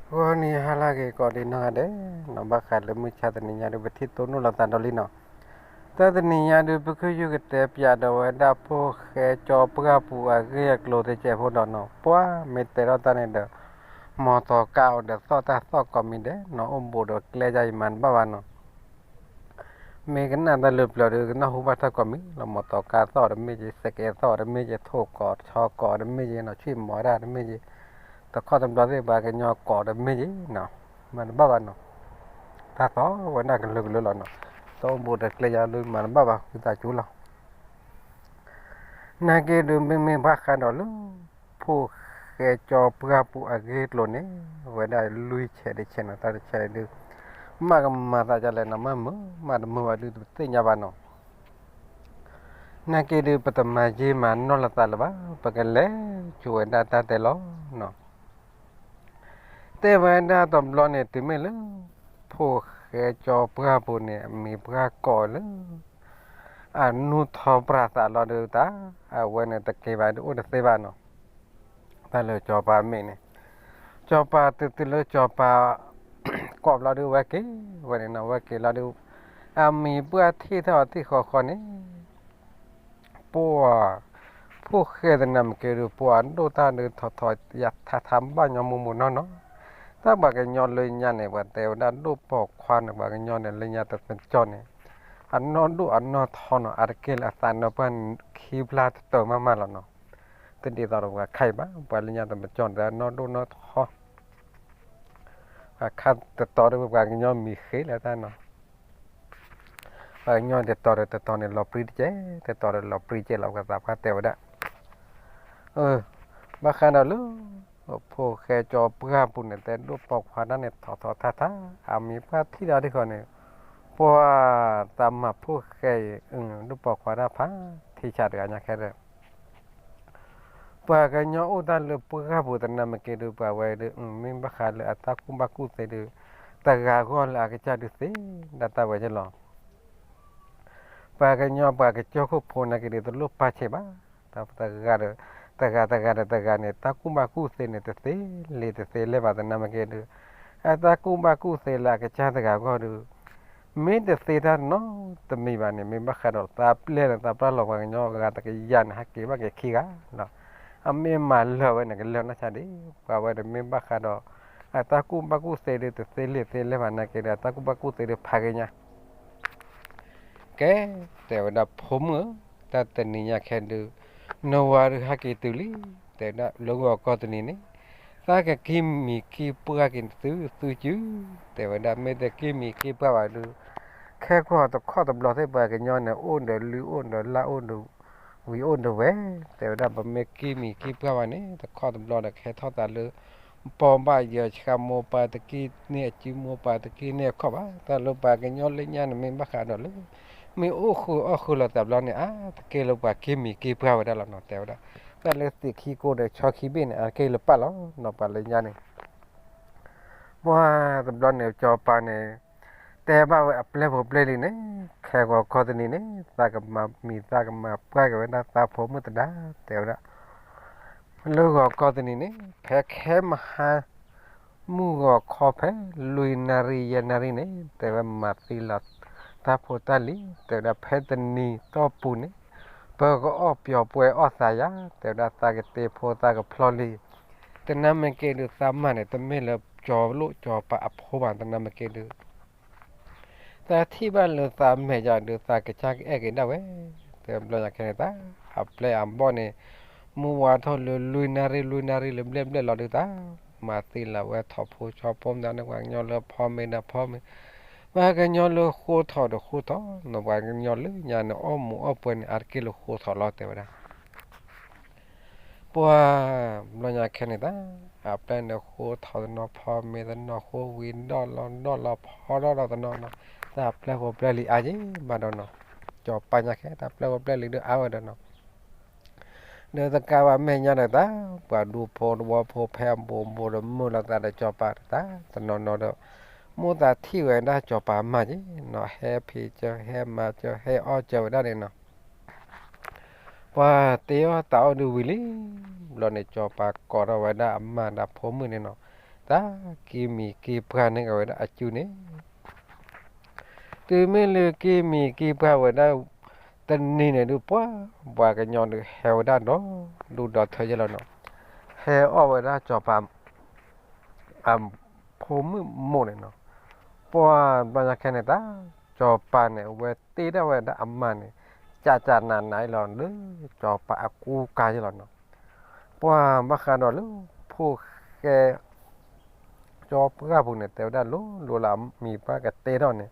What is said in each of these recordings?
ဂီၤနံၤဟါလၢအဂ့ၤ ကိးဒံးနီၢ်ဂၤဒဲးနီၤ, ဘၣ်ဃးလၢမုၢ်ဆါတနံၤညါဒုး ပထံၣ်တိၢ်နီၣ်လိာ်သးဒီးလံနီၤ. တၢ်တနံၤညါဒုး ပကယုၢ်ကတဲပၠးဒီးဝဲဒၣ်ဖိၣ်ဃဲကၠီပှၢ်ပူၤအဂ့ၢ်အကျိၤသ့ၣ်ကဲးဖိဒီးနီၤ, ပှၤမ့ၢ်တဲထီၣ်တၢ်န့ၣ်ဒီး မီၢ်သီကါအိၣ်ဒီးသီၣ်တၢ်သီၣ်ကိးမံၤဒဲးနီၤ, အိၣ်ဘူးဒီးကျဲယါအံၤမၤတဘၣ်ဘၣ်နီၤ. မ့ၢ်ကနၣ်တၢ်လၢပျၢၤဒီး ကနၢ်ဟူဘၣ်တၢ်ကိးမံၤလီၤ, မီၢ်သီကါသီၣ်တမ့ၢ်က့ၤ, စဲးကဲးသီၣ်တမ့ၢ်က့ၤ, ထိၣ်ကိးဆီကိးတမ့ၢ်က့ၤနီၤ, ဆွံၣ်မီၤတၢ်တမ့ၢ်က့ၤ, တခီတဘျီသ့ၣ်ပှၤကညီကိးတမ့ၢ်က့ၤနီၤ, မၤတဘၣ်ဘၣ်နီၤ. တၢ်သီၣ်ဝဲဒၣ်ကလုာ်ကလုာ်လီၤနီၤ, တအိၣ်ဘူးဒီးကျဲယါလၢမၤတဘၣ်ဘၣ် ဃုသးစူၤလီၤ. နာ်က့ဒုး မ့မ့ၢ်ဘၣ်ဃးဒီးလၢ ဖိၣ်ဃဲကၠီပှၢ်ပူၤအဂ့ၢ်အကျိၤန့ၣ် ဝဲဒၣ်လွံၢ်ဆဲးတဆဲးနီၤ, တၢ်တဆဲးဒုး မ့ၢ်ကမၤသးဒ်လဲၣ်နီၤ, မ့ၢ်မုာ်မ့ၢ်တမုာ်ဘၣ်ဒုး တသ့ၣ်ညါဘၣ်နီၤ. နာ်က့ဒုး ပတမၤယ့မၤနီၢ်လိာ်သးလၢၤဘၣ်, ပကလဲၤကၠိဝဲဒၣ်တၢ်တဲလီၤနီၤ. တဲဝဲဒၣ်တဘျီန့ၣ် တုၤမ့ၢ်လၢ ဖိၣ်ဃဲကၠီပှၢ်ပူၤန့ၣ် အမံၤပှၢ်ကိးလၢ အနူၢ်ထီပြးသးလီၤဒုးတၢ်, အဝဲန့ၣ်တက့ၤဘၣ်ဒုး အိၣ်တသ့ဘၣ်နီၤ. တၢ်လၢစီၤပၤမ့ၢ်န့ၣ်, စီၤပၤတုၤတုၤလၢစီၤပၤ ကိးဘျီဒုး ဝဲက့ၤဝဲန့ၣ်နီၤ, ဝဲက့ၤလီၤဒုး အမံၤပှၢ်ထံၣ်ထီၣ်အီၤထံၣ်ဃီဃီန့ၣ် ပှၤ ဖိၣ်ဃဲတနၤမ့ၢ်က့ၤဒုး ပှၤဒိၣ်တၢ်ဒုး ထီၣ်ထီၣ်ယါထါထါဘၣ်ညီမူမူနီၢ်နီၢ်, တၢ်ပှၤကညီလၢညါန့ၣ် ပှၤတဲဝဲဒၣ်ဒိၣ်ပိာ်ခွါန့ၣ် ပှၤကညီန့ၣ် လၢညါတမကၠီၢ်န့ၣ် အနီၢ်ဒိၣ်အနီၢ်ထီနီၤ, အတက့ၢ်လၢအသးနၢပှၢ်ခံဖျၢၣ် တတၢၤမးမးလီၤနီၤ. တဒ်သိးဒီးပှၤခါအံၤဘၣ်, ပှၤလၢညါတမကၠီၢ်န့ၣ် အနီၢ်ဒိၣ်နီၢ်ထီ အခါတတီၤဒီး ပှၤကညီမံၤဃ့လၢတၢ်နီၤ, ပှၤကညီတတီၤဒီးတတီၤန့ၣ် လီၤပြံတကဲး, တတီၤဒီးလီၤပြံကဲးလီၤ, ပှၤသးပှၢ်တဲဝဲဒၣ်. ဘၣ်ဃးဒီးလၢ ဖိၣ်ဃဲကၠီပှၢ်ပူၤန့ၣ် တဲဒိၣ်ပိာ်ခွါတၢ်န့ၣ် ထီၣ်ထီၣ်ထါထါ, အမံၤပှၢ်ထံၣ်ဒီးဒ်ဃီန့ၣ် ပှၤသးမၤဖိၣ်ဃဲအံၤ ဒိၣ်ပိာ်ခွါတၢ်ဖးထံဆးတဂၤညါခဲဒီး ပှၤကညီအိၣ်တၢ်လၢပှၢ်ပူၤတနၤမ့ၢ်က့ၤဒုး ပှၤဝဲဒုး မ့ၢ်ဘၣ်ဃးလၢအတၢ်ကူၣ်ဘၣ်ကူၣ်သ့ဒုး တဂၤဂီၢ်လၢအကစၢ်ဒုးသ့ဒၣ်တၢ်ဝဲက့လီၤ. ပှၤကညီပှၤကစၢၢ်ခိၣ်ဖိနာ်က့ဒုး တလိၣ်ပာ်ဆံးဘၣ်, တဂၤဒီး တဂၤတဂၤဒီးတဂၤန့ၣ် တၢ်ကူၣ်ဘၣ်ကူၣ်သ့န့ၣ် တသ့လံာ်တသ့လဲၢ်ဘၣ်တနၤမ့ၢ်က့ၤဒုး အတၢ်ကူၣ်ဘၣ်ကူၣ်သ့လၢအကစၢ်တဂၤဂီၢ်ဒုး မ့ၢ်တသ့တၢ်နီတမံၤဘၣ်န့ၣ် မ့ၢ်ဘၣ်ဃးဒီးသးပျဲၢ်လၢသးပျၢ်လီၤ ပှၤကညီအဂၤတကယၤန့ၣ် ဟဲက့ၤဘၣ်က့ၤခံဂၤလီၤ. အမ့ၢ်မၤလၢာ်ဝဲန့ၣ် ကလၢာ်နီၢ်ဆါဒံး, ပှၤဝဲဒုးမ့ၢ်ဘၣ်ဃးဒီး အတၢ်ကူၣ်ဘၣ်ကူၣ်သ့ဒုး တသ့လံာ်သ့လဲၢ်ဘၣ်နာ်က့ဒုး အတၢ်ကူၣ်ဘၣ်ကူၣ်သ့ဒုးဖးက့ၤညါ ကဲ, တဲဝဲဒၣ်ဖိမုၣ်ဧၢ, တၢ်တနံၤညါခဲဒုး နဝၤဒုးဟဲက့ၤတုၤလံ, တဲဝဲဒၣ်လၢဂီၤကီၢ်တနံၤန့ၣ် သးကက့ၤမံၤက့ၤပှၢ်က့ၤသုသုစု, တဲဝဲဒၣ်မ့ၢ်တက့ၤမံၤက့ၤပှၢ်ဘၣ်ဒုး ခဲကီၢ်တခီတဘျီသ့ၣ်ပှၤကညီန့ၣ် အိၣ်ဒီးလုၢ်အိၣ်ဒီးလၢ်အိၣ်ဒီး ဝံၤအိၣ်ဒီးဝဲ, တဲဝဲဒၣ်ပမ့ၢ်က့ၤမံၤက့ၤပှၢ်ဘၣ်န့ၣ် တခီတဘျီဒီးကဟဲထီၣ်သးလၢ ပီၢ်ဘၣ်ယၢၤဆှးမိၢ်ပၢ်တက့ၢ်န့ၣ် အစုမိၢ်ပၢ်တက့ၢ်န့ၣ်အခီၣ်ဘၣ်, တၢ်လၢပှၤကညီလၢညါန့ၣ် မ့ၢ်ဘၣ်ဃးဒီးလၢ မ့ၢ်အိၣ်ဃုာ်အီၣ်ဃုာ်လီၤသးဘျီန့ၣ် အါတက့ၢ်လၢပှၤက့ၤမံၤက့ၤပှၢ်ဝဲဒၣ်လီၤနီၤ, တဲဝဲဒၣ် တၢ်လၢသ့ၣ်ခံကိၢ်ဒီးဆီခံဘ့ၣ်န့ၣ် အါတက့ၢ်လၢပာ်လီၤနီၤ, ပှၤလၢညါန့ၣ် ပှၤတဘျီန့ၣ် စီၤပၤန့ၣ် တဲဘၣ်ဝဲအပျဲၢ်ဖိပျဲၢ်လံၤန့ၣ် ခဲဂီၤခီတနံၤန့ၣ် သးကမၤမံၤသးကမၤပှၢ်က့ၤဝဲဒၣ်သးဖိမုၣ်သဒါ တဲဝဲဒၣ် လၢဂီၤခီတနံၤန့ၣ် ဖဲခဲမဟါ မုၢ်ဂီၤခီဖဲ လွံၢ်နၣ်ရံၣ်ယဲၢ်နၣ်ရံၣ်န့ၣ် တဲဝဲမၤသံလီၤ တၢ်ဖိတၢ်လံၤ တဲဝဲဒၣ်ဖဲတနံၤတီၢ်ပူၤန့ၣ် ပကအီၣ်ပျီၤပှဲၤအီၣ်သးယၤ တဲဝဲဒၣ်သးကတ့ဖိသးကဖျီလံ တနၤမ့ၢ်က့ၤဒုးသးမၤန့ၣ် တမ့ၢ်လၢကၠီလိၣ်ကၠီပၤအဖိဘၣ် တနၤမ့ၢ်က့ၤဒုး သးထံၣ်ဘၣ်လၢသးမဲာ်ယၤဒုး သးကစၢ်ကအဲၣ်က့ၤဒၣ်ဝဲ တဲဘျီညါခဲန့ၣ်သး အပျဲၢ်အဘီၣ်န့ၣ် မုၢ်ဝါထီၣ်လၢလွံၢ်နၣ်ရံၣ် လွံၢ်နၣ်ရံၣ်လၢဘျဲၣ်ဘျဲၣ်လီၤဒုးသး မၤသံလီၤဝဲထီၣ်ဖိဆီဖိမတၤန့ၣ် ပှၤကညီလၢဖီမ့ၤဒီးဖီမ့ၤ ပှၤကညီလၢဃိထီၣ်ဒီးဃိထီၣ် နီၢ်ပှၤကညီလၢညါန့ၣ် အီၣ်မူၤအီၣ်ပှဲၤန့ၣ် အါတက့ၢ်လၢဃိထီၣ်လီၤ တဲဝဲဒၣ် ပှၤဘျီညါခဲန့ၣ်သး အပျဲၢ်န့ၣ်ဃိထီၣ်တနီၤဖီမ့ၤတနီၤ ဃိဝံၤဒီၣ်လီၤဒီၣ်လီၤဖီဒီၣ်လီၤတနီၤနီၤ တၢ်ပျဲၢ်ဖိပျဲၢ်လံၤအါယံၤဘၣ်ဒီးနီၤ စီၤပၤညါခဲ တၢ်ပျဲၢ်ဖိပျဲၢ်လံၤဒုးအါဝဲဒီးနီၤ ဒီးတကးဘၣ်မဲာ်ညါဒီးသး ပှၤဒူဖိတဝီဖိဖဲအဘူးဘူးဒီးမုာ်လီၤသးဒီးစီၤပၤဒီးသး တနီၤနီၤဒီး မိၣ်သးထံၣ်ဝဲဒၣ်စီၤပၤမၤယံၤနီၤ ဟဲဖံးစၢၤ ဟဲမၤစၢၤ ဟဲအီၣ်စၢၤဝဲဒၣ်န့ၣ်နီၤ ပှၤတ့အီၣ်တၢ်အီၣ်ဒုးဝံၤလံ ဘျီန့ၣ် စီၤပၤကိးထီၣ်ဝဲဒၣ်အမါဒီးဖိမုၣ်န့ၣ်နီၤ တၢ်က့ၤမံၤက့ၤပှၢ်န့ၢ်က့ၤဝဲဒၣ်အစုန့ၣ် တုၤမ့ၢ်လၢက့ၤမံၤက့ၤပှၢ်ဝဲဒၣ် တနံၤန့ၣ်ဒုး ပှၤပှၤကညီဒုးဟဲဝဲဒၣ်ဒီး ဒူၣ်ဒီးထၢယဲလီၤနီၤ, ဟဲအီၣ်ဝဲဒၣ်စီၤပၤ အဖိမုၣ်မိၢ်န့ၣ်နီၤ, ပှၤဘျီညါခဲန့ၣ်တၢ် စီၤပၤန့ၣ် အဝဲတ့ထီၣ်ဝဲဒၣ်အမါန့ၣ် ကးကးနးနးလီၤလၢ စီၤပၤအကူကၤယဲလီၤနီၤ, ပှၤဘၣ်ဃးဒီးလၢ ဖိၣ်ဃဲ ကၠီပှၢ်ပူၤန့ၣ် တဲဝဲဒၣ်လိၤလိၤလၢအမံၤပှၢ်ကတဲထီၣ်န့ၣ်,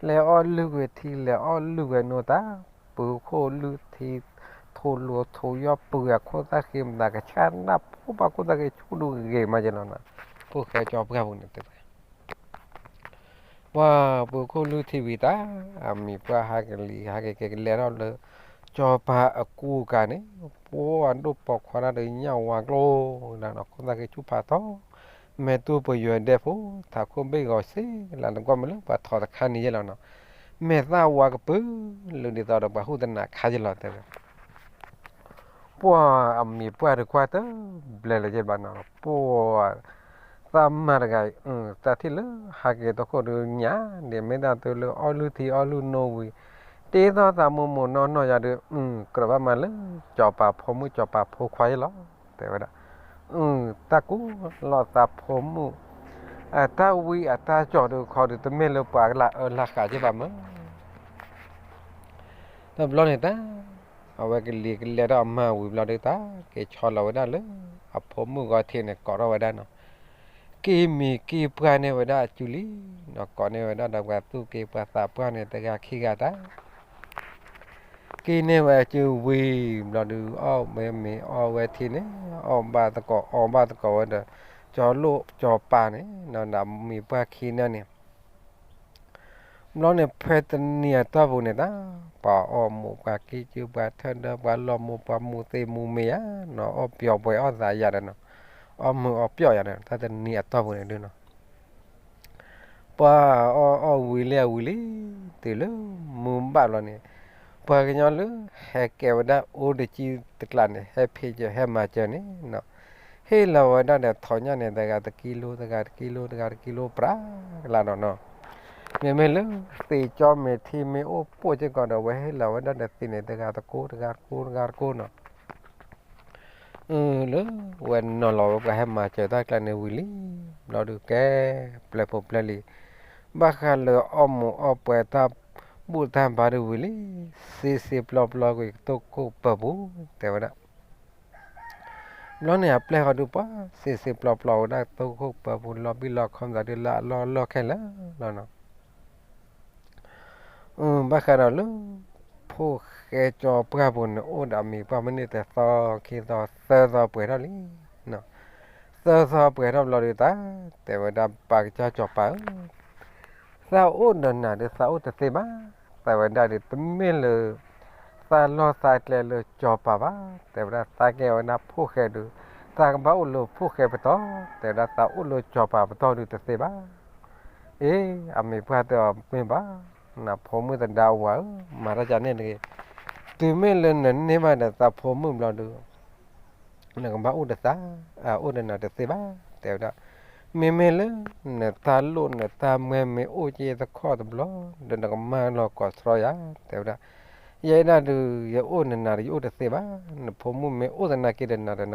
လဲၤအီၣ်လုၢ်ဝဲထံ လဲၤအီၣ်လုၢ်ဝဲနိတၢ်, ပှၤခိၣ်လုၢ်ထံ ထိၣ်လိၤထိၣ်ယီၢ် ပှၤအခိၣ်သၣ်ဃ့မတၤကဆၣ်နၢ်ဖိ ပှၤခိၣ်သၣ်ဃ့ဆူၣ်ဒုးဂ့ၤမးယဲလီၤနီၤ, ဖိၣ်ဃဲကၠီပှၢ်ပူၤန့ၣ်တဲ ပှၤပှၤခိၣ်လုၢ်ထံဝံၤတၢ် အမံၤပှၢ်ဟးကလံၤ ဟးက့ၤက့ၤကလဲၤထီၣ်လၢ ကၠီပၤအကူကၤန့ၣ်, ပှၤဒိၣ်ပိာ်ခွါတၢ်ဒီးညၣ်ဝါကျိ ခိၣ်သၣ်ဃ့ဆူၣ်ဖးထီ, မဲာ်တူၢ်ပယွဲဒဲဖိ ထးခိၣ်ဘ့ၣ်ဂီၤစ့လး နကွၢ်မ့ၢ်လၢပှၤထီတခါန့ၣ်ယဲလီၤနီၤ, မဲာ်သၣ်ဝါကပုာ် လၢဒ်သိးဒီးပှၤဟူၣ်တနၤခါယဲလီၤတဲဝဲ ပှၤအမံၤပှၢ်တကွၢ်တဘျဲလၢၤယဲဘၣ်နီၤ, ပှၤသးမါတဂၤအံၤ တၢ်ထံၣ်လၢဟးက့ၤတခိၣ်ဒုးညါ ဒ်မ့ၢ်တၢ်တုၤလၢအီၣ်လုၢ်ထံအီၣ်လုၢ်နိဝံၤ တ့ထီၣ်သးမိၢ်မိၢ်နီၢ်နီၢ်ယၤဒုး ကြၢးဘၣ်မၤလၢ စီၤပၤဖိမုၣ်စီၤပၤဖိခွါယဲလီၤ တဲဝဲဒၣ်, တၢ်ကူလီၤသးဖိမုၣ် အတၢ်ဝံအတၢ်ကၠီၤဒုးခီဒုး တမ့ၢ်လၢပှၤကလၢအၢလၢဃးက့ဘၣ်မး တဘျီန့ၣ်တၢ် အဝဲကလံၤကလဲၤထီၣ်အမါဝံၤဘျီဒုး တၢ်က့ၤဆီလီၤဝဲဒၣ်လၢ အဖိမုၣ်ဂီၤထံးန့ၣ် ကိးထီၣ်ဝဲဒၣ်နီၤ, က့ၤမံၤက့ၤပှၢ်န့ၢ်ဝဲဒၣ်အစုလံနီၤ, ကိးန့ၢ်ဝဲဒၣ်ဒီးပှၤသူၣ်က့ပှၤသးပှၢ်န့ၣ် တဂၤခံဂၤတၢ် က့ၤန့ၢ်ဝဲအစုဝံၤဘျီဒုး အီၣ်ဝဲမ့ၤအီၣ်ဝဲထံန့ၣ် အီၣ်ဘၣ်သကိးအီဘၣ်သကိးဝဲဒီး ကၠီလိၣ်ကၠီပၤန့ၣ် ဒီးမံၤပှၢ်ခံန့ၣ်န့ၣ် ဘျီန့ၣ် ဖဲတနံၤအတီၢ်ပူၤန့ၣ်တၢ် ပှၤအီၣ်မူးပှၤကံၢ်ကၢပှၤထၢၣ်ဒၢ ပှၤလီၢ်မူးပှၤမူးသ့ၣ်မူးမ့ၢ်ယါနီၤ အီၣ်ပျီၣ်ပှဲၤအီၣ်သးယၤဒီးနီၤ အီၣ်မုာ်အီၣ်ပျီၣ်ယၤဒီး တၢ်တနံၤအတီၢ်ပူၤန့ၣ်ဒုးနီၤ ပှၤအီၣ်အီၣ်ဝံၤလံအဝံၤလံ တုၤလၢမုၢ်ဘၣ်ဘျီန့ၣ် ပှၤကညီလၢဟဲကဲဝဲဒၣ်အိၣ်တကံၢ်တကျးန့ၣ် ဟဲဖံးစၢၤဟဲမၤစၢၤန့ၣ်နီၤ ဟ့ၣ်လီၤဝဲဒၣ်ဒီးထီၣ်ညၣ်န့ၣ် တဂၤတကံလိ တဂၤတကံလိ တဂၤတကံလိ ပြးကလးဒီးနီၤ မ့မ့ၢ်လၢသ့ၣ်ကၠီမ့ၤထံမ့ၢ်အိၣ်ပိာ်စ့ၢ်ကီးဒီး အဝဲဟ့ၣ်လီၤဝဲဒၣ်ဒီးသ့ၣ်န့ၣ် တဂၤတကိ တဂၤတကိ တဂၤတကိနီၤ လၢဝဲနီၤလီၤဝဲပှၤဟဲမၤစၢၤတၢ်ကျါန့ၣ်ဝံၤလံ ဘျီဒုးကဲ ပျဲၢ်ဖိပျဲၢ်လံၤ ဘၣ်ဃးလၢအီၣ်မူးအီၣ်ပှဲၤတၢ်ဘူၣ်တၢ်ဘါဒုးဝံၤလံ စ့စ့ပျီပျီကွံာ်ကတိၢ်ခိၣ်ပၢၤပူၤ တဲဝဲဒၣ် ဘျီန့ၣ်အပျဲၢ်ဃီဒုးပှၤ စ့စ့ပျီပျီဝဲဒၣ်ကတိၢ်ခိၣ်ပၢၤပူၤ လီၤဘံၣ်လီၤခီမၤဒုးလၢအလီၢ်လီၢ်ခဲလၢာ်လီၤနီၤ ဘၣ်ဃးဒီးလၢ ဖိၣ်ဃဲကၠီပှၢ်ပူၤန့ၣ် အိၣ်ဒီးအမံၤပှၢ်မ့ၢ်န့ၢ်တသီခံသီသၢသီပှဲၤထီၣ်လံ သၢသီပှဲၤထီၣ်ဘျီဒုးတၢ် တဲဝဲဒၣ်ပၢ်ကစၢ်စီၤပၤဧၢ သးအိၣ်ဒီးနၤဒုး သးအိၣ်တသ့ဘၣ် တဲဝဲဒၣ်ဒုး တမ့ၢ်လၢ သးလီၢ်သးကျဲလၢစီၤပၤဘၣ် တဲဝဲဒၣ် သးကဲဝဲဒၣ်ဖိၣ်ဃဲဒုး သးကဘၣ်အိၣ်လၢဖိၣ်ဃဲပတီၢ် တဲဝဲဒၣ် သးအိၣ်လၢစီၤပၤပတီၢ်ဒုးတသ့ဘၣ် အ့ အမံၤပှၢ်တဲအီၤမ့ၢ်ဘၣ် နဖိမုၣ်သဒါဝၤဧၢ မၤတၢ်ကန့ၣ်တဂ့ၤ တုၤမ့ၢ်လၢနန့ၢ်ဘၣ်ဒီးသးဖိမုၣ်ဘျီဒုး နကဘၣ်အိၣ်ဒီးသး အိၣ်ဒီးနၤတသ့ဘၣ် တဲဝဲဒၣ် မ့မ့ၢ်လၢ နတၢ်လိၣ်နတၢ်မွဲမ့ၢ်အိၣ်က့ၤတခီတဘျီ ဒီးနကမၢလီၤကိးဆှီယၤ တဲဝဲဒၣ် ယဲဒၣ်ဒုး ယအိၣ်နနၤဒီးယအိၣ်တသ့ဘၣ် နဖိမုၣ်မ့ၢ်အိၣ်သနာ်က့ဒီးနၤဒီး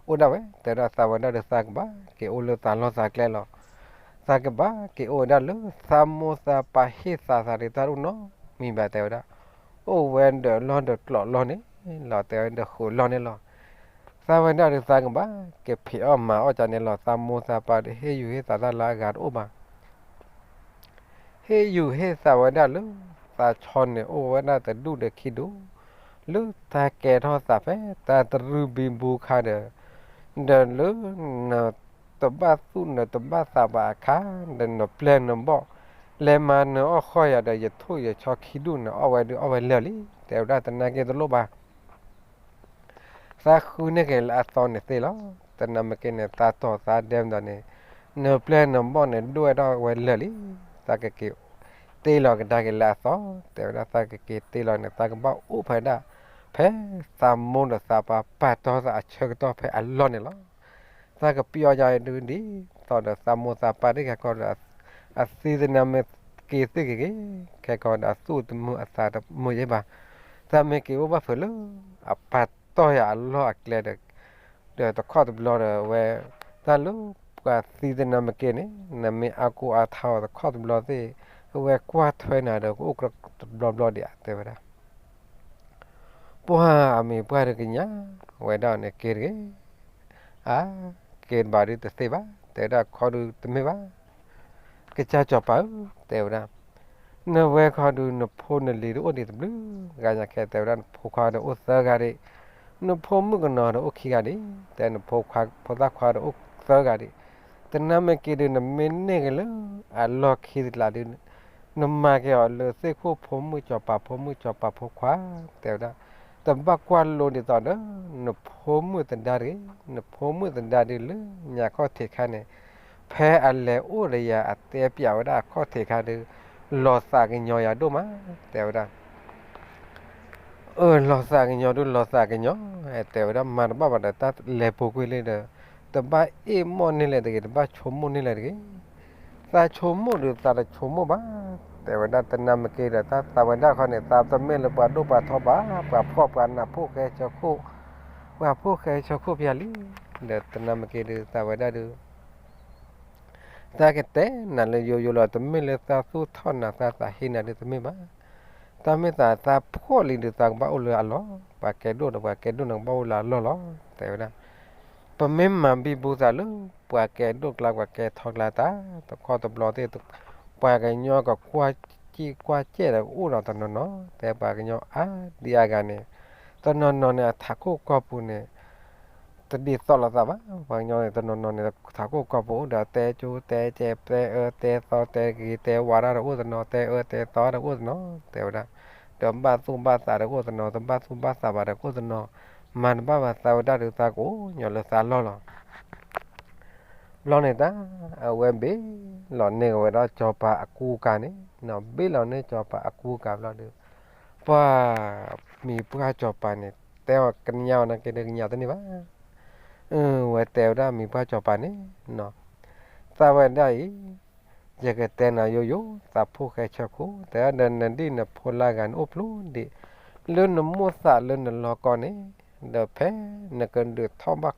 အိၣ်ဒၣ်ဝဲ တဲဝဲဒၣ် သးဝဲဒၣ်ဒီးသးကဘၣ် က့ၤအိၣ်လၢသးလီၢ်သးကျဲလီၤ သးကဘၣ်က့ၤအိၣ်ဝဲဒၣ်လၢ သးမိၢ်သးပၢ်ဟ့ၣ်သးသးဒုးတၢ်တအိၣ်နီတမံၤဘၣ် တဲဝဲဒၣ် အိၣ်ဝဲဒီးလီၢ်ဒီးကျိးလီၢ်န့ၣ်လီၤ တဲဝဲဒီးဃုာ်လီၢ်န့ၣ်လီၤ သးဝဲဒၣ်ဒီးသးကဘၣ်က့ၤဖံးအီၣ်မၤအီၣ်ကန့ၣ်လီၤ သးမိၢ်သးပၢ်ဒီးဟ့ၣ်ယူၤဟ့ၣ်သးတၢ်လၢအဂၤတအိၣ်ဘၣ် ဟ့ၣ်ယူၤဟ့ၣ်သးဝဲဒၣ်လၢ သးဆီန့ၣ်အိၣ်ဝဲဒၣ်တဒူၣ်ဒီးခံဒူၣ် လၢတၢ်ကဲထီၣ်သးဖဲတၢ်တရုၢ်ဘံဘူခါဒီး ဒီးလၢ နတဘၣ်သူၣ်နတဘၣ်သးဘၣ်အခါ ဒီးနပျဲၢ်နဘီၣ် လဲၤမၤနအီၣ်ဃီယၤဒီး ယထိၣ်ယဆီခံဒူၣ်န့ၣ် အီၣ်ဝဲဒုးအီၣ်ဝဲလၢာ်လံ တဲဝဲဒၣ်သနာ်က့တလိၣ်ဘၣ် သးဃုန့ၢ်က့ၤလၢအသီန့ၣ်သ့လီၤ. သနာ်မ့ၢ်က့န့ၣ် သးတီၢ်သးဒဲမဒီးန့ၣ် နပျဲၢ်နဘီၣ်န့ၣ် ဒိၣ်ဝဲဒၣ်ဝဲလၢာ်လံ. သးကက့ၤတ့လီၤကဒါက့ၤလၢအသီ တဲဝဲဒၣ် သးကက့ၤတ့လီၤန့ၣ် သးကဘၣ်အိၣ်ဖဲဒၣ် ဖဲသးမိၢ်ဒီးသးပၢ်ပာ်တီၢ်သးအဆၢကတီၢ်ဖဲအလီၢ်န့ၣ်လီၤ. သးကပျီယၤဒုးဒ် အသီဒီးသးမိၢ်သးပၢ်တဂၤကီဒီး အသံသနၢ်မ့ၢ်က့ၤသ့ၣ်ဂ့ၤဂ့ၤ, ခဲကီဒီးအသူၣ်တမုာ်အသးတမုာ်ယဲဘၣ်. သးမ့ၢ်က့ၤအိၣ်ဘၣ်ဖုးလၢ အပာ်တီၢ်ယၤအလီၢ်အကျဲဒီး ဒီးတခီတဘျီဒီးအဝဲ တၢ်လၢပှၤသံသနၢ်မ့ၢ်က့ၤန့ၣ် နမ့ၢ်အါကိၢ်အါထါအီၤတခီတဘျီသ့ၣ် အဝဲကွၢ်ထွဲနၤဒီးကအိၣ်ကြၢးတဘျီဘျီဒံးဧါ တဲဝဲဒၣ်. ပှၢ်အမံၤပှၢ်ဒီးကညးဝဲဒၣ်န့ၣ် က့ၤတဂ့ၤ, အါ, က့ၤတဘၣ်ဒုးတသ့ဘၣ် တဲဝဲဒၣ် ခီဒုးတမ့ၢ်ဘၣ်, ကစၢ်စီၤပၤဧၢ တဲဝဲဒၣ်, နဝဲခီဒုးနဖိနလံၤဒုးအိၣ်ဒံးတဘျုးဂၤညါခဲ တဲဝဲဒၣ် နဖိခွါဒီးအိၣ်သၢဂၤဒံး, နဖိမုၣ်ကနီၤဒီးအိၣ်ခံဂၤဒံး, တဲနဖိခွါဖိသၣ်ခွါဒီးအိၣ်သၢဂၤဒံး, တနၢ်မ့ၢ်က့ၤဒုး နမ့ၢ်န့ၢ်က့ၤလၢအလီၢ်ခံတကျးဒုး နမၤက့ၤအီၤလၢသ့ၣ်ခိၣ်ဖိမုၣ်စီၤပၤဖိမုၣ်စီၤပၤဖိခွါ တဲဝဲဒၣ်, တဘၣ်ကွၢ်လိဒ်သိးဒီး နဖိမုၣ်သဒါတဂ့ၤ, နဖိမုၣ်သဒါဒုးလၢညါခီၣ်ထံးခါန့ၣ် ဖဲအလဲၤအိၣ်ဒီးယၤအတဲပၠးဝဲဒၣ်အခီၣ်ထံးခါဒုး လီၤသးကညီၤယၤဒိၣ်မး တဲဝဲဒၣ် အၢ လီၤသးကညီၤဒုး လီၤသးကညီၤ တဲဝဲဒၣ် မၤတဘၣ်ဘၣ်ဒီး တၢ်လဲၤပူၤကွံာ်လံဒီး တဘၣ်အ့ၣ်မိၣ်န့ၢ်လဲၣ်တဂ့ၤ, တဘၣ်ဆိကမိၣ်န့ၢ်လဲၣ်တဂ့ၤ, သးဆိကမိၣ်ဒုး သးတဆိကမိၣ်ဘၣ် တဲဝဲဒၣ်, တနၢ်မ့ၢ်က့ၤဒီး တၢ်သးဝဲဒၣ်ခီန့ၣ် သးတမ့ၢ်လၢပှၤဒိၣ်ပှၤထီဘၣ်, ပှၤဖှီၣ်ပှၤနး ဖိၣ်ဃဲဆၢခိၣ်, ပှၤဖိၣ်ဃဲဆၢခိၣ်ဖဲလံ, ဒီးတနၢ်မ့ၢ်က့ၤဒုး သးဝဲဒၣ်ဒုး သးကတဲနၤလၢယိယိလီၤ, တမ့ၢ်လၢသးသူၣ်ထီၣ်နၤ သးသးဟ့နၤဒုးတမ့ၢ်ဘၣ်. တၢ်မ့ၢ်သးသးဖှီၣ်လံဒုး သးကဘၣ်အိၣ်လၢအလီၢ်, ပှၤကဲဒိၣ်ဒီးပှၤကဲဒိၣ်န့ၣ် ကဘၣ်အိၣ်လၢအလီၢ်လီၤ တဲဝဲဒၣ်. ပမ့ၢ်မၤဘံဘူသးလၢ ပှၤကဲဒိၣ်ကျါ ပှၤကဲထီကျါတၢ် တခီတဘျီသ့ၣ် ပှၤကညီကကွၢ်စံၣ်ကွၢ်စဲၣ်ဒီးအိၣ်ဒီးတနီၤနီၤ တဲပှၤကညီအါဒံအါဂၤန့ၣ် တနီၤနီၤန့ၣ် အထးခိၣ်ကီၢ်ပူၤန့ၣ် တဒ်သိးလိာ်သးဘၣ်. ပှၤကညီန့ၣ် တနီၤနီၤန့ၣ် ထးခိၣ်ကီၢ်ပူၤအိၣ်ဒီး တဲကၠိတဲကဲ တဲအၢတဲသီ တဲဂ့ၤတဲဝါဒၣ်ဒီးအိၣ်တနီၤ, တဲအၢတဲသီဒီးအိၣ်တနီၤ တဲဝဲဒၣ်. ဒီးဘၣ်သူၣ်ဘၣ်သးဒီးအိၣ်တနီၤ, တဘၣ်သူၣ်ဘၣ်သးဘၣ်ဒီးအိၣ်တနီၤ, မၤတဘၣ်ဘၣ်သးဝဲဒၣ်ဒီး သးကအိၣ်ညီလၢသးလီၢ်လီၤ. ဘျီန့ၣ်တၢ် အဝဲဘ့ၣ်လီၤန့ၢ်က့ၤဝဲဒၣ်စီၤပၤအကူအကၤန့ၣ်, ဘ့ၣ်လီၤန့ၢ်စီၤပၤအကူအကၤဘျီဒီး ပှၤမံၤပှၢ်စီၤပၤန့ၣ် တဲအီၤကညးအီၤနာ်က့ဒီးကညးတန့ၢ်ဘၣ်. ဝဲတဲဝဲဒၣ်မံၤပှၢ်စီၤပၤန့ၣ်, သးဝဲဒၣ်အံၤ ယကတဲနၤယိယိ သးဖိၣ်ဃဲဆၢခိၣ် တဲဒီး နဒံၣ်နဖိလၢဂၤန့ၣ်အိၣ်ဖျိဒံး လၢနမိၣ်သးလၢနလီၢ်ကီၢ်န့ၣ်, ဒီးဖဲနကဒုးထီၣ်ဘၣ်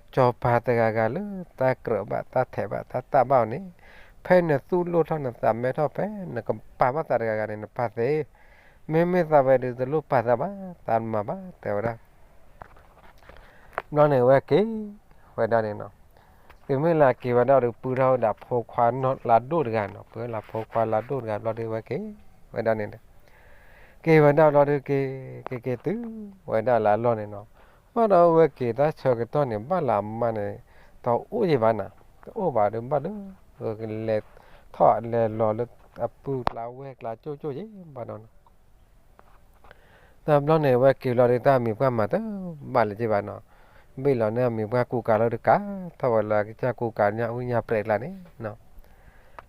စီၤပၤတဂၤဂၤလၢ တၢ်ကြၢးဘၣ်တၢ်ထဲးဘၣ်တၢ်တၢ်ဘၣ်အီၤန့ၣ်, ဖဲနသူၣ်လိၣ်ထီၣ်နသးမဲထီၣ် ဖဲနကပာ်ဘၣ်သးတဂၤဂၤန့ၣ် နပာ်သ့, မ့မ့ၢ်သးဝဲဒုးတလိၣ်ပာ်သးဘၣ် သးမၤဘၣ် တဲဝဲဒၣ်. ဘျီန့ၣ်ဝဲက့ၤဝဲဒၣ်န့ၣ်နီၤ, တုၤမ့ၢ်လၢက့ၤဝဲဒၣ်ဒီး ပုၢ်ထီၣ်ဝဲဒၣ်ဖိခွါလါဒိၣ်တဂၤနီၤ, ပုၢ်လၢဖိခွါလါဒိၣ်တဂၤဘျီဒီး ဝဲက့ၤဝဲဒၣ်န့ၣ်ဒီး က့ၤဝဲဒၣ်ဘျီဒီး က့ၤက့ၤတုၤဝဲဒၣ်လၢအလီၢ်န့ၣ်နီၤ, ဘၣ်ဒီးဝဲက့ၤတၢ်ဆၢကတီၢ်န့ၣ် ဘၣ်လၢအမါန့ၣ် တအိၣ်ယံၤဘၣ်နီၤ, တအိၣ်ဘၣ်ဒီး ဘၣ်လၢ လဲၤထီၣ်လဲၤလီၤလၢအပုၢ်ကျါဝဲၢ်ကျါကၠိကၠိယံၤဘၣ်ဒီးနီၤ တဘျီန့ၣ် ဝဲက့ၤလီၤဒီး တၢ်မံၤပှၢ်မၤတဘၣ်လၢၤဘၣ်နီၤ, ဘ့ၣ်လီၤန့ၢ်အမံၤပှၢ်ကူကၤလီၤဒီး ကးထီၣ်ဝဲလၢအကစၢ်ကူကၤညၣ်အူညၣ်ပြဲးကျါန့ၣ်နီၤ,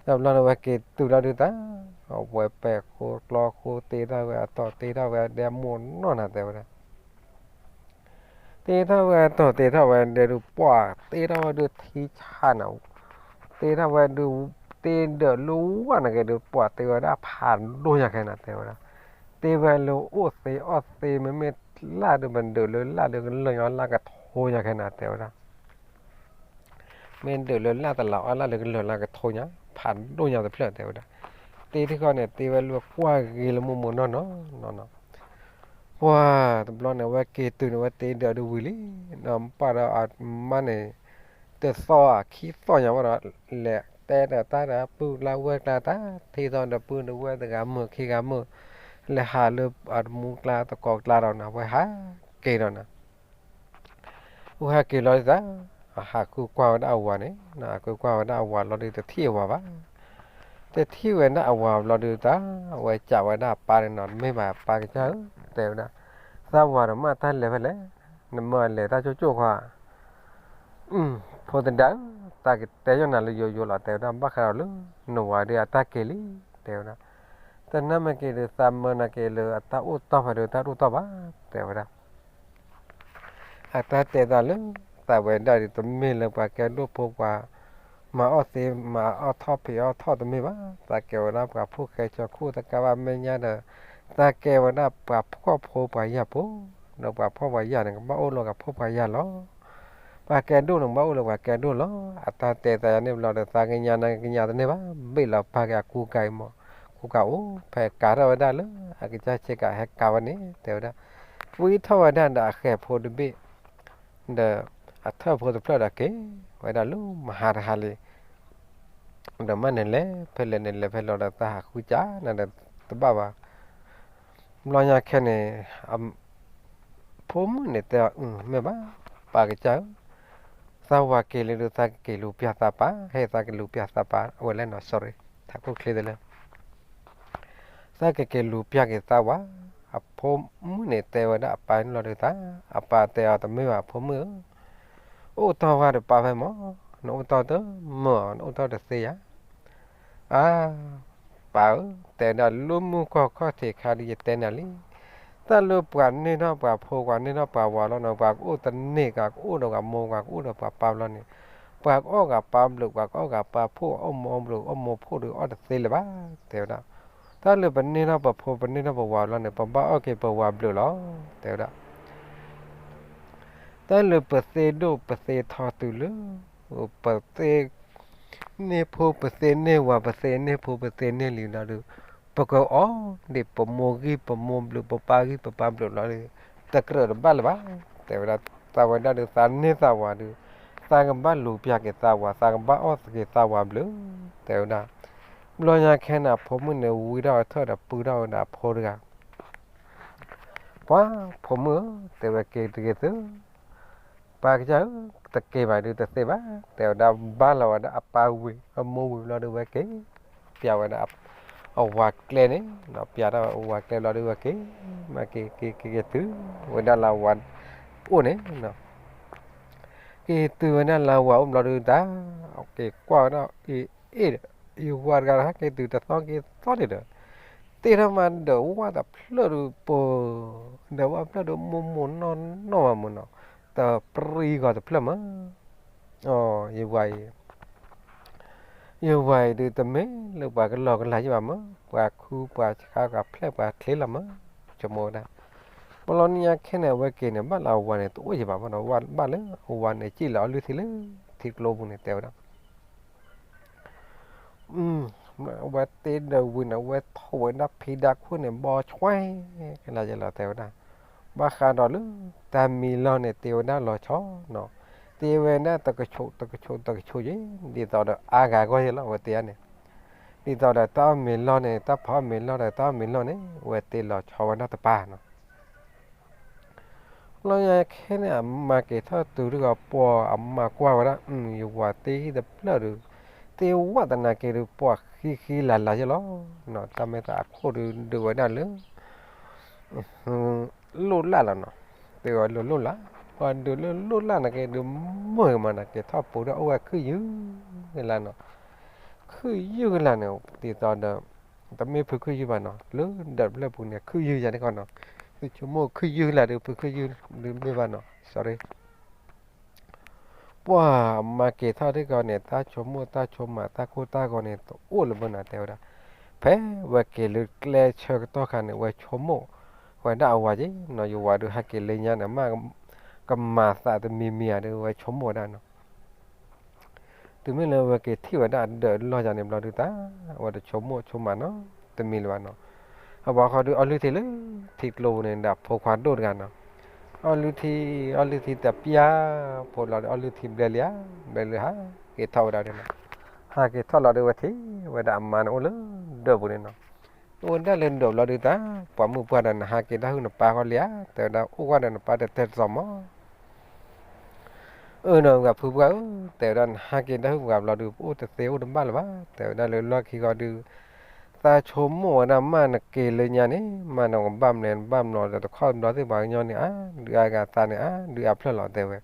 တဘျီန့ၣ် ဝဲက့ၤတုၤလီၤဒုးတၢ် အဝဲပဲာ်ဃိကျီဃိ တ့ထီၣ်ဝဲအတီၢ် တ့ထီၣ်ဝဲအဒဲမိၢ်နီၢ်နၤ တဲဝဲဒၣ် တ့ထီၣ်ဝဲအတီၢ် တ့ထီၣ်ဝဲဒဲဒုး ပှၤတ့ထီၣ်ဝဲဒုးထံဆးနၤ, တ့ထီၣ်ဝဲဒုး တ့ဒၢးလၢဝၢ်နၤက့ၤဒုး ပှၤတ့ဝဲဒၣ်ဖးဒိၣ်ညါခဲနၤ တဲဝဲဒၣ်, တ့ဝဲလၢအိၣ်သ့အီၣ်သ့ မ့မ့ၢ်လၢ်ဒုး မ့ၢ်ဒုးလၢလၢ်ဒုး ကလၢာ်ညီလၢ်ကထိညါခဲနၤ တဲဝဲဒၣ် မ့ၢ်ဒုးလၢလၢ်တလးအီၣ်လၢ်လၢကလၢာ်လၢကထိညါ ဖးဒိၣ်ညါတဖျၢၣ် တဲဝဲဒၣ်, တ့ထံဃီန့ၣ် တ့ဝဲလၢကွၢ်ဂ့ၤလၢမိၢ်မိၢ်နီၢ်နီၢ်နီၢ်နီၢ်, ပှၤတဘျီန့ၣ် ဝဲက့ၤတုၤန့ၣ် ဝဲတ့ဒၢးဒုးဝံၤလံ, ဒီးပၢ်ဒီးအမါန့ၣ် တသီၣ်ခံသီၣ်ညါဝဲဒီး လဲၤတဲဒီးတၢ်ဒီးပုၢ်လၢဝဲၢ်ကျါတၢ် ထံၣ်သီၣ်ဒီးပုၢ်ဒီးဝဲၢ်တဂၤမုာ်ခံဂၤမုာ်, လဲၤဟးလၢအတမူကျါသကိးကျါဒီးနၤ ဝဲဟးက့ၤဒီးနၤ ဝဲဟဲက့ၤလီၤဒုးတၢ်, အဟးဃုကွၢ်ဝဲဒၣ်အဝၤန့ၣ်, ဟးဃုကွၢ်ဝဲဒၣ်အဝၤလီၤဒုး တထံၣ်အဝၤဘၣ်, တထံၣ်ဝဲဒၣ်အဝၤဘျီဒုးတၢ်, ဝဲစံးဝဲဒၣ်အပၢ်န့ၣ်နီၤ, မ့ၢ်ဘၣ်ပၢ်ကစၢ်ဧၢ, တဲဝဲဒၣ်, သးဝၤဒီးမ့ၢ်တၢ်လဲၤဖဲလဲၣ်, နမ့ၢ်လဲၤတၢ်ကၠိကၠိခွါ, ဖိသဒါဧၢ, တၢ်ကတဲယိၣ်နၤလၢယိယိလီၤ တဲဝဲဒၣ်, ဘၣ်ဃးဒီးလၢ နဝၤဒုးအတၢ်က့ၤလံ, တဲဝဲဒၣ်, တနၢ်မ့ၢ်က့ၤဒုး သးမၢနၤက့ၤလၢအတၢ်အိၣ်တီၢ်ဖဲဒုး တၢ်တအိၣ်တီၢ်ဘၣ်, တဲဝဲဒၣ် အတၢ်တဲသးလၢ သးဝဲဒၣ်ဒုး တမ့ၢ်လၢပှၤကဲဒိၣ်ဖိပှၤ မၤအီၣ်သ့မၤအီၣ်ထီၣ်ဖံးအီၣ်ထီၣ်တမ့ၢ်ဘၣ်, သးကဲဝဲဒၣ်ပှၤဖိၣ်ဃဲကၠီခိၣ်သကါဘၣ်မဲာ်ညါဒီး သးကဲဝဲဒၣ်ပှၤဖှီၣ်ဖိပှၤယာ်ဖိ, ဒီးပှၤဖှီၣ်ပှၤယာ်န့ၣ် ကဘၣ်အိၣ်လီၤက့ၤပှၤဖှီၣ်ပှၤယာ်လီၤ. ပှၤကဲဒိၣ်န့ၣ် ကဘၣ်အိၣ်လီၤပှၤကဲဒိၣ်လီၤ. အတၢ်တဲသးယၤန့ၣ်ဘျီဒီး သးကညးနၤကညးတန့ၢ်ဘၣ်, ဘ့ၣ်လီၤပာ်က့ၤအကူကၤအံၤမး, ကူကၤအိၣ်ဖဲကၤထီၣ်ဝဲဒၣ်လၢ အကစၢ်ဆ့ကၤဟဲကၤဝဲန့ၣ် တဲဝဲဒၣ်, ဝံထီၣ်ဝဲဒၣ်ဒီးအဃဲၤဖိတဘ့ၣ် ဒီးအထၢၣ်ဖိတဖျၢၣ်ဒီးက့ၤဝဲဒၣ်လၢမဟါတဟါလံ, ဒီးမ့ၢ်န့ၣ်လဲၤဖဲလဲၣ်န့ၣ်လဲၤဖဲလဲၣ်ဒီး သးဟးဃုကၠးနၤဒီးတဘၣ်ဘၣ်. ဘျီညါခဲန့ၣ် ဖိမုၣ်န့ၣ်တဲအီၤ, မ့ၢ်ဘၣ်, ပၢ်ကစၢ်ဧၢ, သးဝၤက့ၤလံဒီး သးကက့ၤလူၤပျၢ်သးပၢ်, ဟဲသးကလူၤပျၢ်သးပၢ်, အဝဲလဲၣ်နီၤ sorry, ထးခိၣ်ချ့သလၢ သးကက့ၤလူၤပျၢ်က့ၤသးဝၤ. အဖိမုၣ်န့ၣ်တဲဝဲဒၣ်အပၢ်န့ၣ်လီၤဒီးသး, အပၢ်တဲအီၤတမ့ၢ်ဘၣ် ဖိမုၣ်ဧၢ, အိၣ်တီၢ်ဝဲဒီးပၢ်ဖဲမး, နအိၣ်တီၢ်တမုာ်, နအိၣ်တီၢ်တသ့ယၤ. အါ, ပၢ်ဧၢ, တဲဒၣ်လၢမုၢ်ကီၢ်ခီၣ်ထံးခါဒီးယတဲနၤလံ, တၢ်လၢပှၤန့ၢ်ထီၣ်ပှၤဖိပှၤန့ၢ်ထီၣ်ပှၤဝၤလီၤန့ၣ် ပှၤကအိၣ်တန့ၢ်ကး ကအိၣ်ဒီးပှၤမိၢ်ပှၤကအိၣ်ဒီးပှၤပၢ်ဘျီန့ၣ်, ပှၤကအီၣ်ကးပၢ်ဘျုး ပှၤကအီၣ်ကးပၢ်ဖှီၣ် အီၣ်မိၢ်ဘျုးအီၣ်မိၢ်ဖှီၣ်ဒီးအီၣ်တသ့လၢၤဘၣ်, တဲဝဲဒၣ်. တၢ်လၢပန့ၢ်ထီၣ်ပဖိပန့ၢ်ထီၣ်ပဝၤလီၤန့ၣ် ပဘၣ်အီၣ်က့ၤပဝၤဘျုးလီၤ, တဲဝဲဒၣ်. တၢ်လၢပသ့ဒိၣ်ပသ့ထီတုၤလၢ ပသ့န့ၢ်ဖိပသ့န့ၢ်ဝၤ ပသ့န့ၢ်ဖိပသ့န့ၢ်လံၤလီၤဒီး ပကအီၣ်ဒံးပမိၢ်ဂံၢ်ပမိၢ်ဘျုး ပပၢ်ဂံၢ်ပပၢ်ဘျုးလီၤဒီး တကြၢးတဘၣ်လၢၤဘၣ်, တဲဝဲဒၣ်. သးဝဲဒၣ်ဒီး သးန့ၢ်သးဝၤဒီး သးကဘၣ်လူၤပျၢ်က့ၤသးဝၤ သးကဘၣ်အီၣ်က့ၤသးဝၤဘျုး, တဲဝဲဒၣ်. ဘျီညါခဲန့ၣ် အဖိမုၣ်န့ၣ်ဝံထီၣ်အထၢၣ်ဒီးပုၢ်ထီၣ်ဝဲဒၣ်အဖိတဂၤ ပှၤဖိမုၣ်ဧၢ, တဲဝဲက့ၤတဂ့ၤသု, ပၢ်ကစၢ်ဧၢ, တက့ၤဘၣ်ဒုးတသ့ဘၣ်, တဲဝဲဒၣ်. ဘၣ်လီၤဝဲဒၣ်အပၢ်ဝံၤ အမိၢ်ဝံၤဘျီဒုးဝဲက့ၤ ပျၢ်ဝဲဒၣ်အဝၤကျဲန့ၣ်, ပျၢ်ထီၣ်ဝဲအဝၤကျဲဘျီဒုးဝဲက့ၤ မၤက့ၤက့ၤက့ၤက့ၤတုၤဝဲဒၣ်လၢ အိၣ်န့ၣ် က့ၤတုၤဝဲဒၣ်လၢဝၤအိၣ်ဘျီဒုးတၢ်, က့ၤကွၢ်ဝဲဒၣ်အ့ၣ်အ့ၣ်ဒီး ယဝၤတဂၤဒီး ဟဲက့ၤတုၤတသီက့ၤသီန့ၣ်ဒီး တ့ထီၣ်မးဒီးဝၣ်တဖျၢၣ်ဒုးပၢၤ, ဒီးဝၣ်ဖျၢၣ်ဒုးမိၢ်မိၢ်နီၢ်နီၢ်မးမးနီၤ, တပြံဂီၤတဖျၢၣ်မး, အ ယဝၤအံၤ ယဝၤအံၤဒုးတမ့ၢ်လၢပှၤကလီကလီယဲၢ်ဘၣ်မး, ပှၤခူပှၤဆါပှၤဖျဲၣ်ပှၤချ့လီၤမး, ဆိကမိၣ်ဝဲဒၣ်. ပလီၤနံၤညါခဲန့ၣ် အဝဲက့ၤန့ၣ် ဘၣ်လၢအဝၤန့ၣ် တအိၣ်ယဲၢ်ဘၣ်မးနီၤ, ဘၣ်လၢအဝၤန့ၣ် စံၣ်လီၤအီၣ်လုၢ်ထံလၢထံကျိပူၤန့ၣ် တဲဝဲဒၣ်. အဝဲတ့ဒီးဝံၤန့ၣ် အဝဲထီၣ်ဝဲဒၣ်ဖံးဒါခိၣ်န့ၣ် ဘီဆွဲကလါယဲၢ်လီၤ တဲဝဲဒၣ်. ဘၣ်ဃးဒီးလၢတၢ်မံၤလီၢ်န့ၣ် တ့ဝဲဒၣ်လီၤဆီနီၤ, တ့ဝဲဒၣ်တကဆိးတကဆိးတကဆိးယဲၢ်, ဒ်သိးဒီးအါဂၤဂီၢ်ယဲၢ်လီၤ အဝဲတ့န့ၣ်, ဒ်သိးဒီးတၢ်အီၣ်မ့ၤလီၢ်န့ၣ် တၢ်ဖးအီၣ်မ့ၤလီၢ်ဒီးတၢ်အီၣ်မ့ၤလီၢ်န့ၣ် အဝဲတ့လီၤဆီဝဲဒၣ်တပၤနီၤ. လီၤညါခဲန့ၣ် အမၤက့ၤထီၣ်တုၤဒုးဂီၤပှၤအမၤကွၢ်ဝဲဒၣ် ယဝၤတ့ဟံၣ်တဖျၢၣ်ဒုး, တ့ဝဲသနာ်က့ဒုး ပှၤဃံဃံလၤလၤယဲၢ်လီၤ. တၢ်မ့ၢ်သးအခိၣ်ဒုးဒုးဝဲဒၣ်လၢ လိၣ်လၢ်လီၤနီၤ, တ့ဝဲလၢလိၣ်လၢ်, ပှၤဒုးလၢလိၣ်လၢ်နာ်က့ဒုး မုာ်မးနာ်က့ ထီၣ်ပူၤဒီးအိၣ်ဝဲခုၣ်ယုၢ်ကလါနီၤ, ခုၣ်ယုၢ်ကလါန့ၣ် ဒ်သိးဒီး တမ့ၢ်ဖုခုၣ်ယုၢ်ဘၣ်နီၤ, လၢဒၢးတဖျၢၣ်ပူၤန့ၣ် ခုၣ်ယုၢ်ယၤန့ၣ်ကီးနီၤ, သုဆိကမိၣ်ခုၣ်ယုၢ်ကလါဒုး ဖုခုၣ်ယုၢ်ဒုးမ့ၢ်ဘၣ်နီၤ sorry. ပှၤမၤက့ၤထီၣ်ဒ်ဂီၤန့ၣ် တၢ်ဆိကမိၣ်တၢ်ဆိကမး တၢ်ကိၢ်တၢ်ဂီၤန့ၣ် တအိၣ်လၢၤဘၣ်နီၤ တဲဝဲဒၣ်. ဖဲဝဲက့ၤလၢကျဲဆၢကတီၢ်ခါန့ၣ် ဝဲဆိကမိၣ်ဝဲဒၣ်အဝၤက့နီၤ, ယဝၤဒုးဟဲက့ၤလၢညါန့ၣ် မ့ၢ်ကမၤသးတမံၤမံၤဧါဒီး ဝဲဆိကမိၣ်ဝဲဒၣ်နီၤ. တုၤမ့ၢ်လၢဝဲက့ၤထံၣ်ဝဲဒၣ်အဒၢးလီၢ်ယၤန့ၣ်ဘျီဒုးတၢ် အဝဲတဆိကမိၣ်ဆိကမးနီတမံၤလၢၤဘၣ်နီၤ. အဝၤဃီဒုးအီလုၢ်ထံလၢထံကျိပူၤန့ၣ် ဒီးဖိခွါဒိၣ်တဂၤနီၤ, အီလုၢ်ထံ အီလုၢ်ထံတပျၢ်ဖိလီၤဒီး အီလုၢ်ထံဘျဲလံဧါ, ဘျဲလၢဟးက့ၤထီၣ်ဝဲဒၣ်န့ၣ်နီၤ. ဟးက့ၤထီၣ်လီၤဒုးဝဲထံၣ်ဝဲဒၣ်အမါန့ၣ်အိၣ်လၢဒၢးပူၤန့ၣ်နီၤ. အိၣ်ဝဲဒၣ်လၢဒၢးဘျီဒုးတၢ် ပှၤမုၣ်ပှၢ်ဒီး နဟးက့ၤတၢ်ဟုၣ်နပၢ်ဃီလံဧါ, တဲဝဲဒၣ်. အိၣ်ဝဲဒီးနပၢ်တတဲတသီမး အၢၣ်နီၤ ပှၤဖုပှၢ်ဧၢ, တဲဝဲဒၣ် နဟးက့ၤတၢ်ဟုၣ်ပှၤဘျီဒုး ပအိၣ်တသ့အိၣ်တဘၣ်လၢၤဘၣ်, တဲဝဲဒၣ်လၢလီၢ်ခံဃီဒုး သးဆိကမိၣ်ဝဲဒၣ်မးနက့ၤလၢညါန့ၣ် မးနီၤကဘၣ်မလဲၤဘၣ်မလီၤဒီး တခီတဘျီသ့ၣ်ပှၤကညီန့ၣ် အါ ဒုးအါဂၤသးန့ၣ် အါ ဒုးအါဖျၢၣ်လီၤ တဲဝဲ.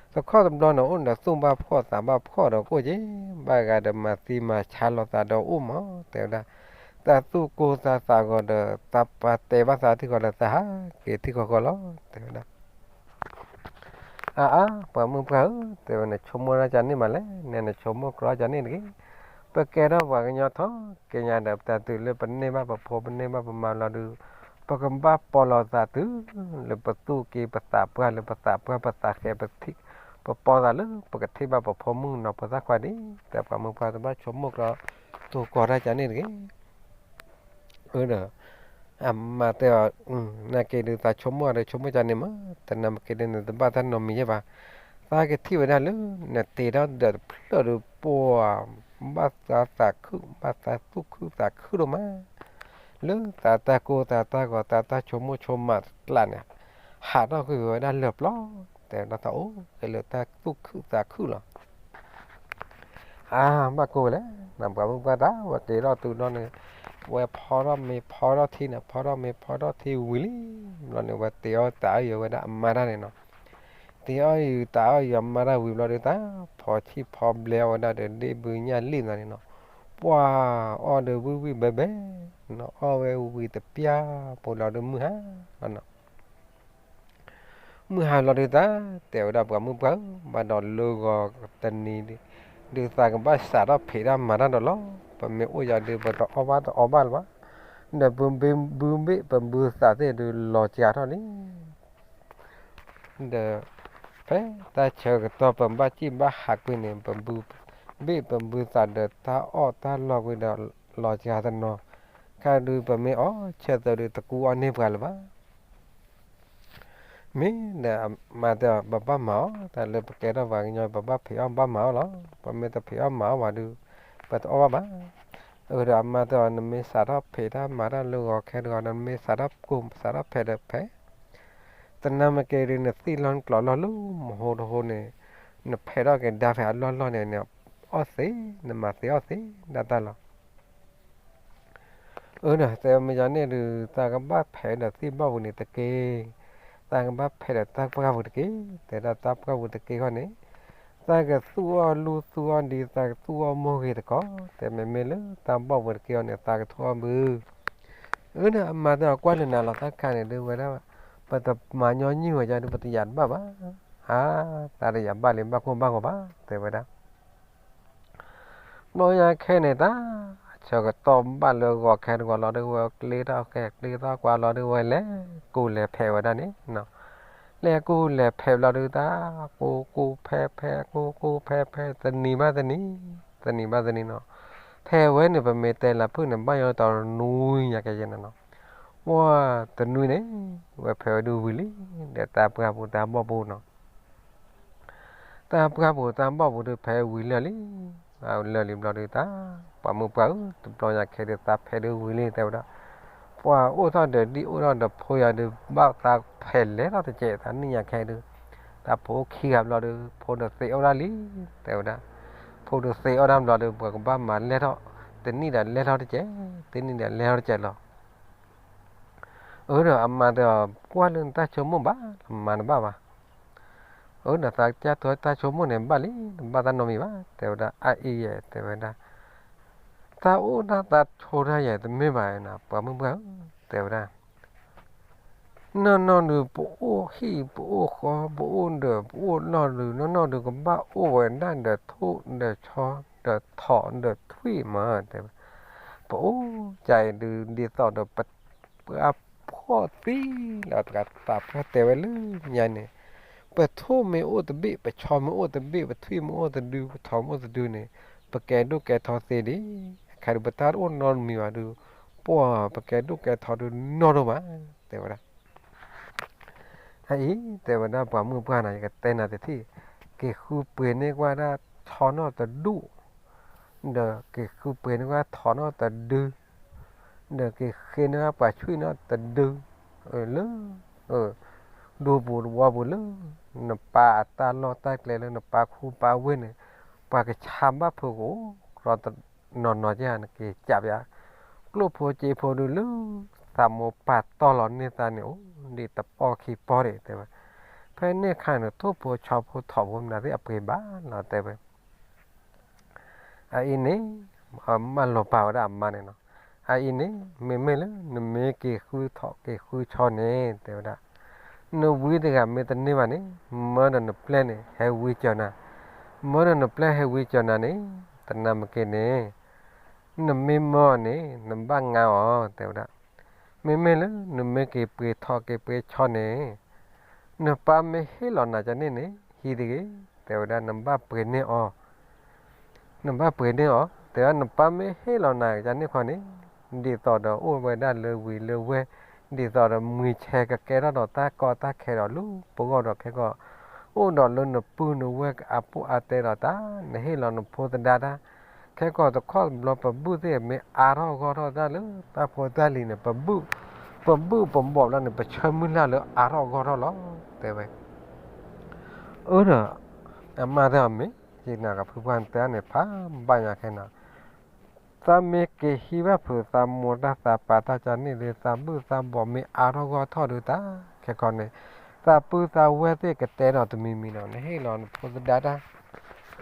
တခီတဘျီန့ၣ် အိၣ်ဒီးသူၣ်ဘၣ်ဖှီၣ်သးဘၣ်ဖှီၣ်ဒီးကအိၣ်က့ၤ ဘၣ်ဂၤဒီးမၤသံမၤဆါလိာ်သးဒီးအိၣ်မး တဲဝဲဒၣ်. သးသူၣ်ကိၢ်သးသးဂီၤဒီး သးပာ်တဲဘၣ်သးထံၣ်ဃီဒီး သးဟးက့ၤထံၣ်ဃီဃီလီၤ တဲဝဲဒၣ်. အါအါ ပှၤမုၣ်ပှၢ်ဧၢ, တဲဝဲ နဆိကမိၣ်ဒၣ်ကန့ၣ်မးလဲၣ်, နဲနဆိကမိၣ်ကြီကန့ၣ်တဂ့ၤ. ပကဲထီၣ်ပှၤကညီထီၣ်က့ၤညါဒီး ပတၢ်တုၤလၢပန့ၢ်ဘၣ်ပဖိ ပန့ၢ်ဘၣ်ပမါလီၤဒုး, ပကဘၣ်ပီလီၤသးတုၤလၢပသူၣ်က့ ပသးပှၢ်လၢပသးပှၢ် ပသးဃဲ ပထံၣ် ပပီသးလၢပကထံၣ်ဘၣ်ပဖိမုၣ်ကနီၤဖိသၣ်ခွါဒံး, တဲပှၤမုၣ်ပှၢ်တဘၣ်ဆိကမိၣ်ကြီ သူကီတၢ်ကန့ၣ်တဂ့ၤ. အၢဒီး အမါတဲအီၤ, နာ်က့ဒုးသးဆိကမိၣ်ဒီးဆိကမိၣ်ကန့ၣ်မး, တနၢ်မ့ၢ်က့ဒုး နတဘၣ်တၢ်နီတမံၤယဲဘၣ်. သးကထံၣ်ဝဲဒၣ်လၢ နတ့ထီၣ်ဒီးတဖျၢၣ်ဒီး ပှၤ ဘၣ်သးသးခု, ဘၣ်သးသူၣ်ခုသးခုဒိၣ်မး, လၢသးတၢ်ကိၢ်သးတၢ်ဂီၤ သးတၢ်ဆိကမိၣ်ဆိကမးတကျးန့ၣ်, ဟးထီၣ်ကွံာ်ဝဲဒၣ်လၢာ်ပျီ, တဲဒၣ်သးအိၣ်က့ၤလၢတၢ်သူၣ်ခုသးခုလီၤ. အါ ဘၣ်ကိၢ်ဝဲလဲၣ်, နပှၤမုၣ်ပှၢ်တၢ် ဝဲက့ၤထီၣ်တုၤဒီးန့ၣ်, ဝဲဖီထီၣ်မ့ၤဖီထီၣ်ထံန့ၣ် ဖီထီၣ်မ့ၤဖီထီၣ်ထံဝံၤလံ, ဘျီန့ၣ် ဝဲတ့အီၣ်သးအၢယီၤဝဲဒၣ်အမါတၢ်န့ၣ်နီၤ, တ့အီၣ်ယုာ်သးအၢယီၤအမါတၢ်ဝံၤဘျီဒုး သးဖီဆံၣ်ဖီဘျဲအီၣ်ဝဲဒၣ်ဒီး ဒ့ၣ်ဘုညၣ်လံၣ်နီၤန့ၣ်နီၤ, ပှၤအီၣ်ဒီးဝံၣ်ဝံၣ်ဘဲဘဲ, နီၤအီၣ်ဝဲဝံၤတပျၢ်ဖိလီၤဒုး မုၢ်ဟါလီၤနီၤ မုၢ်ဟါလီၤဒုးသး တဲဝဲဒၣ်ပှၤမုၣ်ပှၢ်ဧၢ, ဘၣ်ဒီးလၢဂီၤတနံၤဒုး ဒုးသးကဘၣ်စးထီၣ်ဖံးတၢ်မၤတၢ်ဒီးလီၤ. ပမ့ၢ်အိၣ်ယၤဒုး ပတအီၣ်ဘၣ်တအီဘၣ်လၢၤဘၣ်, ဒီးပဘုဘ့ၣ်ပဘုသးသ့ၣ်ဒုးလီၤစှၤထီၣ်လံ. ဒီး ဖဲတၢ်ဆၢကတီၢ်ပဘၣ်စံၣ်ဘၣ်ဟးကွံာ်န့ၣ် ပဘုဘ့ၣ်ပဘုသးဒီးတၢ်အီၣ်တၢ်လီၤကွံာ်ဒီးလီၤစှၤတနီၤ, ခါဒုးပမ့ၢ်အီၣ်ဆၢသၢဒုး တကူအီၣ်န့ၢ်ပှၤလၢၤဘၣ်. မ့ၢ်ဒီးအမါတဲအီၤ ပဘၣ်မၤအီၤ တၢ်လၢပကဲထီၣ်ပှၤကညီ ပဘၣ်ဖံးအီၣ်ဘၣ်မၤအီၣ်လီၤ. ပမ့ၢ်တဖံးအီၣ်မၤအီၣ်ဘၣ်ဒုး ပတအီၣ်ဘၣ်ဘၣ်. အၢဒီးအမါတဲအီၤ နမ့ၢ်စးထီၣ်ဖံးတၢ်မၤတၢ်လၢဂီၤခဲတဂီၤ နမ့ၢ်စးထီၣ်ကိၢ်စးထီၣ်ဖဲးဒီးဖဲး တနၢ်မ့ၢ်က့ဒုး နသံၣ်လီၤနကျိးလီၤလၢမဟိတဟိန့ၣ်, နဖဲးထီၣ်က့ၤဒါဖဲးအလီၢ်လီၢ်န့ၣ် နအီၣ်သ့, နမၤသ့အီၣ်သ့ဒၣ်တၢ်လီၤ. အၢဒီးတဲမ့ၢ်ယၤန့ၣ်ဒုး သးကဘၣ်ဖဲးဒီးသ့ၣ်ဘီၣ်ပူၤန့ၣ်တက့ၢ်. သးကဘၣ်ဖဲးဒီးတၢ်ပှၢ်ပူၤတက့ၢ်. တဲဒၣ်တၢ်ပှၢ်ပူၤတက့ၢ်ခီန့ၣ်, သးကသူၣ်အီၣ်လူသူၣ်အီၣ်ဒံး သးကသူၣ်အီၣ်မိၢ်ဂ့ၤတကီး, တဲမ့မ့ၢ်လၢတၢ်ဘီၣ်ပူၤတက့ၢ်အီၤန့ၣ် သးကသူၣ်အီၣ်ဘု အၢဒီးအမါတဲအီၤ ကွၢ်လၢနၤလီၤ တၢ်ခါန့ၣ်ဒုးဝဲဒၣ်, ပတမၤညီနုၢ်ဝဲယၤဒုး ပတယာ်တဘၣ်ဘၣ်. အါ, တၢ်တယာ်ဘၣ်လံ ဘၣ်ကိၢ်ဘၣ်ဂီၤဘၣ် တဲဝဲဒၣ်. ဘျီညါခဲန့ၣ်တၢ်, ဆၢကတီၢ်ဘၣ်လၢဂီၤခဲတဂီၤလီၤဒုး ဝဲကျ့ထီၣ်ခဲ ကျ့ထီၣ်ကွၢ်လီၤဒုး ဝဲလဲၤကူၣ်လဲၤဖဲးဝဲဒၣ်န့ၣ်, လဲၤကူၣ်လဲၤဖဲးဘျီဒုးတၢ်, ကူၣ်ကူၣ်ဖဲးဖဲး ကူၣ်ကူၣ်ဖဲးဖဲး တနံၤဘၣ်တနံၤ, တနံၤဘၣ်တနံၤနီၤ, ဖဲးဝဲန့ၣ် ပမ့ၢ်တဲလၢဖုၣ်န့ၣ် ဘၣ်ယီၤတနွံညါကဲယဲၢ်န့ၣ်နီၤ, ဝဲတနွံန့ၣ်, ဝဲဖဲးဝဲဒုးဝံၤလံ, ဒီးတၢ်ပှၢ်ပူၤတၢ်ဘီၣ်ပူၤနီၤ တၢ်ပှၢ်ပူၤတၢ်ဘီၣ်ပူၤဒုးဖဲးဝံၤလၢာ်လံ, လၢာ်လံဘျီဒုးတၢ်, ပှၤမုၣ်ပှၢ်ဧၢ တဘျီညါခဲဒုးသးဖဲးဒုးဝံၤလံတဲဝဲဒၣ်, ပှၤအိၣ်ထီၣ်ဒီးဒံၣ်အိၣ်ထီၣ်ဒီးဖိယၤဒုး ဘၣ်သးဖဲးလဲၤထီၣ်တကဲး တနံၣ်ညါခဲဒုး, တၢ်ဖိခံဂၤဘျီဒုး ဖိဒုးသ့အီၣ်ဒၣ်လံ, တဲဝဲဒၣ်, ဖိဒုးသ့အီၣ်ဒၣ်ဘျီဒုး ပှၤကဘၣ်မၤလဲၤထီၣ်, တနံၣ်ဒီးလဲၤထီၣ်တကဲး, တနံၣ်ဒီးလဲၤထီၣ်တကဲးလီၤ. အၢဒီးအမါတဲအီၤ ကွၢ်လၢနတၢ်ဆိကမိၣ်ဘၣ် မၤတဘၣ်ဘၣ်. အၢဒီးသးကစၢ်ထိတၢ်ဆိကမိၣ်န့ၣ်ဘၣ်လံ, တဘၣ်တၢ်နီတမံၤဘၣ် တဲဝဲဒၣ်, အအံၤယဲၢ် တဲဝဲဒၣ်, တၢ်အိၣ်ဒၣ်တၢ်ဆိဒၣ်ယဲၢ်တမ့ၢ်ဘၣ်နီၤ ပှၤမုၣ်ပှၢ်ဧၢ တဲဝဲဒၣ် နီၢ်နီၢ်ဒုး ပအိၣ်ဟံၣ် ပအိၣ်ဃီ ပအိၣ်ဒၢး ပအိၣ်လီၢ်ဒုး နီၢ်နီၢ်ဒုး ကဘၣ်အိၣ်ဝဲဒၣ်ဒီးထိၣ်ဒီးဆီ ဒီးထိးဒီးထွံၣ်မး တဲဝဲ, ပအိၣ်ကၢ်အံၤဒုး ဒ်သိးဒီး ပှၤဖှီၣ်သံလီၤ ပှၤသးပှၢ်တဲဝဲလၢညါန့ၣ်, ပထိၣ်မ့ၢ်အိၣ်တဘ့ၣ် ပဆီမ့ၢ်အိၣ်တဘ့ၣ် ပထွံၣ်မ့ၢ်အိၣ်တဒု ပထိးမ့ၢ်အိၣ်တဒုန့ၣ် ပကဲဒိၣ်ကဲထီသ့ဒံး, ခဲဒုးပတၢ်တအိၣ်နီတမံၤဘၣ်ဒုး, ပှၤပကဲဒိၣ်ကဲထီဒုးနီတမံၤဘၣ် တဲဝဲဒၣ်. အအံၤ တဲဝဲဒၣ်ပှၤမုၣ်ပှၢ်နီၤ ယကတဲနၤတထံၣ်, က့ၤဃုပှ့ၤန့ၢ်ကွၢ်ဒၣ်ဆီနီၢ်တဒူၣ်, ဒီးက့ၤဃုပှ့ၤန့ၢ်ကွၢ်ထိးနီၢ်တဒု, ဒီးက့ၤဃ့န့ၢ်ကွၢ်ပှၤဆွံၣ်နီၢ်တဒု, လၢ ဒူပူၤတဝီပူၤလၢ နပၢ်အတၢ်လီၢ်တၢ်ကျဲလၢနပၢ်ခူပၢ်ဝ့ၢ်န့ၣ်, ပှၤကဆါဘၣ်ဖုးကအိၣ် နီၢ်နီၢ်ကဲ နက့ၤကးပျး, ကျိၣ်ဖိစ့ဖိဒုးလၢ သးမိၢ်ပၢ်တီၢ်လီၤန့ၢ်သးန့ၣ် အိၣ်ဒံးတပီၢ်ခံပီၢ်ဒံး တဲဝဲ, ဖဲန့ၣ်အခါန့ၣ် ထိၣ်ဖိဆီဖိထိးဖိမနုၤသ့ၣ်အပှ့ၤဘၣ်လီၤ တဲဝဲ. အအံၤန့ၣ် မၢလီၤပာ်ဝဲဒၣ်အမါန့ၣ်နီၤ, အအံၤန့ၣ် မ့မ့ၢ်လၢနမ့ၢ်က့ၤဃုထိးက့ၤဃုဆီန့ၣ် တဲဝဲဒၣ်, နဝံတဂၤမ့ၢ်တန့ၢ်ဘၣ်န့ၣ်, မၢဒီးနပျဲၢ်န့ၣ် ဟဲဝံကၢၤနၤ, မၢဒီးနပျဲၢ်ဟဲဝံကၢၤနၤန့ၣ်, တနာ်မ့ၢ်က့ၤန့ၣ်, နမ့ၢ်မၢအီၤန့ၣ် နဘၣ်ငါအီၤ တဲဝဲဒၣ်. မ့မ့ၢ်လၢနမ့ၢ်က့ၤပှ့ၤထီၣ်က့ၤပှ့ၤဆီန့ၣ်, နပၢ်မ့ၢ်ဟ့ၣ်လီၤနၤကန့ၣ်န့ၣ် ဟံးတဂ့ၤ, တဲဝဲဒၣ် နဘၣ်ပှ့ၤန့ၢ်အီၤ နဘၣ်ပှ့ၤန့ၢ်အီၤ, တဲဝဲဒၣ် နပၢ်မ့ၢ်ဟ့ၣ်လီၤနၤကန့ၣ်ခီန့ၣ်, ဒ်သိးဒီးအိၣ်ဝဲဒၣ်လၢဝံၤလၢဝဲ, ဒ်သိးဒီးမှံၤဆဲးကကဲထီၣ်ဒီးတၢ်ကီတၢ်ခဲဒီးလၢပဂီၢ်ဒီးခဲကီၢ်, အိၣ်ဒီးလၢနပုၢ်နဝဲၢ်အပူၤအတဲဒီးတၢ်, နဟ့ၣ်လီၤနဖိသဒါတၢ်, ခဲကီၢ်တခီတဘျီ ပဘုၣ်သ့ၣ်မ့ၢ်အါထီၣ်ဂီၢ်ထီၣ်တၢ်လၢတၢ်ဖိတၢ်လံၤန့ၣ် ပဘုၣ်, ပဘုၣ်ပဘီၣ်ဘျီန့ၣ် ပဆၢမုၢ်လၢ်လၢအါထီၣ်ဂီၢ်ထီၣ်လီၤ တဲဝဲ. အၢဒီး အမါတဲအီၤမ့ၢ်, ယနာ်ကဖုပှၢ်တဲန့ၣ် ဖးဘၣ်ညါခဲန့ၣ်, သးမ့ၢ်က့ၤဟံးဘၣ်ဖုးသးမိၢ်တၢ်သးပာ်တၢ်ကန့ၣ်ဒီး သးဘုၣ်သးဘီၣ်မ့ၢ်အါထီၣ်ဂီၢ်ထီၣ်ဒီးတၢ်, ခဲကီၢ်န့ၣ်, သးပုၢ်သးဝဲၢ်သ့ၣ်ကတဲဒီးတမံၤမံၤနီၤ နဟ့ၣ်လီၤနဖိသဒါတၢ်,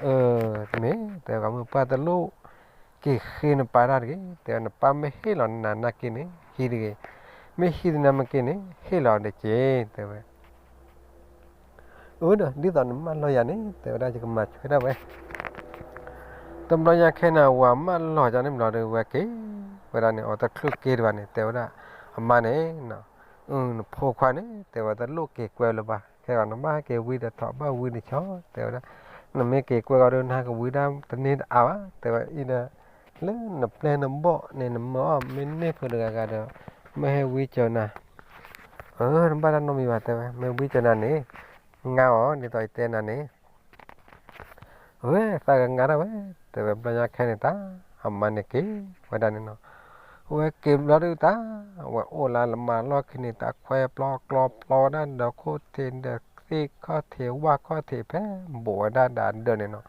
အၢ, မ့ၢ်တဲကမုၢ်ပှၢ်တလိၣ်က့ၤဃ့နပၢ်တၢ်တဂ့ၤ, တဲဝဲနပၢ်မ့ၢ်ဟ့ၣ်လီၤနၤနာ်က့န့ၣ် ဟံးတဂ့ၤ, မ့ၢ်ဟံးတနာ်မ့ၢ်က့န့ၣ် ဟ့ၣ်လီၤတက့ၢ် တဲဝဲ. အၢဒီး ဒ်သိးနမၢလီၤယၤန့ၣ် တဲဝဲဒၣ် ယကမၤဆွဲဒၣ်ဝဲ, တဘျီညါခဲန့ၣ် ဝၤမၢလီၤယၤန့ၣ်ဘျီဒီး ဝဲက့ၤဝဲဒၣ်န့ၣ် အီၤတချုးက့ၤတဘၣ်န့ၣ် တဲဝဲဒၣ် အမါန့ၣ်, နဖိခွါန့ၣ် တဲဝဲတလိၣ်က့ၤကွဲလၢၤဘၣ်, ခဲဂီၤနဘၣ်ဟဲက့ၤဝံဒီးထီၣ်ဘၣ်ဝံတဆီ တဲဝဲဒၣ်, နမ့ၢ်က့ၤကွဲဂီၤဒီး နဟဲကဝံဒၣ်တန့ၢ်တအါဘၣ် တဲဝဲအံၤဒီး, လၢနပျဲၢ်နဘီၣ်န့ၣ် နမၢအီၤ မ့ၢ်န့ၢ်ဖုးတဂၤဂၤဒီး, မ့ၢ်ဟဲဝံကၢၤနၤ, အၢ နဘၣ်တၢ်နီတမံၤဘၣ် တဲဝဲ မ့ၢ်ဝံကၢၤနၤန့ၣ်, ငါအီၤ ဒ်သိးယတဲနၤန့ၣ် အဝဲသးကငါဒၣ်ဝဲ, တဲဝဲဘျီညါခဲန့ၣ်တၢ်, အမါန့ၣ်က့ၤဝဲဒၣ်န့ၣ်နီၤ, အဝဲက့ၤဘျီဒုးတၢ်, အဝဲအိၣ်လၢလၢမၤလီၢ်ခံန့ၣ် တၢ်ခွဲးပျီကျီပျီဝဲဒၣ်ဒီးခိၣ်ထံးဒီးသ့ၣ်ခီၣ်ထံးဝၣ်ခီၣ်ထံးဖဲဘူးဝဲဒၣ်ဒီးဒၢးန့ၣ်နီၤ,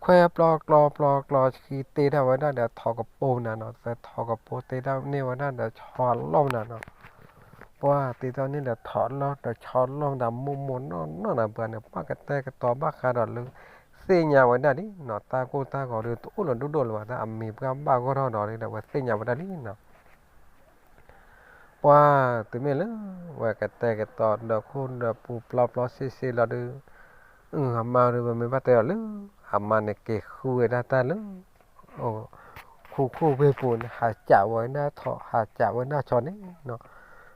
ခွဲးပျီကျီပျီကျီဆှံတ့ထီၣ်ဝဲဒၣ်ဒီးထီၣ်ကပိၤနၤနီၤ, သထီၣ်ကပိၤတ့ထီၣ်န့ၢ်ဝဲဒၣ်ဒီးဆီလီၢ်နၤနီၤ ပှၤတ့ထီၣ်န့ၢ်ဒီးထီၣ်လီၢ်ဒီးဆီလီၢ်မတၤမိၢ်မိၢ်နီၢ်နီၢ်နၤ ပှၤန့ၣ် ပှၤကတဲာ်ကတီၤဘၣ်ဃးဒီးလၢ သ့ၣ်ညါဝဲဒၣ်လံနီၤ, တၢ်ကိၢ်တၢ်ဂီၤဒီးတအိၣ်လၢၤဒိၣ်ဒိၣ်လၢၤဘၣ်, တၢ်အမံၤပှၢ်ဘၣ်ဂီၢ်ထီၣ်ဒီးလံဒီး ဝဲသ့ၣ်ညါဝဲဒၣ်လံနီၤ. ပှၤတမ့ၢ်လၢ ဝဲကတဲာ်ကတီၤဒီးခိၣ်ဒီးပူၤပျီပျီစ့စ့လီၤဒီး, အမါဒီးဝဲမ့ၢ်ဘၣ်တဲအီၤလၢ အမါန့ၣ်က့ၤဃုဝဲဒၣ်တၢ်လၢ ခိခိၣ်ဝ့ၢ်ပူၤန့ၣ် ဟးစးဝဲဒၣ်ထီၣ် ဟးစးဝဲဒၣ်ဆီန့ၣ်နီၤ,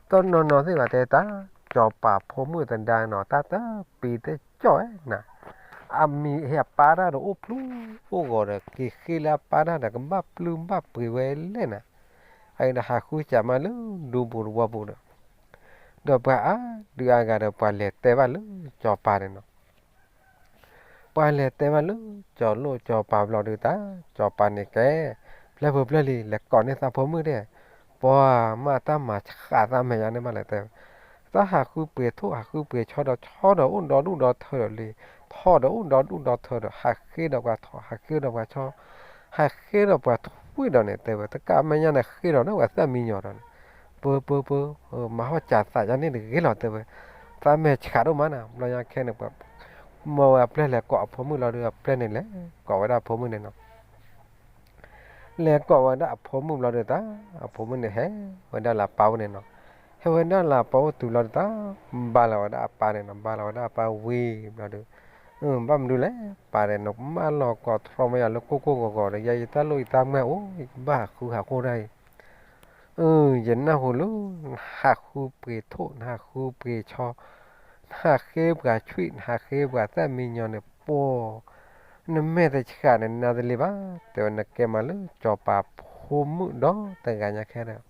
တနီၤနီၤသ့ၣ်ဂၤတဲတၢ်, စီၤပၤဖိမုၣ်သဒါနီၤ တၢ်တပံၤတကီၢ်ဝဲနၤ, အမံၤဟဲအပၢ်တၢ်ဒီးအိၣ်ဖျိအိၣ်ဂီၤဒီး က့ၤဃ့လၢအပၢ်တၢ်ဒီး ကဘၣ်ပျုၢ်ဘၣ်ပှ့ၤဝဲလဲၣ်နၤ, အအံၤဒီးဟးဃုစးမးလၢဒူပူၤတဝီပူၤဒီး ဒီးပှၤအါဒုးအါဂၤဒီး ပှၤလဲၤတဲဘၣ်လၢစီၤပၤန့ၣ်နီၤ ပှၤလဲၤတဲဘၣ်လၢစီၤလိၣ်စီၤပၤဘျီဒုးတၢ်, စီၤပၤန့ၣ်ကဲ, ဖျၢၣ်ဖိဖျၢၣ်လံ လဲၤကိးန့ၢ်သးဖိမုၣ်ဒဲး, ပှၤမ့ၢ်တၢ်မၤဆှးသးမဲာ်ညါန့ၣ်ဘၣ်လဲၣ်တဲ, တၢ်ဟးဃုပှ့ၤထိၣ် ဟးဃုပှ့ၤဆီဒီး ဆီဒီးအိၣ်ဒီဒူၣ်ဒီထၢဒီးလံ, ထီၣ်ဒီးအိၣ်ဒီဒူၣ်ဒီထၢဒီး ဟးဃ့ဒီးပှၤထီၣ် ဟးဃ့ဒီးပှၤဆီ, ဟးဃ့ဒီးပှၤထွံၣ်ဒီးန့ၣ် တဲဝဲ တကးမဲာ်ညါန့ၣ် ဃ့ဒီးန့ၢ်ပှၤသၣ်မံညီၤဒီးန့ၣ်, ပၢပၢပၢ, မၤဟီၣ်စးသးယါန့ၣ်တဂ့ၤလီၤ တဲဝဲ, သးမဲာ်ဆှးဒိၣ်မးနၤ, ဘျီညါခဲန့ၣ်ပှၤ မ့ၢ်ဝဲအပျဲၢ်လဲၤကိးအဖိမုၣ်လီၤဒီး အပျဲၢ်န့ၣ်လဲၤကိးဝဲဒၣ်အဖိမုၣ်န့ၣ်နီၤ လဲၤကိးဝဲဒၣ်အဖိမုၣ်ဘျီဒီးတၢ်, အဖိမုၣ်န့ၣ်ဟဲဝဲဒၣ်လၢအပၢ်အိၣ်န့ၣ်နီၤ, ဟဲဝဲဒၣ်လၢအပၢ်အိၣ်တုၤလီၤဒီးတၢ်, ဘါလီၤဝဲဒၣ်အပၢ်န့ၣ်နီၤ, ဘါလီၤဝဲဒၣ်အပၢ်ဝံၤဘျီဒီး, ဘၣ်မနုၤလဲၣ်, ပၢ်ဒီး နကမၢလီၤကိးထီၣ်မ့ၢ်ယၤလၢကိၢ်ကိၢ်ဂီၤဂီၤဒီး ယဲယတၢ်လိၣ်ယတၢ်မၢအိၣ် ယကဘၣ်ဟးဃုဟးဃိတၢ်အံၤ အၢ ယနၢ်ဟူလၢ နဟးဃုပှ့ၤထိၣ် နဟးဃုပှ့ၤဆီ, နဟးဃ့ပှၤထွံၣ် နဟးဃ့ပှၤသၣ်မံညီၤန့ၣ် ပှၤ, နမဲာ်တဆှးန့ၣ် နၤတလံၤဘၣ်, တဲဝဲ နကဲမးလၢစီၤပၤဖိမုၣ်ဒီတဂၤညါခဲဒီး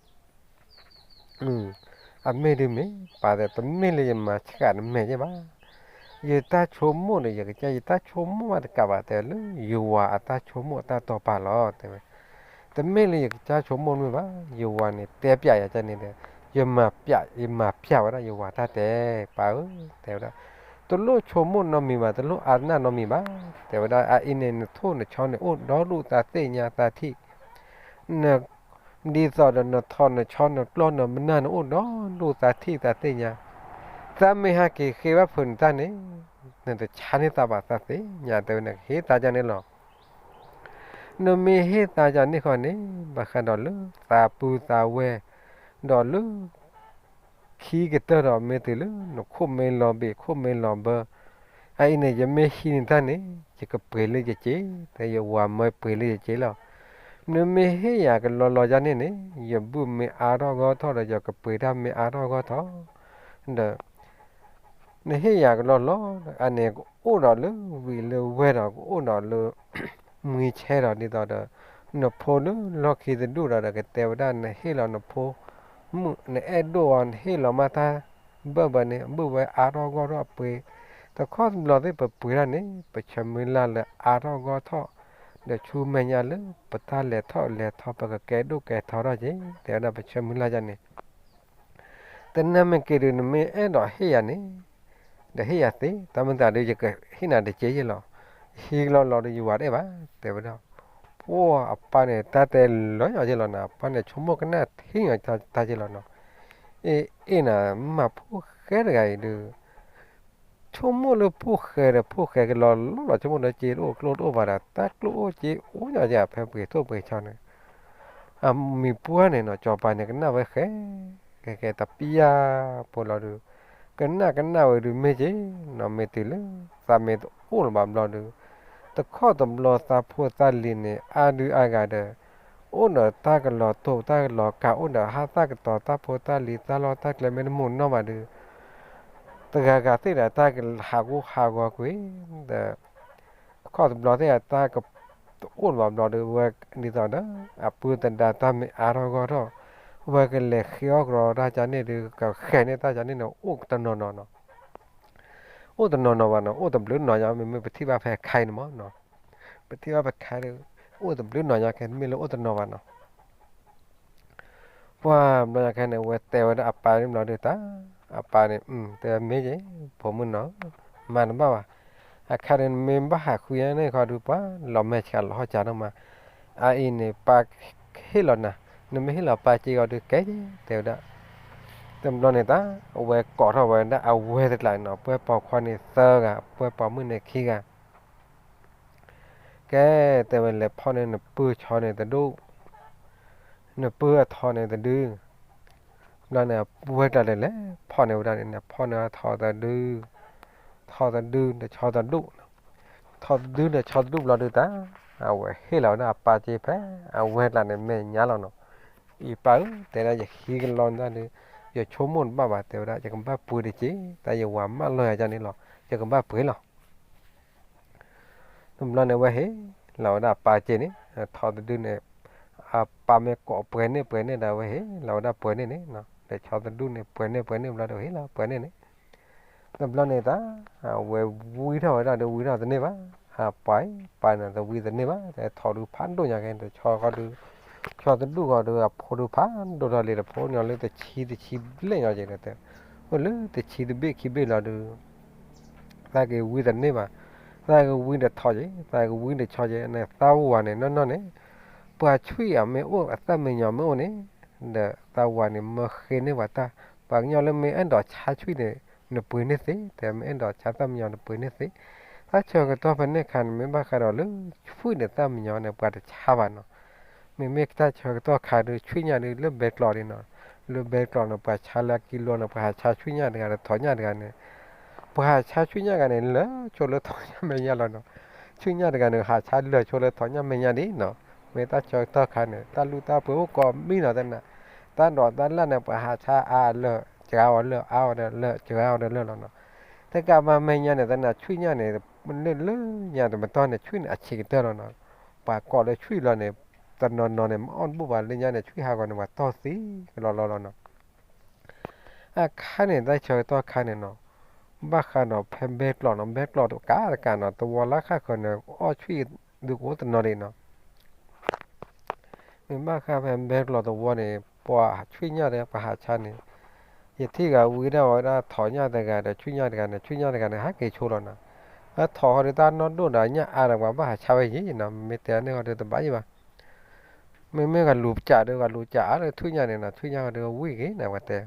အမ့ၢ်ဒုးမ့ၢ် ပၢ်တဲ တမ့ၢ်လၢယမၤဆှးနမဲာ်ယဲဘၣ်. ယတၢ်ဆိကမိၣ်န့ၣ် ယကစၢ် ယတၢ်ဆိကမိၣ်မးတကးဘၣ် တဲလၢယဝၤအတၢ်ဆိကမိၣ်အတၢ်တိာ်ပာ်လီၤ တဲဝဲ. တမ့ၢ်လၢယကစၢ်ဆိကမိၣ်မ့ၢ်ဘၣ်, ယဝၤန့ၣ် တဲပျးယၤကန့ၣ်ဒီး ယမၤပျး ယမၤပျးဝဲဒၣ်ယဝၤတၢ်တဲ ပၢ်ဧၢ တဲဝဲဒၣ်. တလိၣ်ဆိကမိၣ်နီတမံၤဘၣ်, တလိၣ်အါနၢ်နီတမံၤဘၣ်, တဲဝဲဒၣ်. အအံၤန့ၣ် နထိၣ်နဆီန့ၣ် အိၣ်ဒီဒူၣ်သးသ့ၣ်ညါသးထံၣ် ဒ်သိးဒီးနထိၣ်နဆီနကျီၢ်နမနၢ်န့ၣ် အိၣ်ဒီဒူၣ်သးထံၣ်သးသ့ၣ်ညါ, သးမ့ၢ်ဟဲက့ၤဃ့ဘၣ်ဖုးနတၢ်န့ၣ် နတဆါန့ၢ်သးဘၣ်သးသ့ၣ်ညါ တဲဝဲ နကဟ့ၣ်သးကန့ၣ်လီၤ. နမ့ၢ်ဟ့ၣ်သးကန့ၣ်ဃီန့ၣ် ဘၣ်ဃးဒီးလၢသးပုၢ်သးဝဲၢ် ဒီးလၢ ခံကတၢၢ်ဒီးမ့ၢ်တုၤလၢနခိၣ်မ့ၢ်လီၤဘ့ၣ် ခိၣ်မ့ၢ်လီၤဘၢ, အအံၤန့ၣ် ယမ့ၢ်ဟံးန့ၢ်တၢ်န့ၣ် ယကပှ့ၤလၢယစ့, ဒီးယဝၤမၢပှ့ၤလၢယစ့လီၤ. နမ့ၢ်ဟ့ၣ်ယၤကလီလီၤယၤန့ၣ်န့ၣ် ယဘုၣ်မ့ၢ်အါထီၣ်ဂီၢ်ထီၣ်ဒီး ယကပှ့ၤတၢ်မ့ၢ်အါထီၣ်ဂီၢ်ထီၣ်, ဒီး နဟ့ၣ်ယၤကလီလီၤ, အန့ၣ် ကအိၣ်ဒီးလၢဝံၤလၢဝဲၢ်ဒီး ကအိၣ်ဒီးလၢ မှံဆဲဒီး ဒ်သိးဒီး နဖိလၢလီၢ်ခံတဒူၣ်ဒီး ဒီးကတဲဝဲဒၣ် နဟ့ၣ်လီၤနဖိမုၣ် နအဲၣ်ဒိၣ်အီၤ နဟ့ၣ်လီၤမးတၢ်ဘၢၣ်ဘၢန့ၣ် ဘုၣ်ဝဲအါထီၣ်ဂီၢ်ထီၣ်ပှ့ၤ, တခီတဘျီသ့ၣ်ပပှ့ၤတၢ်န့ၣ် ပဆၢမုၢ်လၢ်လၢအါထီၣ်ဂီၢ်ထီၣ်, ဒီးဆူမဲာ်ညါလၢပတၢ်လဲၤထီၣ်လဲၤထီ ပကကဲဒိၣ်ကဲထီထီၣ်က့ၤ တဲဝဲဒၣ်ပဆၢမုၢ်လၢ်ယၤန့ၣ် တနၢ်မ့ၢ်က့ၤဒုး နမ့ၢ်အဲၣ်ဒိးဟ့ၣ်ယၤန့ၣ် ဒီးဟ့ၣ်ယၤသ့, တၢ်မ့ၢ်သးဒုး ယကဟ့ၣ်နၤတက့ၢ်ယဲလီၤ. ယဟံးကလီလီၤဒီး ယဝၤတအဲၣ်ဘၣ် တဲဝဲဒၣ်. ပှၤအပၢ်န့ၣ် တၢ်တဲလီၤညီက့လီၤနီၤ, အပၢ်န့ၣ် ဆိကမိၣ်ကနၣ်ထံညီတၢ်က့လီၤနီၤ. အ့ အ့ၣ်နၤ မၤဖိၣ်ဃဲတဂၤအံၤဒုး ဆိကမိၣ်လၢဖိၣ်ဃဲဒီး ဖိၣ်ဃဲကလီလီၤလီၤ ဆိကမိၣ်လၢက့တအိၣ်ကျိတအိၣ်ဘၣ်ဒီး တၢ်ကျိအိၣ်က့အိၣ်ညီက့ ဖဲပှ့ၤထိၣ်ပှ့ၤဆီန့ၣ် အမံၤပှၢ်န့ၣ်နီၤ စီၤပၤန့ၣ် ကနၣ်ဝဲဃဲ ကဲကဲတပျၢ်ဖိလီၤဒုး ကနၣ်ကနၣ်ဝဲဒုးမ့ၢ်က့ၤနီၤ မ့ၢ်တုၤလၢ သးမ့ၢ်တအိၣ်လၢၤဘၣ်ဘျီဒုး တခီတဘျီသးဖိသးလံၤန့ၣ် အါဒုအါဂၤဒီး အိၣ်ဒီးတၢ်ကလီၤတိာ်တၢ်ကလီၤကး အိၣ်ဒီးဟးသၣ်ကတီၤ တၢ်ဖိတၢ်လံၤ တၢ်လီၢ်တၢ်ကျဲမ့ၢ်တမုာ်နီၢ်ဘၣ်ဒုး တဂၤဂၤသ့ၣ်ဒီး တၢ်ကဟးဂူာ်ဟးဂီၤကွံာ် ဒီး တခီတဘျီသ့ၣ် တၢ်ကတအိၣ်လၢၤဘၣ်ဘျီဒုး ဝဲဒ်သိးဒီး အပုၢ်သဒါတၢ်မ့ၢ်အါထီၣ်ဂီၢ်ထီၣ် ဝဲကလဲၤဃ့အီၣ်ကရီတၢ်ကန့ၣ်ဒုး ကဃဲၤန့ၢ်တၢ်ကန့ၣ်န့ၣ် အိၣ်တနီၤနီၤနီၤ အိၣ်တနီၤနီၤဘၣ်နီၤ အိၣ်တဘျုးနီၤညါ မ့မ့ၢ်ပထံၣ်ဘၣ်ဖဲခါအံၤန့ၣ်မးနီၤ ပထံၣ်ဘၣ်ဖဲခါဒီး အိၣ်တဘျုးနီၤညါခဲ တမ့ၢ်လၢအိၣ်တနီၤဘၣ်နီၤ ပှၢ်ဘျီညါခဲန့ၣ် ဝဲတဲဝဲဒၣ်အပၢ်န့ၣ်ဘျီဒုးတၢ် အပၢ်န့ၣ် တဲမ့ၢ်က့ၤ ဖိမုၣ်နီၤ မၤတဘၣ်ဘၣ် အခါဒုးနမ့ၢ်ဘၣ်ဟးဃုညါန့ၣ်ခီဒုး ပှၤလီၤမဲာ်ဆှးလီၤဟီၣ်စးနီၤမး အအံၤန့ၣ် ပၢ်ဟ့ၣ်လီၤနၤ နမ့ၢ်ဟ့ၣ်လီၤပၢ်စ့ၢ်ကီးဒုးကဲက့ၤ တဲဝဲဒၣ် တဘျီန့ၣ်တၢ် အဝဲကိးထီၣ်ဝဲဒၣ်အဝဲၢ်တကျါန့ၣ်နီၤ ပှဲၤပိာ်ခွါန့ၣ်သၢဂၤ ပှဲၤပိာ်မုၣ်န့ၣ်ခံဂၤ ကဲ တဲဝဲလဲၤဖီၣ်န့ၢ်နပုၢ်ဆီန့ၣ်တဒူၣ် နပုၢ်အထိးန့ၣ်တဒု ဘျီန့ၣ် ဝဲၢ်ကျါလဲၤလဲၤဖီၣ်န့ၢ်ဝဲဒၣ်န့ၣ် ဖီၣ်န့ၢ်အထိးတဒု ထိးတဒုဒီးဆီတဒူၣ် ထိးတဒုဒီးဆီတဒူၣ်ဘျီဒုးတၢ် အဝဲဟ့ၣ်လီၤဝဲဒၣ်အပၢ်စ့ဖဲ အဝဲၢ်ကျါန့ၣ်မဲာ်ညါလီၤနီၤ အံၤပၢ်ဧၢ တဲဒၣ်ယဟံးကလီတၢ်ဒုး ယဆိကမိၣ်တဘၣ်ဘၣ် တဲဝဲဒၣ် ယကဘၣ်ပှ့ၤတက့ၢ် တၢ်ယဝၤမၢလီၤယၤန့ၣ်လီၤ ယကဘၣ်ပှ့ၤလီၤ တဘျီန့ၣ် ဝဲဟ့ၣ်လီၤဝဲဒၣ်အပၢ်စ့န့ၣ် ထိးတဒုန့ၣ် အပၢ်မ့ၢ်ကိးပှဲၤန့ၢ်ပှဲၤန့ၢ်ဒီး ဝဲဟ့ၣ်လီၤဝဲဒၣ်ပှဲၤန့ၢ်န့ၣ် ဒီးဆီတဒုန့ၣ် ပှဲၤန့ၢ်ပှဲၤန့ၢ်ဘျီဒီး ဟ့ၣ်လီၤပှဲၤန့ၢ်န့ၣ် တဘျီန့ၣ်တၢ် အဝဲဝံထီၣ်ဝဲဒၣ်ဒီး ဝံထီၣ်တန့ၢ်ဘၣ် အပၢ် ပၢ်န့ၣ်တဝံတန့ၢ်ဘၣ် တဲထိးဒုဖးဒိၣ်ညါကဲ တဆီဃီဒုး ဆီတဒူၣ်ဃီဒုး အဖိဒုးဖးဒိၣ်ထီၣ်လံ တဖိန့ၣ်လၢတဆံတဆံဘျဲၣ်ညါကဲ တဲ အိၣ်လၢတဆံတဘ့ၣ်ခံဘ့ၣ်လီၤဒုး သးက့ၤဝံတန့ၢ်ဘၣ်, သးကဝံတဆီက့ၤ, သးကဝံတဆီက့ၤန့ၣ် သးဝၤန့ၣ်နီၢ်နီၢ်န့ၣ်, ပှၤဆွံၣ်အမ့ၢ်အိၣ် အသၣ်မံညီၤမ့ၢ်အိၣ်န့ၣ်, ဒီးသးဝၤန့ၣ်မၢဃ့န့ၢ်ပှၤတၢ်, ပှၤကညီလၢမ့ၢ်အဲၣ်ဒိးဆါဆွံၣ်န့ၣ် နပှ့ၤန့ၢ်သ့, တဲမ့ၢ်အဲၣ်ဒိးဆါသၣ်မံညီၤနပှ့ၤန့ၢ်သ့, တၢ်ဆၢကတီၢ်ဖဲန့ၣ်အခါန့ၣ် မ့ၢ်ဘၣ်ဃးဒီးလၢ ဆွံၣ်န့ၣ်သၣ်မံညီၤန့ၣ် ပှၤတဆါဘၣ်နီၤ. မ့မ့ၢ်တၢ်ဆၢကတီၢ်ခါဒုး ဆွံၣ်ညၣ်ဒုးလၢဘဲကျိးဒံးနီၤ, လၢဘဲကျိးန့ၣ် ပှၤဆါလၢအကံလိၤန့ၣ် ပှၤဟးဆါဆွံၣ်ညၣ်တဂၤဒီးထိးညၣ်တဂၤန့ၣ်, ပှၤဟးဆါဆွံၣ်ညၣ်တဂၤန့ၣ် လၢဆိလၢထိးညၣ်မဲာ်ညါလီၤနီၤ, ဆွံၣ်ညၣ်တဂၤန့ၣ် ဟးဆါလၢဆိလၢထိးညၣ်မဲာ်ညါဒံးနီၤ. မ့ၢ်တၢ်ဆၢကတီၢ်ခါန့ၣ် တၢ်လုၢ်တၢ်ပှ့ၤအိၣ်ကိးမံၤနီၤသနာ်, တၢ်ဒိးတၢ်လၣ်န့ၣ် ပှၤဟးဆါအါလၢာ် စှၤအီၤလၢာ် အါအီၤဒီးလၢာ် စှၤအီၤဒီးလၢာ်လီၤနီၤ. တကးဘၣ်မဲာ်ညါန့ၣ်သနာ် ဆွံၣ်ညၣ်န့ၣ် လၢလၢညါတမတီၢ်န့ၣ် ဆွံၣ်န့ၣ်အဆံးကတၢၢ်လီၤနီၤ. ပှၤကိးလၢဆွံၣ်လီၤန့ၣ် တနီၤနီၤန့ၣ် မ့ၢ်အီၣ်တဘူၣ်ဘၣ်လၢညါန့ၣ် ဆွံၣ်ဟးဂီၤန့ၣ် ပှၤတီၢ်သံကလီလီၤလီၤနီၤ. အခါန့ၣ် တၢ်ဆၢကတီၢ်ခါန့ၣ်နီၤ, ဘၣ်ဃးဒီးဖဲဘဲကျိးနီၤ, ဘဲကျိးတကးတကးနီၤ, သဝီလၢဃၣ်ဃၢၤန့ၣ် အီၣ်ဆွံၣ်ဒုးကအိၣ်တနီၤဒံးနီၤ. မ့ၢ်ဘၣ်ဃးဖဲဘဲကျိးသဝီန့ၣ် ပှၤဆွံၣ်ညၣ်ဒီးပှၤဟးဆါန့ၣ်, ယထံၣ်ဂၤဝံဒၣ်ဝဲဒၣ်ထိးညၣ်တဂၤဒီးဆွံၣ်ညၣ်တဂၤန့ၣ်, ဆွံၣ်ညၣ်တဂၤန့ၣ် ဟးက့ၤဆိလီၤနီၤ. အထိးဃီဒီးတၢ်နီၢ်ဒိၣ်ဒီးညၣ်အါဒီးပှၤဘၣ်ဟးဆါဝဲယံၤနီၤ, မ့ၢ်တဲန့ၢ်ဃီဒီးတဘၣ်ယံၤဘၣ်. မ့မ့ၢ်ဂၤလူၤကးဒီး ဂၤလူၤကးအါဒီးဆွံၣ်ညၣ်န့ၣ်နီၤ, ဆွံၣ်ညၣ်ဃီဒီးဝံၣ်က့ၤန့ၣ် ပှၤတဲ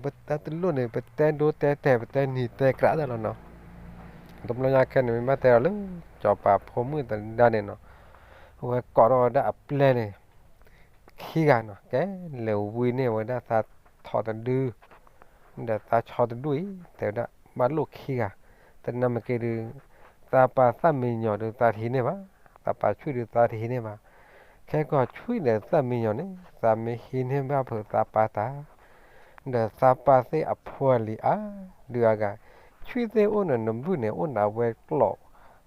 ပတၢ်တလိၣ်န့ၣ် ပတဲဒိတဲတဲာ် ပတဲနံၤတဲကြးတၢ်လီၤနီၤ. တဘျီညါခဲန့ၣ် မ့ၢ်ဘၣ်တဲဒီးလၢ စီၤပၤဖိမုၣ်သဒါန့ၣ်နီၤ, အဝဲကိးထီၣ်ဝဲဒၣ်အပျဲၢ်န့ၣ် ခံဂၤနီၤ, ကဲလဲၤဝံန့ၢ်ဝဲဒၣ်သးထိး သးဆီတဒု ဒီးသးဆီတဒူၣ်အံၤ တဲဝဲဒၣ် ဘၣ်လိၣ်ခံဂၤ, တနၢ်မ့ၢ်က့ၤဒုး သးပာ်သၣ်မံညီၤဒုးသးတဟံးန့ၢ်ဘၣ်, သးပာ်ဆွံၣ်ဒုးသးတဟံးန့ၢ်ဘၣ်, ခဲကီၢ်ဆွံၣ်ဒီးသၣ်မံညီၤန့ၣ် သးမ့ၢ်ဟံးန့ၢ်ဘၣ်ဖုးသးပာ်တၢ် ဒီးသးပာ်သ့ၣ်အဖိအလံၤအါဒုးအါဂၤ, ဆွံၣ်သ့ၣ်အိၣ်န့ၣ် နဘုၣ်န့ၣ် အိၣ်ဒၣ်ဝဲကျိး,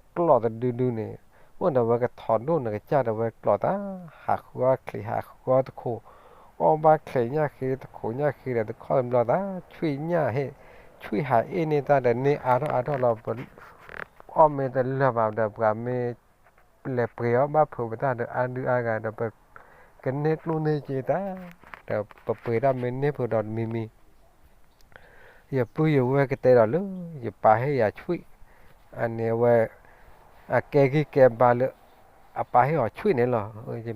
ကျိးတဒုဒုန့ၣ်, အိၣ်ဒၣ်ဝဲကထီးဒိၣ်န့ၣ် ကစၢ်ဒၣ်ဝဲကျိးတၢ်, ဟးဃုအီၣ်ချံး ဟးဃုအီၣ်တခိး, အီၣ်ဘၣ်ချံးညၣ်ဃ့တခိးညၣ်ဃ့ဒီးတခီတဘျီသး, ဆွံၣ်ညၣ်ဟ့ၣ်, ဆွံၣ်ဟးအ့ၣ်န့ၢ်တၢ်ဒီးန့ၢ်အါထီၣ်အါထီၣ်လီၤ, အီၣ်မ့ၢ်တလၢာ်ဘၣ်ဒီးပှၤမ့ၢ် လဲၤပှ့ၤအီၣ်ဘၣ်ဖုးပတၢ်ဒီးအါဒုးအါဂၤဒီး ပကန့ၢ်ကျိၣ်န့ၢ်စ့တၢ်, ဒီးပပှ့ၤတၢ်မ့ၢ်န့ၢ်ဖုးဒီးတမံၤမံၤ, ယပုၢ်ယဝဲၢ်ကတဲဒီးလၢ ယပာ်ဟ့ၣ်ယၤဆွံၣ်, အန့ၣ်အဝဲ အကဲဂံၢ်ကဲဘါလၢ အပာ်ဟ့ၣ်အီၤဆွံၣ်န့ၣ်လီၤ. ယ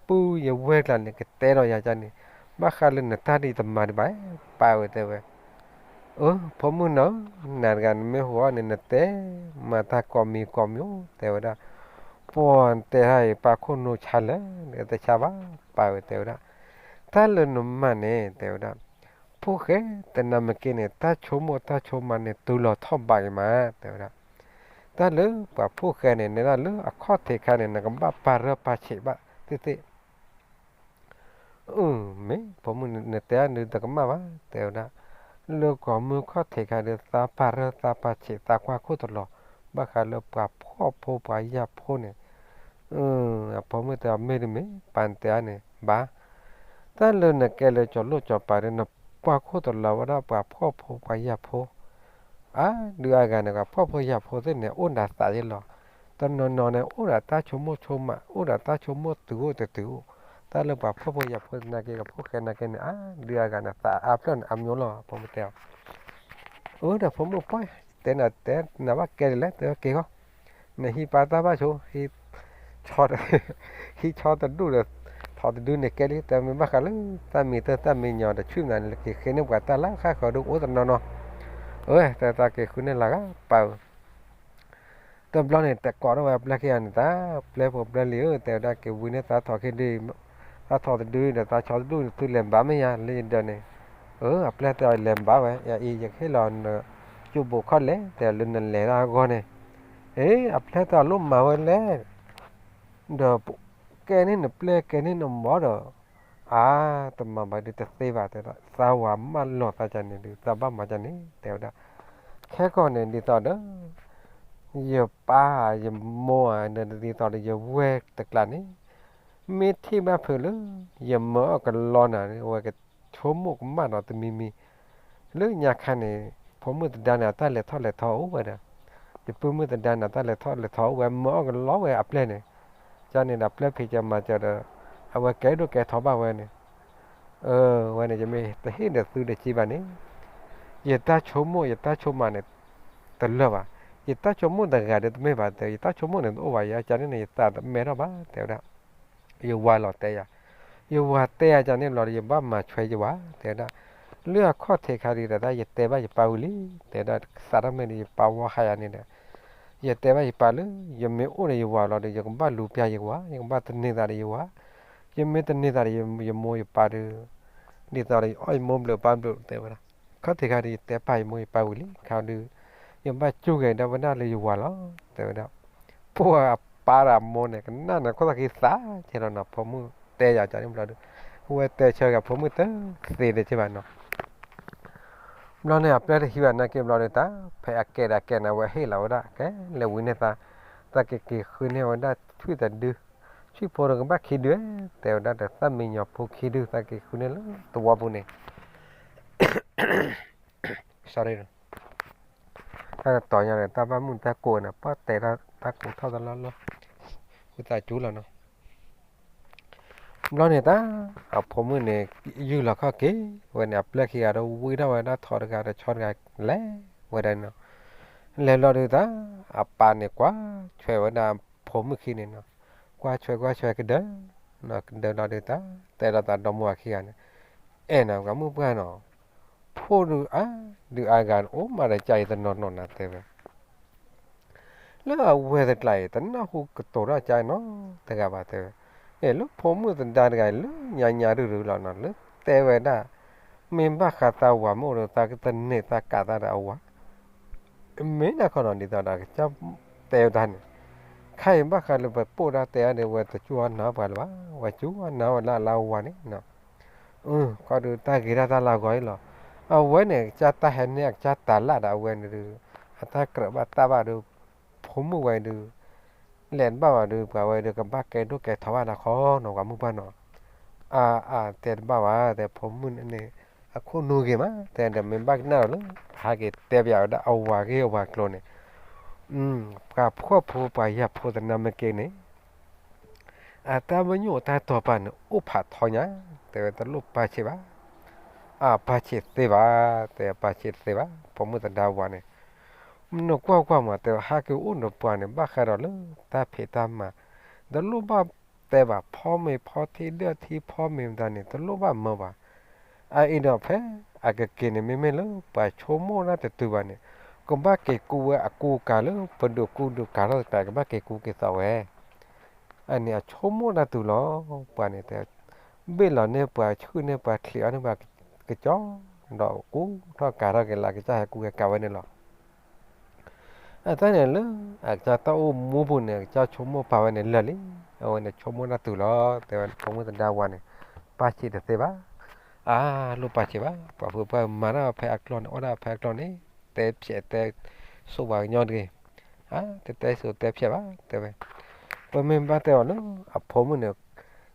ပုၢ်ယဝဲၢ်ကျါန့ၣ် ကတဲဒီးယၤကန့ၣ်, ဘၣ်ဃးလၢနတၢ်ဒ်တမၤဒံးဘၣ်, ပၢ်ဝဲတဲဝဲ အၢ ဖိမုၣ်နီၤ, နၤတဂၤနမ့ၢ်ဟူအီၤန့ၣ် နတဲမၤတၢ်ကိးမံၤကိးမံၤအိၣ် တဲဝဲဒၣ်, ပှၤတဲတၢ်အံၤ ပၢ်ခိၣ်နူာ်ဆါလဲၣ်, တဆါဘၣ်, ပၢ်ဝဲတဲဝဲဒၣ်, တၢ်လၢနမၤန့ၣ် တဲဝဲဒၣ်, ဖိၣ်ဃဲ တနၢ်မ့ၢ်က့ၤန့ၣ် တၢ်ဆိကမိၣ်တၢ်ဆိကမးန့ၣ် တုၤလီၤထီၣ်ဘးအံၤမး တဲဝဲဒၣ်, တၢ်လၢပှၤဖိၣ်ဃဲန့ၣ် နဲဒၣ်လၢအခီၣ်ထံးခါန့ၣ် နကဘၣ်ပာ်ရၢပာ်ဆံးဘၣ်သ့ၣ်သ့ၣ် အၢ မ့ၢ်ဖိမုၣ် နတဲအါဒုးတကမၣ်ဘၣ် တဲဝဲဒၣ်, လၢကိးမုၢ်ခီၣ်ထံးခါဒုး သးပာ်ရၢသးပာ်ဆံးသးကွၢ်ခိၣ်တလီၤ, ဘၣ်ဃးလၢပှၤဖှီၣ်ဖိပှၤယာ်ဖိန့ၣ်, အဖိမုၣ်တဲအီၤ မ့ၢ်တမ့ၢ် ပၢ်နတဲအါန့ၣ် ဘၣ်, တၢ်လၢနကဲလၢကၠီၤလိၣ်ကၠီၤပၤဒုး နကွၢ်ခိၣ်တလီၤဝဲဒၣ်ပှၤဖှီၣ်ဖိပှၤယာ်ဖိ အါဒုးအါဂၤန့ၣ် ပှၤဖှီၣ်ဖိယာ်ဖိသ့ၣ်န့ၣ် အိၣ်ဒၣ်သးယဲလီၤ, တနီၤနီၤန့ၣ် အိၣ်ဒၣ်တၢ်ဆိကမိၣ်ဆိကမး အိၣ်ဒၣ်တၢ်ဆိကမိၣ်တုၤအိၣ်တတုၤအိၣ်, တၢ်လၢပှၤဖှီၣ်ဖိယာ်ဖိသနာ်က့ ကဖိၣ်ဃဲသနာ်က့န့ၣ် အါဒုးအါဂၤန့ၣ် သးအါဖျၢၣ်န့ၣ် အမျိုးလီၤ ဖိမုၣ်တဲအီၤ, အၢ ဒီးဖိမုၣ်ပှၢ် တဲနၤတဲနၤဘၣ်ကဲဒ်လဲၣ် တဲက့ၤဃီ, နဟံးပာ်တၢ်ဘၣ်ဆိ ဟံးဆီတဒူၣ်ဒီး ထီးတဒုန့ၣ်ကဲလံ တဲမ့ၢ်ဘၣ်ဃးလၢ တၢ်မံၤတၢ်မံၤညီဒီး ဆွံၣ်မနၤန့ၣ် လၢက့ၤဃ့န့ၢ်ပှၤတၢ်လၢဃၣ်ဃၢၤဒိၣ်အိၣ်တနီၤနီၤ, အၢ တဲတၢ်က့ၤဃုန့ၢ်လၢဂၤပာ်ဝဲ တဘျီန့ၣ် တကိးထီၣ်ဝဲအပျဲၢ်ခံဂၤန့ၣ် တၢ်ပျဲၢ်ဖိပျဲၢ်လံၤဧၢ တဲဝဲဒၣ် က့ၤဝံန့ၢ်သးထီးခံဒု, သးထီးတဒုဒီး သးဆီတဒူၣ်န့ၣ် သုလဲၤဘၣ်မ့ၢ်ယၤလၢယဒၢးန့ၣ်, အၢ အပျဲၢ်တဲအီၤ လဲၤဘၣ်ဝဲ ယအံၤ ယကဟ့ၣ်လီၤနကၠိဘိးခီၣ်လဲၣ် တဲလၢနလဲၤတၢ်အဂီၢ်န့ၣ်, အ့ အပျဲၢ်တဲအီၤ လိၣ်မၤဝဲလဲၣ် ဒီးကဲန့ၢ်နပျဲၢ်ကဲန့ၢ်နမိၢ်ဒီး, အါ တမၤဘၣ်ဒုးတသ့ဘၣ် တဲဒၣ် သးဝၤမၢလီၤသးကန့ၣ်ဒုး သးဘၣ်မၤကန့ၣ် တဲဝဲဒၣ်, ခဲကီၢ်န့ၣ် ဒ်သိးဒီး ယပၢ်ယမိၢ်ဧါ ဒ်သိးဒီးယဝဲၢ်တကျါန့ၣ်, မ့ၢ်ထံၣ်ဘၣ်ဖုးလၢ ယမၢအီၣ်ကလီနၤ အဝဲကဆိကမိၣ်ကမၣ်ဒီးတမံၤမံၤ, လၢညါခါန့ၣ် ဖိမုၣ်သဒါန့ၣ် အတၢ်လဲၤထီၣ်လဲၤထီအိၣ်ဝဲဒီး, ယပုၢ်မုၣ်သဒါန့ၣ် အတၢ်လဲၤထီၣ်လဲၤထီအိၣ်ဝဲ မၢအီၣ်ကလီဝဲအပျဲၢ်န့ၣ်, ကန့ၣ်ဒီးပျဲၢ်ဖံးကမၤစၢၤဒီး, အဝဲကဲဒိၣ်ကဲထီဘၣ်ဝဲန့ၣ်, အၢ ဝဲန့ၣ် ယမ့ၢ်တဟ့ၣ်ဒီးသုတက့ဘၣ်န့ၣ်, ယတၢ်ဆိကမိၣ်ယတၢ်ဆိကမးန့ၣ် တလၢာ်ဘၣ်, ယတၢ်ဆိကမိၣ်တဂၤဒီးတမ့ၢ်ဘၣ်တဲ ယတၢ်ဆိကမိၣ်န့ၣ်တအိၣ်ဘၣ် ယကန့ၣ်န့ၣ် ယသးတမဲထီၣ်ဘၣ် တဲဝဲဒၣ် ယဝၤလီၤတဲယၤ, ယဝၤတဲယၤကန့ၣ်ဘျီဒီး ယဘၣ်မၤဆွဲယဝၤ တဲဝဲဒၣ်, လၢအခီၣ်ထံးခါဒုးဒီး တၢ်ယတဲဘၣ်ယပၢ်ဝံၤလံ တဲဝဲဒၣ် ကသးတၢ်မ့ၢ်ဒီး ယပၢ်ဝီဟါယၤန့ၣ်ဒီး, ယတဲဘၣ်ယပၢ်လၢ ယမ့ၢ်အိၣ်ဒီးယဝၤလီၤဒီး ယကဘၣ်လူၤပျၢ်ယဝၤ ယကဘၣ်တန့ၤသးဒီးယဝၤ, ယမ့ၢ်တန့ၤသးဒီးယမိၢ်ယပၢ်ဒီး, ဒ်သိးဒီးယအီၣ်ယမိၢ်ဘျုးပၢ်ဘျုး တဲဝဲဒၣ်, ခီၣ်ထံးခါဒုး ယတဲပၢ်ယမိၢ်ယပၢ်ဝံၤလံ ခါဒုး, ယဘၣ်စူၢ်က့ၤဒၣ်ဝဲဒၣ်လၢယဝၤလီၤ တဲဝဲဒၣ်, ပှၤအပၢ်ဒီးအမိၢ်န့ၣ် ကနၣ်န့ၣ်ခိၣ်သးက့ၤသးကဲလီၤနီၤ ဖိမုၣ်တဲယၤကန့ၣ်ဘျီဒီး, ဝဲတဲဆၢက့ၤဖိမုၣ်တသ့ဒံးက့ဘၣ်နီၤ ဘျီန့ၣ် အပျဲၢ်တဟံးဘၣ်နာ်က့ဘျီဒီး တၢ်ဖဲအကဲဒီးအကဲန့ၣ် အဝဲဟ့ၣ်လီၤဝဲဒၣ် ကဲလဲၤဝံၤန့ၢ်သး, တၢ်ကက့ၤဃုန့ၢ်ဝဲဒၣ်ဆွံၣ်တဒု, ဆွံၣ်ဖိဒီးကဘၣ်ခံဒု, တဲဝဲဒၣ်ဒီး သၣ်မံညီၤဖိခံဒု တၢ်က့ၤဃုန့ၢ်လၢသဝီပူၤန့ၣ် sorry တၢ်ကတီၤညါန့ၣ် တၢ်ဘၣ်မုၢ်တၢ်ကိးန့ၣ် ပှၢ်တဲတၢ်ကိးထီၣ်တလီၢ်လီၢ်, ဃုသးကၠူလီၤနီၤ ဘျီန့ၣ်တၢ်, အဖိမုၣ်န့ၣ် ယုၢ်လီၤခီၣ်က့ၤဝဲန့ၣ် အပျဲၢ်ခံဂၤဒီးဝံထီၣ်ဝဲဒၣ်ထီတဂၤဒီးဆီတဂၤလဲၤဝဲဒၣ်နီၤ, လဲၤဘျီဒုးတၢ်, အပၢ်န့ၣ်ကွၢ်ဆွဲးဝဲဒၣ်ဖိမုၣ်ခံန့ၣ်နီၤ, ကွၢ်ဆွဲးကွၢ်ဆွဲးကဒၢ, ကဒၢလီၤဒုးတၢ်, တဲဒီးသးဒီမါဝၤခံဂၤန့ၣ်, အဲၣ်နၤ ပှၤမုၣ်ပှၢ်နီၤ, ဖိဒုးအါဒုးအါဂၤန့ၣ် အိၣ်မးဒီးကၢ်အံၤတနီၤနီၤနၤတဲဝဲ လၢအဝဲတကျါအံၤ တနၢ်ဟူကတိၤတၢ်ကါနီတဂၤဘၣ်တဲဝဲ, အဲၣ်လၢဖိမုၣ်သဒါတဂၤအံၤ လၢညါညါရုၢ်ရုၢ်လီၤနီၤ လၢတဲဝဲဒၣ်, မ့ၢ်ဘၣ်ဃးသးဝၤမ့ၢ်အိၣ်ဒီး သးကသန့ၤသးကးသးဒီးအဝၤ, မ့ၢ်နၢ်ခီနီၤ ဒ်သိးဒီးကစၢ်တဲဝဲတၢ်န့ၣ်, ခဲအံၤဘၣ်ဃးလၢပပိာ်ဒၣ်တဲအါန့ၣ် ဝဲတစူၢ်အီၣ်နာ်ပှၤလၢၤဘၣ်, ဝဲစူၢ်အီၣ်နာ်ဝဲလၢအလၢအဝၤန့ၣ်, ခီဒုးတၢ်ဂ့ၤတၢ်တၢ်လၢအဂီၢ်အံၤလီၤ. အဝဲန့ၣ် ကစၢ်တၢ်ဟဲန့ၢ်အကစၢ်တၤလၣ်ဒီးအဝဲန့ၣ်ဒုး, အတၢ်ကြၢးဘၣ်တၢ်ဘၣ်ဒီး, ဖိမုၣ်ဝဲဒုး လဲၤတဘၣ်ဘၣ်ဒီး ပှၤဝဲဒီးကဘၣ်ကဲဒိၣ်ကဲထီဘၣ်နၤခီနီၤ ပှၤမုၣ်ပှၢ်နီၤ, အါ အါ တဲတဘၣ်ဘၣ် တဲဖိမုၣ်န့ၣ် အခိၣ်နူာ်ဂ့ၤမး တဲဒီးမ့ၢ်ဘၣ်ကနၣ်ဒီးလၢ ဟဲက့ၤတဲပယီၤဝဲဒၣ်အဝၤဂ့ၢ်အဝၤကျိၤန့ၣ်, ပှၤဖှီၣ်ဖိပှၤယာ်ဖိသနာ်မ့ၢ်က့န့ၣ် အတၢ်မညိၣ်တၢ်တီၤပာ်န့ၣ် အိၣ်ဖးထီညါ, တဲဝဲတလိၣ်ပာ်ဆံးဘၣ်, အပာ်ဆံးတသ့ဘၣ်, တဲပာ်ဆံးတသ့ဘၣ် ဖိမုၣ်သဒါဝၤန့ၣ်, နကွၢ်ကွၢ်မး တဲဝဲဟးက့ၤအိၣ်ဒီးပှၤန့ၣ် ဘၣ်ဃးဒီးလၢတၢ်ဖံးတၢ်မၤ, တလိၣ်ဘၣ်တဲဘၣ် ဖီမ့ၤဖီထံဒၢၣ်ထံဖီမ့ၤမတၤန့ၣ် တလိၣ်ဘၣ်မၢဘၣ် အအံၤဒီးဖဲအကက့ၤန့ၣ် မ့မ့ၢ်လၢပှၤဆိကမိၣ်တၢ်တတုၤဘၣ်န့ၣ်, ကဘၣ်က့ၤကူဝဲအကူကၤလၢပဒုးကူဒုးကၤထီၣ်တကး ကဘၣ်က့ၤကူက့ၤသးဝဲ, အန့ၣ်အဆိကမိၣ်တၢ်တုၤလီၤ, ပှၤန့ၣ်တဲ, ဘ့ၣ်လီၤန့ၢ်ပှၤဆှုၣ်န့ၢ်ပှၤချံးအီၣ်န့ၢ်ပှၤကကၠီ, ဒီးကူထီၣ်ကၤထီၣ်က့ၤလၢကစၢ်ဟဲကူက့ၤကၤဝဲန့ၣ်လီၤ. အတၢ်န့ၣ်လၢ အကစၢ်တၢ်အိၣ်မူပူၤန့ၣ် အကစၢ်ဆိကမိၣ်ပာ်ဝဲန့ၣ်လၢာ်လံ, အဝဲန့ၣ်ဆိကမိၣ်တၢ်တုၤလီၤ, တဲဝဲဖိမုၣ်သဒါဝၤန့ၣ်, ပာ်ဆံးတသ့ဘၣ်, အါ လိၣ်ပာ်ဆံးဘၣ်, ပှၤဖိပှၢ်မၤတၢ်ဖဲအကျီန့ၣ် အီၣ်ဒၣ်ဖဲအကျီန့ၣ်, တဲဖျဲးတဲ, ဆိပှၤကညီတဂ့ၤ, အါ တတဲစိၤတဲဖျဲးဘၣ် တဲဝဲ, ပမ့ၢ်ဘၣ်တဲအီၤလၢ အဖိမုၣ်န့ၣ်,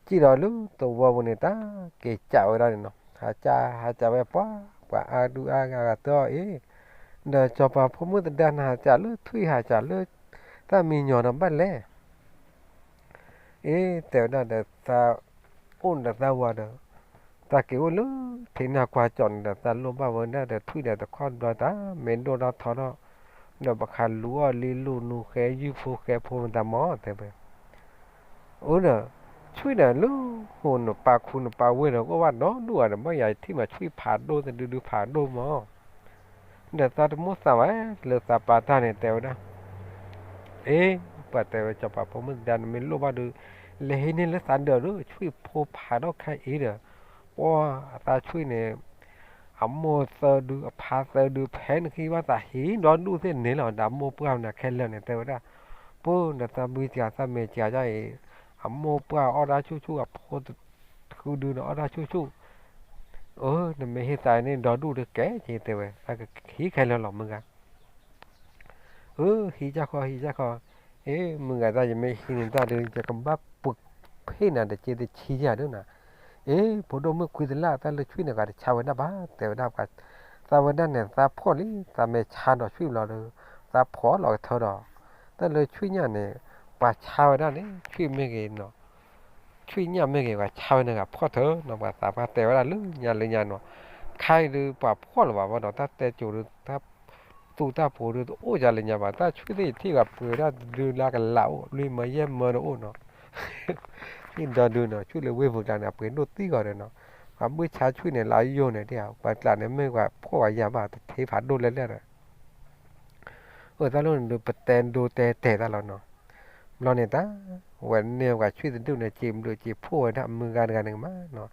စံၣ်ဒီးလၢသဝီပူၤန့ၣ် တၢ်က့ၤကးဝဲဒၣ်န့ၣ်နီၤ, ဟးကး ဟးကးဝဲပှၤ, ပှၤအါဒုအါဂၤဂၤတအီၣ်အံၤ, ဒီးစီၤပၤဖိမုၣ်သဒါနၤဟးကးလၢထွံၣ်ဟးကးလၢ, သၣ်မံညီၤဒီးဘၣ်လဲၣ် အ့ တဲဝဲဒၣ်ဒီးသး, အိၣ်ဒီးသးဝၤဒီး, တၢ်က့ၤအိၣ်လၢထံနၢ်ကွၢ်ကၠီန့ၣ်ဒီး သးလိၣ်ဘၣ်ဝဲဒၣ်ဒီးထွံၣ်ဒီးတခီဘျီတၢ် မ့ၢ်ဒိၣ်ထီၣ်ထီထီၣ်, ဒီးပှၤခးလူၤအီၣ်လံလူၤနူၤဃဲယုၢ်ဖိဃဲဖိမတၤမီၤ တဲဝဲ, အိၣ်ဒီး, ထွံၣ်ဒီးလၢ, ဟိနပာ်ခူနပာ်ဝ့ၢ်ဒီးကအိၣ်ဘၣ်ဒီဒူၣ်ဧါဒီး ဘၣ်ယၤထံၣ်မးထွံၣ်ဖးဒိၣ်တဒုဒုဖးဒိၣ်မီၤ ဒီးသးတမိၣ်သးဘၣ်လၢသးပာ်တၢ်န့ၣ် တဲဝဲဒၣ်, အ့, ပှၤတဲဝဲစီၤပၤဖိမုၣ်သဒါနမ့ၢ်လိၣ်ဘၣ်ဒီး, လဲၤဟံးန့ၢ်လၢသးဒၢးဒီး ထွံၣ်ဖိဖးထီၣ်ခဲအံၤဒီး, ပှၤအသးထွံၣ်န့ၣ်, အမိၢ်သၢဒုအဖါသၢဒု ဖဲနဟံးဘၣ်သးဟံးဒီဒူၣ်သ့ၣ်န့ၣ်လီၤ ဒီးအမိၢ်ပှၢ်နၤခဲလၢာ်န့ၣ် တဲဝဲဒၣ်, ပၢ်နသးဘုစှၤသးမဲာ်စှၤဒ်အံၤ, အမိၢ်ပှၢ်အီၣ်ဒၣ်ဆူၣ်ဆူၣ် အဖိတဃုဒုန့ၣ်အီၣ်ဒၣ်ဆူၣ်ဆူၣ် အၢ နမ့ၢ်ဟ့ၣ်သးန့ၣ်ဒီဒူၣ်တကဲက့ၤ တဲဝဲ, သးကဟံးခဲလၢာ်လီၤ မုၢ်ဂၤ, အၢ ဟံးကၢ်ခီ ဟံးကၢ်ခီ, အ့ မုၢ်ဂၤတၢ် ယမ့ၢ်ဟံးန့ၢ်တၢ်ဒီး ယကဘၣ်ပှ့ၤဖ့ၣ်နၤတက့တဆံယၤဒၣ်နၤ, အ့ ဖိဒိၣ်မုၣ်ခွံသလၣ် တၢ်လၢထွံၣ်န့ၣ်ဂၤတဆါဝဲဒၣ်ဘၣ် တဲဝဲဒၣ်ပှၤ, သးဝဲဒၣ်န့ၣ် သးဖှီၣ်လံ သးမ့ၢ်ဆါဒီးထွံၣ်ဘျီဒီး, သးဖှီၣ်လီၤကထၢဒီး, တၢ်လၢထွံၣ်ညၣ်န့ၣ်, ပှၤဆါဝဲဒၣ်န့ၣ် ထွံၣ်မ့ၢ်ဂ့ၤ ထွံၣ်ညၣ်မ့ၢ်ဂ့ၤ ပှၤဆါဝဲန့ၣ်ဂၤဖှီၣ်ထၢနီၤ ပှၤသးပှၢ်တဲဝဲဒၣ်လၢညါလၢညါနီၤ, ခါအံၤဒုးပှၤဖှီၣ်လၢၤဘၣ်ဘၣ်ဒီး တၢ်တဲစိၤဒုး တၢ်သူတၢ်ပူၤဒုးတအိၣ်ယါလၢညါဘၣ် တၢ်ထွံၣ်သ့ၣ်ယထံၣ်ဂၤပှ့ၤဒၣ်တဒုလၢကလးအိၣ် လွံၢ်မၢယဲၢ်မၢတအိၣ်နီၤ, ထွံၣ်ဒီဒုနီၤ ထွံၣ်လၢဝ့ၢ်ပူၤကျါန့ၣ် အပှ့ၤဒိၣ်သံဂီၤဒီးနီၤ, ပှၤဘုၣ်ဆါထွံၣ်န့ၣ် လၢယိာ်န့ၣ်ဒ်ဧါ ပှၤကျါန့ၣ်မ့ၢ်ပှၤဖှီၣ်ပှၤယာ်ဘၣ် တထ့ဖးဒိၣ်လဲၣ်လဲၣ်ဒီး အၢ တၢ်လိၣ်န့ၣ်ဒုး ပတဲဒိတဲတဲာ်တၢ်လီၤနီၤ. ဘျီန့ၣ်တၢ် ဝဲန့ၢ်ပှၤထွံၣ်တဒူၣ်န့ၣ် စံးဘျုးစံးဖှိၣ်ဝဲဒၣ်မုၢ်ဂၤတဂၤန့ၣ်မးနီၤ.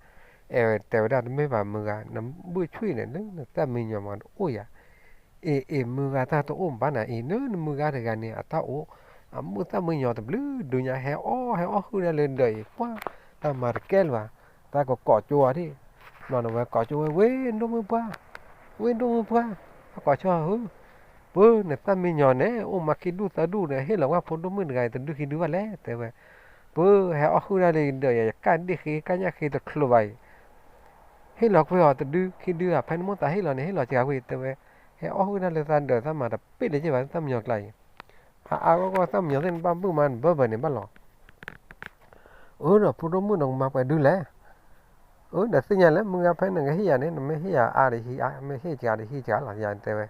အဲၣ်ဝဲတဲဝဲဒၣ်တမ့ၢ်ဘၣ်မုၢ်ဂၤ နဘုၣ်ထွံၣ်န့ၣ် လၢနတၢ်မံညီၤမးတအိၣ်ယၤ. အ့ၣ်အ့ၣ် မုၢ်ဂၤတၢ်တအိၣ်ဘၣ်နၤအံၤ လၢနမုၢ်ဂၤတဂၤန့ၣ် အတၢ်အိၣ် အမုၢ်တၢ်မံညီၤတဘျုးဒုညါ ဟဲအီၣ်ဟဲအီၣ်ဟုၣ်ဒၣ်လၢဒၢးအံၤ ပှၢ် တၢ်မၤတကဲလၢၤဘၣ်. တၢ်ကကိးကၠိဝဲဒၣ် ဘျီန့ၣ်ဝဲကိးကၠိဝဲ ဝ့ၢ်ဒိၣ်မုၢ်ပှၢ် ဝ့ၢ်ဒိၣ်မုၢ်ပှၢ် အကိးကၠိဧၢ, ပၢ်နတၢ်မံညီၤန့ၣ် အိၣ်မးခံဒူၣ်သၢဒူၣ်ဒီး ဟ့ၣ်လီၤကွၢ်ဖိဒိၣ်မုၣ်တဂၤအံၤ တဒုခံဒုဘၣ်လဲၣ် တဲဝဲ. ပၢ်ဟဲအီၣ်ဟုၣ်ဒၣ်လၢဒၢးယၤ ယကၢ်ဒ့ၣ်ဃ့ ကၢ်ညၣ်ဃ့တချုးဘၣ်အံၤ ဟ့ၣ်လီၤကွၢ်အီၤတဒုခံဒုဧါ ဖဲနမိၢ်သးဟ့ၣ်လီၤန့ၣ် ဟ့ၣ်လီၤစှၤဝံၤ တဲဝဲ. ဟဲအီၣ်ဟုၣ်ဒၣ်လၢသးဒၢး သးမၤတပ့ၣ်လၢၤဘၣ် တၢ်မံညီၤကျါအံၤ အါအါဂီၢ်ဂီၢ် သၣ်မံညီၤသ့ၣ် နဘၣ်ဘုၣ်မး နဘၢဘၢန့ၣ်ဘၣ်လီၤ. အၢ ဒီးဖိဒိၣ်မုၣ် နကမၤပှဲၤဒုလဲၣ်. အၢ ဒီးသ့ၣ်ညါလၢ မုၢ်ဂၤ ဖဲနကဟ့ၣ်ယၤန့ၣ် နမ့ၢ်ဟ့ၣ်ယၤအါဒီးဟံးအါ, မ့ၢ်ဟ့ၣ်စှၤဒီးဟံးစှၤလီၤ ယတဲဝဲ.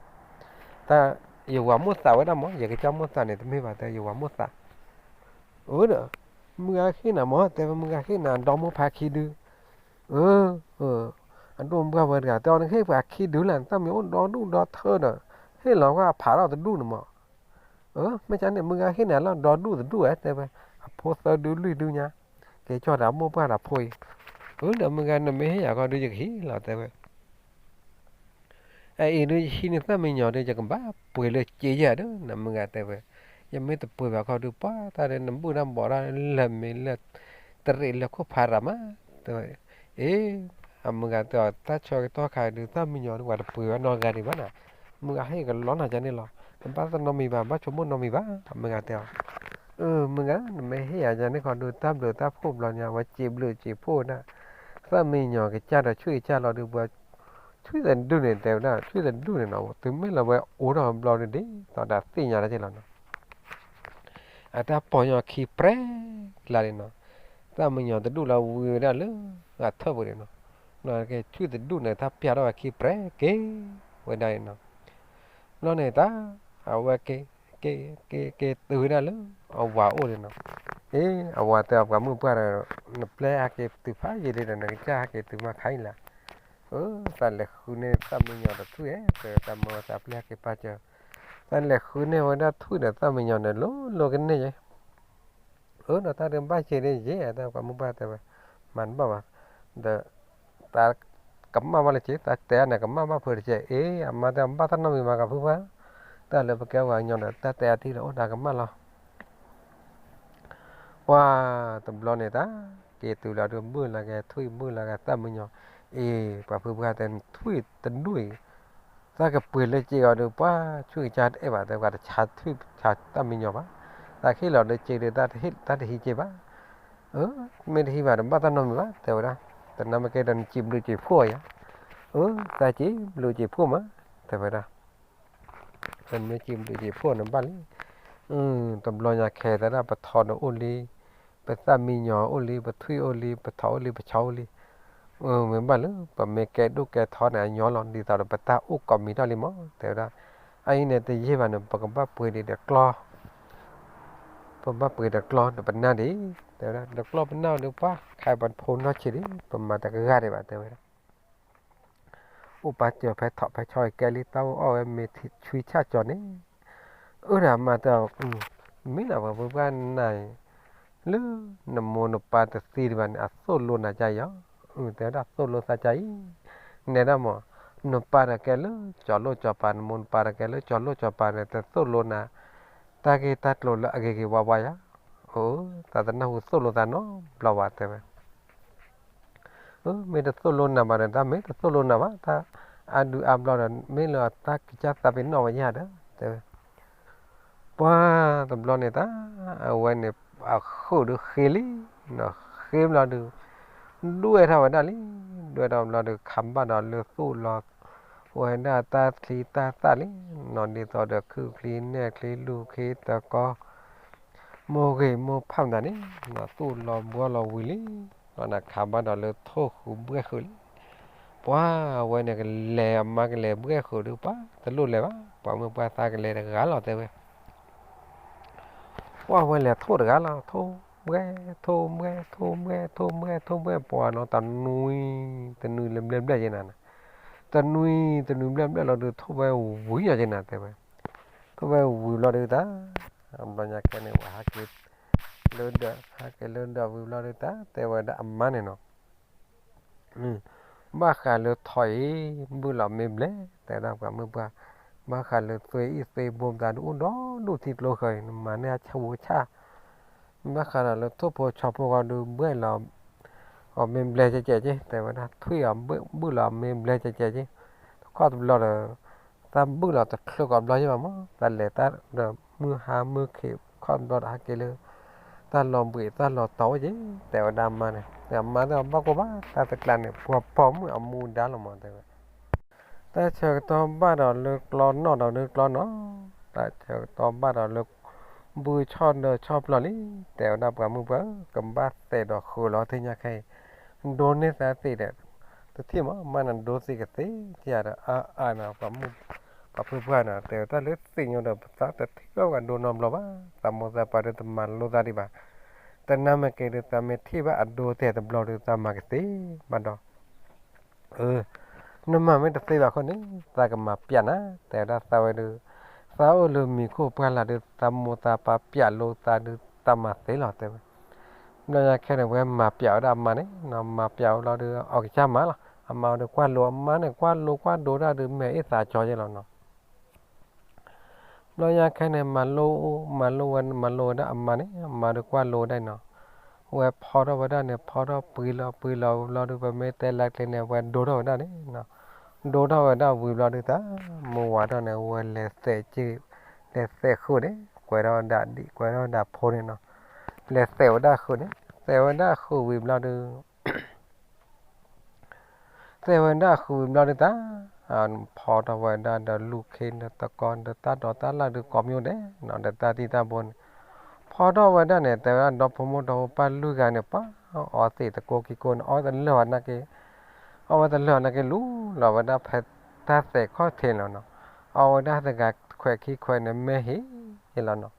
တၢ် ယဝၤမိၢ်သးဝဲဒၣ်မး ယကစၢ်မိၢ်သးန့ၣ် တမ့ၢ်ဘၣ် တဲယဝၤမိၢ်သး. အၢ ဒီး မုၢ်ဂၤဟ့ၣ်နၤမး တဲဝဲ မုၢ်ဂၤဟ့ၣ်နၤ ဒီမိၢ်ဖးခံဒု အၢ အဒိၣ်မုၢ်ပှၢ်ဝဲတဂၤ တဲအီၤ နကဟ့ၣ်ပှၤခံဒုလၢ် နတၢ်မံၤအိၣ်ဒီဒူၣ်ဒီထၢဒီး ဟ့ၣ်လီၤကွၢ်အဖးထီၣ်တဒူၣ်န့ၣ်မး. အၢ မ့ၢ်ကန့ၣ် မုၢ်ဂၤဟ့ၣ်နၤလၢဒီဒူၣ်တဒူၣ်ဝဲ တဲဝဲ. အဖိသၢဒုလွံၢ်ဒုညါ က့ၤကၠီၣ်ဒီးမိၢ်ပှၢ်ဒီးဖိအံၤ. အၢ ဒီးမုၢ်ဂၤ နမ့ၢ်ဟ့ၣ်ယၤဃီဒု ယကဟံးလီၤ တဲဝဲ. အအံၤဒုးယဟံးန့ၢ်သၣ်မံညီၤဒုး ယကဘၣ်ပှ့ၤလၢစ့ယဲၢ်ဒုး နမုၢ်ဂၤတဲဝဲ, ယမ့ၢ်တပှ့ၤဘၣ်ခီဒုး ပှၤတၢ်ဒုး နဘူၣ်တၢ်ဘီၣ်တၢ်လၢမ့ၢ်လၢ တရံးလၢခိၣ်ဖးရၤမး, တဲဝဲ, အ့ အမုၢ်ဂၤတဲအီၤ တၢ်ဆၢကတီၢ်ခါဒုး သၣ်မံညီၤဒုး ပှၤတပှ့ၤဘၣ်နီတဂၤဒံးဘၣ်နီၤ, မုၢ်ဂၤဟ့ၣ်ကလီနီၤကန့ၣ်လီၤ, တဘၣ်သနီၣ်မံၤဘၣ် ဘၣ်ဆိကမိၣ်နီတမံၤဘၣ် အမုၢ်ဂၤတဲအီၤ, အၢ မုၢ်ဂၤ နမ့ၢ်ဟ့ၣ်ယၤယၤန့ၣ်ခီဒုး တၢ်ဘျုးတၢ်ဖှိၣ်ဘျီညါ ဝဲစံးဘျုးစံးဖှိၣ်ဝဲဒၣ် သၣ်မံညီၤကစၢ်ဒီး ဆွံကစၢ်လီၤဒုး ပှၤ ဆွံသဒူၣ်န့ၣ် တဲဝဲဒၣ် ဆွံသဒူၣ်န့ၣ်နီၤ တုၤမ့ၢ်လၢဝဲအိၣ်ထီၣ်ဘျီဒုး ဒ်သိးဒီးသ့ၣ်ညါတၢ်က့လီၤနီၤ, အတၢ်ပိာ်ညီခံပြဲကျါန့ၣ်နီၤ, သၣ်မံညီၤတဒူၣ်လၢဝံၤဝဲဒၣ်လၢ အထၢၣ်ပူၤန့ၣ်နီၤ, ဆွံသဒူၣ်န့ၣ် တၢ်ပျၢ်ထီၣ်ဝဲခံပြဲက့ၤဝဲဒၣ်န့ၣ်နီၤ, ဘျီန့ၣ်တၢ် အဝဲက့ၤ က့ၤ က့ၤ က့ၤတုၤဝဲဒၣ်လၢ အဝၤအိၣ်န့ၣ်နီၤ, အ့ အဝၤတဲအီၤ ပှၤမုၢ်ပှၢ်ဒီး နပျဲဟဲက့ၤတုၤဖးယံာ်လံဒီး နကစၢ်ဟဲက့ၤတုၤမးခါအံၤလၢ်, အၢ သးလဲၤဃုန့ၢ်သၣ်မံညီၤဒီးထွံၣ်ဧၢ တဲတၢ်မၢဝဲသးပျဲဟဲက့ၤပာ်စၢၤ, သးလဲၤဃုန့ၢ်ဝဲဒၣ်ထွံၣ်ဒီးသၣ်မံညီၤန့ၣ် လိၤလိၤကန့ၢ်ယဲ အၢ ဒီးတၢ်ဒုးဘၣ်ယံာ်ဒ်ယဲၢ် တၢ်ပှၤမုၢ်ပှၢ်တဲဝဲ, မၤတဘၣ်ဘၣ်, ဒီး တၢ်ကမၣ်ဘၣ်လၢက့ တၢ်တဲအါန့ၣ် ကမၣ်ဘၣ်ဖုးတကဲး အ့ အမါတဲ ဘၣ်တၢ်နီတမံၤမၤကဖုဖု, တၢ်လၢပကဲဝၤကညီဒီး တၢ်တဲအါထံၣ်လၢအိၣ်တၢ်ကမၣ်လီၤ ပှၤတဘျီန့ၣ်တၢ် က့ၤတုၤလီၤဒုး ဘုၣ်လီၤက့ၤထွံၣ် ဘုၣ်လီၤက့ၤသၣ်မံညီၤ, အ့ ပှၤဖုဖုတဲ ထွံၣ်တဒူၣ်အံၤ, သးကပှ့ၤလၢစ့အီၤဒုး ပှၤဆွံကစၢ်တအဲၣ်ဘၣ် တဲပှၤတဆါထွံၣ်ဆါသၣ်မံညီၤဘၣ်, သးဟ့ၣ်လီၤလၢစ့ဒုး တၢ်တဟံးစ့ဘၣ်, အၢ မ့ၢ်တဟံးဘၣ်ဒီး ဘၣ်တၢ်နီတမံၤဘၣ် တဲဝဲဒၣ်, တနာ်မ့ၢ်ကဲဒီးနစံးဘျုးစံးဖှိၣ်အီၤယၤ, အၢ သးစံးဘျုးစံးဖှိၣ်မး တဲဝဲဒၣ် နမ့ၢ်စံးဘျုးစံးဖှိၣ်နဘၣ်လံ, တဘျီညါခဲတဲဒၣ် ပထိးဒီးအိၣ်လံ, ပသၣ်မံညီၤအိၣ်လံ, ပထွံၣ်အိၣ်လံ, ပထိးအိၣ်လံ, ပဆီအိၣ်လံ, မ့ၢ်ဘၣ်လၢ ပမ့ၢ်ကဲဒိၣ်ကဲထီန့ၣ် အညီလီၤ ဒ်သိးဒီးပတၢ်အိၣ်ကိးမံၤထီၣ်လံမး တဲဝဲဒၣ်, အအံၤန့ၣ်တယံာ်ဘၣ်န့ၣ် ပကဘၣ်ပှ့ၤဒံးဒီးကျီ ပဘၣ်ပှ့ၤဒီးကျီဒီးပနၢ်ဒံး, တဲဝဲဒၣ် ဒီးကျီပနၢ်အီၤဒုး ပှၤခါပဖိနီၢ်ဆံးဒံး ပမၤတကဂၤဒံးဘၣ် တဲဝဲဒၣ် အိၣ်ပာ်စၢၤဖဲထိးဖဲဆီအံၤ ကဲလံတၢ်အိၣ်အီၣ်ဝဲမ့ၢ်ဆံဆၣ်ကၠီန့ၣ်, အၢ ဒီးအမါတဲအီၤ, မ့ၢ်လၢပှၤဖုပှၢ်နၤအံၤ, လၢနမိၢ်နပၢ်တသံဒံးဘၣ်န့ၣ် အသိၣ်လိနၤကါအံၤ, တဲဝဲဒၣ်သိၣ်လိသးကါအံၤ, နဲဒၣ်မး, နပၢ်ဒီးကဲလၢကၠီၤလိၣ်ကၠီၤပၤ နမိၢ်နပၢ်ဒီးကဲလၢကၠီၤလိၣ်ကၠီၤပၤန့ၣ် တသိၣ်လိနၤ, တၢ်ဂ့ၢ်တၢ်ကျိၤလၢအဂ့ၤဂ့ၤဝါဝါယၤ, အိ သးတနၢ်ဟူသိၣ်လိသးနီတဘျီဘၣ် တဲဝဲ မ့ၢ်တသိၣ်လိနၤဘၣ်ဒီး တၢ်မ့ၢ်တသိၣ်လိနၤဘၣ် တၢ်အါဒုးအါဘျီဒီး မ့ၢ်လၢတၢ်ကစၢ်သးပ့ၤနီၣ်ဝဲယၤဒီး တဲဝဲ, ပှၤတဘျီန့ၣ်တၢ် အဝဲန့ၣ် အဃုာ်ဒုးဃ့လံ, ဃ့ဘျီဒုး ဒွဲၣ်ထီၣ်ဝဲဒၣ်လံ, ဒွဲၣ်ထီၣ်ဘျီဒုး ခးဘၣ်ဒီးလၢသိၣ်လီၤ ဝဲဒၣ်တၢ်ချံတၢ်သၣ်လံ, နီၢ်ဒ်သိးဒီးခုၣ်ချံနဲၣ်ချံလူၢ်ချံတကီ မိၢ်ဂ့ၤမိၢ်ဖးမတၤန့ၣ် သိၣ်လီၤဘှီလီၤဝံၤလံ, ဒီးနခးဘၣ်ဒီးလၢထိၣ်ဃုာ်ဘှဲၣ်ဃုာ်လံ, ပှၤဝဲန့ၣ်ကလဲၤအမါကလဲၤဘှဲၣ်ဃုာ်ဒုး ပှၤတလိၣ်လဲၤဘၣ် ပှၤမုၢ်ပှၢ်သးကလဲၤတဂၤလီၤ တဲဝဲ ပှၤဝဲလဲၤထိၣ်တဂၤလီၤ ထိၣ်ဘှဲၣ် ထိၣ်ဘှဲၣ် ထိၣ်ဘှဲၣ် ထိၣ်ဘှဲၣ် ထိၣ်ဘှဲၣ် ပှၤနီၤ တနွံ တနွံလၢဘျဲၣ်ဘျဲၣ်ယဲနၤ, တနွံ တနွံဘျဲၣ်ဘျဲၣ်လီၤဒုး ထိၣ်ဘှဲၣ်ဝံၤယဲနၤ တဲဝဲ, ထိၣ်ဘှဲၣ်ဝံၤဘျီဒုးတၢ် ဘျီညါခဲန့ၣ် ပှၤဟဲက့ၤ လၢဒၢး ဟဲက့ၤလၢဒၢးဝံၤဘျီဒုးတၢ် တဲဝဲဒၣ်အမါန့ၣ်နီၤ ဘၣ်ဃးလၢထိၣ်အံၤ ဘုၣ်လီၤမ့ၢ်ဘျဲၣ် တဲဝဲဒၣ်ပှၤမုၢ်ပှၢ်, ဘၣ်ဃးလၢသွ့အံၣ်သွ့ဘိမတၤဒုးအိၣ်ဒီဒူၣ်ထံကျိဃၢၤအံၤ နမၤန့ၢ်ဟးဆၣ်ဝဲဆၣ်, ဘၣ်ဃးဒီးလၢထိၣ်ဖိဆီဖိဃီဒုးဘှဲၣ်လီၤ အီၤမ့ၢ်ဘျဲၣ်ကဲကဲက့ တဲဝဲဒၣ် ထွံၣ်အီၤဘုၣ်လီၤမ့ၢ်ဘျဲၣ်ကဲကဲက့, တခီတဘျီဒီး တၢ်ဘုၣ်လီၤတချုးကီးဘျီယဲဘၣ်မး တၢ်လဲၤတၢ်ဒီးမုၢ်ဟါမုၢ်ခ့ခီတဘျီဒီးဟဲက့ၤလၢ တၢ်လီၤဘှံးတၢ်လီၤတီၤအိၣ်က့ တဲဝဲဒၣ်အမါန့ၣ် အမါတဲဘၣ်ကိးဘၣ် တၢ်တကျါန့ၣ် ပှၤပိာ်မုၣ်အမူဒါလီၤမး တဲဝဲ တၢ်ဆၢကတီၢ်ဘၣ်ဒီးလၢကျီနီၣ်ဒီးလၢကျီနီၣ်, တၢ်ဆၢကတီၢ်ဘၣ်ဒီးလၢ ဘုၣ်ဆီၣ်ဒၢဆီၣ်ပျီလံ, တဲဝဲဒၣ်ပှၤမုၢ်ပှၢ်ဧၢ ကဘၣ်သဲးဒီးဃုာ်လီၤ တနံၤညါခဲအံၤ, ဒိးန့ၢ်သးသ့ဒီး တထံၣ်မး မ့ၢ်နဒိသ့ကသ့ တယၤဒီးအါအါနီၤ ပှၤမုၢ် ပှၤဖုပှၢ်နီၤ တဲဝဲတၢ်လၢသ့ၣ်ညိဒီး ပသးတထံၣ်ဘၣ်ပှၤဒိနီတဘျီဘၣ်, သးမိၢ်သးပၢ်ဒီးတမၤလိသးဒံးဘၣ်, တနာ်မ့ၢ်က့ၤဒီး သးမ့ၢ်ထံၣ်ဘၣ်အဒိတဲာ်တဘျီဒီး သးမၤကသ့ဘၣ်ဒီး နမၤမ့ၢ်တသ့ဘၣ်အဃိန့ၣ် သးကမၤပျးနၤ တဲဝဲဒၣ်သးဝဲဒီး သးအိၣ်လၢမံၤခိၣ်ပှၢ်လၢ်ဒီး သးမိၢ်သးပၢ်ပျးလိာ်သးဒီး သးမၤသ့လီၤ တဲဝဲ, ဘျီညါခဲန့ၣ် ပှၤမၤပျးဝဲဒၣ်အမါန့ၣ် မၤပျးဝဲလီၤဒီး အီၣ်ကစၢ်မၤလီၤ, အမါဒီးကွၢ်လိ အမါန့ၣ် ကွၢ်လိကွၢ်ဒိတၢ်ဒီး မဲာ်အ့ၣ်သးကၠီယဲလီၤနီၤ. ဘျီညါခဲန့ၣ် မၤလိ မၤလိဝဲ မၤလိဝဲဒၣ်အမါန့ၣ် အမါဒီးကွၢ်လိဝဲဒၣ်နီၤ. ဝဲဖီထီၣ်ဝဲဒၣ်န့ၣ် ဖီထီၣ်ပှံၤလီၤ ပှံၤလီၤဝံၤဘျီဒီး ပမ့ၢ်တဲလၢကျဲန့ၣ် ဝဲဒိထီၣ်ဝဲဒၣ်န့ၣ်နီၤ. ဒိထီၣ်ဝဲဒၣ်ဝံၤဘျီဒီး သးမုၢ်ဝါထီၣ်န့ၣ် ဝဲလဲၤသဲးက့ၤ လဲၤသဲးဃုာ်န့ၣ် ကွဲးထီၣ်ဝဲဒၣ်ဒံၣ် ကွဲးထီၣ်ဝဲဒၣ်ဖိန့ၣ်နီၤ. လဲၤသဲးဝဲဒၣ်ဃုာ်န့ၣ် သဲးဝဲဒၣ်ဃုာ်ဝံၤဘျီဒီး သဲးဝဲဒၣ်ဃုာ်ဝံၤဘျီဒီး သးဖီထီၣ်ဝဲဒၣ်ဒီး လူၢ်ခ့ဒီးသကီဒီး တၢ်ဒိးတၢ်လၣ်ဒီးကိးမံၤဒဲးနီၤ ဒီးတၢ်သံတၢ်ဘိန့ၣ် ဖီထီၣ်ဝဲဒၣ်န့ၣ် တဲဝဲဒၣ် ဒီဖိမိၢ်ဒီဖိပၢ်လွံၢ်ဂၤန့ၣ် ပှၤအီသံးသကိးခံကိးန့ၣ် အီတလၢာ်ဘၣ်နာ်က့ အီဝဲတလၢာ်နာ်က့ လူလီၤဝဲဒၣ်ဖဲတၢ်သဲးခီၣ်ထံးလီၤနီၤ. အီဝဲဒၣ်တဂၤခွဲးခံခွဲးန့ၣ် မ့ၢ်ဟ့ၣ်လီၤနီၤ.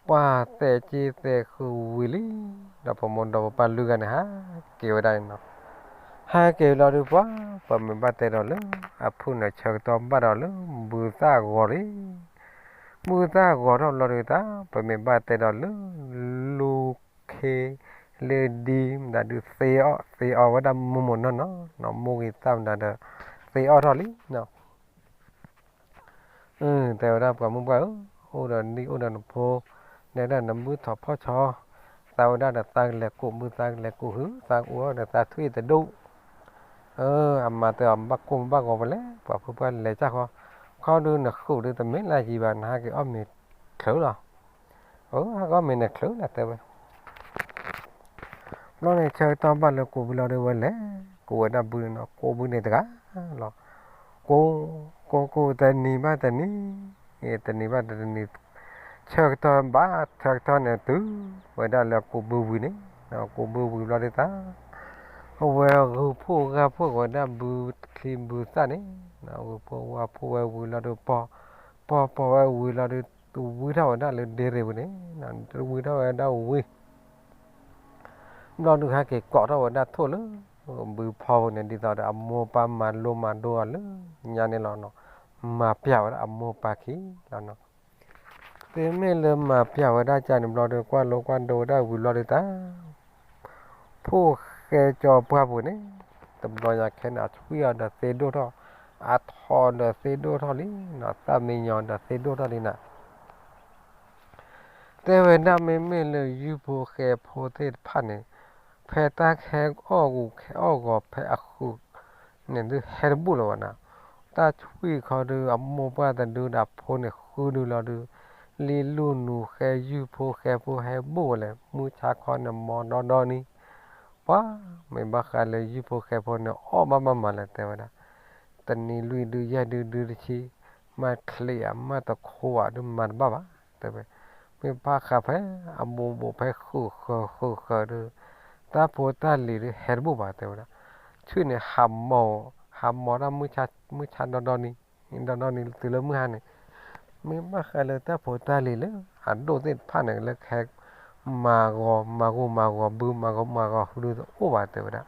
ပှၤသဲးက့ၤသဲးဃုာ်ဝံၤလံ ဒီးဖိမိၢ်ဒီဖိပၢ်လွံၢ်ဂၤန့ၣ် ဟးက့ၤဝဲဒၣ်န့ၣ်နီၤ. ဟဲက့ၤလီၤဒီး ပှၤ ပမ့ၢ်ဘၣ်တဲဒီးလၢ အဖုၣ်န့ၣ်ဆၢကတီၢ်ဘၣ်ဒီးလၢ ဘုသၣ်ဂီၤလံ. ဘုသၣ်ဂီၤထီၣ်ဘျီဒီး သး ပမ့ၢ်ဘၣ်တဲဒီးလၢ လူၢ်ခ့ လၢဒ်မတၤဒုး သ့အီၣ် သ့အီၣ်ဝဲဒၣ်မိၢ်မိၢ်နီၢ်နီၢ်နီၤ မိၢ်ဂ့ၤသၣ်မတၤဒီး သ့အီၣ်ထီၣ်လံနီၤ. တဲဝဲဒၣ်ပှၤမုၣ်ပှၢ်ဧၢ, အိၣ်ဒီးနံၣ်အိၣ်ဒီးနဖိ, နဲဒၣ်နဘုၣ်ထီၣ်ဖီၣ်ဆီ, သးဝဲဒၣ်ဒီးသးကလဲၤကူးဘု သးကလဲၤကူးဟု သးကအိၣ်ဒီးသးထွံၣ်တဒူၣ်. အမါတဲအီၤ ဘၣ်ကိၢ်ဘၣ်ဂီၤဝဲလဲၣ် ပှၤဖိပှၢ်လဲၤကၢ်ဃီ, ခီဒုးနဃုာ်ဒုးတမ့ၢ်လၢယံၤဘၣ် နဟဲက့ၤအီၣ်မ့ၤချုးလီၤ. အဟဲက့ၤအီၣ်မ့ၤန့ၣ်ချုးလီၤတဲဝဲ ဘျီန့ၣ် ဆၢကတီၢ်ဘၣ်လၢကူးဘုလီၤဒီးဝဲလဲၤ ကူးဝဲဒၣ်ဘုန့ၣ်နီၤ, ကူးဘုန့ၣ်တဂၤလီၤ. ကူး ကူး ကူးတနံၤဘၣ်တနံၤ, တနံၤဘၣ်တနံၤ, ဆၢကတီၢ်ဘၣ်ဆၢကတီၢ်န့ၣ် တုၤဝဲဒၣ်လၢကူးဘုဝံၤန့ၣ်, ကူးဘုဝံၤဘျီဒုးသး, အဝဲဂုာ်ဖှိၣ်ဂၢ်ဖှိၣ်ဝဲဒၣ်ဘုချံဘုသၣ်န့ၣ်, ဂုာ်ဖှိၣ်ဂၢ်ဖှိၣ်ဝဲဝံၤလီၤဒီး ပီၢ် ပီၢ်ပီၢ်ဝဲဝံၤလီၤဒီး ဝံထီၣ်ဝဲဒၣ်လၢဒ့ရ့ၣ်ပူၤန့ၣ်, ဝံထီၣ်ဝဲဒၣ်ဝံၤ ဘျီဒုးဟဲက့ၤကိးထီၣ်ဝဲဒၣ်ထိၣ်လၢ ဘုဖီပူၤန့ၣ် ဒ်သိးဒီးအမိၢ်ပၢ်မၤလိမၤဒိအီၤလၢညါန့ၣ်လီၤနီၤ, မၤပျဲဝဲဒၣ်အမိၢ်ပၢ်ခံလီၤနီၤ. သုမ့ၢ်လၢမၤပျဲဝဲဒၣ်ကၢ်န့ၣ်ဘျီဒီး ကွၢ်လိကွၢ်ဒိဝဲဒၣ်ဝံၤဘျီဒုးသး ဖိၣ်ဃဲကၠီပှၢ်ပူၤန့ၣ်, တဘျီညါခဲန့ၣ် အထွံၣ်အီၤဒီးသ့ဒိၣ်ထီၣ်, အထိးဒီးသ့ဒိၣ်ထီၣ်လံနီၤ, သၣ်မံညီၤဒီးသ့ဒိၣ်ထီၣ်လံနီၤ. တဲဝဲဒၣ်မ့မ့ၢ်လၢယုၢ်ဖိဃဲဖိသ့ၣ်တဖၣ်န့ၣ်, ဖဲတၢ်ခဲအီၣ်ဂူာ်ခဲအီၣ်ဂီၤဖဲအဃုာ်န့ၣ် ဒုးဟဲတဘူၣ်လၢၤဘၣ်နီၤ. တၢ်ထွံၣ်ခီဒုး အမိၢ်ပှၢ်တဒုဒီးအဖိန့ၣ်ဃုဒုလီၤဒုး, လံလူနူၤဃဲယုၢ်ဖိဃဲဖိဟဲဘူၣ်ဝဲလဲၣ်, မုၢ်ဆါခီန့ၣ် မီဒီဒီနံၤ, ပှၤမ့ၢ်ဘၣ်ဃးလၢယုၢ်ဖိဃဲဖိန့ၣ် အီၣ်ဘၣ်မးမးလဲၣ်တဲဝဲဒၣ်, တနံၤလွံၢ်ဒုယဲၢ်ဒုဒုတဆံ, မၤချံးဧါ မၤတခိးဧါဒုးမၤတဘၣ်ဘၣ် တဲဝဲ, မ့ၢ်ဘၣ်ဃးဖဲအဘူးဘူးဖဲဃုာ်ဃၢၤဃုာ်ဃၢၤဒုး, တၢ်ဖိတၢ်လံၤဒုးဟဲတဘူၣ်ဘၣ်တဲဝဲဒၣ်, ထွံၣ်န့ၣ် ဟးမီၤတၢ်မုၢ်ဆါဒီဒီနံၤ, ဒီဒီနံၤတုၤလၢမုၢ်ဟါန့ၣ်, မ့ၢ်ဘၣ်ဃးလၢတၢ်ဖိတၢ်လံၤလၢအဒိၣ်သ့ၣ်တဖၣ်န့ၣ် လၢကဟဲမၤဂီၤမၤဂိၢ်မၤဂီၤဘု မၤဂီၤမၤဂီၤဟုဒုးတအိၣ်ဘၣ်တဲဝဲဒၣ်.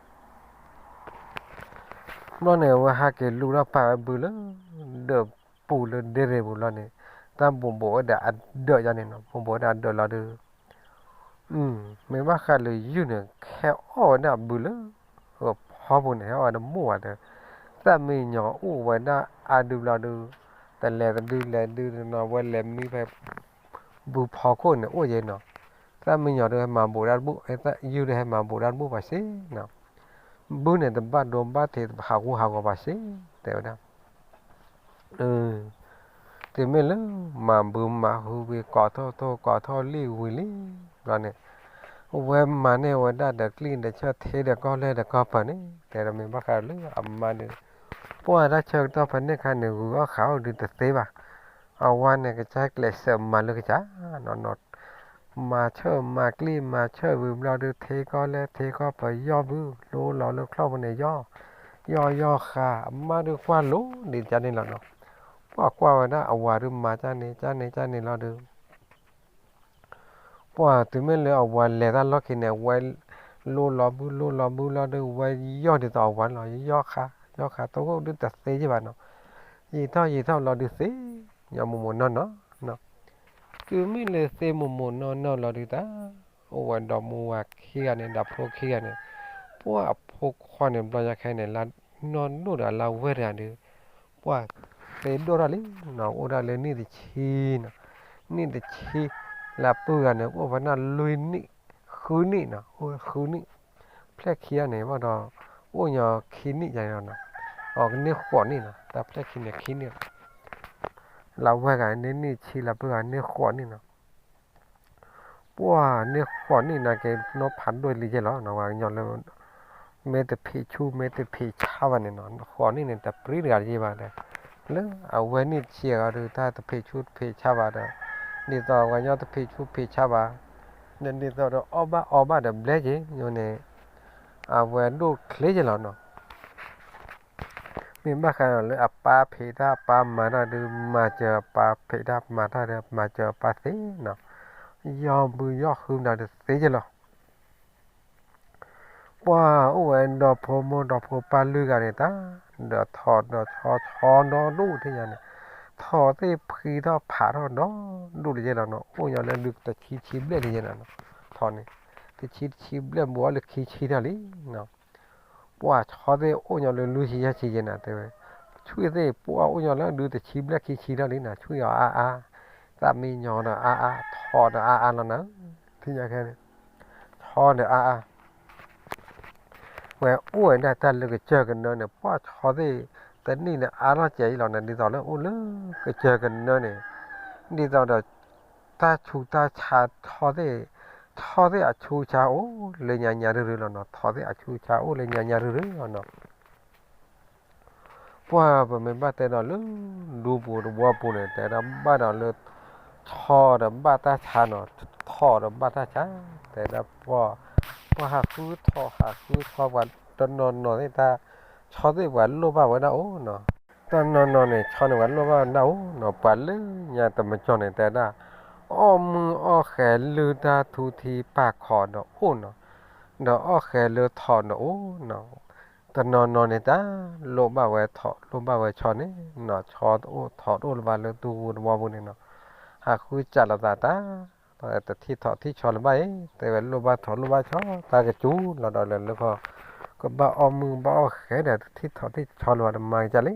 ဘျီန့ၣ် အဝဲဟဲက့ၤလူၤထီၣ်ပာ်ဝဲဘုလၢ ဒၢးပူၤလၢဒ့ရ့ၣ်ပူၤလီၤန့ၣ်, တၢ်ဘူးဘူးဝဲဒၣ်အဒၢးယါန့ၣ်နီၤ, ဘူးဘူးဝဲဒၣ်အဒၢးလီၤဒုး, မ့ၢ်ဘၣ်ဃးလၢယုၢ်န့ၣ် ဟဲအီၣ်ဝဲဒၣ်ဘုလၢ ဂီၤဖီပူၤန့ၣ် ဟဲအီၣ်ဝဲတဘူၣ်ဘၣ်ဒီး, သၣ်မံညီၤအိၣ်ဝဲဒၣ်အါဒုဘျီဒုး, တလဲၤတဒုလဲၤဒုနီၤ ဝဲလဲၤမံဖဲ ဘုဖီခိၣ်န့ၣ်အိၣ်ယဲနီၤ, သၣ်မံညီၤဒုးဟဲမၤဘူးတၢ်တဘူၣ်, ယုၢ်ဒုးဟဲမၤဘူးတၢ်တဘူၣ်ဘၣ်စ့နီၤ, ဘုန့ၣ်တဘၣ်ဒိဘၣ်ထံးဟးဂူာ်ဟးဂီၤဘၣ်စ့, တဲဝဲဒၣ် တုၤမ့ၢ်လၢမၤဘုမၤဟုဝံၤ ကိးထီၣ်ထိၣ်ကိးထီၣ်လံၣ်ဝံၤလံဘျီန့ၣ်, ဝဲမၤန့ၢ်ဝဲဒၣ်ဒီးကျံၣ်ဒီးဆၢထံဒီးကီၢ်လဲၢ်ဒီးကီၢ်ပၤန့ၣ် တဲဒီးမ့ၢ်ဘၣ်ဃးလၢအမါဒီး, ပှၢ်တၢ်ဆၢကတီၢ်ဖဲန့ၣ်ခါန့ၣ် ဂုၤအီၣ်ဃးအီၣ်ဒုးတသ့ဘၣ်, အဝဲန့ၣ်ကစၢ်ကျဲးစၢးမၤလၢကစၢ်နီၤနီၤ မၤဆၢၣ်မၤကျံၣ်မၤဆၢၣ်ဝံၤဘျီဒုး ထံကီၢ်လဲၢ်ထံကီၢ်ပၤယီၢ်ဘု လိလီၤလၢချီၣ်ဖိန့ၣ်ယီၢ်, ယီၢ်ယီၢ်ဃာ် အမါဒုးကွၢ်လိဒ်ကန့ၣ်လီၤနီၤ, ပှၢ်ကွၢ်ဝဲဒၣ်အဝၤဒုးမၤကန့ၣ် ကန့ၣ် ကန့ၣ်လီၤဒုး ပှၢ်တုၤမ့ၢ်လၢအဝၤလဲၤတၢ်လီၢ်ခံန့ၣ် ဝဲလိလီၤဘုလိလီၤဘုလီၤဒုး ဝဲယီၢ်ဒ်သိးအဝၤန့ၣ်လီၤ, ယီၢ်ဃာ် ယီၢ်ဃာ် တိခိၣ်ဒုးတသ့ယဲၢ်ဘၣ်နီၤ, ယံာ်ထီၣ်ယံာ်ထီၣ်လီၤဒုးသ့, ညီမိၢ်မိၢ်နီၢ်နီၢ်နီၤ, တုၤမ့ၢ်လၢသ့မိၢ်မိၢ်နီၢ်နီၢ်လီၤဒုးတၢ်, အိၣ်ဝဲဒီမါဝၤခံဂၤန့ၣ် ဒီဖိခံဂၤန့ၣ်, ပှၢ်အဖိခွါန့ၣ် ဘျီညါခဲအံၤန့ၣ် လါနီၢ်ဒိၣ်ဒီးလါဝဲတဂၤဒီး ပှၢ်သ့ဒိၣ်ထီၣ်လံနီၤ, အိၣ်ဒၣ်လၢနံၣ်တဆံနီၤ, နံၣ်တဆံ လၢပုၢ်ဂၤန့ၣ် အိၣ်ဝဲဒၣ်လွံၢ်နံၣ်, ဃုနံၣ်နီၤ, အိၣ်ဃုနံၣ်, ဖျဲၣ်ခံဂၤန့ၣ်ဘၣ်ဒီး အိၣ်ညီခံနံၣ်ယၤန့ၣ်လီၤနီၤ, အကန့ၢ်ဃိးနံၣ်နီၤ, တၢ်ဖျဲၣ်ခံန့ၣ်ခံနံၣ်, လၢဝဲဂၤန့ၣ်နံၣ်ဆံ လၢပုၢ်ဂၤန့ၢ်ဃိးနံၣ်နီၤ, ပှၢ်န့ၢ်ဃိးနံၣ်နာ်က့ နီၢ်ဖးဒိၣ်လံယဲလီၤနီၤ, ပှၤကညီလၢ မ့ၢ်တဖံးဆူၣ်မ့ၢ်တဖံးဆါဘၣ်န့ၣ်နီၤ, ဃိးနံၣ်န့ၣ် တပြံတဂၤတယံာ်ဘၣ်ဒီး လၢအဝဲနံၣ်တဆံအဂီၢ်ဒီး တၢ်တဖံးဆူၣ်တဖံးဆါဘၣ်ဒီး ဒ်သိးပှၤကညီတဖံးဆူၣ်ဖံးဆါဘၣ်, ဒ်သိးဒီးအီၣ်ဘၣ်အီဘၣ်ဒီးဘျဲက့ၤန့ၣ် အဝဲဒိၣ်ချ့ယဲလီၤနီၤ, မ့ၢ်ဘၣ်ဃးဒီးလၢအပၢ်ဖံးတၢ် အပၢ်မၤတၢ်ဒီး မၤစၢၤအပၢ်, ဖံးတၢ်မၤတၢ်ဒီး မၤစၢၤအပၢ်သ့နီၤ, ယီၢ်ဘုယီၢ်ဟုမတၤဒီးသ့ယဲလီၤ ပှၢ်အိၣ်ဝဲဒီဖိမိၢ်ဒီဖိပၢ်လွံၢ်ဂၤန့ၣ်တၢ်, ဒီးထိးဒီးဆီဆီဒီဒူၣ်ထံၣ်ညါန့ၣ်, ထိးသ့ၣ်ဖှံထီၣ်ဖးထီၣ်ဒီဒူၣ်တယဲလီၤနီၤ, အိၣ်ညီလၢဒုတဆံဆံဘျဲၣ်တယဲနီၤ, ထိးန့ၣ် တဆံတဆံဘျဲၣ်ဘူးအီၤလၢခံဆံထီၣ်လံနီၤ, ပှၢ်ဆီသ့ၣ်အိၣ်ညီလၢလွံၢ်ဆံယဲၢ်ဆံယဲနီၤ တဲဝဲ, ဆွံၣ်သ့ၣ်ပှၢ်အိၣ်ညီလၢဒုတဆံဘျဲၣ်ခံဆံထီၣ်လံနီၤ, ဆွံၣ်အီၤအါအါ, သၣ်မံညီဒီးအါအါ, ထိးဒီးအါအါလီၤနီၤ, ထံၣ်ညါခဲန့ၣ် ဆီဒီးအါအါ ဝဲအိၣ်ဝဲဒၣ်တၢ်လၢကစၢၢ်ကနၢန့ၣ် ပှၢ်ဆီသ့ၣ် တနံၣ်န့ၣ်အါထီၣ်ကဲအံၤလီၤန့ၣ် ဒ်သိးလၢအိၣ်လၢကစၢၢ်ကနၢန့ၣ်, ဒ်သိးဒီး တၢ်ဆူးတၢ်ဆါဆီသ့ၣ်, ဆီသ့ၣ်အဆူးအဆါအိၣ်လၢညါညါရုၢ်ရုၢ်လီၤနီၤ, ဆီသ့ၣ်အဆူးအဆါအိၣ်လၢညါညါရုၢ်ရုၢ်လီၤနီၤ ပှၢ်ပမ့ၢ်ဘၣ်တဲဒီးလၢ ဒူပူၤတဝီပူၤန့ၣ် တဲဒၣ်ဘၣ်ဒီးလၢ ဆီဒီးဘၣ်တၢ်ဆါနီၤ, ထိးဒီးဘၣ်တၢ်ဆါ, တဲဒၣ်ပှၢ်, ပှၢ်ဟးဃုထိးဟးဃုဆီ ပှၤတနီၤနီၤသ့ၣ်တၢ်, ဆီသ့ၣ်ပှၤလိၣ်ဘၣ်ဝဲဒၣ်အိၣ်နီၤ, တနီၤနီၤန့ၣ် ဆီန့ၣ်ပှၤလိၣ်ဘၣ်ဝဲဒၣ်အိၣ်နီၤ, ပှၤလၢညါတမကၠီန့ၣ် တဲဒၣ် အီၣ်မုၢ်အီၣ်ဃဲၤလၢတၢ်ထူထံပာ်ခီးဒီးအိၣ်နီၤ, ဒီးအီၣ်ဃဲၤလၢထိးဒီးအိၣ်နီၤ, တနီၤနီၤန့ၣ်တၢ် လိၣ်ဘၣ်ဝဲထိး လိၣ်ဘၣ်ဝဲဆီန့ၣ်နီၤ, ဆီတအိၣ်ထိးတအိၣ်လၢၤဘၣ်လၢဒူပူၤတဝီပူၤန့ၣ်နီၤ, ဟးဃုစးလိာ်သးတၢ်, တထံၣ်ထိးထံၣ်ဆီလၢၤဘၣ်အံၤ တဲဝဲလိၣ်ဘၣ်ထိးလိၣ်ဘၣ်ဆီ တၢ်ကစူၤလီၤဒီးလၢလၢခီ, ကဘၣ်အီၣ်မုၢ်ဘၣ်အီၣ်ဃဲၤဒီးတထံၣ်ထိးထံၣ်ဆီလၢၤဘၣ်တမၤကစၢ်လံ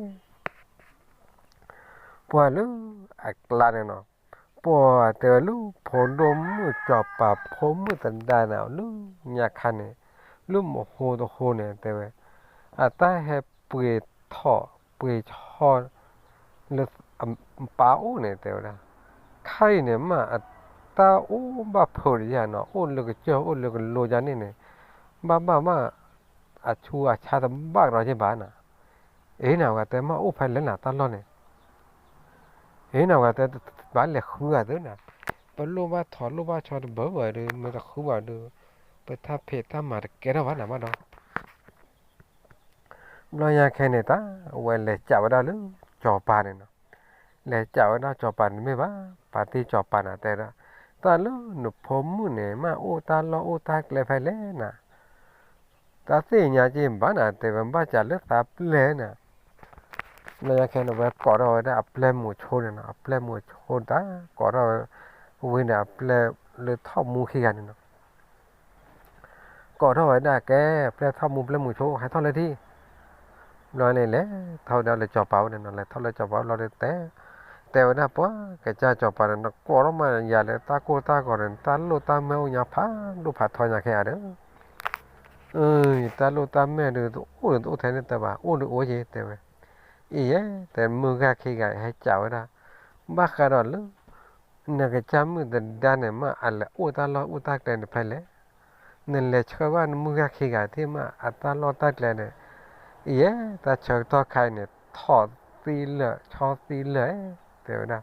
ပှၢ်လၢအကျါန့ၣ်နီၤ, ပှၢ်တဲဝဲလၢဖိဒိၣ်မုၣ်စီၤပၤဖိမုၣ်သဒါန့ၣ် လၢညါခါန့ၣ်, လၢမဟိတဟိန့ၣ် တဲဝဲ, အတၢ်ဟဲပှ့ၤထိးပှ့ၤဆီ လၢပၢ်အိၣ်န့ၣ် တဲဝဲဒၣ်, ခါအံၤန့ၣ်မး အတၢ်အိၣ်ဘၣ်ဖုးတယၢ်နီၤ, အိၣ်လၢကစၢၢ်အိၣ်လၢကလိယါန့ၣ်န့ၣ်, ဘၣ်ဘၣ်မး အဆူးအဆါတဘၣ်ကဒီးယဲၢ်ဘၣ်နီၤ, အ့ၣ်နၤဝဲတဲမ့ၢ်အိၣ်ဖဲလဲၣ်နၤတၢ်လီၢ်န့ၣ်, အ့ၣ်နၤဝဲတဲဘၣ်လဲၤဃုဂၤသ့နၤ, ပလိၣ်ဘၣ်ထိးလိၣ်ဘၣ်ဆီတဘၣ်ဘၣ်ဒီး မ့ၢ်တဃုဘၣ်ဒီး ပတၢ်ဖံးတၢ်မၤတကဲထီၣ်ဘၣ်နၤဘၣ်ဒီး ဘျီညါခဲန့ၣ်တၢ် ဝဲလဲၤစးဝဲဒၣ်လၢစီၤပၤန့ၣ်နီၤ, လဲၤစးဝဲဒၣ်စီၤပၤန့ၣ်မ့ၢ်ဘၣ်, ပာ်တ့ၢ်စီၤပၤနၤတဲဒၣ်, တၢ်လၢနဖိမုၣ်န့ၣ် မ့ၢ်အိၣ်တၢ်လီၢ်အိၣ်တၢ်ကျဲဖဲလဲၣ်နၤ, တၢ်သ့ၣ်ညါက့ၤဘၣ်နၤ တဲဝဲဘၣ်စးလၢသးပျဲၢ်နၤ, ဘျီညါခဲန့ၣ် ဝဲကိးထီၣ်ဝဲဒၣ်အပျဲၢ်မုၣ်ဆိန့ၣ်နီၤ, အပျဲၢ်မုၣ်ဆိတၢ် ကိးထီၣ်ဝဲ, ဝံၤန့ၣ် အပျဲၢ်လၢထီၣ်မူခံဂၤန့ၣ်နီၤ ကိးထီၣ်ဝဲဒၣ်ကဲ ပျဲၢ်ထီၣ်မူပျဲၢ်မုၣ်ဆိ ဟဲထီၣ်လၢထံၣ်, ဘျီန့ၣ် လဲၤထီၣ်ဝဲဒၣ်လၢစီၤပၤအိၣ်န့ၣ်နီၤ, လဲၤထီၣ်လၢစီၤပၤအိၣ်လီၤဒီးတဲ, တဲဝဲဒၣ်ပှၤကစၢ်စီၤပၤန့ၣ် နကိးထီၣ်မးယၤလၢတၢ်ကိၢ်တၢ်ဂီၤန့ၣ် တၢ်လိၣ်တၢ်မဲအိၣ်ညါဖးဒိၣ်ဖးထီညါခဲအံၤဒီး, ယတၢ်လိၣ်တၢ်မဲဒီးတအိၣ်ဒီးတအိၣ်ထဲန့ၣ်တဲဘၣ် အိၣ်ဒီးအိၣ်က့ၤတဲဝဲ, အံၤယဲ တဲမုၢ်ဂၤခံဂၤဟဲစးဝဲဒၣ်, ဘၣ်ဃးဒီးလၢ နကစၢ်မုၣ်သဒါန့ၣ် မ့ၢ်အလဲၤအိၣ်တၢ်လီၢ်အိၣ်တၢ်ကျဲန့ၣ်ဖဲလဲၣ်, နလဲၤဆှၢဘၣ်နမုၢ်ဂၤခံဂၤထံၣ်မးအတၢ်လီၢ်တၢ်ကျဲန့ၣ်, အံၤယဲ တၢ်ဆၢကတီၢ်ခါအံၤန့ၣ် ထိးသံလၢာ်ဆီသံလၢာ်, တဲဝဲဒၣ်,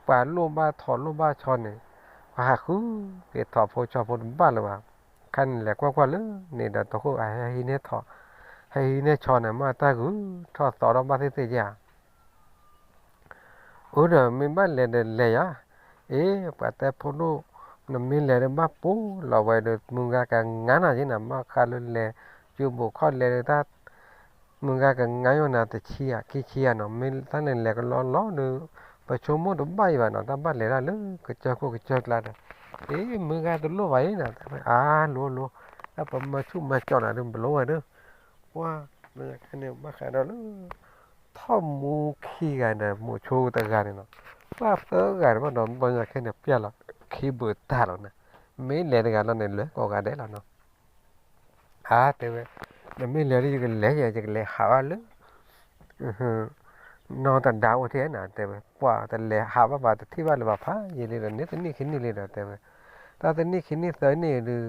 ပှၤလိၣ်ဘၣ်ထိးလိၣ်ဘၣ်ဆီန့ၣ်, ပှၤဟးဃုက့ၤထိးဖိဆီဖိတဘၣ်လၢၤဘၣ်, ခါန့ၣ်လဲၤကွၢ်ကွၢ်လၢန့ၣ်ဒီးတဃိၣ် ဟဲဟံးန့ၢ်ထိး, ဟဲဟံးန့ၢ်ဆီန့ၣ် မ့ၢ်တၢ်ဂုၤထီၣ်သီထီၣ်ဘၣ်သ့ၣ်သ့ၣ်ဧါ အိၣ်ဒီးမ့ၢ်ဘၣ်လဲၤဒီးလဲၤယၤ, အ့ ပှၤတဲဖိဒိၣ်, နမ့ၢ်လဲၤဒီးဘၣ်ပူၤလီၤဝဲဒီး မုၢ်ဂၤကငါနၤက့နၤ ဘၣ်ဃးလၢလဲၤ, ကၠိဘိးခီၣ်လဲၤဒီးတၢ်, မုၢ်ဂၤကငါယိၣ်နၤတဆံဧါ ခံဆံဧါနီၤ, မ့ၢ်တၢ်န့ၣ်လဲၤကလီလီၤဒီး, ပဆိကမိၣ်တဘၣ်အံၤဘၣ်နီၤ တၢ်ဘၣ်လဲၤတၢ်လၢကစၢၢ်ခိၣ်ကစၢၢ်ကျါဒီး, အ့ မုၢ်ဂၤတလိၣ်ဘၣ်အံၤနၤ တဲဝဲ အါလိၤလိၤ, တၢ်ပမၤဆူၣ်မၤကၠီၣ်နၤဒုး ပလိဝဲဒုး, ပှၤ ဘျီညါခဲန့ၣ် ဘၣ်ဃးဒီးလၢ ထီၣ်မူခံဂၤဒီး မိၤဆိတဂၤန့ၣ်နီၤ, ပှၤသၢဂၤန့ၣ်ဘၣ်ဒီး ဘျီညါခဲန့ၣ် ပျၢ်လီၤခံဘုးတၢ်လီၤနၤ, မ့ၢ်လဲၤတဂၤလီၤန့ၣ် လဲၤကိးဂၤဒဲးလီၤနီၤ. အါ တဲဝဲ, နမ့ၢ်လဲၤဒ်ယကလဲၤယဲ ယကလဲၤဟးဘၣ်လၢ နီၢ်တဒါအိၣ်ထဲနၤ တဲဝဲ, ပှၤတလဲၤဟးဘၣ်ဘၣ် တထံၣ်ဘၣ်လၢၤဘၣ်ဖးယံာ်လံဒီး န့ၢ်တနံၣ်ခံနံၣ်လံဒီး တဲဝဲ, တၢ်တနံၣ်ခံနံၣ်သၢနံၣ်ဒုး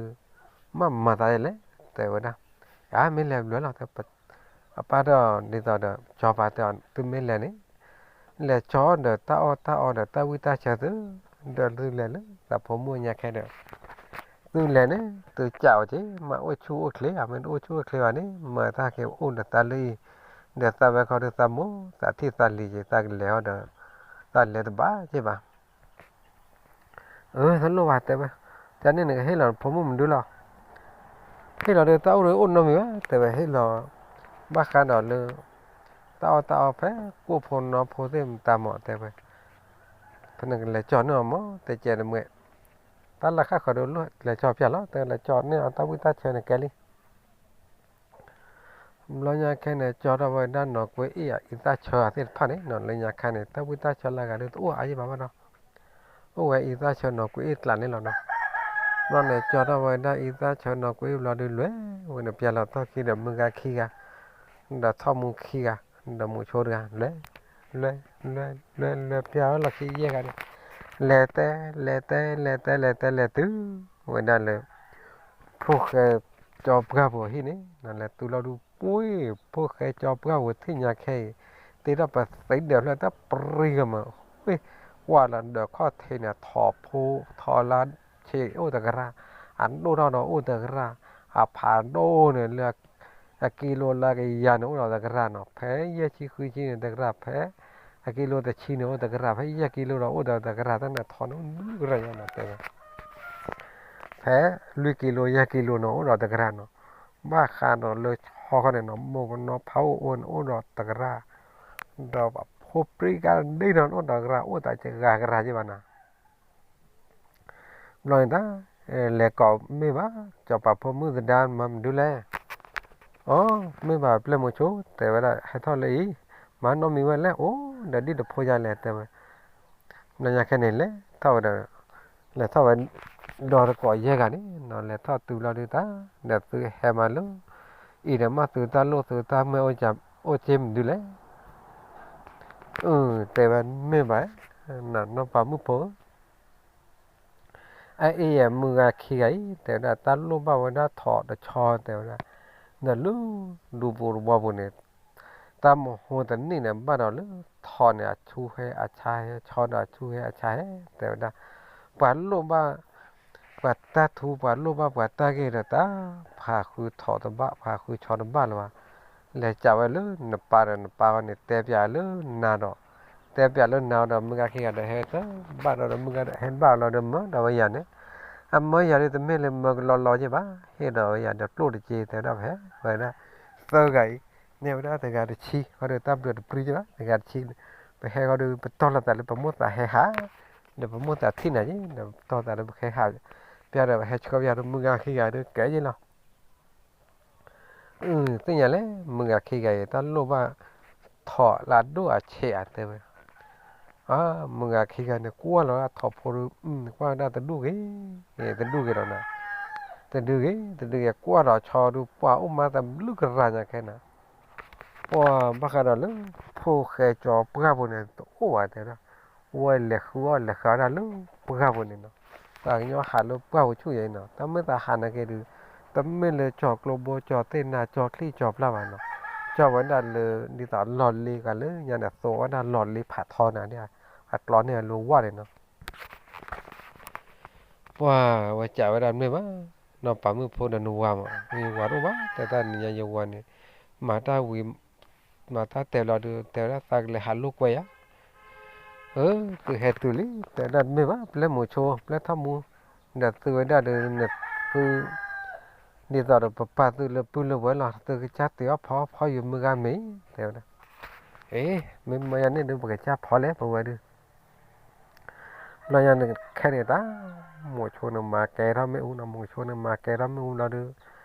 မ့ၢ်မၤသးယဲလဲၣ် တဲဝဲဒၣ်. အါ မ့ၢ်လဲၤဘျၢလီၤ တဲ, အပၢ်ဒီးဒ်သိးဒီး ကၠီၤပၤတဲအီၤ သုမ့ၢ်လဲၤန့ၣ် လဲၤကၠီဒီးတၢ်အီၣ်တၢ်အီဒီးတၢ်ဝံၣ်တၢ်ဆၢသု, ဒီးသုလဲၤလၢသးဖိမုၣ်ညါခဲဒီး သုလဲၤန့ၣ် သုကးအီၤက့ၤ မၤအိၣ်ဆူၣ်အိၣ်ချ့ မ့ၢ်တအိၣ်ဆူၣ်အိၣ်ချ့ဘၣ်န့ၣ် မၤတၢ်က့ၤအိၣ်ဒီးသးလၢအံၤ, ဒီးသးဝဲခီဒီးသးမိၢ် သးထံၣ်သးလံၤက့ၤ သးကလဲၤအီၤဒီး သးလဲၤတဘၣ်က့ၤဘၣ်. အၢ တလိၣ်ဘၣ် တဲဝဲ, တၢ်န့ၣ်နကဟ့ၣ်လီၤဖိမုၣ်မနုၤလီၤ. ဟ့ၣ်လီၤဒီးတၢ်အိၣ်ဒီးအိၣ်နီတမံၤဘၣ် တဲဝဲ, ဟ့ၣ်လီၤ ဘၣ်ဃးဒီးလၢ တၢ်အီၣ်တၢ်အီဖဲ ကိၣ်ဖိနီဖိသ့ၣ်မတၤမး တဲဝဲ, ဖဲနကလဲၤကၠီန့ၢ်အီၤမး တဲကဲတမံၤ, တၢ်လၢဃၣ်ဃၢၤဒီးလဲၤကၠီပျၢ်လီၤ တဲလဲၤကၠီန့ၢ်အီၤတၢ်ဝံၣ်တၢ်ဆၢန့ၣ်ကဲလံ. ဘျီညါခဲန့ၣ် ကၠီထီၣ်ဝဲဒၣ်နီၢ်ကွ့အ့ၣ်အံသၣ်ဆၢသ့ၣ်တဖၣ်န့ၣ်နီၤ, လၢညါခါန့ၣ် တၢ်ဝံၣ်တၢ်ဆၢလၢအဂၤဒုးတအိၣ်အါယံာ်ဘၣ်ဘၣ်ဒီး အိၣ်ဝဲအံသၣ်ဆၢနီၢ်ကွ့အ့ၣ်ကျးန့ၣ်လီၤနီၤ. ဘျီန့ၣ် ကၠီထီၣ်ဝဲဒၣ်အံသၣ်ဆၢနီၢ်ကွ့အ့ၣ်ဘျီဒုး လဲၤဝဲန့ၣ် ပျၢ်လီၤထီၣ်ခံဒီးမုၢ်ဂၤခံဂၤ ဒီးထီၣ်မူခံဂၤ ဒီးမိၤဆိတဂၤ လဲၤ လဲၤ လဲၤ လဲၤ လဲၤပျၢ်ဝဲလီၢ်ခံယဲၢ်ဂၤန့ၣ် လဲၤတဲ လဲၤတဲ လဲၤတဲ လဲၤတဲ လဲၤတုၤဝဲဒၣ်လၢ ဖိၣ်ဃဲကၠီပှၢ်ပူၤဟံၣ်န့ၣ် လဲၤတုၤလီၤဒုး ပှ့ၢ် ဖိၣ်ဃဲကၠီပှၢ်ပူၤထံၣ်ညါခဲအံၤ တ့ထီၣ်ပသံဒၢးဖျၢၣ်တၢ်ပြံကမၢ ဝ့ၢ် ကွၢ်လီၤဒီးခီၣ်ထံးန့ၣ် ထိးဖိ ထိးလါဆံးအိၣ်တကရၢ်, အဒိၣ်ထီၣ်ဒီးအိၣ်တကရၢ်, အဖးဒိၣ်န့ၣ်လၢ အကံလိလၢကယၤန့ၣ်အိၣ်ဒီးတကရၢ်နီၤ, ဖဲယဲၢ်ဆံဃုဆံန့ၣ်တကရၢ်, ဖဲအကံလိတဆံန့ၣ်အိၣ်တကရၢ်, ဖဲယဲၢ်ကံလိဒီးအိၣ်ဒီးတကရၢ်, တၢ်န့ၣ်ထိးန့ၣ်အိၣ်လွံၢ်ကရၢ်ညါနီၤ တဲဝဲ ဖဲလွံၢ်ကံလိယဲၢ်ကံလိန့ၣ်အိၣ်ဒီးတကရၢ်နီၤ, ဘၣ်ဃးဒီးလၢဆီခီန့ၣ်နီၤ မိၢ်ကနီဖးအိၣ်အိၣ်န့ၣ်အိၣ်ဒီးတကရၢ်, ဒီးပှၤဖိပြံကါဒ့နီၤအိၣ်ဒီးတကရၢ် အိၣ်သးကဂၤကရၢ်က့ဘၣ်နီၤ ဘျီန့ၣ်တၢ် လဲၤကိးမ့ၢ်ဘၣ် စီၤပၤဖိမုၣ်သဒါမၤမနုၤလဲၣ်, အိ မ့ၢ်ဘၣ်ပျဲၢ်မိၤဆိ တဲဝဲဒၣ် ဟဲထီၣ်လၢအံၤ မၤနီတမံၤဝဲလဲၣ် အိၣ်ဒီးဒ်တဖိယါလဲၣ် တဲဝဲ ဘျီညါခဲန့ၣ် လဲၤထီၣ်ဝဲဒီး လဲၤထီၣ်ဝဲ ဒီးတကိးယဲၢ်ဂၤန့ၣ်နီၤ လဲၤထီၣ်တုၤလီၤဒုးတၢ် ဒီးသုဟဲမၤလၢ အံၤဒီးမ့ၢ်သုတၢ်လိၣ်သုတၢ်မ့ၢ်အိၣ် အိၣ်က့မနုၤလဲၣ်, အၢ တဲဝဲမ့ၢ်ဘၣ် နီၢ်ပၤမုၣ်ဖိ အအံၤယဲၢ်မုၢ်ဂၤခံဂၤအံၤ တဲဝဲဒၣ်တၢ်လိၣ်ဘၣ်ဝဲဒၣ်ထိးတဆီ တဲဝဲဒၣ်, ဒီးလၢဒူပူၤတဝီပူၤန့ၣ် တၢ်မဟိတနံၣ်န့ၣ် ဘၣ်ဒီးလၢထိးန့ၣ် အဆူၣ်ဟဲအဆါဟဲ ဆီဒီးအဆူၣ်ဟဲအဆါဟဲ တဲဝဲဒၣ်, ပှၤလိၣ်ဘၣ် ပှၤတၢ်ထူ ပှၤလိၣ်ဘၣ်ပှၤတၢ်ဂ့ၢ်ဒီးတၢ် ပှၤဃုထိးတဘၣ် ပှၤဃုဆီတဘၣ်လၢၤဘၣ်, လဲၤစံးဝဲလၢနပၢ်ဒီးနပၢ်ဝဲန့ၣ် တဲပၠးလၢနၤဒီး တဲပၠးလၢနၤဒီး မုၢ်ဂၤခံဂၤဒီးဟဲတဘၣ်ဒီး မုၢ်ဂၤဒီးဟဲဘၣ်လီၤဒီးမၢဒီးဝဲယၤန့ၣ်, အမၢယၤဒ်တမ့ၢ်လၢမၢကလီလီက့ဘၣ်, ဟ့ၣ်ဒီးဝဲယၤဒီးကျိၣ်တက့ တဲဝဲဒၣ် ပဟဲဝဲဒၣ် သၢဂၤအံၤ န့ၢ်ဝဲဒၣ်တဂၤတဆံ ဃီဒီးတၢ်ဘျုးတပြံက့ဘၣ် တဂၤတဆံ, ပဟဲဃီဒီး ပတီၢ်လိာ်သးလၢပမိၢ်သးဟဲဟး ဒီးပမိၢ်သးထံၣ်နၤက့ ဒီးပတီၢ်သးလၢပဟဲဟး ပျၢ်ဒီးပဟဲဆှၢပၠးဒီးမုၢ်ဂၤခံဂၤဒီးကဲယ့ၢ်လီၤ အၢ သ့ၣ်ညါလဲၣ် မုၢ်ဂၤခံဂၤအံၤ တၢ်လိၣ်ဘၣ် ထိးလၢအဒိၣ်အဆံးဧါ တဲဝဲ, အၢ မုၢ်ဂၤခံဂၤန့ၣ် ကွၢ်လီၤဒၣ်ထိးဖိဒီး ကွၢ်ဝဲဒၣ်တဒူၣ်ဂ့ၤ တဒူၣ်ဂ့ၤဒီးနၤ, တဒူၣ်ဂ့ၤ တဒူၣ်ဂ့ၤ ကွၢ်ဒီးဆီဒုး ပှၤအိၣ်မးတဘျုးကရၢညါခဲနၤ ပှၤဘၣ်ဃးဒီးလၢ ဖိၣ်ဃဲကၠီပှၢ်ပူၤန့ၣ် တအိၣ်ဘၣ်တဲဒၣ်, ဝဲလဲၤဃုအီၣ်လဲၤဃုအီၣ်ဒၣ်လၢပှၢ်ပူၤန့ၣ်နီၤ, သးကညီဟးလၢပှၢ်ပူၤဆူၣ်ယဲအံၤနီၤ, တၢ်မ့ၢ်သးဟးနာ်က့ဒုး တမ့ၢ်လၢကၠီၤကျိဘိကၠီၤသ့ၣ်နၤကၠီၤချံကၠီၤပျၢ်ဘၣ်နီၤ, ကၠီၤဝဲဒၣ်လၢဒ်သိးလီၢ်လ့ကလၢညါန့ၣ် သိးဝဲဒၣ်လီၢ်လ့ဖးထီနၤဒ် အကျီန့ၢ်အလိၤဝဲန့ၣ်နီၤ ပှၤဝဲစံးဝဲဒၣ်မ့ၢ်ဘၣ်, နီၢ်ပၤမုၣ်ဖိဒီးနဝၤမး, ယဝၤတအိၣ်ဘၣ်, တဲတၢ်နံၤညါယဝၤန့ၣ်, မၤတၢ်ဝံၤ, မၤတၢ်တဲာ်လီၤဒုး တဲဝဲဒၣ်သးကလဲၤဟးလိာ်ကွဲယၤ, အၢ, သုဟဲတုၤလံ, တဲဝဲဒၣ်မ့ၢ်ဘၣ်, ပျဲၢ်မိၤဆိ, ပျဲၢ်ထီၣ်မူ, ဒီးသုဝဲဒၣ်ဒီးနသု ဒ်သိးဒီးပပာ်သုလၢပုၢ်လၢဝဲၢ်လီၤ, သုကစၢ်တ့ၤအီၣ်ဖီဖီယုာ်မုၢ်ဂၤမ့ၢ်, တဲဝဲဒၣ်, အ့, မ့ၢ်မၢယၤန့ၣ်ဒုး ပကစၢ်ဖီလဲၣ် ပဝဲဒုး ဘျီညါန့ၣ်ခဲန့ၣ်တၢ်, မိၤဆိန့ၣ်မၤကဲထီၣ်မ့ၣ်အူနီၤ, မိၤဆိန့ၣ်မၤကဲထီၣ်မ့ၣ်အူလီၤဒုး,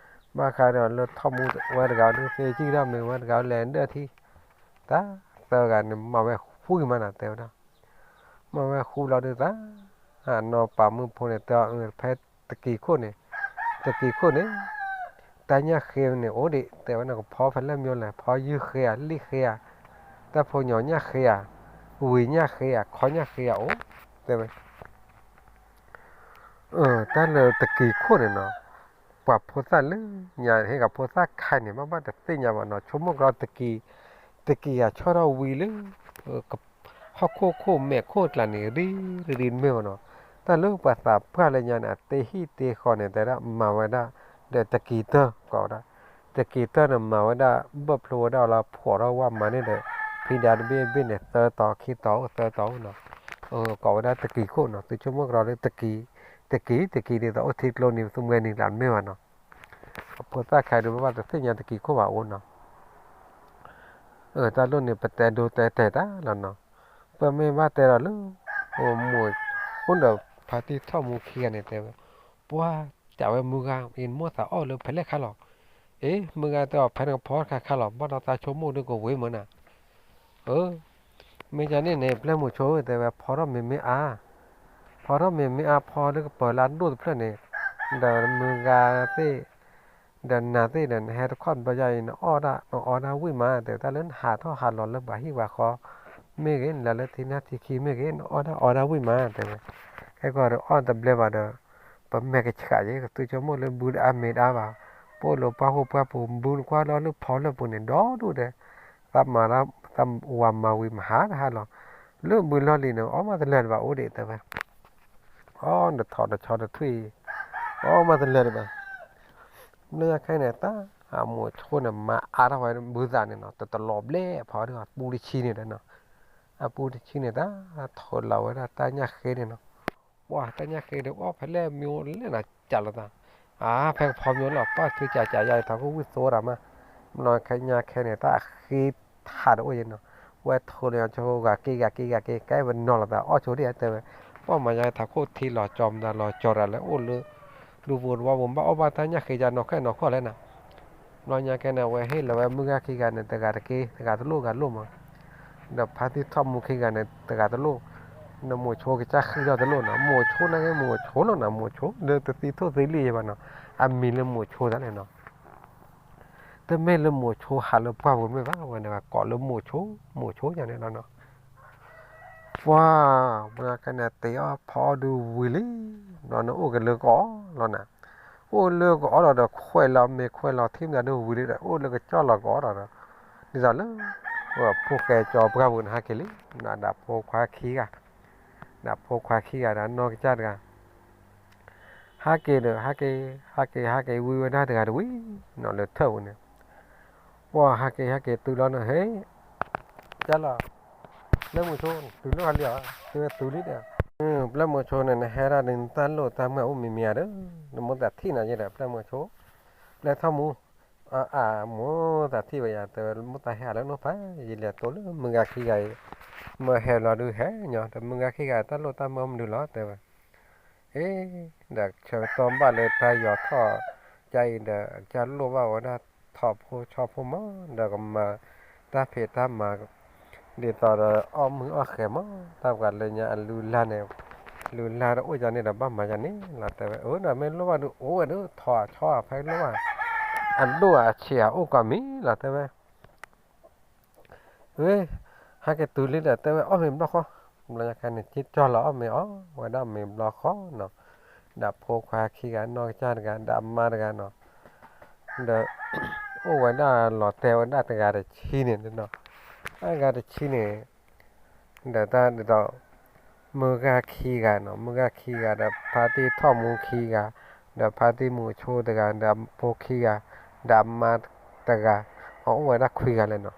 ဘၣ်ဃးဒီးလၢထီၣ်မူဝဲတဂၤဒုး သ့ကံၣ်ထီၣ်မ့ၢ်ဝဲတဂၤလဲၤဒၢၣ်ထံ, တၢ်သၢဂၤန့ၣ် မၤဝဲဃူမးနီၤ တဲဝဲဒၣ်, မၤဝဲဃူလီၤဒုးသး, အနီၢ်ပၤမုၣ်ဖိန့ၣ် တဲအီၤ ဖဲတကံၤခိၣ်န့ၣ်, တကံၤခိၣ်န့ၣ် တၢ်ညၣ်ဃ့န့ၣ်အိၣ်ဒံး တဲဝဲန့ၣ် ကဖီဖဲလဲၣ်မ့ၢ်လဲၣ် ဖီယုၢ်ဃ့ဧါ လံၣ်ဃ့ဧါ, တၢ်ဖိညီညၣ်ဃ့ဧါ, ဝံၤညၣ်ဃ့ဧါ ခီညၣ်ဃ့ဧါအိၣ်, တဲဝဲ တၢ်လၢတကံၤခိၣ်န့ၣ်နီၤ, ပှၤဖိသၣ်လၢညါဟ့ၣ်ကဖိသၣ်ခါန့ၣ် ဘၣ်ဘၣ်တသ့ၣ်ညါဘၣ်နီၤ, ဆိကမိၣ်ကဒီးတကံၤ, တကံၤဂၤဆီၣ်ထီၣ်ဝံၤလၢ ဟီၣ်ခိၣ်ခိၣ်မဲာ်ခိၣ်ကျါန့ၣ် ရံၣ်ရံၣ်မ့ၢ်ဘၣ်နီၤ, တၢ်လၢပှၤသးပှၢ်လၢညါန့ၣ် အတ့ဟံၣ်တ့ဃီန့ၣ် တဲဒၣ်မၤဝဲဒၣ်, ဒီးတကံၤတၢၢ်ကိးဝဲဒၣ်, တကံၤတၢၢ်န့ၣ် မၤဝဲဒၣ် ဘၢၣ်ဖျိဝဲဒၣ်လီၤ ဖှီၣ်ထီၣ်ဝဲမၤန့ၢ်ဒီး ဖံဒါတဘ့ၣ်ဘ့ၣ်န့ၣ် သၢတီၤခံတီၤအိၣ်သၢတီၤအိၣ်နီၤ, ကိးဝဲဒၣ်တကံၤခိၣ်နီၤ, သုဆိကမိၣ်ကဒီးလၢတကံၤ, တကံၤ တကံၤဒ်သိးအိၣ်ထံကျိန့ၣ် သုမှဲနံၤလၢမ့ၢ်ဘၣ်နီၤ, အဖိသၣ်ခါဒုးဘၣ်ဘၣ်တသ့ၣ်ညါတကံၤခိၣ်ဘၣ်အိၣ်နီၤ တၢ်လိၣ်န့ၣ် ပတဲဒိတဲတဲာ်တၢ်လီၤနီၤ, ပမ့ၢ်ဘၣ်တဲဒီးလၢ မိၢ်ခိၣ်ဒီးဖါတံၢ်ထီၣ်မူခံဂၤန့ၣ်တဲဝဲ, ပှၤ တၢ်ဝဲမုၢ်ဂၤအံၤ နမိၢ်သးအီၣ်လၢဖဲလဲၣ်ခါလီၤ, အ့ မုၢ်ဂၤတဲအီၤ ဖဲနကဖီတခါခါလီၤ ဘၣ်ဒီးသးဆိကမိၣ်ဒုးကဝ့ၤမုၢ်နၤ, အၢ မ့ၢ်ကန့ၣ်န့ၣ် ပျဲၢ်မုၢ်ဆိတဲဝဲ ဖီထီၣ်မ့ၢ်မ့ၢ်အါ, ဖီထီၣ်မ့ၢ်မ့ၢ်အါ ဖီလၢကပၢၤလၢအဒိၣ်တဖျၢၣ်န့ၣ်, ဒီးမုၢ်ဂၤသ့ၣ် ဒီးနၤသ့ၣ်ဒီး နဟဲတခီတဘျီယါအံၤ နအီၣ်ဒၣ် နအီဒၣ်ဝံၣ်မး တဲဝဲ တၢ်လၢနဟးထီၣ်ဟးလီၤလၢပှၤဟံၣ်ပှၤဃီ မ့ၢ်ဂ့ၤ နလဲၤလၢထံနၢ်ထံခံမ့ၢ်ဂ့ၤ နအီၣ်ဒၣ်အီဒၣ်ဝံၣ်မး တဲဝဲ, ခဲကီၢ်ဒီးအီၣ်တဘျဲဘၣ်ဒီး ပမဲာ်ကဆှးယဲ ကသုဆိကမိၣ်လၢဘုတအါမ့ၤတအါဘၣ်, ပအိၣ်လၢပှၢ်ဃိပှၢ်ပူၤ ဘုနကွၢ်လီၤလၢဖီလၢပူၤန့ၣ် ဒီဒူၣ်ဒီး သးမၤ သးဝၤမၤဝံၤမဟါတဟါလီၤ, လၢဘုလီၢ်လံၤန့ၣ် အီၣ်မးတလၢာ်တဘၣ်အိၣ်ဒံးတဲဝဲ, အီၣ်တထီၣ်တဆီတထွံၣ်, အီၣ်မးတလၢာ်တဘၣ်, လၢညါခဲန့ၣ် တၢ်အမိၢ်ဆိန့ၣ် မၤအါထီၣ်ဝဲဘုသးန့ၣ်နီၤ တတလီၤဘျဲၣ်ဖီဒ်အပူတဆံန့ၣ်ဒီးနီၤ, အပူတဆံန့ၣ် တၢ်ထိးလီၤဝဲဒၣ်တၢ်ညၣ်ဃ့န့ၣ်နီၤ, ပှၤတၢ်ညၣ်ဃ့ဒီးအီၣ်ဖဲလဲၣ်မ့ၢ်အိၣ်လဲၣ်နီၤ ကးလိာ်သး, အါ ဖဲကဖီမ့ၢ်အိၣ်လီၤ ပၢ်ထုကးကးယါအံၤ ထးခိၣ်ဝံၣ်သိတၢ်မး, ဘျီခဲညါခဲန့ၣ်တၢ်အဃ့ထးတအိၣ်ယဲနီၤ, ဝဲထိးလီၤဆိဂၤက့ဂၤက့ဂၤက့ ကဲဝဲနီၤလိာ်သး အီၣ်ဆိဒ်အတဲဝဲ, ပှၤမၤယါထးခိၣ်ထံလီၤကၠီမတၤလီၤကၠီတၢ်လၢအိၣ်လၢ လူၤပူၤတဝီပူၤ ဘၣ်အီၣ်ဘၣ်တၢ်ညၣ်ဃ့ကၢနီၢ်ခဲနီၢ်ခီၣ်လဲၣ်နီၤ ဘျီညါခဲန့ၣ် အဝဲဟ့ၣ်လီၤဝဲမုၢ်ဂၤခံဂၤန့ၣ် တဂၤတက့ တဂၤတလိၣ်ဂၤလိၣ်မး, ဒီးဖါတံၢ်ထီၣ်မူခံဂၤန့ၣ် တဂၤတလိၣ်, ဒီးမိၢ်ဆိကစၢ်ဃံထီၣ်တလိၣ်နီၤ, မိၢ်ဆိနာ်က့ မိၢ်ဆိလၢတသံထိၣ်သံလံၣ်ယဲဘၣ်နီၤ, အမံၤလၢမိၢ်ဆိတၢ်လဲၣ်နီၤ, တမ့ၢ်လၢမိၢ်ဆိဟးလၢပှၢ်ပူၤမ့ၢ်ဘၣ် ဝဲန့ၣ်ကိးလၢမိၢ်ဆိ, မိၢ်ဆိယါန့ၣ်လီၤနီၤ ပှၤ, ပှၤခဲန့ၣ် တ့အီၣ်ဖီအီၣ်ဒုးဝံၤလံ, ဘျီန့ၣ်အိၣ်က့ၤလၢကအီၣ်လီၤနၤ, အိၣ်လၢကအီၣ်လီၤဒီးခွဲးလီၤမ့ၤခွဲးလီၤထံၣ်မတၤဒုးဝံၤလံဒီး အိၣ်လၢကစၢ်လီၤကအီၣ်လီၤဒီး, ဒ်သိးလၢ ဖိၣ်ဃဲကၠီပှၢ်ပူၤန့ၣ်ဟဲက့ၤလံ, ဒၣ်ဖိခွါခံဂၤ, ဒၣ်ဖိခွါခံဂၤဒီးနီၢ်ကစၢ်တဂၤ ဟးက့ၤဒီး ဟးက့ၤ, ဟးက့ၤ ဟးက့ၤဝံၤဝဲဒၣ်တဂၤတဝံၤနီၤလၢထၢၣ်ပူၤန့ၣ်, ပှၤဟးက့ၤ ဟးက့ၤတုၤလီၤန့ၣ် ဟဲ, ကၢ်လီၤ, ပျဲၢ်မုၢ်ဆိ တုၤလီၤလံဧါ, တဲဝဲတုၤလံဒီး, ပျဲၢ်မုၢ်ဆိန့ၣ် နဟဲဒၣ်ဒီးနတၢ်လိၣ်တၢ်မုၢ်အိၣ်မံၤမံၤဧါဒီး, နမိၢ်သးထံၣ်နၤယဲဒီး ပျဲၢ်မုၢ်ဆိ, ပျဲၢ်ထီၣ်မူ, အမိၢ်သးထံၣ်ဝဲယၤ တဲဝဲ မိၢ်သးဟဲအလၢနအိၣ်ဖး ယလဲၤတိၤလၢမုၢ်ဂၤခံဂၤအံၤ, မ့ၢ်ဟဲလီၤဒုးဟဲညီ ဒီးမုၢ်ဂၤခံဂၤတၢ်လိၣ်တၢ်မုၢ်အိၣ်မနုၤလီၤ တဲဝဲ အ့ ဒီးဆၢကတီၢ်ဘၣ်လၢတၢ်ယီၤထီၣ် ကါအံၤဒီး ကၢ်လိၣ်ဘၣ်ဝဲဒၣ်ထီၣ်ဖိဆီဖိမး ဒီးကမၤတၢ်ဖံးတၢ်မၤ ဒ်သိးဒီးအီၣ်မုၢ်အီၣ်ဃဲမး တၢ်ပှၤလၢညါအလုၢ်အလၢ်န့ၣ် လုၢ်အလၢ်တအိၣ်ယါန့ၣ်ဒီးဘၣ်မၤယါန့ၣ်လီၤ တဲဝဲ အၢ ဒီးမ့ၢ်လိၣ်ဘၣ်ဒုးအိၣ်ဝဲဒုး ထီၣ်ဆီဖဲလိၣ်ဘၣ် အဒိၣ်အဆံးအအိၣ်ကွၢ်မံၤလီၤ တဲဝဲ ဝဲ ဟဲက့ၤတုၤလံဒီး တဲဝဲအီၣ်မ့ၤဘျီဃီ, ဘျီညါခါန့ၣ် က့ၤကၠီလီၤအီၣ်မ့ၤအီၣ်ဝဲဒၣ်မ့ၤဘျီဃီနီၤ, ဒီးဖိခွါခံဂၤ နီၢ်ကစၢ်တဂၤ ဒီးအမါတဂၤနီၤ, ဒီး အိၣ်ဝဲဒၣ်လီၤတဲာ်ဝဲဒၣ်တဂၤတဆံန့ၣ်နီၤ, အဂၤတဆံန့ၣ် ဒီးတၢ်ဒ်သိး မုၢ်ဂၤခံဂၤနီၤ, မုၢ်ဂၤခံဂၤ ဒီးဖါတံၢ်ထီၣ်မူခံဂၤ, ဒီးဖါတံၢ်မုၢ်ဆိတဂၤ, ဒီးအဖိခံဂၤ, ဒီးအမါတဂၤ, အအိၣ်ဝဲဒၣ်ခွံဂၤလဲၣ်နီၤ.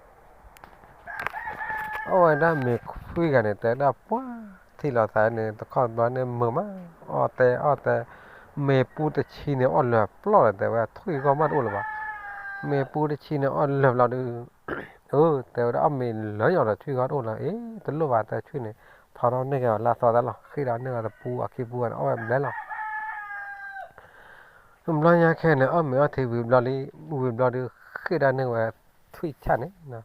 အအိၣ်ဝဲဒၣ်မ့ၤခွံဂၤန့ၣ် တဲဒၣ်ပှၤထံၣ်လိာ်သးန့ၣ် တခီဘျီန့ၣ်မုာ်မး, အီၣ်တဲအီၣ်တဲ, မ့ၤပူတဆံန့ၣ်အီၣ်လၢာ်ပျီလီၤ တဲဝဲ ထွံၣ်ဂီၢ်မးတအိၣ်လၢၤဘၣ်. မ့ၤပူတဆံန့ၣ်အီၣ်လၢာ်ဘျီဒီး အၢ တဲဝဲဒၣ်အီၣ်မ့ၤလၢာ်ညီဒီး ထွံၣ်ဂီၢ်တအိၣ်လၢၤ, အ့ တလိၣ်ဘၣ်တဲထွံၣ်န့ၣ်, ဖီထီၣ်န့ၢ်က့ၤအီၤလၢအသီတၢ်လီၤ, ဃ့ဒီးန့ၢ်အီၤတပူအခံပူန့ၣ် အီၣ်ဝဲဘျဲလီၤ. ဘျီညါခဲန့ၣ် အီၣ်မ့ၤအီထံဝံၤဘျီလံ, ဝံၤဘျီဒီး ဃ့ၢ်ဒၣ်န့ၢ်ဝဲထွံၣ်ဆၣ်န့ၣ်,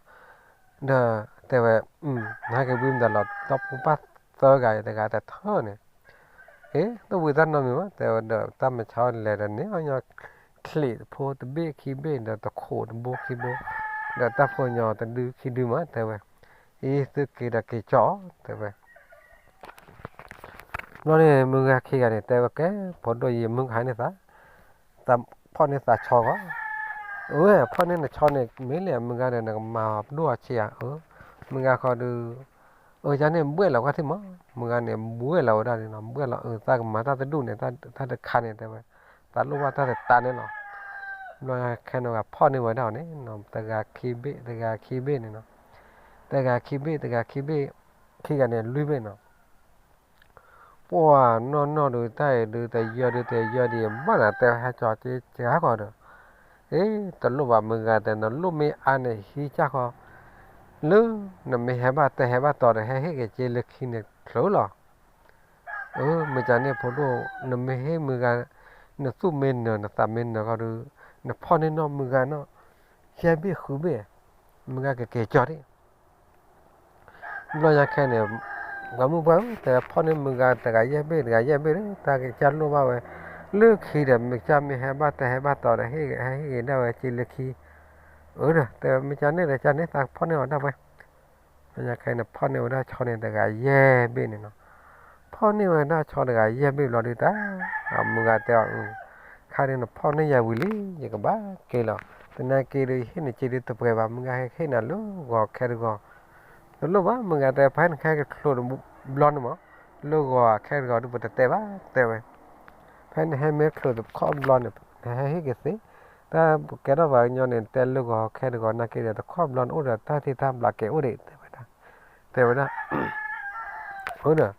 ဒီးတဲဝဲ, နဟဲက့ၤဝံမတၤလီၤ ဒီပုၢ်ပၢ်သၢဂၤအံၤတဂၤတထၢၣ်န့ၣ်, အ့ တဝံတၢ်နီတမံၤဘၣ် တဲဝဲဒီး တၢ်မၤဆီလဲၤဒီးန့ၣ် အီၣ်ညီချံးတဖိတဘ့ၣ်ခံဘ့ၣ် ဒီးတခိးတဘိခံဘိ, ဒီးတၢ်ဖိညီတဒုခံဒုမး တဲဝဲ, အံၤသုက့ၤဒီးက့ၤကၠီၣ်အီၤ တဲဝဲ ဘျီန့ၣ် မုၢ်ဂၤခံဂၤန့ၣ် တဲဝဲကဲ ဖိဒိၣ်ယမုၢ်ကဟါန့ၣ်သး, ဖီၣ်န့ၢ်သးဆီဂီၢ်, အဝဲဖီၣ်န့ၢ်နဆီန့ၣ် မ့ၢ်လဲၣ် မုၢ်ဂၤဒီး နကမၤပဒိၣ်အီၤဆံးဧါ, အၢ, မုၢ်ဂၤခီဒီး, အၢ ယၤန့ၣ်ဘှဲၣ်လီၤကွၢ်ထံၣ်မး, မုၢ်ဂၤန့ၣ် ဘှဲၣ်လီၤဝဲဒၣ်န့ၣ်နီၤ ဘှဲၣ်လီၤ အၢ သးကမၤတၢ်တဒူၣ်န့ၣ် တၢ်တခါန့ၣ် တဲဝဲ, သးလိၣ်ဘၣ်တၢ်တတါန့ၣ်လီၤ. ဘျီခဲန့ၣ်ဂၤဖီၣ်န့ၢ်ဝဲဒၣ်အီၤန့ၣ်နီၤ တဂၤခံဘ့ၣ် တဂၤခံဘ့ၣ်န့ၣ်နီၤ, တဂၤခံဘ့ၣ် တဂၤခံဘ့ၣ်, ခံဂၤန့ၣ်လွံၢ်ဘ့ၣ်နီၤ ပှၤနီၢ်နီၢ်ဒုး တၢ်အံၤဒုး တယၢဒုး တယၢဒံး ဘၣ်နၤတဲဟဲကၠီၤက့ၤစှၤဃီဒီး, အ့ တလိၣ်ဘၣ်မုၢ်ဂၤတဲ နလိၣ်မ့ၢ်အါန့ၣ်ဟံးကၢ်ဃီ, လၢ နမ့ၢ်ဟဲဘၣ်တဲဟဲဘၣ်တီၤဒီး ဟဲဟ့ၣ်က့ၤစ့လၢခံန့ၣ်ချုးလီၤ. အၢ မ့ၢ်ကန့ၣ်ဖိဒိၣ် နမ့ၢ်ဟ့ၣ်မုၢ်ဂၤ, နသူၣ်မ့ၢ်နၢၤ နသးမ့ၢ်နၢၤဃီဒီး, နဖီၣ်န့ၢ်နီၢ်မုၢ်ဂၤနီၢ်, ယဲၢ်ဘ့ၣ်ဃုဘ့ၣ်, မုၢ်ဂၤကက့ၤကၠီၤဒံး ဘျီညါခဲန့ၣ်, ပှၤမုၣ်ပှၢ်ဧၢ တဲဖီၣ်န့ၢ်မုၢ်ဂၤတဂၤယဲၢ်ဘ့ၣ် တဂၤယဲၢ်ဘ့ၣ်ဒီး တၢ်ကစၢ်လိၣ်ဘၣ်ဝဲ, လၢခံဒီး မ့ၢ်ကစၢ်မ့ၢ်ဟဲဘၣ်တဲဟဲဘၣ်တီၤဒီး ဟဲဟ့ၣ်က့ၤဒၣ်ဝဲစ့လၢခံ, အၢဒီး တဲမ့ၢ်ကန့ၣ်ဒီး ကန့ၣ်သးဖီၣ်န့ၢ်အီၤဒၣ်ဝဲ ဘျီညါခဲန့ၣ် ဖီၣ်န့ၢ်ဝဲဒၣ်ဆီန့ၣ်တဂၤယဲၢ်ဘ့ၣ်န့ၣ်နီၤ, ဖီၣ်န့ၢ်ဝဲဒၣ်ဆီတဂၤယဲၢ်ဘ့ၣ်ဘျီဒုးတၢ်, အမုၢ်ဂၤတဲအီၤ, ခါဒုးနဖီၣ်န့ၢ်ယၤဝံၤလံ ယကဘၣ်က့ၤလီၤ, သနာ်က့ဒီး ယဟ့ၣ်နစ့ဒုးတပှဲၤဘၣ် မုၢ်ဂၤဟဲဟ့ၣ်နၤလၢဂီၤခဲတဂီၤ, တလိၣ်ဘၣ် မုၢ်ဂၤတဲ ဖဲနဟဲကချုးတဘျီန့ၣ်မး, လၢဂီၤအခဲတဂီၤဒုး ပတတဲဘၣ် တဲဝဲ, ဖဲနဟဲမ့ၢ်ချုးတခီဘျီန့ၣ် နဟဲဟ့ၣ်က့ၤသ့, တၢ်ကဲထီၣ်ပှၤကညီန့ၣ် တဲလၢဂီၤခဲတဂီၤ နာ်က့ဒီး တခီဘျီန့ၣ်အိၣ်ဒီးတၢ်သ့တၢ်ဘျးကဲအိၣ်ဒံး တဲဝဲဒၣ်, တဲဝဲဒၣ်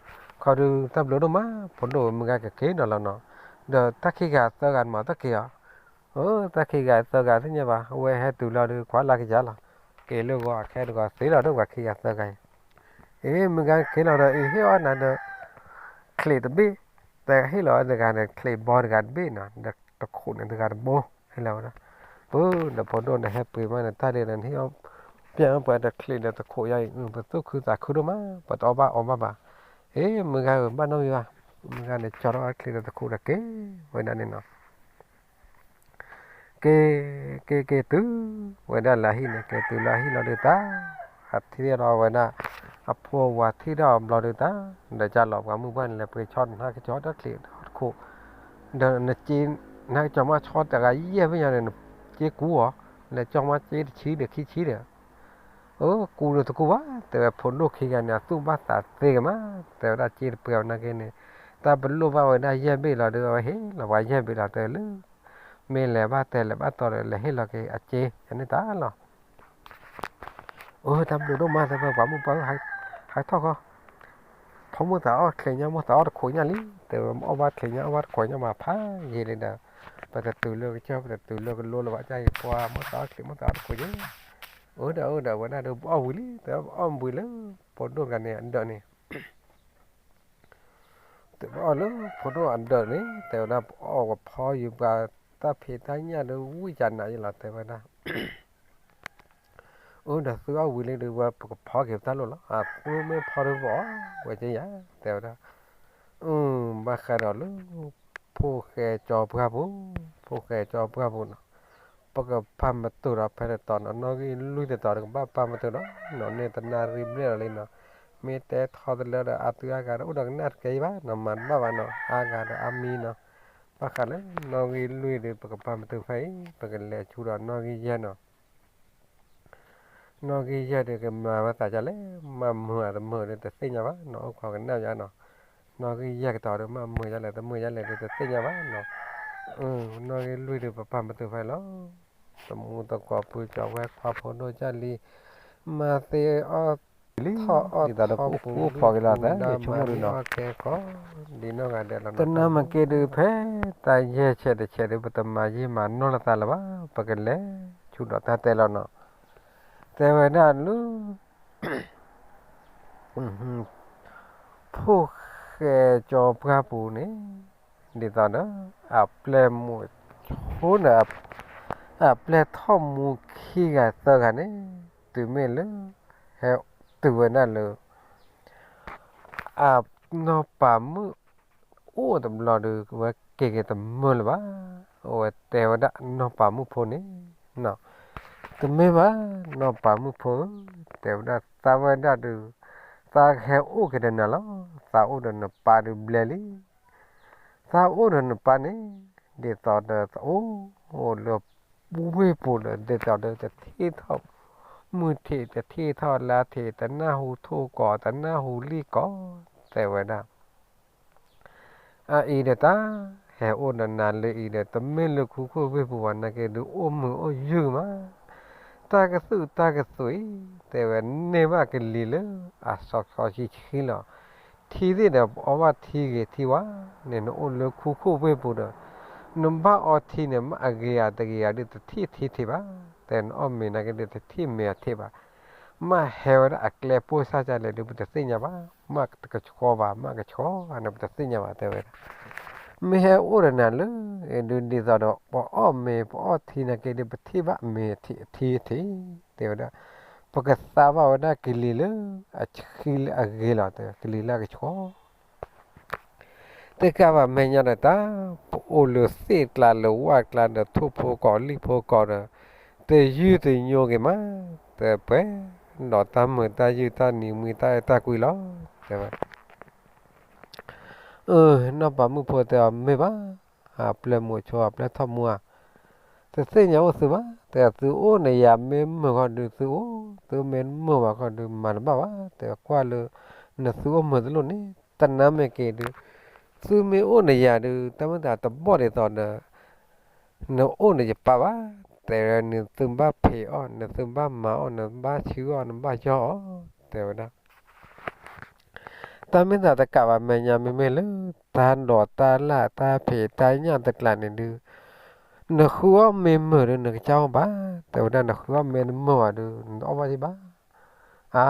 အၢဒီး, ခီဒုးတၢ်ဘျုးဒိၣ်မး ဖိဒိၣ်ဧၢ မုၢ်ဂၤကက့ၤနီၤလီၤနီၤ, ဒီးတၢ်ခံဂၤသၢဂၤန့ၣ်မး တၢ်က့ၤအီၤ, အၢ တၢ်ခံဂၤသၢဂၤသ့ၣ်ညါဘၣ် အဝဲဟဲတုၤလီၤဒီး ကွၢ်လၢကယၤလီၤ, က့ၤလၢဂီၤအခဲတဂီၤသ့လီၤဒီး ပှၤခံဂၤသၢဂၤအံၤ, အ့ မုၢ်ဂၤက့ၤလီၤဒီး အ့ ဟ့ၣ်အီၣ်နၤဒီး ချံးတဘ့ၣ်, တဟ့ၣ်လီၤတဂၤန့ၣ် ချံးဘီတဂၤတဘ့ၣ်နီၤ, ဒီးတခိးန့ၣ်တဂၤတဘိ, ဟ့ၣ်လီၤဝဲဒၣ်, ပၢ်ဒီးဖိဒိၣ်န့ၣ် ဟဲပှ့ၤမးန့ၣ် တၢ်ဒ်န့ၣ် ဟ့ၣ်အီၣ် ပျဲအီၣ်ပှၤတချံးဒီးတခိးယါအံၤ ပသူၣ်ခုသးခုဒိၣ်မး ပတအီၣ်ဘၣ်အီဘၣ်ဘၣ်, အ့ မုၢ်ဂၤဧၢ ဘၣ်နီတမံၤဘၣ်, မုၢ်ဂၤန့ၣ် ကၠီထီၣ်အချံးဒီးတခိးဒီးက့ၤဝဲဒၣ်န့ၣ်နီၤ က့ၤ, က့ၤက့ၤတုၤဝဲဒၣ်လၢအဟံၣ်န့ၣ် က့ၤတုၤလၢအဟံၣ်လီၤဒုးတၢ်, အထံၣ်ဒီးဝဲဒၣ်, အဖိအဝၤထံၣ်ဒီးဘျီဒုးတၢ်, ဒီးကၢ်လီၤပှၤမုၢ်ပှၢ်န့ၣ် လဲၤပှ့ၤဆီနဟါကဆီတၢ်ချံးတခိး, ဒီးနက့ၤ, နဟါကဆီမးဆီတဂၤယဲၢ်ဘ့ၣ်ညါန့ၣ် နက့ၤကူအီၤ, လဲၤကၠီမးက့ၤတဆံဒီးခံဆံဒီး အၢ ကူဒီးတကူဘၣ် တဲဝဲဖိဒိၣ်ခံဂၤန့ၣ် အသူၣ်ဘၣ်သးသ့ကမး, တဲဝဲဒၣ်စ့တပှဲၤအီၤနာ်က့န့ၣ်, တၢ်ပလိၣ်ဘၣ်ဝဲဒၣ်ယဲၢ်ဘ့ၣ်လီၤဒီး အဝဲဟ့ၣ်လီၤပှၤယဲၢ်ဘ့ၣ်လီၤ တဲလၢ, မ့ၢ်လဲၤဘၣ်တဲလဲၤဘၣ်တီၤဒီး လဲၤဟ့ၣ်လီၤက့ၤအစ့ ယန့ၢ်တၢ်လီၤ. အၢ တၢ်ဘျုးဒိၣ်မး တဲဝဲပှၤမုၢ်ပှၢ်ဧၢ, ဟးထီၣ်ဃီ ဖီမိၢ်သးအီၣ်ချံးညၣ် မိၢ်သးအီၣ်တခိးညၣ်လံ, တဲဝဲအီၣ်ဘၣ်ချံးညၣ် အီၣ်ဘၣ်တခိးညၣ်မးဖးယံာ်လံဒီး, ပတတုၤလၢကစၢၢ် ပတတုၤလၢကလိလၢၤဘၣ် ကၢ်ယံာ်ပှၤ မိၢ်သးအီၣ်ချံး မိၢ်သးအီၣ်တခိးယံာ်, အိၣ်ဒီးအိၣ်ဒီးဝဲဒၣ်ဒီး ပအီၣ်ဝံၤလံ တဲဝဲပအီၣ်ဝံၤလၢ ဖိဒိၣ်တဂၤန့ၣ် အဒၢးန့ၣ် တဲပအီၣ်လၢဖိဒိၣ်အဒၢးန့ၣ် တဲဝဲဒၣ် ပအီၣ်ကဖီယူၤပှၤတၢ်ဖံးတၢ်ညၣ်ဒီး ဝံၣ်ကနးယံလီၤ တဲဝဲဒၣ် အိၣ်ဒီးသုအီၣ်ဝံၤလံဒီး ဝဲပကဖီက့ၤပတၢ်လိၣ်လီၤ. အသုမ့ၢ်ဖီဒီးပအီၣ်ဝဲကယၤ တဲဝဲဒၣ်. အၢ ဘၣ်ဃးဒီးလၢ ဖိၣ်ဃဲကၠီပှၢ်ပူၤ, ဖိၣ်ဃဲကၠီပှၢ်ပူၤနီၤ, ပကပာ်မတုာ်ဒီးဖဲတတီၤနီၤ, နီၣ်ဂံၢ်လွံၢ်တတီၤဒီးကဘၣ်ပာ်မတုာ်ဒီး နီၤန့ၣ်တနၣ်ရံၣ်ဘျဲၣ်လီၤလံနီၤ. မ့ၢ်တဲထီတလၢဒီးအသုအါဂၤဒီးအိၣ်ဒီးကနၣ်တကဲအံၤဘၣ်နီၤ, မၤတဘၣ်ဘၣ်နီၤ, အါဂၤဒီးအါမံနီၤ. ဘၣ်ဃးလၢနီၣ်ဂံၢ်လွံၢ်ဒီး ပကပာ်မတုာ်ဖဲအံၤ ပကလဲၤဆူဒီးနီၣ်ဂံၢ်ယဲၢ်နီၤ. နီၣ်ဂံၢ်ယဲၢ်ဒီးကမၤဝဲသးဒ်လဲၣ်, မၤမုာ်အတမုာ်ဒီးတသ့ၣ်ညါဘၣ်နီၤ, အိၣ်ခိးကနၣ်ယါနီၤ. နီၣ်ဂံၢ်ယဲၢ်ကတီၤဒီး မၤမုာ်ဒ်လဲၣ် တမုာ်ဒ်လဲၣ်ဒီးတသ့ၣ်ညါဘၣ်နီၤ. နီၣ်ဂံၢ်လွံၢ်ဒီးပပာ်မတုာ်ဖဲလီၤ. တမူသကိးပူၤ ကၠီၤဝဲခွါဖိဒိၣ်ကၢ်လံ, မၤသ့အီၣ်ထီၣ်အီၣ်ထီၣ်ပူၤ ဒ်သိးဒီးပအိၣ်ဖှိၣ်ဖှီၣ်က့ၤလီၤသး ဆိကမိၣ်ဒုးနီၤ. တနၢ်မ့ၢ်က့ဒုး ဖဲတၢ်ယဲၢ်ဆဲးတဆဲးဒီး ပတမၤယံာ်မၤနီၢ်လိာ်သးလၢၤဘၣ်, ပကလဲၤဆူဒီးတၢ်တဲလီၤနီၤ. တဲဝဲဒၣ်လၢ ဖိၣ်ဃဲကၠီပှၢ်ပူၤန့ၣ် ဒ်သိးဒီး အပျဲၢ်မုၣ် ဆိန့ၣ် အပျဲၢ်ထီၣ်မူခံဂၤသၢဂၤန့ၣ် တုၤမ့ၢ်လၢ ဟဲတုၤဝဲဒၣ်လၢ အနီၢ်ပၤမုၣ်အိၣ်တဘျီဒီး ဝဲက့ၤက့ၤတမုာ်လၢၤဘၣ်. အဝဲတဲဝဲဒၣ်နီၢ်ပၤမုၣ်ဖိန့ၣ်, တမ့ၢ်ဘၣ် နီၢ်ပၤမုၣ်ဖိဧၢ, တဲဝဲဒၣ်သးဝဲဒၣ်ဒီး သးကဟဲအိၣ်က့ၤဒီးနၤလီၤ. သးအိၣ်ဒီးနပၢ်ဒီးဘျဲလံ. သးအိၣ်ဒီးနပၢ်န့ၣ် ဒ်သိးဒီးသးအိၣ်လၢဝ့ၢ်ပူၤဒီး ဒ်သိးဒီးတထံၣ်ထီၣ်မုၢ်ထံး တထံၣ်ထီၣ်လါထံး တနၢ်ဟူထိၣ်ကီး တနၢ်ဟူလံၣ်ကီး တဲဝဲဒၣ် အအံၤဒီးတၢ် ဟဲအိၣ်ဒီးနၤလၢအံၤဒီး တမ့ၢ်လၢခူခိၣ်ဝ့ၢ်ပူၤဘၣ်နာ်က့ဒုး အိၣ်မုာ်အိၣ်ယုၢ်မး, တၢ်ကသူၣ်တၢ်ကသွံၣ် တဲဝဲန့ၢ်ဘၣ်ကလံၤလၢအစီစီဆှံဆှံလီၤ. ထံသ့ၣ်ဒီးပအီဘၣ်ထံဂ့ၤထံဝါန့ၣ် နအိၣ်လၢခူခိၣ်ဝ့ၢ်ပူၤဒီး နဘၣ်အီထံန့ၣ် မ့ၢ်အဂ့ၤဧါတဂ့ၤဧါဒုး တထံၣ်ထံထံးဘၣ်, တဲနအီၣ်မ့ၤနာ်က့ဒုး တထံၣ်မ့ၤအထံးဘၣ်. မ့ၢ်ဟဲဝဲဒၣ်အကျဲပိၢ်စၢ်ကလဲၣ်ဒုး ပတသ့ၣ်ညါဘၣ်, မ့ၢ်ကဆှီဘၣ် မ့ၢ်ကဆှီဘၣ်န့ၣ် ပတသ့ၣ်ညါဘၣ် တဲဝဲဒၣ်. မ့ၢ်ဟဲအိၣ်ဒီးနၤလၢ ဒုးဒ်သိးဒီး ပအီၣ်မ့ၤပအီထံနာ်က့ဒုး ပထံၣ်ဘၣ်မ့ၤအထံးအထံး တဲဝဲဒၣ်. ပကသါဘၣ်ဝဲဒၣ်ကလံၤလၢအဆှံလၢအဂ့ၤလီၤ တဲဝဲ ကလံၤလၢအကဆှီ တကးဘၣ်မဲာ်ညါဒီးတၢ် ပအိၣ်လၢသ့ၣ်ကျါလၢဝၣ်ကျါဒီး ထိၣ်ဖိကီးလံၣ်ဖိကီးဒီး တယုၢ်တညိက့ၤမး, တပှဲၤဒီးတၢ်မုာ်တၢ်ယုၢ် တၢ်နံၤမံတၢ်အဲၣ်တၢ်ကွံလီၤ တဲဝဲ. အၢ နီၢ်ပၤမုၣ်ဖိတဲအီၤ မ့ၢ်ဘၣ်, အပျဲၢ်မိၤဆိ အပျဲၢ်ထီၣ်မူဧါ, တသ့ၣ်ညါအိၣ်သုဘၣ်, တဲသုအိၣ်နယၤမ့ၢ်မုာ်ဃီဒုး သုအိၣ်, သုမ့ၢ်မုာ်ဘၣ်ဃီဒုး မၤတဘၣ်ဘၣ်, တဲကွၢ်လၢ နသုအိၣ်မုာ်တလိၣ်န့ၣ် တနါမ့ၢ်က့ၤဒုး သုမ့ၢ်အိၣ်နယၤဒုး တၢ်မ့ၢ်သးတဘီၣ်ဒ်သိးဒီး နအိၣ်နယပၢ်ဘၣ်, တဲဝဲ နသုဘၣ်ဖံးအီၣ် နသုဘၣ်မၤအီၣ် နဘၣ်ဆှုအီၣ် နဘၣ်ယီၢ်အီၣ် တဲဝဲဒၣ်. တၢ်မ့ၢ်သးတကးဘၣ်မဲာ်ညါ မ့မ့ၢ်လၢ တၢ်ဒိးတၢ်လၣ်တၢ်ဖံးတၢ်ညၣ်တကျးန့ၣ်ဒုး နဃုအီၣ်မ့ၢ်မုာ်ဒီး နကစၢ်အီၣ်ဘၣ်, တဲဝဲဒၣ် နဃုအီၣ်မ့ၢ်တမုာ်ဘၣ်ဒုး နအီၣ်ဘၣ်ဒံးဘၣ်. အါ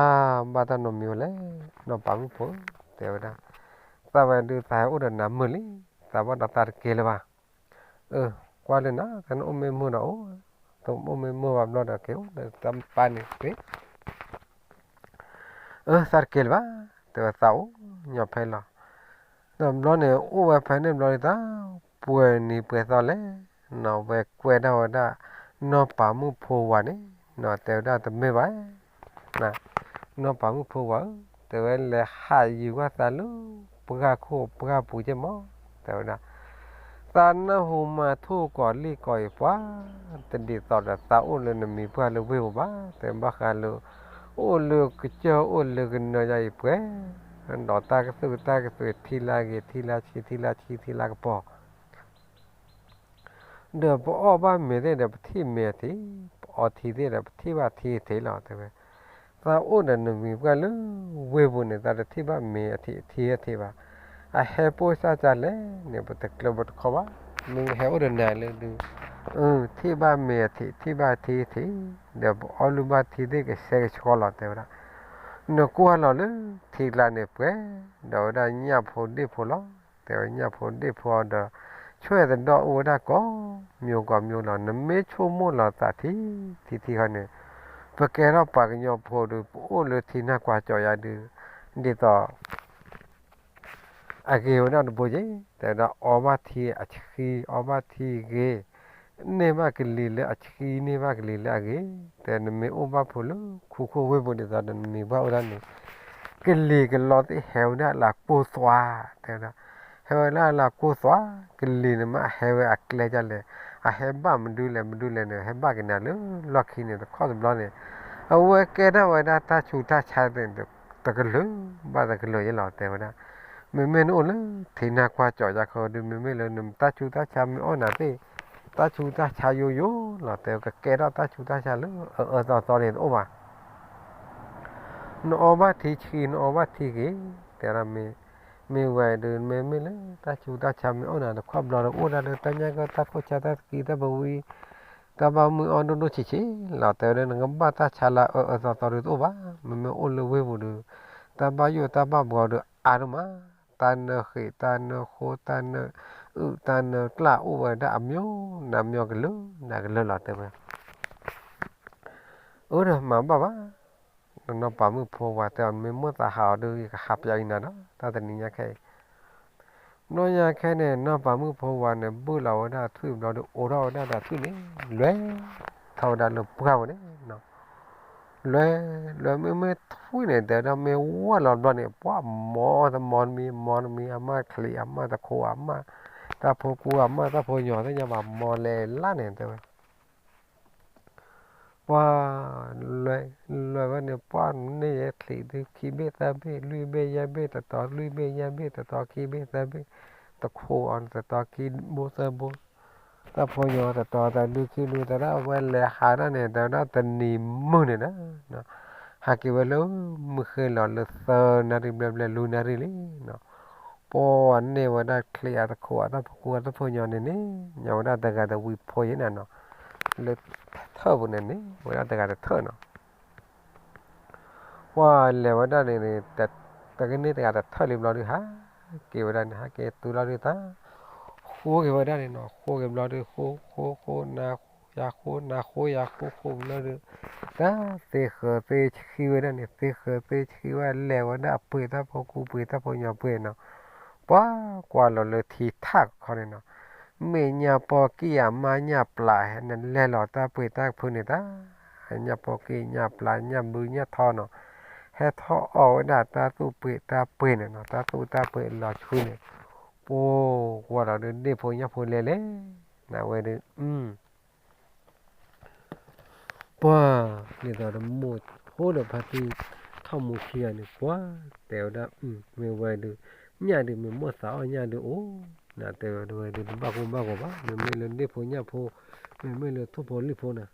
ဘၣ်တၢ်နီတမံၤဝဲလဲၣ် နီၢ်ပၤမုၣ်ဖိ တဲဝဲဒၣ်. သးဝဲဒုး သးဟဲအိၣ်ဒီးနၤမုာ်လံ, သးဘၣ်ဒီးသးတက့ၤလၢၤဘၣ်. အၢ ကွၢ်လၢနၤ တၢ်နအိၣ်မ့ၢ်မုာ်ဒီးအိၣ်, တအိၣ်မ့ၢ်မုာ်ဘၣ်ဘျီဒီးက့ၤအိၣ်လၢတၢ်ပၢ်န့ၣ်တက့ၢ်. အၢ သးတက့ၤလၢၤဘၣ်, တဲဝဲသးအိၣ်ညီဖဲလီၤ. ဒီးဘျီန့ၣ် အိၣ်ဝဲဖဲန့ၣ်ဘျီန့ၣ် တၢ်ပှဲၤနံၤပှဲၤသီလဲၣ်, နီၢ်ဝဲကွဲးဒၣ်ဝဲဒၣ် နီၢ်ပၤမုၣ်ဖိဝၤန့ၣ်, နီၢ်တဲဝဲဒၣ်တမ့ၢ်ဘၣ် နီၢ်ပၤမုၣ်ဖိဝၤဧၢ, တဲဝဲလဲၤဟးယုၤကွၢ်သးလၢ ပှၢ်ခိၣ်ပှၢ်ပူၤက့မး, တဲဝဲဒၣ်. သးနၢ်ဟူမၤထိၣ်ကီးလံၣ်ကီးအံၤပှၤ, တဒ်သိးဒီးသးအိၣ်လၢနမံၤပှၢ်လၢဝ့ၢ်ပူၤဘၣ်, တဲဘၣ်ဃးလၢ အိၣ်လၢကစၢၢ်အိၣ်လၢကနၢယါအံၤပှဲၤ, ဒီးတၢ်ကသူၣ်တၢ်ကသွံးထံလၢဂ့ၤ ထံလၢဆှံ ထံလၢဆှံ ထံလၢကပီၤ ဒီးပအီၣ်ဘၣ်မ့ၤသ့ၣ်ဒီး ပထံၣ်မ့ၤအထံး, ပအီထံသ့ၣ်ဒီးပထံၣ်ဘၣ်ထံအထံးလီၤ တဲဝဲ. သးအိၣ်ဒီးနမံၤပှၢ်လၢဝ့ၢ်ပူၤန့ၣ် သးတထံၣ်ဘၣ်မ့ၤအထံး ထံအထံးဘၣ်. အဟဲပိၢ်စၢ်ကလဲၣ်န့ၣ် ပတကျၢၤပတခီဘၣ်. မ့ၢ်ဟဲအိၣ်ဒီးနၤလၢဒုး ထံၣ်ဘၣ်မ့ၤအထံး ထံၣ်ဘၣ်ထံအထံး, ဒီးပအီၣ်လုၢ်ဘၣ်ထံသ့ၣ်ကဆှဲကဆှီလီၤ တဲဝဲဒၣ်. နကွၢ်လီၤလၢထံကျါန့ၣ်ပှဲၤ, ဒီးဝဲဒၣ်ညၣ်ဖိဒ့ၣ်ဖိလီၤ တဲဝဲ ညၣ်ဖိဒ့ၣ်ဖိဒီး ဆွဲၣ်သဒီၣ်အိၣ်ဝဲဒၣ်ကိးမံၤကိးမံၤလီၤ. နမ့ၢ်ဆိကမိၣ်လီၤသးထံထံထံဃီန့ၣ် ပကဲထီၣ်ပှၤကညီဖိဒီး ပအိၣ်လၢထံနၢ်ကွၢ်ကၠီယါဒီး ဒ်သိး အဂ့ၤဝဲဒၣ်တဘိက့, တဲဝဲဒၣ်အီဘၣ်ထံအဆှံ အီဘၣ်ထံဂ့ၤ, န့ၢ်ဘၣ်ကလံၤလၢအဆှံ န့ၢ်ဘၣ်ကလံၤလၢအဂ့ၤ, တဲနမ့ၢ်အိၣ်ဘၣ်ဖိလၢခူခိၣ်ဝ့ၢ်ပူၤဒ်သိးဒီးနမံၤပှၢ်အိၣ်ဒၣ်န့ၣ် ကလံၤကလီသ့ၣ်ဟဲဝဲဒၣ်လၢကိၢ်သွါ, တဲဝဲဒၣ် ဟဲဝဲဒၣ်လၢကိၢ်သွါ, ကလံၤန့ၣ်မ့ၢ်အဟဲဝဲအကျဲဒ်လဲၣ်, အဟဲဘၣ်မနုၤလဲၣ် မနုၤလဲၣ်န့ၣ် ဟဲဘၣ်က့ၤနၤလၢလီၢ်ခံန့ၣ် တခီတဘျီန့ၣ် အဝဲကဲထီၣ်ဝဲဒၣ်တၢ်ဆူးတၢ်ဆါသ့ၣ် တကလုာ်ဘၣ်တကလုာ်ယဲလီၤ တဲဝဲဒၣ်. မ့မ့ၢ်နအိၣ်လၢထံနၢ်ကွၢ်ကၠီယါခီဒီး မ့မ့ၢ်လၢနတၢ်ဆူးတၢ်ဆါမ့ၢ်အီၣ်နၤသ့ၣ်, တၢ်ဆူးတၢ်ဆါယိယိလီၤ တဲဝဲ ကကဲထီၣ်တၢ်ဆူးတၢ်ဆါလၢအအၢသီသီန့ၣ်တအိၣ်ဘၣ်. နအီဘၣ်ထံဆှံ နအီဘၣ်ထံဂ့ၤ, တဲဒၣ်မ့ၢ်, မ့ၢ်ဝဲဒုး မ့မ့ၢ်လၢတၢ်ဆူးတၢ်ဆါမ့ၢ်အီၣ်နၤတခီဘျီဒီး အိၣ်ဒၣ်လၢတၢ်ညၣ်ကၢၢ် တၢ်ခိၣ်ဆါ တၢ်သကံ တၢ်ဘဝံ တၢ်ဘၣ်မုၢ်အီၣ်ဒိၣ်ဒိၣ်ဆံးဆံးလီၤ တဲဝဲဒၣ် နကဘၣ်တၢ်ဆါလၢအအၢအၢသီသီဒီးတအိၣ်ဘၣ်. မ့မ့ၢ်အိၣ်လၢဝ့ၢ်ပူၤဒီး တၢ်ဘၣ်ယိၣ်တၢ်ဘၣ်ဘှီဒီးအါဒိၣ်မး, တၢ်နၢဃ့ၣ် တၢ်နၢဃိ တၢ်နၢ အုၣ်တၢ်နၢကျၢ်အိၣ်ဝဲဒၣ်အမျိုးနၤမျိုးကလုာ်နၤကလုာ်လီၤ တဲဝဲ. အၢ ဒီးမၤဘၣ်ဘၣ်, နီၢ်ပၤမုၣ်ဖိဝၤတဲအီၤ နမ့ၢ်မိၣ်သးဟးအီၤဒီး ယကဟးပျီအံၤနၤဒီး တၢ်တနံၤညါခဲအံၤ. ဘျီညါခဲန့ၣ် နီၢ်ပၤမုၣ်ဖိဝၤန့ၣ် ဘုၣ်လီၤဝဲဒၣ်ထွံၣ်ဘျီဒီး အိးထီၣ်ဝဲဒၣ်ဒီးထွံၣ်န့ၣ် လဲၤထီၣ်ဝဲဒၣ်လၢပှၢ်ပူၤန့ၣ်နီၤ. လဲၤ လဲၤမ့မ့ၢ်ထွံၣ်န့ၣ် တဲဝဲဒၣ် မ့ၢ်ဝၢ်လီၤဘျီန့ၣ် ပှၤမီတမီတမံၤ မီတမံၤ အမါချံး အမါတခိး အမါတၢ်ဖိကူ အမါတၢ်ဖိညီ သ့ၣ်ညါဘၣ် မီလဲၤလၢန့ၣ် တဲဝဲ. ပှၤ လဲၤ လဲၤဝဲန့ၣ် ပှၤန့ၢ်ယဲချံးဒုး ခံဘ့ၣ်သၢဘ့ၣ် လွံၢ်ဘ့ၣ်ယဲၢ်ဘ့ၣ် တတီၤ လွံၢ်ဘ့ၣ်ယဲၢ်ဘ့ၣ် တတီၤ ခံဘ့ၣ်သၢဘ့ၣ် တခိးအီၤ တတီၤ ခံဘိသၢဘိ တၢ်ဖိညီ တတီၤ တၢ်ဒုးခံဒုး တဲဒၣ်ဝဲလဲၤဟးဒၣ်န့ၣ် တဲဝဲဒၣ်တနံၤမုၢ်န့ၣ်ဒီး ဟးက့ၤဝဲလၢ မုၢ်ဃ့လီၤလၢသၢနၣ်ရံၣ်ဘျဲၣ်ဘျဲၣ် လွံၢ်နၣ်ရံၣ်လံနီၤ. ပှၤန့ၢ်ဝဲဒၣ်ချံး အတခိး အတၢ်ဖိကူ အတၢ်ဖိညီန့ၣ်န့ၣ် ညီဝဲဒၣ်တဂၤတဝံဖိယဲၢ်နၤနီၤ. လၢထၢၣ်ပူၤန့ၣ်န့ၣ် ဝဲဒၣ်တဂၤတထၢၣ်နီၤ. ပှၤလဲၤဝဲဒၣ်န့ၣ်န့ၣ် တကန့ၢ်တဂၤတထၢၣ်လံဘျီဒုး ဟးက့ၤဝဲဒၣ်န့ၣ် ဟးက့ၤတုၤလီၤဒုး တၢ်ဃိက့ၤဝဲဒၣ်န့ၣ်နီၤ. ဃိက့ၤဘျီဒုး ဃိ ဃိ ဃိ နၤဃိ ယၤဃိ နၤဃိ ယၤဃိ ဃိဘျီဒုး တၢ်သ့ဃၢၤသ့ဆှံဝဲဒၣ်န့ၣ် သ့ဃၢၤသ့ဆှံဝဲ လဲၤဝဲဒၣ်အပှ့ၤတၢ်ဖိကူပှ့ၤ တၢ်ဖိညီပှ့ၤနီၤ. ပှၤကွၢ်လီၤလၢထံထၣ်ခီန့ၣ်နီၤ. မ့ၢ်ညၣ်ပီၢ်ကံၢ်အမါညၣ်ပျၢ် ဟဲနလဲၤလီၤတၢ်ပှ့ၤတၢ်ဖုန့ၣ်တၢ် ညၣ်ပီၢ်ကံၢ်ညၣ်ပျၢ် ညၣ်ဘုညၣ်ထီနီၤ. ဟဲထီၣ်အီၣ်ဝဲဒၣ်တၢ်သူၣ်ပှ့ၤတၢ်ပှ့ၤန့ၣ်နီၤ. တၢ်သူၣ်တၢ်ပှ့ၤလီၤဆှံန့ၣ် ပှၤကွၢ်လီၤဒုး ဒ့ၣ်ဖိညၣ်ဖိလဲၤလဲၤ နဝဲဒုး ပှၤန့ၣ်ဒီးတမိၢ်ဖိဒီးဖါတံၢ်ထီၣ်မူခံဂၤန့ၣ် ပှၤတဲဝဲဒၣ် မ့ၢ်ဝဲဒုး ညၣ်ဒုးမ့ၢ်မိၢ်သးအီၣ်ညၣ်ဒုးအိၣ် နတဲဝဲဒၣ်ဝဲဒုး တဘၣ်ကိၢ်ဘၣ်ဂီၤဘၣ် မ့မ့ၢ်လၢဒ့ၣ်ဖိညၣ်ဖိ မ့မ့ၢ်လၢထိၣ်ဖိလံၣ်ဖိနၤ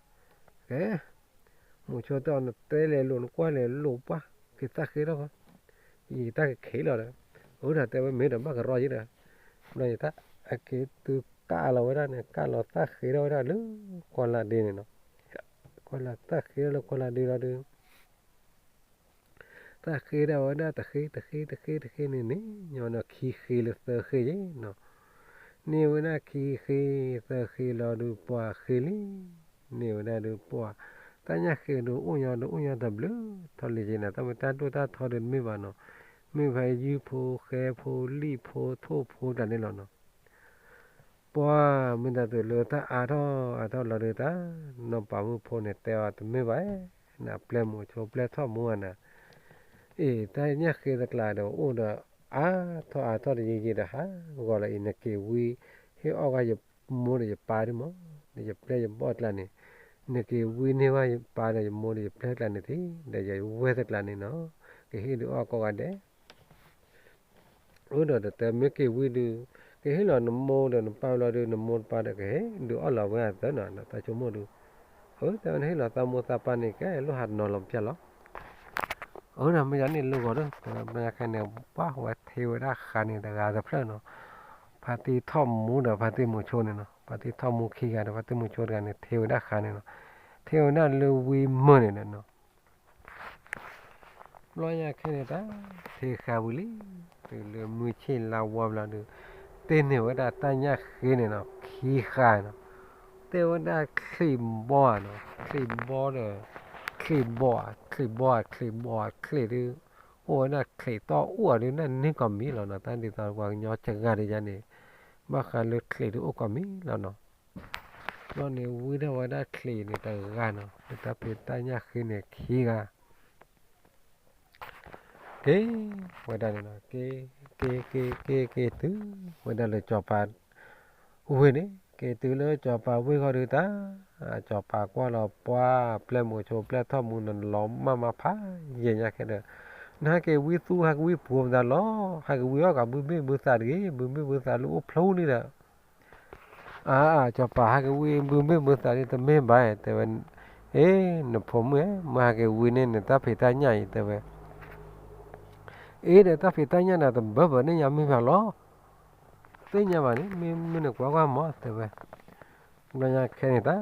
ကဲ မိၤဆိတဲအီၤ နတဲလဲၤလိာ် နကွၢ်လဲၤလိာ်ပှၢ် က့ၤသၣ်ဃ့ထီၣ်ဃီ ယတၢ်ကခ့လီၤဒီး အဝဲဒၣ်တဲဝဲမ့ၢ်ဒီးဘၣ်ကရီယဲဒီး ဘျီယတၢ်အက့ၤတုၤကၣ်လီၤဝဲဒၣ်န့ၣ် ကၣ်လီၤသၣ်ဃ့ထီၣ်ဝဲဒၣ်လၢ ကွၢ်လၢ်ဒ့န့ၣ်နီၤ ကွၢ်လၢ်သၣ်ဃ့ထီၣ်လၢကွၢ်လၢ်ဒ့လီၤဒုး သၣ်ဃ့ဒၣ်ဝဲဒၣ်တဃ့တဃ့တဃ့တဃ့န့ၣ်န့ၣ် ညီနုၢ်ခံဃ့လၢသၢဃ့ယဲနီၤ န့ၢ်ဝဲဒၣ်ခံဃ့သၢဃ့လီၤဒုးပှၤဃ့လံ န့ၢ်ဝဲဒၣ်ဒုးပှၤ တၢ်ညၣ်ဃ့ဒုးအိၣ်ညီဒုးအိၣ်ညီတဘျုးထီၣ်လံက့နီၤ တၢ်မ့ၢ်တၢ်ဒိၣ်တၢ်ထီဒုးတမ့ၢ်ဘၣ်နီၤ မ့ၢ်ဖဲယုၢ်ဖိဃဲဖိလံၣ်ဖိထိၣ်ဖိတၢ်န့ၣ်လီၤနီၤ ပှၤမ့ၢ်တၢ်တုၤလၢတၢ်အါထီၣ်အါထီၣ်လီၤဒုးတၢ် နီၢ်ပၤမုၣ်ဖိန့ၣ်တဲအီၤတမ့ၢ်ဘၣ် နပျဲၢ်မိၤဆိပျဲၢ်ထီၣ်မူနၤ အ့ၣ် တၢ်ညၣ်ဃ့တကျါဒီးအိၣ်ဒီး အါထီၣ်အါထီၣ်တယံာ်ယံာ်ဒီးဟးဂီၤလီၤအံၤ နက့ၤဝံ ဟ့ၣ်အီၣ်ကွၢ်ယမိၢ်ဒီးယပၢ်ဒုးမး ဒီးယပျဲၢ်ယဘီၣ်တကျါန့ၣ် နက့ၤဝံန့ၢ်ကွၢ်ယပၢ်ဒီးယမိၢ်ဒီးယပျဲၢ်တကျါန့ၣ်သ့ ဒီးယဝဲၢ်တကျါန့ၣ်နီၤ ကဟ့ၣ်ဒုးအီၣ်ကိးဂၤဒဲး အၢ ဒီးတတဲမ့ၢ်က့ၤဝံဒုး ကဟ့ၣ်လီၤနမိၢ်ဒီးနပၢ်လီၤဒုး နမိၢ်နပၢ်ဒီးကဟ့ၣ်ဒုးအီၣ်လီၤဝဲအသၢနီၤ တၢ်ဆိကမိၣ်ဒုး အၢ တဲဝဲနဟ့ၣ်လီၤသးမိၢ်သးပၢ်န့ၣ် ကဲလိၣ်ဟးနီၤလီၤပျၢ်လီၤ အၢ ဒီးမ့ၢ်ယၤန့ၣ်လိၣ်ဂီၤဒီး တဲဝဲဘျီညါခဲန့ၣ် ပှၤဝဲထံဝဲဒၣ်ဃါန့ၣ် တဂၤတဖျၢၣ်နီၤ ဖါတံၢ်ထီၣ်မူဒီးဖါတံၢ်မုၢ်ဆိန့ၣ်နီၤ ဖါတံၢ်ထီၣ်မူခံဂၤဒီးဖါတံၢ်မုၢ်ဆိတဂၤန့ၣ် ထံဝဲဒၣ်ဃါန့ၣ်နီၤ ထံဝဲဒၣ်လၢဝံမုၢ်န့ၣ်နီၤ ဘျီညါခဲန့ၣ်တၢ် ထံဃါဝံၤလံ တုၤလၢမုၢ်ဆ့ၣ်လါဝါဘျီဒုး တ့န့ၢ်ဝဲဒၣ်တၢ်ညၣ်ဃ့န့ၣ်နီၤ ခံဃါနီၤ တဲဝဲဒၣ်ချံးဘီနီၤ ချံးဘီဒီး ချံးဘီ ချံးဘီ ချံးဘီ ချံးဒုး အိၣ်ဝဲဒၣ်ချံးတီၢ်အိၣ်အီၤဒုး နၢ်န့ၢ်ကီၢ်မံၤလီၤနီၤ တၢ်ဒ်သိးပှၤကညီစှၤတယါန့ၣ် ဘၣ်ဃးလၢချံးဒုးအိၣ်ကီၢ်မံၤလီၤနီၤ ဘျီန့ၣ်ဝံထီၣ်ဝဲဒၣ်ချံးန့ၣ်တဂၤနီၤ လၢတၢ်ဖံးတၢ်ညၣ်ဃ့န့ၣ်ခံဂၤ က့ၤဝဲဒၣ်န့ၣ်နီၤ က့ၤ က့ၤ က့ၤ က့ၤ က့ၤတုၤဝဲဒၣ်လၢစီၤပၤဝ့ၢ်န့ၣ် က့ၤတုၤလၢစီၤပၤဝ့ၢ်ဃီဒုးတၢ် စီၤပၤကွၢ်လီၤပှၤပျဲၢ်မိၤဆိပျဲၢ်ထီၣ်မူန့ၣ်လီၤမၢ်မၢ်ဖးယံာ်ညါခဲဒီး နဟဲက့ၤဝံသူ ဟဲက့ၤဝံပှိၤမတၤလီၤ ဟဲက့ၤဝံအီၣ်ကးဘုမ့ၣ်ဘုသးတဂ့ၤ ဘုမ့ၣ်ဘုသးလၢအိၣ်ဖျိန့ၣ်ဒီး အါ စီၤပၤဟဲက့ၤဝံဘုမ့ၣ်ဘုသးဒ်တမ့ၢ်ဘၣ် တဲဝဲ, အ့ နဖိမုၣ်ဧၢ, မ့ၢ်ဟဲက့ၤဝံန့ၣ် နတၢ်ဖံးတၢ်ညၣ်အံၤ တဲဝဲ, အ့ ဒီးတၢ်ဖံးတၢ်ညၣ်န့ၣ် တဘၢဘၢန့ၣ်ညါမ့ၢ်ဘၣ်လီၤ, သ့ၣ်ညါဘၣ်န့ၣ် မ့ၢ်မ့ၢ်နကွၢ်ကွၢ်မး တဲဝဲ, ဘျီညါခဲန့ၣ်တၢ်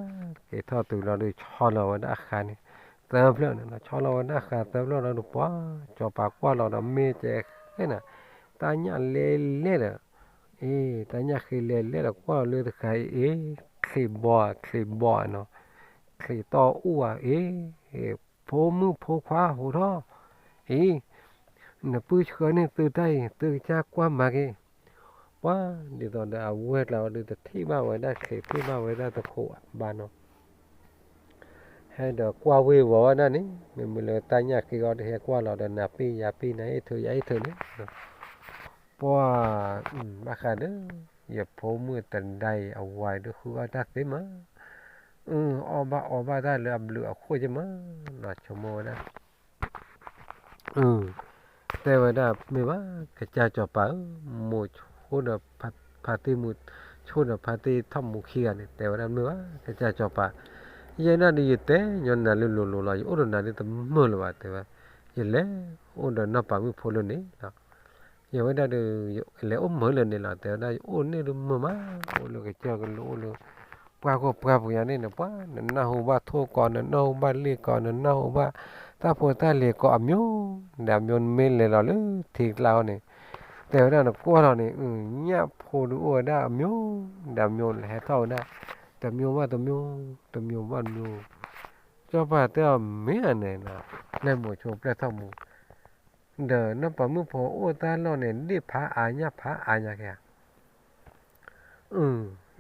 က့ၤထီၣ်တုၤလီၤဒီး ဆီလီၤဝဲဒၣ်ဃါန့ၣ် သၢဖျၢၣ်န့ၣ်လီၤ, ဆီလီၤဝဲဒၣ်ဃါသၢဖျၢၣ်လီၤဒီး ပှၤစီၤပၤကွၢ်လီၤဒီး မ့ၢ်ကဲဃဲနၤ, တၢ်ညၣ်လဲလဲဒီး အ့ တၢ်ညၣ်ဃ့လဲၤလဲၤဒီးကွၢ်လီၤလၢတဃၤအံၤ အ့ ချံးဘီ ချံးဘီနီၤ, ချံးတီၢ်အူၣ်ဧါ အ့ ဖိမုၣ်ဖိခွါဟိးထီၣ်, အ့ နပုၢ်ဆှၢန့ၢ်သုတၢ်အံၤ သုကစၢ်ကွၢ်မၤက့ၤ, ပှၤဒ်သိးဒီးအဝဲၢ်ကျါအီၤဒုး တထံၣ်ဘၣ်ဝဲဒၣ်ချံး ထံၣ်ဘၣ်ဝဲဒၣ်တခိးဘၣ်နီၤ, ဟဲဒီးကွၢ်ဝ့ၤဝီၤဝဲဒၣ်န့ၣ် မ့မ့ၢ်လၢတၢ်ညၣ်ဃ့အီၤဒီး ဟဲကွၢ်လီၤဒီး နၤပ့ၢ်ယၤပ့ၢ် နၤအ့ၣ်ထုးယၤအ့ၣ်ထုးန့ၣ် ပှၤ ဘၣ်ဃးဒီး ယဖိမုၣ်တဒါအံၤ အဝၤအံၤဒုးဃုအီၣ်တၢ်သ့မး, အီၣ်ဘၣ်အီဘၣ်တၢ်လၢအဘျုးအဖှိၣ်က့မး, ဆိကမိၣ်ဝဲဒၣ် တဲဝဲဒၣ်မ့ၢ်ဘၣ် ကစၢ်စီၤပၤဧၢ, မိၢ်ဆိဒီးဖါတံၢ်မုၢ် ဆိဒီးဖါတံၢ်ထီၣ်မူခံဂၤန့ၣ် တဲဝဲဒၣ်မ့ၢ်ဘၣ် ကစၢ်စီၤပၤ, ယဲဒၣ်ဒုးယတဲညီနၤလၢလိၤလိၤလီၤ, ယအိၣ်ဒီးနၤဒုးတမုာ်လၢၤဘၣ် တဲဝဲ, ယလဲၤအိၣ်ဒီးနီၢ်ပၤမုၣ်ဖိလၢန့ၣ်လီၤ, ယဝဲဒၣ်ဒုး ယလဲၤအိၣ်မုာ်လၢန့ၣ်လီၤ တဲဝဲဒၣ် ယအိၣ်န့ၣ်ဒုးမုာ်မး, အိၣ်လၢကစၢၢ်ကလိ အိၣ်လၢ ပှၢ်ခိၣ်ပှၢ်ပူၤညါန့ၣ် နပှၤ နနၢ်ဟူဘၣ်ထိၣ်ကီး နနၢ်ဟူဘၣ်လ့ၣ်ကီး နနၢ်ဟူဘၣ် တၢ်ဖိတၢ်လံၤကီးအမျိုးဒီးအမျိုး နမ့ၢ်လဲၤလီၤလၢထံကျါအီၤန့ၣ်, တဲဝဲဒၣ်နကွၢ်လီၤန့ၣ် ညၣ်ဖိဒုးအိၣ်ဝဲဒၣ်အမျိုးဒီးအမျိုး လဲၤဟဲထီၣ်ဝဲဒၣ် တမျိုးဘၣ်တမျိုး တမျိုးဘၣ်တမျိုး, စီၤပၤတဲအီၤမ့ၢ်ဧါန့ၣ် ပျဲၢ်မိၤဆိပျဲၢ်ထီၣ်မူ ဒီးနီၢ်ပၤမုၣ်ဖိအိၣ်တၢ်လီၢ်န့ၣ် ဒ့ၣ်ဖးအါညၣ်ဖးအါညါက့ၤဧါ,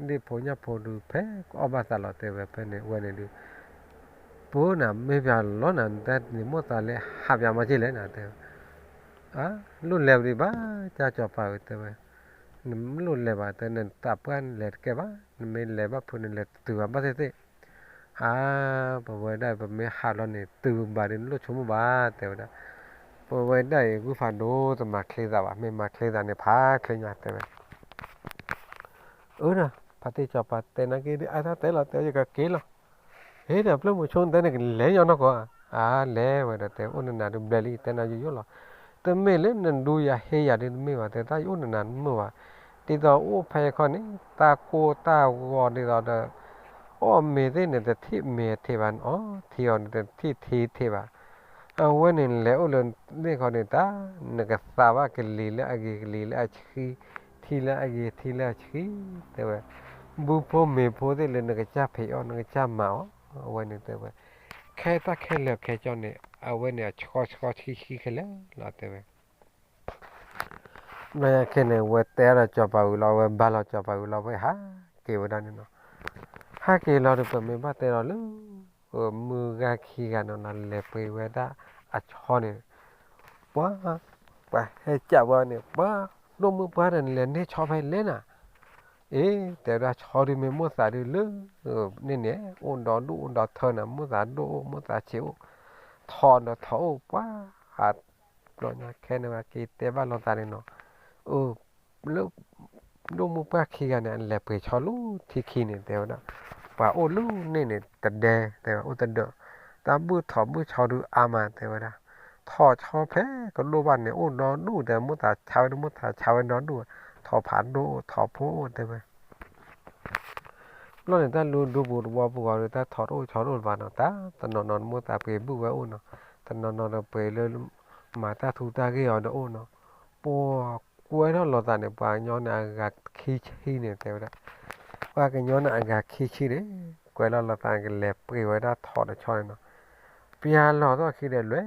ဒ့ၣ်ဖိညၣ်ဖိဒုး ဖဲကအီၣ်ဘၣ်သးလီၤ တဲဝဲ ဖဲန့ၣ်ဝဲန့ၣ်ဒုး ပၢနၤမ့ၢ်ပၠးလီၤနၤ နတၢ်န့ၣ်မိၣ်သးလၢဟးပၠးမးက့ၤလဲၣ်နၤ တဲဝဲ, လိၣ်လဲၤဝဲဒံးဘၣ် ကၢ်စီၤပၤဧၢ တဲဝဲ, နလိၣ်လဲၤဘၣ် တဲ နတၢ်ပှၢ်လဲၤတကဲဘၣ် နမ့ၢ်လဲၤဘၣ်ဖုးန့ၣ် လဲၤတတုၤဘၣ်ဘၣ်သ့ၣ်သ့ၣ် အါ ပဝဲဒၣ်ပမ့ၢ်ဟးလီၤန့ၣ် တုၤဘၣ်ဒီးနလိၣ်ဆိကမိၣ်ဘၣ် တဲဝဲဒၣ်, ပဝဲဒၣ်အံၤ ဂုၢ်ဖးဒိၣ်တမၤချ့သးဘၣ် မ့ၢ်မၤချ့သးန့ၣ် ဖးချ့ညါ တဲဝဲ, အၢဒီး ဖါတံၢ်စီၤပၤတဲနာ်က့ဒုး အါထီၣ်တဲလီၤ တဲဝဲ ယကက့ၤလီၤ, ဟ့ဒီးပျဲၢ်မိၤဆိတဲန့ၣ် ကလဲၤယီၤနီၢ်ကီၢ်, အါ လဲၤဝဲဒီးတဲ အိၣ်နနၤဒုးဘျဲၣ်လံ တဲနၤယိယိလီၤ, တမ့ၢ်လၢနဒူယၤဟ့ယၤဒုးတမ့ၢ်ဘၣ် တဲတၢ်ယအိၣ်နနၤတမုာ်ဘၣ်, ဒ်သိးအိၣ်ဖဲယခီန့ၣ် တၢ်ကိၢ်တၢ်ဂီၤဒ်သိးဒီး အီၣ်မ့ၤသ့ၣ်န့ၣ် တထံၣ်မ့ၤထံးဘၣ် နအီထံအီၤန့ၣ် တထံၣ်ထံထံးဘၣ်, အဝဲန့ၣ်လဲၤအိၣ်လၢန့ၣ်ခီန့ၣ် တၢ်နကသးဘၣ်ကလံၤလၢအဂ့ၤ ကလံၤလၢအဆှံ, ထံလၢအဂ့ၤ ထံလၢအဆှံ, တဲဝဲ, ဘုဖိမ့ၤဖိသ့ၣ်လၢနကစၢ်ဖံးအီၣ် နကစၢ်မၤအီၣ်, အဝဲန့ၣ်တဲဝဲ, ခဲတၢ်ခဲလၢာ်ခဲကၠီန့ၣ် အဝဲန့ၣ်အဆှီဆှီဆှံဆှံခဲလၢာ်လီၤ တဲဝဲ ဘျီညါခဲန့ၣ် ဝဲတဲဒီးစီၤပၤဝံၤလီၤ ဝဲဘါလီၤစီၤပၤဝံၤလီၤ ဝဲဟးက့ၤဝဲဒၣ်န့ၣ်နီၤ, ဟးက့ၤလီၤဒီး ပမ့ၢ်ဘၣ်တဲဒီးလၢ မုၢ်ဂၤခံဂၤန့ၣ်နီၤ လဲၤပှ့ၤဝဲဒၣ်အဆီန့ၣ်, ပှၤ, ပှၤဟဲကးဝဲန့ၣ် ပှၤ, ဒိၣ်မုၢ်ပှၢ်ဒီး နလဲၤန့ၢ်ဆီဖဲလဲၣ်နၤ, အ့ တဲဝဲဒၣ်ဆီဒုးမ့ၢ်မိၢ်သးဒုးလၢ န့ၣ်န့ၣ် အိၣ်ဒီဒူၣ်အိၣ်ဒီထၢနၤ မိၢ်သးဒိၣ်အိၣ် မိၢ်သးဆံးအိၣ်, ထီၣ်ဒီးထီၣ်အိၣ် ပှၤ ဘျီညါခဲန့ၣ် ပှၤက့ၤတဲဘၣ်လိာ်သးန့ၣ်နီၤ, အၢ, လၢ ဒိၣ်မုၢ်ပှၢ်ခံဂၤန့ၣ် အလဲၤပှ့ၤဆီလၢထံခံန့ၣ် တဲဝဲဒၣ်, ပှၤအိၣ်လၢန့ၣ်န့ၣ် တဒဲ တဲဝဲ အိၣ်တဒၢး, တၢ်ဘုၣ်ထီၣ်ဘုၣ်ဆီဒုးအါမး တဲဝဲဒၣ်, ထီၣ်ဆီဖဲကဒိၣ်ဘၣ်န့ၣ် အိၣ်ဒီဒူၣ် တဲ မိၢ်သးဆါဝဲဒၣ် မိၢ်သးဆါဝဲဒီဒူၣ်, ထီၣ်ဖးဒိၣ်အိၣ် ထီၣ်ဖိအိၣ် တဲဝဲ ဘျီန့ၣ် တၢ်လူဒူပူၤတဝီပူၤဂီၤဒီး တၢ်ထီၣ်တအိၣ်ဆီတအိၣ်ဘၣ်နီၤ, တၢ်တနီၤနီၤ မိၢ်သးပှ့ၤဘုၣ်ဝဲအိၣ်နီၤ, တနီၤနီၤဒီးပှ့ၤလၢ မၤတၢ်ထူတၢ်ဂ့ၢ်အီၤဒီးအိၣ်နီၤ, ပှၤကွဲထီၣ်လိာ်သးန့ၣ် ပှၤကညီန့ၣ်အဂၤခံဆံန့ၣ် တဲဝဲဒၣ်, ပှၤကညီန့ၣ်အဂၤခံဆံန့ၣ် ကွဲထီၣ်လိာ်သးကလဲၤပှ့ၤဝဲဒၣ်ထီၣ်တဆီန့ၣ်နီၤ, ပျၢ်လီၤထီၣ်ခံဒီးလွဲၢ်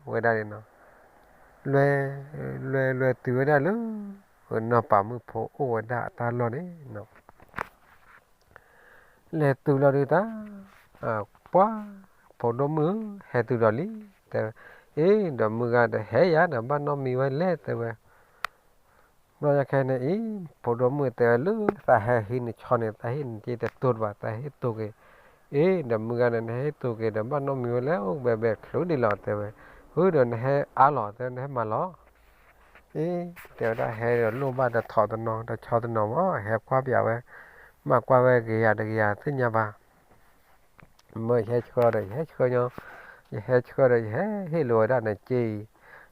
ဝဲဒၣ်န့ၣ်နီၤ, လွဲၢ် လွဲၢ် လွဲၢ်တုၤဝဲဒၣ်လၢ နီၢ်ပၤမုၣ်ဖိအိၣ်ဝဲဒၣ်အတၢ်လီၢ်န့ၣ်နီၤ လဲၤတုၤလီၤဒုးတၢ်, ပှၤ, ဖိဒိၣ်မုၣ်ဧၢ ဟဲတုၤဒီးလံ, တဲ, အ့ ဒီးမုၢ်ဂၤဒီးဟဲယၤဒီးဘၣ်နီတမံၤဝဲလဲၣ် တဲဝဲ, ဘျီညါခဲန့ၣ်အံၤ ဖိဒိၣ်မုၣ်တဲဝဲလၢသးဟဲဟံးန့ၢ်ဆီန့ၣ် သးဟ့ၣ်နက့တတိၤတဘၣ် သးဟ့ၣ်တိၤက့ၤ, အ့ ဒီးမုၢ်ဂၤဒီးနဟဲဟ့ၣ်တိၤက့ၤဒီးဘၣ်နီတမံၤဝဲလဲၣ် အိၣ်ဘဲဘဲချုးဒံးလီၤ တဲဝဲ, ဟုဒီးနဟဲအါလီၤ တဲဝဲ နဟဲမၤလီၤ အ့ တဲဝဲဒၣ်ဟဲဒီးလိၣ်ဘၣ်ဒီးထီၣ်တနီၤ ဒီးဆီတနီၤမး ဟဲကွၢ်ပၠးဝဲ, မၤကွၢ်ဝဲကယၤတကယၤသ့ၣ်ညါဘၣ်, မ့ၢ်ယဟဲဆှၢဒီး ယဟဲဆှၢညီ, ယဟဲဆှၢဒီးယဟဲဟ့ၣ်လိာ်ဝဲဒၣ်နက့အံ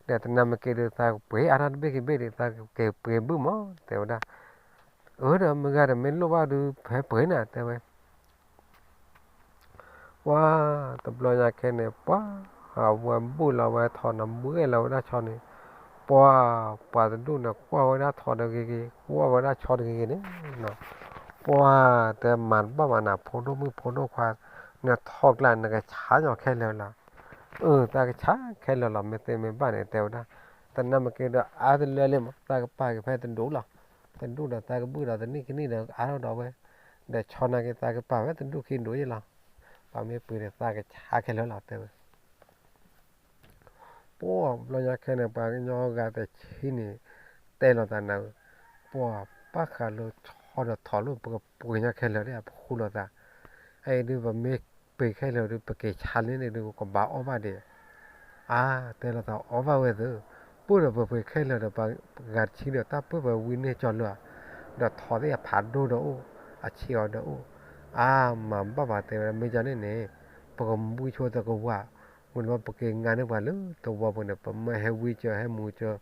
ၤ, ဒီးတနၤမ့ၢ်က့ၤဒီးသးကပှ့ၤအါထီၣ်တဘ့ၣ်က့ၤဘ့ၣ်ဒီး သးကပှ့ၤဘုၣ်မး တဲဝဲဒၣ်, အၢ ဒီးမုၢ်ဂၤဒီးမ့ၢ်လိၣ်ဘၣ်ဒုး ဟဲပှ့ၤနၤ တဲဝဲ ပှၤ, တဘျီညါခဲန့ၣ် ပှၤ, အဝဲဘူၣ်လီၤဝဲထီၣ်နဘှဲလီၤဝဲဒၣ်ဆီန့ၣ်, ပှၤ ပှၤတဒူၣ်န့ၣ် ကွၢ်ဝဲဒၣ်ထိးတဂ့ၤဂ့ၤ ကွၢ်ဝဲဒၣ်ဆီတဂ့ၤဂ့ၤန့ၣ်, ပှၤတဲမၤတဘၣ်ဘၣ်နၤ ဖိဒိၣ်မုၣ်ဖိဒိၣ်ခွါ, နထီၣ်ကျါ နကဆါညီခဲလၢာ်လီၤ. အၢ သးကဆါခဲလၢာ်လီၤ မ့ၢ်သ့မ့ၢ်ဘၣ်န့ၣ် တဲဝဲဒၣ်, တနၢ်မ့ၢ်က့ဒီးအါတလၢလံမး သးကပာ်က့ၤဖဲတဒူၣ်လီၤ. တဒူၣ်ဒီးသးကဘုၣ်ဒီး တနံၣ်ခံနံၣ်ဒီးအါထီၣ်ဒီးဝဲ, ဒီးဆီနာ်က့ သးကပာ်ဝဲတဒူၣ်ခံဒူၣ်ယ့လီၤ. ပှၤမ့ၢ်ပှ့ၤဒီးသးကဆါခဲလၢာ်လီၤ တဲဝဲ. ပှၤဘျီညါခဲန့ၣ် ပှၤကညီဂၤတဆံန့ၣ် တဲလိာ်သးနၤ, ပှၤဘၣ်ဃးလၢဆီဒီးထိးလိၣ် ပကပှ့ၤညီခဲလၢာ်ဒၣ် ပဃူလိာ်သး, အအံၤဒုး ပမ့ၢ်ပှ့ၤခဲလၢာ်ဒုး ပက့ၤဆါလံန့ၣ်ဒုး ကဘၣ်အီၣ်ဘၣ်ဒံး, အါ တဲလိာ်သးအီၣ်ဘၣ်ဝဲသ့, ပှ့ၤဒီးပပှ့ၤခဲလၢာ်ဒီး ပှၤဂၤတဆံဒီး တၢ်ပှ့ၤပှ့ၤဝံန့ၢ်ကၠီလၢာ်, ဒီးထိးသ့ၣ်အဖးဒိၣ်ဒီးအိၣ်, အဆံးအီၤဒီးအိၣ်, အါ မၤဘၣ်ပှၤတဲဝဲဒၣ် မ့ၢ်ကန့ၣ်န့ၣ် ပကဝံဆိတကဝၤ, ဝံၤလီၤပက့ၤငါန့ၢ်ပှၤလၢသဝီပူၤန့ၣ် ပမၢဟဲဝံကၢဟဲမူကၢ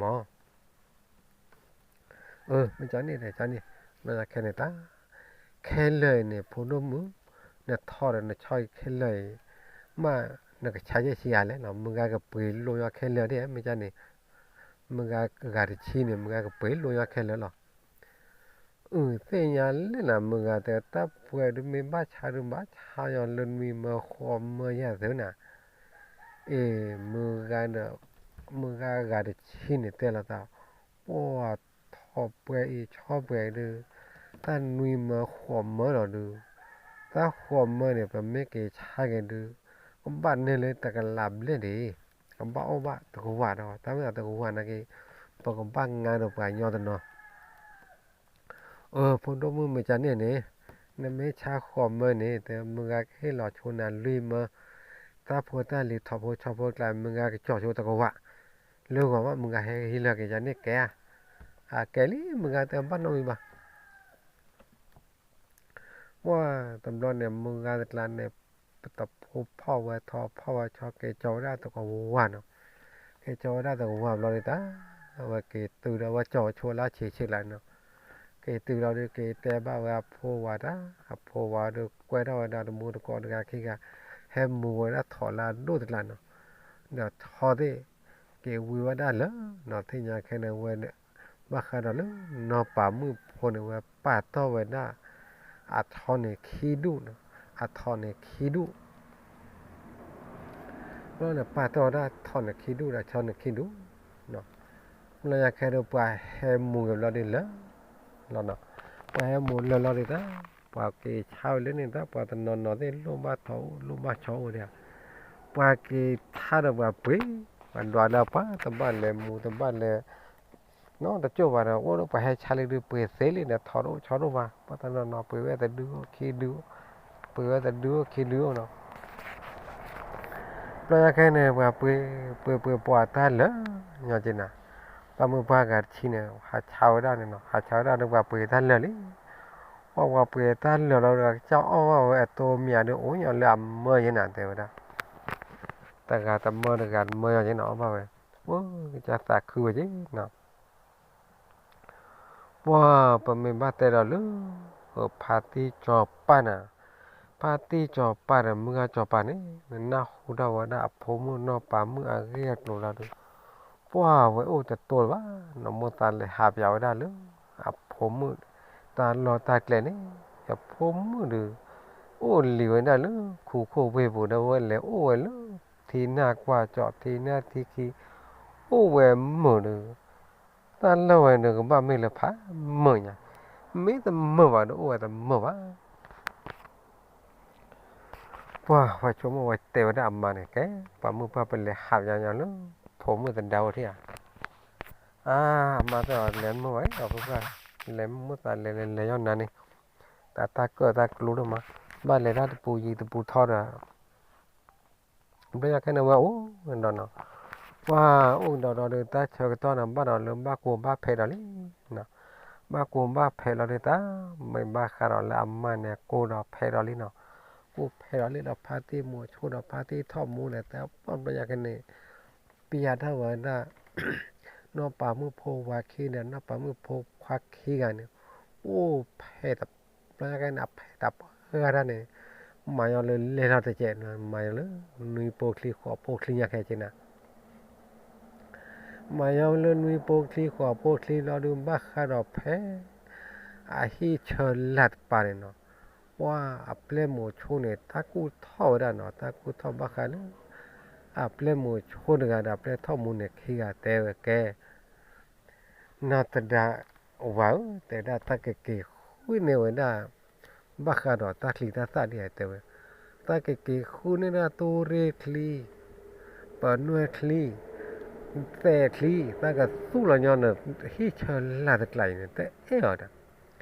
မး. အၢ မ့ၢ်ကန့ၣ်တဲကန့ၣ်, မ့ၢ်ခဲန့ၣ်တၢ်, ခဲလၢာ်အံၤန့ၣ် ဖိဒိၣ်မုၣ်, နထီၣ်ဒီးနဆီခဲလၢာ်အံၤ, မ့ၢ်နကဆါယဲၢ်ဆံယၤလဲၣ်လီၤ မုၢ်ဂၤကပှ့ၤလိၣ်ညီခဲလၢာ်ဒၣ် မ့ၢ်ကန့ၣ်, မုၢ်ဂၤဂၤတဆံန့ၣ် မုၢ်ဂၤကပှ့ၤလိၣ်ညီခဲလၢာ်လီၤ. အု သ့ၣ်ညါလၢနၤ မုၢ်ဂၤတဲ တၢ်ပှ့ၤဒုးမ့ၢ်ဘၣ်ဆါဒုးဘၣ်ဆါယီၤလၢနွံမၢဃိးမၢယၤသ့နၤ, အ့ မုၢ်ဂၤဒီး, မုၢ်ဂၤဂၤတဆံန့ၣ်တဲလိာ်သး, ပှၤထိးပှ့ၤအံၤဆီပှ့ၤအံၤဒုး, တၢ်နွံမၢဃိးမၢလီၤဒုး, တၢ်ဃိးမၢန့ၣ် ပမ့ၢ်က့ၤဆါက့ၤဒုး, ကဘၣ်န့ၢ်လၢတကလးဘျဲၣ်ဒံး, ကဘၣ်အီၣ်ဘၣ်တကဝၤဒီး တၢ်မ့ၢ်အတကဝၤနာ်က့, ပကဘၣ်ငါဒီးပှၤညီတနီၤ အၢ ဖိဒိၣ်မုၣ်မ့ၢ်ကန့ၣ်န့ၣ်, နမ့ၢ်ဆါဃိးမၢန့ၣ် တဲမုၢ်ဂၤကဟ့ၣ်လီၤဆိနၤလွံၢ်မၢ, တၢ်ဖိတၢ်လံၤထီၣ်ဖိဆီဖိကျါ မုၢ်ဂၤကကၠီၤဆိတကဝၤ, လၢဂီၤမး မုၢ်ဂၤဟဲဟံးလၢက့ၤယၤန့ၣ်ကဲဧါ, အကဲလံ မုၢ်ဂၤတဲဘၣ်နီတမံၤဘၣ် ပှၤတဘျီန့ၣ် မုၢ်ဂၤတကျါန့ၣ်, ပတဖိဖီၣ်ဝဲထီၣ်ဖီၣ်ဝဲဆီ က့ၤကၠီၤဝဲဒၣ်တကဝၤနီၤ, က့ၤကၠီၤဝဲဒၣ်တကဝၤဘျီဒုးတၢ်, အဝဲက့ၤတုၤဒီးဝဲကၠီၤဆိလၢဆံးဆံးလၢနီၤ, က့ၤတုၤလီၤဒုးက့ၤတဲဘၣ်ဝဲအဖိဝၤတၢ်, အဖိဝၤဒုးကွဲထီၣ်ဝဲဒၣ်တမူတကိးတဂၤခံဂၤ, ဟဲမူဝဲဒၣ်ထိးလၢအဒိၣ်တကျါနီၤ, ဒီးဆီသ့ၣ်, က့ၤဝံဝဲဒၣ်လၢနီၤ သ့ၣ်ညါခဲန့ၣ်ဝဲ ဘၣ်ဃးဒီးလၢနီၢ်ပၤမုၣ်ဖိန့ၣ် ဝဲပာ်တီၢ်ဝဲဒၣ် အထိးန့ၣ်ခံဒူၣ်, အထိးန့ၣ်ခံဒူၣ်, ဘျီန့ၣ် ပာ်တီၢ်ဝဲဒၣ်ထိးန့ၣ်ခံဒူၣ်ဒီးဆီန့ၣ်ခံဒူၣ်, ဘျီညါခဲဒီးပှၤဟဲမူက့ၤဘျီဒုးလၢ လီၤနီၤ, ပှၤဟဲမူလၢလီၤဒုးတၢ်, ပှၤက့ၤဆါဝဲလၢန့ၣ်တၢ် ပှၤတနီၤနီၤသ့ၣ်လိၣ်ဘၣ်ထိးအိၣ်လိၣ်ဘၣ်ဆီအိၣ်ဒၣ်, ပှၤက့ၤဆါဒီးပှၤပှ့ၤ, ပှၤဒွးလၢပှၤတဘၣ်လဲၤမူတဘၣ်လဲၤ နီတကၠိၢ်ဘၣ်ဒီး အိၣ်ဒီးပှၤဟဲဆါလံဒုးပှ့ၤသ့လံဒီး ထိးတအိၣ်ဆီတအိၣ်ဘၣ် ပှၤတနီၤနီၤပှ့ၤဝဲတဒုအိၣ်ခံဒုအိၣ်, ပှ့ၤဝဲတဒုအိၣ်ခံဒုအိၣ်နီၤ, ဘျီညါခဲန့ၣ် ပှၤပှ့ၤ, ပှ့ၤပှ့ၤပှၤတၢ်လၢာ်, ညီက့နၤ, ပှၤမုၢ်ပှၢ်ဂၤတဆံန့ၣ် ဟးဆါဝဲဒၣ်န့ၣ်နီၤ, ဟးဆါဝဲဒၣ်ဒီးပှၤပှ့ၤတၢ်လၢာ်လံ, ပှၤပှ့ၤတၢ်လၢာ်လီၤဒီး ကစၢ်အီၣ်ဘၣ်ဝဲအတိမ့ၢ်ဒီး အိၣ်ညီလၢအမၢယဲနၤတဲဝဲဒၣ် တဂၤတမၢတဂၤတမၢညီက့နၤ အီၣ်ဘၣ်ဝဲ, ကစၢ်သးခုဝဲက့နၤ, ပှၤပမ့ၢ်ဘၣ်တဲဒီးလၢ ဖါတံၢ်စီၤပၤန့ၣ်, ဖါတံၢ်စီၤပၤဒီးမုၢ်ဂၤစီၤပၤန့ၣ် နနၢ်ဟူဒၣ်ဝဲဒၣ်အဖိမုၣ်နီၢ်ပၤမုၣ်အဂ့ၢ်အကျိၤလီၤဒီး, ပှၤဝဲအိၣ်တတိၢ်လၢၤဘၣ်, နီၢ်မိၢ်သးလဲၤဟးပၠးဝဲဒၣ်လၢ အဖိမုၣ် တၢ်လီၢ်တၢ်ကျဲန့ၣ်, အဖိမုၣ်ဒီး အိၣ်လံၤဝဲဒၣ်လၢခူခိၣ်ဝ့ၢ်ပူၤဒီး ဝဲလဲၤအိၣ်ဝဲလၢ ထံနၢ်ကွၢ်ကၠီၣ် ထံနၢ်ထံခံ အိၣ်ဝဲမုာ်ဒီး တၢ်လၢာ်ဝဲဒီးကဘၣ်မ့ၢ်လၢဖးမုာ်ညါ, မ့ၢ်တမုာ်ဘၣ်ဒီးအိၣ်ဝဲတမုာ်ဘၣ်. ပှၤဝဲဆိကမိၣ်ဝဲတဲဝဲဒၣ်အမါန့ၣ် ကဲ ပှၤမုၢ်ပှၢ်ပလဲၤဟးပၠးညီလၢ ဖိမုၣ်သဒါအိၣ်ထံၣ်ဧါ. အါ အမါတဲအီၤ လဲၤမုာ်ဘၣ်အီၤ ဖိပှၢ် လဲၤမုာ်သးလဲၤလဲၤလဲၤယီၢ်နၤန့ၣ် တၢ်တၢ်ကၢၣ်တၢ်ကျူဒိၣ်မး ဘၣ်လဲၤတၢ်တပူၤယံၤတပူၤထီဒီး ဘျီညါခဲန့ၣ် ဝဲအိၣ်ကဒီးနီၤ, ပှၤအိၣ်ကဒီးဒီးတၢ်ဆၢကတီၢ်န့ၣ် ဘၣ်ဒီးလၢဘၣ်ကိးဘၣ်ဖဲးဒီးလံနီၤ, ဘၣ်ကိးဘၣ်ဖဲးလီၤဒီးတၢ် မ့ၢ်ဘၣ်ဃးဒီးလၢအမါန့ၣ် ကိးဒီးဖဲးဒီးလံနီၤ, ကိးဖဲးဒီးလံဒီးဖါတံၢ်မိၤဆိဒီးဖါတံၢ်ထီၣ်မိၢ်န့ၣ် တၢ်ပှၢ်ဘျီညါခဲန့ၣ် ပျးတၢ်ဝဲဒၣ် နီၢ်ပၤမုၣ်ဖိဝၤခံဒီး နီၢ်ပၤမုၣ်ဖိခွါခံဂၤန့ၣ် အိၣ်ဖဲးတၢ် ဘျီညါခဲန့ၣ် အဖဲးတၢ်ပှၢ်ဂၤတၢ်န့ၣ် မၤညီလၢလဲၤထီၣ်တကဲးနီၤ မၤညီလၢ နွံပိချံဃိးပိချံညါခဲက့နၤ ဘျီညါ မၤယါလၢနွံပိချံဃိးပိချံလီၤဒုး ဘၣ်ဃးဒီးဖဲ အဟံၣ်ဆၢလၢ်တပၤန့ၣ်နီၤ, ပှၤအပျဲၢ်မိၤဆိန့ၣ် တၢ်ကူၣ်ထီၣ်ဝဲဒၣ်နီၤ, တၢ်ကူၣ်ထီၣ်ဘၣ်ဃးလၢ အပျဲၢ်မိၤဆိတဂၤဒီး အပျဲၢ်ထီၣ်မူန့ၣ်ခံဂၤတဲဝဲကဲ နီၢ်တဒါဝၤဧၢ, တဲဝဲဒၣ် တၢ်ကက့ၤဃုန့ၢ်ဝဲဒၣ် ဘၣ်ဃးဒီးတၢ်ချံတၢ်သၣ်ဒ်အံၤတဲဝဲ, တၢ်ကက့ၤဃုန့ၢ်ဒၣ်တူၢ်ရ့ၣ်ချံ, ပနွဲၣ်ချံ, သဲးချံ, တၢ်ကသူၣ်လီၤညီနဟံၣ်ဆၢလၢ်တကျါအံၤန့ၣ် တအဲၣ်အီၤဒီး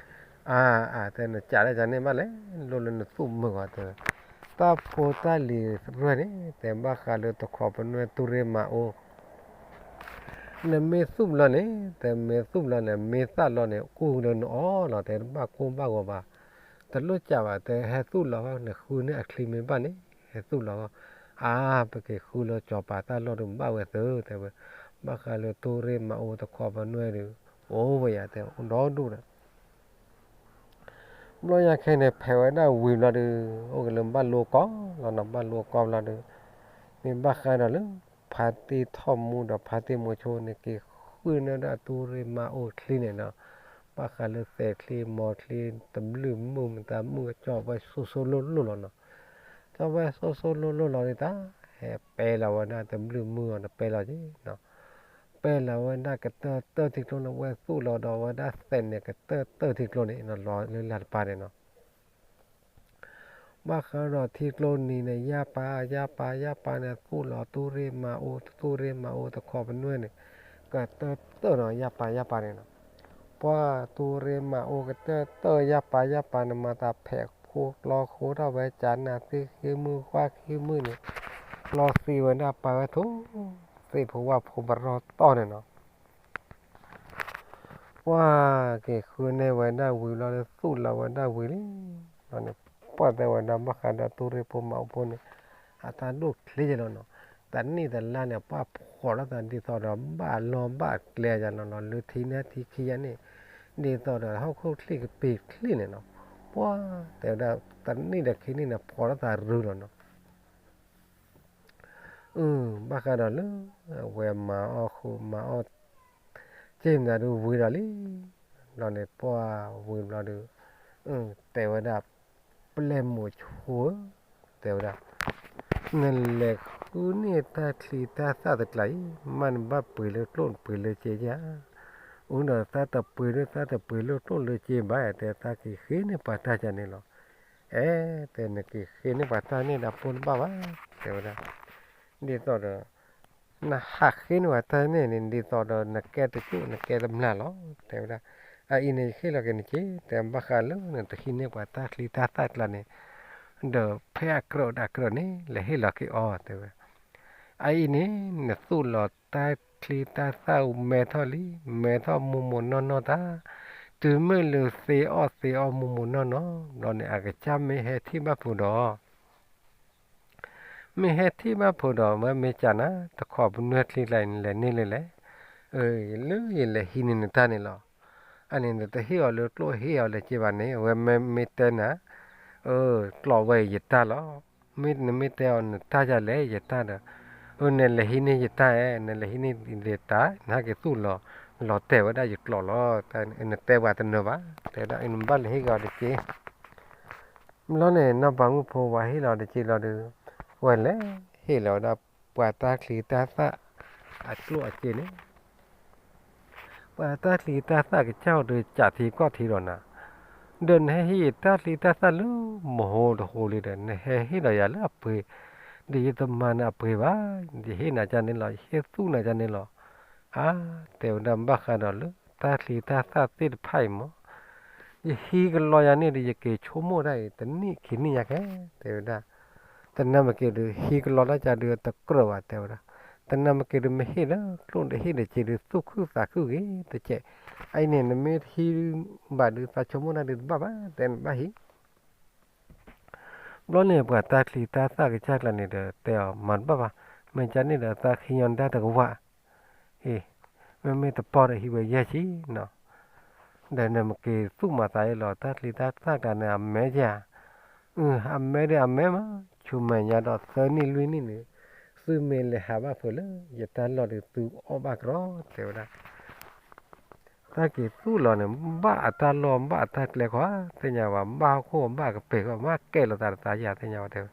အါ, အါ, တဲနကးဒၣ်ယၤန့ၣ်ဘၣ်လဲၣ်, လိၣ်လၢနသူၣ်မုာ်ဂီၤတဲဝဲ, တၢ်ဖိတၢ်လံၤရဲၣ်န့ၣ် တဲဘၣ်ဃးလၢတခီပနွဲၣ်တူၢ်ရ့ၣ်မၤအိၣ် နမ့ၢ်သူၣ်ဘျီန့ၣ် တဲမ့ၢ်သူၣ်ဘျီန့ၣ် မ့ၢ်သၣ်လီၤန့ၣ် ကူၣ်လၢနအီၣ်လီၤ တဲတဘၣ်ကိၢ်ဘၣ်ဂီၤဘၣ်, တလိၣ်ကးဘၣ် တဲဟဲသူၣ်လီၤဂီၢ် နဃုန့ၢ်အချံမ့ၢ်ဘၣ်န့ၣ် ဟဲသူၣ်လီၤဂီၢ်, အါ, ပက့ၤဃုလၢစီၤပၤတၢ်လီၢ်ဒုးဘၣ်ဝဲသု တဲဝဲ, ဘၣ်ဃးလၢတူၢ်ရ့ၣ်မၤအိၣ်တခီပနွဲၣ်ဒုး အိၣ်ဝဲယၤတဲအိၣ်ဒီဒူၣ်ဒီး ဘျီယၤခဲန့ၣ် ဖဲးဝဲဒၣ်ဝံၤဘျီဒုး အိၣ်က့ၤလၢဘၣ်လိကီလီၤနီၤ, ဘၣ်လိကီဘျီဒုး မ့ၢ်ဘၣ်ဃးဒီးလၢ ဖါတံၢ်ထီၣ်မူဒီးဖါတံၢ်မိၤဆိန့ၣ် က့ၤဃုန့ၢ်ဒၣ်တူၢ်ရ့ၣ်မၤအိၣ်ချံန့ၣ်နီၤ, ဘၣ်ဃးလၢသဲးချံ မိၤချံ တဘျုးမုၢ်မတၤမုၢ် ကၠီဝဲဆိဆိလိၣ်လိၣ်လီၤနီၤ, ကၠီဝဲဆိဆိလိၣ်လိၣ်လီၤဒ်တၢ် ဟဲပဲလီၤဝဲဒၣ်တဘျုးမုၢ်အီၤ တပဲလီၤက့ၤနီၤ ပဲလီၤဝဲဒၣ်ကတၢၢ်တၢၢ်ထံကျိန့ၣ် ဝဲသူၣ်လီၤဒီးဝဲဒၣ်သဲးန့ၣ် ကတၢၢ်တၢၢ်ထံကျိန့ၣ် လီၤလၢလၢ်တပၤန့ၣ်နီၤ, ဘၣ်ဃးဒီးထံကျိနံၤန့ၣ် ယၢ်ပၤ ယၢ်ပၤ ယၢ်ပၤန့ၣ် သူၣ်လီၤတူၢ်ရ့ၣ်မၤအိၣ် တူၢ်ရ့ၣ်မၤအိၣ်တခီပနွဲၣ်န့ၣ် ကတၢၢ်တၢၢ်နီၤ ယၢ်ပၤ ယၢ်ပၤန့ၣ်နီၤ, ပှၤတူၢ်ရ့ၣ်မၤအိၣ်ကတၢၢ်တၢၢ် ယၢ်ပၤ ယၢ်ပၤန့ၣ် မၤသးဖဲးခိကျီဃိထီၣ်ဝဲ ကနၢ်သ့ၣ်ဃ့မုၢ် ဃၣ်ဃ့မုၢ်န့ၣ် ကျီသံဝဲဒၣ်ပာ်ဝဲထိ သ့ၣ်ဖိဝၣ်ဖိပရီတီၢ်န့ၣ်နီၤ ပှၤက့ၤဃုန့ၢ်ဝဲဒၣ်ဝံၤလီၤဒီး သူၣ်လီၤဝဲဒၣ်ဝံၤလံလီၤန့ၣ်, ပှၤတဲဝဲဒၣ်ဘၣ်ဃးဒီးတူၢ်ရ့ၣ်ဖိမၤအိၣ်ဖိန့ၣ် အတၢ်ဒိၣ်ချ့ယဲလီၤနီၤ, တနံၣ်တလါန့ၣ် ပှၤဖှီၣ်လိာ်သးဒ်သိးဒီး ဘၣ်လီၢ်ဘၣ်ကျဲယဲလီၤနီၤ, လၢထံနၢ်ထံခံယဲန့ၣ် ဒ်သိးဒီးဟီၣ်ခိၣ်ချံကပ့ၤချံန့ၣ်နီၤ, ပှၤတဲဝဲဒၣ် တနံၣ်ဒီးခံနံၣ်န့ၣ် ဖှီၣ်လိာ်သးရုၤလီၤနီၤ အု ဘၣ်ဃးဒီးလၢ အဝဲမၤအီၣ်ဃုာ်မၤအီၣ် က့မနုၤဒုးဝံၤဒီးလံ, ဘျီန့ၣ်ပှၤဝံၤဘျီဒုး တဲဝဲဒၣ် ပျဲၢ်မိၤဆိဧၢ, တဲဝဲဒၣ် နလဲၤဃုန့ၢ်တၢ်ချံတၢ်သၣ်တကျါအံၤ မ့ၢ်နဘၣ်ပှ့ၤလၢကျိၣ်နပှ့ၤလၢစ့ဧါ, အုဒီးသးတပှ့ၤဒုးသးတပှ့ၤလၢကျိၣ်လၢစ့ဘၣ် တဲသးက့ၤဃ့န့ၢ်ပှၤတၢ်ကန့ၣ်လီၤ, အဲ တဲနက့ၤဃ့န့ၢ်ပှၤတၢ်န့ၣ်ဒီးပိၢ်တဘၣ်ဘၣ်, တဲဝဲဒၣ် ဒ်သိးဒီး နဟးဃ့န့ၢ်ပှၤတၢ်န့ၣ်န့ၣ် ဒ်သိးဒီးနကဲတကၠိၣ်နကဲတမျၢ်လီၤ, တဲဝဲဒၣ် အအံၤန့ၣ် ယဟ့ၣ်လီၤက့ၤနစ့ တဲဘၣ်ဃးလၢနတဟံးန့ၢ်ပှၤတၢ်ချံတၢ်သၣ်ကျါန့ၣ်, ဒီးဖဲအကြၢးဒီးအကြၢးန့ၣ် လဲၤဟ့ၣ်လီၤက့ၤအီၤ တဲဝဲ, အအံၤန့ၣ် နသူၣ်လီၤတၢ်ချံတၢ်သၣ်မဲထီၣ်လံ, မဲထီၣ်မိၢ်မိၢ်နီၢ်နီၢ်တၢ်, တုၤမ့ၢ်လၢသ့အီၣ်သ့အီမိၢ်မိၢ်နီၢ်နီၢ် ဘျီန့ၣ် အကစၢ်မ့ၢ်ဟဲထံၣ်ဘၣ်ဖုးဒီး မ့ၢ်ဟဲထံၣ်ဘၣ်ဖုးဒီး ဝဲမ့ၢ်ကနၤ တခီပနွဲၢ်ချံကျါအံၤ နလဲၤန့ၢ်လၢလဲၣ်, လၢယလဲၤဟံးန့ၢ်နတၢ်န့ၣ်လီၤ, အန့ၣ်နတဟ့ၣ်အီၤလၢကျိၣ်ဟ့ၣ်အီၤလၢစ့ဘၣ်န့ၣ် အဝဲမ့ၢ်မ့ၢ်တဲနၤ, ကျိးဝဲအံၤယတၢ်လီၤ, မ့ၢ်နမ့ၢ်တဲအီၤနတၢ်ယၤလဲၣ် ယတၢ်ဒီး, အၢ နလဲၤဟံးန့ၢ်ယတၢ်ဧါ, နလဲၤဟံးန့ၢ်ယတၢ် နဟဲက့ၤသူၣ်လီၤ လီၤတဲာ်ဝဲဒၣ်ယကျိးလီၤ, နတဲပှၤတနၢၤဘၣ်, တဲဝဲဒၣ်အံၤနဘၣ်လဲၤဟ့ၣ်က့ၤအီၤတက့ၢ် ဘျီန့ၣ် နီၢ်ပၤမုၣ်ဖိဝဲဟ့ၣ်လီၤတက့ၢ်လီၤဒီး, ဝဲလဲၤဟ့ၣ်လီၤဝဲဒၣ် ပှၤတၢ်ချံတၢ်သၣ်အကျိၣ်အစ့န့ၣ်, ပှၤတၢ်ချံတၢ်သၣ်ကစၢ်အီၤဒီး ကးထံကီၢ်ထံဒီးနၤ, ဒီးနဟဲဟ့ၣ်ယတၢ်ချံတၢ်သၣ်လၢမဟိတဟိလံဒီး နဟဲဟ့ၣ်ဒီးယၤလၢအပှ့ၤ, ဒီးယတမၤနၤအပှ့ၤဘၣ်, ယဟ့ၣ်နၤကန့ၣ်လီၤ, ယဟ့ၣ်သူၣ်နၤကန့ၣ်လီၤ, အါ, တဲဝဲဒၣ်ဘၣ်ဃးဒီးလၢတၢ်ချံတၢ်သၣ်သ့ၣ်တဖၣ်အံၤမး ယဟံးကလီယၤန့ၣ်ဒီး ယက့ၤဆိကမိၣ်ဒၣ်အံၤ တနံၣ်ခံနံၣ်ညါခဲ, တဲဝဲဒၣ်, တနၢ်မ့ၢ်က့ၤဒီး ဟံးကလီတၢ်ကဒီးတကြၢးဘၣ် တဲဝဲဒၣ်, တနၢ်မ့ၢ်က့ၤဒီး မ့ၢ်ဟ့ၣ်လၢကျိၣ်ဒီးဟ့ၣ်ဒီးစ့ဒီး သူၣ်ခုသးခုဂ့ၤတကဲး, အအံၤန့ၣ် နမ့ၢ်တဟံးဘၣ်ဒီး သးဆိကမိၣ်ဒၣ်ဒီးတဘၣ်ဘၣ် တဲနဘၣ်ဟံး ဘျီန့ၣ် ပှၤတၢ်ချံတၢ်သၣ်ကစၢ်ကျါန့ၣ်ဒီး တဲအီၤမၤတဘၣ်ဘၣ်, မ့ၢ်ကန့ၣ်ဒီး သးခံညီနတၢ်တကဝၢ်, အ့, မ့မ့ၢ်တပီၢ်ဒီးဟံးဝဲယဲၢ်ဆံနီၤ, ဒီးနမ့ၢ်က့ၤသူၣ်မၤသးအ့ၣ်လီၤ တၢ်ချံတၢ်သၣ်ကျါန့ၣ် အမဲကဧါ, အမဲဒီးအမဲမး, ဆူမဲာ်ညါဒီးသၢနံၣ်လွံၢ်နံၣ်န့ၣ်, သုမ့ၢ်လဲၤဟးဘၣ်ဖုးလၢ ယတၢ်လီၢ်ဒီးသုအီၣ်ဘၣ်ကရီ တဲဝဲဒၣ်. တၢ်က့ၤသူၣ်လီၤန့ၣ် ဘၣ်အတၢ်လီၢ်ဘၣ်အတၢ်ကျဲခီ သ့ၣ်ညါဘၣ် ဘၣ်ဟီၣ်ခိၣ်ဘၣ်ကပၤဘၣ် ကဲလီၤသးတသးယၤ သ့ၣ်ညါဘၣ်တဲဝဲ.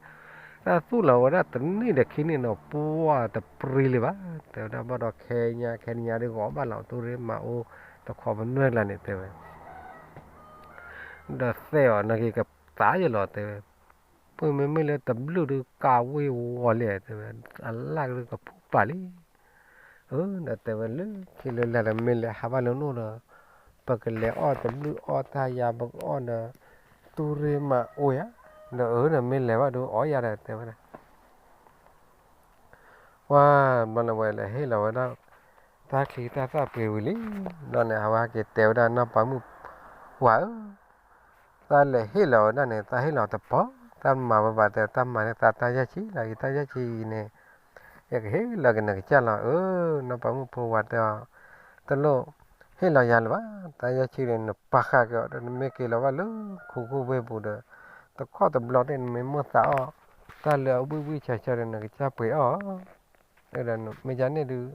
တၢ်သူၣ်လီၤဝဲဒၣ်တနံၣ်ဒီးခံနံၣ်န့ၣ် ပှၢ်တပြံလံဘၣ် တဲဝဲဒၣ်. ဘၣ်ဒီးခဲညါ ခဲနညါဒုးဂီၤဘၣ်လီၤ တူၢ်ရ့ၣ်မၤအိၣ် တခီပနွဲၢ်ကျါန့ၣ် တဲဝဲ. ဒီးသဲအီၤ နက့ၤကသးယလီၤ တဲဝဲ. ပမ့မ့ၢ်လၢတဘျုးဒုးကးဝ့ၤဝီၤလံ တဲဝဲ. အလၣ်ကဒုးကဖူပာ်လံ. အၢ ဒီးတဲဝဲ လၢခံလၢလဲၤဒီး မ့ၢ်လဲၤဟးဘၣ်လၢနအိၣ်ဒီး ပကလဲၤအီၣ်တဘျုးအီၣ်တၢ်ယၤ ပကအီၣ်ဒီး တူၢ်ရ့ၣ်မၤအိၣ်ယၤ. ဒီးအၢ ဒီးမ့ၢ်လဲၤဘၣ်ဒုးအီၣ်ယၤဒီး တဲဝဲဒၣ်. ပှၢ်ဘျီန့ၣ် ဝဲလဲၤဟ့ၣ်လီၤဝဲဒၣ် တၢ်ချံတၢ်သၣ်ပှ့ၤဝံၤလံ. ဘျီန့ၣ် အဝဲဟဲက့ၤတဲဝဲဒၣ် နီၢ်ပၤမုၣ်ပှၢ်ဧၢ, တၢ်လဲၤဟ့ၣ်လီၤဝဲဒၣ်န့ၣ် တၢ်ဟ့ၣ်လီၤတပီၤ, တၢ်မၤဝဲဘၣ်တဲ တၢ်မၤန့ၣ် သးတၢ်ယဲၢ်ဆံလီၤအံၤ တၢ်ယဲၢ်ဆံအံၤန့ၣ် ယကဟ့ၣ်လီၤက့ၤနကစၢ်လီၤ. အၢ နီၢ်ပၤမုၣ်ဖိဝၤတဲအီၤ, တလိၣ်ဟ့ၣ်လီၤယၤလၢၤဘၣ်, တၢ်ယဲၢ်ဆံန့ၣ် နပာ်ဃာ်က့ၤအီၤဒီး နမ့ၢ်က့ၤလီၤဘၣ်လၢခိခိၣ်ဝ့ၢ်ပူၤဒီး တခီတဘျီသ့ၣ် နမ့ၢ်မိၣ်သးအီၣ် တၢ်လၢအဘှံးဘှံးဆၢဆၢဒီး နကစၢ်ပှ့ၤအီၣ် ဒီးမ့ၢ်ယၤန့ၣ်ဒုး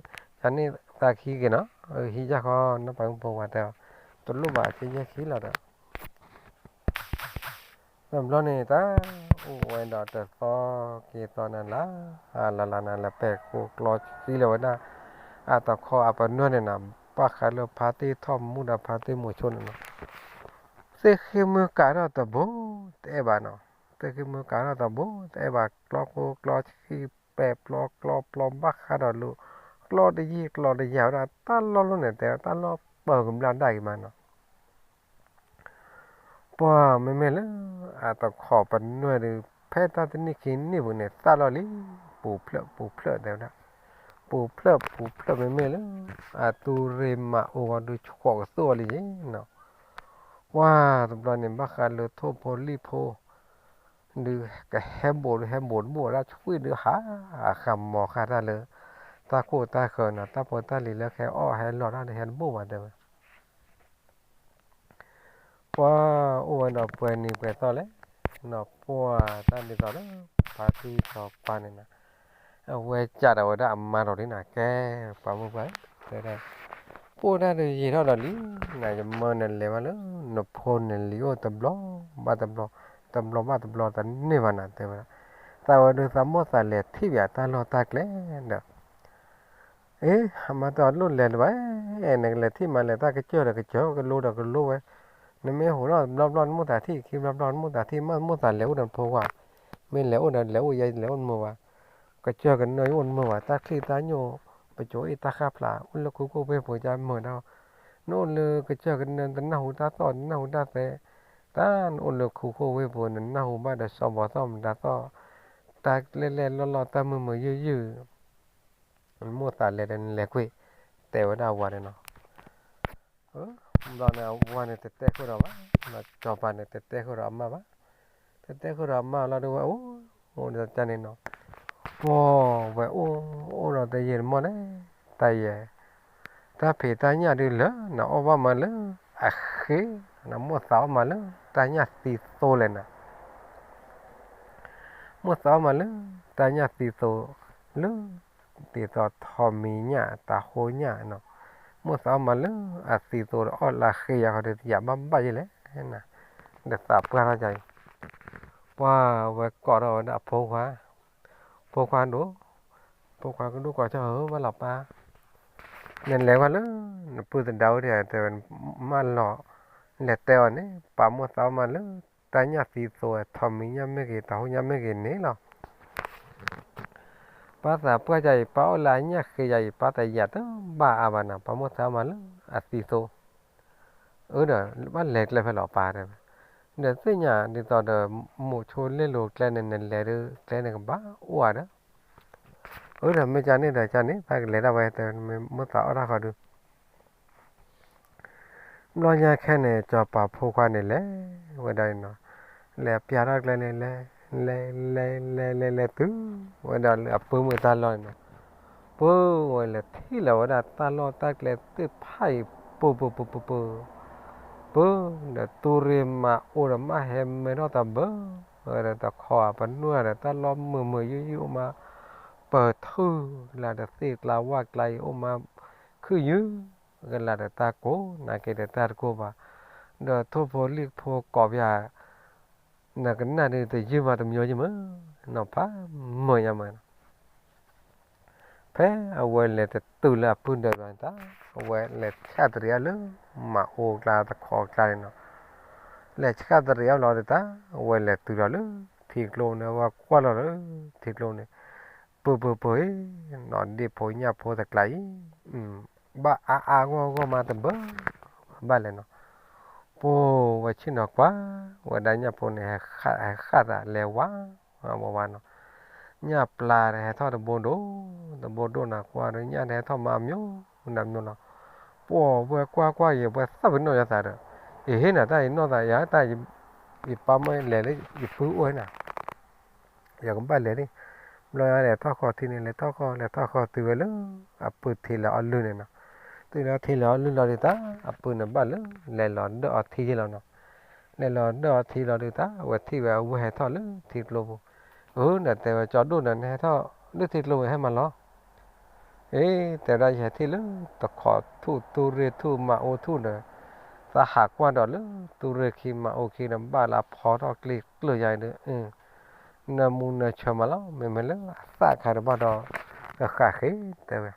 ယၤန့ၣ်သးကဟံးက့ၤနီၤ, ဟံးယၢ်ဃီ နီၢ်ပၤမုၣ်ဖိဝၤတဲအီၤ, တလိၣ်ဘၣ် အက့ယဲၢ်ဆံလီၤဒီး တဘျီန့ၣ် တၢ်အိၣ်ဝဲဒီးတသီက့ၤသီနၤလၢ် လၢ်လၢ်နၤလၢ် ပဲာ်ကိကျီသံလၢၤဝဲဒၣ် အတခီအပနွဲၢ်န့ၣ်နီၤ, ဘၣ်ဃးလၢဖါတံၢ်ထီၣ်မူဒီးဖါတံၢ်မိၤဆိန့ၣ်နီၤ, သ့ၣ်ဃ့ၢ်မုၢ်ကၤထီၣ်တဘိတအဲၣ်ဘၣ်နီၤ, သ့ၣ်ဃ့ၢ်မုၢ်ကၤထီၣ်တဘိတအဲၣ်ဘၣ်, ကျီကိကျီဆံပဲာ်ပျီကျီပျီဘၣ်ဃးဒီးလူၤ, ကျီတယံာ်ကျီတယၤဝဲဒၣ် တၢ်လီၢ်လီၤန့ၣ် တဲဝဲတၢ်လီၢ်ပၢၤကဘျၣ်ဒၣ်အံၤမးနီၤ ပှၢ်မ့မ့ၢ်လၢ အတခီပနွဲၢ်ဒီး ဖဲတၢ်တနံၣ်ခံနံၣ်ပူၤန့ၣ် သၣ်လီၤလံ, ပူၤဖျၢၣ်ပူၤဖျၢၣ်တဲဝဲဒၣ်, ပူၤဖျၢၣ်ပူၤဖျၢၣ်မ့မ့ၢ်လၢ အတူၢ်ရ့ၣ်မၤအိၣ်ဂီၤဒုးဆှီကသိၣ်အီၤလံယ့ၤနီၤ, ပှၢ်တဘျီန့ၣ်ဘၣ်ဃးလၢထိၣ်ဖိလံၣ်ဖိ ဒုးကဟဲဘိးဒုးဟဲဘိးတဘိၣ်ဝဲဒၣ် ဆွံဒုးဟး အဃးမီၤဃာ်တၢ်လၢ တၢ်ခိၣ်တၢ်ဃၢၤနီၤ, တၢ်ဖိတၢ်လံၤလၢကဟဲအီၣ်ဟဲလီၤတၢ်ဒုးဟဲတဘိၣ်ဘၣ်တဲဝဲ ပှၢ်အိၣ်ဝဲဒီးပှဲၤနံၤပှဲၤသီလဲၣ်, နီၤပှၢ်တၢ်ဒ်သိးလၢ ဖါတံၢ်စီၤပၤန့ၣ်နီၤ, အဝဲကးဒီးဝဲဒၣ်အမါဒီးလံနီၤ, ကဲ ပှၤမုၣ်ပှၢ်ဧၢ, တဲဒၣ်, ပအိၣ်တၢ်ဒုးယံာ်ထီၣ်ဒီးလံ, နယမၢနလဲၤဘၣ်လၢ နဖိနလံၤအိၣ်တဘျီဘၣ်တဘျီ, တဘျီဘၣ်တဘျီတန့ၢ်ဘၣ်နီၤ တဲဝဲဒၣ်, သးဝဲဒုးသးမိၣ်သးလဲၤထံၣ်ဘၣ်တၢ်လီၢ်တၢ်ကျဲဒီး အ့ အမါတဲအီၤ လိၣ်လဲၤလၢၤဘၣ်, နကလဲၤထံၣ်မးလဲၤ တၢ်ကစၢၢ်ဒီးကစၢၢ် ကလိဒီးကလိဝဲ, နမ့ၢ်ဟူးထီၣ်တဘျီဘျီ နမိၣ်သးထံၣ် ခံဘျီဘျီ နမိၣ်သးထံၣ် မ့ၢ်မိၣ်သးလဲၤအိၣ်ဒီးနဖိခွါ, မ့ၢ်လဲၤအိၣ်ဒီးလဲၤအိၣ်ယဲလဲၤအိၣ်နမိၢ်ဝဲ, ကစၢၢ်ကနၢယအိၣ်နမိၢ်ဝဲ တၢ်ချံၣ်တၢ်ညိၣ် ပကၠိအ့ၣ်တၢ်ဃၣ်ဖျါ အိၣ်လၢခိခိၣ်ဝ့ၢ်ဖိကမုာ်ဒီး, နအိၣ်လၢကစၢၢ်ကနၢ တနၢ်ဟူတၢ်သီၣ် တနၢ်ဟူတၢ်သဲ, တၢ်နအိၣ်လၢခိခိၣ်ဝ့ၢ်ဖိ နနၢ်ဟူဘၣ်ဒီးစီၤဘီသီၣ်မတၤသီၣ်, တၢ်လဲၢ်လဲၢ်လီၢ်လီၢ် တၢ်မုာ်မုာ်ယုၢ်ယုၢ် နမိၣ်သးလဲၤဒီးနလဲၤကွံာ်, တဲဝဲဒၣ်အဝၤန့ၣ်နီၤ. ဘျီန့ၣ်အဝၤန့ၣ်တတဲဃုာ်ဒီးဘၣ်, စီၤပၤန့ၣ်တတဲဃုာ်ဒီးအမါဘၣ်, တတဲဃုာ်ဒီးအမါလီၤဒုးဝဲအိၣ်, အိၣ်ဒီးတၢ်န့ၣ်နီၤ, ပှၢ်ဝဲအိၣ်, အိၣ်ဒီးတယံာ်တမီၢ်န့ၣ်, တၢ်ယဲၢ်, တၢ်ဖံးတၢ်ညၣ်ဒုးလၢ နအီၣ်ဘၣ်မးလၢ, အဃ့, နမိၣ်သးအီၣ်မးလၢ, တၢ်ညၣ်သံသိလဲၣ်နၤ မိၣ်သးအီၣ်မးလၢ တၢ်ညၣ်သံသိလၢ ဒ်သိးထိးမံၤညၣ် တၤဟိညၣ်နီၤ, မိၣ်သးအီၣ်မးလၢ အသံသိဒီးအီၣ်လၢအဃ့ယၤဃီဒီး ယၤဘၣ်ဘၣ်ယဲလဲၣ်နၤ, ဒီးသးပှၢ်ထီၣ်ကၢ်အံၤ, ပှၢ်ဝဲကိးထီၣ်ဝဲဒၣ်အဖိခွါ, ဖိခွါဒိၣ်, ဖိခွါကဒိၣ်ကီးဆၢဧၢ ဘၣ်လီၤပၢ် နလဲၤကွၢ်လၢ နပုၢ်သဒါအိၣ်ဒီး တဲဝဲ မၢလီၤ, လဲၤတဲအီၤန့ၣ် ပာ်မိၣ်သးအီၣ်မးလၢ တၢ်ညၣ်သံသိ ထိးမံၤညၣ်မ့ၢ်ဂ့ၤ တၤဟိညၣ်မ့ၢ်ဂ့ၤန့ၣ်လီၤ. ပၢ်သးပှၢ်ယၤအံၤ ပၢ်အိၣ်လၢအညၣ်ဃ့ယၤအံၤ ပၢ်တယာ်တဘၣ်အါဘၣ်နၤ ပာ်မိၣ်သးအီၣ်မးလၢအသံသိ အၢဒီး ဘၣ်လဲၤကျဲဖဲလီၤပၢ်တဲဝဲ, ဒီးသ့ၣ်ညါဒ်သိးဒီး မိးဆိလ့လိာ်ကျဲန့ၣ် နလဲၤဒီးကျဲန့ၣ်ကဘၣ်အိၣ်ဧါဒီး အၢဒီးမ့ၢ်ကန့ၣ်ဒီးကန့ၣ် ပၢ်ကလဲၤဒၣ်ဝဲတဲ မ့ၢ်မိၣ်သးအီၣ်တၢ်ဃီဒုး ဘျီညါခဲန့ၣ် စီၤပၤဖိခွါန့ၣ်လဲၤဝဲဒၣ်နီၤ, လဲၤပျၢ်ထီၣ်ကျဲန့ၣ်လဲၤ, လဲၤလဲၤလဲၤလဲၤလဲၤတုၤဝဲဒၣ်လၢအပုၢ်မုၣ်တၢ်လီၢ်န့ၣ်နီၤ, ပၢ်ဝဲလဲၤထံၣ်လီၤဝဲဒၣ်တၢ်လီၢ်တၢ်ကျဲသ့ၣ်ဖးအံၤ ပၢၢ်ပၢၢ်ပၢၢ်ပၢၢ်, ပၢၢ်ဒီးတူၢ်ရ့ၣ်မၤအိၣ်ဒီးမးဟဲမဲထီၣ်တၢ်ဘၢဝဲဒီးတခီအပနွဲၢ်ဒီးတၢ်လီၢ်မုာ်မုာ်ယုၢ်ယုၢ်အိၣ်မး, ပၢၢ်ထူၣ်ကလာ်ဒီးသ့ၣ်ကျါဝၣ်ကျါအံၤ အိၣ်မးခုၣ်ယုၢ်ကလာ်ဒီးတၢ်ကိၢ် နာ်က့ဒီးတၢ်တကိၢ်ဘၣ်, ဒီးထိၣ်ဖိလံၣ်ဖိကိးပယၤ နကနၣ်ဒုးတယုၢ်မးတမံၤယမၢ်, နီၤဖးမၢ်ညါမၢ်နီၤ. ဖဲအဝဲလဲၤတတုၤလၢအပုၢ်ဒၢးဘျီန့ၣ်တၢ် အဝဲလဲၤဆှၣ်တရံးအီၤလၢ မၤအိၣ်ကျါတခီကျါန့ၣ်နီၤ. လဲၤဆှၣ်တရံးအီၤလီၤဒီးတၢ် အဝဲလဲၤတုၤလီၤလၢထံကျိန့ၣ် အဝဲကွၢ်လီၤလၢထံကျိန့ၣ် ပၢၢ်ပၢၢ်ပၢၢ်အံၤ နီၢ်ဒ့ၣ်ဖိညၣ်ဖိတကျါအံၤ ဘၣ်အါအါဂီၢ်ဂီၢ်မးတဘၢ ဘၣ်လဲၣ်နီၤ. ပှၤဝဲဆ့ၣ်နီၤကွၢ် ဝဲဒၣ်ညၣ်ဖိန့ၣ် ဟဲဃၣ်သးလဲၤဝါ ဝါဝါနီၤ. ညၣ်ပျၢ်တဟဲထီၣ်တဘိဒိၣ် တဘိဒိၣ်နီၤ ကွၢ်ဒီးညၣ်တဟဲထီၣ်မးအမျိုးနီၤမျိုးလီၤ. ပှၤဝဲကွၢ်ကွၢ်ယဲ ပှၤသၣ်ပ့ၤနီၣ်ယသးဒီး ယဟ့ၣ်နၤတၢ်ယနီၢ်သးယၤတၢ် ယပၢ်မ့ၢ်လဲၤလၢယပုၢ်အိၣ်ဟဲနၤ ယကဘၣ်လဲၤလံ. ဘျီလဲၤထီၣ်ဃီထံန့ၣ် လဲၤထီၣ်ဃီ လဲၤထီၣ်ဃီတုၤဝဲလၢ အပုၢ်ထံလၢအီၣ်လုၢ်န့ၣ်နီၤ. တုၤလၢထံလၢအီၣ်လုၢ်လီၤဒုးတၢ် အပုၢ်န့ၣ်ဘၣ်လၢ လဲၤလီၤဒၢၣ်အီထံယ့ၢ်လီၤနီၤ. လဲၤလီၤဒၢၣ်အီထံလီၤဒုးတၢ် အဝဲထံၣ်ဝဲအဝဲၢ်ဟဲထီၣ်လၢထံကျိပူၤ. အၢ နတဲဝဲကၠီဒိၣ်ဒီး နဟဲထီၣ်လၢထံကျိဝဲဟဲမးလီၤ. အ့ တဲဝဲဒၣ် ယဟဲထံၣ်လၢတခီထူၣ်တူၢ်ရ့ၣ်ထူၣ်မၤအိၣ်ထူၣ်ဒီး သးဟးကွၢ်ဒီးလၢတူၢ်ရ့ၣ်ခံမၤအိၣ်ခံဒီး ဘၣ်လၢအဖီထီၣ်ကျ့ကျၢၢ်ယါအံၤဒီး နၢမူနၢဆၢမးလီၤ. မ့မ့ၢ်လၢအသၣ်ခါဒီးဘၣ်ဒီး ကဃၣ်ဃ့ တဲဝဲ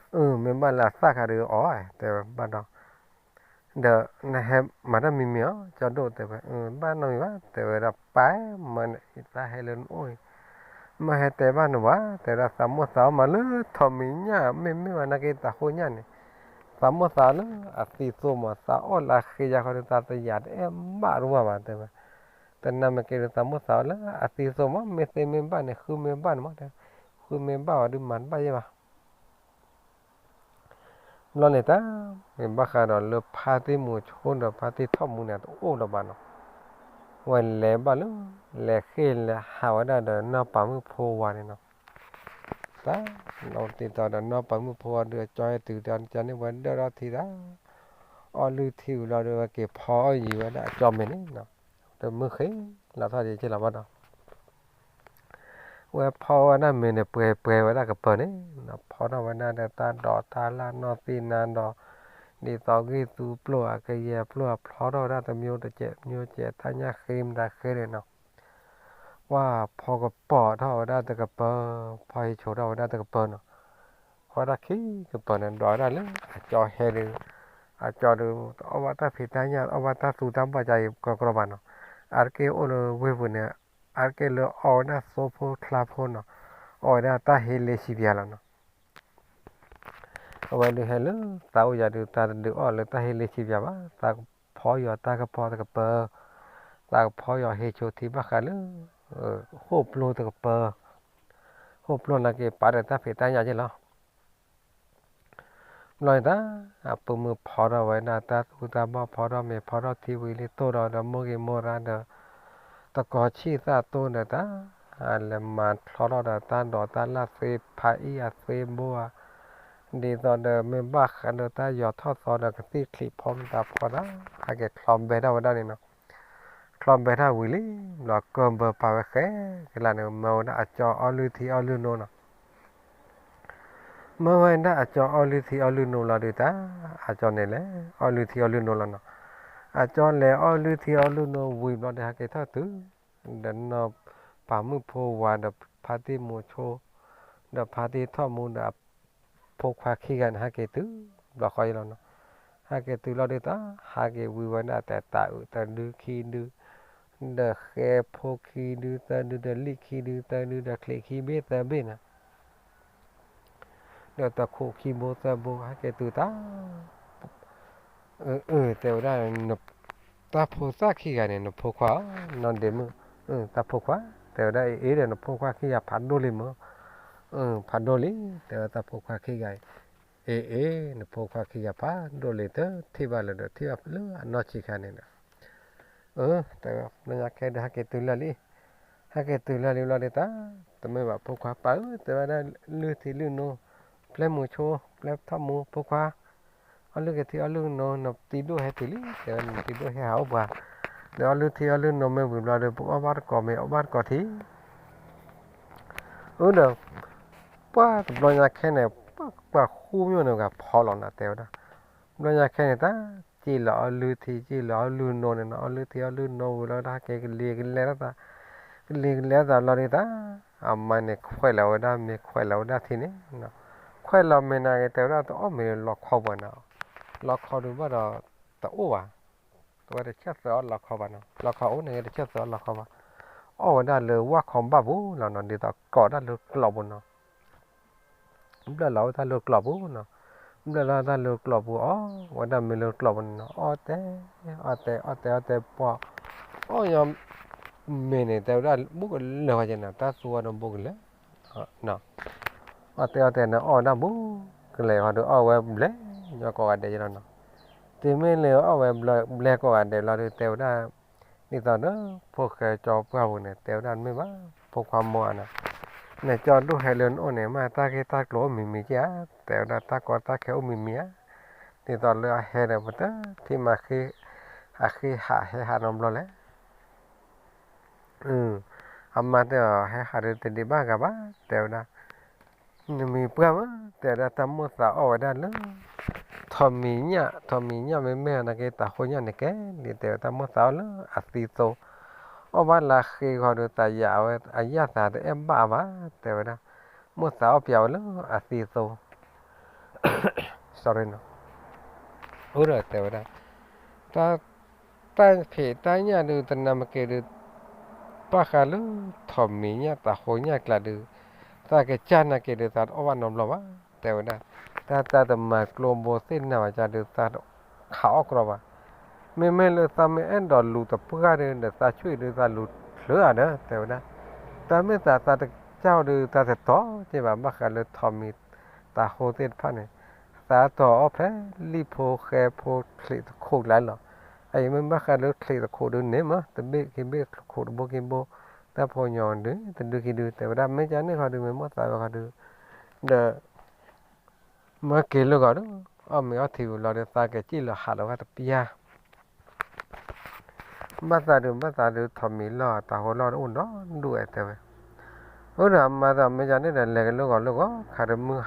အၢ မ့ၢ်ဘၣ်လၢအသၣ်ခါဒီးအီၣ် တဲဝဲဘၣ်ဒီး ဒီးနဟဲမၤတၢ်မံၤမံၤအီၤ ကၠီဒိၣ်တဲဝဲ အၢ ဘၣ်နီတမံၤဘၣ် တဲဝဲဒၣ် ပၢ်မၢနတၢ်ဟဲလၢနအိၣ်အံၤ မၢဟဲတဲဘၣ်နဝဲ တဲဝဲဒၣ် သးမိၣ်သးအီၣ်မးလၢထိးမံၤညၣ် မ့မ့ၢ်ဝဲနာ်က့တၢ်ဃိညၣ်န့ၣ် သးမိၣ်သးအီၣ်လၢအသံသိမး သးအီၣ်လၢအဃ့ယါခီဒီး သးတယာ်တအဲၣ်ဘၣ်တဝၢ်ဘၣ် တဲဝဲ တနၤမ့ၢ်က့ၤဒီး သးမိၣ်သးအီၣ်လၢအသံသိမး မ့ၢ်သ့မ့ၢ်ဘၣ်န့ၣ် ဃုမ့ၢ်ဘၣ်န့ၣ်မး တဲ ဃုမ့ၢ်ဘၣ်ဝဲဒုးမၤတဘၣ်ယဲၢ်ဘၣ် ဘျီန့ၣ်တၢ် မ့ၢ်ဘၣ်ဃးဒီးလၢဖါတံၢ်မူၤဆိဒီးဖါတံၢ်ထီၣ်မူၤန့ၣ် တအိၣ်လၢၤဘၣ်နီၤ, ဝဲလဲၤဘၣ်လၢ လဲၤဃ့ၢ်လဲၤဟးဝဲဒၣ်ဒီးနီၢ်ပၤမုၣ်ဖိဝၤန့ၣ်နီၤ, တၢ် လီၤတံၢ်သီဒီးနီၢ်ပၤမုၣ်ဖိဝၤဒုးအကၠီဟဲတုၤဒီးကန့ၢ်ဝဲဒၢၣ်ထီၣ်ထံတၢ်, အီၣ်လုၢ်ထံဝံၤလီၤဒီးဝဲက့ၤဖီအီၣ်ယံၤဝဲဒၣ်အကၠီမဲာ်န့ၣ်နီၤ, ဒီးမုၢ်ဃ့လီၤထီၣ်ယံၤက့လီၤဘၣ်ဒီး ဝဲဖီဝဲဒၣ်မ့ၤန့ၣ် ပှဲၤပှဲၤဝဲဒၣ်ကပၢၤန့ၣ်, ဖီထီၣ်ဝဲဒၣ်ဒီးတၢ်ဒိးတၢ်လၢ်နီၢ်သံၣ်နါဒီး, ဒ်သိးဂံၢ်သူပျိၢ်အကယဲၢ်ပျိၢ်အဖျီထီၣ်ဝဲဒၣ် တမျိုးတကဲးမျိုးကဲး တၢ်ညၣ်ဃ့မတၤဃ့န့ၣ်နီၤ, ကွၢ်ဖီကပီၤထီၣ်ဝဲဒၣ်တကပၢၤ, ဖီဟ့ဆိးထီၣ်ဝဲဒၣ်တကပၢၤနီၤ, ဖီဝဲဒၣ်ခံကပၢၤန့ၣ် ဒွးဝဲဒၣ်လၢအကၠီဟဲဒီး, အကၠီဒီး တအီၣ်ဘၣ်တၢ်ဖံးတၢ်ညၣ် အီၣ်ဘၣ်တၢ်သူတၢ်ဘီၣ်ကါအံၤကီကီဘၣ်နီၤ, အါတက့ၢ်အိၣ်လၢဝ့ၢ်ပူၤန့ၣ် အါတက့ၢ်လၢအီၣ်ဝဲဒၣ်သိဖိချါဖိနီၤ, အီၣ်ဝဲဒၣ်တၢ်ဟ့လ့ဆံပၠးလီၤနီၤ, အဝဲဒုးဟဲလၢသးအိၣ်ယၤဒုး သးတဒုးအီၣ်လၢတၢ်ဟ့လ့ဆံပၠးဘၣ်, သးကဖီယီၤတၢ်ကပီၤတကပၢၤ, သးကဖီယီၤဟ့ဆိးထံဘၣ်ဃးလၢ ဃိၣ်ပျိတကပၢၤ, ဃိၣ်ပျိနာ်က့ပာ်ဒီးတၢ်ဖံးတၢ်ညၣ်က့လီၤ. ဘျီန့ၣ်တၢ် အပုၢ်မုၣ်ဖီထီၣ်ဝဲဒၣ်တၢ်သူတၢ်ဘီၣ် ဖီထီၣ်မ့ၤ ဖီထီၣ်ထံဝံၤလံ တိၢ်ဒီးဒီးမိၢ်ဂ့ၤမိၢ်ရါဒီး တကီၤဆံၣ်သၣ်တိၢ်ဒီးတၢ် လဲၤမၤချီထီၣ်ဒီးတၢ်ဒိးတၢ်လၢ်သ့ဖးအံၣ်အသ့ဘိဧါ, ဒ်သိးဒီးမ့ၢ်ဘၣ်ဃးဒီးတၢ်ယီၤထီၣ်သီဒီးကသံၣ်ချံးဖီမတၤဖီတၢ် ဟဲက့ၤချီဘဲထီၣ်ဝဲဒၣ်န့ၣ်နီၤ. ချီဘဲထီၣ်ဝံၤလံ ဘျီကၢၢ်ဘၢပာ်ဝဲဃဲကလါန့ၣ် မၢဝဲဒၣ်အကၠီအီၣ်လုၢ်ထံအီၣ်လုၢ်နိနီၤ. မၢဝဲဒၣ်အကၠီအီၣ်လုၢ်ထံအီၣ်လုၢ်နိလီၤဒုးတၢ် အကၠီန့ၣ်လဲၤအီၣ်လုၢ်ထံအီၣ်လုၢ်နိလီၤနီၤ. အကၠီလဲၤအီၣ်လုၢ်ထံအီၣ်လုၢ်နိဝံၤဘျီဒီး ဟဲက့ၤထီၣ်တုၤ ဒီးနီၢ်ပၤမုၣ်ဖိဝၤဒီးဖါတံၢ်မိၤဆိ ဒီးဖါတံၢ်ထီၣ်မူဒီးအဖိခွါခံဂၤန့ၣ် ဟဲက့ၤတုၤ ဘျီဃီယလီၤနီၤ. ဟဲက့ၤတုၤလီၤဒုးတၢ် ဟးက့ၤဝံၤဝဲဒၣ်တၢ်တၢ်အုးတဒုခံဒု ဒီးဃဲဖိခံဒုသၢဒု ဒီးလံၣ်ခံဒုသၢဒု ဒီးချံးခံဘ့ၣ်သၢဘ့ၣ်နီၤ ဒီးတခိးခံဘိသၢဘိ ဟဲက့ၤတုၤတၢ် အၢ အၢ တဲဝဲဒၣ် တၢ်ဖိသၣ်ခံဂၤန့ၣ် နဖိခွါဧါ နီၢ်ဒ့မုၣ်, တၢ်ဖိခွါ တဲဝဲဒၣ် အ့ၣ် အ့ၣ် ဒီး နဖိခွါခံဂၤဖးဒိၣ်လံမၢ်, ဖးဒိၣ်လံ တဲဝဲတၢ်ဖိခွါခံဂၤအံၤ, အ့ၣ် အ့ၣ် နဖိခွါခံဂၤဖးဒိၣ်လံ တထံၣ်ဘၣ်လၢၤဒီး ထံၣ်ဘၣ်လၢအနီၢ်ဆံးခါန့ၣ်ဒီး အၢ တဲဝဲ လၢညါခဲဒီး ဟဲက့ၤတုၤလၢာ်လံ, ဟဲက့ၤတုၤလၢာ်လံဘျီဒုးတၢ် တမ့ၢ်ဘၣ်ဖိခွါပၢ်ဧၢ တဲဝဲဒၣ် လုၢ်ထံလုၢ်နိ ပျဲမုၤဆိ ပျဲထီၣ်မူဖိခွါ, အီၣ်လုၢ်က့ၤထံအီၣ်လုၢ်နိ နတံၤဒိၣ်ဟဲတုၤလံ တဲဝဲ နတံၤဒိၣ်ဟဲဟးအိၣ်ပှၤ, ဒီးအီၣ်လုၢ်ထံအီၣ်လုၢ်နိမ့ၢ်ဝံၤဘျီဒီး ပအီၣ်ဘၣ်တကိးမ့ၤ အီၣ်ဘၣ်တကိးထံ အၢဒီး ပှၢ်တဘျီညါခဲန့ၣ် ပှၢ်ဃူမၠိၣ်န့ၣ်ဂၤဖီလီၤနၤ တဲဝဲဒၣ်. ဘျီညါခဲန့ၣ် တၢ်စံၣ်လီၤအီလုၢ်ထံ စံၣ်လီၤအီလုၢ်နိန့ၣ်နီၤ အီလုၢ်ထံအီလုၢ်နိဝံၤလီၤ တၢ်က့ၤကလံၤကလဲလိာ်သး, ကလံၤကလဲလိာ်သးဘျီဒုးတၢ် အမါန့ၣ်ခွဲးလီၤဝဲဒၣ်မ့ၤ ခွဲးလီၤဝဲဒၣ်ထံန့ၣ်, ခွဲးလီၤမ့ၤနာ်က့ၤ တဲဝဲဒၣ်တအီၣ်မ့ၤလၢလီခီပူၤနီၤ, လီခီဒုးဘၣ်ဒီး တအိၣ်ဘၣ်, အဝဲတဆၢၣ်သၢအီၣ်လီခီဘၣ်နီၤ လီခီအိၣ်န့ၣ်တဆၢၣ်သၢအီၣ်လီခီဘၣ်, အီၣ်ဝဲဒၣ်လၢဝၣ်ခီဘၣ်ပူၤလီၤနီၤ ဒ်သိးကိးတၢ်လၢကျိးပူၤနီၤ ဘျၢၣ်လီၤဝဲတၢ်လၢကျိးပူၤနီၤ, ဘျၢၣ်လီၤတၢ်လၢကျိးပူၤ အီၣ်ဝဲဒၣ်မ့ၤလၢကျိးပူၤန့ၣ်နီၤ အီၣ်တဲ, အီၣ်တဲ အီၣ်တဲ အီၣ်တဲပှၢ်, အီၣ်ညီ မ့ၤန့ၣ် တဲဝဲဒၣ်ဘူးကလၢာ်ဝဲက့နီၤ တၢ်သူဝဲဒၣ်ဘူးကလၢာ်, အီၣ်တဲအီၣ်တဲန့ၣ် အီၣ်ဝဲဒၣ်ဘူးကလၢာ်ဃီဒီး အီၣ်ဝဲဘျဲၣ်ညီကိးဂၤဒဲးကလီၤနီၤ, တုၤမ့ၢ်လၢအီၣ်ဝဲဘျဲၣ်ကိးဂၤဒဲးလီၤဒီး တဲဝဲဒၣ် ဒ်သိးဒီး ဖိၣ်ဃဲကၠီပှၢ်ပူၤန့ၣ် တဲဝဲဒၣ်မ့ၢ်ဘၣ် ဖိခွါမိၢ်ဧါနီၤ, နကၠီဒိၣ်ဟဲလၢနအိၣ်န့ၣ် မ့ၢ်တၢ်ဂ့ၢ်တၢ်ကျိၤအိၣ်မံၤမံၤက့ဧါ, တဲဝဲဒၣ်တၢ်ကီတၢ်ခဲအိၣ်မံၤမံၤဧါ, ဒ်သိးလၢအဟဲဒီး ပတထံၣ်မၤဃ့ အဃ့ဟးဟဲဟးနီတဘျီလဲၣ် အမါတဲအီၤ ဟဲဟးဒီးတဒံးဘၣ်ဂၤဘၣ် တဲဝဲဒၣ်, နမံၤပှၢ်မး တဲဝဲဒၣ် တၢ်မိၣ်သးအီၣ်ဝဲဒၣ်လၢ ထိးမံၤညၣ် ထိးမံၤညၣ်မ့မ့ၢ်နာ်က့ တၤဟိညၣ်န့ၣ်ကဲလံ တဲဝဲ တၢ်မိၣ်သးအီၣ်လၢအသံသိ, အီၣ်ဘၣ်လၢဃ့ဃီဒီး သးယၤဝဲ အယၣ်သးတအဲၣ်ဘၣ်ဘၣ် တဲဝဲဒၣ်, မိၣ်သးအီၣ်ပျးဝဲလၢအသံသိ sorry နီၤ, အၢဒီးတဲဝဲဒၣ်, တၢ် တၢ်ဖံးတၢ်ညၣ်ဒုး တနၢ်မ့ၢ်က့ၤဒုး ဘၣ်ဃးလၢ ထိးမံၤညၣ်တၤဟိညၣ်ကျါဒုး သးကစၢ်နာ်က့ၤဒုး သးတအီၣ်ဘၣ်နီတဘျီဘၣ် တဲဝဲဒၣ်, တၢ်တၢ်တမၤကျိဘိသ့ၣ်နၤဘၣ်ကဒီး သးတခးအီၣ်ကြီဘၣ်, မ့မ့ၢ်လၢသးမ့ၢ်အဲၣ်ဒိးလူၤတပှၢ်ဒီး ဒီးသးဆူၣ်အံၤဒုး သးလူၤချၢအါဒီး တဲဝဲဒၣ်, တၢ်မ့ၢ်သးသးတကစၢ်အီၤဒုး သးတတီၤက့ၤဘၣ် ဘၣ်ဃးလၢထိးမံၤ တၤဟိသ့ၣ်တဖၣ်န့ၣ် သးတီၤအီၣ်ဖဲလံၣ်ဖိဃဲဖိချံးသခိးကျါလီၤ, အအံၤမ့ၢ်ဘၣ်ဃးလၢချံးသခိးဒုးန့ၣ်မး တဘ့ၣ်ခံဘ့ၣ်ချံးသခိးတဘိခံဘိ, တၢ်ဖိညီဒုး တဒုခံဒုး တဲဝဲဒၣ် မ့ၢ်ကန့ၣ်ဃီဒုး မ့ၢ်မိၣ်သးဝဲဃီဒုး ဒီး မၢက့ၤလၢဂီၤဒီး အီၣ်မ့ၤအီထံဝံၤလီၤဒီး သးကစံၣ်လီၤဟးလီၤဝဲတပျၢ် ဘၣ်သးဒုး ဘၣ်သးဒုး ထိးမံၤလီၢ် တၤဟိလီၢ်အိၣ်ဒီဒူၣ်ဝဲတဲဝဲ, အၢဒီးအမါသး မ့ၢ်ကန့ၣ်ဒီး လဲၤကလၢဂီၤလၢဂီၤ ခါဒီးမုၢ်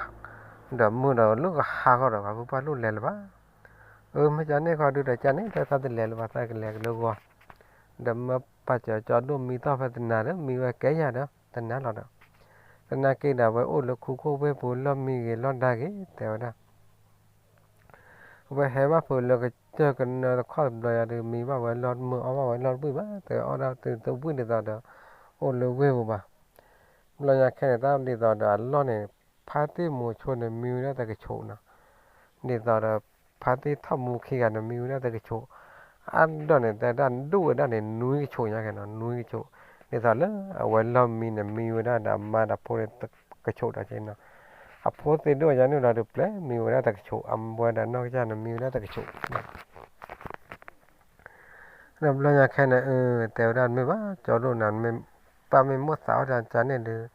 ဒီးမုၢ်ဒီးလၢကဟါဃီဒီး ပှၤဖုပှၢ်လိၣ်လဲၤလၢၤဘၣ်, အၢ မ့ၢ်ကန့ၣ်ဃီဒုးဒီး ကန့ၣ် တၢ်သးတလဲၤလၢၤဘၣ် သးကလဲၤကလၢဂီၤ, ဒီးမၢပာ်စၢၤကၠီဒိၣ်မံတီၢ်ဖဲတနၤဒီး မံဝဲကဲယၤဒီး တနၤလီၤဒီး သနာ်က့ဒီး အဝဲအိၣ်လၢခူခိၣ်ဝ့ၢ်ပူၤ လီၢ်မံဂ့ၤလီၢ်ဒါဂ့ၤ တဲဝဲဒၣ်, အဝဲဟဲဘၣ်ဖုးလၢကစၢၢ်ကနၢတခီတဘျီယၤဒီး မံဘၣ်ဝဲလီၢ်တမုာ် အီၣ်ဘၣ်ဝဲလီၢ်တဘှံးဘၣ် တဲအီၣ်ဒၣ်တုၤတဘှံးဒ်သိးဒီး အိၣ်လၢဝ့ၢ်ပူၤဘၣ်, ဘျီညါခဲန့ၣ် တၢ်ဒ်သိးဒီးအလီၢ်န့ၣ် ဖါတံၢ်မူဆိန့ၣ် မံဝဲဒၣ်တကဆိးနီၤ, ဒ်သိးဒီး ဖါတံၢ်ထီၣ်မူခံဂၤန့ၣ် မံဝဲဒၣ်တကဆိး, အါဒိၣ်န့ၣ် တဲဒၣ်ဒိၣ်ဝဲဒၣ်န့ၣ် နွံကဆိးညါက့ၤနီၤ နွံကဆိး, ဒ်သိးလၢအဝဲလီၢ်မံန့ၣ် မံဝဲဒၣ်ဒီးအမါဒီးဖိန့ၣ် ကဆိးဒီးက့ၤနီၤ, အဖိသ့ၣ်ဒိၣ်ညါန့ၣ်လီၤဒီး ပျဲမံဝဲဒၣ်တကဆိး အဝဲဒီးနီၢ်ကစၢ်န့ၣ် မံဝဲဒၣ်တကဆိး ဒီးဘျီညါခဲန့ၣ် အၢ တဲဝဲဒၣ်မ့ၢ်ဘၣ် ကၠီဒိၣ်နၤ ပၢ်မ့ၢ်မိၣ်သးအီၣ်တၢ်ကန့ၣ်ဒုး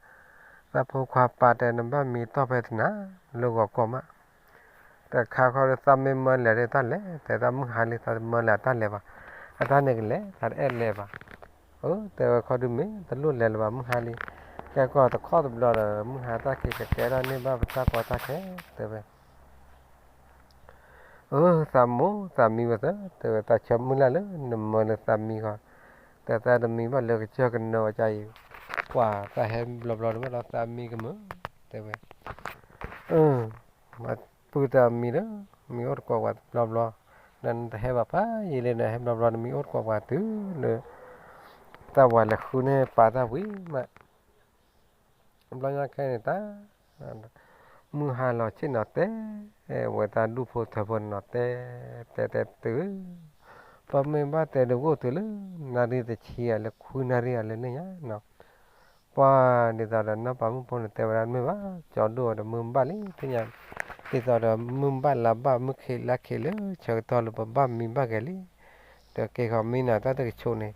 သးဖိခွါပာ်တဲနဘၣ်မံတီၢ်ဖဲတနၤ လၢဂီၤကီၢ်မး, တခါခီဒီးသးမ့ၢ်မၢလဲၤဒီးတၢ်လဲၤ တဲသးမုၢ်ဟါလံ သးတမၢလဲၤတၢ်လဲၤဘၣ်, အတၢ်န့ၣ်ကလဲၤ သးတအဲၣ်လဲၤဘၣ်, အၢ တဲဝဲခီဒုးမ့ၢ်တလိၣ်လဲၤလၢၤဘၣ် မုၢ်ဟါလံ, ကဲကီၢ်တခီတဘျီဒီး မုၢ်ဟါတၢ်ခံကကဲထီၣ်န့ၢ်ဘၣ်ပတၢ်ကီတၢ်ခဲ တဲဝဲ အၢ သးမိၢ် သးမံဝဲသၢ တဲဝဲ သးဆၢမုၢ်လၢ်လၢနမၢလၢသးမံဃီ, တဲသးတမံဘၣ်လၢကစၢၢ်ကနၢအကါအံၤ, ပှၤသးဟဲဘျီဘျီတဘၣ်ဒီးသးမံကမၢ, တဲဝဲ, အၢ ပုၢ်တၢ်မံဒီး မံအိၣ်တကိးပှၤဘျီဘျီ, ဒီးနတဟဲဘၣ်ဖးယံာ်လံ နဟဲဘျီဘျီနမံအိၣ်တကိးပှၤတုၤလၢ တၢ်ပှၤလဲၤဃုန့ၢ်ပာ်တၢ်ဝံၤမး ဘျီညါခဲန့ၣ်တၢ် မုၢ်ဟါလီၤဆ့ၣ်နီၤတဲ ဝဲတၢ်ဒူၣ်ဖိထၢဖိနီၤတဲ တဲတဲတုၤ ပမ့ၢ်ဘၣ်တဲဒုးအိၣ်တုၤလၢ နၣ်ရံၣ်တဆံဧါလၢခွံနၣ်ရံၣ်ဧါလၢန့ၣ်ညါနီၤ ပှၤဒ်သိးဒီးနီၢ်ပၤမုၣ်ဖိန့ၣ်တဲဝဲဒၣ်မ့ၢ်ဘၣ် ကၠီဒိၣ်ဒီးမုၢ်ဘၣ်လံ သ့ၣ်ညါ ဒ်သိးဒီးမုၢ်ဘၣ်လါဘၣ်မုၢ်ခံးလါခံးလၢဆၢကတီၢ်လၢပဘၣ်မံဘၣ်က့ၤလံ ဒီးက့ၤဃီၤမံနၤတၢ်တကဆိးန့ၣ်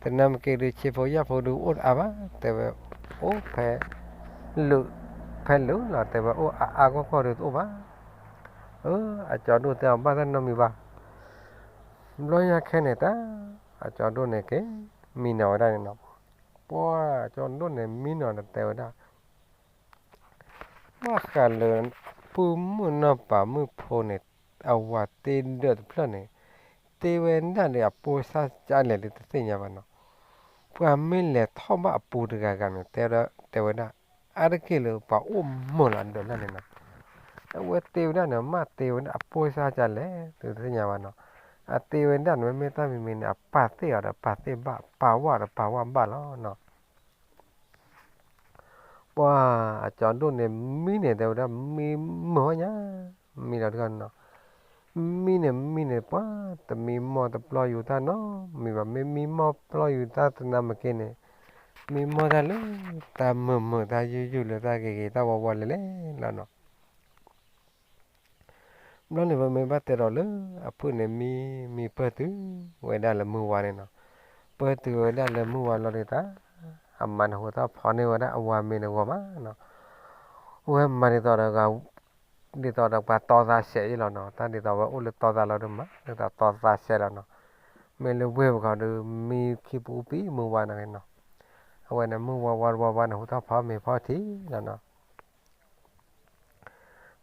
တနၢ်မ့ၢ်က့ၤဒုးဆံးဖိယာ်ဖိဒုးအိၣ်တအါဘၣ် တဲဝဲ အိၣ်ဖဲ လုာ် ဖဲလုာ်လီၤ တဲဝဲအိၣ်အါအါဂီၢ်ဂီၢ်ဒုးတအိၣ်ဘၣ် အၢ အကၠီဒိၣ်တဲအီၤဘၣ်တၢ်နီတမံၤဘၣ် ဘျီညါခဲန့ၣ်တၢ် အကၠီဒိၣ်န့ၣ်က့ၤ မံနီၤဝဲဒၣ်န့ၣ်နီၤ ပှၤကၠီဒိၣ်န့ၣ်မံနီၤဒီးတဲဝဲဒၣ် ဘၣ်ဃးလၢ ပုၢ်မုၣ်နီၢ်ပၤမုၣ်ဖိန့ၣ် အဝၤတ့ဒၢးတဖျၢၣ်န့ၣ် တ့ဝဲဒၣ်ဒီးအပိၢ်စၢ်ကလဲၣ်ဒီးတသ့ၣ်ညါဘၣ်နီၤ. ပှၤမ့ၢ်လဲၤထီၣ်ဘၣ်အပူၤတဂၤဂၤန့ၣ် တဲဝဲဒၣ် အါတက့ၢ်လၢပှၤအိၣ်မုာ်လီၤအဒၢးလၢ်န့ၣ်နီၤ. အဝဲတ့ဝဲဒၣ်န့ၣ် မ့ၢ်တ့ဝဲဒၣ်အပိၢ်စၢ်ကလဲၣ်ဒီးတသ့ၣ်ညါဘၣ်နီၤ. အတ့ဝဲဒၣ်န့ၣ် မ့မ့ၢ်တၢ်မံၤမံၤန့ၣ် အပာ်သ့ၣ်အီၤဒီးပာ်သ့ၣ်ဘၣ် ပာ်ဝဲဒီးပာ်ဝဲဘၣ်လီၤနီၤ. ပှၤအကၠီဒိၣ်န့ၣ်မံန့ၣ် တဲဝဲဒၣ်မံမုာ်ဝဲညါ, မံလီၤတဂၤနီၤ. မံန့ၣ်မံန့ၣ် ပှၤတမံမီၢ်တပျီယူၤတၢ်နီတမံၤဘၣ်, မ့ၢ်မံမီၢ်ပျီယူၤတၢ်သနာ်က့န့ၣ် မံမီၢ်တၢ်လၢ တၢ်မုာ်မုာ်တၢ်ယုၢ်ယုၢ်လၢတၢ်ဂ့ၤဂ့ၤတၢ်ဝီဝီလဲၤလဲၤလီၤနီၤ. ဘျီန့ၣ် ပမ့ၢ်ဘၣ်တဲဒီးလၢအဖုၣ်န့ၣ် မံမံပၢၢ်တုၤဝဲဒၣ်လၢမုၢ်ဝါန့ၣ်နီၤ. ပၢၢ်တုၤဝဲဒၣ်လၢမုၢ်ဝါလီၤဒုးတၢ် အမၤနၢၤဟူထီၣ်ဖီန့ၢ်ဝဲဒၣ်အဝၤမ့ၤန့ၣ်ဂီၤမးနီၤ. ဝဲမၤဒ်သိးဒီး ဒ်သိးဒီးပှၤတီသးစဲးအံၤလီၤနီၤ. တၢ်ဒ်သိးဝဲအိၣ်လၢတီသးလီၤဒုးမး ဒ်သိးတီသးစဲးလီၤနီၤ. မ့ၢ်လၢဝ့ၢ်ပူၤခီဒုး မံခံပူၤပံၤမုၢ်ဝါန့ၣ်နီၤ. အဝဲန့ၣ်မုၢ်ဝါဝါတဝါဝါန့ၣ် ဟူထီၣ်ဖီမ့ၤဖီထံလီၤနီၤ.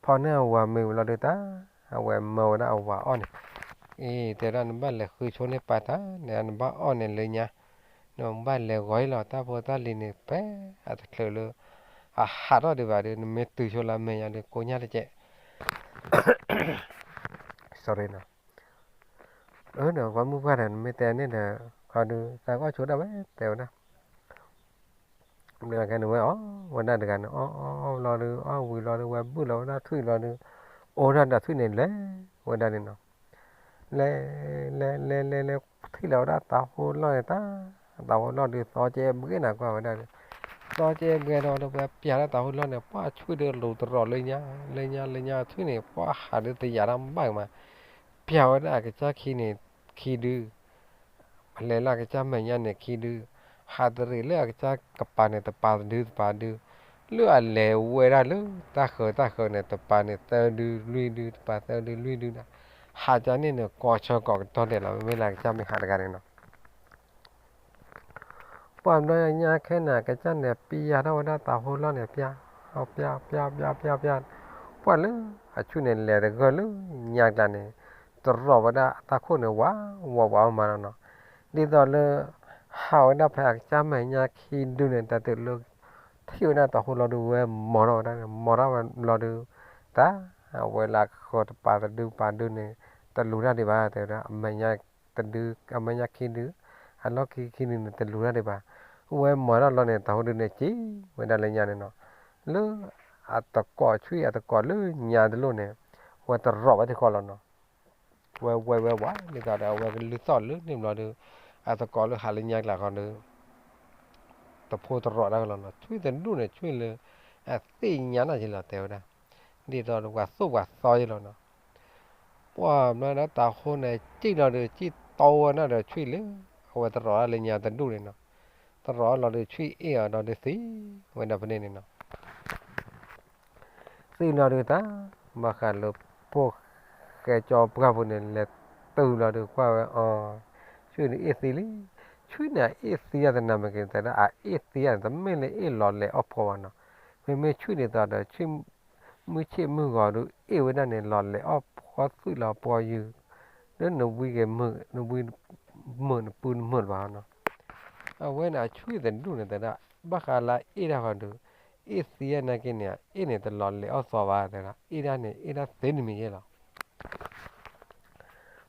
ဖီန့ၢ်အဝၤမ့ၤဝံၤလီၤဒုးတၢ် အဝဲမၢဝဲဒၣ်အဝၤအီၣ်န့ၣ်, အ့ တဲဒၣ်နဘၣ်လဲၤဃုဆိန့ၢ်ပာ်တၢ်န့ၣ် နဘၣ်အီၣ်န့ၣ်လၢညါ, နဘၣ်လဲၤဂီၤအံၤလီၤ တၢ်ဖိတၢ်လံၤန့ၣ် ဖဲအတချုးလၢ အဟးထီၣ်ဒံးဘၣ်ဒီး နမ့ၢ်တုၤဆိလၢမဲာ်ညါဒီး ကိညၢ်တကဲး sorry နီၤ. အၢ ဒီးပှၤမုၣ်ပှၢ်ဒီး နမ့ၢ်တဲန့ၣ်ဒီး ခီဒုး သးကအီၣ်ဆိဒၣ်ဝဲ တဲဝဲဒၣ် ခဲန့ၣ်ဝဲအီၣ်ဝဲဒၣ်တဂၤန့ၣ် အီၣ်အီၣ်အီၣ်လီၤဒုး အီၣ်ဝံၤလီၤဒုး ဝဲဘုၣ်လီၤဝဲဒၣ်ထွံၣ်လီၤဒုး အိၣ်ဒၣ်ဒီးထွံၣ်န့ၣ်လဲၤဝဲဒၣ်န့ၣ်နီၤ. လဲၤ လဲၤ လဲၤ လဲၤ လဲၤ ထံၣ်လီၤဝဲဒၣ်တၤဟိလီၢ်န့ၣ်တၢ် တၤဟိလီၢ်ဒုး သီကဲဘှဲနၤကွၢ်ဝဲဒၣ်န့ၣ် သီကဲဘှဲဒီး ပှၤပျၢ်လၢတၤဟိလီၢ်န့ၣ် ပှၤထွံၣ်ဒုးလူၤတရီးလၢညါ လၢညါ လၢညါထွံၣ်န့ၣ် ပှၤဟးဒုးတယာ်တၢ်ဘၣ်ကမး ပျၢ်ဝဲဒၣ်အကစၢ်ခံန့ၣ်ခံဒု လဲၤလၢအကစၢ်မဲာ်ညါန့ၣ်ခံဒု, ဟးတရံးလၢအကစၢ်ကပၤန့ၣ် တပၤတဒုတပၤဒု, လၢအလဲၤဝဲဒၣ်လၢတၢ်ဃၢၤတၢ်ဃၢၤန့ၣ် တပၤန့ၣ်သၢဒုလွံၢ်ဒု တပၤသၢဒုလွံၢ်ဒုဒၣ်, ဟးကန့ၣ်န့ၣ် ကိးဆၢကိးကတီၢ်ဒဲးလီၤ မ့မ့ၢ်လၢအကစၢ်မ့ၢ်ဟးတဂၤန့ၣ်နီၤ. ပှၤဘျီညါခဲန့ၣ် အကစၢ်န့ၣ် ပျၢ်ထီၣ်ဝဲဒၣ်တၤဟိလီၢ်န့ၣ် ပျၢ် ပျၢ် ပျၢ် ပျၢ် ပျၢ် ပျၢ်, ပှၤလၢအဆူၣ်န့ၣ် လဲၤတဂၢၢ်လၢညါကျါန့ၣ် တရီးဝဲဒၣ်အတၢ်ခိၣ်န့ၣ် ဝးဝးဝးမးလီၤနီၤ. ဒ်သိးလၢ ဟးဝဲဒၣ်ဖဲအကစၢ်မဲာ်ညါခံဒုန့ၣ် တၢ်တုၤလၢ ထံၣ်ဝဲဒၣ်တၤဟိလီၤဒုး ဝဲမိာ်ထီၣ်ဝဲဒၣ်န့ၣ် မိာ်ထီၣ်ဝဲဘျီဒုး တၢ် အဝဲလၢဃၢၤတပၤတဒုပၤဒုန့ၣ် တလူၤတၢ်ဒံးဘၣ် တဲဝဲဒၣ် အမဲာ်ညါတဒု အမဲာ်ညါခံဒု အလီၢ်ခံခံဒုန့ၣ် တလူၤတၢ်ဒံးဘၣ်. ဝဲမိာ်ထီၣ်လီၤန့ၣ် တၤဟိဒုန့ၣ် စံးဝဲဒၣ်လၢညါန့ၣ်နီၤ လၢအတကိးဆူၣ်အတကိးလၢညါတလိၣ်န့ၣ် ဝဲတရီးဝဲတခီလီၤနီၤ. ဝဲဝဲဝဲဝး ဒ်သိးဒီး အဝဲကလုၢ်သီၣ်လၢန့ၣ်ဘျီဒုး အတကိးလၢဟးလၢညါကျါဃီဒုး တဖိတရီးတၢ်ကလီၤနီၤ ဆွံၣ်တဒူၣ်န့ၣ် ဆွံၣ်လၢ အသ့ၣ်ညါနီၢ်က့လီၤ တဲဝဲဒၣ် ဒ်သိးဒီးပှၤသိၣ်ပှၤသီက့လီၤနီၤ. ပှၤဘျီဒၣ်တၤဟိန့ၣ် စံၣ်လီၤဒုး စံၣ်တီဝဲနီၤဒီးဆွံၣ်လၢ အဝဲတရီးတၢ်လၢညါတဒူၣ်န့ၣ်နီၤ. တရီးလီၤဒုး ဆွံၣ်အ့ၣ်အီၤဒီးဒုးသံဝဲဒၣ်ဖဲန့ၣ်န့ၣ်နီၤ. သံလီၤဒုးတၢ် ဘၣ်ဃးလၢဖိၣ်ဃဲကၠီပှၢ်ဖိန့ၣ် လဲၤတုၤလီၤဒုးကွၢ်ဝဲအီၤ ဆွံၣ်န့ၣ်အ့ၣ်သံလံ. ဆွံၣ်န့ၣ်အအ့ၣ်သံအသနၢ်မ့ၢ်က့ၤ တဲဒၣ်အအ့ၣ်သံအန့ၣ် တမ့ၢ်လၢအ့ၣ်လီၤလဲၤအီၣ်ဖှီဘၣ်နီၤ. မ့မ့ၢ်ဆွံၣ်ဒ်သိးဒီး ဆွံၣ်မုၢ်ဆ့ၣ်မုၢ်ဂီၤဒုး အ့ၣ်ဝဲဒၣ်န့ၣ် လီၤလဲၤအီၣ်ဖှီသွံၣ်လီၤပှီၢ်ယုၢ် လၢနဝံက့ၤမုာ် နဝံမုာ်နပုၢ်နမုာ်လၢၤဘၣ်နီၤ. အဝဲန့ၣ်အဆွံၣ်တဒူၣ်န့ၣ်တဲဒၣ် ဘၣ်ဃးလၢအအ့ၣ်တၢ်ဃီဒုး အ့ၣ်သံအနာ်က့န့ၣ် အ့ၣ်န့ၣ်တလီၤလဲၤအီၣ်သီဘၣ်တဲဒၣ် အ့ၣ်ဒၣ်န့ၣ် အ့ၣ်ဒၣ်သ့တမံၤယဲလီၤ.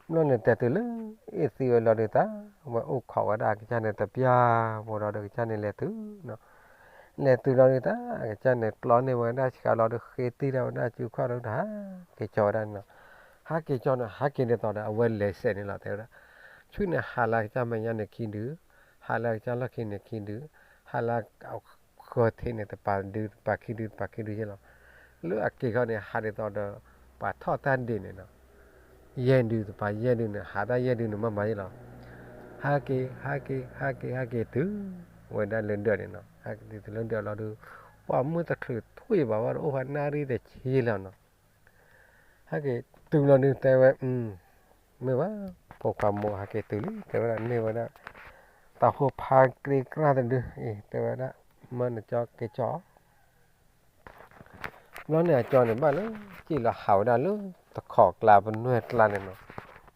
ဘျီန့ၣ်တဲတုၤလၢ အ့ၣ်သံဝဲလီၤဒုးတၢ် ဝဲအိၣ်ခိးဝဲဒၣ်အကစၢ်န့ၣ်တပျၢ် ဝဲလီၤဒုးကစၢ်န့ၣ်လဲၤတုၤနီၤ. လဲၤတုၤလီၤဒုးတၢ် အကစၢ်န့ၣ်ကျီန့ၢ်ဝဲဒၣ်ဆှးလီၤဒုး ဃ့တံၢ်ဒၣ်ဝဲဒၣ်စုခီၣ်ဒုးတၢ် ဟးက့ၤကၠီဝဲဒၣ်န့ၣ်နီၤ. ဟးက့ၤကၠီန့ၣ် ဟးက့ၤဒ်သိးဒီး အဝဲလဲၤစဲးန့ၣ်လီၤတဲဝဲဒၣ်. ဆွံၣ်န့ၣ်ဟးလၢအကစၢ်မဲာ်ညါန့ၣ်ခံဒုး ဟးလၢအကစၢ်လီၢ်ခံန့ၣ်ခံဒုး ဟးလၢအဃၢၤထံးန့ၣ် တပၤတဒု တပၤခံဒု တပၤခံဒုယဲလီၤ. လၢအက့ၤခီန့ၣ် ဟးဒ်သိးဒီး ပှၤထီၣ်တၢ်ဒ့ၣ်န့ၣ်နီၤ. ယဲၢ်ဒု တပၤယဲၢ်ဒုန့ၣ် ဟးတၢ်ယဲၢ်ဒုန့ၣ် မ့ၢ်မၤယဲလီၤ. ဟးက့ၤ ဟးက့ၤ ဟးက့ၤ ဟးက့ၤ တုၤဝဲဒၣ်လၢဒၢးန့ၣ်နီၤ. ဟးက့ၤတုၤလၢဒၢးလီၤဒုး ပှၤမုၢ်တချုးထွံၣ်ဘၣ်ဝဲ တအိၣ်ဖဲနၣ်ရံၣ်တဆံလီၤနီၤ. ဟဲက့ၤတုၤလီၤဒုးတဲဝဲ မ့ၢ်ဘၣ် ဖိခွါမိၢ်ဟဲက့ၤတုၤလံ တဲဝဲဒၣ် န့ၢ်ဝဲဒၣ် တၤဟိဖါကြ့ကြၢ်တဒု အံၤ တဲဝဲဒၣ် မၢနကၠီက့ၤကၠီအီၤ ဘျီန့ၣ်အကၠီန့ၣ်ဘၣ်လၢ စံၣ်လီၤဟးဝဲဒၣ်လၢ တခီကျါပနွဲၢ်ကျါန့ၣ်နီၤ,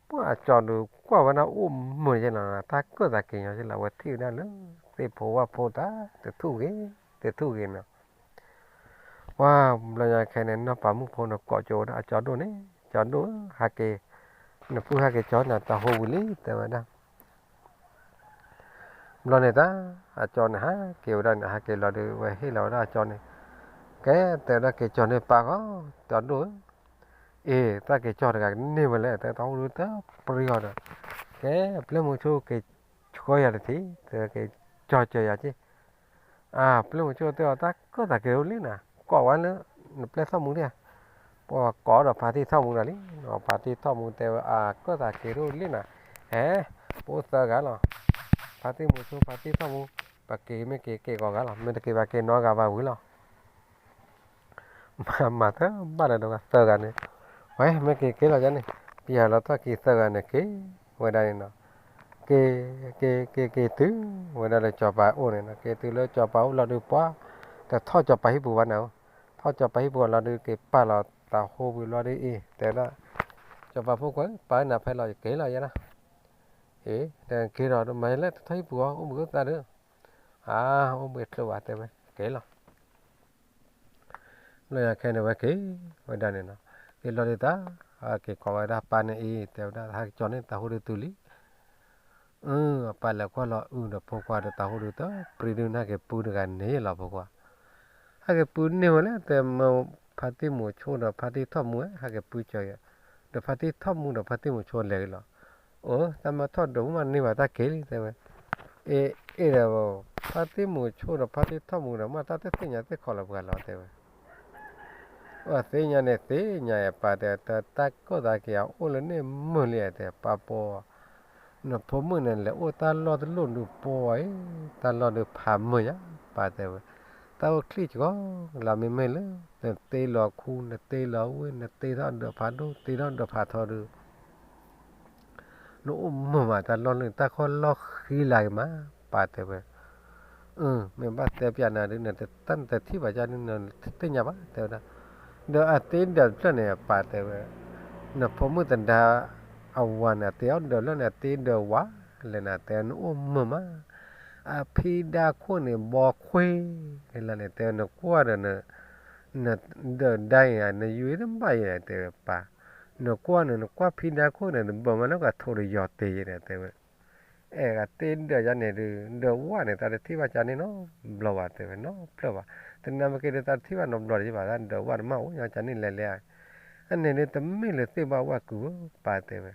ပှၤအကၠီဒုးကွၢ်ဝဲဒၣ်အိၣ်မုာ်က့နီၤ တၢ်ကၢၣ်သးက့ၤညီက့လီၤ အဝဲထံၣ်ဝဲဒၣ်လၢ သ့ၣ်ဖိဝၣ်ဖိတၢ် တထူၣ်ဂ့ၤ တထူၣ်ဂ့ၤနီၤ, ပှၤဘျီညါခဲန့ၣ် နီၢ်ပၤမုၣ်ဖိန့ၣ်ကိးကၠိဝဲဒၣ်အကၠီဒိၣ်န့ၣ် ကၠီဒိၣ်ဧၢ ဟဲက့ၤ, နပုၢ်ဟဲက့ၤကၠီန့ၣ် တၢ်ဟိဝံၤလံ တဲဝဲဒၣ် ဘျီန့ၣ်တၢ် အကၠီန့ၣ် ဟဲက့ၤဝဲဒၣ်န့ၣ် ဟဲက့ၤလီၤဒုး ဝဲဟ့ၣ်လီၤဝဲဒၣ်အကၠီန့ၣ်, ကဲ တဲဝဲဒၣ်က့ၤကၠီန့ၣ်ပၢ်ဃီ ကၠီဒိၣ်ဧၢ, အ့ တၢ်က့ၤကၠီတဂၤကန့ၢ်ဝဲလဲၣ် တဲတၢ်အိၣ်ဒုးတပှဲၤဃီဒီး, ကဲ ပျဲၢ်မုဆိက့ၤဆှၢယၤတထံၣ် တဲဝဲက့ၤကၠီစၢၤယၤက့ အပျဲၢ်မုဆိတဲအီၤ တၢ်ကၢၣ်သးက့ၤအိၣ်လံနၤ ကိးဝဲလၢ နပျဲၢ်ထီၣ်မူဒံးဧါ, ပှၤကိးဒီးဖါတံၢ်ထီၣ်မူဒၣ်လံ, ဖါတံၢ်ထီၣ်မူတဲဝဲ အကၢၣ်သးက့ၤအိၣ်လံနၤ, ဟဲ ပအိၣ်သၢဂၤလီၤ, ဖါတံၢ်မုဆိ ဖါတံၢ်ထီၣ်မူ, ပက့ၤမ့ၢ်က့ၤက့ၤကိးဂၤလီၤ မ့ၢ်တက့ၤဘၣ်က့ၤနီတဂၤဘၣ်ဝံၤလီၤ မၤမၤသၢဘၣ်လၢၤဒီးသၢဂၤန့ၣ်, ဝဲမ့ၢ်က့ၤက့ၤလီၤယါန့ၣ်, ပယၤလီၤထီၣ်က့ၤသၢဂၤန့ၣ်က့ၤဝဲဒၣ်န့ၣ်နီၤ, က့ၤ က့ၤ က့ၤ က့ၤတုၤဝဲဒၣ်လၢစီၤပၤအိၣ်န့ၣ်နီၤ, က့ၤတုၤလၢစီၤပၤအိၣ်လီၤဒုးပှၤ, တထီၣ်စီၤပၤဟံၣ်ပူၤဘၣ်နၤ, ထီၣ်စီၤပၤဟံၣ်ပူၤလီၤဒုးက့ၤပာ်လီၤတၢ်ဟိဝံၤလီၤဒုးအံၤ တဲဝဲဒၣ်, စီၤပၤဖိခွါ ပာ်နၤဖဲလီၤယက့ၤလီၤယဲဒၣ်, အ့ တဲက့ၤဒီးမၤယလဲၣ်တထီၣ်ဟံၣ်ပူၤအီၤ အိၣ်ဘှံးအိၣ်သါဒီး, အါ အိၣ်ဘှံးချၢဘၣ်တဲဝဲ က့ၤလီၤ လၢညါခဲန့ၣ်ဝဲက့ၤဝဲဒၣ်န့ၣ်နီၤ, က့ၤလီၤဒုးတၢ်, က့ၤကိးဝဲဒၣ်ပၢ်န့ၣ်အံၤ တဲဝဲဒၣ် ဟဲက့ၤကၠီန့ၣ်တၢ်ဟိဒုးတုၤလံ, အၢ အပၢ်လဲၤကွၢ်လီၤအုးဒီးဖိခွါဒီး တၢ်ဟိဒုးတပှဲၤဒုး နဟဲက့ၤပုၢ်တဂၤန့ၣ်လီၤဖိခွါ, ဟဲက့ၤပုၢ်န့ၢ်ဝဲလဲၣ် တဲမ့ၢ်ဖါတံၢ်မုဆိဒီးဖါတံၢ်ထီၣ်မူဝဲ ဟဲက့ၤပုၢ်ကၠီယၤ, ဒီးဖါတံၢ်ထီၣ်မူဒီးဖါတံၢ်မုဆိလဲၤက့ၤလီၤ, အၢ တၢ်မၤထီၣ်ဒိးမးန့ၢ်ဘၣ်တၢ်က့ၤလံ တဲဝဲ အ့ အ့ဒီး ဖါတံၢ်မုဆိဒီးဖါတံၢ်ထီၣ်မူဒီး မ့ၢ်တၢ်တသ့ၣ်ညါသ့ၣ်ခီလၢၤပှၤလီၤ တဲဝဲ, အသ့ၣ်ညါန့ၣ်သ့ၣ်ညါအပၢ်တဲ တၢ်ကၢၣ်သးက့ၤအအိၣ်လၢန့ၣ်မုာ်လံတဲ ပၢ်ပှၤ, နဖိမုၣ်န့ၣ် လဲၤအိၣ်တၢ်လီၢ်တလီၢ်ဒုးပှၤအံၤ, တၢ်လီၢ်ဒုးဖးမုာ်ယါ, ပၢ်တဲဝဲ, တၢ်အိၣ်ချံၣ်ကီလၢမ့မ့ၢ်လၢ နတ့လီၤခူ နတ့လီၤဝ့ၢ် နတ့ထီၣ်ဒၢးဖးဒိၣ် တ့ထီၣ်ဒၢးဖးထီဒုး နအိၣ်မုာ်မး တၢ်လီၢ်လၢတၢ်ခီၣ်လီၢ်ဃံလၤဂ့ၤမး, ပၢ်တဲဝဲ, မ့ၢ်ဘၣ်တဲပျးနၤဒုး နတထံၣ်ဘၣ်ကန့ၣ် နတသ့ၣ်ညါဘၣ် တဲဝဲဒၣ်, ဒီးအတ့ဒၢးတဖျၢၣ်န့ၣ် ပၢ်တဲဝဲ, နဖိမုၣ်သဒါအဝၤန့ၣ် အတ့အီၣ်ဒၢးလၢန့ၣ် အတ့ဒၢးဝၤလဲၣ်နၤ တဲနအိၣ်မုာ်မး, အဖံဒါခိၣ်န့ၣ် ဘီခွ့လၢန့ၣ် တဲနကွၢ်ဒီး နဒၢးဒါအံၤ နယုၢ်တဘၣ်အံၤ တဲဝဲပၢ်, နကွၢ်န့ၣ် နကွၢ်ဖံဒါခိၣ်န့ၣ် နဘၢၣ်မးလၢကထိးတယီၤတ့ၤယဲန့ၣ် တဲဝဲ, အဲၣ်ဂၤတ့ဒၢးယါန့ၣ်ဒုး ဒၢးဝၣ်န့ၣ် တၢ်တထံၣ်ဘၣ်ကန့ၣ်နီတဘျီဘၣ် တဲဝဲ နီတဖျၢၣ်ဘၣ်, တနၤမ့ၢ်က့ၤဒီး တၢ်တထံၣ်ဘၣ်နီတဘျီဘၣ် ဒၢးဝၣ်တမ့ၢ်အိၣ်ညီကန့ၣ်လဲၤလဲၤ, အန့ၣ်ဒုး တမ့ၢ်လၢသ့ၣ်ဘၣ်ဝၣ်ကုၢ်ဧၢ ပၢ်တဲဝဲ တ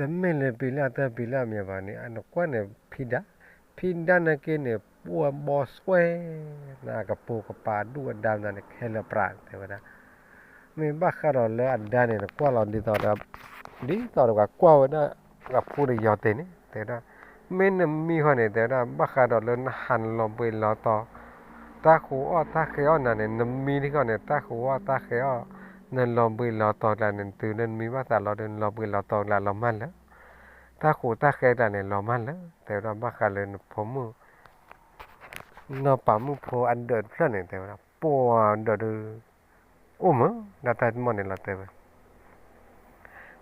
မ့ၢ်လၢပံၤလၢတၢ်ပံၤလၢအမံၤဘၣ်န့ၣ် နကွၢ်န့ၣ်ဖံဒါ, ဖံဒါန့ၣ်က့န့ၣ် ပှၤဘီစွဲ နကပိာ်ကပၤဒူၣ်အဒါမနုၤန့ၣ် ခဲလၢာ်ပြး တဲဝဲဒၣ်, မ့ၢ်ဘၣ်ဃးဒီးလၢအဒါန့ၣ် နကွၢ်လီၤဒ်သိးဒီး ဒ်သိးဒီးပှၤကွၢ်ဝဲဒၣ် ကဖိတယီၤတ့ၤန့ၣ် တဲဝဲဒၣ်, မ့ၢ်နမံဃီန့ၣ် တဲဝဲဒၣ် ဘၣ်ဃးဒီးလၢနဟးနလီၤဘှံးလီၤတီၤ တၢ်ဃိးအီၣ်တၢ်ဃဲအီၣ်နၤန့ၣ် နမံတခီန့ၣ် တၢ်ဃိးအီၣ်တၢ်ဃဲအီၣ် နလီၤဘှံးလီၤတီၤကျါန့ၣ် တုၤလၢနမံဘၣ်သးလီၤဒီး နလီၤဘှံးလီၤတီၤကျါလီၤမၢ်လၢ တၢ်ဃိးတၢ်ဃဲကျါန့ၣ် လီၤမၢ်လၢ တဲဝဲဒၣ်ဘၣ်ဃးလၢနဖိမုၣ် နီၢ်ပၤမုၣ်ဖိအဒၢးတဖျၢၣ်န့ၣ် တဲဝဲဒၣ် ပှၤဒၢးဒုး အိၣ်မုာ်ဒၣ်တၢ်မီၢ်န့ၣ်လီၤ တဲဝဲ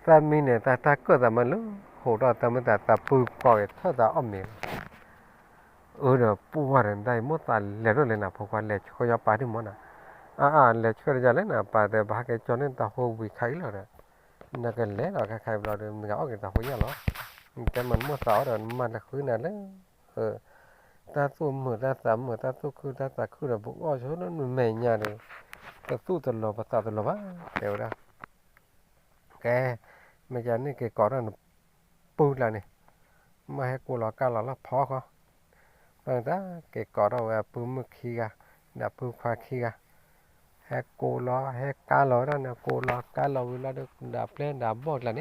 သးမံန့ၣ် တၢ်တၢ်ကၢၣ်သးမးလၢ ဟိးထီၣ်တၢ်မ့ၢ်သးသးပုၢ်ကီးက့ၤထၢၣ်သးအီၣ်မ့ၤလီၤ အၢဒီးပှၢ်ဒီး တၢ်အံၤမိၣ်သးလဲၤထီၣ်လဲၤနၤ ဖိခွါလဲၤဆှၢညီပၢ်ဒ်မီၢ်နၤ, အါအါ လဲၤဆှၢတယၤလဲၣ်နၤ ပၢ်တဲ ပဟဲက့ၤကၠီန့ၣ်တၢ်ဟိဝံၤခါအံၤလီၤဒီး နကလဲၤဒီးခဲခါအံၤဘျီဒီး နကအီၣ်က့ၤတၢ်ဟိညါလီၤ, နတဲမၤနမိၣ်သးအီၤဒီး နမၤတဃုနၤလၢ တၢ်သူၣ်မုာ်တၢ်သးမုာ် တၢ်သူၣ်ခုတၢ်သးခုဒီး ပကအီၣ်ဆိလၢနမဲာ်ညါဒီး ပသူၣ်တလီၤပသးတလီၤဘၣ် တဲဝဲဒၣ် ကဲ မ့ၢ်ကန့ၣ်က့ၤကိးထီၣ်နပုၢ်ကျါန့ၣ် မ့ၢ်ဟဲကိးလီၤကါလီၤလၢဖီဃီ, ဘၣ်တၢ်က့ၤကိးထီၣ်ဝဲအပုၢ်မုၣ်ခံဂၤ ဒီးအပုၢ်ခွါခံဂၤ, ဟဲကိးလီၤဟဲကါလီၤဝဲဒၣ်န့ၣ် ကိးလီၤကါလီၤဝံၤလီၤဒီး ဒၣ်ပျဲၢ်ဒၣ်ဘီၣ်ကျါန့ၣ်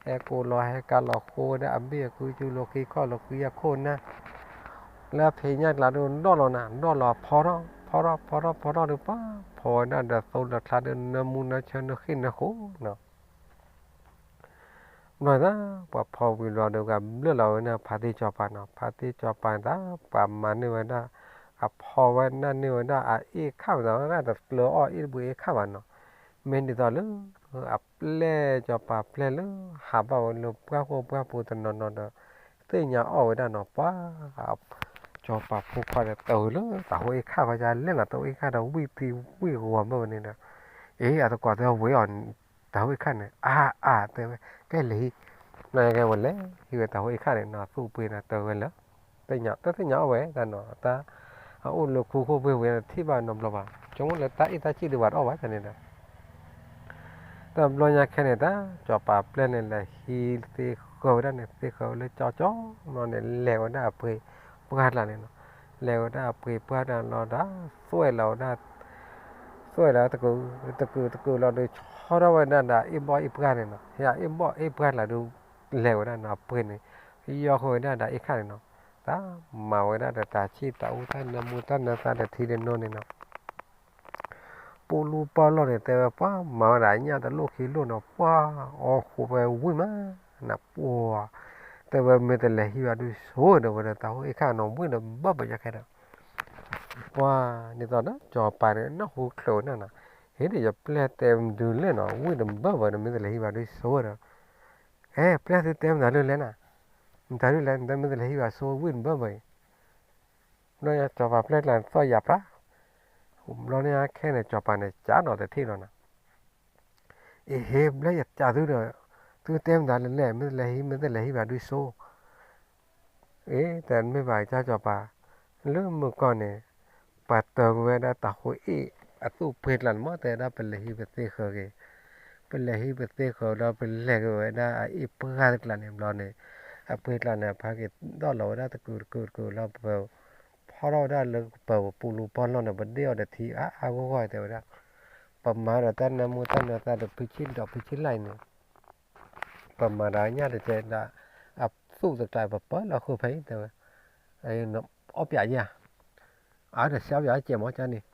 ဟဲကိးလီၤဟဲကါလီၤဃိဝဲဒၣ်အဘ့ၣ်အကုကၠူလီၤဃံခီၣ်လီၤဃံ အခိၣ်နၢ် လၢအဖံးညၣ်ကျါဒီး ဒီၣ်လီၤနၤ ဒီၣ်လီၤဖီထီၣ် ဖီထီၣ်ဖီထီၣ်ဖီထီၣ်ဒီး ပှၤဖီဝဲဒၣ်ဒီးသိလၢချါဒီး နၢမူနၢဆၢနဃ့ၢ်နဃိးနီၤ ဘျီတၢ် ပှၤဖီဝံၤလီၤဒီး ကဘျၢၣ်လီၤဝဲန့ၣ် ဖါတံၢ်စီၤပၤနီၤ ဖါတံၢ်စီၤပၤတၢ် ပှၤမၤန့ၢ်ဝဲဒၣ် အဖီဝဲဒၣ်န့ၢ်ဝဲဒၣ်အအ့ၣ်ခၣ်ပသးဝဲဒၣ်တကျၢၤအီၣ်အ့ၣ်တဘှံးအ့ၣ်ခၣ်ဘၣ်နီၤ. မ့ၢ်ဒ်သိးလၢ အပျဲၢ် စီၤပၤပျဲၢ်လၢ ဟးဘၣ်ဝဲလၢပှၢ်ဃိပှၢ်ပူၤတနီၤနီၤဒီး သ့ၣ်ညါအီၣ်ဝဲဒၣ်နီၤ ပှၤ စီၤပၤဖိခွါဒီးတၢ်ဝဲလၢတၢ်ဟိအ့ၣ်ခၣ်ဖဲယလဲၣ်နီၤ တၢ်ဟိအ့ၣ်ခၣ်ဒီးဝံၣ်သံဝံၣ်ဂီၤမၢ်ဝဲန့ၣ်ဒီး အ့ အသကိးတဲဝဲအီၤ တၢ်ဟိအ့ၣ်ခၣ်န့ၣ် အါအါတဲဝဲ ကဲလဲၤဟံး နီၢ်ကဲဝဲလဲၤဟံးဝဲတၢ်ဟိအ့ၣ်ခၣ်န့ၣ်နီၤ သူၣ်ပှ့ၤနီၤ တၢ်ဝဲလၢ သ့ၣ်ညါ တသ့ၣ်ညါအီၣ်ဝဲတၢ်နီၤ တၢ် အအိၣ်လၢခူခိၣ်ပှ့ၤဝဲထံၣ်ဘၣ်နီတဘျီဘၣ် ဆိကမိၣ်လၢတၢ်အ့ၣ်တၢ်ဆံၣ်ဒုးဝဲတအီၣ်ဘၣ်တၢ်န့ၣ်ဒီး တဘျီညါခဲန့ၣ် တၢ်စီၤပၤပျဲၢ်န့ၣ် လဲၤဟံးသ့ဃၢၤဝဲဒၣ်န့ၣ် သ့ဃၢၤဝဲလၢကၠီကၠီနီၤန့ၣ် လဲၤဝဲဒၣ်အပှ့ၤပှၢ်ကျါန့ၣ်နီၤ လဲၤဝဲဒၣ်အပှ့ၤပှၢ်ကျါလီၤဒီး သွဲၣ်လီၤဝဲဒၣ် သွဲၣ်လီၤတကုာ် တကုာ်တကုာ်လီၤဒီး ဆီထီၣ်ဝဲဒၣ်ဒီးအ့ၣ်ဘီၣ်အ့ၣ်ပှၢ်န့ၣ်နီၤ ဟဲအ့ၣ်ဘီၣ်အ့ၣ်ပှၢ်ကျါဒီး လဲၤဝဲဒၣ်နီၤ အပှ့ၤန့ၣ် ယီဃီဝဲဒၣ်ဒီးအ့ၣ်ခၣ်န့ၣ်နီၤ တၢ်မၤဝဲဒၣ်ဒီးတၢ်ဆံၣ်တၢ်အူ တၢ်နၢမူတၢ်နၢသါဒီးထံဒီးနိန့ၣ်နီၤ ပူလူပီၢ်လီၢ်န့ၣ် တဲဝဲပှၤမၤဝဲဒၣ်ညၣ်တလိၣ်ခံလိၣ်နီၤ ပှၤအီၣ်ဃိးဝဲဝံၣ်မး နပှၤ တဲဝဲမ့ၢ်တလဲၤဟံးဘၣ်ဒုးဆိဒီးဝဲဒီးတၢ်ဟိအ့ၣ်ခၣ်နီၤ ဝံၣ်ဒီးဘၢၣ်ဘၢၣ်ညါခဲဒီး ပှၤ ဒ်သိးဒီးစီၤပၤန့ၣ် နၢ်ဟူချုးဝဲန့ၣ်နီၤ ဟ့ၣ်ဒ်ယပျဲၢ်တဲမနုၤလဲၣ်နီၤ ဝံၣ်ဒီးဘၢၣ်ဘၢၣ်ဒီး မ့ၢ်တလဲၤဟံးဘၣ်ဒုးဆိဒီး အဲ ပျဲၢ်သုတဲမတၤဒုးလဲၣ်နၤ မတၤဒုးလဲၣ် နတဲမ့ၢ်တလဲၤဟံးဘၣ်ဆိဝံၣ်ဒီးဘၢၣ်ဘၢၣ်အံၤ ဘျီညါစီၤပၤပျဲၢ်ကျါန့ၣ် သီၣ်ယၤပြး ဘျီန့ၣ်ခဲန့ၣ် စီၤပၤန့ၣ် ကးဒီးတထံၣ်လီၤနီၤ အ့ဟ့ ဘျဲၣ်ယကးသုဒီး သုတဲမတၤလဲၣ်လဲၣ် မ့ၢ်တလဲၤဟံး မ့ၢ်တလဲၤဟံးဘၣ်ဒုးဆိ အ့ တမ့ၢ်ဘၣ်ကၢ်စီၤပၤ လၢမုၢ်ကီၢ်န့ၣ် ပှၤတၢၤက့ၤဝဲဒၣ်တၢ်ဟိအ့ၣ်အသူၣ်ပှ့ၤကျါန့ၣ် မ့ၢ်တဲဒၣ်ပလဲၤဟံးပသ့ဃၢၤက့ၤ ပလဲၤဟံးပသ့ဃၢၤဒီး ပလဲၤက့ၤဝဲဒၣ်အအ့ၣ်ပှၢ်တကျါန့ၣ် ဘျီန့ၣ် အပှ့ၤကျါန့ၣ် အဖါက့ၤဒီၣ်လီၤဝဲဒၣ်တကုာ်တကုာ်တကုာ်လီၤ ပ ဖီထီၣ်ဝဲဒၣ်လၢပပူၤလူၤပီၢ်လီၢ်န့ၣ် ပဒ့ၣ်အီၤဒီးထံအါအါဂီၢ်ဂီၢ်တဲဝဲဒၣ် ပမၤဒီးတၢ်နၢမူတၢ်နၢသါဒီးဖုဆံၣ်ဒီးဖုဆံၣ်လၢ်အံၤန့ၣ် ပမၤဒီးညၣ်တကဲဒီး အသူၣ်တကျါ ပပၢလီၤဃိဖဲအံၤတဲဝဲ အီၣ်ပၠးယဲၢ် အါဒီးဆါပၠးကဲမီၤကန့ၣ်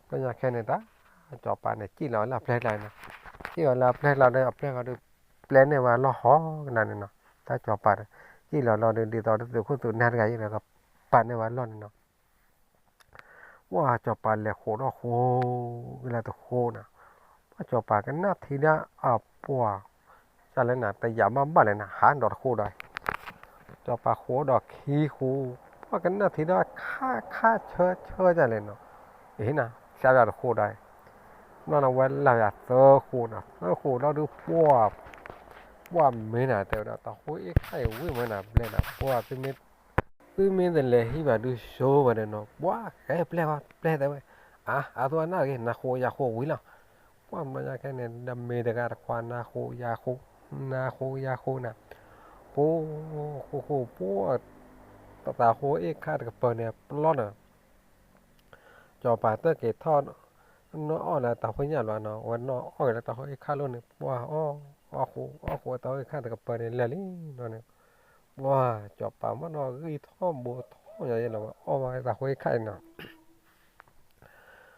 ဘျီညါခဲန့ၣ်တၢ် စီၤပၤန့ၣ် စံၣ်လီၤဝဲလၢအပျဲၢ်ကျါန့ၣ် စံၣ်လီၤလၢအပျဲၢ်ကျါဒီး အပျဲၢ်ကျါဒီး ပျဲန့ၢ်ဝဲလီၢ်ဟီကနၤန့ၣ်နီၤ တၢ်စီၤပၤဒီး စံၣ်လီၤလီၤဒီး ဒ်သိးတသုးခိၣ်သုးနၢ်တဂၤအံၤဒီး ကပာ်န့ၢ်ဝဲလီၢ်န့ၣ်နီၤ ပှၤစီၤပၤလဲၤဃိးထီၣ်ဃိး ကလၢတဃိးနၤ, ပှၤစီၤပၤကနၣ်ထံဒၣ်အပှၤ, ကလဲၣ်နၤ တယာ်ဘၣ်ဘၣ်လဲၣ်နၤ ဟးဒီးတဃိးဒီး, စီၤပၤဃိးဒီးခံဃိး, ပှၤကနၣ်ထံဒၣ်ခါခါဆၢဆၢဒ်လဲၣ်နီၤ, အ့ၣ်နၤ ကလၢတဃိးဒီး, ဘျီနၤဝဲလၢယၤသၢဃိးနၤ သၢဃိးလီၤဒုးပှၤ, ပှၤမ့ၢ်နၤတဲဝဲဒၣ် တၢ်ဃိအ့ၣ်ခါအံၤဝံၣ်မ့ၢ်နၤဘျဲၣ်နၤ ပှၤ သုမ့ၢ်တလဲၤဟံးဘၣ်ဒုးဆိဝဲဒီးနီၤ ပှၤဃဲပျဲၢ်ပျဲၢ်တဲဝဲ, အါ အါသိးအနၢ်တဂ့ၤ နၤဃိးယၤဃိးဝံၤလီၤ, ပှၤမ့ၢ်ညါခဲန့ၣ် ဒီးမ့ၢ်တဂၤတခွါနၤဃိးယၤဃိး, နၤဃိးယၤဃိးနၤ, ပှၤ ဃိးဃိးပှၤ, တၢ်ဃိအ့ၣ်ခါတကပၤန့ၣ်ပျီဒီး စီၤပၤတက့ၤထီၣ် နီၢ်အီၣ်လၢတၢ်ဃိညၣ်လီၤနီၤ ဝဲနီၢ်အီၣ်က့ၤလၢတၢ်ဃိအ့ၣ်ခါလိၤန့ၣ် ပှၤအီၣ်, အီၣ်ဃိး အီၣ်ဃိးတၢ်ဃိအ့ၣ်ခါတကပၤန့ၣ်လဲၤလံနီၤန့ၣ်, ပှၤ စီၤပၤမ့ၢ်နီၢ်ဂံၢ်ထီၣ်ဘိထီၣ်ညါယဲလီၤ ဝဲအီၣ်ဝဲတၢ်ဃိအ့ၣ်ခါအံၤနီၤ,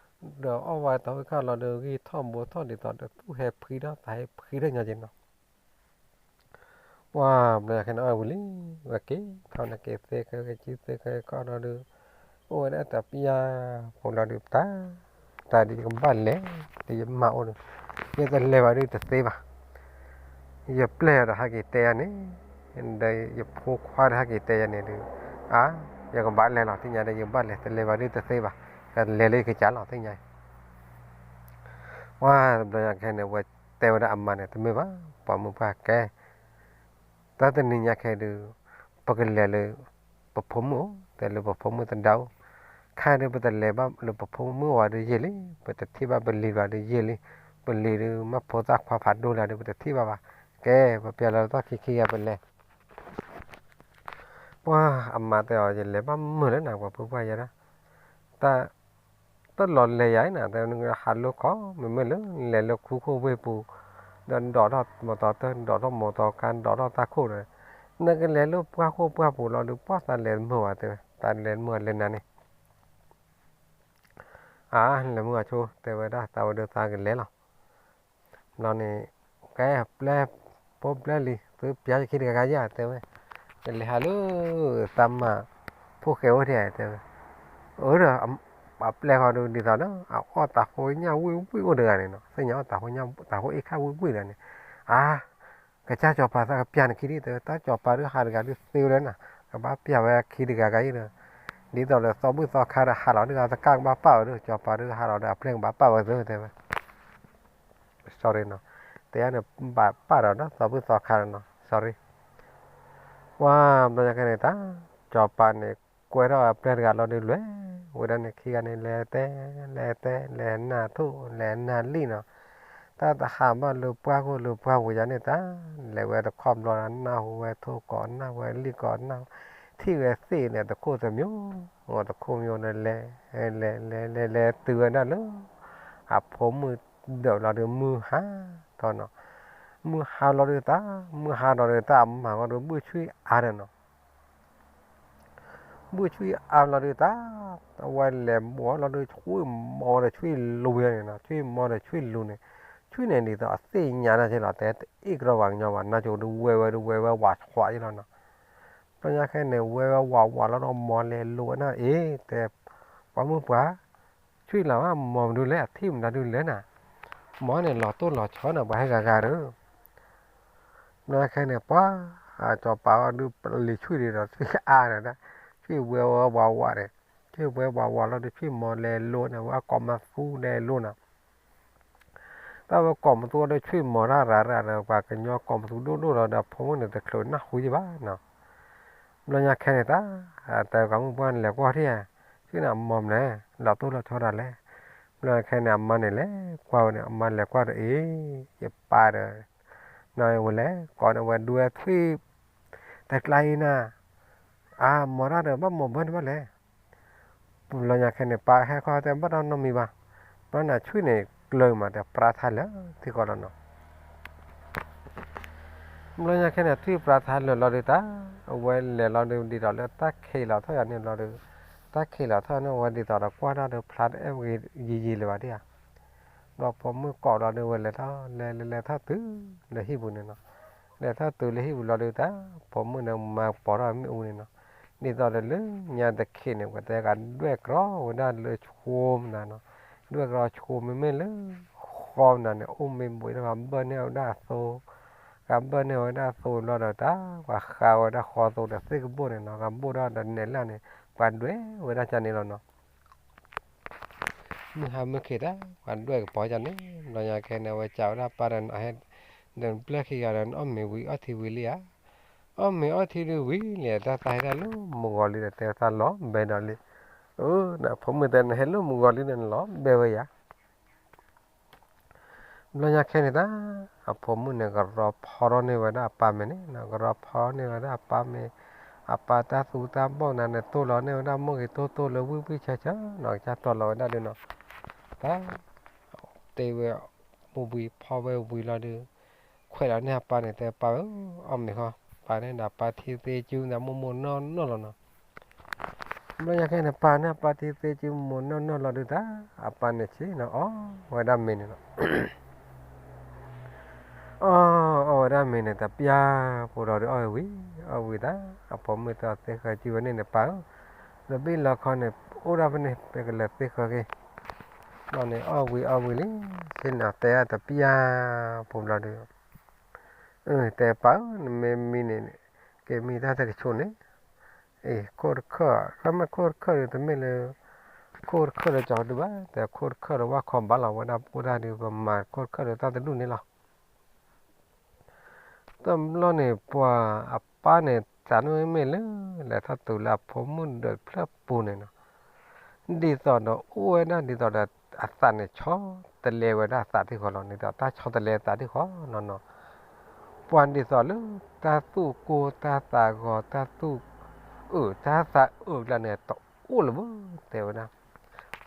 ဒီးအီၣ်ဝဲတၢ်ဃိအ့ၣ်ခါလီၤဒီးဂံၢ်ထီၣ်ဘိထီၣ်ဒ်သိးဒီးသူၣ်ဟဲဖှံထီၣ်သးဟဲဖှံထီၣ်ညါယဲနီၤ ပှၤဘျီခဲန့ၣ်အီၣ်ဝံၤလံ, ဝဲက့ၤထီၣ်န့ၣ်က့ၤသ့ခဲက့ၤသ့ခဲကီၢ်ဒီးဒုး, အိၣ်ဝဲဒၣ်တပျၢ်ဖိလီၤဒုး တၢ်, တၢ်ဒုးယကဘၣ်လဲၤ, ဒုးယမၤအိၣ်ဒီး, ယတလဲၤဘၣ်ဒုးတသ့ဘၣ်, ယပျဲၢ်ဒီးဟဲက့ၤတဲယၤန့ၣ်, ဒီးယဖိခွါဒီးဟဲက့ၤတဲယၤန့ၣ်ဒုး, အါ, ယကဘၣ်လဲၤလီၤ သ့ၣ်ညါဒီး ယကဘၣ်လဲၤ တလဲၤဘၣ်ဒုးတသ့ဘၣ်, ကလဲၤလၢယကစၢ်လီၤ သ့ၣ်ညါ ပှၤတဘျီညါခဲန့ၣ် ဝဲတဲဝဲဒၣ်အမါန့ၣ် တမ့ၢ်ဘၣ် ပှၤမုၣ်ပှၢ်ကဲ, တၢ်တနံၤညါခဲဒုး, ပကလဲၤလၢ ပဖိမုၣ်အိၣ် တဲလၢပဖိမုၣ်သဒါအိၣ်, ခဲဒုးပတလဲၤဘၣ်လၢပဖိမုၣ်ဝဲဒုးယံာ်လံ, ပတထံၣ်ဘၣ်ပလံၤဘၣ်ဒုးယံာ်လံ, ပလံၤဒုးမ့ၢ်ဖိသၣ်ခွါဖးဒိၣ်လၢဒုး ပတထံၣ်ဘၣ်ဘၣ်, ကဲ ပပျဲလီၤတၢ်ခံခံဂၤပလဲၤ ပှၤအမါတဲအီၤ ယလဲၤဘၣ်မုာ်လၢနၤ ပှၤပုၢ်ပှၢ်ယဲဒၣ်, တၢ်, တၢ်လီၤလဲၤယၤနၤ တဲနဟးလိခီ မ့မ့ၢ်လၢလဲၤလၢခူခိၣ်ဝ့ၢ်ပူၤ, ဒီးဒိးထီၣ်မီတီတၢၢ် ဒိးထီၣ်မီတီကါ ဒိးထီၣ်တၢ်ခိၣ်ဒီး, နကလဲၤလၢပှၢ်ခိၣ်ပှၢ်ပူၤလီၤဒုး ပှၢ်သးလဲၤမုာ်ဝဲတဲဝဲ သးလဲၤမုာ်လဲၤနၤန့ၣ် အါ လဲၤမုာ်အဆိ တဲဝဲဒၣ် သးဝဲဒုးသးကလဲၤလီၤ, ဘျီန့ၣ်, ကဲပျဲၢ်, ဖိပျဲၢ်လံ သုပျဲၢ်ယခံတဂၤဂၤယၤတဲဝဲ, ကလဲၤဟးလၢ, သးမၤ, ဖိၣ်ဃဲအိၣ်ထဲတဲဝဲ, အၢဒီး အပျဲၢ်ဃီဒုးဒ်သိးဒီး အအီၣ်တၤဟိညၣ်ဝံၣ်ဝံၣ်အိၣ်တဂၤန့ၣ်နီၤ, သ့ၣ်ညါအီၣ်တၤဟိညၣ် တၤဟိအ့ၣ်ခၣ်ဝံၣ်ဝံၣ်တဂၤန့ၣ်, အါ ကစၢ်စီၤပၤသးကပျၢ်နခံဒ်တဲ တၢ်စီၤပၤဒုးဟးတဂၤဒုးသ့ဝဲလၢနၤ, ကဘၣ်ပျၢ်ဝဲခံတဂၤဂၤအံၤဒီး, ဒ်သိးဒီးသီဘူၣ်သီခါဒီးဟးလီၤဒုး အသကၣ်ကဘၣ်ပာ်ဝဲဒုး စီၤပၤဒုးဟးလီၤဒီးအပျဲၢ်ကဘၣ်ပာ်ဝဲသ့တဲဝဲ sorry နီၤ, တဲန့ၣ် ဘၣ်ပာ်ဒီးဒီးသီဘူၣ်သီခါနီၤ sorry, ဝါ ဘျီညါခဲန့ၣ်တၢ် စီၤပၤန့ၣ် ကွဲထီၣ်အပျဲၢ်တဂၤလီၤဒုးလဲၤ, ဝဲဒၣ်န့ၣ်ခံဂၤန့ၣ်လဲၤတဲ လဲၤတဲ လဲၤနၢ်ထိၣ် လဲၤနၢ်လံၣ်နီၤ, တၢ်တဟးဘၣ်လၢပှၢ်ခိၣ်လၢပှၢ်ဝံၤယၤန့ၣ်တၢ်, လဲၤဝဲတခီဘျီဒီး နၢ်ဟူဝဲထိၣ်ကိး နၢ်ဟူဝဲလံၣ်ကိး နၢ်ဟူ ထံၣ်ဝဲသ့ၣ်န့ၣ် တခိၣ်တမျိုး တခိၣ်မျိုးန့ၣ်လဲၤ လဲၤ လဲၤ လဲၤ လဲၤတုၤဝဲဒၣ်လၢ အဖိမုၣ်ဒၢးလီၤဒုး မုၢ်ဟါထီၣ်နီၤ, မုၢ်ဟါလီၤဒုးတၢ် မုၢ်ဟါထီၣ်ဒုးတၢ် အမါဃီဒုး ဘုၣ်ဆွံအါဒီးနီၤ ဘုၣ်ဆွံအါလီၤဒုးတၢ်, အဝဲလဲၤဘီလီၤဒုး ဆွံမီဒီးဆွံလူၤန့ၣ်နီၤ, ဆွံမီဒီးဆွံလူၤန့ၣ်, ဆွံန့ၣ်ဒ်သိးအသ့ၣ်ညါတၢ်က့လီၤ တဲတအ့ၣ်ကရီဘၣ်ကညီဘၣ် နၢ်ကၠိဒုးဝဲဝဲဒုးဝဲဝဲဝးဆွးယ့လီၤနီၤ, ဘျီညါခဲန့ၣ် ဝဲဝဲဝးဝးလီၤဒီးမီလဲၤလူၤဝဲနီၤ အ့ တဲ ပှၤမုၣ်ပှၢ် ဆွံလီၤဘၣ် မီမနုၤလဲၣ် အထံၣ်မတၤဒုးလဲၣ်နၤ, မီန့ၣ်လီၤတိၢ်လီၤဆီန့ၣ် ပှၤဟဲဂၤဂၤဒီး ဘျီညါခဲန့ၣ် ပှၤ စီၤပၤအီၤဒုးလံၤဆွံဒံးဒီး ဆွံအါန့ၣ်, ဆွံဝဲဝဲဝးဝးန့ၣ်, ဆွံဝဲဝးဝးလီၤဒီး ဆွံမီလဲၤလိန့ၣ် ဝဲကိးမသူလဲၤလိနီၤ, တၢ်ဝဲကိးမသူဒီး ဆွံမီတၢ်ရၤရၤဒီး ပှၤကညီကိးမသူဒိၣ်ဒိၣ်လီၤဒီး အဖိမုၣ်န့ၣ်တချုးနၢ်ဟူယံဘၣ်နီၤ, ဘျီညါခဲန့ၣ်တၢ် တဲကီးမုၣ်ပှၢ်န့ၣ် လဲၤကွၢ်ထံၣ်ဧါ, ဆွံန့ၣ်အမီမနုၤလဲၣ် လီၤတိၢ်လီၤဆီဒ်လဲၣ်, ဘျီညါခဲန့ၣ် အမါန့ၣ်လဲၤကွၢ်ဝဲန့ၣ် အမါလဲၤကွၢ်ဒီး အ့ ယပၢ်ဒီး နီၤဝဲလဲၤကိးန့ၣ် ဝဲဒွဲဆွံ တကျါအံၤနၤ, အမီတၢ်ဒီး ဘၣ်မီဘၢန့ၣ်ဘၣ်လဲၣ်, ဘျီညါခဲန့ၣ် ပၢ်ဟဲခီတဲဘၣ်တၢ်နီတမံၤဘၣ်, ဘျီန့ၣ်ဆွံန့ၣ်ကျၢၤမး တဲပြါထါလၢာ်ထံဃီလီၤနီၤ, ဘျီညါခဲန့ၣ် ထွံၣ်ပြါထါလၢာ်လီၤဒုးတၢ်, အဝဲလဲၤလီၤဒုး ဒ်သိးလၢတၢ်ခံးလီၤထီၣ်ယၤန့ၣ်လီၤဒုး, တၢ်ခံးလီၤထီၣ်န့ၣ် အဝဲဒ်သိးဒီးကွၢ်တၢ်ဒီး ဖျါတအဲၣ်ဂ့ၤယံာ်ယံာ်လၢၤဘၣ်ဒံဧါ, ဘျီဖိမုၣ်ကိးလီၤဒုး ဝဲလဲၤထီၣ်လဲၤလဲၤလဲၤထီၣ်တုၤလၢဟံၣ်ပူၤန့ၣ်နီၤ, လဲၤထီၣ်တုၤလၢဟံၣ်ပူၤလီၤဒုးတၢ်, ဖိမုၣ်န့ၣ်မၤပိာ်ထီၣ်မ့ၣ်အူန့ၣ်နီၤ, ဒ်သိးဒီးလၢညါတခ့န့ၣ် ပှၤတဲကဒွဲၣ်ကြီဝဲဒၣ်လၢဆိမနၤနီၤ, ဒွဲၣ်ကြီဆိမ့မ့ၢ်လၢဃီမနၤန့ၣ် အိၣ်မ့ၢ်ဘှံးဒီး ဂၤဘၢၣ်န့ၢ်ဝဲဒၣ်အသိ, ဂၤဘၢၣ်န့ၢ်ဝဲဒၣ်အသိလီၤဒီးတၢ်, ပှၤဃါဝဲဒၣ်ဃီသိဒီးသ့ၣ်ကဘိၣ်န့ၣ်နီၤ, ဂၤဘိၣ်ဒီးဒီးနဲၣ်လၢ်န့ၣ် ပှၤဒွဲၣ်ဝဲဒၣ်ကန့ၣ်လီၤနီၤ မုၢ်ဟါမုၢ်ခ့တၢ် ပှၤဒွဲၣ်ကပီၤကန့ၣ်, ဘျီညါခဲန့ၣ် အဝဲစံးဝဲဒၣ်ပၢ်ဒီး နဟဲ ဒီးပျဲၢ်ခံဂၤဒီး နအီၣ်မ့ၤဝံၤအီထံဝံၤလံဧါ, အီၣ်မ့ၤအီထံဒုးဝံၤလံ တၢ်သးဟဲဒၣ်လၢမုၢ်ဂီၤလံဒီး တဲသးလီၤဘဲဒီးလံ, အၢ နဖိမုၣ်တဲ နဟဲလၢမုၢ်ဂီၤလံဒီး နလီၤဘဲဝဲယၤ ဘျီညါခဲန့ၣ်တၢ် အဖိမုၣ်န့ၣ် ကရီဖီထီၣ်န့ၢ်ဝဲဒၣ်အပၢ်မဲာ်န့ၣ်, ကရီဖီန့ၢ်ဝဲဒၣ်အပၢ်မဲာ်, အပၢ်တၢ်သူတၢ်ဘီၣ်နၤန့ၣ် တိၢ်လီၤန့ၢ်ဝဲဒၣ်မိၢ်ဂ့ၤတိၢ်တိၢ်လၢဝံၣ်ဝံၣ်ဆၢဆၢနီၤ, ကစၢ်တီၢ်လီၤဝဲဒၣ်ဒုးနီၤ, တၢ် တဲဝဲမိၢ်ဝံၤဖီဝဲဝံၤလီၤဒုး, ခွဲးလီၤန့ၢ်အပၢ်န့ၣ် တဲပၢ်ဧၢ, အီၣ်မ့ၤဃီ, ပၢ်န့ၣ်ဒီးပၢ်ထံသ့ကၠူမတၤမိၢ်မိၢ်နီၢ်နီၢ်လီၤနီၤ ဘျီညါခဲန့ၣ် ပၢ်န့ၣ် ပၢ်ထံသ့ကၠူမိၢ်နီၢ်နီၢ်လီၤဒုးတၢ်, အပၢ်န့ၣ်ဆ့ၣ်နီၤ အီၣ်ဝဲဒၣ်မ့ၤန့ၣ်လီၤ. အီၣ် အီၣ်ဝဲဒၣ်မ့ၤန့ၣ် တပျၢ်ဖိဒီးဒုးအီၣ်ဝံၤ, အီၣ်ဝံၤတၢ် အဖိမုၣ်တဲအီၤသ့ဃၢၤကၠူဝဲန့ၣ်န့ၣ် ပၢ်ဧၢ, လၢဘ့ၣ်လီခီန့ၣ် အိၣ်ဒၣ်ဖဲန့ၣ် ပကလဲၤသ့ဃၢၤက့ၤ, ဘျီန့ၣ် အီၣ်ဝံၤအီၣ်ဝံၤလံ, ဆ့ၣ်နီၤတဲအီၤတပျၢ်ဖိဘျီဒုး တဲပၢ်ဧၢ နမ့ၢ်မံန့ၣ် က့ၤမံတၢ်တကဆိးန့ၣ်, အ့ ခိၣ်တခၢၣ်, တၢ်မ့ၢ်ခိၣ်တခၢၣ်ဒီး တမ့ၢ်လၢ ခိၣ်တခၢၣ်လၢကၠီၤဒုးဘၣ်, တဲခိၣ်တခၢၣ်ဒီး ဝၣ်ခီဘၣ်လီၤဝဲဒၣ် အိၣ်ဒၣ်ဒုး ပမၤခိၣ်တခၢၣ်ဒီးတၢ်တဒူၣ်န့ၣ်လီၤ. တဘျီန့ၣ် ပှၤအပၢ်န့ၣ် သးန့ၣ်မ့ၢ်လၢ လဲၤထီၣ်တုၤလၢအဖိမုၣ်ဒၢးဖျၢၣ်ပူၤန့ၣ်နီၤ ဒ်သိးဒီးအိၣ်ဝဲဒၣ်ဒ်သိးဒီး အသးန့ၣ်ဆီတလဲဝဲဒၣ်အသးထံၣ်ဃီလီၤ, ဒ်သိးတၢ်ဆီတလဲအသးထံၣ်ဃီနီၤနီၤ, ပှၤဒ်သိးလၢ တၢ်သူၣ်ကိၢ်တၢ်သးဂီၤ တၢ်သူၣ်အုးတၢ်သးအုးကျါန့ၣ် တအိၣ်လၢၤဘၣ် တဲဝဲဒၣ်,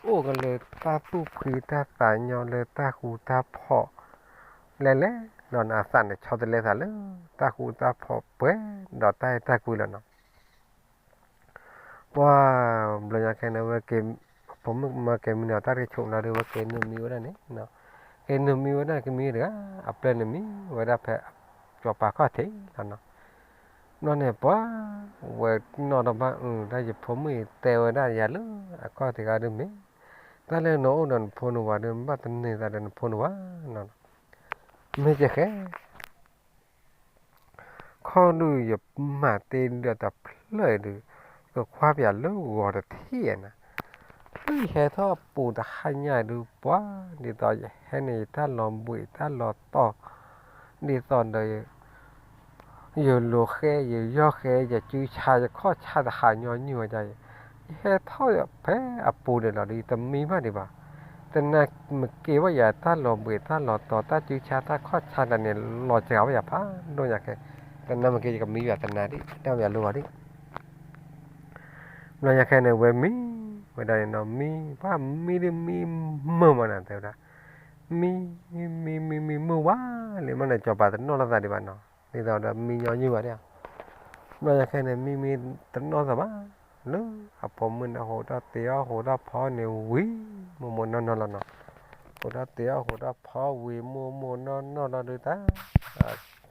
အိၣ်ကလၢတၢ်သူၣ်ဖှံတၢ်သးညီလၢတၢ်ဃူတၢ်ဖိး လဲၤလဲၤနီၤ အသးန့ၣ်ဆီတလဲသးလၢ တၢ်ဃူတၢ်ဖိးပှဲၤဒီးတၢ်အဲၣ်တၢ်ကွံလီၤနီၤ ပှၤဘျီညါခဲန့ၣ် ဝဲက့ၤ ဖိမုၣ်မၢက့ၤမံန့ၣ် တၢ်တကဆိးလီၤဒီး ဝဲက့ၤနုာ်မံဝဲဒၣ်န့ၣ်, က့ၤနုာ်မံဝဲဒၣ် ကမံတဂၤ အပျဲၢ်န့ၣ်မံဝဲဒၣ်ဖဲ စီၤပၤခီၣ်ထံးလီၤနီၤ, ဘျီန့ၣ်ပှၤ ဝဲနီၣ်ထီၣ်ဘၣ်အုၣ် တၢ်ယဖိမုၣ်အံၤတဲဝဲဒၣ်ယၤလၢအခီၣ်ထံးဂၤဒုးမ့ၢ် တၢ်လၢနအိၣ်ဒီးနဖိနဝၤဒုး ဘၣ်တန့ၢ်သးဒီးနဖိနဝၤနီၤ, မ့ၢ်ကဲဃဲ ခီဒုးယမၤတ့ၢ်ဒီးတဖျၢၣ်အံၤဒုး ကကွၢ်ပၠးလၢဂီၤတထံၣ်နၤ, လၢယဟဲထီၣ်အပူၤတဟါညါဒုး ပှၤဒ်သိးယဟဲန့ၣ် ယတၢ်လီၤဘှံးတၢ်လီၤတီၤ ဒ်သိးဒီး ယလိၤဃဲ ယယီၢ်ဃဲ ယစုဆါ ယခီၣ်ဆါတဟးညီနုၢ်ဝဲဒၣ်အံၤ, ယဟဲထီၣ်ဖဲအပူၤဒံးလီၤဒီး ယတမံဘၣ်ဒံးဘၣ်, တနၤမ့ၢ်က့ၤဘၣ်ယၤတၢ်လီၤဘှံးတၢ်လီၤတီၤ တၢ်စုဆါတၢ်ခီၣ်ဆါတၢ်န့ၣ် လီၤစှၤဘၣ်ယၤဖးဒိၣ်ညါခဲ, တနၤမ့ၢ်က့ၤယကမံဘၣ်တနၤဒံး တၢ်မၤလိဂီၤဒံး ဘျီညါခဲန့ၣ် ဝဲမံဝဲဒၣ်န့ၣ်နီၤ မံ ပှၤမံဒ်မံမုာ်မးနၤ တဲဝဲဒၣ်, မံ မံ မံ မံမုာ်ဝါလံ မ့ၢ်န့ၣ် စီၤပၤတနီၣ်လိာ်သးဒံးဘၣ်နီၤ ဒ်သိးဒီးမံညီနုၢ်ဘၣ်ဒံး, ဘျီညါခဲန့ၣ် မံမံတနီၣ်သးဘၣ်, လၢအဖိမုၣ်န့ၣ် ဟိးထီၣ်တ့ၤအီၣ်ဟိးထီၣ်ဖီန့ၣ် ဝံၤမိၢ်မိၢ်နီၢ်နီၢ်လီၤနီၤ, ဟိးထီၣ်တ့ၤအီၣ်ဟိးထီၣ်ဖီဝံၤမိၢ်မိၢ်နီၢ်နီၢ်လီၤဒုးတၢ်,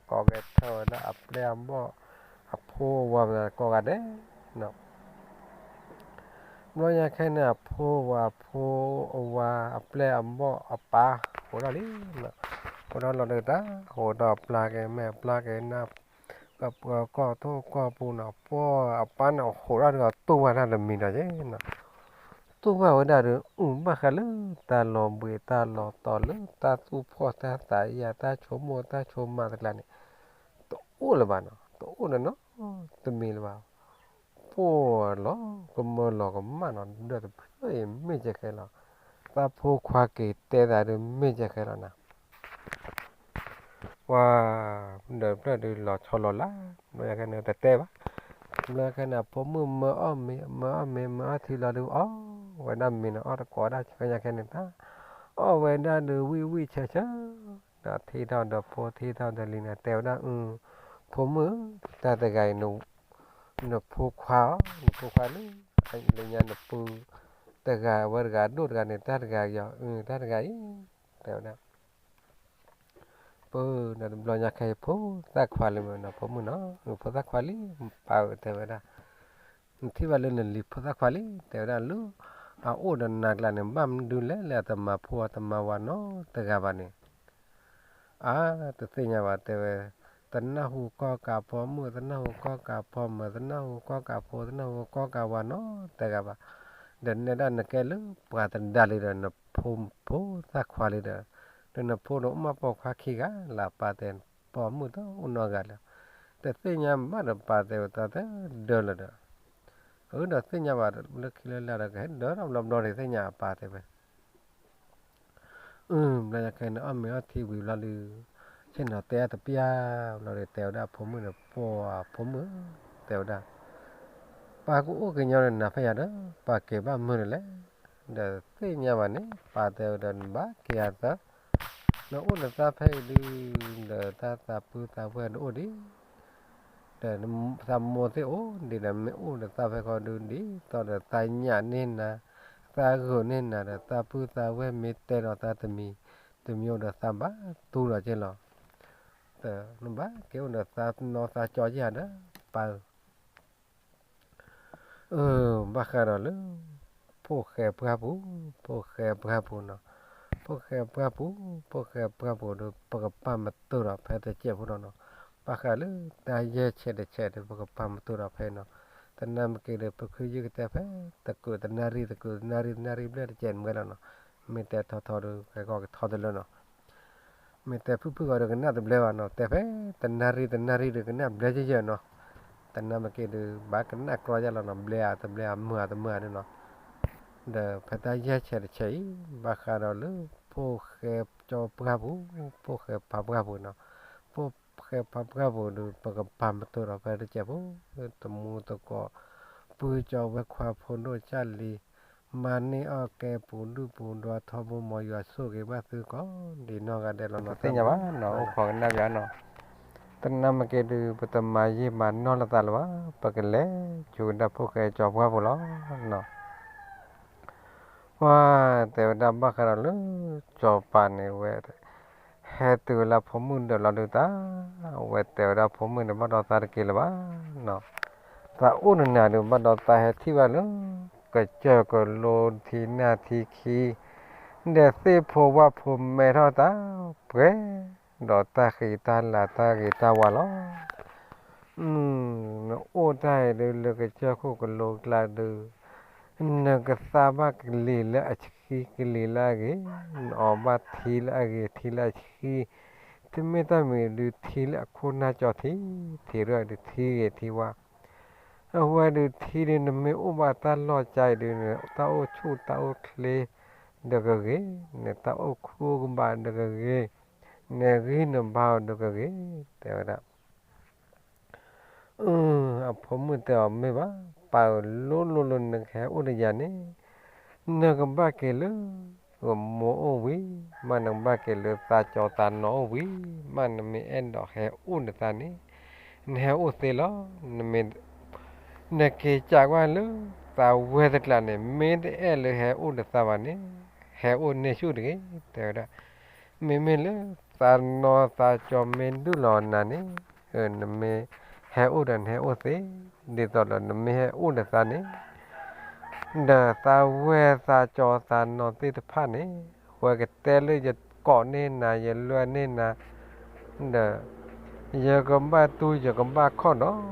ကိးဂဲၤထၢၣ်ဝဲဒၣ်အပျဲၢ်အဘီၣ် အဖိအဝၤကိးဂၤဒဲး ဘျီညါခဲန့ၣ် အဖိဝၤဖိအဝၤ အပျဲၢ်အဘီၣ်အပၢ် ဟိးထီၣ်လံ, ဟိးထီၣ်လီၤဒုးတၢ် ဟိးထီၣ်ပျၢ်က့ၤမဲာ်ပျၢ်က့ၤနၢ်, ကီၢ်ထိၣ်ကီၢ်ပူၤနီၤ ပှၤအပၢ်န့ၣ်ဟိးထီၣ်ဒုး တူၢ်ဘၣ်တၢ်တမံၤဒီးယဲနီၤ, တူၢ်ဘၣ်ဝဲဒၣ်ဒီး အုၣ်ဘၣ်ဃးလၢတၢ်လီၤဘှံးတၢ်လီၤတီၤ လၢတၢ်သူၣ်ဖှီၣ်တၢ်သးယၤ တၢ်ဆိကမိၣ်တၢ်ဆိကမးတကျါန့ၣ် တအိၣ်လၢၤဘၣ်နီၤ, တအိၣ်နီတမံၤလၢၤဘၣ်, ပှၤလီၤကမၢလီၤကမၣ်နီၤ ဒီးတဖျၢၣ်အံၤမ့ၢ်ကဲဃဲလီၤ, သးဖိခွါက့ၤတဲသးဒုးမ့ၢ်ကဲဃဲလီၤနၤ ပှၤ ဒီးတဖျၢၣ်ဒုးလီၤဆီလီၤလၢ်, ဘျီညါခဲန့ၣ် တတဲဘၣ်, ဘျီညါခဲန့ၣ် အဖိမုၣ်မၢအီၣ်မ့ၤ မၢအီၣ်မ့ၤ မၢအီၣ်ထံလီၤဒုး အီၣ်ဝဲဒၣ်မ့ၤန့ၣ် အီၣ်တကိးဒၣ် ဘျီညါခဲန့ၣ် တၢ် အီၣ်ဝဲဒၣ်ဒုးဝံၣ်ဝံၣ်ဆၢဆၢ, ဒီးထံၣ်ထီၣ်ဒီးဖိထံၣ်ထီၣ်ဒီးလံန့ၣ် တဲဝဲဒၣ်အု ဖိမုၣ် တၢ်တဂၤအံၤ နဖိခွါအီၤ နဖိခွါလၢ လၢညါနပု တဂၤဝဲတဂၤဒိၣ်တဂၤန့ၣ် တၢ်တဂၤအံၤ အု တၢ်တဂၤအံၤ တဲဝဲဒၣ် ပၢ် ဒီးတဘျီညါခဲအံၤ ဖိသၣ်ခွါလံမ့ၢ်နီၤ ဖိမုၣ်နီၤ ဖိသၣ်ခွါလံ ပၢ်ဧၢ တဲဝဲဒၣ်, နထံၣ်ဘၣ်လၢနလံၤဖိသၣ်ခွါလံ တဲဝဲဒၣ်လၢ အအိၣ်ဒီးနၤကျါန့ၣ် ဘၣ်မနုၤလဲၣ် လၢအတမၤဖိအတမၤဝၤနီတဂၤဘၣ်န့ၣ် အါ တသ့ၣ်ညါဘၣ် တဲဝဲ, တနၢ်ဟူကီၢ်ကးဖိမုၣ် တနၢ်ဟူကီၢ်ကးဖိမၢၤ တနၢ်ဟူကီၢ်ကးဖိ တနၢ်ဟူကီၢ်ကးဝၤနီတဂၤဘၣ်, ဒီးနဲဒၣ်နကဲလၢပှၤတဒါလံဒီး နဖိဖိသၣ်ခွါလံဒီး, ဒီးနဖိဒီးအိၣ်မးပိာ်ခွါခံဂၤလၢအပၢ်တဲ ပိာ်မုၣ်တအိၣ်နီတဂၤလၢၤ, တသ့ၣ်ညါဘၣ်ဒီးပၢ်တဲဝဲတၢ်တဒၢလၢၤဒီး, အဒီးသ့ၣ်ညါဘၣ်လၢခံလၢလာ်ဒီး ကဟဲဒၢထီၣ်ဘျီဘျီန့ၣ် သ့ၣ်ညါအပၢ်တဲဝဲ အု ဘျီညါခဲန့ၣ် အီၣ်မ့ၤအီထံဝံၤဘျီဒုး, ဆ့ၣ်နီၤတဲအါတပျၢ်ဘျီဒီး တဲဝဲဒၣ်အဖိမုၣ်န့ၣ် ပိာ်ဖိမုၣ်, တဲဝဲဒၣ်, ပၢ်ကအိၣ်ကညီဒီးနၤဖဲယၤဒီး ပၢ်က့ၤဘၣ်မုာ်ဒ်လဲၣ်, ဒီးသ့ၣ်ညါဘၣ်န့ၣ် ပၢ်တဲဝဲဒီးနဘၣ်က့ၤအသး, နအိၣ်နသးဖဲအံၤဒုး, ဒီးတၢ်သးပုၢ်သးဝဲၢ်တအိၣ်ဒံး ဒီးသးမိၢ်သ့ၣ်အိၣ်ဒံးဒီး မ့ၢ်အိၣ်ဒီးသးဖဲခီဒုး ဒ်သိးဒီးသးညၣ်န့ၢ်နၤ, သးဂုာ်န့ၢ်နၤဒီး သးပုၢ်သးဝဲၢ်မ့ၢ်တဲဒီးသးတမံၤ, တမံၤအိၣ်ဒီးသးဘၣ်တူၢ်လီၤက့လီၤ. နဘၣ်က့ၤအိၣ်ဒီးသးနီၢ်သးကၠီယဲၢ်ဒီး ပၢ်ဧၢ အၢ ဘၣ်ဃးဒီးလၢ ဖိၣ်ဃဲပှၢ်ပူၤ, ဖိၣ်ဃဲပှၢ်ပူၤနီၤ, ဖိၣ်ဃဲပှၢ်ပူၤ, ဖိၣ်ဃဲပှၢ်ပူၤဒီး ပကပာ်မတူၢ်ဒီးဖဲတစဲးဖိနီၤနီၤ, ဘၣ်ဃးလၢတၢ်ယဲၢ်ဆဲးတဆဲးဒီး ပကပာ်မတူၢ်ဒီးဖဲနီၤ, တနၤမ့ၢ်က့ၤဒီး ပခုယုၢ်ကတဲဖဲ တကုးတနၣ်ရံၣ် တကုးတနၣ်ရံၣ် တနၣ်ရံၣ်ဘျဲၣ်တစဲးနွဲလီၤနီၤ, မ့ၢ်တဲထီထီဒီး ကဲကီၢ်ကထီတလၢနီၤ မ့ၢ်တဲဖုၣ်ဖုၣ်ဂီၤဒီးကနၣ်တဘျဲဘၣ်နီၤ, တဲဖဲတနၣ်ရံၣ်တနၣ်ရံၣ်ဒီးကနၣ်ဘျဲယဲၢ်ယဲၢ်နီၤ, တနၤမ့ၢ်က့ၤဒီး ဘၣ်ကနၣ်ကြီယဲၢ်လီၤနီၤ, ဘျဲအတဘျဲအမုာ်အတမုာ်ဒ်နီၤ, ဒီးဖဲတၢ်ယဲၢ်ဆဲးတဆဲးအံၤ ဘၣ်ဃးဒီးလၢ ဖိၣ်ဃဲကၠီပှၢ်ပူၤ, ဖိၣ်ဃဲပှၢ်ပူၤနီၤ, ဖိၣ်ဃဲပှၢ်ပူၤဒီး ပကပာ်မတူၢ်ဒီးဖဲတစဲးဖိ, တမူသကိး ပုၢ်ကၠီဝဲၢ်ခွါဖိဒိၣ်ကၢ်လံၤ မၤန့ၢ်အီၣ်ကဲပူၤဒုၣ်ပူၤဒါထီဘိ မ်ယွၤဆိၣ်ဂ့ၤဘၣ်သုကိးဒံးနီၢ်ဂၤဒဲးလီၤနီၤ, သ့ၣ်ညါဘၣ်နီၤ, အိၣ်ခိးကနၣ်ယၤနီၤ, တနၤမ့ၢ်က့ၤဒီး ပတမၤယံာ်မၤနီၢ်လၢသးလၢၤဘၣ်, ပကလဲၤဆူကဒါဖိၣ်ဃဲကၠီပှၢ်ပူၤလီၤနီၤ, ပှၤတဲဝဲဒၣ်ဘၣ်ဃးဒီးလၢ စီၤပၤန့ၣ်ဝဲ ဟဲတုၤဝဲလၢဖိမုၣ်ဒၢးလီၤဒုးတၢ်, အဝဲတဲဝဲဒၣ်ဖိမုၣ်န့ၣ် ဘၣ်ဒီးသးတက့ၤလၢၤဘၣ်နီၤ, သးအိၣ်နနၤဒုး ဘၣ်ဒီးသးဟဲထံၣ်ဘၣ်လၢ ကစၢၢ်ကလိထံနၢ်ထံခံ ဒီးသ့ၣ်ဖိဝၣ်ဖိမဲထီၣ်တၢ်ပှဲၤ ဒီးတၢ်ဃံတၢ်လၤတၢ်ဂ့ၤတၢ်ဝါလီၤ. နအိၣ်တၢ်အံၤဒုးလၢကစၢၢ်ခိၣ်ကလိကျါဒုး နကသါဘၣ်ကလံၤလၢအဆှံကလံၤလၢအဂ့ၤ, နအီၣ်ဘၣ်ထံလၢအဂ့ၤထံလၢအဆှံ, တမ့ၢ်တၢ်မံၤဒုးထံလၢအခိၣ်နၢ်ကၠီထံ, ထံရၢၢ်ဒုးထံဂ့ၤထံဝါ အဝဲဒုးထံဒုး နမ့ၢ်အိၣ်ဘၣ်တၢ်လီၢ်ကါအံၤဒုး တၢ်အိၣ်ဆူၣ်တၢ်အိၣ်ချ့ဒီးကဂ့ၤ, နတၢ်အိၣ်ခုၣ်အိၣ်ကဘၣ်ဒီးကဂ့ၤ, နဂံၢ်နဘါအီၤဒီးကဂ့ၤ, တဲဝဲဒၣ် အဖိမုၣ်တဲအီၤမ့ၢ်ဘၣ်, ပၢ်ဧၢ, လိၤလိၤလိၤနကဟဲအိၣ်ဒီးယၤန့ၣ် နကဘၣ်က့ၤလၢ မိၢ်အိၣ်ဝံၤ, မ့ၢ်နကဘၣ်က့ၤလၢသးကၠီသးနီၤအိၣ်ဝံၤ, မ့ၢ်နမ့ၢ်အဲၣ်ဒိးဟဲအိၣ်ဒီးသးန့ၣ် နဟဲအိၣ်သ့လီၤ. နမ့ၢ် နက့ၤကးကွၢ်လၢ သးဝဲတကျးန့ၣ် မ့ၢ်တအဲၣ်လၢဟဲအိၣ်ဒီးသးဘၣ်န့ၣ် ဟဲအိၣ်န့ၢ်ဆူၣ်တဂ့ၤ တဲဝဲဒၣ်. မ့မ့ၢ်လၢသးနီၤသးကၠီမ့ၢ်ဒုၣ်လီၤနၤန့ၣ် နမ့ၢ်ဟဲအိၣ်ဒီးနဟဲအိၣ်သ့, ဒ်သိးဒီးနမ့ၢ်ဟဲအိၣ်ဒီးသးန့ၣ် ဒီးသးဝဲသးကၠီသးနီၤသ့ၣ်တဖၣ်န့ၣ် အဝဲကတဲလၢယကိးန့ၢ်နၤ ယလွဲန့ၢ်နၤ ဒီး ယကဘၣ်တူၢ်ယကဘၣ်ခီၣ်ဒီး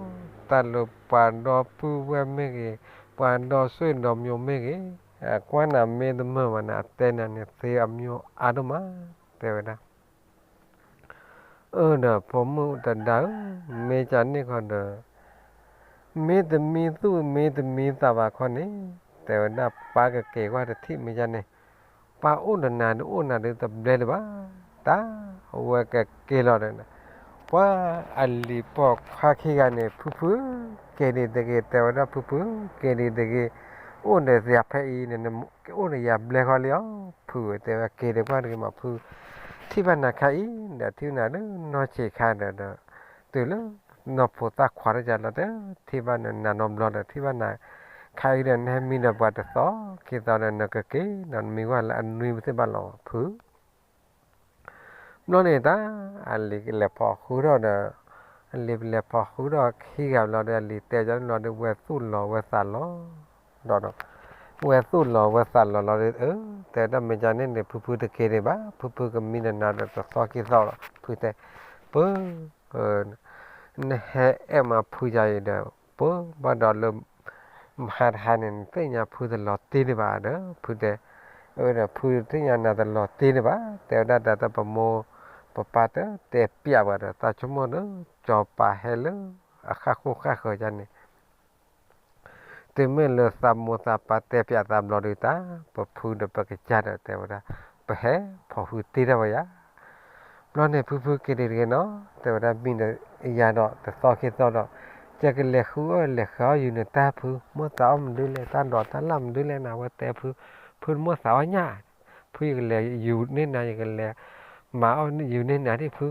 တၢ်လၢပှၤဒီပုၢ်ဝဲၢ်မ့ၢ်ဂ့ၤ, ပှၤဒီဆွေဒီမျိုးမ့ၢ်ဂ့ၤ, အကွၢ်နၤမ့ၢ်တမုာ်ဘၣ်န့ၣ် အတဲနၤန့ၣ်သ့အမျိုးအါဒိၣ်မး တဲဝဲဒၣ်. အၢ ဒီးဖိမုၣ်တဒါဧၢ, မ့ၢ်ကန့ၣ်ခီဒီး မ့ၢ်တမံသူၣ်မ့ၢ်တမံသးဘၣ်ခီန့ၣ် တဲဝဲဒၣ် ပၢ်ကက့ၤကွၢ်တထံၣ်မ့ၢ်ကန့ၣ် ပၢ်အိၣ်ဒီးနၤဒုးအိၣ်နၤဒုးတဘျဲဒံးဘၣ် တၢ် အဝဲကက့ၤလီၤဒီး ပှၤအလံၤပိာ်ခွါခံဂၤန့ၣ် ဖုဖု က့ၤဒံးတဂ့ၤ တဲဝဲဒၣ် ဖုဖု က့ၤဒံးတဂ့ၤ, အိၣ်ဒီးယၤဖဲအံၤန့ၣ် ကအိၣ်ဒီးယၤဘျဲခီလံဧါ ဖုဧၢ တဲဝဲ က့ၤဒံးကွၢ်တဂ့ၤမး ဖု ထံၣ်ဘၣ်နၤခါအံၤဒီး ထံၣ်နၤလၢနီၢ်ဆံးခါဒီး တုၤလၢနီၢ်ဖိသၣ်ခွါတကးလီၤဒီး ထံၣ်ဘၣ်နၤနီတဘျီဒီး ထံၣ်ဘၣ်နၤခါအံၤဒီး နဟဲမံဒီးပှၤတသီခံသီဒီး နကက့ၤဒီးနမံဝဲလၢအနွံပသ့ၣ်ဘၣ်လီၤ ဖု ဘျီန့ၣ်တၢ် အလံၤကလဲၤဖီၣ်ဃုထီၣ်ဒီး အလံၤလဲၤဖီၣ်ဃုထီၣ်ခံဂၤဘျီဒီး အလံၤတဲကန့ၣ်ဘျီဒီး ဝဲသူၣ်လီၤဝဲသးလီၤဒီး ဝဲသူၣ်လီၤဝဲသးလီၤလီၤဒီး အၢ တဲဒၣ် မ့ၢ်ကန့ၣ်န့ၣ် ဖုဖုတက့ၤဒံးဘၣ် ဖုဖုကမံဒီးနၤဒီးတသီခံသီလီၤ ဖုတဲ ပၢ် နဟဲအဲၣ်မးဖုယၤအံၤဒီး ပၢ် ဘၣ်ဒီးလၢ မဟါတဟါန့ၣ် နသ့ၣ်ညါဖုတလီၤတံၢ်ဒံးဘၣ်ဒီး ဖုတဲ အၢ ဒီးဖုသ့ၣ်ညါနၤတလီၤတံၢ်ဒံးဘၣ် တဲဝဲဒၣ်တၢ်တပမိၢ်ပပၢ်တတဲပျးဘၣ်ဒီး တၢ်ဆိကမိၣ်ဒီး ကၠီၤပၤဟဲလၢအဃၣ်ဃိၣ်ဃၣ်ဃၢၤယါန့ၣ် တုၤမ့ၢ်လၢသးမိၢ်သးပၢ်တဲပျးသးဘျီဒုးတၢ် ပဖုဒီးပကစၢ်ဒီးတဲဝဲဒၣ် ပဟဲဖီၣ်ဃုတ့ၢ်တၢ်ဝဲယါ ဘျီန့ၣ် ဖုဖုက့ၤဒံးတဂ့ၤနီၤ တဲဝဲဒၣ် မံဒီးယၤဒီးတသီခံသီဒီး ယကလဲၤဃုအီၣ်လဲၤဃုအီၣ်ယူၤနတၢ်ဖု မိၣ်သးအီၣ်မနုၤလဲၣ် တၢ်ဒိးတၢ်လၣ်မနုၤလဲၣ်နၤ ဝဲတဲဖု ဖုတမိၣ်သးအီၣ်ညၣ် ဖုယကလဲၤယူၤန့ၢ်နၤ ယကလဲၤမၤအီၣ်ယူၤန့ၢ်နၤဒံးဖု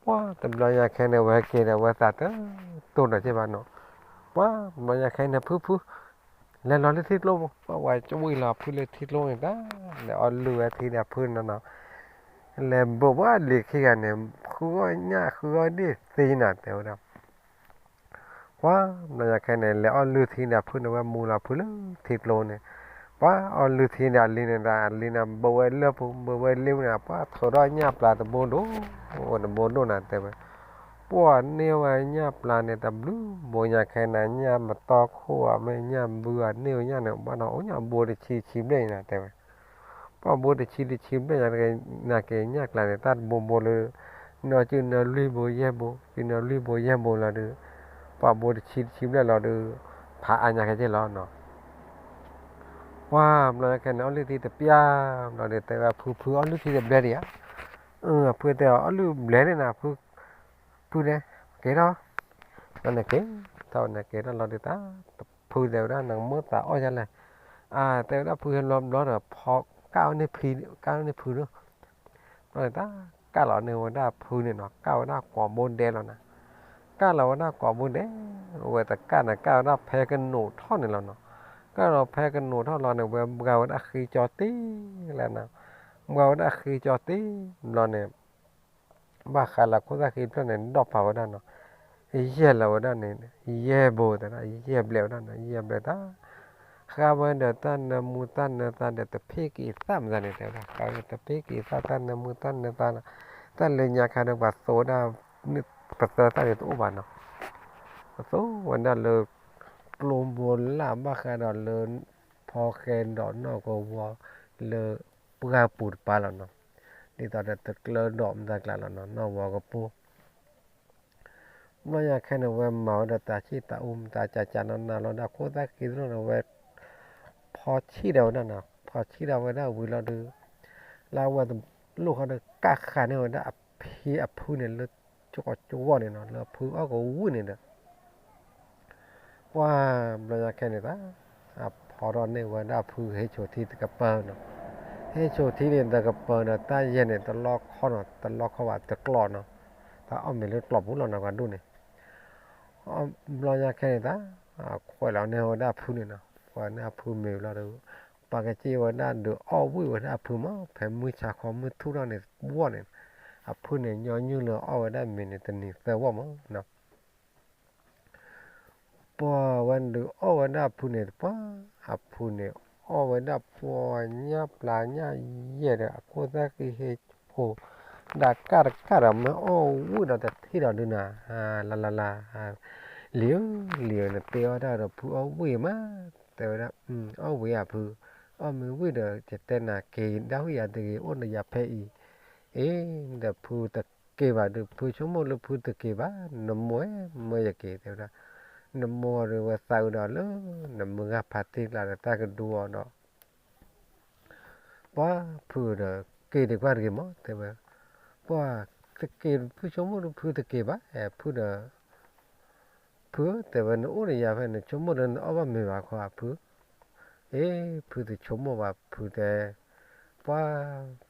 ပှၤတဘျီညါခဲန့ၣ် ဝဲက့ၤဒီးဝဲသးတတိၢ်နီၤက့ဘၣ်နီၤ, ပှၤတဘျီညါခဲန့ၣ် ဖုဖု လဲၤလီၤလၢထံကျိပူၤ, ပှၤဝဲကဝံၣ်လီၤဖုလၢထံကျိန့ၣ်တၢ်, လဲၤအီၣ်လုၢ်ဝဲထံဒီးဖုနီၤနီၤ, လဲၤဘိးဘၣ်လံၤခံဂၤန့ၣ် ဃုအီၣ်ညၣ်ဃုအီၣ်ဒ့ၣ်သ့နီၤ တဲဝဲဒၣ် ပှၤတဘျီညါခဲန့ၣ် လဲၤအီၣ်လုၢ်ထံဒီးဖုန့ၣ် ဝဲမူလီၤဖုလၢထံကျိန့ၣ်, ပှၤအီၣ်လုၢ်ထံဒီးအလံၤန့ၣ်ဒီး အလံၤန့ၣ် ဘိးဝဲလၢပူၤ ဘိးဝဲလၢပူၤန့ၣ် ပှၤထုးထီၣ်ညၣ်ပျၢ်တဘိဒိၣ်, အိၣ်တဘိဒိၣ်နၤတဲဝဲ, ပှၤန့ၢ်ဝဲညၣ်ပျၢ်န့ၣ် တဘျုးဘိညါခဲန့ၣ် ညၣ်မတီခိၣ်ဧါ မ့ၢ်ညၣ်ဘုဧါ န့ၢ်ဝဲညၣ်န့ၣ် ဘၣ်ဒီးအိၣ်ညၣ်ဘိတဆံတဆံဘျဲၣ်အံၤနၤတဲဝဲ ပှၤဘိတဆံတဆံဘျဲၣ်ညါတဂ့ၤ နာ်က့ၤညၣ်ကျါန့ၣ် တၢ်တဘိဘိလၢ နီၢ်စုနီၢ်လွံၢ်ဘိယဲၢ်ဘိ စုနီၢ်လွံၢ်ဘိယဲၢ်ဘိလီၤဒီး ပှၤဘိတဆံတဆံဘျဲၣ်လီၤဒီး ဖးအါညါခဲက့ၤလီၤနီၤ, ပှၤဘျီညါခဲန့ၣ် အီၣ်လုၢ်ထံတပျၢ်ဘျီဒီး တဲဝဲဖုဖုအီၣ်လုၢ်ထံတဘျဲၣ်ဒံးဧါ, ဖုတဲအီၤ အီၣ်လုၢ်ဘျဲၣ်န့ၣ်နၤ ဖု ဖုတဲ က့ၤထီၣ် ဘျီန့ၣ်က့ၤထီၣ်ဝဲန့ၣ်က့ၤထီၣ်လီၤဒီးတၢ် ဖုတဲဝဲဒၣ် နကမိၣ်သးအီၣ်ယါလဲၣ်, အ တဲဝဲဒၣ်ဖုဟဲလီၤဘျီဒီး ဖီကၣ်အီၣ်န့ၢ်ဖံ ကၣ်အီၣ်န့ၢ်ဖုဒီး ဘျီန့ၣ်တၢ်ကၣ်လီၤန့ၢ်ဝဲဒၣ်ဖုန့ၣ်နီၤ ကၣ်ဝဲဒၣ်ကိးဘိဒဲးလီၤနၤ, ကၣ်လီၤဝဲဒၣ်ကိးဘိဒဲး, အဝဲတကၣ်န့ၣ် ကၣ်ဝဲဒၣ်ဖဲကနိးထီၣ်န့ၣ်လီၤနီၤ, ကၣ်လီၤဖဲကနိးထီၣ်လီၤန့ၣ် ဝဲဘှါဝဲဒၣ်ဃ့ကၠီတ့ၢ်လၢနၤ, ဘှါဝဲဒၣ်ဃ့ကၠီတ့ၢ်ဘျီန့ၣ် ဘၣ်ဃးလၢခိၣ်သၣ်ဃံဖျၢၣ်န့ၣ် ဒီၣ်ဖးဝဲဒၣ်နီၤ, ယဲၢ်လီၤဝဲဒၣ်န့ၣ် ယဲၢ်ဘိသးဒၣ် ယဲၢ်ဘျဲးဝဲဒၣ်နီၤ ယဲၢ်ဘျဲးတၢ် ဃါဝဲဒီးတၢ်နၢမူတၢ်နၢသးဒီးတဖ့က့ၤသၣ်မတၤန့ၣ် တဲဝဲဒၣ် ဃါဝဲတဖ့က့ၤသၣ်တၢ်နၢမူတၢ်နၢသးလီၤ, တၢ်လၢညါခါဒီးပှၤသိဝဲဒၣ် ပသၢသၣ်န့ၣ်တအိၣ်ဘၣ်နီၤ, ပသိဝဲဒၣ်လၢ ကျိဘိလၣ်ဘၣ်ဃးဒီးလၢ ဖီဃဲဒီးနီၢ်ကဝီၤ လၢပှၢ်ပူၤတပၤလီၤနီၤ, ဒ်သိးဒီးတကျၢဒီးမတၤကျါလီၤနီၤ နီၢ်ဝီၤကပိၢ် ဘျီညါခဲန့ၣ် ဝဲမၤဝဲဒီးတၢ်ဆံၣ်တၢ်အူမတၤကၢကၢနီၢ်နီၢ်လီၤ ဒီးခိၣ်သၣ်ဃံသရိာ်န့ၣ် ဝဲ ဖီဆံၣ်ဒီးဝဲဒၣ်နီၤ, ဖီဆံၣ်ဒီးဝဲဒၣ်ဝံၤလီၤဒီး လၢအဝဲတလိၣ်ဃီဒီး ကၣ်ဃးန့ၢ်ဝဲဒၣ်အဖံအဖုန့ၣ်လၢ ကဝီၤကဝီၤန့ၣ်နီၤ လၢအဖုအီၣ်ကဝံၣ်န့ၣ်ဒီး ပှၢ်ဘျီညါခဲန့ၣ်သး အဖီထီၣ်န့ၢ်ဝဲဒၣ်ဖုဟ့ၣ်ဆိးထံတကပၤနီၤ, ဟ့ၣ်ဆိးထံန့ၣ်တကပၤဒီးတၢ်ယဲၢ်န့ၣ် တလီခီနီၤ တလီခီဘၣ်တကျီနီၤ, တၢ်အီၣ်မ့ၤလၢကျီပူၤလီၤနီၤ ပှၤဒိၣ်န့ၣ်, ဘျီညါခဲန့ၣ်သး ခွဲးလီၤန့ၢ်ဝဲဒၣ်ဖုန့ၣ်နီၤ, ခွဲးန့ၢ်ဖုမ့ၤလီၤဒီး ပှၤကစ့ၢ်ဝဲဒၣ်ဒုးအီၣ်ဝံၣ်ဝဲဒၣ်အဖုမး ဖဲမုၢ်ဆါခီမုၢ်ထူၣ်ထီၣ်န့ၣ်ဝီၢ်န့ၣ်, အဖုန့ၣ်ညီနုၢ်လၢအီၣ်ဝဲဒၣ်မ့ၤန့ၣ် တနံၤသၢဝီၢ်မးနီၤ ပှၤဝဲဒုးအီၣ်ဝဲဒၣ်အဖုန့ၣ် ပှၤအဖုန့ၣ် အီၣ်ဝဲဒၣ်ပှၤညၣ်ပျၢ်ညၣ်ယဲၢ်ဒီး အခိၣ်သၣ်ဃံဟ့ၣ်ဖိ ဒၣ်ကၢ်တကၢ်ဒီး မ့ၢ်အီၣ်ဝံၣ်ဒီးတထံၣ်ဒီးဒုးနၤ, လၢလၢလၢ, လံၤဧၢ လံၤဧၢ နတဲအီၣ်တၢ်ဒီးဖုအီၣ်ဝံၣ်မး, တဲဝဲဒၣ်, အီၣ်ဝံၣ်ဧါဖု, အီၣ်မ့ၢ်ဝံၣ်ဒီး ယတဲနၤက့ၤဒၣ်ဝံၣ်ယၤတဂ့ၤ အိၣ်ဒီးယၤဖဲအံၤ, အ့ ဒီးဖုတက့ၤဘၣ်ဒီး ဖုဆိကမိၣ်လၢဖုတက့ၤဘၣ် နမိၢ်ဧၢ မၢယက့ၤ တဲဝဲဒၣ်, နမိၢ်ဒီးဝဲသးအုးဒီးလၢ နမုၢ်ဂၤဖးတ့ၢ်ကျါဒီးတၢ်ကဒူအီၤဒီး ပှၤဖုဒီး က့ၤဒံးကွၢ်တဂ့ၤမး တဲဝဲ, ပှၤတက့ၤ ဖုဆိကမိၣ်ဒီးဖုတက့ၤဘၣ် ဖုဒီး ဖု တဲဝဲ နအိၣ်ဒီးယၤဖဲ နဆိကမိၣ်လၢနအီၣ်ဘၣ်မ့ၤဘၣ်ခီ ဖု, အ့ ဖုတဆိကမိၣ်ဘၣ်ဖုတဲ, ပှၤ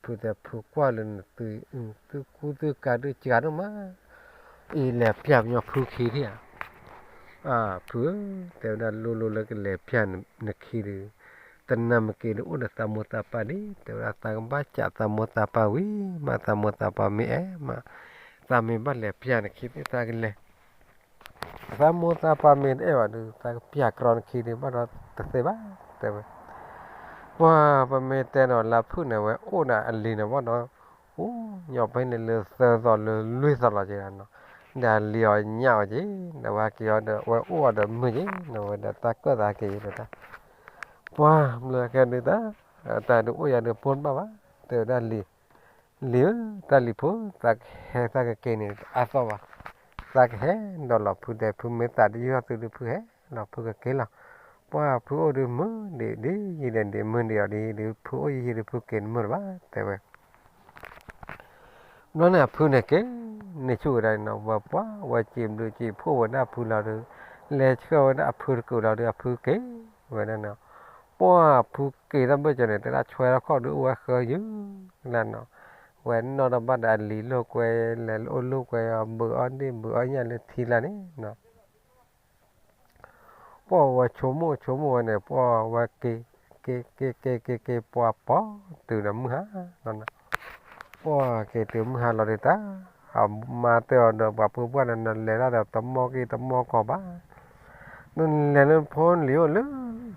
ဖုတဲ ဖုကွၢ်လၢနသု သုကူသုကၤဒုးစှၤဒိၣ်မး, အံၤလဲၤပျၢ်ပညီဖုခံထံၣ်ဧါ ဖုဧၢ, တဲဝဲဒၣ်လိၤလိၤလၢကလဲၤပျၢ်နခံဒီး, တနၤမ့ၢ်က့ၤဒီးအိၣ်ဒီးသးမိၢ်သးပၢ်ဒံး တဲဝဲဒၣ် သးကဘၣ်စံးသးမိၢ်သးပၢ်ဝံၤ မးသးမိၢ်သးပၢ်မ့ၢ်အဲၣ်မး, သးမ့ၢ်ဘၣ်လဲၤပျၢ်နခံသ့ၣ်သးကလဲၤ, သးမိၢ်သးပၢ်မ့ၢ်တအဲၣ်ဘၣ်ဒီး သးကပျၢ်ကြီနခံဒီးဘၣ်ဒီးတသ့ဘၣ် တဲဝဲ, ပှၤပမ့ၢ်တဲဒီးလၢဖုၣ်န့ၣ် ဝဲအိၣ်ဒီးအလံၤန့ၣ်ဘၣ်ဒီး အိၣ်ညီဖဲန့ၣ်လၢသၢသီလၢလွံၢ်သီလီၤက့ၤနီၤ, ဒီးအလံၤအီၤညၣ်အီၤက့ၤ ဒီးဝဲဟဲက့ၤအီၤဒီးဝဲအိၣ်အီၤဒီးမုာ်က့ၤ ဒီးဝဲဒီးတၢ်ကၢၣ်သးက့ၤဒီးတၢ်, ပှၤမ့ၢ်ကဲဒုးတၢ်, တၢ်ဒုးအိၣ်ယၤဒုးပိၢ်တဘၣ်ဘၣ် တဲဝဲဒၣ်လံၤ, လံၤဧၢ တၢ်လံၤဖိ သးကဟဲသးကက့ၤန့ၣ်အါသီဘၣ်, သးကဟဲဒီးလီၤဖုတဲ ဖုမ့ၢ်သးတယုၢ်ထီၣ်သုဒုးဖုဟဲလီၤဖုကက့ၤလီၤ, ပှၤဖုအိၣ်ဒုးမုာ်ဒံးဒ်ယံၤဒီးဒံး မုာ်ဒံးအီၤဒ်အံၤဒုး ဖုအိၣ်ယံၤယံၤဒုး ဖုက့ၤတမုာ်လၢၤဘၣ် တဲဝဲ ဘျီန့ၣ်အဖုန့ၣ်က့ၤန့ၢ်ဆူၣ်ဝဲဒၣ်န့ၣ်နီၤ, ဝဲပှၤဝဲစံးဘျုးစံးဖှိၣ်ဝဲဒၣ်ဖုလီၤဒီး လဲၤဆှၢဝဲဒၣ်အဖုတကုာ်လီၤဒီး အဖုက့ၤဝဲဒၣ်န့ၣ်, ပှၤဖုက့ၤတၢ်ဘၢၣ်စၢၤန့ၣ် တဲဒၣ်ဆွဲထီၣ်ခီၣ်ဒုးအိၣ်ဝဲဃၢယုၢ်လၢနီၤ, ဝဲနီၢ်တဘၣ်ဒီးအလံၤလိာ်ကွဲ လဲၤလိာ်လိာ်ကွဲအီၤ ဘုးအီၣ်ဒ့ၣ်ဘုးအီၣ်ညၣ်လၢထံလၢန့ၣ်နီၤ ပှၤဝဲဆိကမိၣ်ဆိကမိၣ်ဝဲန့ၣ် ပှၤဝဲက့ၤ က့ၤ က့ၤ က့ၤ က့ၤ က့ၤ ပှၤပိာ်တုၤဒီးမုၢ်ဟါလီၤနီၤ, ပှၤက့ၤတုၤမုၢ်ဟါလီၤဒုးတၢ်, အမါတဲအီၤဒီး ပှၤပုၢ်ပှၢ်န့ၣ် နလဲၤတၢ်ဒီးတမီၢ်က့ၤတမီၢ်ကီၢ်ဘၣ်, နလဲၤလၢနဖိလံၤအိၣ်လၢ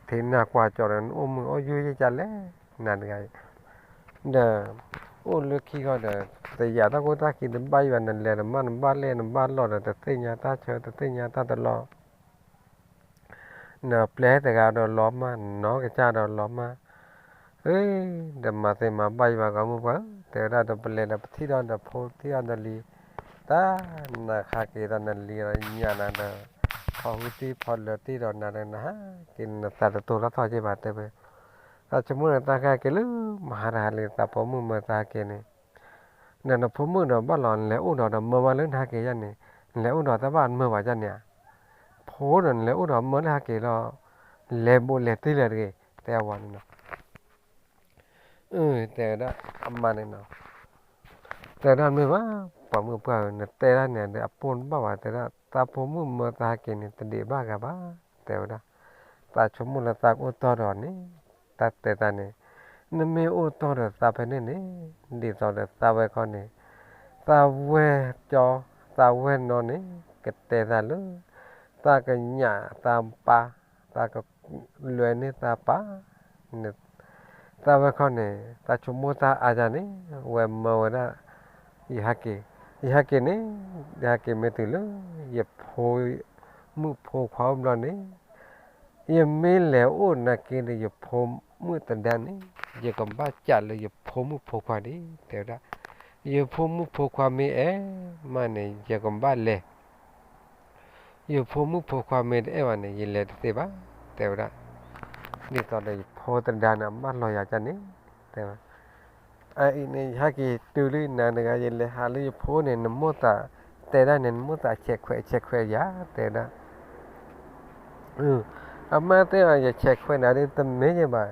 ထံနၢ်ကွၢ်ကၠီၤဒီး နအိၣ်မုာ်အိၣ်ယုၢ်ယဲၢ်ကလဲၣ် နၤတဂၤအံၤ ဒီး အိၣ်လၢခံခီဒီး တယာ်တၢ်ကူတၢ်ခံတဘၣ်ယံၤဘၣ် နလဲၤနမၢ်နဘၣ်လဲၣ်နဘၣ်လီၢ်ဒီး တသ့ၣ်ညါတၢ်ဆၢ တသ့ၣ်ညါတၢ်တလီၢ်, နပျဲတဂၤဒီးလီၤမၢ် နနီၢ်ကစၢ်ဒီးလီၤမၢ်, အ့ ဒီးမၤသ့မၤဘၣ်ယံၤဘၣ် ဂီၢ်မုၢ်ပှၢ်ဧၢ တဲဝဲဒၣ်ဒီး ပလဲၤဒီးပထံၣ်ဒီး ဒီးဖိထံၣ်ဒီးလံၤ, တၢ်နခါက့ၤဒီးနလံၤဒီးညၣ်နၤဒီး ခီဃုတံၢ်ဖီလၢာ်တံၢ်ဒီးနၤဒီး နဟးက့ၤနသးတတိၤလီၤထီၣ်က့ၤဘၣ်တဲဝဲ သးဆိကမိၣ်ဒီးသးကဟဲက့ၤလၢမဟါတဟါလံ သးဖိမုၣ်မၢသးဟဲက့ၤန့ၣ်, ဒီးနဖိမုၣ်ဒီးဘၣ်လီၤ နလဲၤအိၣ်ဒီးဒီးမၢမးလၢနဟဲက့ၤယါန့ၣ်, နလဲၤအိၣ်ဒီးတၢ်ဘၣ်မၢဘၣ်ယါန့ၣ်ဧါ, ဖိဒီးနလဲၤအိၣ်ဒီးမၢလၢဟဲက့ၤလီၤ, လဲၤဘိးလဲၤတ့ၢ်လၢၤတဂ့ၤ တဲအဝၤန့ၣ်နီၤ, တဲဝဲဒၣ်အမါန့ၣ်နီၤ တဲဒၣ်မ့ၢ်ဘၣ် ပှၤမုၣ်ပှၢ်ဧၢ နတဲဒၣ်န့ၣ်ဒီးအပိၢ်တဘၣ်ဘၣ် တဲဒၣ် သးဖိမုၣ်မၢသးဟဲက့ၤန့ၣ် တဒံးဘၣ်ဂၤဘၣ် တဲဝဲဒၣ်, သးဆိကမိၣ်လၢသးကအိၣ်တီၢ်ဒီးအီၤန့ၣ် တၢ်တဲသးန့ၣ်, နမ့ၢ်အိၣ်တီၢ်ဒီးသးဖဲန့ၣ်န့ၣ် ဒ်သိးဒီးသးဝဲခီန့ၣ်, သးဝဲၢ်ကၠီ, သးဝဲၢ်နီၢ်န့ၣ် ကတဲသးလၢ သးကညးသးပၢ်, သးကလွဲန့ၢ်သးပၢ်, သးဝဲၢ်ခီန့ၣ် သးဆိကမိၣ်သးအါယၤန့ၣ် ဝဲမၢဝဲဒၣ် ယဟဲက့ၤ, ယဟဲက့ၤန့ၣ် ယဟဲက့ၤမ့ၢ်တုၤလၢ ယဖိမုၣ်ဖိခွါအိၣ်ဘျီန့ၣ် ယမ့ၢ်လဲၤအိၣ်နာ်က့ဒီး ယဖိမုၣ်သဒါန့ၣ် ယကဘၣ်စးလၢယဖိမုၣ်ဖိခွါဒံး တဲဝဲဒၣ်. ယဖိမုၣ်ဖိခွါမ့ၢ်အဲၣ်မးန့ၣ် ယကဘၣ်လဲၤ, ယဖိမုၣ်ဖိခွါမ့ၢ်တအဲၣ်ဘၣ်န့ၣ် ယလဲၤတသ့ဘၣ် တဲဝဲဒၣ်. ဒ်သိးဒီးယဖိသဒါန့ၣ် အဘၣ်လီၤယၤကန့ၣ် တဲဝဲ အအံၤန့ၣ် ယဟဲက့ၤတုၤလၢနၤတဂၤ ယလဲၤဟးလၢယဖိန့ၣ် နမိၢ်သးတဲဒၣ်န့ၣ် နမိၢ်သးဆဲးခွဲးဆဲးခွဲးယၤ တဲဝဲဒၣ်. အမါတဲအီၤ ယဆဲးခွဲးနၤဒ်တမ့ၢ်ယဲဘၣ်,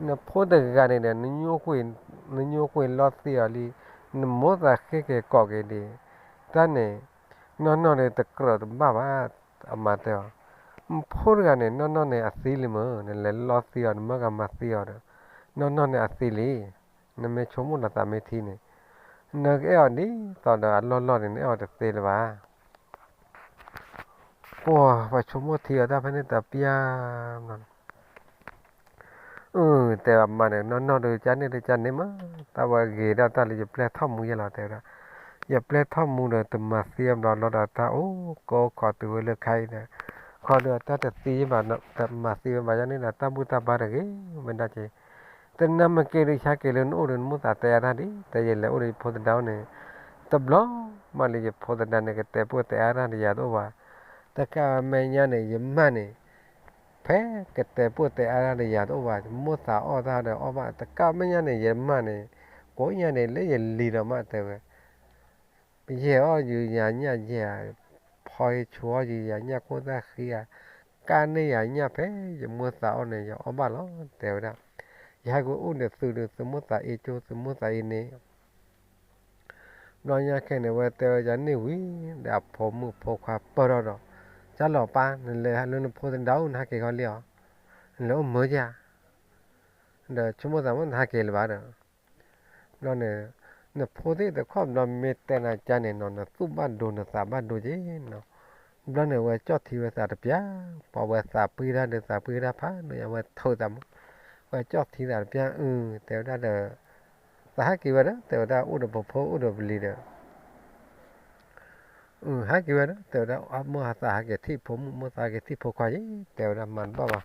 နဖိတဂၤန့ၣ်ဒီး နညိကွံာ်လီၤသံအီၤလံ, နမိၢ်သးဃ့က့ၤကိးက့ၤဒံး, တၢ်န့ၣ် နီၢ်နီၢ်ဒီးတကြၢးတဘၣ်ဘၣ်, အမါတဲအီၤ. နဖိတဂၤန့ၣ် နီၢ်နီၢ်န့ၣ်အသံလံမ့ၢ် နလဲၤလီၤသံအီၤ နမၢကမၤသံအီၤဒီး နီၢ်နီၢ်န့ၣ်အသံလံ. နမ့ၢ်ဆိကမိၣ်လီၤသးမ့ၢ်ထံန့ၣ် နကအဲၣ်အီၤဒ်သိးဒီးအလီၢ်လီၢ်န့ၣ် နအဲၣ်အီၤတသ့လၢၤဘၣ်. ပှၤပှၤဆိကမိၣ်ထံအီၤတၢ်ဖဲန့ၣ်တပျၢ် အၢ တဲအမါန့ၣ် နီၢ်နီၢ်ဒီးကန့ၣ်ဒီးကန့ၣ်မး, တၢ်ဝဲဂ့ၤဒၣ်တၢ်လၢယပျဲၢ်ထီၣ်မူယဲလီၤ တဲဝဲဒၣ်. ယပျဲၢ်ထီၣ်မူဒီးတမၤသံအဘျီလီၤဒီးတၢ်အိၣ်ကီအိၣ်ခိးတုၤဝဲလၢခါအံၤဒီး ခီဒီးတၢ်တသံယဲဘၣ် တမၤသံဝဲဘၣ်ယၤန့ၣ်ဒီး တၢ်ဘူၣ်တၢ်ဘါတဂ့ၤဝဲဒၣ်က့ၤ. တနၤမ့ၢ်က့ၤဒီး ယဟဲက့ၤလၢနအိၣ်ဒီး နမိၢ်သးတဲအါတၢ်ဒ် တဲယလဲၤအိၣ်ဒီးယဖိသဒါန့ၣ် တဘျီမးလၢယဖိသဒါန့ၣ် ကတဲာ်ပှဲၢ်တဲအါတၢ်ဒီးယၤတအိၣ်ဘၣ်. တကးမဲာ်ညါန့ၣ် ယမၢ်န့ၣ် ဖဲကတဲာ်ပှဲၢ်တဲအါတၢ်ဒီးယၤတအိၣ်ဘၣ်, မိၢ်သးအီၣ်တၢ်ဒီးအီၣ်ဘၣ်, တကးမဲာ်ညါန့ၣ် ယမၢ်န့ၣ် ကိးညါန့ၣ် လၢယလံၤဒီးမးတဲဝဲ ယဲၢ်အီၣ်ယုာ်ယၤညၣ်ယဲၢ်ဧါ, ဖီဟ့ဆူအီၣ်ယုာ်ယၤညၣ်ခိၣ်သၣ်ဃံဧါ, ကၢ်န့ၢ်ယၤညၣ်ဖဲယမိၢ်သးအီၣ်န့ၣ် ယအီၣ်ဘၣ်လီၤ တဲဝဲဒၣ်. ယဟဲက့ၤအိၣ်ဒီးသုဒီး သုမိၢ်သးအ့ကၠိ သုမိၢ်သးအ့န့ၣ် ဘျီညါခဲန့ၣ် ဝဲတဲဝဲယၤန့ၢ်ဝံၤ ဒီးအဖိမုၣ်ဖိခွါပၢၢ်ထီၣ်ဒီး ကၢ်လီၤပၢ် နလဲၤလၢနဖိသဒါအိၣ် နဟဲက့ၤခီလံဧါ, နလဲၤအိၣ်မုာ်ဧါ, ဒီးဆိကမိၣ်သးမ့ၢ်နဟဲက့ၤလၢၤဘၣ်ဒီး ဘျီန့ၣ် နဖိသ့ၣ်တခီဘျီမ့ၢ်တဲနၤကန့ၣ်နီၤ နသူၣ်ဘၣ်ဒိ နသးဘၣ်ဒိက့ၤနီၤ. ဘျီန့ၣ် ဝဲကၠီၣ်ထံဝဲသးတပျၢ်, ပှၤဝဲသးပှ့ၤတၢ်ဒီးသးပှ့ၤတၢ်ဖးဒိၣ်ညါ ဝဲထုးသးမး, ဝဲကၠီၣ်ထံသးတပျၢ်အု တဲဝဲဒၣ်ဒီး သးဟဲက့ၤဝဲဒီး တဲဝဲဒၣ်အိၣ်ဒီးပဖိအိၣ်ဒီးပလံၤဒီး အု ဟဲက့ၤဝဲဒီး တဲဝဲဒၣ် မိၢ်သးဟဲက့ၤထံၣ်ဖိမုၣ် မိၢ်သးဟဲက့ၤထံၣ်ဖိခွါယဲ တဲဝဲဒၣ်မၤတဘၣ်ဘၣ်,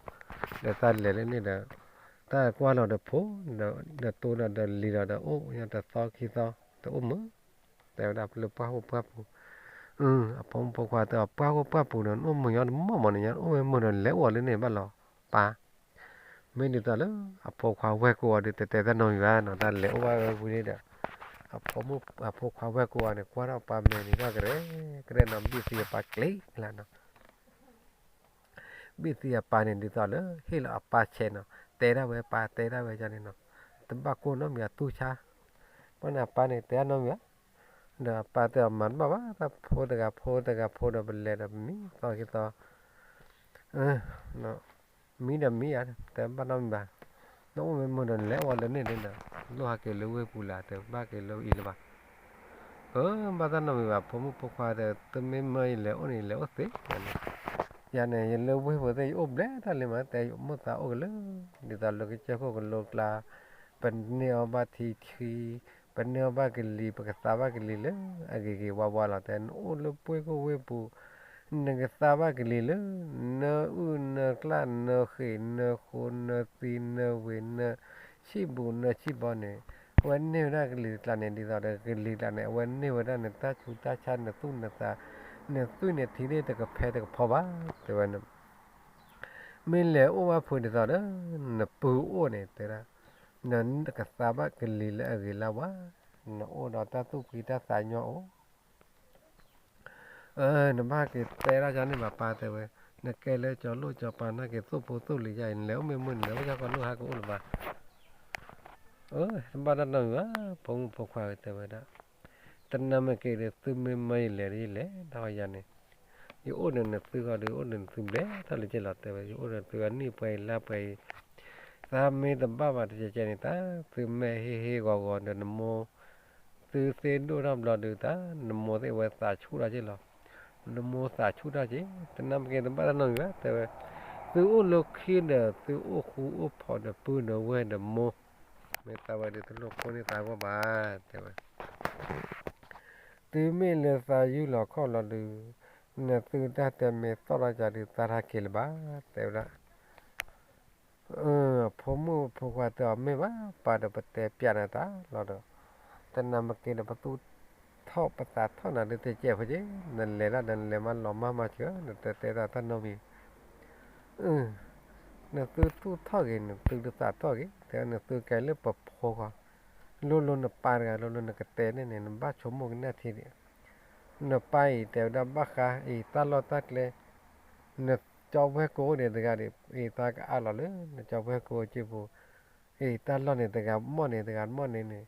ဒီးသးလဲၤလၢန့ၣ်ဒီး တၢ်ကွၢ်လီၤဒီးဖိ ဒီးတိဒီးလံၤဒီး အိၣ်ညါတသီခံသီ တအိၣ်မုာ်, တဲဝဲဒၣ်လၢပှၢ်ဟိၣ်ပှၢ်ပူၤ, အဖိမုၣ်ဖိခွါတဲအီၤ ပှၢ်ဟိၣ်ပှၢ်ပူၤဒီး နအိၣ်မုာ်ညီတမီၢ်မီၢ်န့ၣ် ညါအိၣ်ဝဲမုာ်ဒီးလဲၤအိၣ်လၢန့ၣ်ဘၣ်လီၤ ပၢ် မ့ၢ်ဒ်သိးလၢအဖိခွါဝဲၢ်ကိးဂၤဒီး တတဲတၢ်နီတမံၤဘၣ်နီၤ, တၢ်လဲၤအိၣ်ဘၣ်ဝဲဝံၤန့ၣ်ဒီး အဖိခွါဝဲၢ်ကိးဂၤန့ၣ် ကွၢ်ထီၣ်ပၢ်မဲာ်န့ၣ် ကွၢ်ကရဲကရဲနီၤ, ဘံၣ်သံအပၢ်ကျ့ကျါနီၤ, ဘံၣ်သံအပၢ်န့ၣ် ဒ်သိးလၢဟ့ၣ်လီၤအပၢ်ဆဲးနီၤ, တဲဒၣ်ဝဲပၢ်တဲဒၣ်ဝဲန့ၣ်နီၤ, တဘၣ်ကိၢ်နီတမံၤအတူၢ်ဆါ, ဘၣ်န့ၣ်အပၢ်န့ၣ် တဲဒၣ်နီတမံၤဘၣ်, ဒီးအပၢ်တဲအီၤမၤတဘၣ်ဘၣ်, တၢ်ဖိတဂၤဖိတဂၤဖိဒီး ပလဲၤဒီးပမံသီခံသီ မံဒီးမံဧါ, တဲဘၣ်နီတမံၤဘၣ်, နအိၣ်မ့ၢ်မုာ်ဒီးလဲၤအိၣ်လၢန့ၣ်ဒီး လိၣ်ဟးက့ၤလၢဝ့ၢ်ပူၤလၢၤ, တဘၣ်က့ၤလၢအံၤလၢၤဘၣ်, အၢ ဘၣ်တၢ်နီတမံၤဘၣ်, ဖိမုၣ်ဖိခွါဒီး သုမ့ၢ်မၢယလဲၤအိၣ်န့ၣ် ယလဲၤအိၣ်သ့န့ၣ်, ယၤန့ၣ် ယလၢဝ့ၢ်ပူၤသ့ၣ် ယအိၣ်ဘျဲၣ်တၢ်လံမး တဲယမိၢ်သးအိၣ်ကလၢာ်, ဒ်သိးလၢကစၢၢ်ခိၣ်ကလိကျါ, ပန့ၢ်အီၣ်ဘၣ်ထံဆှံ ပန့ၢ်အီၣ်ဘၣ်ကလံၤ ပကသါဘၣ်ကလံၤလၢအဂ့ၤဂ့ၤဝါဝါလီၤ, တဲနအိၣ်လၢပှ့ၤခိၣ်ဝ့ၢ်ပူၤ နကသါဘၣ်ကလံၤလၢ နအုၣ်နကျၣ် နဃ့ၢ် နဃိ နသံ နဝ့ၤ နဆံၣ်ဘူၤ နဆံၣ်ဘီန့ၣ်, အဝဲန့ၢ်ဝဲဒၣ်ကလံၤတကျါန့ၣ် ဒ်သိးဒီးကလံၤတကျါန့ၣ် အဝဲန့ၢ်ဝဲဒၣ်နတၢ်ဆူးတၢ်ဆါ နသူၣ်နသး နသွံၣ်နထံသ့ၣ်တကဖဲတကဖီဘၣ်, တဲဝဲန့ၣ် မ့ၢ်လဲၤအိၣ်ဘၣ်ဖုးဒ်သိးဒီး နပုၢ်အိၣ်န့ၣ် တဲဒၣ် နကသါဘၣ်ကလံၤလၢအဂ့ၤလၢဝါ, နအိၣ်ဒီးတၢ်သူၣ်ဖှံတၢ်သးညီအိၣ်, နဘၣ်က့ၤတဲဒၣ်ယၤန့ၣ်ဘၣ်ပၢ်တဲဝဲ, နကဲလၢကၠီၤလိၣ်ကၠီၤပၤနာ်က့ၤ သူၣ်ဖိသူၣ်လံၤယါအံၤ နလဲၤအိၣ်မ့ၢ်မုာ် နလဲၤအိၣ်ယါကီၢ်လိၣ်ဟးကအိၣ်လၢၤဘၣ်, တဘၣ်တၢ်နီတမံၤဘၣ်, ဖိမုၣ်ဖိခွါတဲဝဲဒၣ် တနၤမ့ၢ်က့ၤဒီး သုမ့ၢ်မၢယလဲၤဒီးယလဲၤ တၢ်ဃီယၤန့ၣ်, ယအိၣ်ဒီးနသုဃီဒီး ယအိၣ်ဒီးနသုဘျဲၣ်ထီၣ်လံက့လီၤ တဲဝဲ, ယအိၣ်ဒီးသုအနံၣ်ပှဲၤအံၤလါပှဲၤအံၤ, သးမ့ၢ်တဘၣ်ဘၣ်တကဲကဲန့ၣ် တၢ်သုမဲာ်ဟ့ၣ်ဟ့ၣ်ဂီၤဂီၤဒီးနမိၢ် သုသ့ၣ်ဒိၣ်ထီၣ်ဘျီဒုးတၢ် နမိၢ်သ့ၣ်ဝဲသးဆူၣ်ထီၣ်က့ၤလီၤ. နမိၢ်သးဆူၣ်ထီၣ်က့ၤ တနၢ်ပက့ၤတဘၣ်တၢ်နီတမံၤဘၣ် တဲဝဲ, သုအိၣ်လၢခံဒီး သုအိၣ်ဃူအိၣ်ဖိးဒီးပုၢ်ဒီးဝဲၢ်ဒီးမိၢ်, မ့ၢ်သးဝဲဒုးတလိၣ်ကိၢ်န့ၢ်သးအဂီၢ်ဘၣ် တဲဝဲ သုမ့ၢ်လၢသးယုၢ်လီၤခီၣ်လီၤဒုး နသုတၢ်တဲမ့ၢ်သီၣ်ထီၣ်ကဒီး သးထီၣ်က့ၤလၢၤဘၣ် တဲဝဲဒၣ်. အဖိမုၣ်ဖိခွါတဲအီၤ မ့ၢ်ဘၣ် ပၢ်ဒီး ပတဲပျးနၤတၢ်လီၤဒီး တနၢ်မ့ၢ်က့ၤဒီး ပသူၣ်ထီၣ်ပသးထီၣ်နၤဒုး တကဲးဖိက့ၤ နလဲၤဒၣ်ဒီး နလဲၤမးလီၤမၢ်မးဆၢ နတတဲတၢ်တၢ်နီတမံၤ နသုသူၣ်ထီၣ်ဂ့ၤ နသုတသးထီၣ်ဂ့ၤ တဲနသုကဲလၢပဖိခွါ လိၤလိၤနပၢ်တဂၤ လိၤလိၤနကတဲန့ၣ်န့ၣ် နဘၣ်ဆိကမိၣ်ကနၣ်ထံဒံး နပၢ်အံၤတဲဝဲဒၣ်ဘၣ်ဃး အံၤတၢ်လီၢ်တၢ်ကျဲ နကၠီဝဲၢ်ကိန့ၣ်တဂၤဒီး အံၤသးကအးလီၤလၢ နကၠီဝဲၢ်ကိက့ၢ်ပူၤ အံၤတၢ်လီၢ်န့ၣ်တဂၤမီၢ်န့ၣ် တဂၤမီၢ်န့ၣ်န့ၣ်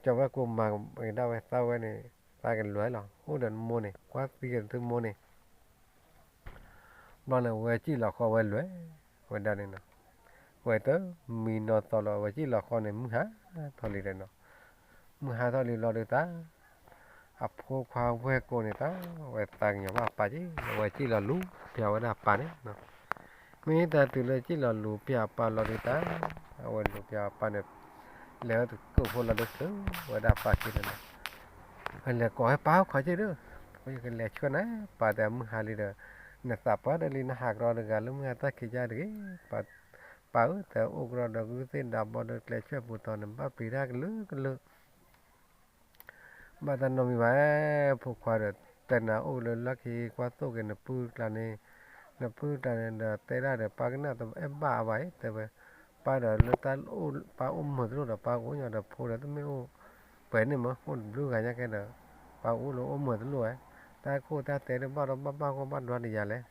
ကၠီဝဲၢ်ကိမၤက့ၤဒၣ်ဝဲသးဝဲန့ၣ် သးကလဲၤလီၤ အိၣ်ဒီးနမိၢ်န့ၣ် ကွၢ်သံက့ၤနသုမိၢ်န့ၣ် ဘျီန့ၣ် ဝဲကံၣ်လီၤဃီဝဲလဲၤ ဝဲဒၣ်န့ၣ်နီၤ ဝဲတမံၤနီၤသီလီၤ ဝဲကံၣ်လီၤဃီန့ၣ် မုၢ်ဟါထီၣ်လံဒီးနီၤ မုၢ်ဟါထီၣ်လံဘျီဒုးတၢ် အဖိခွါဝဲၢ်ကိန့ၣ်တၢ် ဝဲသးကညီၤဘၣ်အပၢ်က့ၤ ဝဲကံၣ်လီၤလူၤပျၢ်ဝဲဒၣ်အပၢ်န့ၣ်နီၤ မ့ၢ်တၢ်တုၤလၢကံၣ်လီၤလူၤပျၢ်အပၢ်လီၤဒုးတၢ် အဝဲလူၤပျၢ်အပၢ်န့ၣ် လဲၤဝဲတကိးဖိလီၤဒုးသုးဝဲဒၣ်အပၢ်ခံန့ၣ်နီၤ လဲၤကိးဝဲပၢ်အိၣ်ခိးက့ၤဒုး ယကလဲၤဆှၢနၤ ပၢ်တဲမုၢ်ဟါလံဒီး နသးပှၢ်ဒီးလံ နဟးကရီတဂၤလၢမုၢ်ဟါတၢ်ခံးကါတဂ့ၤ ပၢ်ဧၢ တဲအိၣ်ကရီဒီး ဂုၢ်သ့ၣ်ဒါဘီဒီး ကျဲဆွဲၣ်ပူၤသီန့ၣ် ဘၣ်ပျံၤတၢ်ကလုာ်ကလုာ် ဘၣ်တၢ်နီတမံၤဘၣ် ဖိခွါဒီး တဲနၤအိၣ်လၢလီၢ်ခံ ကွၢ်သိၣ်က့ၤနပုၢ်ကျါန့ၣ် နပုၢ်ကျါန့ၣ်ဒီး တဲဒၣ်ဒီး ပၢ်ကနၣ်တအဲၣ်ဘၣ်အါဘၣ်အံၤ တဲဝဲ ပၢ်ဒီးလၢတၢ်အိၣ် ပၢ်အိၣ်မုာ်တလိၣ်ဒီး ပၢ်ကအိၣ်ညီဒီးဖိဒီး တမ့ၢ်အိၣ် ပှဲၤန့ၣ်မ့ၢ် အိၣ်တဘျုးဂၤညါကဲဒီး ပၢ်ကအိၣ်လၢအိၣ်မုာ်တလိၣ်ဝဲ တၢ်ခိၣ်တၢ်တဲဒၣ်ဘၣ်ဒီး ဘၣ်ဘၣ်ဂီၢ်ဘၣ်ဒွါတယၤလဲၣ်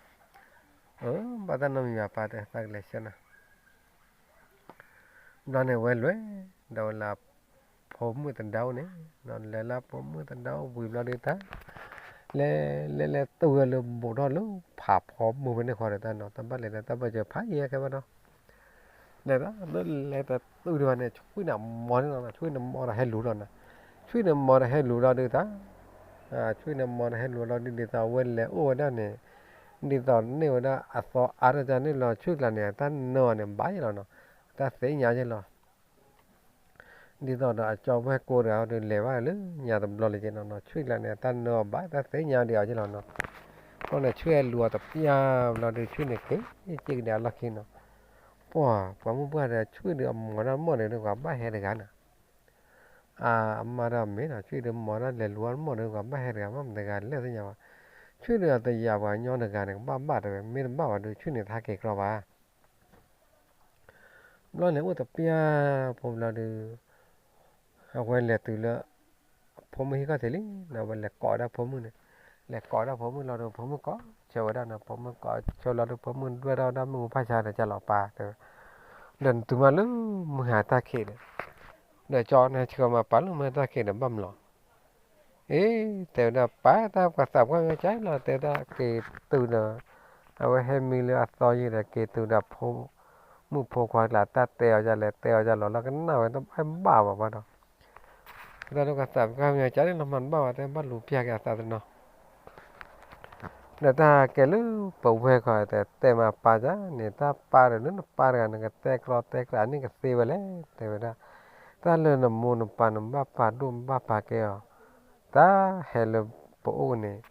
အၢ ဘၣ်တၢ်နီတမံၤဘၣ် ပၢ်တဲသးကလဲၤဆှၢနၤ ဘျီန့ၣ်ဝဲလဲၤ ဒီးဝဲလၢ ဖိမုၣ်သဒါအိၣ်န့ၣ် လဲၤလၢဖိမုၣ်သဒါအိၣ်ဝံၤဘျီဒုးတၢ် လဲၤ လဲၤ လဲၤတုၤဝဲလၢဘူးထီၣ်လၢဖးဖိမုၣ်ဖဲန့ၣ်ဃီဒီးတၢ်နီၤ တၢ်ဘၣ်လဲၤဒီးတၢ်ဘၣ်စၢၤဖးယံၤခဲဘၣ်နီၤ လဲၤဒီး လဲၤတတုၤဒံးဘၣ်န့ၣ် ဆွံၣ်န့ၣ်မီၤန့ၣ်လီၤနီၤ ဆွံၣ်န့ၣ်မီၤဒီးဟဲလူၤလီၤနီၤ ဆွံၣ်န့ၣ်မီၤဒီးဟဲလူၤလီၤဒုးတၢ် ဆွံၣ်န့ၣ်မီၤဒီးဟဲလူၤလီၤဒုး ဒ်သိးအဝဲလဲၤအိၣ်ဝဲဒၣ်န့ၣ် ဒ်သိးန့ၢ်ဝဲဒၣ်အသီအါထီၣ်တၢ်န့ၣ်လီၤ ဆွံၣ်ကျါန့ၣ် တၢ်နၢအီၤန့ၣ်ဘၣ်ယဲလီၤနီၤ တၢ်သ့ၣ်ညါယဲလီၤ ဒ်သိးဒီးအကၠီဝဲၢ်ကိးတဂၤဒီးလဲၤဘၣ်လၢညါတဘျီလၢၤက့နီၤ ဆွံၣ်ကျါန့ၣ် တၢ်နၢအီၤဘၣ် တၢ်သ့ၣ်ညါဒံးအီၤယဲလီၤနီၤ ဘျီန့ၣ်ဆွံၣ်ဟဲလူၤအီၤတပျၢ်ဘျီဒုး ဆွံၣ်န့ၣ်က့ၤက့ၤကဒါအလီၢ်ခံနီၤ ပှၤ ပှၤမုၢ်ပှၢ်ဒီး ဆွံၣ်ဒုးအမီၤတၢ်မီၢ်န့ၣ် ဒုးပှၤဘၣ်ဟဲတဂၤနီၤ အ အမါတၢ်မ့ၢ်နီၤ ဆွံၣ်ဒုးမီၤတၢ်လဲၤလူၤအီၤမီၢ်ဒုး ပှၤဘၣ်ဟဲတဂၤမ့ၢ်မတဂၤလဲၣ်သ့ၣ်ညါဘၣ် ဆွံၣ်ဒုးအတယာ်ပှၤကညီတဂၤန့ၣ် ကဘၣ်ဘၣ်တဲဝဲ မ့ၢ်တဘၣ်ဘၣ်ဒုး ဆွံၣ်န့ၣ်တဟဲက့ၤကြီဘၣ် ဘျီန့ၣ်အိၣ်တပျၢ်ဖိဘျီဒုး အဝဲလဲၤတုၤလၢ ဖိမုၣ်ဟံၣ်ခီၣ်ထံးလံ အဝဲလဲၤကိးဒၣ်ဖိမုၣ်န့ၣ် လဲၤကိးဒၣ်ဖိမုၣ်လီၤဒီး ဖိမုၣ်ကိးဆၢဝဲဒၣ်နီၤ ဖိမုၣ်ကိးဆၢလီၤဒီး ဖိမုၣ်ဒွဲၣ်ထီၣ်ဝဲဒၣ်မ့ၣ်အူဖးဆါဒီး ကၢ်လီၤပၢ်တဲဝဲ ဒီးနတုၤမးလၢမုၢ်ဟါတၢ်ခံးဒီး ဒီးကၠီန့ၣ်ဆှၢမၤပာ်လၢမုၢ်ဟါတၢ်ခံး ဒီးဘၣ်မလီၤ အ့ တဲဝဲဒၣ်ပၢ် တၢ်ပှၤသးပှၢ်မ့ၢ်ကၢ်လီၤ တဲဝဲဒၣ်က့ၤတုၤဒီး အဝဲဟဲမံလၢအသီယံၤဒီး က့ၤတုၤဒီးဖိ မုၣ်ဖိခွါကျါ တၢ်တဲအီၤဒ်လဲၣ် တဲအီၤဒ်လီၤလီၤကနၣ်ဝဲတဘၣ်ဘၣ်ဘၣ်ဒီး တၢ်ဒိၣ်ကသးပှၢ်မ့ၢ်ကၢ်န့ၣ်လီၤ မၤတဘၣ်ဘၣ် တဲဘၣ်လူၤပျၢ်က့ၤအသးတနီၤ ဒီးတၢ်ကဲလၢပဝဲၢ်ခီတဲ တဲမၤပၢ်ကၢ်န့ၣ် တၢ်ပၢ်ဒီးလၢနပၢ်တဂၤ နကတဲကြီတဲကြီန့ၣ်ကသ့ဝဲလဲၣ် တဲဝဲဒၣ် တၢ်လၢနမိၢ်နပၢ် နဘၣ်ပာ်ဒိၣ်ဘၣ်ပာ်ကဲအီၤ တၢ်ဟဲလၢပအိၣ်န့ၣ်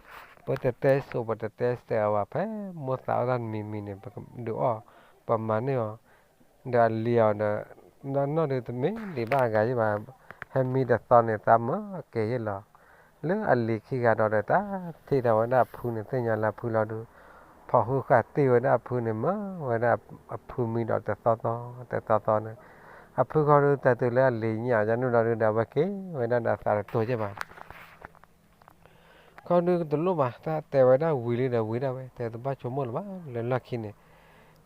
ပတတဲစိးပတတဲစဲးအီၤဘၣ် ဖဲမိၢ်သးအီၣ်တၢ်တမံၤမံၤန့ၣ် ပကဒုးအီၣ် ပမၤန့ၢ်အီၤ ဒီးအလံၤအီၤဒီး နီၢ်နီၢ်ဒုးတမ့ၢ်လံၤဘၣ်အဂၤယဲဘၣ် ဟဲမံတသီန့ၣ် သးမၢကဲၤယဲလီၤ လၢအလံၤခံဂၤဒီးဒီး တၢ်ထံၣ်ထီၣ်ဝဲဒၣ်အဖုန့ၣ် သ့ၣ်ညါလၢအဖုလီၤဒုး ဖီၣ်ဃုဃာ်တ့ၢ်ဝဲဒၣ်အဖုန့ၣ် မၢဝဲဒၣ်အဖုမံဒီးတသီသီ တသီသီန့ၣ် အဖုခီဒုးတၢ်တုၤလၢအလံၤညၣ်အီၤန့ၣ်လီၤဒုးဒီး အဝဲက့ၤဝဲဒၣ်ဒီးအသးတတိၤယဲဘၣ် ခီဒုးတလိၣ်ဘၣ် တၢ်တဲဝဲဒၣ်ဝံၤလံဒီးဝံၤဒၣ်ဝဲ တဲတဘၣ်ဆိကမိၣ်လၢၤဘၣ် လၢလီၢ်ခံန့ၣ်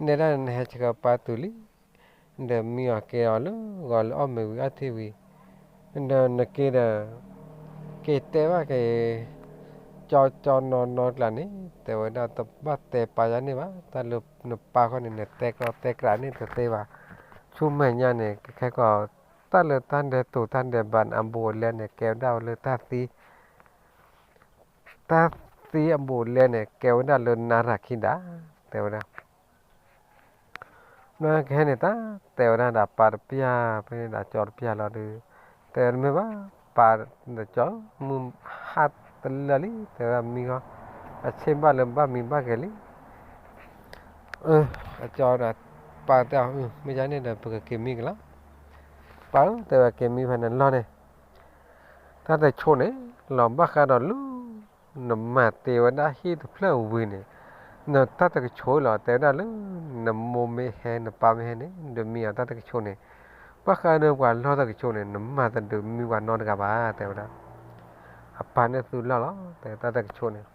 နဲဒၣ်နဟဲဆှၢပၢ်တုၤလံ ဒီးမံအီၤကဲအီၤလၢဂီၤလၢအီၣ်မ့ၤဝံၤအီထံဝံၤ ဒီးနက့ၤဒီး က့ၤတဲဘၣ်က့ၤ ကၠီကၠီနီၢ်နီၢ်ကျါန့ၣ် တဲဝဲဒၣ်တဘၣ်တဲပၢ်ယါန့ၣ်ဘၣ် တၢ်လၢနပၢ်ခီန့ၣ် နတဲကြီတဲကြီန့ၣ်တသ့ဘၣ် ဆူမဲာ်ညါန့ၣ် ကခဲကီၢ် တၢ်လၢတၢ်ဒဲးတိၤတၢ်ဒဲးဘးန့ၣ် အဘူးအလဲန့ၣ် ကဲဝဲဒၣ်လၢတၢ်သံ တၢ်သံအဘူးအလဲန့ၣ် ကဲဝဲဒၣ်လၢနၤရၤခံဒၣ် တဲဝဲဒၣ် ဘျီကဟဲန့ၣ်တၢ် တဲဝဲဒၣ်ဒီးပၢ်တပျၢ် ဖဲန့ၣ်ဒီးကၠီတပျၢ်လီၤဒီး တဲဝဲတမ့ၢ်ဘၣ် ပၢ်ဒီးကၠီ မုၢ်ဟါတလၢာ်လံ တဲဝဲဒၣ်မံဃီ အဆ့ၣ်ဘၣ်လၢဘၣ်မံဘၣ်ဂဲၤလံ အကၠီဒီး ပၢ်တဲအီၤ မ့ၢ်ယါန့ၣ်ဒီး ပကက့ၤမံကလီၤ ပၢ်ဧၢ တဲဝဲက့ၤမံဖဲန့ၣ်လီၤန့ၣ် တၢ်တဆိးန့ၣ် လီၤဘၣ်ဃးဒီးလၢ နမၤတ့ဝဲဒၣ်ဟံၣ်တဖျၢၣ်ဝံၤန့ၣ် နတၢ်တကဆိးလီၤ တဲဝဲဒၣ်လၢ နမိၢ်မ့ၢ်ဟဲ နပၢ်မ့ၢ်ဟဲန့ၣ် ဒုးမံအီၤတၢ်တကဆိးန့ၣ် ဘၣ်ဃးဒီးပှၤလီၢ်တကဆိးန့ၣ် နမၤတဒုးမံပှၤနီတဂၤဘၣ် တဲဝဲဒၣ် အပၢ်န့ၣ်သူလီၢ်လီၤ တဲတၢ်တကဆိးန့ၣ်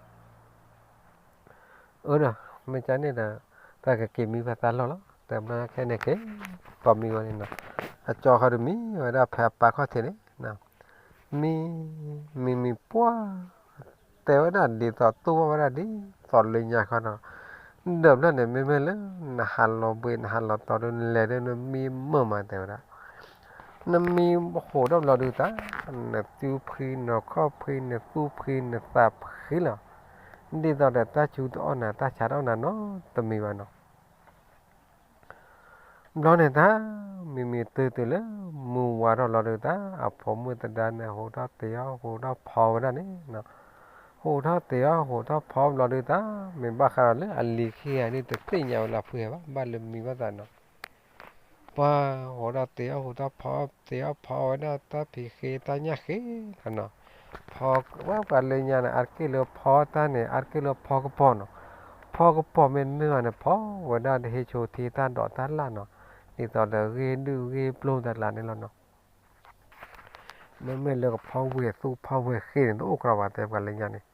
အၢဒီး မ့ၢ်ကန့ၣ်ဒီး တၢ်ကက့ၤမံဖဲသးလီၢ်လီၤ တဲဘျီခဲန့ၣ်က့ၤ ကိးမံဝဲန့ၣ်နီၤ အကၠီဃီဒီးမံဝဲဒၣ်ဖဲအပၢ်ခီၣ်ထံးန့ၣ် မံ မံမံပှၢ် တဲဝဲဒၣ်ဒ်သိးတူၢ်ဘၣ်ဝဲဒၣ်ဒ်သိးလၢညါခီနီၤ ဒီးဘျီန့ၣ် မ့မ့ၢ်လၢ နဟးလီၤဘှံး နဟးလီၤတီၤဒုး နလဲၤဒုး နမံမုာ်မး တဲဝဲဒၣ် နမံဟိးထီၣ်ဘျီဒုးတၢ် နသူဖှံ နခီၣ်ဖှံ နသူဖှံ နသးဖှံလီၤ ဒ်သိးဒီးတၢ်ဆူတအီၣ်နၤ တၢ်ဆါတအီၣ်နၤနီတမံၤဘၣ်နီၤ ဘျီန့ၣ်တၢ် မံၤမံၤတုၤတုၤလၢ မုၢ်ဝါထီၣ်လီၤဒုးတၢ် အဖိမုၣ်သဒါန့ၣ် ဟူးထီၣ်တ့ၤအီၣ် ဟူးထီၣ်ဖီဝဲဒၣ်န့ၣ် ဟူးထီၣ်တ့ၤအီၣ် ဟူးထီၣ်ဖီဘျီဒုးတၢ် မ့ၢ်ဘၣ်ဃးဒီးလၢအလံၤခံဂၤဒ်တသ့ၣ်ညါဝဲလၢအဖုဟဲဘၣ် ဘၣ်လၢမံဘၣ်သးနီၤ ပှၤဟူးထီၣ်တ့ၤအီၣ် ဟူးထီၣ်ဖီ တ့ၤအီၣ်ဖီဝဲဒၣ်တၢ်ဖံးဃ့တၢ်ညၣ်ဃ့နီၤ ဖီဝဲပှၤလၢညါန့ၣ် အါတက့ၢ်လၢဖီတၢ်န့ၣ် အါတက့ၢ်လၢဖီကပီၤနီၤ ဖီကပီၤမ့တမ့ၢ်ဘၣ်န့ၣ် ဖီဝဲဒၣ်တဟ့ၣ်ဆိထံတၢ်ဒိးတၢ်လၣ်နီၤ ဒ်သိးဒီးဂ့ၢ်ဒုၣ်ဂ့ၢ်ပျိၢ်တၢ်လၢန့ၣ်လီၤနီၤ မ့မ့ၢ်လၢကဖီဝဲၢ်သူၣ်ဖီဝဲၢ်ဃ့န့ၣ် တအိၣ်ကြီဘၣ်တဲပှၤလၢညါန့ၣ်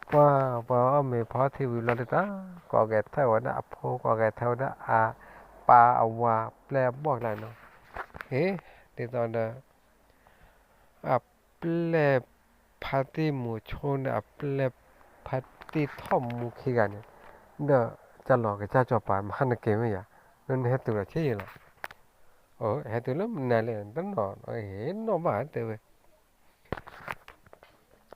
ပှၤ ပှၤအီၣ်မ့ၤဖီထံဝံၤဘျီဒုးတၢ် ကိးဂဲၤထၢၣ်ဝဲဒၣ်အဖိ ကိးဂဲၤထၢၣ်ဝဲဒၣ်အပၢ်အဝၤ ပျဲၢ်အဘီၣ်ကျါနီၤ ဟ့ၣ် ဒ်သိးဒီး အပျဲၢ်ဖါတံၢ်မူၤဆိန့ၣ် အပျဲၢ်ဖါတံၢ်ထီၣ်မူၤခံဂၤန့ၣ် ဒီးကၢ်လီၤကစၢ်စီၤပၤ မဟါနက့ၤမ့ၢ်ယၤ နဟဲတုၤဒီးဆ့ယဲလီၤ ဟဲတုၤလၢမနုၤလဲၣ် တနီၤ ဟ့ၣ်နီၣ်ဘၣ်တဲဝဲ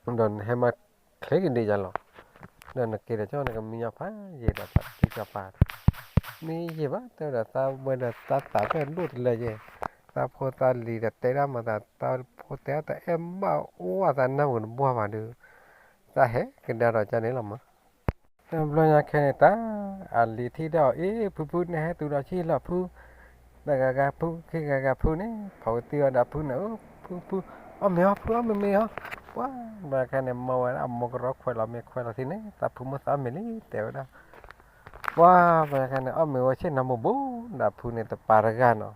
ဒီးနဟဲမၤချ့ကဒံးယၤလီၤ ဒီးနက့ၤဒီးကၠီနကမံညီဖးယံာ်ဒီး သးကစၢ်စီၤပၤ မ့ၢ်ယံာ်ဘၣ်တဲဝဲဒီး သးဝဲဒီးသးသးဖျၢၣ်ဒိၣ်တလၢယဲၢ် သးဖိသးလံၤဒီးတဲဒၣ်မၤသး သးဖိတဲအီၤတအဲၣ်ဘၣ်အိၣ်အသးနၢ်ဝံၤတဘှီၣ်ဘၣ်ဒီး သးဟဲကဒါဒီးကၢ်န့ၣ်လီၤမး တဘျီညါခဲန့ၣ်တၢ် အလံၤထံၣ်ဒၣ်အီၤ အ့ ဖုဖု နဟဲတုၤဒီးဆံးလီၤဖု တဂၤဂၤဖုခံဂၤဂၤဖုန့ၣ် ဖီကတံၢ်ဝဲဒီးဖုန့ၣ် ဖုဖု အီၣ်မ့ၤအီၣ်ဖု အီၣ်မ့ၤမ့ၤအီၣ် ပှၤ ဘၣ်ခဲန့ၣ် မၤဝဲဒၣ်အမိၢ်ကရီခွဲးလီၤမ့ၤခွဲးလီၤထံန့ၣ် သးဖုမိၢ်သးအီၣ်မ့ၤလံ တဲဝဲဒၣ် ပှၤ ဘၣ်ခဲန့ၣ် အီၣ်မ့ၤဝဲဆ့ၣ်နီၤဘူးဘူး ဒီးဖုန့ၣ်တပၤတဂၤနီၤ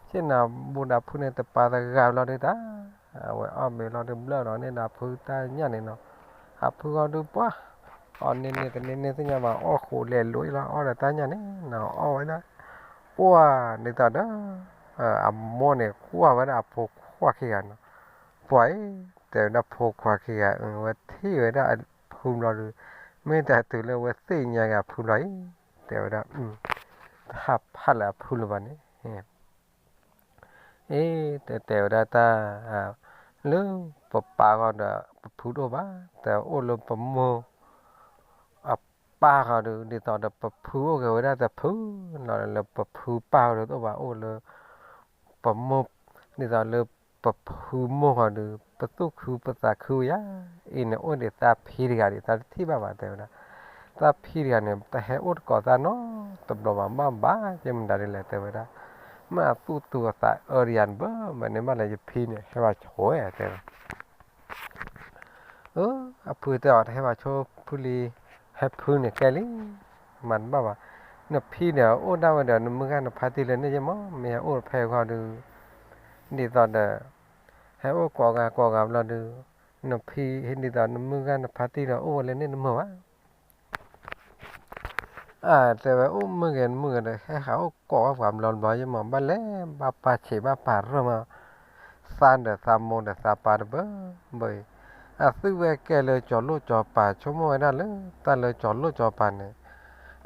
ဆ့ၣ်နီၤဘူးဒီးဖုန့ၣ်တပၤတဂၤဘျီဒုးတၢ် အဝဲအီၣ်မ့ၤလီၤဒုးဘျၢၣ်ဒီးန့ၢ်ဒီးဖုတၢ်ညၣ်န့ၣ်နီၤ အဖုဂီၢ်ဒုးပှၤ အီၣ်န့ၢ်န့ၢ်တန့ၢ်န့ၢ်သ့ၣ်ညါဘၣ် အီၣ်ဃိးလဲၤလိၤအံၤလီၤ အီၣ်ဒီးတၢ်ညၣ်န့ၣ်နီၤ အီၣ်ဝဲဒၣ် ပှၤ ဒ်သိးဒီး အမိၢ်န့ၣ်ကွၢ်ဝဲဒၣ်အဖိခွါခံဂၤနီၤ ပှၤအံၤ တဲဝဲဒၣ်ဖိခွါခံဂၤ ဝဲထံၣ်ဝဲဒၣ်အဖုဘျီဒုး မ့ၢ်တၢ်တုၤလၢဝဲသ့ၣ်ညါက့ၤအဖုဘျီအံၤ တဲဝဲဒၣ် တဟးဖးလၢအဖုလၢၤဘၣ်န့ၣ် အ့ တဲတဲဝဲဒၣ်တၢ် လၢပပၢ်ဂီၢ်ဒီး ပဖုတအိၣ်ဘၣ် တအိၣ်လၢပမိၢ် အပၢ်ဂီၢ်ဒီး ဒ်သိးဒီးပဖုအိၣ်က့ၤဝဲဒၣ်တဖု လီၤလၢပဖုပၢ်ဂီၢ်ဒီးတအိၣ်ဘၣ် အိၣ်လၢ ပမိၢ် ဒ်သိးလၢပဖုမိၢ်ဂီၢ်ဒီး ပသူၣ်ခုပသးခုယၤ အံၤန့ၣ်အိၣ်ဒံးသးဖံတဂၤဒံး သးတထံၣ်ဘၣ်ဘၣ်တဲဝဲဒၣ် သးဖံတဂၤန့ၣ် တဟဲအိၣ်တကိးသးနီတဘျီဘၣ် ဘၣ်ဘၣ်ကဲမတၤဒ်လဲၣ်တဲဝဲဒၣ် မ့ၢ်အသူၣ်တူၤအသးအၢတယၤတဘၣ် မ့ၢ်န့ၣ်ဘၣ်လၢယဖံန့ၣ် ဟဲဘၣ်ဆိၣ်ဝဲတဲဝဲ အဖုတဲအီၤ တဟဲဘၣ်ဆိဖုလံ ဟဲဖုန့ၣ်ကဲလံ မၤတဘၣ်ဘၣ် နဖံန့ၣ် အိၣ်ဒၣ်ဝဲဒီးနမုၢ်ဂၢ်နဖါတံၢ်လၢန့ၣ်ယဲၢ်မး မ့ၢ်ဟဲအိၣ်ဖဲအဂီၢ်ဒီး ဒ်သိးဒီး ဟဲအိၣ်ကိးဂၤကိးဂၤဘျီဒီး နဖံဒ်သိးနမုၢ်ဂၢ်နဖါတံၢ်ဒီးအိၣ်ဝဲလၢန့ၣ်တမုာ်ဘၣ် အ တဲဝဲအိၣ်မုာ်ဂ့ၤတမုာ်ဂ့ၤဒီး ဟဲဟးအိၣ်ကိးဝဲပှၤဘျီတဘျီယဲၢ်မး ဘၣ်လဲၤဘၣ်ပာ်ဆံးဘၣ်ပာ်ရၢမး သးဒီးသးမိၢ်ဒီးသးပၢ်တဘၢဘၢအံၤ အသုဝဲကဲလၢကၠီၤလိၣ်ကၠီၤပၤ ဆိကမိၣ်ဝဲဒၣ်လၢတၢ်လၢကၠီၤလိၣ်ကၠီၤပၤန့ၣ်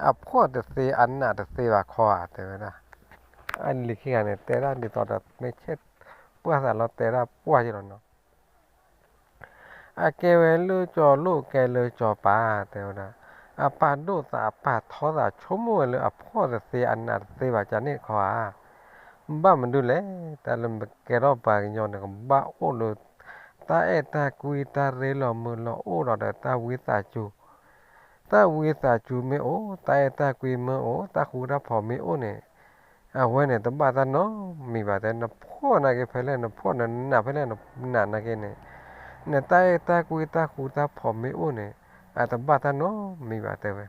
အဖှီၣ်တသ့အနးတသ့ဘၣ်ခီဧါ တဲဝဲဒၣ် အလံၤခံဂၤန့ၣ် တဲဒၣ်ဒ်သိးဒီးမ့ၢ်ဆ့ၣ် ပှၢ်သးလီၤတဲာ်ဒၣ်ပှၢ်က့လီၤနီၤ. အကဲဝဲလၢကၠီၤလိၣ်ကဲလၢကၠီၤပၤ တဲဝဲဒၣ်, အပာ်ဒိၣ်သးအပာ်ထီသး ဆိကမိၣ်ဝဲလၢအဖှီၣ်တသ့အနးတသ့ဘၣ် ကန့ၣ်ခီဧါ. ဘၣ်မနုၤလဲၣ်, တၢ်လၢပကဲထီၣ်ပှၤကညီန့ၣ် ကဘၣ်အိၣ်လၢ တၢ်အဲၣ်တၢ်ကွံတၢ်ရ့လိာ်မုာ်လိာ်အိၣ်ဒီးတၢ်ဝံသးစူၤ, တၢ်ဝံသးစူၤမ့ၢ်အိၣ် တၢ်အဲၣ်တၢ်ကွံမ့ၢ်အိၣ် တၢ်ဃူတၢ်ဖိးမ့ၢ်အိၣ်န့ၣ် အဝဲန့ၣ်တဘၣ်တၢ်နီတမံၤဘၣ်တဲ, နဖှီၣ်နာ်က့ဖဲလဲၣ် နဖှီၣ်နနးဖဲလဲၣ်နနးနာ်က့န့ၣ်, နတၢ်အဲၣ်တၢ်ကွံတၢ်ဃူတၢ်ဖိးမ့ၢ်အိၣ်န့ၣ် အတဘၣ်တၢ်နီတမံၤဘၣ်တဲဝဲ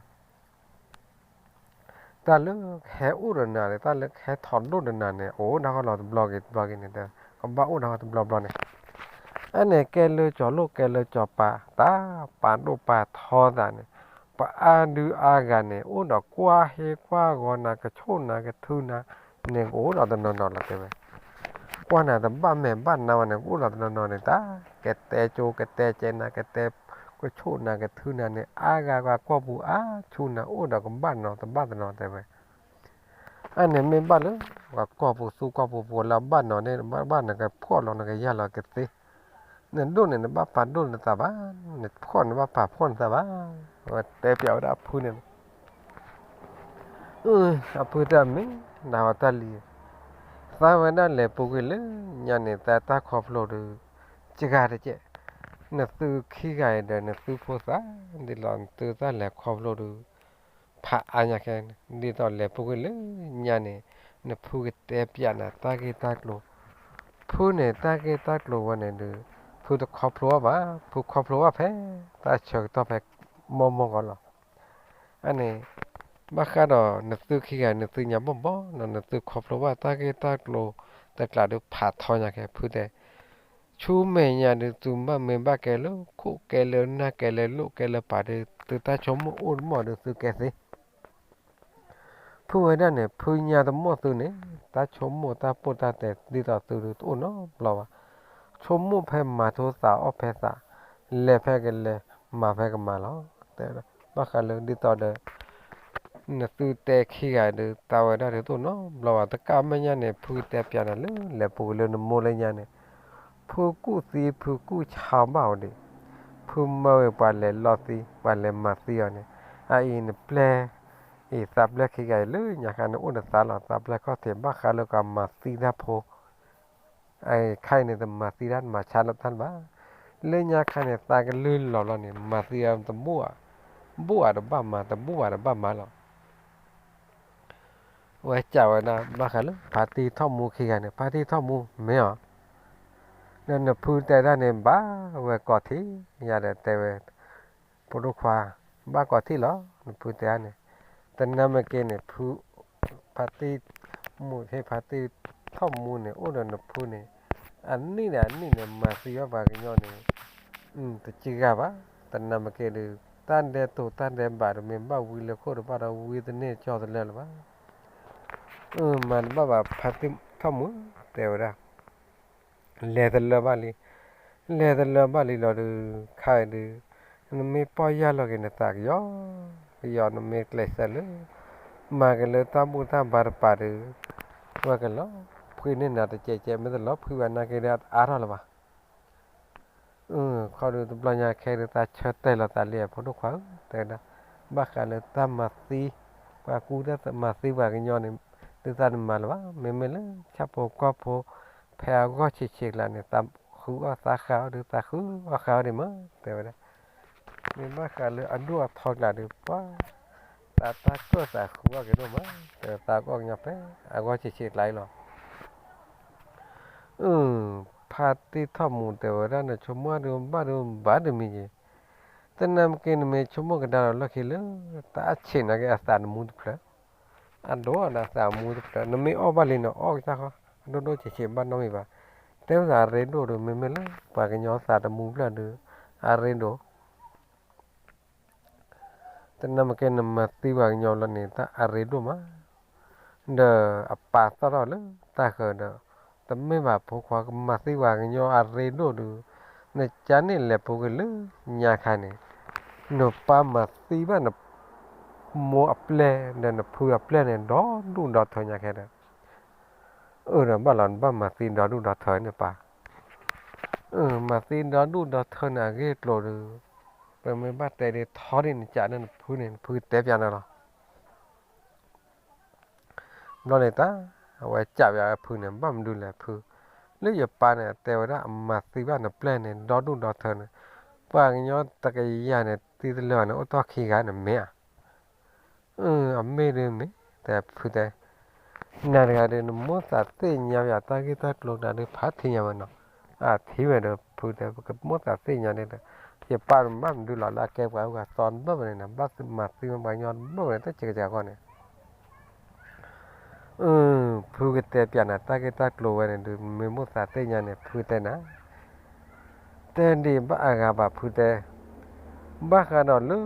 တၢ်လၢကဟဲအိၣ်ဒီးနၤန့ၣ် တၢ်လၢကဟဲထီၣ်ဒိၣ်ဒီးနၤန့ၣ် အိၣ်ဒၣ်ဃီလီၤတဘျီဂ့ၤတဘျီဂ့ၤန့ၣ် ကဘၣ်အိၣ်ဒၣ်ဃီတဘျီဘျီန့ၣ်, အန့ၣ်ကဲလၢကၠီၤလိၣ်ကဲလၢကၠီၤပၤ တၢ်ပာ်ဒိၣ်ပာ်ထီသးန့ၣ်, ပှၤအါဒုအါဂၤန့ၣ် အိၣ်ဒီးကွၢ်ဟ့ကွၢ်ဂီၤနၤ ကဆိၣ်နၤကထုနၤန့ၣ် ကအိၣ်ဒီးတနီၤနီၤလီၤတဲဝဲ ကွၢ်နၤတဘၣ်မဲာ်ဘၣ်နါဝဲန့ၣ် ကအိၣ်ဒီးတနီၤနီၤန့ၣ် တၢ်ကတဲကၠိကတဲကဲနၤ ကတဲကဆိၣ်နၤကထုနၤန့ၣ် အါဂၤဂၤကွၢ်ပူၤအါဆူနၤ အိၣ်ဒီးကဘၣ်နီၤတဘၣ်တနီၤတဲဝဲ အန့ၣ်မ့ၢ်ဘၣ်လၢ ပှၤကွၢ်ပူၤသူကွၢ်ပူၤ ပှၤလၢအဘၣ်နီၤန့ၣ် ဘၣ်ဘၣ်နကဖှီၣ်လီၤနကယၢ်လီၤကသ့, နဒိၣ်န့ၣ် နဘၣ်ပာ်ဒိၣ်နသးဘၣ်, နဖှီၣ်နဘၣ်ပာ်ဖှီၣ်နသးဘၣ်, ဝဲတဲပျးဝဲဒၣ်အဖုန့ၣ် အဖုတဲမ့ၢ်နၤဝဲတၢ်လံၤ, သးဝဲဒၣ်လဲၤပူၤကွံာ်လၢညါန့ၣ် သးတၢ်ခီဖျိဒီး စှၤတကဲး, နသုခံဂၤအံၤဒီးနသုဖိသၣ် ဒ်လီၤနသုတၢ်လဲၤခီဖျိဒီး ဖးအါညါခဲ, ဒ်သိးလဲၤပူၤကွံာ်လၢညါန့ၣ် နဖုကတဲပျးနၤတၢ်ဂ့ၢ်တၢ်ကျိၤ, ဖုန့ၣ်တၢ်ဂ့ၢ်တၢ်ကျိၤဝဲန့ၣ်ဒီး ဖုတခီဖျိဘၣ်ဘၣ်, ဖုခီဖျိဘၣ်ဖဲ တၢ်ဆၢကတီၢ်ဖဲ မိၢ်မိၢ်ဂီၤလီၤ အန့ၣ် ဘၣ်ဃးဒီးနသုခံဂၤ နသုညါဘီၣ်ဘီၣ်နီၤ နသုခီဖျိဘၣ်တၢ်ဂ့ၢ်တၢ်ကျိၤတကျးဒီးဖးထီညါခဲ ဖုတဲ, ဆူမဲာ်ညါဒီးသုဘၣ်မ့ၢ်ဘၣ်ကဲလၢခိၣ်ကဲလၢနၢ်ကဲလၢလိၣ်ကဲလၢပၤဒီး သုတၢ်ဆိကမိၣ်အိၣ်တမီၢ်ဒီးသုကဲသ့ ဖုဝဲဒၣ်န့ၣ် ဖုညါတမီၢ်သုန့ၣ် တၢ်ဆိကမိၣ်တၢ်ပိၢ်တၢ်တဲဒ်သိးသုဒီးတအိၣ်နီတဘျီဘၣ်, ဆိကမိၣ်ဖဲမၤထူသးအီၣ်ဖဲသး, လဲၤဖဲကလဲၤ မၤဖဲကမၤလီၤ, တဲဘၣ်ဃးလၢဒ်သိးဒီး နသုတဲခံဂၤဒီး တၢ်ဝဲဒၣ်ဒီးတအိၣ်နီတဘျီဘၣ်, တကးမဲာ်ညါန့ၣ် ဖုတဲပျးနၤလၢ လဲၤပူၤလၢနမိၢ်လၢညါန့ၣ်, ဖုကူၣ်သံဖုကူၣ်ဆါဘၣ်အီၤဒံး, ဖုမၢဝဲပှၤလဲၤလီၢ်သံ ပှၤလဲၤမၤသံအီၤန့ၣ်, အအံၤနပျဲၢ် အံၤသးပျဲၢ်ခံဂၤအံၤလၢညါခါန့ၣ် အိၣ်ဒီးသးလီၤ သးပျဲၢ်ခီၣ်ထံး ဘၣ်ဃးလၢကမၤသံတၢ်ဖိ အခါအံၤန့ၣ် တမၤသံတၢ် တမၤဆါလၢတၢ်ဘၣ်, လၢညါခါန့ၣ် သးကလုၢ်လီၤလီၤန့ၣ် မၤသံအီၤတဘူၣ်ဧါ, ဘူၣ်ဧါတဘၣ်မၤ တဘူၣ်ဧါတဘၣ်မၤလီၤ. ဝဲစံးဝဲဒၣ် ဘၣ်ဃးလၢ ဖါတံၢ်ထီၣ်မူခံဂၤန့ၣ် ဖါတံၢ်ထီၣ်မူမ့ၢ်ဧါ, ဒီးနဖုတဲဒၣ်န့ၣ် ဘၣ်ဝဲကိးထံၣ်ယၤဒီးတဲဝဲ ဖိဒိၣ်ခွါ, ဘၣ်ကိးထံၣ်လီၤ နဖုတဲဒၣ်န့ၣ်, တနၤမ့ၢ်က့န့ၣ် ဖု ဖါတံၢ်မူ ဖါတံၢ်ထီၣ်မူန့ၣ် အိၣ်ဒီးနဖုန့ၣ် အနံၣ်န့ၣ် အနံၣ်န့ၣ် မၤသံဘၣ်ပှၤကညီန့ၣ် တစှၤဘၣ်, တနၤမ့ၢ်က့ဒီး တၢ်ဒဲးတိၤတၢ်ဒဲးဘးဒီး မ့ၢ်ဘၣ်ဝံလၢခိၣ်ဒီး ဘၣ်ဒီးဝံတန့ၢ်ကၠီတလၢလၢၤဘၣ် မၤတဘၣ်ဘၣ် ဖါတံၢ်ထီၣ်မူ တဲဝဲဒၣ် လဲၤတလၢဘၣ်လံ, လဲၤတလၢဘၣ်လံလီၤဒီး ခါအံၤဒီး နမ့ၢ်ပီၢ်ယၢ်လီၤက့ၤနသးကယီကယီ နမ့ၢ်ကျဲးစၢးလၢ မၤက့ၤလၢတၢ်ဘူၣ်တၢ်ဘါတပၤဒီး ဝဲကလီၤဖှံန့ၢ်နၤတကဲးကဲး မ့ၢ်တလီၤဖှံဘၣ်နာ်က့ဒီးအါထီၣ်လၢၤဘၣ် ခီဒီးတဘျီညါခဲဒီးသးဆၢတဲာ်လီၤသးလံ ဖိဒိၣ်ခွါဧၢ တဲဝဲဒၣ် ဘၣ်ဃးလၢတၢ်မၤသံ ပှၤကူတၢ်မၤသံပှၤကညီန့ၣ် ဒုးသးတမၤလၢၤဘၣ် မ့မ့ၢ်လၢဆၣ်ဖိကီၢ်ဖိ ဖဲအဂီၢ်ဆံးဆံးကျါန့ၣ် သးဃုအီၣ်သးဃါအီၣ်ဒီး သးဃုအီၣ်ဃါအီၣ်ဒံးမး တဲဝဲဒၣ် မ့ၢ်ဘၣ်ဃးလၢအဒိၣ်အထီကျါဒီး ပှၤ သးတၢ်ကၢၣ်သးဃုအီၣ်က့ၤဒိၣ်မး တဲဝဲ သးကအီၣ်ကညီဖဲ အဂီၢ်ဆံးဆံးကျါအံၤလီၤ အု ဖါတံၢ်ထီၣ်မူတဲဝဲဒၣ် နဆိကမိၣ်ဒုးဘၣ်ဒုးဘၣ်တမံၤက့ၤ, တနၤမ့ၢ်က့ၤနမ့ၢ်ဆိကမိၣ်ကဒါဒီးလီၢ်ခံလၢ တၢ်အဆံးနာ်က့အသးတမူတဖျၢၣ်, အဒိၣ်ဒီးအသးမူတဖျၢၣ် နမ့ၢ်အီၣ်ဘၣ်လံနအီၣ်ကစၢ်ဃီ အဒိၣ်ဒိၣ်ဆံးဆံးဘၣ်နီတမံၤဘၣ်, တဲဝဲဒၣ်အရ့ဒိၣ်ဒီး မ့မ့ၢ်လၢပှၤကညီသးတမူဖျၢၣ်ဒီး အရ့ဒိၣ် တနၤမ့ၢ်က့ၤနမၤသံပှၤကညီလီၤန့ၣ် တၢ်အရ့ဒိၣ်မး, ဒီးအပာ်သီၣ်ထီၣ်လၢတၢ်ဃၢၤဒီး တမ့ၢ်ဘၣ်ဖိခွါကမၤသံပှၤကညီအရ့ဒိၣ်ဒီး နကန့ၣ်လဲၤပူၤကွံာ်လၢညါခါန့ၣ် နပၢ်မၤသံဘၣ်နမိၢ်အပျဲၢ် ဒီးနဖုအပျဲၢ်န့ၣ် ဒီဒူၣ်ဒီထၢညါခဲဒီး အၢၣ်ဒီးဘၣ်လီၤ နဘၣ်မၤသံဒီဒူၣ်ဒီထၢန့ၣ်ပၢ်, မၤသံဒီဒူၣ်ဒီထၢန့ၣ်အဂ့ၢ်အကျိၤဒီး, ပမ့ၢ်ဘၣ်တဲဒ်ထီဒ်နကးန့ၣ်နဖုန့ၣ် နဖုကတဲပျးနၤလီၤ. ဘျီန့ၣ်တၢ်, အဝဲကးပျးဝဲဖုန့ၣ် ဘၣ်မနုၤလဲၣ်ဖု, လၢယပၢ်န့ၣ် အတဲဝဲဒၣ်အမၤသံဘၣ်နပျဲၢ်န့ၣ် ဒီဒူၣ်ဒီထၢန့ၣ်, ပှၤကညီတကယၤန့ၣ် သံတလၢာ်န့ၣ် အိၣ်တီၢ်ခံဂၤန့ၣ်မ့ၢ်ဧါ. အမ့ၢ်ဒုးမ့ၢ် တဲဖုတဲ, နၤတဂၤဒီး နမိၣ်သးသ့ၣ်ညါဝဲတၢ်ဂ့ၢ်တၢ်ကျိၤတၢ်ဒုး ဖးထံၣ်ညါဝဲနီၤ, အထံၣ်ဝဲဒီးဖုတဲ ပကမိၣ်သးသ့ၣ်ညါန့ၣ်ဒီး, ယပၢ်န့ၣ်ဘၣ်မနုၤလီၤ လၢအကဲပှၤအူဂၤသီတဘၣ်ဘၣ်န့ၣ် ဘၣ်မၤသံဝဲပှၤကညီတဘၣ်ဘၣ်န့ၣ် တၢ်ဆဲးကစၢ်အဂီၢ်န့ၣ် ဖုကတဲပျးနၤတၢ်ဂ့ၢ်တၢ်ကျိၤဝဲန့ၣ်ဒုး မ့ၢ်မိၣ်သးသ့ၣ်ညါန့ၣ် ဖုတဲနၤ, တဲဒံးဘၣ်အဂၤဘၣ်ဖုတဲ, ဘၣ်ဃးဒီးလၢ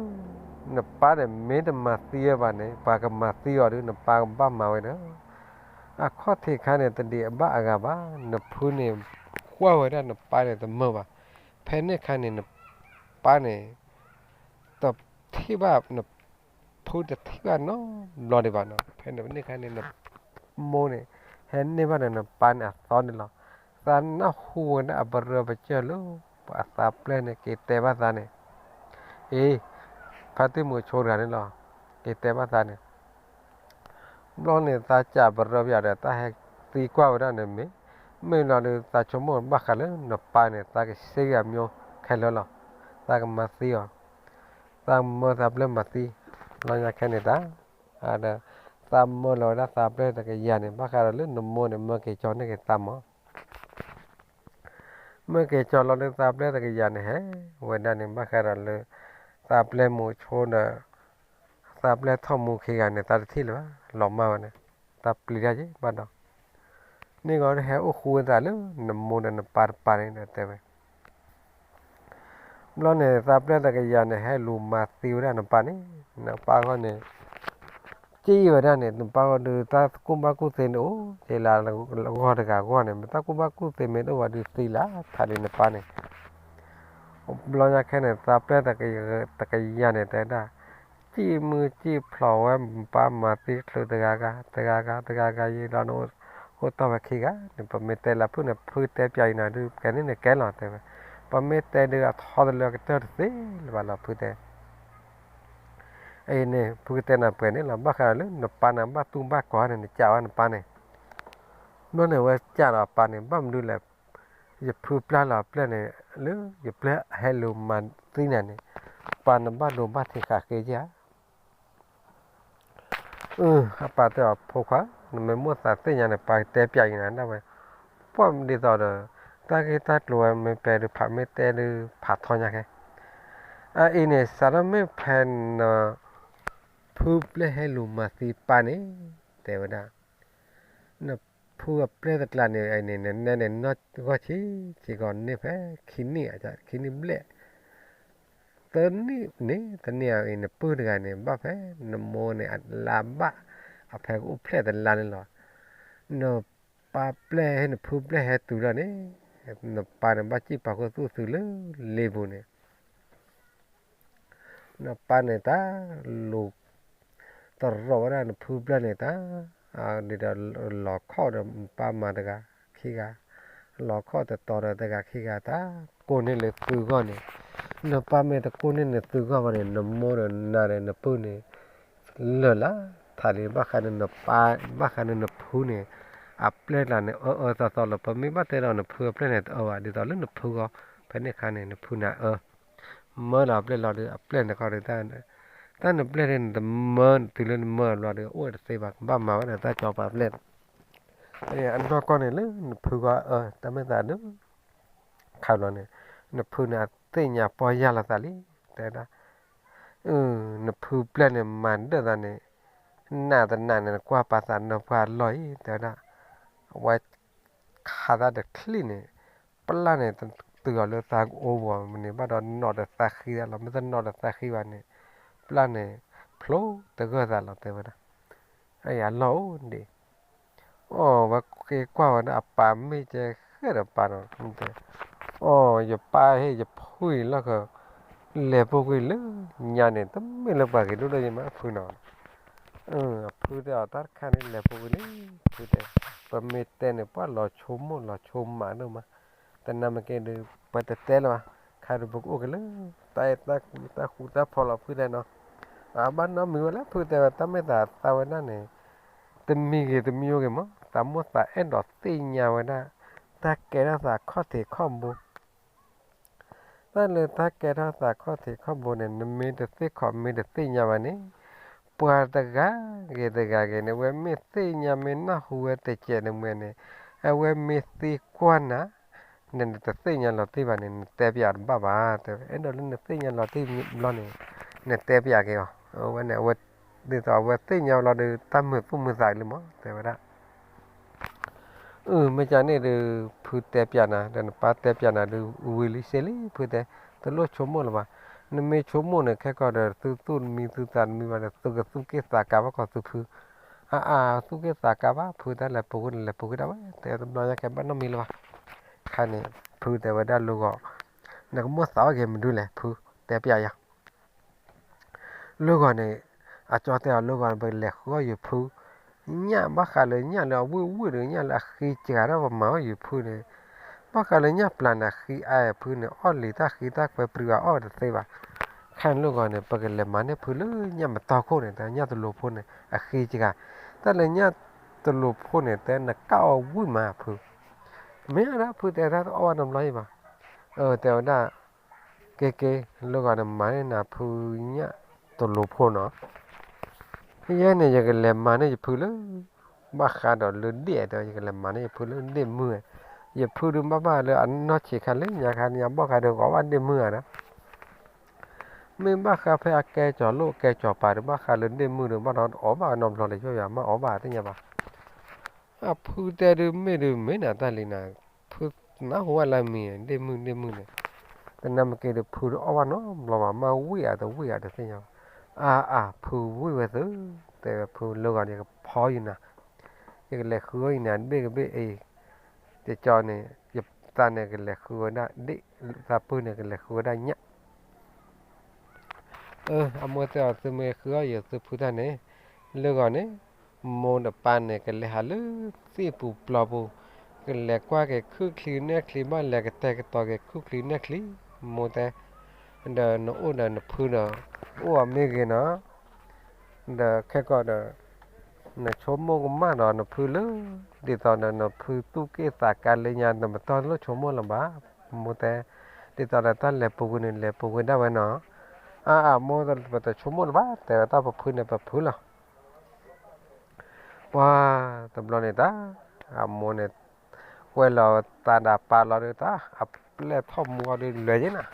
နပၢ်န့ၣ် မ့ၢ်တမၤသံဝဲဘၣ်န့ၣ် ပှၤကမၤသံအီၤဒီး နပၢ်ကဘၣ်မၤဝဲဒီး, အခီၣ်ထံးခါန့ၣ် တဒံးဘၣ်အဂၤဘၣ်, နဖုန့ၣ် ကွၢ်ဝဲဒၣ်နပၢ်န့ၣ်တမုာ်ဘၣ်, ဖဲန့ၣ်ခါန့ၣ် နပၢ်န့ၣ် တထံၣ်ဘၣ် နဖုတထံၣ်ဘၣ်နီတဘျီဒံးဘၣ်နီၤ, ဖဲန့ၣ်ခါန့ၣ် နမိၢ်န့ၣ် ဟဲန့ၢ်ဘၣ်ဒီးနပၢ်န့ၣ်အသီန့ၣ်လီၤ, သးနၢ်ဟူဝဲဒၣ်အပရၢပစၢၢ်လၢ ပှၤအသးပျဲၢ်န့ၣ် က့ၤတဲဘၣ်သးန့ၣ်, အ့ ဖါတံၢ်မုာ်ဆိတဂၤန့ၣ်လီၤ, က့ၤတဲဘၣ်သးန့ၣ် ဘျီန့ၣ် သးကးပရၢပယီၤဒီး တၢ်ဟဲသံကွၢ်ဝဲဒၣ်န့ၣ်မ့ၢ်, မ့ၢ်လီၤဒီး သးဆိကမိၣ်ဘၣ်ဃးလၢနပၢ်န့ၣ် သးကစ့ၢ်ကီးမိၢ်ခဲလၢာ်လီၤ, သးကမၤသံအီၤ, သးမၢသးပျဲၢ်မၤသံ, လီၤညါခဲန့ၣ်တၢ်, ဒီး သးမၢလီၤဝဲဒၣ်သးပျဲၢ်တကယၤန့ၣ် ဘၣ်ဃးဒီးလၢနမိၢ်န့ၣ် မၢက့ၤကၠီန့ၢ်က့ၤသးမး မၢက့ၤကၠီလီၤလၢသးပျဲၢ်တကယၤန့ၣ် ဟဲဝဲဒၣ်န့ၣ် ဘၣ်ဃးဒီးလၢ သးပျဲၢ်မုာ်ဆိဒီး သးပျဲၢ်ထီၣ်မူခံဂၤန့ၣ် သးတထံၣ်လၢၤဘၣ်, လီၤမၢ်ဝဲန့ၣ်, သးပျံၤတၢ်က့ၤဘၣ်ဒီး, န့ၣ်ဂီၤဟဲအိၣ်ဃူဝဲသးလၢ နမိၢ်ဒီးနပၢ်တပၤန့ၣ်ဒီးတဲဝဲ ဘျီန့ၣ် သးပျဲၢ်တကယၤန့ၣ် ဟဲလူၤမၤသံဝဲဒၣ်နပၢ်န့ၣ်, နပၢ်ဂီၢ်န့ၣ် ကံၣ်ဝဲဒၣ်န့ၣ် နပၢ်ဂီၢ်ဒုး တၢ်ကူၣ်ဘၣ်ကူၣ်သ့န့ၣ်အိၣ်က့ၤလၢဂီၢ်တဂၤဂီၢ်န့ၣ် မ့ၢ်တၢ်ကူၣ်ဘၣ်ကူၣ်သ့မ့ၢ်တအိၣ်ဝဲဒုးသံလၢထးလံနပၢ်န့ၣ်, ဘျီညါခဲန့ၣ် သးပျဲၢ်တကယၤန့ၣ် တဲဒၣ် ကံၣ်မုၢ်ကံၣ်ဖျိးဝဲ ပၢ်မၤသံချုးတဂၤဂၤ တဂၤဂၤ တဂၤဂၤ ယံာ်လီၤနအိၣ်တီၢ်ဝဲခံဂၤန့ၣ် ပမ့ၢ်တဲလၢဖုန့ၣ် ဖုတဲပျးအံၤနၤဒုး ကဲန့ၣ်န့ၣ်ကဲလီၤတဲဝဲ, ပမ့ၢ်တဲဒုးအထီတလၢကတၢၢ်တသ့လၢၤဘၣ်လီၤဖုတဲ အံၤန့ၣ် ဖုကတဲနၤပှဲၤန့ၣ်လီၤ ဘၣ်ဃးဒီးလၢနပၢ်န့ၣ် ဘၣ်တူၢ်ဘၣ်ကီၤန့ၣ် နကးဝဲနပၢ်န့ၣ်, ဘျီန့ၣ်ဝဲကးဒီးအပၢ်န့ၣ် ဘၣ်မနုၤလဲၣ်, ယဖုပျၢ်လီၤအပျဲၢ်န့ၣ် လၢယပျဲၢ်ဟဲလူၤမၤသံနၤန့ၣ်, ပၢ်နဘၣ်ဒိဘၣ်ထံးဃာ်ဃ့ဧါ အပၢ်တဲအီၤ ဖိခွါ, နမ့ၢ်မိၣ်သးသ့ၣ်ညါန့ၣ် ပၢ်ကတဲပျးအံၤနၤဒၣ်ဝဲ, ပှၢ်ဒ်သိးဒီး တၢ်ဂ့ၢ်တၢ်ကျိၤဝဲမ့ၢ်ပဲဒုးဖးမ့ၢ်တဲဒုးဖးထီညါခဲ, အအံၤန့ၣ် စးထီၣ်မ့ၢ်ဖဲန ဖုပျဲၢ်ဟဲလူၤမၤသံပၢ်န့ၣ်, တဲဝဲဒၣ်, နဖုအပျဲၢ်တကျါန့ၣ် အန့ၣ် နနဲန့ၣ် နီၢ်ဂီၢ်ဆံးဆံးကီးန့ၢ်ဖဲ ခံနံၣ် ခံနံၣ်ဘျဲၣ် သၢနံၣ်န့ၣ် တနံၣ်အံၤ နပုၢ်တဂၤန့ၣ် ဘၣ်ဖဲ နမိၢ်န့ၣ် အလါဘၣ် အဖဲကအိၣ်ဖျဲၣ်တလါန့ၣ်လီၤ. နပၢ်ပျဲၢ်ဟဲ နဖုပျဲၢ်ဟဲတုၤလီၤန့ၣ် နပၢ်န့ၣ် ဘၣ်စံၣ်ပာ်ခူသူၣ်သုးလၢလ့ပူၤန့ၣ် နပၢ်န့ၣ် တၢ်လူၤတရီၤဝဲဒၣ်နဖုပျဲၢ်န့ၣ် တၢ် ဒ်ဒီးလီၤခီၣ်ဒီးပၢ်မၤတဂၤခံဂၤ, လီၤခီၣ်တတီၤဒီးတဂၤခံဂၤ တၢ်ကိးန့ၢ်လၢသုဂီၢ်န့ၣ်, နပၢ်မ့ၢ်တကိးန့ၢ်နသုဂီၢ်ဘၣ်န့ၣ် နမိၢ်ဒီးနၤဒီးနပုၢ်န့ၣ် လၢာ်လၢထးလံ ဘၣ်ဃးန့ၣ်နပၢ် ဘၣ်ဃးန့ၣ်နဖုန့ၣ် အပျဲၢ်တကျါန့ၣ် အၢအၢသီသီလီၤ. ပမ့ၢ်ဘၣ်တဲဒီးနဖုအပျဲၢ်န့ၣ် တအၢဘၣ် ဒ်သိးလၢနဖုဂီၢ် ဖဲန့ၣ်အခါန့ၣ် နဖုန့ၣ်အၢ မၢလီၤအပျဲၢ်လီၤဒီး အပျဲၢ်န့ၣ်တခီဒီး တၢ်နပျဲၢ်ဒီး နတမၢ တုၤလၢနမၢအဘျီဒီး အိၣ်တသ့ဘၣ် ကဘၣ်မၤဝဲဒီးတၢ်ကၠီပာ်ပျဲၢ် အနီၢ်ကီၢ်န့ၣ်လၢနဖုဂီၢ်အၢ တၢ်မ့ၢ်သးဒုး ခါဘျီန့ၣ် နဖုန့ၣ် အသ့ၣ်ညါပီၢ်ယၢ်လီၤသးလံ တဲဝဲဒၣ် နဖုပျဲၢ်န့ၣ် မၤဒၢၣ်သးန့ၣ် နးတနးန့ၣ် နကွၢ်ပာ်သးနီၢ်ပှၢ်အလီၢ်အံၤ တဲဝဲဒၣ် အဝဲခးသးတချံၣ်န့ၣ် ပျၢ်န့ၣ် တုၤအီၤလၢသးကအိဘၣ်မနုၤဘၣ်ဒီး နီၣ်ဒီးသးဃံသးလီၤ. မ့ၢ်တနီၣ်ဒီးသးဃံဘၣ်န့ၣ် ပျၢ်န့ၣ် ဖျိတဂၢၢ်သးလီၤ တဲဝဲဒၣ် အလီၢ်အိၣ်ဒံး အီ ဝဲက့ၤကွၢ်ဝဲဒၣ်အပၢ်မ့ၢ်ကဲဃဲၣ်ဒီးပၢ်နီၤ တဲ အီ ယပၢ်ဟ့ၣ်ယဖုအံၤလီၢ်ခၢ လဲၤပူၤကွံာ်လၢညါန့ၣ် တမ့ၢ်လၢပှၤဂ့ၤဒိၣ်ဒိၣ်ယမ့ၢ်အဖုနီၤ အဖုတဲအီၤ တၢ်တခါန့ၣ်လဲၤပူၤကွံာ်လံ ဖုတဲ ပမ့ၢ်တဲန့ၣ် ပှၤလီၤဆိကမိၣ်လီၤဆိကမးဒိၣ်မး, တနၢ်မ့ၢ်က့ၤဒီး ပတတဲလၢၤဘၣ်, ခါဒီးပကအိၣ်က့ၤလၢ တၢ်အဲၣ်တၢ်ကွံတၢ်ဃူတၢ်ဖိးလီၤဖုတဲနီၤ, အဘၣ်နီတမံၤဝဲလၢဖုတဲဝဲ တၢ်မ့ၢ်သးသးဝဲဒၣ်န့ၣ် တမံၤဂ့ၤတမံၤဂ့ၤမး သးမိၣ်သးအဲၣ်ဒိးသ့ၣ်ညါဝဲဒၣ် တၢ်ကဲထီၣ်သးခီၣ်ထံးခီၣ်ဘိ တၢ်လၢတၢ်ကဲထီၣ်သးခီၣ်ထံးခီၣ်ဘိန့ၣ် နမ့ၢ်တသ့ၣ်ခီးမ့ၢ်တသ့ၣ်ညါဘၣ်န့ၣ်, ပှၤတဂၤဂ့ၤတဂၤဂ့ၤန့ၣ် အဝဲမ့ၢ်သ့ၣ်ညါမ့ၢ်နၢ်ဟူဝဲတကဲးန့ၣ်မ့ၢ်န့ၣ်, အဝဲမ့ၢ်သံကွၢ်နၤ နတသ့ၣ်ညါလီၤတံၢ်ဘၣ်န့ၣ် နတဲပယးတဘၣ်ဘၣ်, တဲဝဲ အဲၣ်ဒိးလၢနသ့ၣ်ညါလီၤတံၢ်ဘျီန့ၣ် နတဲပယးက့ၤအီၤ, အဝဲန့ၣ် အဝဲ ဒ်သိးအဝဲသ့ၣ်ညါလီၤဒီး တၢ်မုာ်သူၣ်မုာ်သးလံမး တဲဝဲဒၣ် အၢ မ့ၢ်ကန့ၣ်ဒီး ဖုတဲပျးနၤ ဒီးနပၢ်တဲပျးနၤဒီး ဝံၤလံစ့လံ ဖုတဲ, တလိၣ်ဆိကမိၣ်လၢၤဘၣ်, နမ့ၢ်ဆိကမိၣ်န့ၣ် ခဲကီၢ်ဒီး သုသူၣ်တမံသုသးတမံဘၣ်ဒီး သုကသူၣ်က့ၣ်သးကါဘၣ်ကီးသုဖု, အါအါ သူၣ်က့ၣ်သးကါဘၣ် ဖုတၢ်လဲၤပူၤကွံာ်န့ၣ် လဲၤပူၤကွံာ်ဒၣ်ဝဲ တဲတဘျီညါကဲဘၣ်နီတမံၤလၢၤဘၣ်, ခါန့ၣ် ဖုတဲဝဲဒၣ်လၢဂီၤ, နကမိၣ်သးအီၣ်က့ၤမနုၤလဲၣ် ဖုတဲပျးယၤ လၢဂီၤန့ၣ်, အကၠီတဲအီၤလၢဂီၤန့ၣ် ပကလဲၤဃုအီၣ်ယဖု, ညၣ်ဘၣ်ဃးလၢညၣ်လၢအဝံၣ်ဝံၣ်ဒီး ညၣ်လၢအဃံစှၤဒီးပမၤအီၣ်ယဖုန့ၣ်, ဘၣ်ဃးလၢညၣ်ပျၢၤန့ၣ် အဃံအါဖုန့ၣ် အီၣ်လံတၢ်ဃံတၢ်ကွဲပြံအီၣ်တသ့ဘၣ်, ခဲန့ၣ်လၢဂီၤန့ၣ် ပကလဲၤမၤန့ၢ်ဖုလၢညၣ်မတီၢ်ခိၣ်န့ၣ် တၢ်ညၣ်တလိၤဖိန့ၣ် အဃံစှၤ, တၢ်လၢညၣ်တလိၤဖိန့ၣ် တဲနကၣ်အီၤဝံၣ်မးဖု, မ့ၢ်ဒၣ်ဖုတဲတၢ်တအီၣ်ဘၣ်နီတဘျီအံၤဘၣ်, တဲဝဲဒၣ် က့ၤက့ၤ လၢဂီၤန့ၣ်မၤန့ၢ်နၤဖုညၣ်တလိၤဖိနီၤ, ယဲန့ၣ် ယကလဲၤမၤန့ၢ်ယဖုလၢ ဘၣ်ဃးဒီးလၢဒ့ၣ်ဒီး ယကလဲၤမၤန့ၢ်ယဖုလၢဒ့ၣ်မုၢ်, ယဖုဒုးဘၣ်ဘၣ်လၢအနီၢ်ဆံးခါလၢညါခါ ညါဘီၣ်ဃးဒီးကအီၣ်ဘၣ်ဒ့ၣ်မုၢ်ဧါဒီး မ့ၢ်ဘၣ်ဃးဖဲအကဲကၠီၤလိၣ်ကဲကၠီၤပၤဒီး ဘၣ်ဃးလၢဒ့ၣ်မုၢ်ဒီး ဘၣ်ဒီးအီၣ်ဘၣ်နီတဘျီဒီး ယိယၤမ့ၢ်အီၣ်ဘၣ်သ့ၣ်ညါဘၣ် အဖုတဲဒုးမ့ၢ်ဒုးမ့ၢ်နၤတၢ်လံနၤ, ဖုနၢ်ဟူဝဲလၢမံၤ ဒ့ၣ်မုၢ်ဒ့ၣ်မုၢ်န့ၣ်, တနၢ်မ့ၢ်က့ၤဒီးဖုတအီၣ်ဘၣ်နီတဘျီဘၣ် မ့ၢ်ဝံၣ်အတဝံၣ်အတသ့ၣ်ညါဘၣ်, အါအါ ဖုဝံၣ်ဝဲသု, တဲဝဲဖုလၢဂီၤန့ၣ် ယကဖီယနၤ, ယကလဲၤဃုအီၣ်ယနၤတဘ့ၣ်ကဘ့ၣ်အံၤ, တကၠီန့ၣ် ယသးန့ၣ်ကလဲၤဃုဝဲဒၣ်ဒ့ၣ်, သးပုၢ်န့ၣ်ကလဲၤဃုဝဲဒၣ်ညၣ် အမိၢ်တဲအီၤ သုမ့ၢ်ဃုအီၣ်ယသုဖုတၢ်န့ၣ်, လၢဂီၤန့ၣ်, မိၢ်ဒီးပၢ်န့ၣ် ကလဲၤဟးလၢသ့ၣ်ပူၤပျီပူၤ, ကလဲၤကွၢ်က့ၤခုၣ်ချံနဲၣ်ချံ ဘၣ်လဲၤကတဲာ်ကတီၤက့ၤခုၣ်ချံနဲၣ်ချံ, မိၢ်တဲ, ဒီးနအိၣ်ဒီးနဖုဒီး, အိၣ်အီၤမ့ၢ်ဂ့ၤနီၤ, ဒီးခဲကီၢ်ဒီး နဆိကမိၣ်ကမၣ်ဒီးနဖုလၢ, ဒ်သိးဒီးနဖုသူၣ်က့ၣ်သးကါလၢညါ နပတီၢ်တလိၣ်ဆိကမိၣ်လၢၤဘၣ်, မိၢ်တဲ, ဒ်သိးဒီးတၢ်လဲၤပူၤကွံာ်န့ၣ် လဲၤပူၤကွံာ်ဒၣ်ဝဲနီၤ, အါအါ မိၢ်ပတဆိကမိၣ်လၢၤဘၣ် တဲဝဲတၢ်ပဖုန့ၣ်ပဖုလီၤ ပှၤတဘျီန့ၣ်တၢ်, အမိၢ်န့ၣ်, ကွဲလီၤသးဒီးပၢ်လီၤဒီးတၢ်, အပျဲၢ်ထီၣ်မူအီၤဒီးလဲၤယဲနၤ,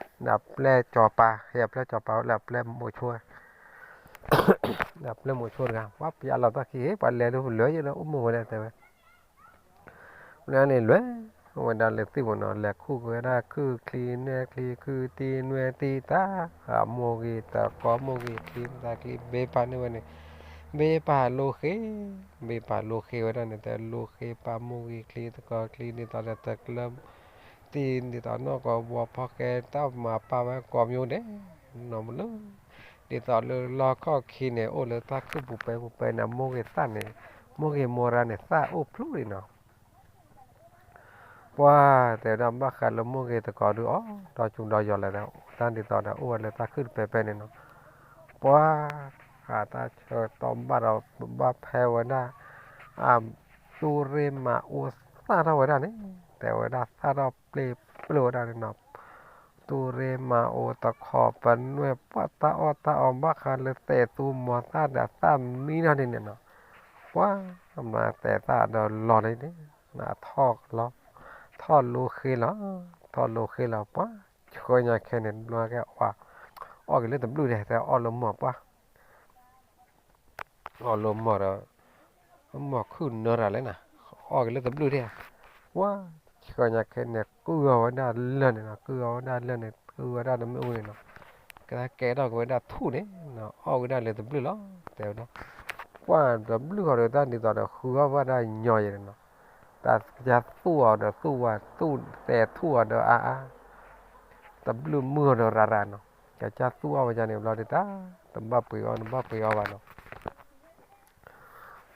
ဒီးအပျဲၢ်ကၠီၤပၤ, ဟဲအပျဲၢ်ကၠီၤပၤဝဲလၢအပျဲၢ်မိၤဆိ, ဒီးအပျဲၢ်မိၤဆိတဂၤ, ပှၤပယါလီၤတၢ်ခံဟ့ ပှၤလဲၤဒီးလဲၤယဲလၢအိၣ်မူဝဲဒၣ်တဲဝဲ လၢန့ၣ်လဲၤဝဲဒၣ်လၢသ့ၣ်ပူၤနီၤ လဲၤခူၣ်က့ၤဝဲဒၣ်ခုၣ်ချံနဲၣ်ချံ ခုၣ်တံၢ်နွဲၣ်တံၢ်တၢ်, အမိၢ်ဂ့ၤတကိးမိၢ်ဂ့ၤချံသးချံ ဘ့ပာ်န့ၢ်ဝဲန့ၣ်, ဘ့ပာ်လိဃ့, ဘ့ပာ်လိဃ့ဝဲဒၣ်န့ၣ် တဲလိဃ့ပာ်မိၢ်ဂ့ၤချံသကိးချံ ဒ်သိးဒီးတကျၢ တံၢ်ဒ်သိးနီၢ်ကီးဘှီဖီဃဲ တၢ်မၤပာ်ဝဲကိးမံၤဒဲး, နီၢ်မလၢ ဒ်သိးလၢလီၢ်ခီၣ်ခံန့ၣ် အိၣ်လၢတၢ်ခုၣ်ပူၤပဲပူၤပဲန့ၣ် မိၢ်ဂ့ၤသၣ်န့ၣ်, မိၢ်ဂ့ၤမိၢ်ရါန့ၣ် သၣ်အိၣ်ဖျိလံနီၤ ပှၤတဲဝဲဒၣ်ဘၣ်ဃးလၢမိၢ်ဂ့ၤသကိးဒုးအီၣ်ဒီးကၠူဒီးယီၤလဲၣ်ဒီး တၢ်ဒ်သိးဒီးအိၣ်ဝဲလၢတၢ်ခုၣ်တပဲပဲန့ၣ်နီၤ, ပှၤ အတၢ်ဆၢကတီၢ်ဘၣ်ဒီးဘၣ်ဖဲဝဲဒၣ် အ သူၣ်ရ့ၣ်မၤအူသၣ်ထီၣ်ဝဲဒၣ်န့ၣ် တဲဝဲဒၣ်သၣ်ထီၣ်ပျ့ၤပျိၢ်ဝဲဒၣ်န့ၣ်နီၤ သူၣ်ရ့ၣ်မၤအူတခီပနွဲၣ် ပှၤတၢ်အီၣ်တၢ်အီဘၣ်ဃးလၢသဲးသူမီၤသၣ်ဒီးသၣ်မံထီၣ်ဒ်န့ၣ်နီၤ, ပှၤ မၤသဲးသၣ်ဒီးလီၤန့ၣ် ထီၣ်လီၤ, ထီၣ်လိဃ့လီၤ, ထီၣ်လိဃ့လီၤ ပှၤ ဆှၢညါခဲန့ၣ် ဘျီကဲ အီၣ်က့ၤလၢတဘျုးဒဲး တဲအီၣ်လၢမီၢ်ပှၤ အီၣ်လၢမီၢ်ဒီး မီၢ်ခုၣ်နၢတၢ်လဲၣ်နၤ, အီၣ်က့ၤလၢတဘျုးဒဲး, ပှၤ ဆှၢညါခဲန့ၣ် ကုၢ်အီၤဝဲဒၣ်လၢာ်န့ၣ်နီၤ, ကုၢ်အီၤဝဲဒၣ်လၢာ်န့ၣ် ကုၢ်ဝဲဒၣ်တမ့ၢ်အူန့ၣ်နီၤ, ကဲထီၣ်ကဲထီၣ်က့ၤဝဲဒၣ်ထူၣ်န့ၣ်နီၤ, အီၣ်ဝဲဒၣ်လၢတဘျုးလီၤ တဲဝဲဒၣ်, ပှၤတဘျုးဃီဒီးတၢ်ဒ်သိးဒီးဃုအီၣ်ဝဲဒၣ်ညီယဲၢ်န့ၣ်နီၤ, တၢ်ကစၢ်သူၣ်အီၤဒီးသူၣ်ဝဲ သူၣ်သဲးထူၣ်အီၤဒီးအါအါ တဘျုးမုၢ်အီၤဒီးရၤရၤနီၤ, ကစၢ်သူၣ်အီၣ်ဝဲဒၣ်န့ၣ်ဘျီဒ်တၢ် တဘၣ်ပှ့ၤအီၣ် တဘၣ်ပှ့ၤအီၣ်ဘၣ်နီၤ,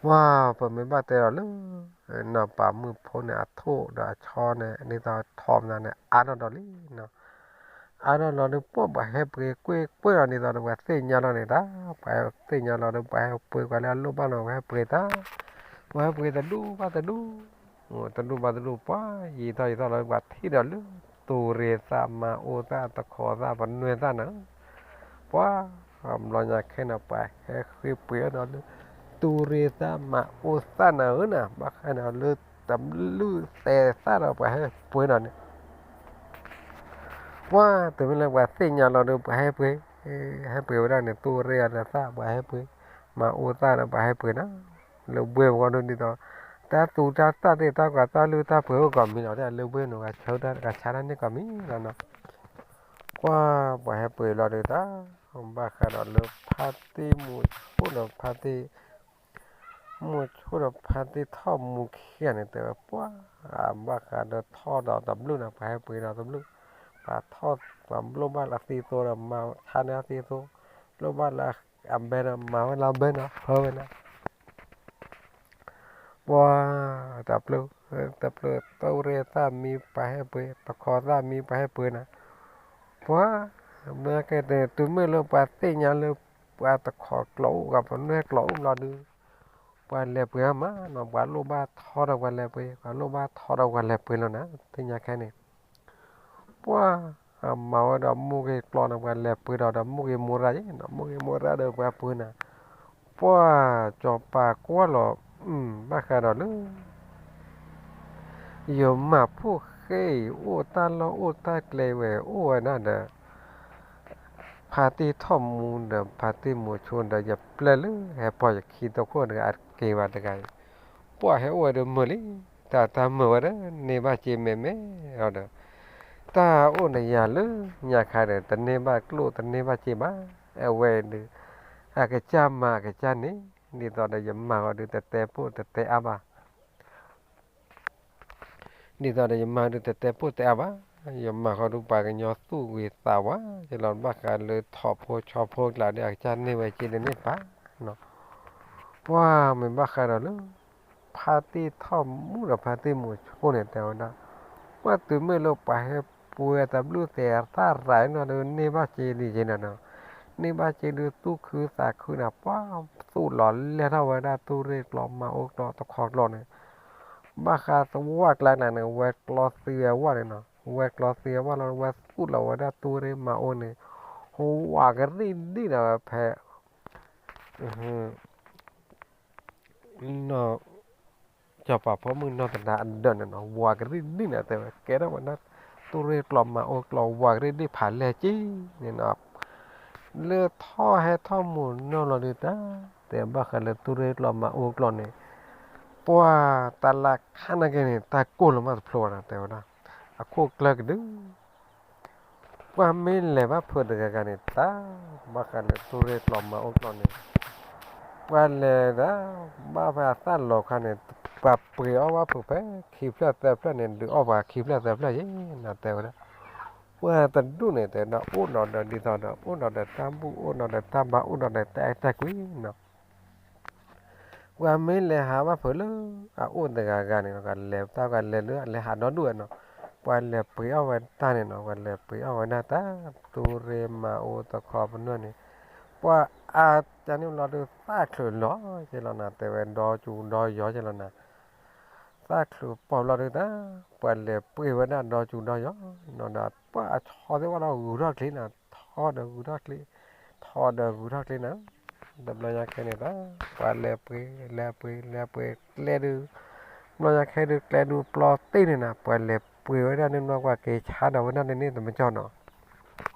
ပှၤ ပမ့ၢ်ဘၣ်တဲဒီးလၢ နီၢ်ပၤမုၣ်ဖိန့ၣ် အထိၣ်ဒီးအဆီန့ၣ် ဒ်သိးထီၣ်မနုၤန့ၣ် အါထီၣ်ဒီးလံနီၤ. အါထီၣ်လီၤဒီး ပှၢ်ပှၤဟဲပှ့ၤကွ့ၢ်ကွ့ၢ်အီၤ ဒ်သိးဒီး ပှၤသ့ၣ်ညါလီၤန့ၣ်တၢ်, ပှၤသ့ၣ်ညါလီၤဒီး ပှၤဟဲပှ့ၤကွၢ်လၢအလိၣ်ဘၣ်လီၤ ပှၤဟဲပှ့ၤတၢ်, ပှၤဟဲပှ့ၤတဒူၣ်ဘၣ်တဒူၣ်, တဒူၣ်ဘၣ်တဒူၣ် ပှၤယံာ်ထီၣ်ယံာ်ထီၣ်လီၤ ပှၤထံၣ်ဒီးလၢ တူၤရ့ၤသၣ်မၤအိၣ်သၣ်တခီသၣ်ပနွဲၣ်သၣ်နၤဧၢ, ပှၤ ဘျီညါခဲန့ၣ် ပှၤဟဲဃ့ပှ့ၤအီၤဒီးလၢ တူၤရ့ၤသၣ်မၤအိၣ်သၣ်နၤဧၢနၤ, ဘၣ်ဃးန့ၣ်လၢတဘျုးသဲးသၣ်ဒီးပှၤဟဲပှ့ၤဒီးန့ၣ် ပှၤတုၤမ့ၢ်လၢပှၤသ့ၣ်ညါလီၤဒီး ပှၤဟဲပှ့ၤ, ဟဲပှ့ၤဝဲဒၣ်န့ၣ် တူၤရ့ၤအီၤဒီးသၣ် ပှၤဟဲပှ့ၤ, မၤအိၣ်သၣ်ဒီးပှၤဟဲပှ့ၤနၤ, လၢဝ့ၢ်ပဂီၢ်ဒိၣ်ဒ်သိး တၢ်သူတၢ်သၣ်သ့ၣ်တၢ်ကွၢ်တၢ်လုၢ်တၢ်ပှ့ၤအိၣ်ကိးမံၤလီၤ တၢ်လၢဝ့ၢ်န့ၣ် ဂၤဆၢတၢ်ဂၤဆါတၢ်န့ၣ်ကိးမံၤလီၤနီၤ, ပှၤ ပှၤဟဲပှ့ၤလီၤဒီးတၢ်, ဘၣ်ဃးဒီးလၢဖါတံၢ်မူၤဆိဒီးဖါတံၢ် မူၤဆိဒီးဖါတံၢ်ထီၣ်မူၤခံဂၤန့ၣ် တဲဝဲပှၤ, ဘၣ်ဃးဒီးထီၣ်ဒီးတဘျုးန့ၣ် ပှၤဟဲပှ့ၤဒီးတဘျုး, ပှၤထီၣ် ပှၤလိၣ်ဘၣ်လၢအသံသိဒီးမၤဆါန့ၢ်အသံသိ, လိၣ်ဘၣ်လၢအဘဲဒီးမၤဝဲလၢအဘဲန့ၣ် ဖၢဝဲန့ၣ် ပှၤ တၢ်ပျုၤ, တၢ်ပျုၤ တူၤရ့ၤသၣ်မံပှၤဟဲပှ့ၤ, တခီသၣ်မံ ပှၤဟဲပှ့ၤနၤ, ပှၤ ဘျီကဲတဲ တုၤမ့ၢ်လၢပှၤသ့ၣ်ညါလၢ ပှၤတခီကျိးအိၣ် ပှၤပနွဲၢ်ကျိးအိၣ်ဘျီဒုး ပှၤလဲၤပှ့ၤအါမးနီၤ, ပှၤလိၣ်ဘၣ်ထီဒီးပှၤလဲၤပှ့ၤ, ပှၤလိၣ်ဘၣ်ထီဒီးပှၤလဲၤပှ့ၤလီၤနၤ, သ့ၣ်ညါခဲန့ၣ် ပှၤ မၤဝဲဒီးမိၢ်ဂ့ၤကျိးန့ၣ် ပှၤလဲၤပှ့ၤဒီး ဒီးမိၢ်ဂ့ၤမိၢ်ရၢ်ယဲနီၤ, မိၢ်ဂ့ၤမိၢ်ရၢ်ဒီးပှၤပှ့ၤနၤ, ပှၤ စီၤပၤကွၢ်လီၤ, ဘၣ်ဃးဒီးလၢ ယမၤဖိၣ်ဃဲအံၤ အိၣ်တၢ်လီၢ်အိၣ်တၢ်ကျဲဝဲ အိၣ်ဝဲဒၣ်ဒီး ဖါတံၢ်ထီၣ်မူဒီး ဖါတံၢ်မူၤဆိဒီး ယပျဲၢ်လၢဟဲပီၢ်ယခံတခိၣ်တဂၤအက့ၤဘၣ်တဂၤအံၤ, ပှၤဟဲအိၣ်ဝဲဒီးမုာ်လံ, တၢ်တၢ်မုာ်ဝဲဒီး န့ၢ်ဘၣ်စ့မဲာ်မဲာ်ဒီး တၢ်အိၣ်နယၤလၢညါခါဒီး တန့ၢ်ဘၣ်ကျိၣ်တန့ၢ်ဘၣ်စ့ဘၣ်, အဝဲအံၤဒုး အကစၢ်မၤအကစၢ်န့ၣ် ဒ်သိးဒီးယမၤဃီဒုး တတဲပိၢ်တတဲအါဘၣ် ဒ်သိးဒီးယမၤဒုးတတဲပိၢ်တဲအါဘၣ်, ယမၤဃီဒုးပှၤကညီသူၣ်ဂ့ၤသးဝါ, ယလီၤဘၣ်ဃးလၢထိးဖိဆီဖိကျါဒီး အကစၢ်န့ၢ်ဝဲစ့ဒီးန့ၢ်ပၢ်နီၤ, ပှၤမ့ၢ်ဘၣ်ဃးဒီးလၢ ဖါတံၢ်ထီၣ်မူဒီးဖါတံၢ်မူၤဆိန့ၣ် တဲဝဲဒၣ်, ပှၤတုၤမ့ၢ်လၢပှၤဟဲပှ့ၤတဘျုးသဲးသၣ်ရၤနီၤဒီး န့ၢ်ဘၣ်စ့ဒ်ယဲန့ၣ်နီၤ, န့ၢ်ဘၣ်စ့ဒုးသူၣ်ခုသးခုန့ၣ် ပှၤသူၣ်လီၤလဲၢ်ထီၣ်ဝဲဒၣ် တူၤရ့ၤကျိးမၤအိၣ်ကျိးတခီကျိးန့ၣ် ဘၣ်ဃးသဝၣ်ကျါန့ၣ် ဝဲကျီသံဝဲဝၣ်န့ၣ်နီၤ, ဝဲကျီသံဝဲဝၣ်လီၤ ဝဲသူၣ်လီၤဝဲဒၣ်တူၤရ့ၤမၤအိၣ်န့ၣ်, ဝးကရံၣ်ဒံၣ်ဒီးဝဲဖဲ စီၤပၤဖိမုၣ်နီၢ်သဒါအဒၢးန့ၣ်နီၤ, ဝးကရံၣ်ဒံၣ်န့ၣ် တဲဝဲကဲထီၣ်ဝဲဒၣ် တူၤရ့ၤကျိးမၤအိၣ်ကျိး ဝးကရံၣ်ဒံၣ်ဖးလဲၢ်က့န့ၣ်နီၤ, လၢထီၣ်ဟဲထီၣ်မူၤနီၢ်လီၤဒုးတၢ်, တဲဘၣ်ဃးလၢတူၤရ့ၤကျိးမၤအိၣ်ကျိးန့ၣ်, ပှၤတၢ်လၢခါနာ်က့န့ၣ် တၢ်ကိၢ်လီၤမးတဖျိဝဲဒၣ် တဲဝဲဒၣ်, အခိၣ်ကျၢၢ်ကဒု ပှၤမ့ၢ်လဲၤဘၣ်ဖုးတဂၤဂၤန့ၣ် တၢ်ဘၣ်ဃးလၢတူၤရ့ၤကျိးမၤအိၣ်ကျိးန့ၣ်, ပှၤလဲၤဒၣ် ဘၣ်ဖဲအသၣ်လီၤခါန့ၣ် ပှၤပှ့ၤအီၣ်ဘၣ်ဖုးဖဲခံဖျၢၣ်သၢဖျၢၣ်န့ၣ် ဒုးအီၣ်ပှၤခံဖျၢၣ်သၢဖျၢၣ်ယဲနီၤ တဲဝဲဒၣ်, ပှၤတဒူၣ်န့ၣ် တဲဝဲဒၣ် အိၣ်ဒီးဒ်သိးဒီး အိၣ်ဒီးတၢ်ဘူၣ် အိၣ်ဒီးတၢ်ဘါ အိၣ်ဒီးတၢ်အဲၣ်တၢ်ကွံနီၤ ပှၤမ့ၢ်လဲၤဟးဘၣ်ဖုးလၢအအိၣ်တဂၤဂၤန့ၣ် ပှၤလဲၤတၢ် ပှၤလဲၤလၢအလဲၤဟးဒီဒူၣ်ဝဲနီၤ, ပှၤလဲၤပှ့ၤအီၣ်ဝဲတၢ်န့ၣ်နီၤ, ပှၤလဲၤပှ့ၤအီၣ်ဝဲဒၣ်တၢ် တူၤရ့ၤမၤအိၣ်တခီပနွဲၣ်န့ၣ်, ပှၤအါတၢ်န့ၣ်လီၤဒုး သၣ်ချုးလီၤက့လီၤနၤ တဲဝဲ ဒီကၠူဒီယီက့လီၤနၤ, သၣ်ချုးပိာ်လီၤဒုးတၢ်, ပှၤလဲၤပှ့ၤဝဲဒၣ်ဒီကၠူဒီယီနီၤဒီး ပှၤအဆီသ့ၣ်ဝဲဒီးဂုၤထီၣ်ချ့နၤ, ထီဒီးဂုၤထီၣ်ချ့, ထီဒီးဂုၤထီၣ်ချ့နၤ, တဘျီညါခဲန့ၣ်တၢ် ပှၤလဲၤပှ့ၤ လဲၤပှ့ၤ လဲၤပှ့ၤကျဲဒုး, တဘျီညါခဲဒုးကျဲဒုးပျီတ့ၢ်န့ၣ်နၤ, ပှၤလဲၤပှ့ၤဝဲဒၣ်န့ၣ်နီၤ ပှၤက့ၤဆါဒီးဝဲဒၣ်န့ၣ်န့ၣ်တမံၤကီနီၤ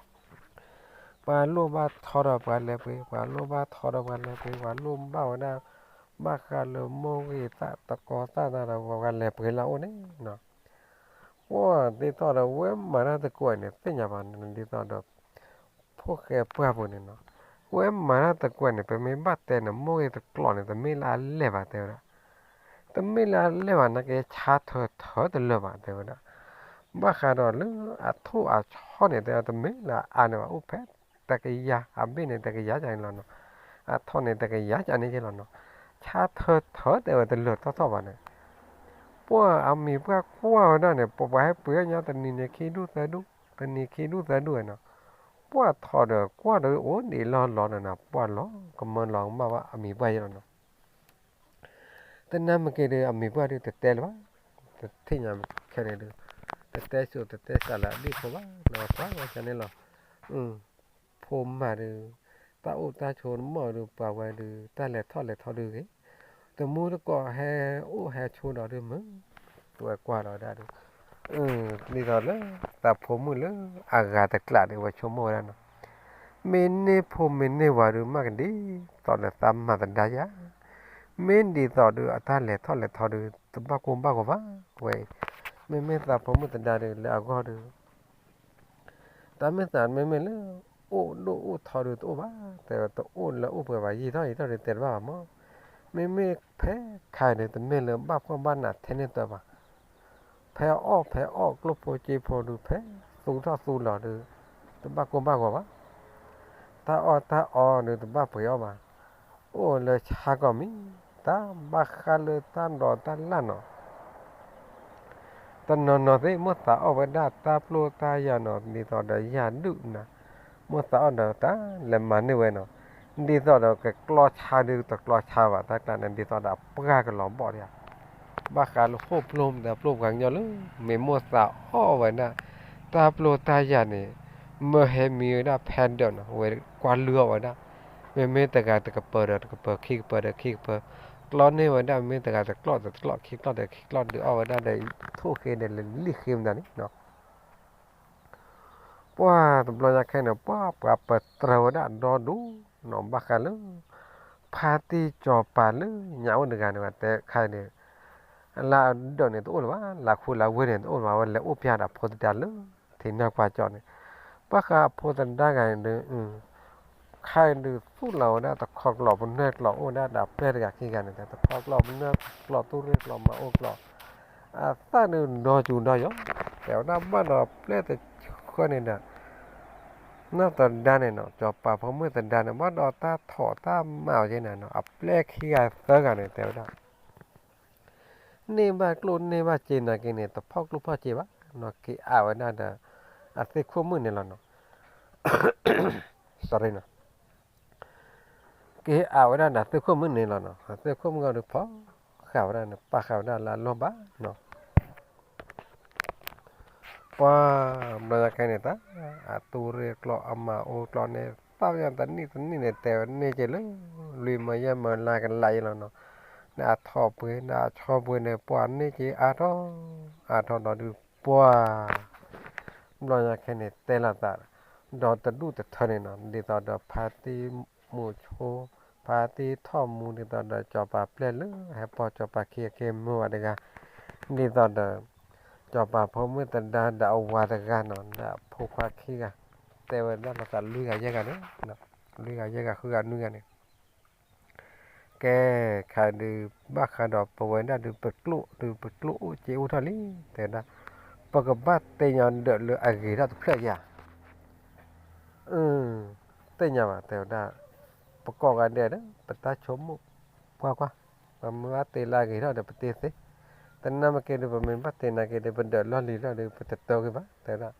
ပှၤလိၣ်ဘၣ်ထီဒီးပှၤလဲၤပှ့ၤ, ပှၤလိၣ်ဘၣ်ထီဒီးပှၤလဲၤပှ့ၤ, ပှၤလိၣ်ဘၣ်ဝဲဒၣ် ဘၣ်ဃးလၢမိၢ်ဂ့ၤသးတကီသၣ်တၢ်ဒီးပှၤလဲၤပှ့ၤလၢအအိၣ်န့ၣ်နီၤ, ပှၤဒ်သိးဒီးဝဲမၤတၢ်တကွဲၢ်န့ၣ် သ့ၣ်ညါဘၣ်န့ၣ် ဒ်သိးဒီး ဖိၣ်ဃဲပှၢ်ပူၤန့ၣ်နီၤ, ဝဲမၤတၢ်တကွဲၢ်န့ၣ် ပမ့ၢ်ဘၣ်တဲန့ၣ် မိၢ်ဂ့ၤတကျိးန့ၣ် တမ့ၢ်လၢအလဲၢ်ဘၣ်တဲဝဲဒၣ်, တမ့ၢ်လၢအလဲၢ်ဘၣ် နာ်က့ဆါထၢထၢတလၢာ်ဘၣ်တဲဝဲဒၣ်, ဘၣ်ဃးဒီးလၢအထိၣ်အဆီန့ၣ် တဲဝဲတမ့ၢ်လၢအအါန့ၣ်ဘၣ် အိၣ်ဖဲတကယၤ အဘ့ၣ်န့ၣ် တကယၤကန့ၣ်လီၤနီၤ, အထီၣ်န့ၣ် တကယၤကန့ၣ်က့လီၤနီၤ, ဆါထၢထၢတဲဝဲတလၢာ်တီၢ်ထီၣ်ဘၣ်န့ၣ် ပှၢ်အမံၤပှၢ်ကွၢ်ဝဲဒၣ်န့ၣ် ပပှၤဟဲပှ့ၤအီၣ်ညါတနံၤန့ၣ်ခံဒူၣ်သၢဒူၣ်, တနံၤခံဒူၣ်သၢဒူၣ်ဝဲနီၤ, ပှၢ်ထီၣ်ဒီးကွၢ်ဒီးအိၣ်ဒံးလီၢ်လီၤနီၤနီၤ, ပှၢ်လီၤကမၢလီၤကမၣ်ဘၣ်အမံၤပှၢ်ယဲလီၤနီၤ. တနၤမ့ၢ်က့ၤဒီး အမံၤပှၢ်ဒုးတတဲလၢၤဘၣ်, တထံၣ်ညါခဲန့ၣ်ဒုး, တတဲစိၤတတဲစးလၢအဒံၣ်ဖိဘၣ်, လီၤကွၢ်ဝဲန့ၣ်လီၤ. ဖိမၤဒုး, တၢ်အိၣ်တၢ်ဆိးတမီၢ်ဒုး ပှၤဝဲဒုး တၢ်လဲၤထီၣ်လဲၤထီဒုးဂ့ၤ, တမူတကိးဟဲအိၣ်ဟဲဆိးဒီးဒုးမုာ်, ဝဲကွၢ်လီၤဝဲဒၣ်ဒုး, ဒ်သိးလၢ သးဖိမုၣ်လၢအဂၤတကျးဒုး ဝဲဆိကမိၣ်ဝဲဒၣ်နီၤ, မ့ၢ်န့ၢ်ဖိမ့ၢ်န့ၢ်ဝၤဒုး မ့ၢ်ကဒ်သိးဒီးသးမၤသဒါယၤ, မ့ၢ်ဒ်သိးဒုး အတၢ်လဲၤထီၣ်လဲၤထီဒုး တဘၣ်ကိၢ်ဘၣ်ဂီၤဘၣ်ဝဲ, မ့မ့ၢ်သးဖိမုၣ်သဒါဒုး လၢအဂီၢ်ဒုး တၢ်မ့ၢ်သးမ့မ့ၢ်လၢ အိၣ်ဒိၣ်အိၣ်ထီဒုးတအိၣ်ဘၣ်, တဲတအိၣ်လၢအိၣ်ပှဲၤဘၣ် ယံာ်ထီၣ်ယံာ်ထီၣ်ဒုးတဲတဘၣ်ဘၣ်မး, မ့မ့ၢ်ဖဲခါဒုး တမ့ၢ်လၢဘၣ်ဖှီၣ်ဘၣ်နးထဲန့ၣ်တၢ်ဘၣ်, ဖဲအီၣ်ဖဲအီၣ်ကျိၣ်ဖိစ့ဖိဒုး ဖဲသူထီၣ်သူလီၤဒုး တဘၣ်ကိၢ်ဘၣ်ဂီၤဘၣ်, တၢ်အီၣ်တၢ်အီဒုး တဘၣ်ပှ့ၤအီၣ်ဘၣ်, အိၣ်လၢဆါကီၢ်မံၤ, တၢ်ဘၣ်ဃးလၢတၢ်ဒိးတၢ်လၢ်နီၤ တနီၤနီၤသ့ၣ် မိၢ်သးအီၣ်ဝဲဒၣ်တၢ်ပျိတၢ်ယၤနီၤ ဒ်သိးဒီးယၤဒုၣ်နၤ, မိၢ်သးအီၣ်ဒီးတၢ်လဲၤမၤန့ၢ်ဝဲနီၤ, ဒ်သိးဒီးကကျီဆါဒုးတကျီဆါဘၣ် တၢ်ကျါန့ၣ် ဒ်သိးဒီးအပှၢ်ကလီၤဘီၣ်ဒံးဧါ, ဘၣ်ဃးလၢဃိၣ်ပျိမတၤပျိပှၤကညီလၢ မ့ၢ်မိၢ်သးအီၣ်ဝဲဒၣ် တၢ်ပျိတၢ်ယၤန့ၣ် မၢဟဲမံဝဲဒၣ်ဖဲဒၢးနီၤ ဝဲကွၢ်လုၢ်အီၣ်ဝဲဒၣ်, မ့မ့ၢ်တဂၤတကပၤဒီးတကပၤ ခံကပၤဒီးခံကပၤ, ကျီန့ၢ်ဝဲဒၣ် မ့ၢ်တဂၤတကျီၢ်ဒီးတကျီၢ် ခံကျီၢ်ဒီးခံကျီၢ်ဒုးအီၣ်ဝဲဒၣ်ဒီး ထိၣ်ဃ့ဒီးလံၣ်ဃ့မတၤန့ၣ်နီၤ ပှၢ်တဘျီညါခဲန့ၣ် ပှၢ်ပှၤပတြၢၤဝဲဒၣ်ဒီဒူၣ်နီၤ ဘၣ်ဃးလၢ ဖါတံၢ်စီၤပၤလၢညါအိၣ်တဂၤန့ၣ် တဲခါန့ၣ် လၢအဒၢးန့ၣ်တအိၣ်လၢၤဘၣ် လၢခူလၢဝ့ၢ်န့ၣ်တအိၣ်လၢၤဘၣ် ဝဲလဲၤအိၣ်ပျဲဒီးအဖိသဒါလၢ ထံနၢ်ကွၢ်ကၠီန့ၣ်, ဘၣ်ဃးအဖိသဒါဂၤန့ၣ်ဒုး ခါအံၤဒုးသူၣ်လီၤဝဲဒၣ်တခီကျိာ်ပနၢၢ်ကျိာ်အိၣ်ဒၣ်ဒီးအပျဲၢ်တဂၤခံဂၤန့ၣ် တခီကျိာ်ပနၢၢ်ကျိာ် သူၣ်ရ့ၣ်ကျိာ် မၤအိၣ်ကျိာ်, အသၣ်ဒုးဒီယူၤဒီယီၤ, တဲဝဲဒၣ်ဘၣ်ဒီးပျဲၢ်တဆှၢန့ၣ်ဒီး နီၢ်သဒါန့ၣ်နီၤ စီၤပၤဖိမုၣ်သဒါန့ၣ် ဘၣ်ဒီးတၢ်ထိးတၢ်မၤအီၤက့န့ၣ်နီၤ အပျဲၢ်ခံဂၤသၢဂၤန့ၣ် တဲဝဲဒၣ် န့ၢ်ဘၣ်ကျိၣ်န့ၢ်ဘၣ်စ့နာ်က့န့ၣ် တဖီၣ်ကျိၣ်ဖီၣ်စ့ဘၣ်နီၤ က့ၤအးဝဲဒၣ်ဒီး အသ့ၣ်ခိၣ်မုၣ်န့ၣ်လီၤနီၤ sorry နီၤ က့ၤအးဝဲဒၣ်ဒီးသ့ၣ်ခိၣ်မုၣ်န့ၣ်လီၤနီၤ သ့ၣ်ခိၣ်မုၣ်ဂီၢ်ဒုးဖီၣ်ဃာ်ဝဲဒၣ်န့ၣ် ပာ်ဃာ်ဝဲဒၣ်လၢအလီၢ်ဘၣ်နီၤ ပှၤဘျီညါခဲန့ၣ် တၢ်အသူၣ်ရ့ၣ်ကျိာ်အမၤအိၣ်ကျိာ်န့ၣ် သၣ်ဝဲတနံၣ်တနံၣ်န့ၣ် တဲဝဲန့ၢ်က့ၤလၢ လွံၢ်မၢယဲၢ်မၢလါကလးအံၤလီၤနီၤ ဒီးအထီၣ်ပှ့ၤ ဒီးအဆီပှ့ၤန့ၣ် ပှၤန့ၢ်က့ၤအါထီၣ် အါထီၣ်ဒီးဒုးပှၢ် ဘျီညါခဲန့ၣ် တဲလီၤသး ဒီးတဒူၣ်တထၢန့ၣ်နီၤ ဒ်သိးဒီးဖါတံၢ်မူၤဆိ ဖါတံၢ်ထီၣ်မူ ဒ်သိးဒီးစီၤပၤပျဲၢ်လၢ ဟဲပိာ်စီၤပၤခံဂၤက့ၤမုာ်ဝဲတဂၤ ဒ်သိးဒီး စီၤပၤဖိမုၣ်သဒါဒီးအဝၤတဂၤနီၤ ဒီးအဖိခွါခံဂၤ တဲဝဲဒၣ်လီၤသးလွံၢ်ဂၤယဲၢ်ဂၤန့ၣ် လွံၢ်ဂၤယဲၢ်ဂၤဃုဂၤနွံဂၤန့ၣ် ကဲ ခါဒုး ဘၣ်ဃးဒီးပဝဲဒၣ်ဒုး ပကျိၣ်ဒုး ပကျိၣ်အိၣ်စ့အိၣ်ထီၣ်လံ တဲဝဲဒၣ် ပကဘၣ်တဲညီဒၢးလၢအဂ့ၤထီၣ်တဖျၢၣ်ဧါ သ့ၣ်ညါဘၣ် တဲဝဲဒၣ် ပကိးဂၤဒဲးဒီး ပတၢ်ဆိကမိၣ် ကွၢ်ကွၢ် ပမ့ၢ်ဘၣ်တဲလၢအဂ့ၤထီၣ်ဒီး ပတဲသ့ တနၤမ့ၢ်က့ၤဒီး ပမ့ၢ်ဘၣ်တဲနာ်က့ၤဒီး ပဒၢးလီၢ်လံၤလီၤဒီး ပတတၢၢ်က့ၤဘၣ် တဲဝဲဒၣ်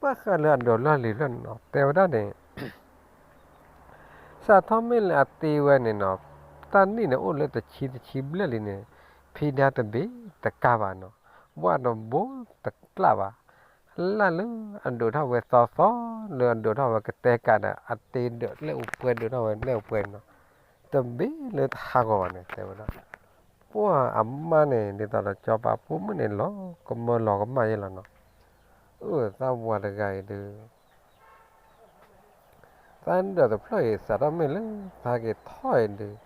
ဘၣ်ဃးလၢအဒၢးလီၢ်လံၤလီၤနီၤ တဲဝဲဒၣ်န့ၣ် စးထီၣ်မ့ၢ်လၢအတ့ဝဲန့ၣ်နီၤ တၢ်နံၣ်န့ၣ်အိၣ်လၢတဆံတဆံဘျဲၣ်လံန့ၣ် ဖံဒါတဘ့ၣ်တကးဘၣ်နီၤ ဝၣ်တဘိတကျးဘၣ် လၢ်လၢအဒိးထီၣ်ဝဲသီသီ လၢအဒိးထီၣ်ဝဲကတဲကးဒီး အတ့ဒၢးလၢအိၣ်ပှဲၤဒၢးထီၣ်ဝဲလၢအိၣ်ပှဲၤန့ၣ်နီၤ တဘ့ၣ်လၢတဟးဂီၤဘၣ်န့ၣ် တဲဝဲဒၣ် ပှၢ်အမါန့ၣ် ဒ်သိးဒီးစီၤပၤဖိမုၣ်န့ၣ်လီၤ ကမၢလီၤကမၣ်ယဲလီၤနီၤ အၢ သးဝၤတဂၤအံၤဒုး သးဒၢးတဖျၢၣ်အံၤ စးထီၣ်မ့ၢ်လၢသးက့ၤထီၣ်အံၤဒုး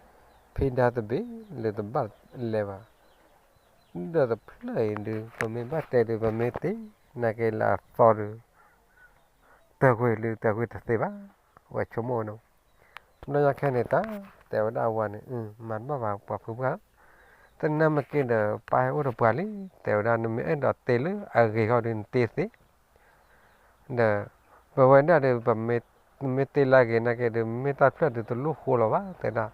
ဖံဒါတဘ့ၣ်လၢတဘၣ်လဲၤဘၣ် ဒၢးတဖျၢၣ်အံၤဒုး ပမ့ၢ်ဘၣ်တဲဒုး ပမ့ၢ်တဲနာ်က့ၤလၢအသီဒုး တၢ်ကွံာ်လၢတၢ်ကွံာ်တသ့ဘၣ် ဝဲဆိကမိၣ်ဝဲနီၤ ဘျီညါခဲန့ၣ်တၢ် တဲဝဲဒၣ်အဝၤန့ၣ် မၤတဘၣ်ဘၣ်ပှၤဖုပှၢ် တနၤမ့ၢ်က့ၤဒီး ပၢ်ဟဲအိၣ်တပှၤလံ တဲဝဲဒၣ် နမ့ၢ်အဲၣ်ဒိးတဲလၢအဂ့ၤဃီဒုး နတဲသ့ ဒီး ပဝဲဒၣ်ဒီး ပမ့ၢ်တဲလၢအဂ့ၤနာ်က့ၤဒီး မ့ၢ်တၢ်ဖျၢၣ်ဒုးတလိၣ်ဃိလီၤဘၣ် တဲဒၣ်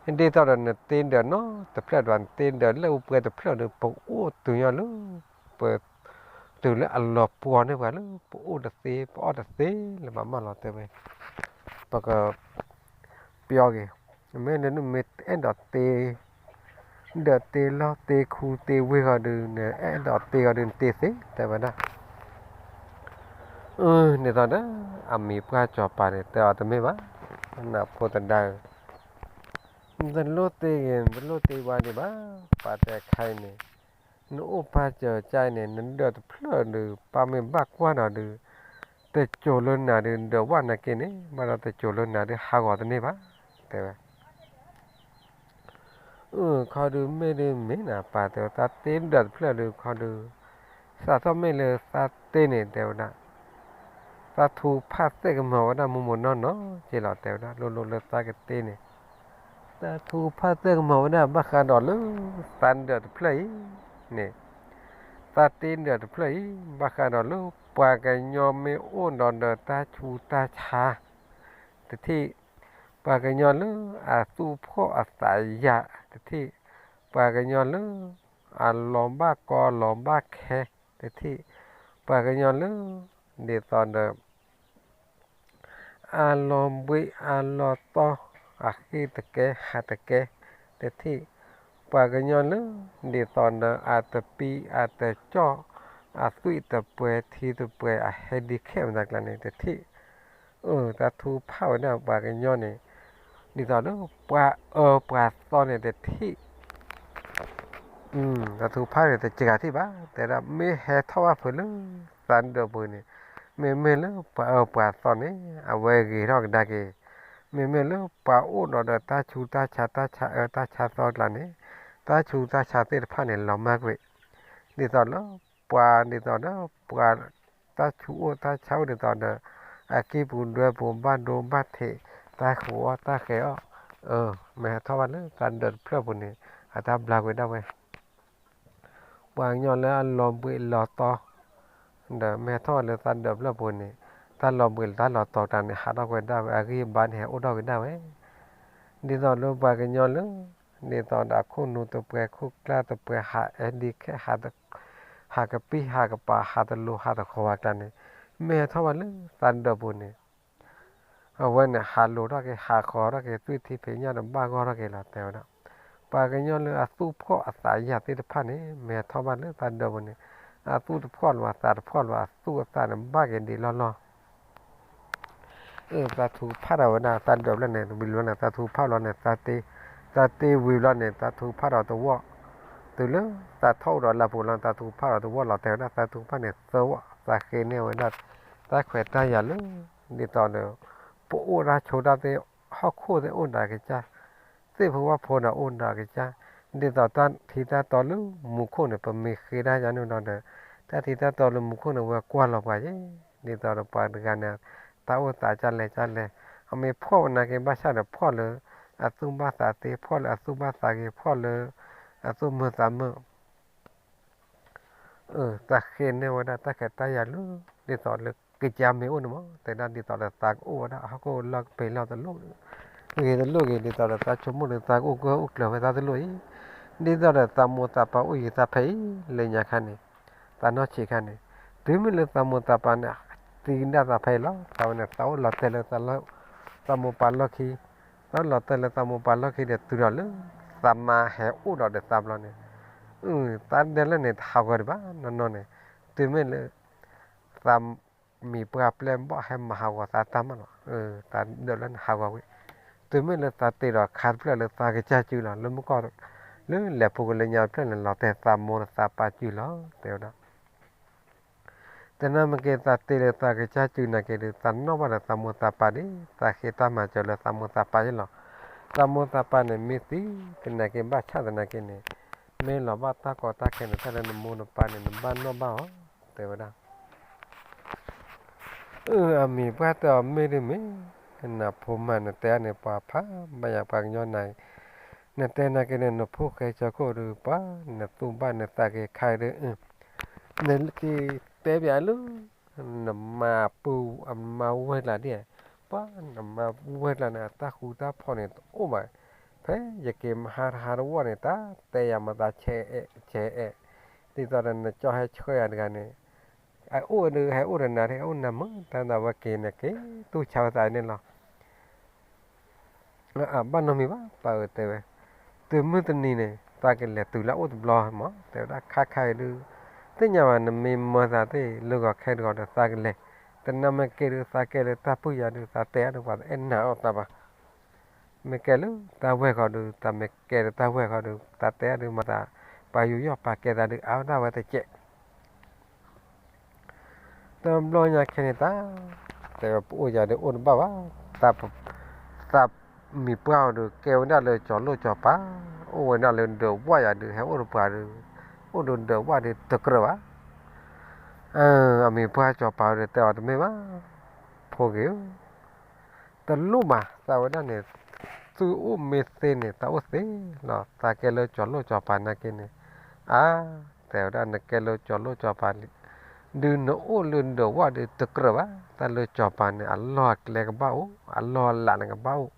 ဒ်သိးဒီးနတ့ဒၢးနီတဖျၢၣ်ဒီး နတ့ဒၢးလၢအူပှဲၤတဖျၢၣ်ဒီး ပအိၣ်တုၤညီလၢ ပ တုၤလၢအလီၤပှီၢ်န့ၢ်ပှၤလၢ ပအိၣ်တသ့ ပအီၣ်တသ့လၢၤဘၣ်မးလီၤတဲဝဲ, ပက ပျီက့ၤ, မ့ၢ်လၢနမ့ၢ်အဲၣ်ဒိးတ့ ဒၢးတ့လီၢ်တ့ခူတ့ဝ့ၢ်ဂီၤဒုး နအဲၣ်ဒိးတ့ဂီၤဒုး နတ့သ့တဲဝဲဒၣ်. အၢ ဒ်သိးဒီး အမံၤပှၢ်စီၤပၤန့ၣ် တဲအီၤတမ့ၢ်ဘၣ်, နဖိသဒါဧၢ, နတလိၣ်တ့ဂ့ၤ နတလိၣ်တ့ဝါဒံးဘၣ်, ပှၤတဲခဲအံၤန့ၣ် နအိၣ်ပၢ်စၢၤကါအံၤန့ၣ် နဒၢးတဖျၢၣ်ဒုး ပၢ်မ့ၢ်ဘၣ်ကွၢ်ဒီးဒုး တစိၤလၢနၤဒုး ဒၢးဝဲနာ်က့န့ၣ် ဘၣ်ဒီးတစိၤလၢနၤဒုး ဟးဂီၤတန့ၢ်ဘၣ် တဲဝဲ. အၢ ခီဒုးမ့ၢ်ဒုးမ့ၢ်နၤ ပၢ်တဲဝဲ တၢ်တ့ဒၢးတဖျၢၣ်ဒုးခီဒုး စးထီၣ်မ့ၢ်လၢသးတ့န့ၣ် တဲဝဲဒၣ်, သးထူဖးသ့ၣ်ကမီၤဝဲဒၣ် မိၢ်မိၢ်နီၢ်နီၢ်က့လီၤ တဲဝဲဒၣ်, လိၤလိၤလၢသးကတ့န့ၣ် သးထူဖးသ့ၣ်ကမီၤဝဲဒၣ် ဘၣ်ဃးဒီးလၢ သးဒၢးတဖျၢၣ်အံၤန့ၣ်, သးတ့ဒၢးတဖျၢၣ်အံၤ ဘၣ်ဃးဒီးလၢ ပှၤကညီမ့ၢ်အိၣ်ဒီးဒီးတၢ်ဆူးတၢ်ဆါ တထံၣ်, ပှၤကညီလၢအသူၣ်ဖှီၣ်အသးယာ်တထံၣ်, ပှၤကညီလၢ အလီၤဘၣ်ကီလီၤဘၣ်ခဲတထံၣ်, ပှၤကညီလၢ ဒ်သိးဒီး အလီၤဘှံးအလီၤတီၢ် အဃ့တကဲ ဟးတကဲတထံၣ်, ပှၤကညီလၢ ဒ်သိးဒီး အတပံအတကၠီၣ် အသွံၣ်တပှဲၤထံတပှဲၤ အဟဲဒံခဲမတၤကျါန့ၣ် တထံၣ်, အၢ တၢ်ထူဖးဝဲဒၣ်ပှၤကညီန့ၣ် ဒ်သိးလၢ ပှၤအၢပှၤသီန့ၣ်တထံၣ် တၢ်ထူဖးန့ၣ် တစှၤထံၣ်ဘၣ်, တဲဒၣ်မ့ၢ်ဟဲထီၣ်ဘၣ်ဖုးလၢ သးဒၢးပူၤန့ၣ်, မ့မ့ၢ်လၢပှၤအၢပှၤသီန့ၣ် အဝဲဂ့ၤထီၣ်ကဒါက့ၤ, မ့မ့ၢ်လၢပှၤအိၣ်ဒီးဒီးတၢ်ဆူးတၢ်ဆါ တၢ်ဆါအၢတၢ်ဆါသီကျါန့ၣ်, တၢ်ဆူးတၢ်ဆါသ့ၣ်တဖၣ်န့ၣ် လီၤမၢ်ကွံာ်, ဒ်သိးလၢ ပှၤဒ်သိးဒီး ပှၤတၢ်ဆူးအိၣ်တၢ်ဆါအိၣ်ဒ်သိးဒီး အကံၢ်ပူၤဒွဲပူၤ ဘၣ်ဒိဘၣ်ထံး တၢ်ဃုအီၣ်တၢ်ဃဲၤအီၣ်, အၢ မ့ၢ်ဟဲထီၣ်ဘၣ်လၢသးဒၢးတဖျၢၣ်ပူၤန့ၣ် အတၢ်ဘျါကွံာ်ဒၣ်ဝဲ, ပှၤကညီလၢအလီၤဘှံးလီၤတီၤ ဒီးမ့ၢ်ဟဲထီၣ်လၢသးဒၢးဖျၢၣ်ပူၤန့ၣ်, တၢ်လီၤဘှံးတၢ်လီၤတီၤတၢ်န့ၣ် ဟးထီၣ်ကွံာ်ဒၣ်ဝဲ, အဂံၢ်အဘါန့ၣ် ဟဲအိၣ်ထီၣ်က့ၤဒၣ်ဝဲ, ဒ်သိးလၢပှၤကညီလၢ ဒ်သိးဒီးအခိၣ်နူာ်တပှဲၤ ခိၣ်ကျၢ်တပှဲၤ ဟးအဲၣ်ဒံခဲ ဟးကပံၢ်ဟးကပၤ ဟးတလိၤဟးတဃီၤဝဲကျါန့ၣ်, မ့ၢ်ဟဲထီၣ်ဘၣ်လၢသးဒၢးပူၤန့ၣ် အဝဲန့ၣ် ဟးလိၤထီၣ်က့ၤ ဟးဃီၤထီၣ်က့ၤ သွံၣ်ထံဖံးညၣ်တဘၣ်ဂီၢ်ထီၣ်က့ၤလီၤ တဲဝဲဒၣ်, ပှၤကညီလၢအသူၣ်ဖှီၣ်အသးယာ်သ့ၣ်တဖၣ်န့ၣ် မ့ၢ်ဟဲထီၣ်ဘၣ်လၢသးဒၢးပူၤန့ၣ်, အသူၣ်တဖှီၣ်လီၤ အသးတဖှီၣ်လီၤ အသူၣ်အသးန့ၣ် ဘၣ်က့ၤဒံးလီၢ်လီၢ် အၢ သးထူဖးထီၣ်ဝဲဒၣ် သးဒၢးဖျၢၣ်န့ၣ် ဝံၤလီၤန့ၣ် သးထူဖးလီၤန့ၣ် သးတ့, သးတ့ဝံၤလီၤန့ၣ် သးထူဖးဒီးတဝီၢ်, တုၤလၢသးထီၣ်အိၣ်ဒီးလၢပူၤလီၤ သးထူဖးဒီးတဝီၢ်လီၤ တဲဝဲဒၣ် သးထူဖးန့ၣ် သၢဝီၢ် သးဃ့န့ၢ်ဝဲဒၣ် တၢ်ခွဲးတၢ်ယာ်လၢ ဒ်သိးဒီး ပအိၣ်တၢ်ဆိးတၢ်သ့ၣ် ဟီၣ်ခိၣ်သ့ၣ်အိၣ်ဒီးကစၢ်, သ့ၣ်ဖိဝၣ်ဖိဒီးအိၣ်ဒီးကစၢ်, ဒ်သိးတၢ်ထံတၢ်တီလၢမူခိၣ်န့ၣ် ပမ့ၢ်ဃ့တၢ်ယါန့ၣ်ဒီး တၢ်ထံတၢ်တီလၢမူခိၣ်န့ၣ် ဝဲကွၢ်လီၤပှၤယဲ, ဒ်သိးဒီးပှၤတဂၤန့ၣ် တၢ်အိၣ်သးကၢ်လဲၣ်ကၢ်လဲၣ်, အမ့ၢ်ဖှီၣ်ဝဲနာ်က့ ဘၣ်ဆၣ်ဒီးဖှီၣ်လၢ အသူၣ်ဘၣ်သးသ့ ဖှီၣ်လၢအသူၣ်ဘၣ်သးဂ့ၤ ဖှီၣ်လၢ အသူၣ်မုာ်သးမုာ် အၢ တၢ်ဃ့န့ၢ်ဝဲဒၣ်တၢ်ခွဲးတၢ်ယာ်လၢ ဒ်သိးလၢကစၢ်မ့ၢ်အိၣ်န့ၣ်မး တဲဒၣ်ဒ်သိးဒီးသးကအိၣ်ဝဲဒၣ်ဟီၣ်ခိၣ်လီၢ်ကပ့ၤလီၢ်တလိၣ် ဂ့ၤတလိၣ်ဂ့ၤ ဒ်သိးဒီးသးဆိကမိၣ်ဒီးသးကအိၣ်ကအိၣ်ကျၢၤဝဲသးတလိၣ်အံၤ, ဒ်သိးဒီးသးမိၢ်သးပၢ်အိၣ်ယံၤသးဖဲအံၤ လၢညါခါန့ၣ် သးနီၢ်ဆံးခါန့ၣ် တုၤမ့ၢ်လၢသးမိၢ်သးပၢ်န့ၣ် သံကဒါသးဖဲအံၤလီၤ. သးဝဲန့ၣ် သးအိၣ်လီၤတဲာ်လၢ သးမိၢ်ပၢ်လီၢ်ခံ, သးလီၤတဲာ်လၢသးမိၢ်ပၢ်လီၢ်ခံဒီးတုၤဒီးလၢ သးမါဟဲအိၣ်ဒီးဒီးသးဘျီန့ၣ် သးဒၢးလၢန့ၣ် တဟးဂီၤဒံးဘၣ်နီၢ်နီၢ်န့ၣ်, တုၤမ့ၢ်လၢ သးမံၤပှၢ်ပျဲၢ်ဘီၣ်ဟဲမၤဟးဂီၤသးတၢ်မးလီၤ. သးဒၢးလၢန့ၣ်ဟးဂီၤဝဲ, တုၤမ့ၢ်လၢသးတ့ဒီးခါတဖျၢၣ်လၢသးကစၢ်စုလီၤ လၢမုၢ်ကီၢ် လၢလဲၤဖိကလၢညါတဖျၢၣ်န့ၣ် လီၤတဲာ်သးမိၢ်သးပၢ်စုလီၤ တဲဝဲဒၣ် သနာ်မ့ၢ်က့ၤသးတ့လၢသးကစၢ်စုနာ်က့ၤဒီး သးနီၣ်ဘၣ်ဒီးသးမိၢ်သးပၢ်ဒီး သးဃ့တၢ်မၤစၢၤလၢသးမိၢ်သးပၢ်ယဲလီၤ. သးမိၢ်သးပၢ်န့ၣ် မ့ၢ်သံသနာ်က့ၤ ဘၣ်ဆၣ်သနာ်က့ၤန့ၣ် မ့ၢ်လီၤဘၣ်တၢ်ကီတၢ်ခဲန့ၣ် တၢ်လၢနမိၢ်နပၢ်န့ၣ် နဘၣ်နီၣ်ဘၣ်အီၤ တဲဝဲဒၣ် အမံၤပှၢ်တဲအီၤမ့ၢ်ဒ်မ့ၢ် နဖိမါနတဲအန့ၣ် ပှၤဖးဘၣ်ယၤပှၤကညီနၤ, နတဲနာ်က့ၤန့ၣ် နဖိၣ်ဃဲကၠီခိၣ်ဒီး ပှၤ နသူၣ်ဘၣ်နသးက့ၤခါဒီး နက့ၤတဲပၠးလၢ နမါပုၢ်အမါဝဲၢ်ကျါဒ်, ပှၤနမါဝဲၢ်ကျါန့ၣ် အတၢ်ဃူတၢ်ဖိးန့ၣ်တအိၣ်ဘၣ်, ဖဲယက့ၤမဟါတဟါတဝီန့ၣ် တၢ်တဲယၤမၤသးဆဲးအဲၣ်ဆဲးအဲၣ်, ဒ်သိးဒီးနကၠီဟဲဆှၢယၤတဂၤန့ၣ်, အအိၣ်ဒုးဟဲအိၣ်တနၤဒၣ် အအိၣ်နၤမုာ်တၢ်သးဝဲက့ၤန့ၣ်က့ၤ တူၢ်ဆါဝဲသးန့ၣ်လီၤ. အဘၣ်နီတမံၤဘၣ် ပၢ်ဧၢတဲဝဲ, တုၤမုၢ်တနံၤန့ၣ် သးကလဲၤတုၤလၢအအိၣ်တဘျီမး တဲဝဲဒၣ်ခါခါအံၤဒုး, သ့ၣ်ညါဘၣ် နမ့ၢ်မၢသးသ့ၣ် လၢဂီၤခဲတဂီၤဒီးသးကလဲၤ, တနၤမ့ၢ်ကဲဒုး သးကဲလၢတၢ်ပုၢ်ယၤဒုး သးတဲအါဒုး ပှၤတအဲၣ်နာ်အီၤသးဘၣ်. မ့ၢ်ကဲလၢတၢ်ဝဲၢ်ဃီဒုး သးမ့ၢ်ကဲလၢတၢ်ဝဲၢ်ဃီဒုး သးတဲအါဒုး မၤသး ပှၤယူးယီၣ်ပာ်ကဲသးဒုး အါဝဲဒၣ်ဝဲတကဲး တဘျီညါခဲန့ၣ်တၢ်, တဲဝဲပအိၣ်ယၤဒုးအိၣ်တဘၣ်ဘၣ်, သးမံၤပှၢ်အီၤဒုး ကဲဝဲဒၣ်လၢကၠီၤလိၣ်ကၠီၤပၤ, အိၣ်ဝဲဒၣ်လၢဒၢးဝၣ်ယၤဒုး ဟဲအိၣ်တပှၤဒုး, အိၣ်ဒုးဒၢးဝၣ်ဒုးတကြၢးဘၣ်. အမံၤပှၢ်ကၠီၤပၤဒုးတဲအီၤတမ့ၢ်ဘၣ်, ဖိဂ့ၤဧၢ တလိၣ်ဘၣ် သးဝဲဒၣ်န့ၣ်, သုအိၣ်မ့ၢ်သ့န့ၣ် သးအိၣ်သ့လီၤ, သးကဲလၢကၠီၤလိၣ်ကၠီၤပၤနာ်က့န့ၣ်, အါ, တဲဝဲဒၣ်နကဲလၢကၠီၤလိၣ်ကၠီၤပၤလံ, ဒုးနအိၣ်လၢဒၢးဝၣ်ဒုးတကြၢးဘၣ်, တၢ်လၢကၠီၤပၤန့ၣ် အလီၢ်အကျဲကဘၣ်အိၣ်, အလီၢ်အလးန့ၣ်ကဘၣ်အိၣ်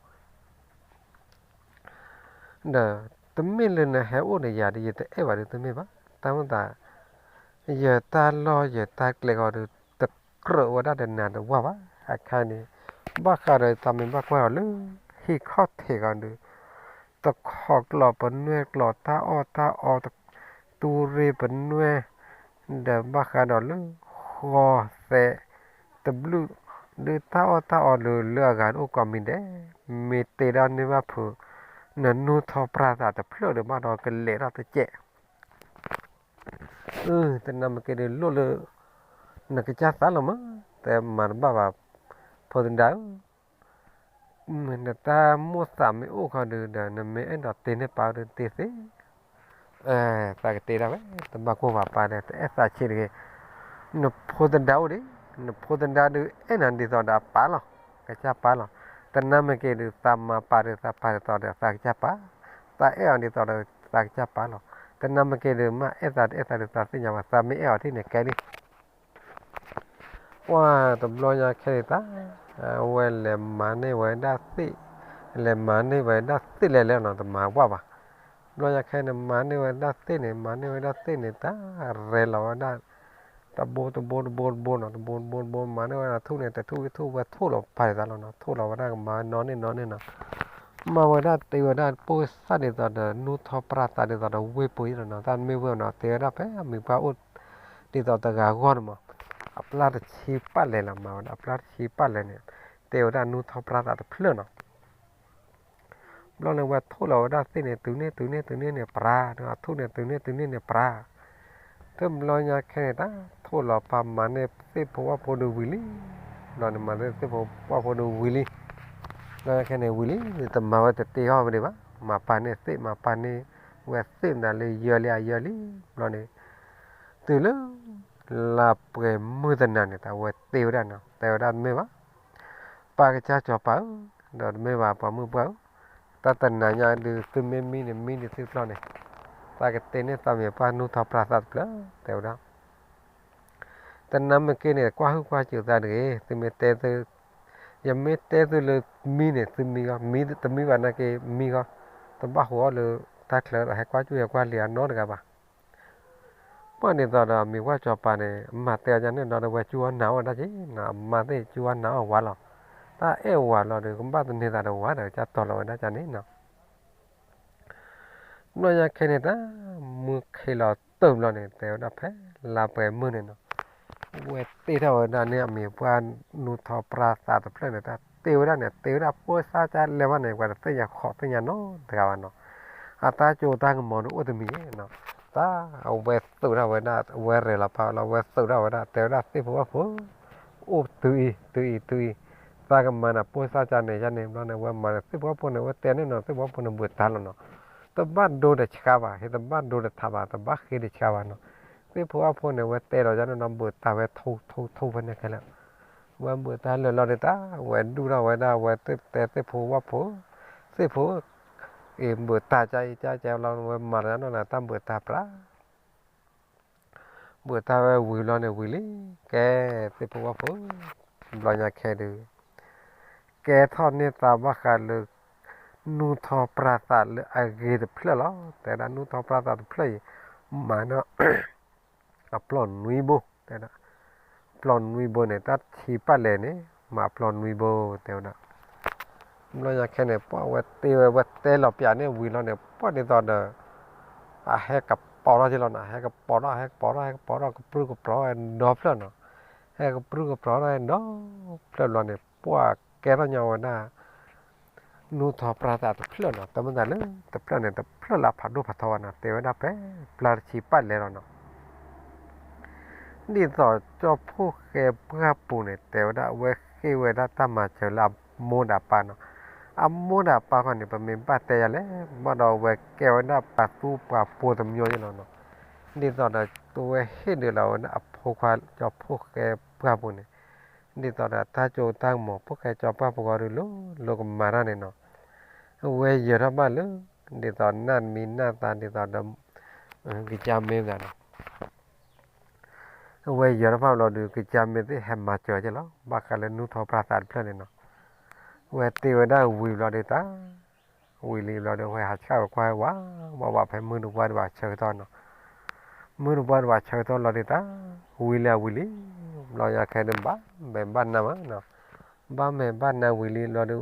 ဒီးတမ့ၢ်လၢနဟဲအိၣ်ဒီးယၤဒီး ယတအဲၣ်ဘၣ်ဒုးတမ့ၢ်ဘၣ်, တၢ်မ့ၢ်သး ယတၢ်လီၢ်ယတၢ်ကျဲဃီဒုး တကြၢးဝဲဒၣ်ဒီးနၤတဝၢ်ဘၣ်, အခါန့ၣ်, ဘၣ်ဃးဒီးသးမ့ၢ်ဘၣ်ကွၢ်အီၤလၢ ဟံၣ်ခီၣ်ထံးဃီဒုး, တခီကျိးပနွဲၢ်ကျိး တၢ်အီၣ်တၢ်အီ တူရ့ပနွဲၢ်, ဒီးဘၣ်ဃးဒီးလၢ ဃီသဲး တဘျုး, ဒုးတၢ်အီၣ်တၢ်အီလၢလၢအဂၤတအိၣ်ကိးမံၤဒဲး, မ့ၢ်တ့ဒၣ်န့ၢ်ဘၣ်ဖုး, နနူၢ်ထီၣ်ပြၢ်သးတဖျၢၣ်ဒီးဘၣ်ဒီးကလဲၤထီၣ်တကဲး အၢ တနၤမ့ၢ်က့ၤဒုးလိၣ်လၢ နကစၢ်သးလီၤမး, တဲမၤတဘၣ်ဘၣ်, ဖိသဒါဧၢ, နတၢ်မိၣ်သးမ့ၢ်အိၣ်ခီဒုးဒီး နမ့ၢ်အဲၣ်ဒိးတ့န့ၢ်ပၢ်ဒုးတ့သ့, သးကတ့ဒၣ်ဝဲ, တဘၣ်ကိၢ်ဘၣ်ပၢ်ဒီး တအဲၣ်သးဆံးတဂ့ၤ, နဖိသဒါအိၣ်ဒံး, နဖိသဒါဒုးအဲၣ်နၤဒ်သိးဒီးအပၢ်လီၤ, ကစၢ်ပၢ်လီၤ, တနၤမ့ၢ်က့ၤဒုး သးမၤပၢ်ဒုး သးပၢ်ဒ်သိးဒီးသးကစၢ်ပၢ်, သးအဲၣ်အီၤဒ်သိးဒီးသးကစၢ်ပၢ်လီၤ, တနၤမ့ၢ်က့ၤဒုး မ့ၢ်အဲၣ်သးတအဲၣ်သးဒုးသးသ့ၣ်ညါဘၣ်, သးမ့ၢ်အဲၣ်အီၤထံၣ်န့ၣ်ကဲလံ ပှၢ်တဘျီညါခဲန့ၣ်တၢ်, အဝဲလဲၤမၤန့ၢ်ဝဲဒၣ်သ့ၣ်, လဲၤမၤန့ၢ်ဝဲဒၣ်သ့ၣ်လဲၤလဲၤနီၤ တမၤဝဲဘၣ်, တဘျီညါခဲန့ၣ် မၤန့ၢ်ဝဲဒၣ်သ့ၣ်န့ၣ် မၤန့ၢ်ဝဲဒၣ်သ့ၣ်န့ၣ် တၢ်ရဲၣ်လီၤဝဲဒၣ်, တဘိတဘိတဘိတဘိနီၤ တဘိတဘိတဘိ မၤန့ၢ်ဝဲဒၣ်ထူၣ်န့ၣ် တထူၣ်ဝံထူၣ်ဝဲထူၣ်လီၤပာ်ဒ်သိးလီၤနီၤ ထူၣ်လီၤဝဲဒၣ်ကမၤနီၢ်န့ၢ်နီၢ်န့ၢ်နီၤ မၤဝဲဒၣ်တ့ဝဲဒၣ်ပိၢ်စၢ်ဒ်သိးဒီး နူၢ်ထီၣ်ပြၢ်သးဒ်သိးဒီး ဝ့ၢ်ပူၤအံၤလီၤနီၤ တၢ်မ့ၢ်ဝ့ၢ်နီၤ တ့ဝဲဒၣ်ဖဲအမံၤပှၢ်အိၣ် ဒ်သိးတဂၤဂီၢ်န့ၣ်မး အပျၢ်တဆံပၢ်လဲၣ်လီၤ မၤဝဲဒၣ်အပျၢ်တဆံပၢ်လဲၣ်န့ၣ် တ့ဝဲဒၣ်နူၢ်ထီၣ်ပြၢ်သးတဖျၢၣ်နီၤ ဘျီန့ၣ်ဝဲထူၣ်လီၤဝဲဒၣ်သ့ၣ်န့ၣ် တုၤန့ၢ်တုၤန့ၢ်တုၤန့ၢ်န့ၣ်ပြၢ် ထူၣ်န့ၣ်တုၤန့ၢ်တုၤန့ၢ်န့ၣ်ပြၢ် တဘျီညါခဲန့ၣ်တၢ် ထူၣ်လီၤပာ်မၤန့ၢ်သ့ၣ်ဖိဝၣ်ဖိဒုးဝံၤလံ, ဘျီန့ၣ်မၤန့ၢ်သ့ၣ်ဖိဝၣ်ဖိဒုးဝံၤလံ, ဘျီညါခဲန့ၣ်ဝံၤလံ တမၤဝဲတတ့အီၣ်ဝဲဒံးဘၣ်, မၤပာ်န့ၢ်သ့ၣ် မၤပာ်န့ၢ်ဝဲသ့ၣ်မတၤလၢယၢလံအယၢလံ, ဘျီန့ၣ် တုၤလၢ လါပှဲၤမုၢ်တနၤန့ၣ် တၢ်ဝဲတ့ဝဲဒၣ်နီၤ တဲဝဲဒၣ်တမ့ၢ်ဘၣ် ပၢ်ကစၢ်စီၤပၤဧၢ, ဒီးတမ့ၢ်ဘၣ်ပှၤမုၣ်ပှၢ်ဧၢ, တၢ်တနၤညါဒုးသုမ့ၢ်မံန့ၣ် မံန့ၣ်သုဖျီန့ၣ်, သးကတ့န့ၢ်သးမံၤပှၢ်နူၢ်ထီၣ်ပြၢ်သးတဖျၢၣ် တဲဝဲဒၣ်, တနၤမ့ၢ်က့န့ၣ် ကွၢ်ဟုၣ်ကွၢ်စူၤသးတဂ့ၤ, သုမ့ၢ်တဲသု, ယမ့ၢ်တဲသုလၢမံန့ၣ် သုမံဂီၢ်, မံတမံဘၣ်နာ်က့မံဂီၢ်, တဘၣ်ဟူးအီၣ်လၢတၢ်ချၢဒီး ဟဲကွၢ်စူၤဟဲကွၢ်လံၤအနီတဂၤဘၣ် ပှၢ်ဒ်သိးဒီးမံၤပှၢ်စီၤပၤန့ၣ် မၤတဲအီၤဒ်န့ၣ်ဒီး ဝဲစူၢ်အီၣ်နာ်အီၣ်ဝဲဒၣ်က့နီၤ, အမါသ့ၣ်စူၢ်အီၣ်နာ်အီၣ်ဝဲလီၤ, တၢ်အဲၣ်ဝဲလီၤဒီး ကဘၣ်သန့ၤသးဒီးဝဲဒီး ကတီၤလီၤဝဲဒၣ်ကန့ၣ်နီၤ, ဘျီညါခဲန့ၣ်တၢ် မုၢ်ခ့လီၤတၢၢ်ဘျီန့ၣ် တဲဝဲဒၣ်ဖဲ လါပှဲၤမုၢ်န့ၣ်နီၤ ဝဲတ့ထီၣ်ဝဲဒၣ်န့ၣ်အမံၤပှၢ်နူၢ်ထီၣ်ပြၢ်သးတဖျၢၣ်န့ၣ် တၢ်တ့ဝဲဒၣ်န့ၣ် တ့ဝဲဒၣ်ပိၢ်စၢ်ကလဲၤဘၣ်န့ၣ် ပှၤတသ့ၣ်ညါဃီးသ့ၣ်ညါနီတဂၤဘၣ်နီၤ, အတၢ်ကၠိတၢ်ကမီၤဒုးအိၣ်တမံၤနီၤ, တၢ်အဝဲသုးထီၣ်ဝဲဒၣ် အဝဲရဲၣ်လီၤပာ်လီၤ အဝဲသုးထီၣ်ဝဲဒၣ် တဲဝဲဒၣ်သ့ၣ်ဖိဝၣ်ဖိ အိၣ်တုၤအံၤ တုၤအံၤ တုၤအံၤ, သးကမၤနၤပိၢ်စၢ်ကန့ၣ် ယန့ၣ်ဘျီန့ၣ် ဝဲမၤန့ၣ်သ့ၣ်ဖိဝၣ်ဖိန့ၣ် ဝဲတဲန့ၣ်နီၤ သ့ၣ်ဖိဝၣ်ဖိန့ၣ်ဘုးတၢ်လီၤနီၤ, တဘၣ်ဒိတဆှါဘၣ် ဟ့ၣ်တဘၣ်ဒိတထးဘၣ် တဘၣ်ဃ့တဆှါဘၣ်နီၤ, သ့ၣ်ဖိဝၣ်ဖိန့ၣ် ဝဲတဲလီၤယန့ၣ်နီၤ ဘုးတၢ်ဝဲထိထိထိဖဲန့ၣ်ခဲလၢာ်, ဝဲဘုးတၢ်လၢာ်လီၤဒ်တၢ် ဝဲဒူၣ်ထီၣ်ဝဲဒၣ် ဝဲတဲသ့ၣ်ဖိဝၣ်ဖိ, သ့ၣ်ဖိ, အ့ၣ်ဘုးတၢ်ကါအံၤကါကဲလီၤ ဝဲမၤလီၤယန့ၣ်နီၤ တၢ်ဘုးတၢ်ပြၢ် ဘုးတၢ်ဝဲဝံၤလီၤန့ၣ်ဝံၤလံ, ကဲ, သ့ၣ်ဖိဝၣ်ဖိ, ဘျီညါခဲဒုး, ကဲထီၣ်န့ၢ်သးဘၣ်ဃးလၢ နူၢ်ထီၣ်ပြၢ်သးလၢအဂ့ၤတဖျၢၣ်လီၤ. တဲဝဲဒၣ် နူၢ်ထီၣ်ပြၢ်သးတဖျၢၣ်အံၤ မၤဒီး အပျီၢ်နွံဘိ, တဲဝဲဒၣ် ပျီၢ်နွံဘိန့ၣ် တၢ်ထံပာ်လဲၣ်န့ၣ် မၤအပျီၢ်နွံဘိ တဲဝဲဒၣ်. ဘျီညါခဲန့ၣ် ပှၢ်ဝဲတ့ဝဲ ဝဲတဲလီၤပၠးန့ၣ်ဝံၤလီၤန့ၣ် ပှၢ်ဒ်သိးဒီး အဟဲကပီၤထီၣ်က့လီၤနီၤ, ဟဲကပီၤထီၣ် ဟဲကပီၤထီၣ် ဟဲကပီၤထီၣ် ကပြုၢ်ကပြီၤဝဲဒီဖျၢၣ်နီၤ, ဟဲကပြုၢ်ကပြီၤထီၣ်ဝဲဒီဖျၢၣ်ဘျီန့ၣ် ပှၢ်ကဲထီၣ်ညီဝဲဒၣ် နူၢ်ထီၣ်ပြၢ်သးတဖျၢၣ်နီၤ, တမ့ၢ်သးလၢ တဖျၢၣ်န့ၣ် တဖျၢၣ်လၢဖးဒိၣ်ဖးထီဝဲနီၤ, တဲဝဲဒၣ်ဖဲ ပျၢ်တဆံပာ်လဲၣ်လီၤနီၤ. ဒ်သိးကၠီဖှိၣ်ဃဲပှၢ်ပူၤန့ၣ် တဲဝဲဒၣ်အဝဲဃ့ၢ်ဝဲဒၣ်တၢ်မၤစၢၤလၢအမိၢ်ဒီးအပၢ်နီၤ, အမိၢ်ဒီးအပၢ်ခီန့ၣ် ပမ့ၢ်ဘၣ်တဲယၤလဲၣ် ဘၣ်ဒီးအဝဲကဲဝဲဒၣ်ပှၤသူပှၤပိာ်တမံၤယဲလီၤနီၤ. ဒ်သိးဒီး တဝဲဟ့ၣ်ဒုးလီၤဝဲဒၣ်အဖိခွါကၠီဖှိၣ်ဃဲပှၢ်ပူၤန့ၣ် ဒ်သိးဒီးတၢ်စိတၢ်ကမီၤ ဖိၣ်ဃဲကၠီပှၢ်ပူၤဂီၤဒုး လိၤလိၤကမၤတၢ်န့ၣ်နီၤ, အဝဲယၢၤထီၣ်ဘၣ်လၢ ဒ်သိးနၢ်မံၤနၢ်သး ဒ်သိးဒီး ကစၢ်မ့ၢ်သးနီၤ, အဝဲယၢၤထီၣ်ဘၣ်လီၤဒုး ကစၢ်မ့ၢ်သ့ၣ်ဟဲမၤစၢၤက့လီၤ ဘၣ်ဃးလၢနူၢ်ထီၣ်ပြၢ်သးတဖျၢၣ်န့ၣ်နီၤ. အဝဲတ့ဝဲဒၣ်ဝံၤဘျီဒုးတၢ် ဝံၤလံဘျီဒီး ဝဲဟးဆှၣ်ဝဲကွၢ်ဝဲဝးဝးဖဲမုၢ်တပှၢ်ဒုးဘၣ်ဆၢကတီၢ်နီၤ, မုၢ်တပှၢ်ဒုးဘၣ်ဆၢကတီၢ်လီၤဒုးတၢ် ဝံၤလံဝံၤလံ, ဘျီညါခဲဒုးဘၣ်မဲာ်ဘၣ်နါမးနီၤ, ဘၣ်မဲာ်ဘၣ်နါဝံၤလံဘျီဒုး ဝဲက့ၤထီၣ်လံ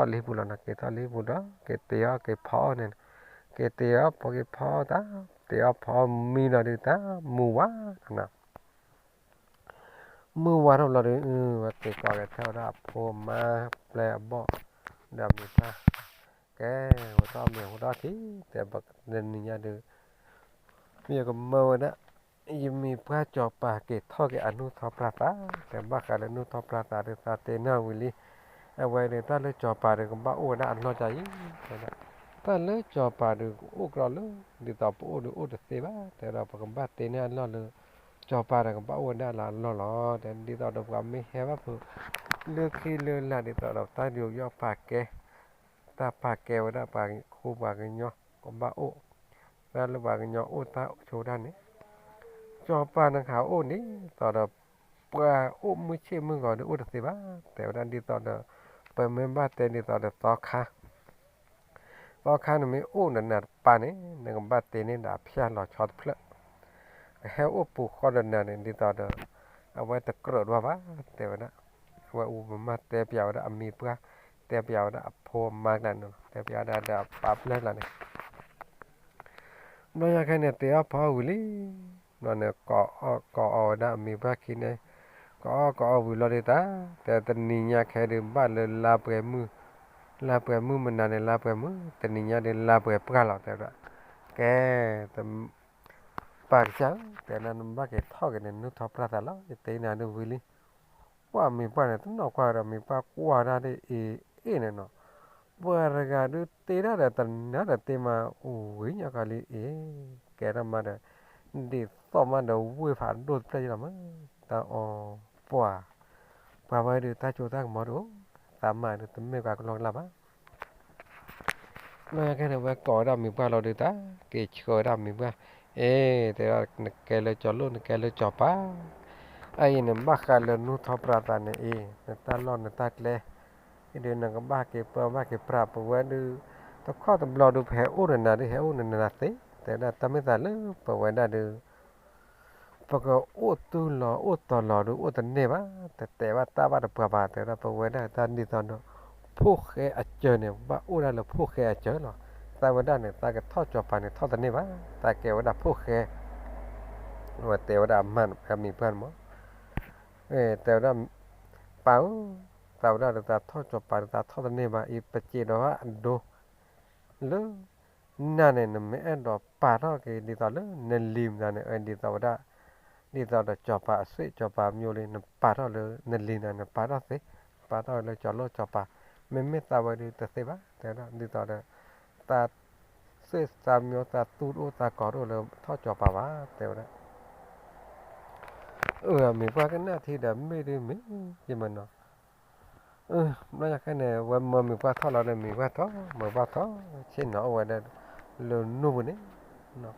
ပူၤလီၤနီၤ, က့ၤထီၣ်လံပူၤဒီး က့ၤတ့အီၣ်က့ၤဖီအီၣ်န့ၣ်, က့ၤတ့အီၣ်ဖီက့ၤဖီအီၣ်တၢ် တ့အီၣ်ဖီအီၣ်မံလီၤဒုးတၢ် မုၢ်ဝါနီၤ မုၢ်ဝါထီၣ်ဘျီဒီး ဝဲက့ၤကိးက့ၤထၢၣ်ဝဲဒၣ်အဖိအမါ ပျဲၢ်အဘီၣ် ဒီးမုၢ်ဆါ, ကဲ ဝဲထီၣ်မ့ၢ်ဟူထီၣ်ထံ တဲပတနံၤညါဒုး မ့ၢ်ယကမၢဝဲဒၣ် ယမံၤပှၢ်စီၤပၤက့ၤထီၣ်က့ၤအနူၢ်ထီၣ်ပြၢ်သး, တဲဘၣ်ဃးလၢနူၢ်ထီၣ်ပြၢ်သးဒုးသးတ့နၢ်ဝံၤလံ, အဝဲန့ၣ်တၢ်လၢစီၤပၤဒုးကဘၣ်အိၣ်ဝဲဒၣ်အလီၢ်ကါအံၤ, တၢ်လၢစီၤပၤဒုးကအိၣ်ကြီလၢ ဒ်သိးပအိၣ်ဒုးအိၣ်တသ့ဘၣ်, တဲဒီးပကဘၣ်တ့န့ၢ်အလီၢ်လၢ စီၤပၤဒီးကဘၣ်အိၣ်ဝဲဒၣ်လၢအလီၢ်လီၤ. တဲဒ်သိးဒီးပှၤမ့ၢ်ဟဲဘၣ်ဖုး လၢခံလၢလာ်ဒ်သိးဒီးတၢ်ဒုးယီၣ်ပာ်ကဲ တၢ်ပာ်ကဲဝဲဒၣ်ပှၤဃိပှၤကညီကဘၣ်အိၣ်, တၢ်လၢပှၤကညီအိၣ်တၢ်ဆိးတၢ်န့ၣ် စီၤပၤနခးအိၣ်ဒ်သိးဒီး ပှၤအိၣ်မုၢ်ဆ့ၣ်မုၢ်ဂီၤဒုးအိၣ်တသ့ဘၣ်, တဲဝဲဒၣ်ဒ်သိးဒီး ပမ့ၢ်ဘၣ်တဲဒ်သိးဒီးသီခါ သီခါနမ့ၢ်အိၣ်ဒီးနၤတပၤန့ၣ် နကဘၣ်တ့န့ၢ်ဒီးအဖၠၣ်လီၤဆီတဖျၢၣ်, ကဟဲအိၣ်ပူၤဃီဒီးနၤန့ၣ် ဒ်သိးဒီး အဝဲတကြၢးဒၣ်ဘၣ် တဲဝဲဒၣ်, အဝဲအူပမၢ်တဲပၠးဝဲဒၣ်အမံၤပှၢ်, တဲပၠးဝဲဒၣ်အဖိအမါကျါန့ၣ် တဲပၠးဝဲဒၣ်ဒီးအပၢ်ပျဲၢ်လီၤန့ၣ် ဘျီညါခဲန့ၣ် တ့အီၣ်ဖီအီၣ်ဝံၤလံ, ဘျီန့ၣ် ကိးအီၣ်ကိးအီဝဲဒၣ်အမံၤပှၢ်ခံန့ၣ်, ကိးအီၣ်ကိးအီဝံၤလီၤဒုးတၢ်, တဲတနံၤညါခဲဒုးဘၣ်လၢလါပှဲၤမုၢ်, လါပှဲၤမုၢ်မနုၤန့ၣ် လါပှဲၤမုၢ်, တနံၤညါဒုးလါပှဲၤပှၢ်လီၤ တဲဝဲဒၣ်, ကဲ ပၢ်ကစၢ်ဧၢ, တဲနၤနဘၣ်က့ၤထီၣ်က့ၤန့ၣ် နူၢ်ထီၣ်ပြၢ်သးလီၤ, ယတ့နၤဒုးဝံၤလံ, ပှၢ်မံၤပှၢ်န့ၣ် တနီၣ်ကွၢ်ဒီးမံၤပှၢ်ကွၢ်ဒၣ်ဒ်အံၤအ့ၣ်န့ၣ်နီၤ, ပှၤတဂၤဒုးတ့ဒၣ်ဒီးတနၤဒီးတ့မး ဝံၤညါကီလံအ့ၣ်, ကဲထီၣ်မးဒီး ဒ်သိးမးဒီးဝ့ၢ်ဖးဒိၣ်တဖျၢၣ်ယလီၤမး, တၢ်အီၣ်ပှၢ်, ပှၤဝဲဒုးတၢ်စိတၢ်ကမီၤဒိၣ်, သးမၤဒုးတမ့ၢ်ပှၤကလီကလီဘၣ် ဘျီညါခဲန့ၣ် ဝဲကိးဝဲဒၣ်မံၤပှၢ်လီၤဒုးတၢ်, က့ၤဆှၢဝဲဒၣ်မံၤပှၢ်, အ့ တဲဒၣ်နကဲလၢကၠီၤလိၣ် နကဲလၢကၠီၤပၤ, အအံၤန့ၣ် ဘၣ်ဃးလၢနူၢ်ထီၣ်ပြၢ်သးန့ၣ်အံၤ နတၢ်လီၢ်နတၢ်ကျဲ, အံၤဒုးနကဘၣ်က့ၤပၢဘၣ်က့ၤပြး ပဝဲဒုး, တခီတဘျီဒုး ပဟဲအိၣ်ဒီးနၤဒုး ဟဲအိၣ်ဒီးနၤသ့, တဲဝဲဒၣ်တၢ်မ့ၢ်သးလၢပဝဲဒၣ်ဒုး ပကအိၣ်တူၢ်လီၤအိၣ်တီၤလီၤဒုး အိၣ်တန့ၢ်ဘၣ်, တတဲဘၣ်တၢ်ဘၣ်တပှၤဘၣ်, တဲဝဲဒၣ်ပဝဲဒၣ်တၢ်ဒ်သိးဒီး ဖိၣ်ဃဲအစၢၤန့ၣ် ဘၣ်အိၣ်ဒၣ်လၢဖိၣ်ဃဲအစၢၤလီၤ. သးဝဲဒၣ်န့ၣ် သးကထီၣ်ကၠီၤပၤန့ၣ် ထီၣ်တန့ၢ်ဘၣ်, သးကဲဝဲဒၣ်ဖိၣ်ဃဲ, ဝဲတဲဝဲဒၣ်အမံၤပှၢ်န့ၣ်မး, တဲဝဲဒၣ် ပၢ်ဧၢ, သးဝဲဒၣ်ဒီးသးထီၣ်ကၠီၤပၤဒီးသးထီၣ်တန့ၢ်ဘၣ်, အံၤပစံးဒီးအဒိ လၢ နၤန့ၣ် နမ့ၢ်အဲၣ်ဒိးပာ်ထီၣ်က့ၤဒ်သိးလၢနလံၤမတၤန့ၣ် ဒ်သိးဝဲဒၣ်, ဒ်သိးဒီးကၠီၤပၤအသွံၣ်ကၠီၤပၤမညိလံ နပာ်ထီၣ်လၢနလံၤနၤ နပာ်ထီၣ်သ့, ပာ်ထီၣ်လၢကၠီၤလိၣ်ကၠီၤပၤ, မ့မ့ၢ်သးဝဲဒုးတသ့ဘၣ်, တဲဝဲဒၣ် ဒ်သိးဒီး သးသွံၣ်သးမညိသးသူတအိၣ်သးကီၤတအိၣ်လၢထီၣ်ကၠီၤပၤဘၣ် တဲဝဲဒၣ် အမံၤပှၢ်ကနၣ်ထံဒီးမ့ၢ်ဒုးမ့ၢ်ယမနီၤ, ဘျီယၤခဲန့ၣ် ဝဲမၢမံၤပှၢ်ထီၣ်လီၤဒီး မံၤပှၢ်ထီၣ် မၢပှၢ်ထီၣ် ဆ့ၣ်နီၤအိၣ်ဝဲဒၣ် လၢနူၢ်ပူၤန့ၣ်,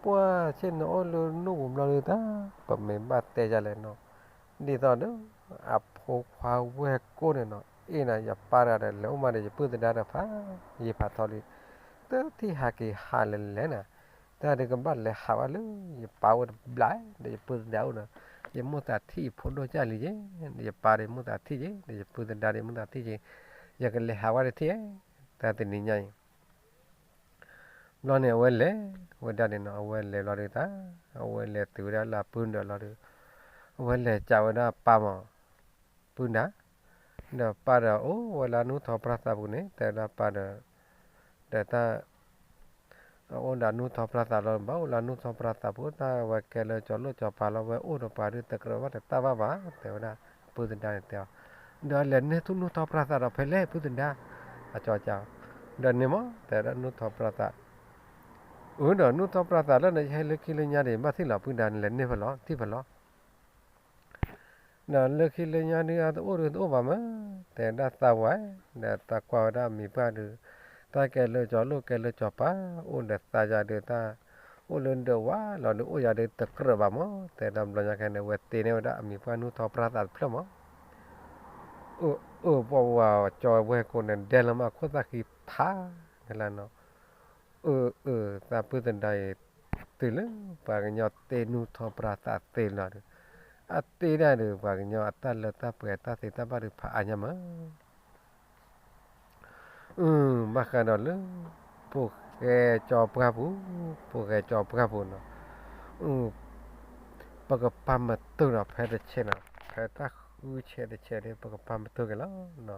ပှၢ်ဆ့ၣ်နီၤအိၣ်လၢနူၢ်ပူၤဘျီဒုးတၢ် ပမ့ၢ်ဘၣ်တဲယၤလဲၣ်နီၤ, ဒ်သိးဒီး အဖိခွါဝဲၢ်ကိၢ်န့ၣ်နီၤ, အ့ၣ်နၤ ယပၢ်တဂၤဒီး လဲၤအိၣ်မးဒီးယပုၢ်သဒါဒီး ဖးယံာ်ဖးထီလံ, တထံၣ်ဟးက့ၤဟးလဲၤလဲၤနၤ, တၢ်ဒုးကဘၣ်လဲၤဟးဘၣ်လၢ ယပၢ်အိၣ်တဘျီ ဒီးယပုၢ်သဒါအိၣ်ဒီး, ယမိၢ်သးထံၣ်ယဖိဒိၣ်ကၢ်လံက့ၤ, ဒီးယပၢ်ဒီးယမိၢ်သးထံၣ်က့ၤ, ဒီးယပုၢ်သဒါဒီးယမိၢ်သးထံၣ်က့ၤ, ယကလဲၤဟးဝဲတထံၣ်, တၢ်တနံၤညါအံၤ ဘျီန့ၣ် အဝဲလဲၤဝဲဒၣ်န့ၣ်နီၤ, အဝဲလဲၤဘျီဒုးတၢ်, အဝဲလဲၤတုၤဝဲဒၣ်လၢအပုၢ်ဒၢးလီၤဒီး, အဝဲလဲၤကးဝဲဒၣ်ပၢ်မး, ပုၢ်ဒါ, ဒီးပၢ်ဒီးအိၣ်ဝဲလၢအနူၢ်ထီၣ်ပြၢ်သးပူၤန့ၣ် တဲဝဲဒၣ်ပၢ်ဒီး, ဒီးတၢ် အအိၣ်ဒီးအနူၢ်ထီၣ်ပြၢ်သးလီၤ, ဘၣ်အိၣ်လၢအနူၢ်ထီၣ်ပြၢ်သးပူၤ တၢ်ဝဲကဲလၢကၠီၤလိၣ်ကၠီၤပၤလီၤ, ဝဲအိၣ်ဒီးပှၤဒုးတကြၢးဘၣ်တတၢ်ဘၣ်ဘၣ်, တဲဝဲဒၣ်, ပုၢ်သဒါန့ၣ်တဲအီၤ, ဒီးလဲၤန့ၢ်ထူၣ်နူၢ်ထီၣ်ပြၢ်သးဒီးဖဲလဲၣ် ပုၢ်သဒါ, အကၠီကၠီ, ဒီးန့ၣ်မး တဲဝဲဒၣ်နူၢ်ထီၣ်ပြၢ်သး, အၢ ဒီးနူၢ်ထီၣ်ပြၢ်သးလၢနဟဲလၢခံလၢညါန့ၣ် ဘၣ်ထံၣ်လီၤ ပုၢ်သဒါန့ၣ် လဲၤန့ၢ်ဖဲလဲၣ် ထံၣ်ဖဲလဲၣ် ဒီးလၢခံလၢညါဒုး အတအိၣ်ဒုးတအိၣ်ဘၣ်မး, တဲဒၣ်သးဝဲ, ဒီးတၢ်ကွၢ်ဝဲဒၣ်အမံၤပှၢ်ဒုး, တၢ်ကဲလၢကၠီၤလိၣ်ကဲလၢကၠီၤပၤ, အိၣ်ဒီးသးယၤဒုးတၢ်, အိၣ်လၢဒၢးဝါလီၤဒုး အိၣ်ယၤဒုးတကြၢးဘၣ်မး, တဲဒၣ်ဘျီညါခဲန့ၣ် ဝဲတ့န့ၢ်ဝဲဒၣ်အမံၤပှၢ်နူၢ်ထီၣ်ပြၢ်သးတဖျၢၣ်မး, အၢ အၢ ပှၤဝၤကၠီၤဝဲကိးန့ၣ် ဒဲလၢမးခိၣ်သၣ်ဃံဖး, နလၢနီၤ အၢ အၢ သးပုၢ်သဒါအံၤ, တုၤလၢပှၤကညီတ့နူၢ်ထီၣ်ပြၢ်သးသ့လီၤဒီး, အတ့ဒၣ်ဒီး ပှၤကညီအတၢ်လၢတၢ်ပှဲၤတၢ်သ့တၢ်ဘၣ်ဒုးဖးအါညါမး, ဘၣ်ဃးဒီးလၢ ဖိၣ်ဃဲကၠီၤပှၢ်ပူၤ, ဖိၣ်ဃဲကၠီၤပှၢ်ပူၤနီၤ, ပကပာ်မတူၢ်ဒီးဖဲတဆဲးနီၤ, ဖဲတၢ်ဃုဆဲးတဆဲးဒီး ပကပာ်မတူၢ်က့ၤလီၤ.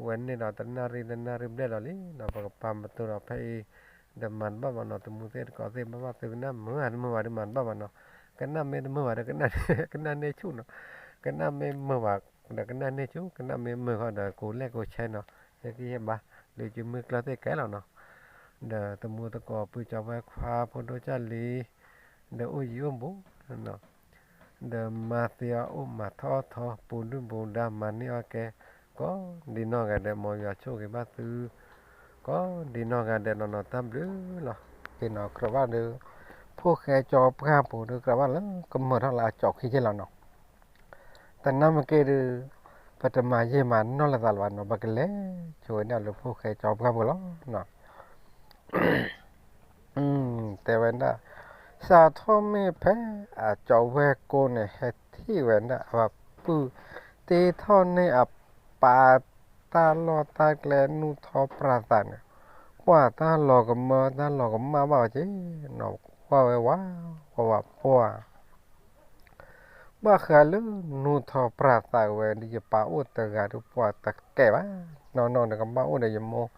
ဝဲန့ၣ်ဒီးတနၣ်ရံၣ်တနၣ်ရံၣ်ဘျဲၣ်လီၤလံနီၤ, ပကပာ်မတူၢ်ဒီးဖဲအံၤ, ဒီးမၤတဘၣ်ဘၣ်နီၤ, တမူသ့ၣ်တကိးသ့ၣ်ဘၣ်ဘၣ်သုကနၣ်မုာ်ဧါတမုာ်ဘၣ်ဒီးမၤတဘၣ်ဘၣ်နီၤ, ကနၣ်မ့ၢ်တမုာ်ဘၣ်ဒီး ကနၣ်န့ၢ်ဆူၣ်နီၤ, ကနၣ်မ့ၢ်မုာ်ဘၣ်ဒီးကနၣ်န့ၢ်ဆူၣ်, ကနၣ်မ့ၢ်မုာ်ဃီဒီး ကိးလဲၣ်ကိးဆဲနီၤ, ဟဲက့ၤဟ့ၣ်ဘါ, လၢကမုၢ်ကျၢၢ်သ့ၣ်ကဲလီၤနီၤ, ဒီးတမူသကိးပုၢ်ကၠီၤဝဲခွါဖိဒိၣ်ကၢ်လံ ဒီးအိၣ်ယံၤအိၣ်ဘူး, ဒီးမၤသ့အီၤအိၣ်မၤထီၣ်အီၣ်ထီၣ် ပူၤဒုၣ်ပူၤဒါမၤန့ၢ်အီၣ်ကဲ, ကိးဒံနီၢ်ဂၤဒဲး မ်ယွၤဆိၣ်ဂ့ၤဘၣ်သု, ကိးဒံနီၢ်ဂၤဒဲးနီၢ်နီၢ်တၢ်ဘျုးလီၤ. က့ၤနီၤကြၢးဘၣ်ဒီး, ဖိၣ်ဃဲကၠီၤပှၢ်ပူၤဒီးကြၢးဘၣ်လၢကမၢၢ်ထီၣ်လၢအကၠီၤခံက့လီၤနီၤ, တနၢ်မ့ၢ်က့ၤဒီး, ပတမၤယံာ်မၤနီၢ်လိာ်သးလၢၤဘၣ်နီၤ, ပကလဲၤဆိဝဲဒၣ်လၢဖိၣ်ဃဲကၠီၤပှၢ်ပူၤလီၤ. တဲဝဲဒၣ်, စးထီၣ်မ့ၢ်ဖဲအကၠီၤဝဲကိန့ၣ် ဟဲထံၣ်ဝဲဒၣ်အပုၢ်, တ့ထီၣ်န့ၢ်အပၢ်တၢ်လီၢ်တၢ်ကျဲနူၢ်ထီၣ်ပြၢ်သးန့ၣ်, ပှၤတၢ်လီၤကမၢတၢ်လီၤကမၣ်ဘၣ်ဝဲက့ၤ, နီၢ်ကွၢ်ဝဲဝး, ဝးဝးပှၢ် ဘၣ်ဃးလၢနူၢ်ထီၣ်ပြၢ်သးဝဲဒီး ယပၢ်အိၣ်တဂၤဒီးပှၤတကဲဘၣ်, နီၢ်နီၢ်ဒီးကဘၣ်အိၣ်ဒီးယမိၢ်,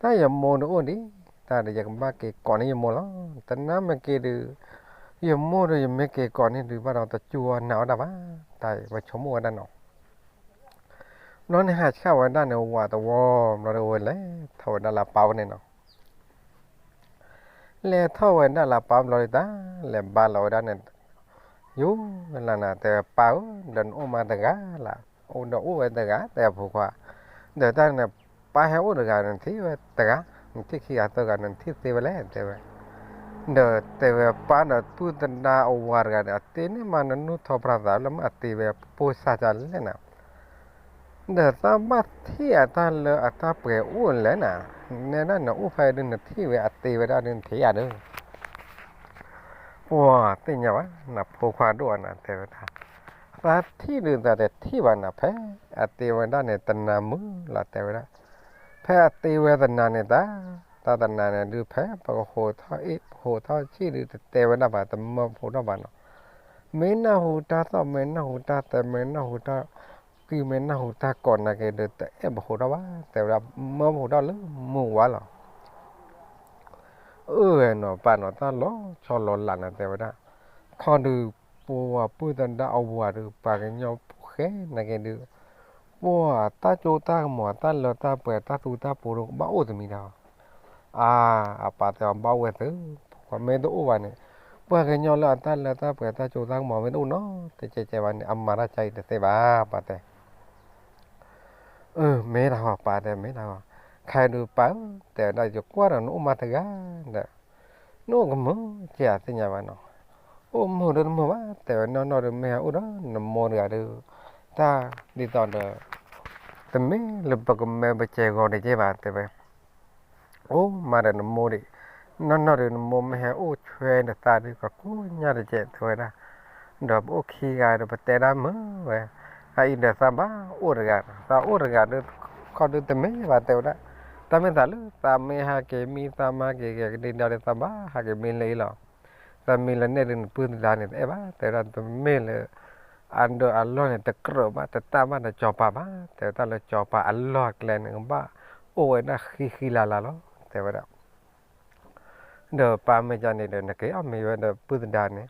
တၢ်ယမိၢ်ဒီးအိၣ်ဒံး, တၢ်ဒီးယကဘၣ်က့ၤကိးန့ၢ်ယမိၢ်လီၤ. တနၢ်မ့ၢ်က့ၤဒီး, ယမိၢ်ဒီးယမ့ၢ်က့ၤကိးန့ၢ်ဒုးဘၣ်ဒီးတကၠိနၤအီၣ်တၢ်ဘၣ်, တၢ်ဝဲဆိကမိၣ်ဝဲဒၣ်နီၤ ဘျီန့ၣ်ဟးဆှၣ်ဝဲဒၣ်န့ၣ် ဝးတဝီ, ဘျီဒီးဝဲလဲၤထီၣ်ဝဲဒၣ်လၢအပၢ်အိၣ်န့ၣ်နီၤ လဲၤထီၣ်ဝဲဒၣ်လၢအပၢ်ဘျီဒုးတၢ်, လဲၤဘါလီၤဝဲဒၣ်န့ၣ်, ယိၤလၢနၤ တဲဝဲပၢ်ဧၢ, ဒီးနအိၣ်မးတဂၤလၢ်, အိၣ်ဒီးအိၣ်ဝဲတဂၤ တဲအဖိခွါ, ဒီးတၢ်န့ၣ်, ပၢ်ဟဲအိၣ်တဂၤန့ၣ်ထံၣ်ဝဲတဂၤ, နထံၣ်ခံဂၤသၢဂၤန့ၣ်ထံၣ်သ့ဝဲလဲၣ် တဲဝဲ, ဒီးတဲဝဲပၢ်ဒီးပုၢ်သဒါအဝၤတဂၤဒီး အတ့န့ၢ်မးနနူၢ်ထီၣ်ပြၢ်သးလၢမ့ၢ်အတ့ဝဲပိၢ်စၢ်ကလဲၣ်နၤ ဒီးသးဘၣ်ထံၣ်အတၢ်လၢအတၢ်ပှဲၤအိၣ်လဲၣ်နၤ, နဲဒၣ်နအိၣ်ဖဲအံၤဒုး နထံၣ်ဝဲအတ့ဝဲဒၣ်ဒုး နထံၣ်ယၤဒုး, ပှၤသ့ၣ်ညါဘၣ် နဖိခွါဒိၣ်အနၤ တဲဝဲဒၣ်, သးထံၣ်ဒုးသးတထံၣ်ဘၣ်နၤ ဖဲအတ့ဝဲဒၣ်န့ၣ် တနၤမုာ်လီၤ တဲဝဲဒၣ်, ဖဲအတ့ဝဲတနၤန့ၣ်တၢ်, တၢ်တနၤန့ၣ်ဒုး ဖဲပကဟိးထီၣ်အ့ၣ် ပဟိးထီၣ်ဆံၣ်ဒုး တတဲဝဲဒၣ်ဘၣ် တမၢဖိထီၣ်ဘၣ်နီၤ မ့ၢ်နၢ်ဟူတၢ်သီၣ် မ့ၢ်နၢ်ဟူတၢ်တဲ မ့ၢ်နၢ်ဟူတၢ်ကံၢ် မ့ၢ်နၢ်ဟူတၢ်ကိးနာ်က့ၤဒီး တအဲၣ်ပဟိးထီၣ်ဘၣ် တဲဝဲဒၣ် မၢပဟိးထီၣ်လၢမုၢ်ဝါလီၤ. အၢ နီၤ ပၢ်နီၤ တၢ်လီၤဆီလီၤလးနၤ တဲဝဲဒၣ်, ခီဒုး ပှၤပုၢ်သဒါအဝၤဒုး ပှၤကညီဖိဃဲနာ်က့ၤဒုး ပှၤတၢ်ကၠိတၢ်ကမီၤ တၢ်လၢတၢ်ပှဲၤ တၢ်သူတၢ်ပှိၤဒုး ကဘၣ်အိၣ်တမံၤဒီး အါ, အပၢ်တဲအီၤ ဘၣ်အိၣ်ဝဲသု, မ့ၢ်တအိၣ်ဘၣ်န့ၣ် ပှၤကညီလၢအတၢ်လၢတၢ်ပှဲၤ တၢ်ကၠိတၢ်ကမီၤ မ့ၢ်တအိၣ်နီတကဲကဲဘၣ်န့ၣ် အမၤတၢ်ကါအံၤတသ့ဘၣ် ပၢ်တဲ. အၢ မ့ၢ်တၢ်ဟီ ပၢ်တဲ မ့ၢ်တၢ်ဟီ, ခဲဒုးပၢ်ဧၢ တဲဝဲဒၣ် ယကွၢ်ဒီးနအိၣ်မးတဂၤ ဒီး နအိၣ်ကမုာ်ကဲ အသ့ၣ်ညါဘၣ်နီၤ, အိၣ်မုာ်ဒီးတမုာ်ဘၣ် တဲဝဲ နီၢ်နီၢ်ဒီး မ့ၢ်ဟဲအိၣ်ဒီးနမိၢ်တဂၤဒီး တၢ်ဒ်သိးဒီး တမ့ၢ်လၢပကမၢပစဲးဂီၤတက့ၢ်ဘၣ် တဲဝဲ. အိၣ်မးဒီးနမိၢ်ဒံး, နီၢ်နီၢ်ဒီးနမိၢ်မ့ၢ်ဟဲအိၣ်ဆွဲနသးဒုး ကကိညၢ်တကဲး တဲဝဲဒၣ်. ဒီးပအိၣ်ခံဂၤဒီးပတဲဒၣ်မုာ်ဝဲ, အအံၤဒီးသးဘၣ်အိၣ်တဂၤ, သးအိၣ်တဂၤဒီး ခီဒုးတမ့ၢ်ဘၣ် တဲဝဲဒၣ်. တၢ်မ့ၢ်သးလၢသးမ့ၢ်ဟဲက့ၤမံ သးမၤက့ၤက့ၤကဒံဒီး သးဘၣ်ဟဲက့ၤမံလၢအံၤလီၤ. သးမံလၢန့ၣ်ဒီးနပုၢ်သဒါန့ၣ်တအဲၣ်ဘၣ် တဲဝဲဒၣ်. တမ့ၢ်လၢ အဒိးအလီၢ်န့ၣ် တကြၢးဘၣ် တတၢ်ဘၣ်ဒီးစီၤပၤဘၣ် တဲဝဲဒၣ်. လၢစီၤပၤအလီၢ်ကျဲန့ၣ် ကဘၣ်အိၣ်ဝဲဒၣ်ဃံဃံလၤလၤလီၤ တဲဝဲဒၣ်. ဒီးပၢ်မ့ၢ်ကန့ၣ်ဒီး နက့ၤအီၣ်မ့ၤဝဲဒီးပုၢ်သဒါန့ၣ်,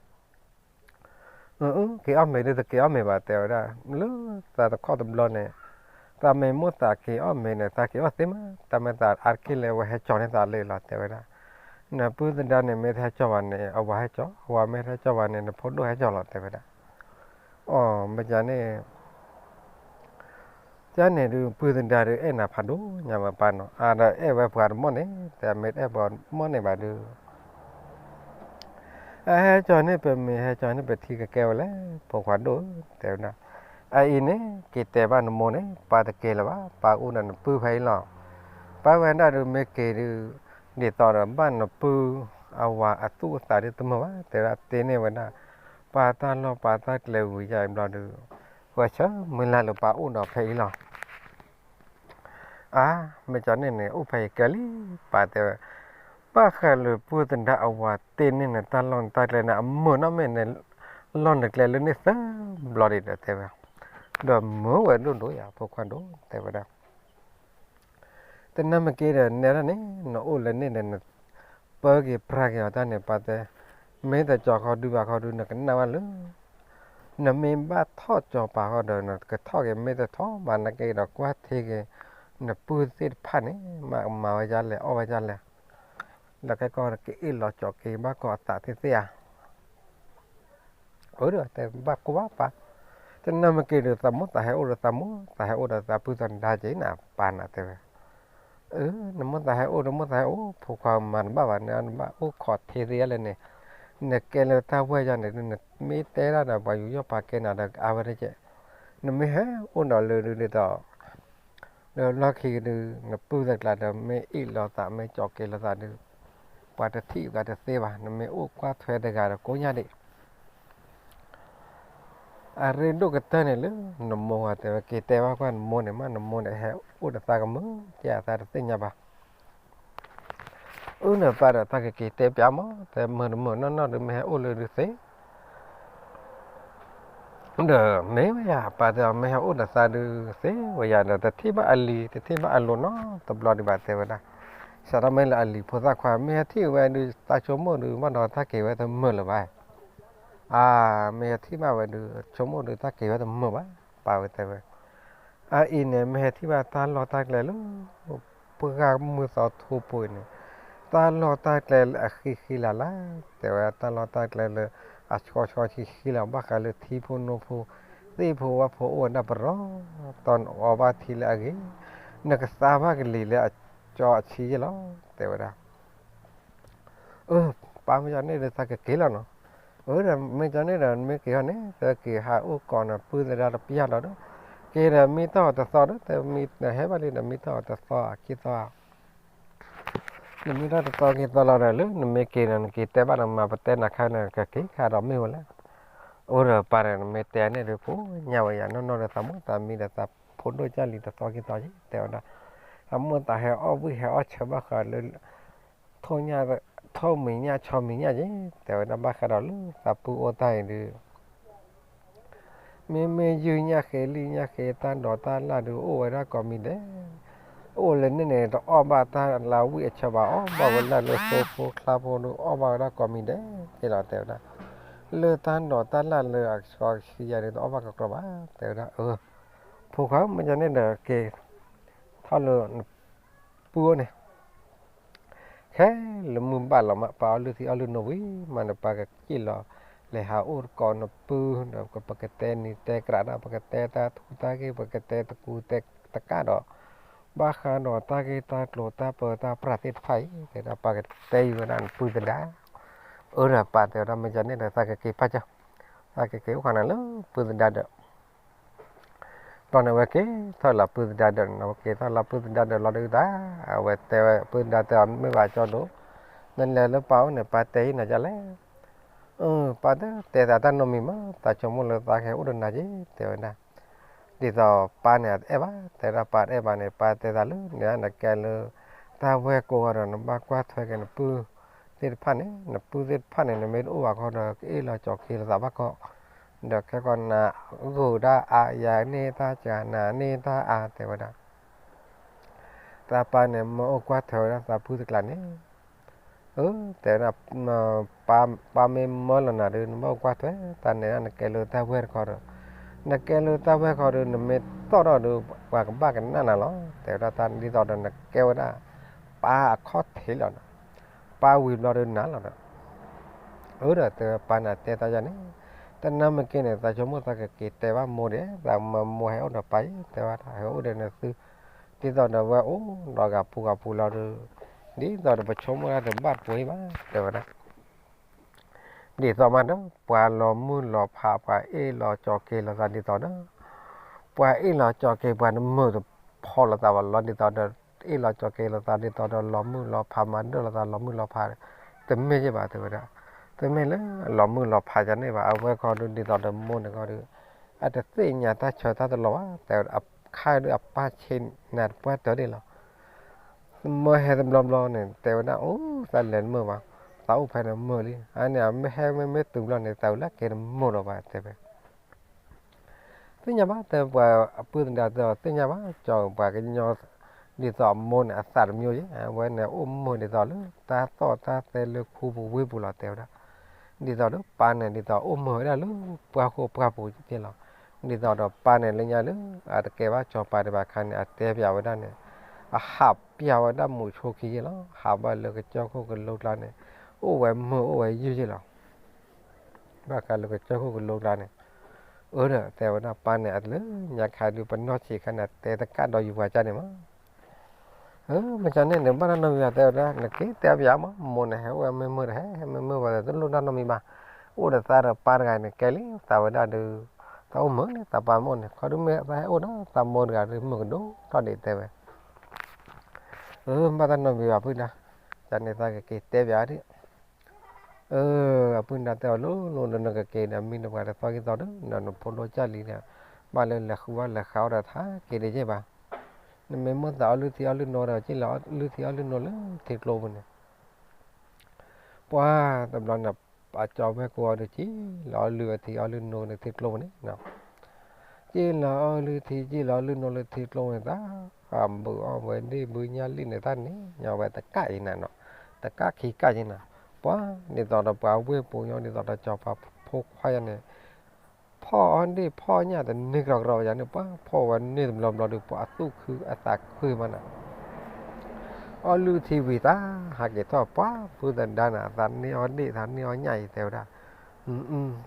က့ၤအီၣ်မ့ၤဒုး တက့ၤအီၣ်မ့ၤဘၣ် တဲဝဲဒၣ်. လၢသးတခီတဘျီန့ၣ် သးမ့ၢ်မိၣ်သးက့ၤအီၣ်မ့ၤန့ၣ် သးက့ၤအီၣ်သ့မး, တၢ်မ့ၢ်သးအါတက့ၢ်လၢအဝဲဟဲကၠီန့ၢ်သးလၢလီၤ တဲဝဲဒၣ်. နပုၢ်သဒါန့ၣ် မ့ၢ်တဟဲကၠီဘၣ်န့ၣ် အဝၤဟဲကၠီ, အဝၤမ့ၢ်တဟဲကၠီဘၣ်န့ၣ် နဖိဒိၣ်ဟဲကၠီလီၤ တဲဝဲဒၣ်. အိ မ့ၢ်ကန့ၣ် ကန့ၣ်ဒုး ပုၢ်သဒါဒုး အဲၣ်နၤဖးဒိၣ်ညါမး ပၢ်နီၤ, အါဒီးအဲၣ်ဝဲပှၤတမီၢ်န့ၣ် တဲမ့ၢ်တအဲၣ်ပှၤတမီၢ်န့ၣ်ဘၣ်ဒုး အဟဲကၠီန့ၢ်ပမ့ၤ ဟဲကၠီန့ၢ်ပထံကကဲဝဲလဲၣ် ဖိခွါဒိၣ် တဲဝဲဒၣ်. အအံၤန့ၣ် က့ၤတဲဘၣ်နမိၢ်န့ၣ် ပၢ်တက့ၤလၢၤဘၣ်, ပၢ်အိၣ်ဒီးနပုၢ်ဖဲအံၤလီၤ. ပၢ်ဝဲဒၣ်ဒုး မ့ၢ်က့ၤဒုး ဒ်သိးဒီးဘၣ်နပုၢ်အဝၤအသူၣ်အသးဒုးတမုာ်ဘၣ် တဲဝဲဒၣ်. တ့န့ၢ်ဝဲဒၣ် ပၢ်တၢ်လီၢ်ပၢ်တၢ်ကျဲဝံၤယါအံၤဘျီဒုး ဝဲဆၢမုၢ်လၢ်လၢပၢ်အိၣ်ဒီးဖဲအံၤလီၤ. အါ မ့ၢ်ကန့ၣ်န့ၣ် အိၣ်ဖဲအံၤကဲလံ ပၢ်တဲဝဲ. ဘၣ်ဃးလၢပုၢ်သဒါအဝၤတ့န့ၢ်နတၢ်လီၢ်နတၢ်ကျဲန့ၣ် အမုာ်နီၢ်မ့ၢ်န့ၣ် လီၢ်နကျဲလၢန့ၣ်သၢဘျီဒံးဒီး တဲဝဲ. ဒီးမုာ်ဝဲဒိၣ်ဒိၣ်ယါ ဖိခွါဒိၣ် တဲဝဲဒၣ်. တနၢ်မ့ၢ်က့ၤဒီးနဲဒၣ်န့ၣ် နအိၣ်လၢန့ၣ်ဒီး နပၢက့ၤပြးက့ၤအီၤတၢ်န့ၣ် ပၢ်တဲ, မ့ၢ်တကၠီၤခီဒုးဘၣ်ခီဒုး နကနၣ်ဘၣ်လၢ နမ့ၢ်ဘၣ်ထီၣ်ကၠီၤပၤဃီဒီး နကထီၣ်က့ၤ မ့ၢ်တထီၣ်ဘၣ် နက့ၤဒီးကွၢ်ထံက့ၤ နပုၢ်သ့ၣ်တဖၣ်န့ၣ် မၤကမၤဝဲဒ်လဲၣ် အီၣ်ဝဲဒ်လဲၣ်, လၢခဲကီၢ်က့ၤအ့ၣ်လီၤကၠီၤက့ၤဘၣ်ကီးအသးသ့ၣ်သ့ၣ်ဧါ. အၢ တဲဘၣ်ကိၢ်ဘၣ်ပၢ်, တနၢ်မ့ၢ်က့ၤဒီး သးမိၢ်သးဟဲအိၣ်ဒီးသးမိၢ် သးဟဲအိၣ်ဒီးသးပုၢ်သဒါက့ၤနၤ ပၢ်နၤ တဲဝဲ. အၢ နမိၢ်သးဟဲအိၣ် နမိၢ်သးဟဲအိၣ် ဖိခွါမၤတဘၣ်ဘၣ် နဘၣ်အိၣ်ခိးထံသ့ၣ်ယါလဲၣ်န့ၣ်, နကဲလၢတၢ်ဝဲၢ်ယါန့ၣ် နမ့ၢ်တဲဒၣ်ဒီး ပှၤယူးယီၣ်ပာ်ကဲနၤဒီး အါဝဲတကဲး, နမ့ၢ်ဟဲအိၣ်ဒီးလၢဒုးဒ်သိး လၢလီၢ်ခံကဒုး နပုၢ်သကျးဒီး မ့ၢ်အ့ၣ်လိာ်သး မ့ၢ်ကၠီၤက့ၤလိာ်သးဒုး ပှၤတထံၣ်ပှၤတသ့ဘၣ်, နမ့ၢ်အိၣ်ကွၢ်ထွဲတဂၤဒီးကိးညါဒံး. အရ့ဒိၣ်ကတၢၢ်န့ၣ်လၢ နမိၢ်တဲဝဲ က့ၤတဲဘၣ်ကွၢ်နမိၢ်န့ၣ်မး နမိၢ်န့ၣ်ဟဲအိၣ်ဒီးသးကမုာ်ကဲ အသးတသ့ၣ်ညါဘၣ်. အၢ နပၢ်ဒီး သးကက့ၤတဲပျးမး တဲမုာ်တမုာ်နီၢ်နီၢ်ဒုး မ့ၢ်ဟဲအိၣ်လၢဒုးသ့ ဒီးမ့ၢ်ဝဲယၤ ပၢ်တဲအီၤ မ့ၢ်ဟဲအိၣ်ဒီးသးဒုးသ့ ဝဲယၤဒီး တထံၣ်ဘၣ်အလံၤ တထံၣ်ဘၣ်အလိၤနီတဘျီဒံးဘၣ် တဲဝဲဒၣ်. စးထီၣ်မ့ၢ်လၢအလံၤဖိသၣ်ခွါ မ့ၢ်ဟဲထံၣ်ဝဲဒုး သးဆိကမိၣ်ဒုး ဘၣ်ဒီးတၢ်က့ၤဝဲတမုာ်လၢၤဘၣ်. အါ မ့ၢ်ဟဲထံၣ်ဘၣ်ဝဲဒုး ဆိကမိၣ်ဒုး တၢ်က့ၤဝဲတမုာ်ဘၣ် ပၢ်ဝဲတဲဝဲ. အအံၤန့ၣ် မ့ၢ်ဟဲထံၣ်ဘၣ်တၢ်လီၢ်တၢ်ကျဲလၢ ပှၢ်မုၢ်သီထိပူၤအံၤန့ၣ်, တၢ်လီၢ်တၢ်ကျဲလၢအဃံဃံလၤလၤ တဲဝဲ တၢ်လီၢ်တၢ်ကျဲလၢအဆှီဆှီဆံဆံလီၤ ဘၣ်ဃးလၢထံဖိနိဖိ သ့ၣ်ဖိဝၣ်ဖိအိၣ်ဝဲဒၣ်ပရီ, တၢ်နအီဘၣ်ထံလၢအဂ့ၤ, နကသါဘၣ်ကလံၤလၢအကၠီအဆံယဲၢ်လီၤ တဲဝဲဒၣ်. အၢ ပၢ်မ့ၢ်ကန့ၣ်ဒီး သးကက့ၤလီၤနီၤ. အၢ မ့ၢ်ကန့ၣ်ဒီး မ့ၢ်က့ၤဟီန့ၣ် သးက့ၤဟးအိၣ်ကိးနပုၢ်သဒါတပျၢ်လီၤဒီး က့ၤဒီးမံထီၣ်အီၤတသီဒီး တဲမံ နဟဲဘၣ်လံဒီး မံထီၣ်အီၤတသီခံသီ နမံထီၣ်တသီခံသီလီၤဒီး လၢနမ့ၢ်က့ၤဒီး နက့ၤတဲဘၣ်နမါ ပတဲနၤခါန့ၣ် ကက့ၤခါဒီးမ့ၢ်ဝဲလဲၣ်. အိၣ်ဒီးပၢ်ဒီး နမ့ၢ်တဲန့ၣ်ဒုး ကိးညါဝဲယၤ နီၢ်နီၢ်ဒီးသးမိၢ်သးမံဒီး သးဖိဒိၣ်ကၢ်လံၤတသီခံသီက့ၤ တဲဝဲဒၣ်. သးမိၢ်သးဟဲအီၣ်ဘှံးဟဲအီၣ်ဆၢဘၣ်ဃးလၢ ထိၣ်ညၣ် ထိၣ်မံၤညၣ်ဆီမံၤညၣ်က့ၤ တဲဝဲဒၣ် ဘၣ်ဃးဒီးလၢသးပုၢ်အိၣ်တၢ်အံၤဒုး မ့မ့ၢ်ယုၢ်ညၣ်ဃ့လံၣ်ညၣ်ဃ့ တၢ်ဒိးတၢ်လၣ်ဒုး အိၣ်ဝဲဒၣ်ကိးမံၤဒဲး, အိၣ်လၢန့ၣ်န့ၣ် တအီၣ်ဘၣ်တၢ်လၢဝံၣ်အဆၢဘၣ် အီၣ်ဘၣ်ဝဲဒၣ်လၢသိဖိချါဖိဒုး အီၣ်ဘၣ်ဝဲဒၣ်ကိးမံၤဒဲးက့ၤလီၤ တဲဝဲဒၣ်. လၢတၢ်ဒိးတၢ်လၣ်လၢအဆှီဆံယါဒုး တအီၣ်ဘၣ်ကကြီဘၣ် တဲဝဲဒၣ်. အၢ ဖိခွါ မ့ၢ်ကန့ၣ်ဒီး က့ၤထီၣ်လၢ ပုၢ်အိၣ်န့ၣ် ခဲလၢမုၢ်ဘၣ်လီၤမး ပၢ်အီၣ်လုၢ်ထံအီၣ်လုၢ်နိဝံၤမးဒီး ပၢ်ကက့ၣ်လီၤ လဲၤဟးအိၣ်ကိးနပုၢ်ဒီး ပကတဲနံၤတဲကြးဒီး ပကတဲတၢ်ထူးတၢ်ဂ့ၢ် ပကတဲတကူတကၣ်ဒီး ဘၣ်ဃးဒီးတၢ်ဂ့ၢ်တၢ်ကျိၤတၢ်ပၢတၢ်ပြးသ့ၣ်တဖၣ်အံၤ တဲဒၣ်ပၢ်ကတဲယုာ်ဝဲဒၣ်နပုၢ်သဒါ. အၢ ဒီးပၢ်တဲဝဲဒၣ် မ့ၢ်ကန့ၣ်ဒီး သးကက့ၤပာ်စၢၤ သးကက့ၤအိၣ်ဃီနၤလၢပုၢ်သဒါဒီး ဘျီန့ၣ် အဝဲက့ၤထီၣ်လၢပုၢ်သဒါဒၢးန့ၣ် အဝဲက့ၤထီၣ်လၢပုၢ်သဒါဒၢးလီၤဒုးတၢ်, အဝဲတဲဝဲပုၢ်သဒါတဲအီၤ မ့ၢ်ဘၣ်ကၠီဒိၣ်, နလဲၤလၢပၢ်အိၣ်န့ၣ် ပၢ်တဲဟံၣ်နၤဒ်လဲၣ်. အၢ ပၢ်တတဲသးတၢ်နီတမံၤမး, သးဆိကမိၣ်လၢသးကဟဲအိၣ်ဒီးနၤက့ၤ တဲဝဲဒၣ်. ဒ်သိးပၢ်န့ၣ်အတအဲၣ်ဘၣ်, တဲဒၣ်ပၢ်တအဲၣ်ဘၣ်န့ၣ် ပၢ်တဲသးလၢ နကဲလၢ တၢ်ဝဲၢ်ကိးဂၤဒီး နဘၣ်ကွၢ်ထွဲက့ၤနပုၢ်သ့ၣ်တဖၣ်န့ၣ်, နပုၢ်သ့ၣ်တဖၣ်န့ၣ် နမ့ၢ်တအိၣ်ဘၣ်ခီဒီး ကအ့ၣ်လိာ်ကၠီၤက့ၤလိာ်သးဘၣ်ခီ, ဒီးခဲကီးနဂုာ်တၢ်အါ ယၤန့ၢ်တၢ်ကၤ နၤန့ၢ်တၢ်အါ တဲဝဲဒၣ်. သးပၢ်န့ၣ် မၢအိၣ်ကွၢ်ထွဲဝဲဒၣ်သးပုၢ်တကျးန့ၣ်, အၢ တဲဝဲဒၣ်, ပၢ်မ့ၢ်မၢလီၤနၤဒီး နဘၣ်အိၣ်ကွၢ်ထွဲ, တၢ်န့ၣ်ဒၣ်နကဲလၢတၢ်ဝဲၢ်တခီဒီး, နကဲလၢတၢ်ဝဲၢ်တခီဒီး နမ့ၢ်သီၣ်ထီၣ်ဒီး ပှၤကဘၣ်ကနၣ်နၤလီၤ, တဲဝဲဒၣ်. တၢ်ဒ်သိးဒီးနကဲဝဲဒၣ် ပၢ်အခီၣ်ထံးလီၤဒီး, ပၢ်ဝံၤဘျီဒီးနၤလီၤဒီး အၢ ဒီးတဲဝဲပၢ်န့ၣ်တဲတၢ်ယၤန့ၣ်, တနၤမ့ၢ်က့ၤန့ၣ် သးဆိကမိၣ်သးကက့ၤတဲဘၣ်မိၢ်ဒီး သးမၢမိၢ်ဟဲအိၣ်ဒီးပၢ်အံၤ တဲဝဲဒၣ် ဟဲအိၣ်ဒီးနသု, ဒ်သိးဒီးဝဲအိၣ်ဒီးဂၤပူၤဂၤပူၤလီၤဒီး, ဒ်သိးဒီးပဆိကမိၣ်တၢ်တဘၣ်တပှဲၤဘၣ် တဲဝဲဒၣ်. ဒ်သိးမးဒီး ပှၤလီၤမုၢ်လီၤဖး ပှၤအ့ၣ်လိာ်ကၠီၤက့ၤလိာ်သးဒ်သိးဒီး, ပှၤအ့ၣ်လိာ်ကၠီၤက့ၤ ပှၤတမုာ်တဖိးလိာ်သးဘၣ်လီၤ ဒ်သိးဒီး, အ့ၣ်လိာ်ကၠီၤက့ၤလိာ်သးဒ်သိးဒီး လီၤမုၢ်လီၤဖး မၤဒၢၣ်လိာ်သးလီၤမုၢ်လီၤဖး, တမ့ၢ်ယဲၢ်ဘၣ် တဲဝဲဒၣ်. တမ့ၢ်လၢလီၤမုၢ်လီၤဖးယၤန့ၣ်ဘၣ်, အဝဲခီဒီး ဒ်သိးဒီးမိၢ်န့ၣ်ခီဒီး အတသ့ၣ်ညါတၢ်ဆၢတၢ်တလီၤဘၣ်, တဲဝဲဒၣ် အခါဒီးအပၢ်ဆ့နၤတပှၢ်တၢၢ်ဒၣ်လီၤ. မၢဟဲတဘျီဘျီန့ၣ် တဲဝဲဒၣ် အိၣ် သးလဲၤတမုာ်ဘၣ်, သးအိၣ်ဖဲန့ၣ်မုာ်လံ, အန့ၣ်အမ့ၢ်ဟဲမ့မ့ၢ်တုၤဘျီန့ၣ် သးဝံၤလၢက့ၤတမုာ်လီၤဘၣ် တဲဝဲ. သ့ၣ်ညါဘၣ် တဲပှၤအပုၢ်သဒါတဲအီၤ သ့ၣ်ညါဘၣ် ကၠီၤပှၤကညီ ဒ်သိးအမိၢ်န့ၣ် အသးတမံၤယဲၢ်, အဝဲန့ၣ်အိၣ်မုာ်ဒ်သိးလၢ တၢ်သီၣ်တၢ်သဲလၢခူပူၤဝ့ၢ်ပူၤလီၤ တဲဝဲဒၣ်. ဒ်သိးဒီးပၢ်န့ၣ် ဒ်သိးအိၣ်မုာ်ဝဲဒၣ်လၢ ပှၢ်ဃိပှၢ်ပူၤက့လီၤ. ဒ်သိးဒီးပၢ်န့ၣ် လၢညါလၢ အတကဲဘၣ်ကၠီၤပၤဒံးဘၣ်အခါန့ၣ် အတဲပၠးဝဲဒၣ်န့ၣ်, အဟးပၠးဝဲဒၣ်မုဆိခံယဲၢ်လီၤ. ဟးဘၣ်လၢကစၢၢ်ခိၣ်ကလိကျါန့ၣ် အိၣ်ဝဲမုာ်အိၣ်ဝဲယုၢ်ယဲၢ်လီၤ. ဘၣ်ဃးလၢကစၢၢ်ခိၣ်ကလိကျါန့ၣ်, အၢ ဒီးတဲဝဲဒၣ်ပၢ်န့ၣ် အတလၢညါခါဒုး ပနီၢ်ဆံးခါန့ၣ် တဲတကးဒီးယူၤပှၤကၢ်န့ၣ်မး. အၢ မ့ၢ်ကန့ၣ်န့ၣ် ဘၣ်တၢ်နီတမံၤဘၣ် တဲဝဲဒၣ် နက့ၤတဲပၠးမး မိၢ်န့ၣ် ဟဲအိၣ်ဝဲမ့ၢ်မုာ်ဒီး ဟဲမ့ၢ်မုာ်ဝဲဒီး တလိၣ်တၢ်နီတမံၤဘၣ်. အိၣ်ဒီးသးဒီးပၢ်တဂၤန့ၣ် ကဲလံ သးဝဲဒၣ်ဒီး သးအိၣ်မုာ်လံ သးပၢ်မ့ၢ်အိၣ်န့ၣ် ခီဒုးမ့ၢ်သးဟဲအိၣ်ဒီးသးမိၢ်တဂၤဒီး မုာ်ကဒိၣ်ထီၣ်ဒံး တဲဝဲ. အၢ ဘၣ်တၢ်နီတမံၤဘၣ် ပုၢ်ဒါ, ကန့ၣ်သးကက့ၤတဲပၠးဒံး အၢ အပုၢ်ဒါတဲအီၤ လိၤလိၤလၢနကက့ၤဒီး မံဒီးပှၤတသီခံသီဒီး နဖိဒိၣ်ကၢ်လံဒီး ဘၣ်လၢလဲၤဃုဘၣ်လဲၤဃးအီၣ်ဒီး ထါက့ၤဒံးယဲၢ်ဘၣ်. နမ့ၢ်မိၣ်သးအီၣ်လုၢ်ထံအီၣ်လုၢ်နိဒီး က့ၤလီၤအီၣ်လုၢ်ထံအီၣ်လုၢ်နိလၢထံကျိပူၤန့ၣ် ပှၤတဘျီန့ၣ် အကၠီဝဲၢ်ကိးအီၤဒီး က့ၤလီၤအီၣ်လုၢ်အထံအီၣ်လုၢ်နိလၢထံကျိပူၤန့ၣ် က့ၤလီၤအီၣ်လုၢ်ထံ က့ၤလီၤအီၣ်လုၢ်နိလၢထံကျိန့ၣ် သးဘုးအီၣ်ဝဲဒ့ၣ်ဘုးညၣ်လံၣ်န့ၣ် တၢ်န့ၣ်ညီဝဲတကးအံၤနၤနီၤ, တကးခံကးက့ၤနၤ, ပှၤဒ်သိးဒီးပှၤဝ့ၢ်ပူၤညီ ဒ်သိးဒီးကၠီၤပၤဖိခွါယၤန့ၣ် ဖီၣ်အီၣ်ဒ့ၣ်ဖီၣ်ညၣ်တန့ၢ်ကရီကရီယၤန့ၣ် ပှၤဖီၣ်ဝဲန့ၢ်တဘျီဘျီဒီး ပှၤအသူၣ်ခုအသးခုမးနၤ အီၣ်လုၢ်ထံဝံၤသးဟးက့ၤထီၣ် ပှၤပုၢ်သဒါန့ၣ် အသးန့ၢ်အီၣ်ဒ့ၣ် သးန့ၢ်အီၣ်ညၣ်အံၤ တဲဝဲဒၣ်,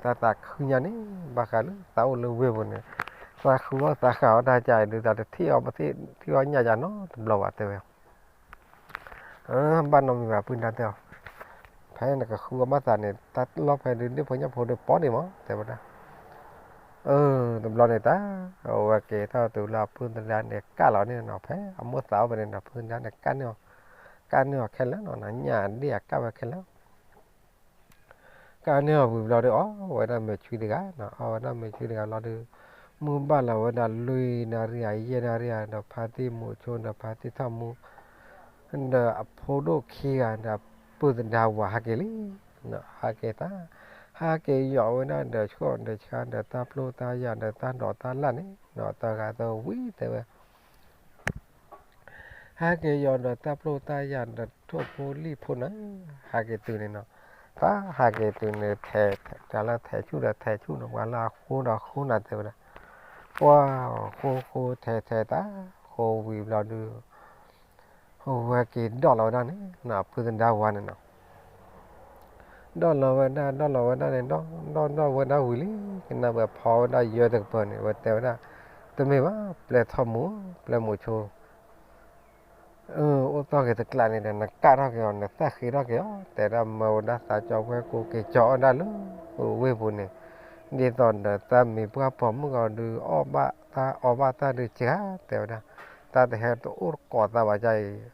သးသးခုညါန့ၣ် ဘၣ်ဃးလၢသးအိၣ်လၢဝ့ၢ်ပူၤန့ၣ် သးဃုအီၣ်သးဃုအီၣ်တၢ်ကၢ်အံၤဒုး သးတထံၣ်အီၣ်ပသ့ၣ်ထံၣ်အီၣ်ညၣ်ယၤနီတဘျီဘၣ် တဲဝဲ. ဘၣ်နီတမံၤဘၣ် ပုၢ်သဒါတဲအီၤ, ဖဲနကဃုအီၣ်ဘၣ်သးန့ၣ် တၢ်လီၢ်ဖဲဒုး ဒ့ၣ်ဖိညၣ်ဖိဒုးပီန့ၣ်မး တဲဝဲဒၣ်. အၢ တဘျီန့ၣ်တၢ် အဝဲက့ၤထီၣ်တုၤလၢအပုၢ်သဒါန့ၣ် ကၢ်လီၤန့ၣ်နီၤ ဖဲအမိၢ်သးအိၣ်ဖဲန့ၣ်နီၤ ပုၢ်သဒါန့ၣ် ကၢ်န့ၢ်အီၤ, ကၢ်န့ၢ်အီၤခဲလၢာ်နီၤ ညၣ်ဒ့ၣ်အကၢ်ဝဲခဲလၢာ် ကၢ်န့ၢ်အီၤဝံၤဘျီဒီး အီၣ်ဝဲဒၣ်မ့ၤဆွံတဂၤနီၤ အီၣ်ဝဲဒၣ်မ့ၤဆွံတဂၤလီၤဒီး မုၢ်ဘၣ်လီၤဝဲဒၣ်လွံၢ်နၣ်ရံၣ် ယဲၢ်နၣ်ရံၣ် ဒီးဖါတံၢ်မုဆိ ဒီးဖါတံၢ်ထီၣ်မူ ဒီးအဖိဒိၣ်ခံဂၤဒီးပုၢ်သဒါဝၤဟးက့ၤလံ, ဟးက့ၤသး, ဟးက့ၤယီၤဝဲဒၣ်ဒီးဆှီၣ်ဒီးဆါဒီးတၢ်ပျိတၢ်ယၢ်ဒီးတၢ်ဒိးတၢ်လၣ်န့ၣ် ဒီးတဂၤသၢဝံၤတဲဝဲ ဟဲက့ၤယီၤဒီးတၢ်ပျိတၢ်ယၢ်ဒီးထိၣ်ဖိလံၣ်ဖိန့ၣ် ဟးက့ၤတုၤန့ၣ်နီၤ, တၢ်ဟးက့ၤတုၤန့ၣ် ထဲးတၢ်လၢထဲးဆူၣ်ဒီးထဲးဆူၣ်နီၤ ပှၤလၢအဃိဒီးဃိနၤတဲဝဲဒၣ်, ပှၤဃိဃိထဲးထဲးတၢ်ဃိဝံၤဘျီဒုး အဝဲက့ၤဒီၣ်လီၤဝဲဒၣ်န့ၣ် ပုၢ်သဒါဝၤန့ၣ်နီၤ ဒီၣ်လီၤဝဲဒၣ် ဒီၣ်လီၤဝဲဒၣ်န့ၣ် ဒီၣ်ဒီၣ်ဒီၣ်ဝဲဒၣ်ဝံၤလံ ကနၣ်ဝဲဖီဝဲဒၣ်ယၢတကပၤန့ၣ် ဝဲတဲဝဲဒၣ်, တမ့ၢ်ဘၣ် ပျဲထီၣ်မူ ပျဲမူဆိ အိၣ်သီၣ်က့ၤတကျးန့ၣ်ဒီး နကၣ်ထီၣ်က့ၤအီၤ နသၣ်ဃ့ထီၣ်က့ၤအီၤ တဲဒၣ်မၢဝဲဒၣ်သးကၠီဝဲၢ်ကိးက့ၤကၠီအီၣ်ဒၣ်လၢ ဝ့ၢ်ပူၤန့ၣ်, ဒ်သိးဒီးတၢ်မ့ၢ်ပှၢ်ပိာ်မုၣ်ဂီၤဒုး အီၣ်ဘၣ်တၢ်အီဘၣ်တၢ်ဒုးစှၤ တဲဝဲဒၣ်, တၢ်တဟဲတအိၣ်တကိးသးဘၣ်ယါအံၤ,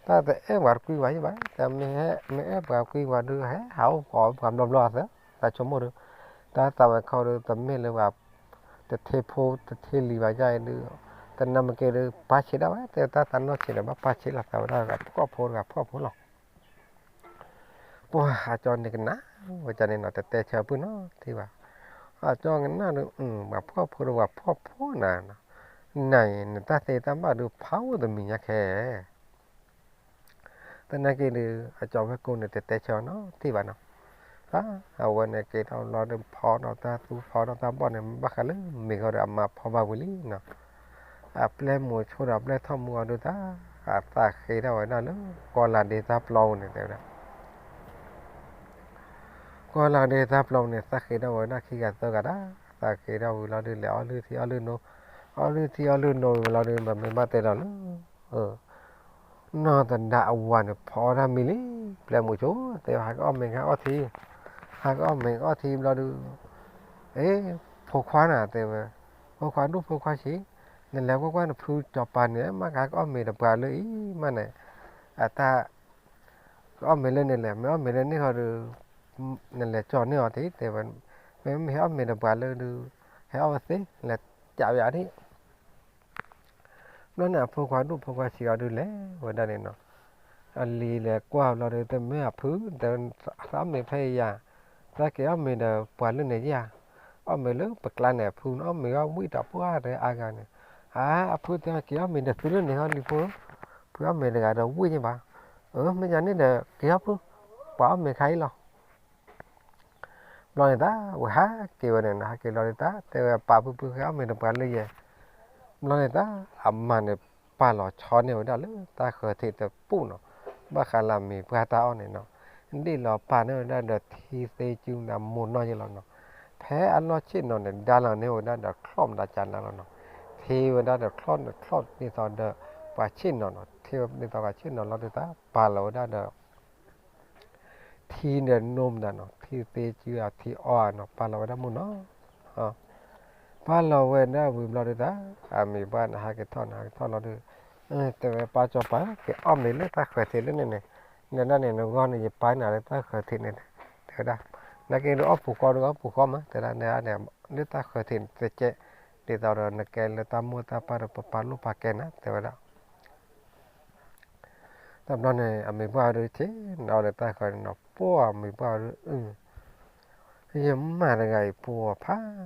တၢ်တအဲၣ်ပှၤတကွံဘၣ်ယါဘၣ်, တၢ်မ့ၢ်ဟဲ မ့ၢ်အဲၣ်ပှၤကွံဝဲဒုး ဟဲဟးအိၣ်ကိးပှၤဘျီဘျီအသး, တၢ်ဆိကမိၣ်ဒုး, တၢ်သးဝဲခီဒုး တမ့ၢ်လၢပှၤ တထ့ဖိတထ့လံၤဘၣ်ယါအံၤဒုး, တနၢ်မ့ၢ်က့ၤဒုး ပၢ်ဆံးဒၣ်ဝဲ တဲတၢ်သးနီၢ်ဆံးဒီး ဘၣ်ပၢ်ဆံးလီၤသးဝဲဒၣ် တဂၤဖှီၣ်ဖိတဂၤဖှီၣ်ဖိလီၤ. ပှၤအကၠီန့ၣ်ကနၣ်ဝဲဒၣ်န့ၣ်နီၤ တတဲဆၢပုၢ်နီတထံၣ်ဘၣ်. အကၠီကနၣ်ဒုး ပှၤဖှီၣ်ဖိဒီးပှၤဖှီၣ်ဖိနၤ, နၤအံၤ နတၢ်သ့တၢ်ဘၣ်ဒုးဖးအိၣ်တမံၤညါခဲ သနာ်က့ဒုး အကၠီဝဲၢ်ကိန့ၣ် တတဲဆၢနီတထံၣ်ဘၣ်နီၤ. အဝဲန့ၣ်က့ၤထီၣ်လီၤဒုး ဖီဒီးတၢ်သူဖီဒီးတၢ်ဘီၣ်န့ၣ် ဘၣ်ဃးလၢမ့ၤဂီၤဒီး အမါဖီဘၣ်ဝံၤလံနီၤ. အပျဲၢ်မိၤဆိဒီးအပျဲၢ်ထီၣ်မူအီၤဒုးတၢ်, အသးဃ့ထီၣ်ဝဲဒၣ်လၢ ကီၢ်လၤဒ့တၢ်ပျီပူၤန့ၣ် တဲဝဲဒၣ် ကီၢ်လၤဒ့တၢ်ပျီပူၤန့ၣ် သးဃ့ထီၣ်ဝဲဒၣ်ခံဂၤသၢဂၤတၢ်, သးဃ့ထီၣ်ဝံၤလီၤဒုး လဲၤအီၣ်လုၢ်ထံအီၣ်လုၢ်နိ, အီၣ်လုၢ်ထံအီၣ်လုၢ်နိဝံၤလီၤဒုး ပမ့ၢ်ဘၣ်တဲဒီးလၢ နီၢ်သဒါအဝၤန့ၣ် ဖီအီၣ်တၢ်မံလံ, ပျဲၢ်မိၤဆိတဲဝဲ ဟးကအီၣ်မ့ၤ ဟးအီၣ်ထံ, ဟးကအီၣ်မ့ၤအီၣ်ထံဘျီဒုး, အ့ ဖိခွါနၤ တဲဝဲ, ဖိခွါဒိၣ်ဖိခွါဆံး, နလဲၤကွၢ်ကွၢ်နဖုကၠီၤပၤန့ၣ် မ့ၢ်ကဟးကအီၣ်မ့ၤတပှၤလၢအံၤမးန့ၣ်, အတၢ် ကအီၣ်မ့ၤလၢန့ၣ်လဲၣ်, မ့ၢ်အီၣ်မ့ၤလၢန့ၣ်ဃီဒီး နလဲၤကၠီၤန့ၢ်အီၤထံ တဲဝဲ, မ့ၢ်မ့ၢ်ဟဲအီၣ်မ့ၤတပှၤလၢဒုး ဟဲအီၣ်ဝဲသ့ လဲၤကးဝဲဒၣ်ထံ ဘျီန့ၣ် အဖိခွါဒိၣ်ဖိခွါဆံးအီၤဒုးလဲၤဝဲဒၣ်န့ၣ်နီၤ, အလံၤလဲၤကွၢ်ဘျီဒီး တမ့ၢ်အဖု တဲ သးအီၣ်မ့ၤဖဲအံၤယၤ, သးက့ၤအီၣ်မ့ၤဒီးပှၤလၢန့ၣ်ယၤ, အီၣ်မ့ၤလၢပကျါန့ၣ် အဖုန့ၣ် အီၣ်မ့ၤအီၣ်ဝံၣ်ဒီးပှၢ်တအါဂၤန့ၣ်, အါ အဖုတဲ က့ၤအီၣ်မ့ၤဒီးသုလၢန့ၣ်ဟီလံဖိ, ဖုအီၣ်မ့ၤတဂၤဒီးဝံၣ်န့ၣ်ဘၣ်, အၢ မ့ၢ်ယၤန့ၣ်ဒီး က့ၤအီၣ်ဖု, ပှၤအီၣ်မ့ၤခါအံၤလီၤ ဘျီန့ၣ်တၢ် ဝဲဟးက့ၤဝဲန့ၣ်နီၤ, ဟးက့ၤလီၤန့ၣ်တၢ် တဲဝဲပၢ်ဖုဖု ဟဲအီၣ်မ့ၤတပှၤလၢယဲ, ဘျီန့ၣ်တၢ် အမါန့ၣ် ပာ်လီၤဆီန့ၢ်ဝဲဒၣ်လၢတၢ်ဃၢၤထံးတပူၤနီၤ, ဘၣ်ဃးလၢအမံၤပှၢ်တၢ်အီၣ်န့ၣ်နီၤ, ဒ့ၣ်လီၤပာ်န့ၢ်ဝဲဒၣ်ဒီးထံသ့စုဒီးမိၢ်နီၢ်ယဲလီၤနီၤ, ဖဲအလီၢ်ဆ့ၣ်နီၤန့ၣ် ဒါလီၤန့ၢ်ဝဲဒၣ်ဒီးချီၣ်မတၤကၢ်နၤလီၤနီၤ, ထံဝဲဒၣ်ဒီးချီၣ်န့ၣ်ချီၣ်ဒ်သိးဒီး ပှၤဆ့ၣ်နီၤနီၤ, ထံဝဲဒ်သိးပှၤဆ့ၣ်နီၤလီၤဒုးတၢ် ပာ်လီၤဝဲဒၣ်ဒီး ထံဒီးနိမတၤနီၤ, ထံသ့စုအထံအီၣ်နီၤ, ပာ်လီၤဝဲဒၣ်မူနီၤ, ပာ်လီၤဝဲဒၣ်ဝံၤဘျီဒုးတၢ် အမံၤပှၢ်န့ၣ် ဟးက့ၤထီၣ်န့ၣ် ဟးက့ၤထီၣ်လီၤဒုး, တဲဝဲပၢ်ကၠီၤပၤ က့ၤအီၣ်မ့ၤလၢတၢ်ဃၢၤထံးလၢန့ၣ်န့ၣ်, နဒၣ်န့ၣ် နဂီၢ်န့ၣ် ယပာ်နၤလၢတၢ်ဃၢၤထံးန့ၣ်, တဲဝဲဒၣ်, နက့ၤဒုးအီၣ်ပူၤဃီဒုးအီၣ်ပူၤဃီမး တဲဒၣ်န့ၣ်န့ၣ်, လၢတၢ်ဃၢၤထံးန့ၣ် တကဲး, ဒ်သိးဒီးနကဲလၢတၢ်မိၢ်တၢ်ပၢ်ဒီး ပပာ်လိၣ်ပာ်ကဲနၤ တဲဝဲဒၣ် တဘျီန့ၣ် အမံၤပှၢ်ဒုးဆ့ၣ်နီၤလၢတၢ်ဃၢၤန့ၣ်နီၤ, ပှၢ်အမံၤပှၢ်ဒုး အၢ ယမါတဂၤအံၤ ပှၢ်ဖးအဲၣ်ယၤညါခဲအံၤနၤ, ဘၣ်ဃးဒီးလၢအီၣ်မ့ၤအီၣ်ထံ ဒုးတ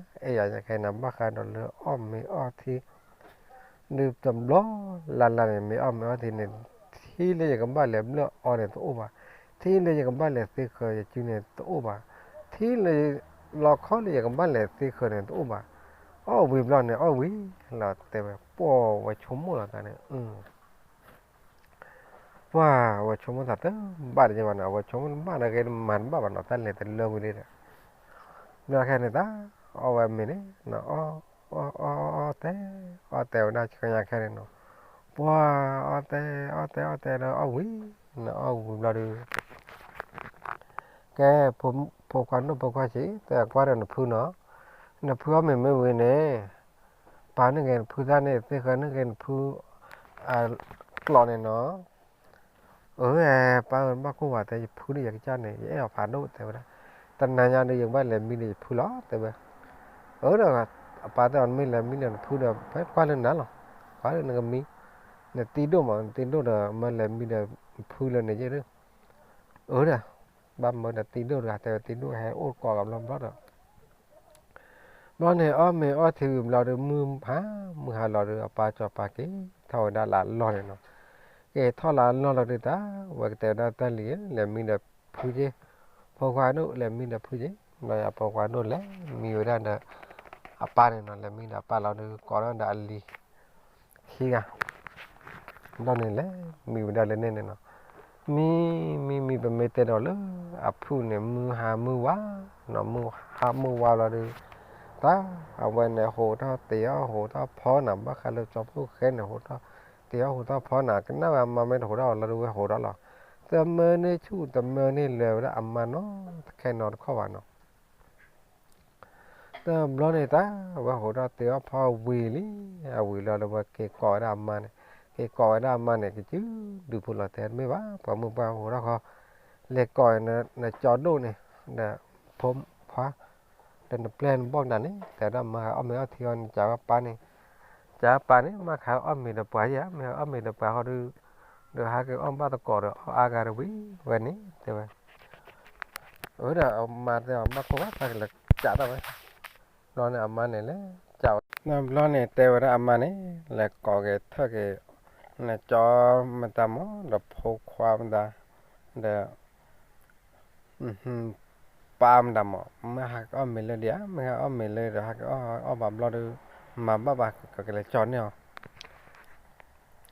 ဘျီလၢ်လၢ်န့ၣ် မ့ၢ်အီၣ်မ့ၤအီၣ်ထံန့ၣ် ထံလၢယကဘၣ်လဲၤဘျၢၣ်အီန့ၣ်တအိၣ်ဘၣ်, ထံလၢယကဘၣ်လဲၤသ့ဃၢၤယစုန့ၣ်တအိၣ်ဘၣ်, ထံလၢ လီခီလၢယကဘၣ်လဲၤသ့ဃၢၤန့ၣ်တအိၣ်ဘၣ်, အီၣ်ဝံၤဘျီန့ၣ် အီၣ်ဝံၤလီၤ တဲဝဲ, ပှၢ်ဝဲဆိကမိၣ်လီၤသးန့ၣ် ပှၢ်ဝဲဆိကမိၣ်သးတဘၣ်တယဲၢ်ဘၣ်န့ၣ်, အဝဲဆိကမိၣ်တဘၣ်ဒီး ဂ့ၤတမၤတဘၣ်ဘၣ်နီၤ, တၢ်လဲၤတလၢဝံၤလံဒီး ဘျီခဲန့ၣ်တၢ် အီၣ်ဝဲမ့ၤန့ၣ် အီၣ် အီၣ် အီၣ်တဲ အီၣ်တဲဝဲဒၣ်ဆှၢညါခဲန့ၣ်နီၤ, ပှၢ်အီၣ်တဲ အီၣ်တဲ အီၣ်တဲဒီးအီၣ်ဝံၤ, အီၣ်ဝံၤဘျီဒီး ကဲ ဖိခွါဒိၣ်ဖိခွါဆံး တဲကွၢ်ဒီးနဖုနီၤ, နဖုအီၣ်မ့ၤမ့ၢ်ဝံၤန့ၣ် ပာ်န့ၢ်က့ၤနဖုတၢ်န့ၣ် သ့ဃၢၤန့ၢ်က့ၤနဖု ကျိးန့ၣ်နီၤ, အၢ ပၢ်ဧၢ ဘၣ်ကိၢ်ဝဲတဲ ယဖုဒီးယကစၢ်န့ၣ် ယအဲၣ်အီၤဖးဒိၣ် တဲဝဲဒၣ်, တနၤညါဒီး ယကဘၣ်လဲၤမံဒီးယဖုလီၤ တဲဝဲ, အၢ ဒီး အပၢ်တဲအီၤ နမ့ၢ်လဲၤမံဒီးနဖုဒီး ဖဲကွၢ်လၢနၤလီၤ, ကွၢ်လၢနကမံ, နတံၤဒိၣ်မး နတံၤဒိၣ်ဒီး မ့ၢ်လဲၤမံဒီးနဖုလၢန့ၣ်ယဲၢ်ဒီး, အၢ ဒီး ဘၣ်မၢဒီးတံၤဒိၣ်တဂၤ တဲဝဲတံၤဒိၣ်ဟဲအိၣ်ကိးဂၤဘျီဘျီဒီး ဘျီန့ၣ် အီၣ်မ့ၤအီၣ်ထံဝံၤဘျီဒီး မုၢ်ဟါ မုၢ်ဟါလီၤဒီး အပၢ်စီၤပၤက့ၤထီၣ်ဝဲဒၣ်လၢအလီၢ်န့ၣ်နီၤ, က့ၤထီၣ်လၢအလီၢ်လီၤဒုးတၢ် ဝဲကတဲဝဲဒၣ်တၢ်လံၤဧၢ လဲၤမံဒီးဖုက့ၤ, ဖိခွါဒိၣ်လဲၤမံဒီးဖုက့ၤ, ဘျီအဖိခွါဒိၣ်လဲၤမံဝဲဒၣ်ဒီး အပၢ်န့ၣ်နီၤ လဲၤမံဒီးအပၢ်လီၤဒီး ကိးထီၣ်ဒီးအလံၤ ခံဂၤ ဘျီန့ၣ်လဲၤမံဝဲဒၣ်လၢန့ၣ်န့ၣ်နီၤ, မံ မံ မံ ပမ့ၢ်တဲဒီးလၢ အဖုၣ်န့ၣ် မုၢ်ဟါမုၢ်ဝါနီၤ, မုၢ်ဟါမုၢ်ဝါလီၤဒီး တၢ် အဝဲန့ၣ်ဟိးထီၣ်တ့ၤအီၣ်ဟိးထီၣ်ဖီနၤ ဘၣ်ဃးလၢကၠီဖီၣ်ဃဲန့ၣ် ဟိးထီၣ်တ့ၤအီၣ်ဟိးထီၣ်ဖီနၤ ကနၣ်ဝဲအမါမ့ၢ်တဟိးထီၣ်အီၤလီၤဒီးဝဲဟိးထီၣ်လီၤ, တမၢန့ၢ်ဆူၣ်တမၢန့ၢ်လၢၤဝဲဒၣ်အမါနီတခဲနီတခီဘၣ်နီၤ တ တဘျီန့ၣ်တၢ် ဝဲဟိးထီၣ်တ့အီၣ်ဖီဝံၤလံ, အဝံၤလီၤဒီးဝဲက့ၤကိးဝဲဒၣ်အမါန့ၣ်, က့ၤကိးဝဲဒၣ်အမါန့ၣ် ကစုဒုးဖိလီၤတဲတမ့ၢ်ဘၣ်, ပှၤမုၣ်ပှၢ်ဟိးထီၣ်ဃီ, လဲၤကိးနကၠီဒိၣ်န့ၣ်, ဒီးဖိခွါ, ဒီးနပျဲၢ်နဘီၣ်နၤန့ၣ် တဲဝဲဒၣ်မါဃးအီၣ်မ့ၤအီထံဃီန့ၣ် ကးဝဲပၢ်န့ၣ်, ကးပၢ်န့ၣ် မ့ၢ်ဟးအီၣ်မ့ၤဒီးပှၤယါ, မ့ၢ်ဟးအီၣ်မ့ၤဒီးပှၤဃီဒီး, ဒီးဟးက့ၤအီၣ်ဘၣ်သကိးဒီးအီၣ်အါဂၤတဝံၤဝဲန့ၣ် တဲဝဲ အဝဲဒၣ်အမါတဲအီၤ ဘၣ်ကိၢ်ဘၣ်သးကလဲၤကးတၢ်ဝဲ, ဘျီန့ၣ်အမါန့ၣ်လဲၤကးဝဲ, ဘျီန့ၣ်တဲဝဲဒၣ်အမါန့ၣ် လဲၤကိးက့ၤထၢၣ်က့ၤ နကၠီမတၤမး ဒီးဖိခွါမတၤ, ဒီး ပၢ်မတၤမး မ့ၢ်ဟးကအီၣ်မ့ၤလၢဒံးဧါ, မ့ၢ်ဟးအီၣ်မ့ၤလၢဒီး ဟးကအီၣ်အီၣ်ဘၣ်ဘျီဒီး မၤဘၣ်ဘၣ်ကကလဲၤကၠီန့ၢ်အီၤ,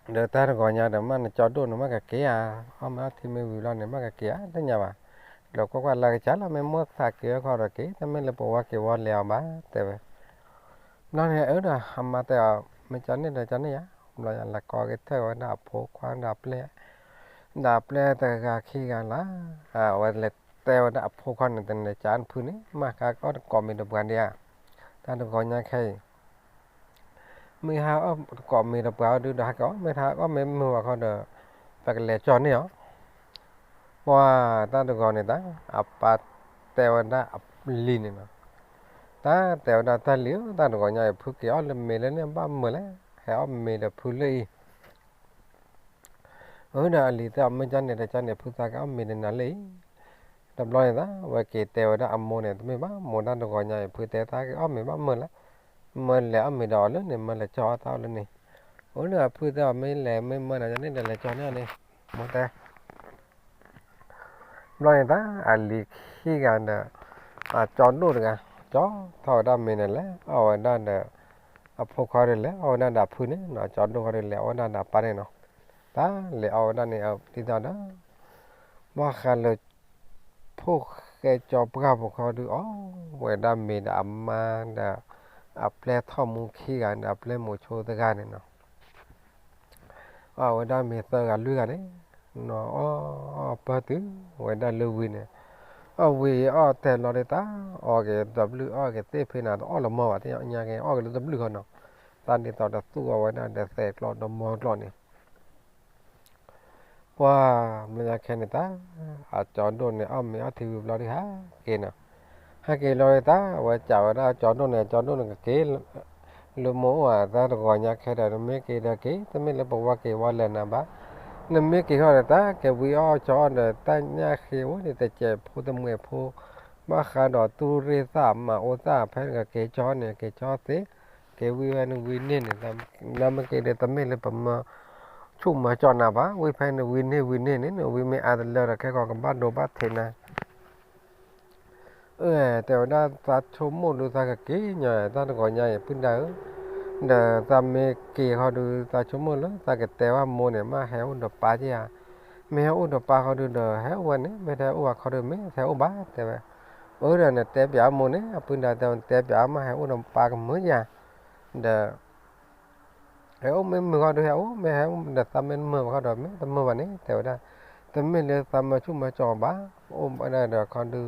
ဒီးတၢ်တဂီၤညါဒီး မ့ၢ်နကၠီဒိၣ်န့ၣ် မ့ၢ်ကက့ၤဧါ, အီၣ်မ့ၤအီထံမ့ၢ်ဝံၤလီၤန့ၣ် မ့ၢ်ကက့ၤဧါ တသ့ၣ်ညါဘၣ်, ဒီးကွၢ်ကွၢ်လၢကစၢ်လီၤ မ့ၢ်မိၣ်သးက့ၤအခီဒီးက့ၤ တမ့ၢ်လၢပဝဲက့ၤဝီလဲၤအီၤဘၣ် တဲဝဲ, ဘျီန့ၣ်အၢဒီးအမါတဲအီၤ မ့ၢ်ကၠီန့ၣ်ဒီးကၠီန့ၣ်ယါ, ဘျီညါလဲၤကိးက့ၤထၢၣ်ဝဲဒၣ်အဖိခွါဒီးအပျဲၢ်, ဒီးအပျဲၢ်တဂၤခံဂၤလၢ်, အဝဲလဲၤတဲဝဲဒၣ်အဖိခွါန့ၣ် တနၤကၠီနဖုန့ၣ် မ့ၢ်ဟးကအီၣ်တကိးမ့ၤဒီးပှၤဒံးဧါ, တၢ်တဂီၤညါခဲအံၤ မ့ၢ်ဟးအီၣ်တကိးမ့ၤဒီးပှၤအီၤဒုဒီး ဟးကအီၣ် မ့ၢ်ဟးအီၣ်မ့ၤမုာ်ဘၣ်ခီဒီး ပကလဲၤကၠီန့ၢ်အီၤ, ပှၤတၢ်တဂီၤန့ၣ်တၢ် အပၢ်တဲဝဲဒၣ်အလံၤန့ၣ်နီၤ, တၢ်တဲဝဲဒၣ်တၢ်လံၤဧၢ တၢ်တဂီၤညါအံၤ ဖုက့ၤအီၣ်လၢမ့ၤလၢန့ၣ် ဘၣ်မုာ်လဲၣ် ဟဲအီၣ်မ့ၤဒီးဖုလၢအံၤ အၢဒီးအလံၤတဲအီၤ မ့ၢ်ကၠီန့ၣ်ဒီးကၠီန့ၣ် ဖုသးကအီၣ်မ့ၤဒီးနၤလၢအံၤ, တဘျီန့ၣ်သး ဝဲက့ၤတဲဝဲဒၣ်အမိၢ်န့ၣ် တမ့ၢ်ဘၣ် မိၢ်တၢ်တဂီၤညါအံၤ ဖုတဲသးကအီၣ်မ့ၤဘၣ်မုာ်လဲၣ်, မ့ၢ်လဲၤအီၣ်မ့ၤဒီးအီၤလၢန့ၣ် မ့ၢ်လဲၤကၠီအီၣ်သးအီၤလၢန့ၣ်, အၢဒီးအဖုတဲအီၤ မ့ၢ်လဲၤမ့ၢ်မုာ်ဒီးန့ၣ်ဒီးလဲၤကၠီန့ၢ်အီၤန့ၣ်, မိၢ်တဲ ဘျီန့ၣ်တၢ် အလံၤခံဂၤဒီး အကၠီဒိၣ်တဂၤ ကၠီထီၣ်ဝဲဒၣ်မ့ၤန့ၣ်လဲၤအီၣ်ဝဲဒၣ်ဒီး အဖိခွါဒီးလဲၤအီၣ်ဝဲဒၣ်ဒီးအဖုန့ၣ်နီၤ, ကၠီဒိၣ်ခီဒီးလဲၤအီၣ်ဝဲဒၣ်ဒီးအပၢ်န့ၣ်နီၤ, တၢ်လဲၤအီၣ်ဝဲဒၣ်န့ၣ် ဒ်သိးဒီး ဘၣ်ဃးလၢ ဖိၣ်ဃဲကၠီပှၢ်ဖိခီဒုးအီၣ်ဝဲဒၣ်မ့ၤဒီးအမါဒီး အပျဲၢ်ထီၣ်မူခံဂၤဒီးအပျဲၢ်မိၤဆိတဂၤန့ၣ်နီၤ အီၣ်ဝဲဒၣ်မ့ၤသၢဂၤလွံၢ်ဂၤန့ၣ် နီၤအီၣ်ပၢၢ်တုၤဝဲဒၣ်လၢဝံၤန့ၣ်, အီၣ်ဝံၤအီၣ်တဲာ်လီၤဒ်တၢ် အီၣ်က့ၤတဘျုးအီၣ်က့ၤသ့ၣ်ဖဲန့ၣ် တအီၣ်လၢၤမၢဘၣ် သ့ၣ်ညါက့ၤအီၣ်က့ၤလၢတဘျုးဃီနီၤ, တၢ်ဒ်သိးဒီးသူၣ်အီၣ်ဝဲဒၣ်ဒီးသဲးကျီဒီးမီကျီန့ၣ် ပှၤမ့ၢ်ညါခဲန့ၣ်တၢ် အကၠီဒိၣ်န့ၣ် အီၣ်မ့ၤအီထံဝံၤဘျီဒုးဟဲက့ၤနီၤ, ဟဲက့ၤလီၤဒ်တၢ် အဝဲစံးဝဲဒၣ်ကၠီဒိၣ်န့ၣ် ကၠီဒိၣ်န့ၣ်ကက့ၤ လၢမိၢ်အိၣ်ဧါ တၢ်တဂီၤညါခဲဒီး နမ့ၢ်က့ၤဒီးက့ၤ တမ့ၢ်လၢပဝဲက့ၤဝီလဲၤနၤဘၣ်, နမ့ၢ်က့ၤဃီဒီးတၢ်ကဝံအီၣ်ကၠီအီၣ်ဒီး တၢ်ညၣ်ဃ့အိၣ်န့ၣ် တစဲးဖိတမှဲးဖိ ဘၣ်ဃးဒီးသူၣ်ရ့ၣ်သၣ်မၤအူသၣ် ဖဲနက့ၤကၠီန့ၣ် က့ၤကၠီသ့, က့ၤဝံဝဲနဝံန့ၢ်န့ၣ် နမ့ၢ်က့ၤဒီးတမ့ၢ်လၢပမၢဆူၣ်မၢကၠီနၤဘၣ်, ဝံဖဲနဝံန့ၢ်ဝံန့ၢ်န့ၣ် နဝံမ့ၢ်အါတလၢဒီးခဲကီးကဘၣ်ဒိဘၣ်ထံးနၤ အၢ တဲဝဲဒၣ်သးဆိကမိၣ်ဒုးသးကက့ၤညီ တၢ်တဂီၤညါအံၤ ပုၢ်ဒၢ်ဧၢ, ဒီးသးမ့ၢ်က့ၤဃီဒုး သးဆိကမိၣ်လၢသးကတဲဘၣ်မိၢ်န့ၣ် မ့ၢ်ဟဲအိၣ်ဒီးပၢ်က့ဧါ, မ့ၢ်ဟဲအိၣ်ဒီးပၢ်ဃီဒုးဒီး ဟဲအိၣ်ဝဲန့ၣ် မ့ၢ်တဟဲအိၣ်ဘၣ်ခီဒုး မ့ၢ်တဟဲအိၣ်ဘၣ် တဲဝဲ, အၢ ဒီးနတဲပၠးမိၢ်န့ၣ် အပုၢ်ဒၢ်တဲ နတဲပၠး မ့ၢ်ဟဲအိၣ်ဒီးပၢ်ကမုာ်ဧါ, ဒီး ဟဲအိၣ်မ့ၢ်မုာ်ဃီဒုးဟဲအိၣ် မ့ၢ်ဟဲအိၣ်ဒီးသးမ့ၢ်မုာ်ဘၣ်ဃီဒီး မ့ၢ်တမုာ်ဘၣ်န့ၣ် တဲဝဲဒၣ်, တမ့ၢ်လၢသးမၢဆူၣ်မၢကၠီဘၣ်, အိၣ်ဝဲဒၣ်ဒီးခီဒုး,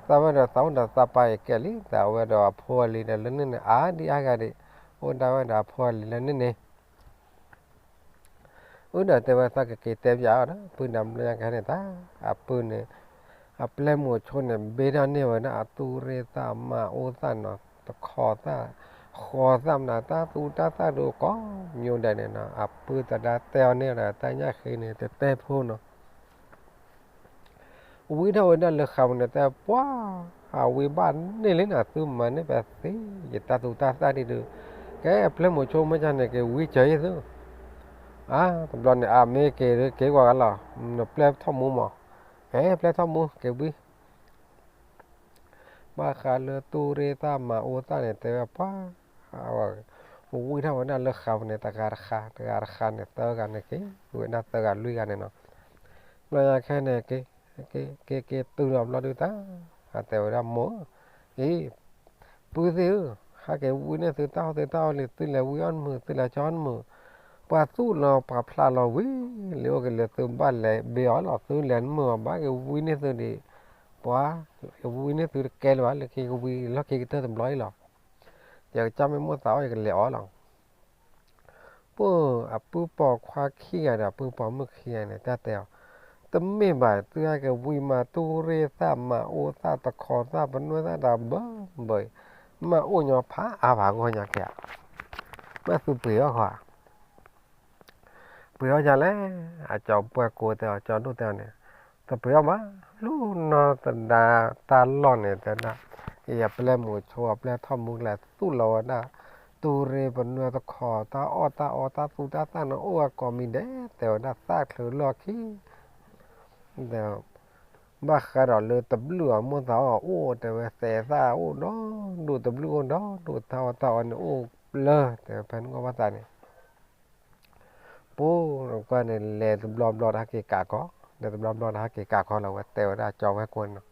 သးဝဲဒီးသးအိၣ်ဒီးသးပၢ်အံၤကဲလံ, သးဝဲဒီးအဖိအလံၤဒီးလၢန့ၣ်န့ၣ် အါဒံအါဂၤဒံး, အိၣ်ဒၣ်ဝဲဒီးအဖိအလံၤလၢန့ၣ်န့ၣ် အၢ ဒီးတဲဝဲသးကက့ၤတဲပၠးအီၤဒီး ပုၢ်ဒၢ်ဘျီညါကဟဲန့ၣ်တၢ်, အပုၢ်န့ၣ်, အပျဲၢ်မိၤဆိန့ၣ် ဘ့ၣ်ထီၣ်န့ၢ်ဝဲဒၣ်အသူၣ်ရ့ၣ်သၣ်မၤအူသၣ်နီၤ, တခီသၣ်, ဃီသၣ်မနုၤ တၢ်သူတၢ်သၣ်ဒုးကိးမံၤဒဲးန့ၣ်နီၤ, အပုၢ်သဒါတဲအီၤန့ၣ်ဒီး တၢ်ညၣ်ဃ့န့ၣ် တတဲဖိနီၤ ဝံထီၣ်ဝဲဒၣ်လၢဃးပူၤန့ၣ် တဲပှၤ, အဝံဘၣ်န့ၢ်လံနီၤ သုမၤန့ၢ်ပသ့ ယတၢ်သူတၢ်သၣ်ဒံးဒုး, ကဲအပျဲၢ်မိၤဆိမ့ၢ်ကန့ၣ် က့ၤဝံစၢၤယသု, အါ တဘျီန့ၣ် အမ့ၢ်က့ၤက့ၤကွၢ်ဂၤလီၤ, နပျဲၢ်ထီၣ်မူမး, ကဲပျဲၢ်ထီၣ်မူ က့ၤဝံ ဘၣ်ဃးလၢသူၣ်ရ့ၣ်သၣ်မၤအူသၣ်န့ၣ် တဲဝဲပှၤ, ဝံထီၣ်ဝဲဒၣ်လၢဃးပူၤန့ၣ် တဂၤတဃး တဂၤတဃးန့ၣ် သၢဂၤန့ၣ်က့ၤ ဝံဝဲဒၣ်သၢဂၤလွံၢ်ဂၤန့ၣ်နီၤ, ဘျီညါခဲန့ၣ် က့ၤက့ၤတုၤလီၤဘျီဒုးတၢ်, အတဲဝဲဒၣ်မိၢ်ဧၢ, အံၤ ပုၢ်သ့ၣ်ဧၢ, ဟဲက့ၤဝံန့ၢ်သုတၢ်အီၣ်သုတၢ်အီလံ သုလဲၤဝံအီၣ်မုာ် သုလဲၤကၠီအီၣ်မုာ်, ပှၤသူၣ်လီၤပှၤဖျးလီၤဝံၤ လံအိၣ်က့ၤလၢသုဘၣ်လဲၤဘ့ၣ်အီၤလီၤ သုလဲၤမုာ်အီၤဘၣ် က့ၤဝံန့ၢ်သုဒံး, ပှၤ, ကဝံန့ၢ်သုတကဲလၢၤဘၣ် လၢခံကဝံလီၢ်ခံကတၢၢ်တဘျီအံၤလီၤ ယကစၢ်မ့ၢ်မိၣ်သးအီၣ် ယကလဲၤအီၣ်လီၤ. ပှၢ်အပုၢ်ပိာ်ခွါခံဂၤဒီး အပုၢ်ပိာ်မုၣ်ခံဂၤန့ၣ် တၢ်တဲအီၤ, တမ့ၢ်ဘၣ် သုဟဲက့ၤဝံမၤတူၢ်ရ့ၣ်သၣ် မၤအိၣ်သၣ်တခီသၣ် ပနွဲၣ်သၣ်တၢ်ဘၢဘၢအံၤ, မၤအိၣ်ညီဖးအါဖးဂီၢ်ညါကဲဧါ, မ့ၢ်သုပှ့ၤအီၣ်ဃီဧါ, ပှ့ၤအီၣ်ယၤလဲၣ်. အကၠီပှၢ်ကိတဲအီၤ ကၠီဒိၣ်တဲအီၤန့ၣ်, တပှ့ၤအီၣ်ဘၣ်, လူၤနီၢ်သဒါတၢ်လီၢ်န့ၣ် တဲဒၣ်, အံၤအပျဲၢ်မုာ်ဆိ အပျဲၢ်ထီၣ်မူကျဲသူၣ်လီၤဝဲဒၣ်, တူၢ်ရ့ၣ်ပနွဲၣ်တခီ တၢ်အီၣ်တၢ်အီတၢ်သူတၢ်သၣ်န့ၣ် အိၣ်ဝဲကိးမံၤဒဲး တဲဝဲဒၣ် သၣ်ချုးလီၢ်ခံ ဘၣ်ဃးဒီးလၢတဘျုးအမိၢ်သးအီၣ်အိၣ် တဲဝဲ သဲးသၣ်အိၣ်ဒီဒူၣ် တဘျုးအိၣ်ဒီဒူၣ် တၢ်အီၣ်တၢ်အီန့ၣ်အိၣ်လၢ တဲဝဲ ဖဲနဂီၢ်ဘၣ်သးန့ၣ်, ပှၢ်ကွၢ်န့ၣ် လဲၤတဘျီဘျီဒီးဟဲက့ၤကးကီ, လဲၤတဘျီဘျီဒီးဟဲက့ၤကးကီလီၤဝဲ တဲဝဲဒၣ်ကၠီဝဲၢ်ကိန့ၣ်,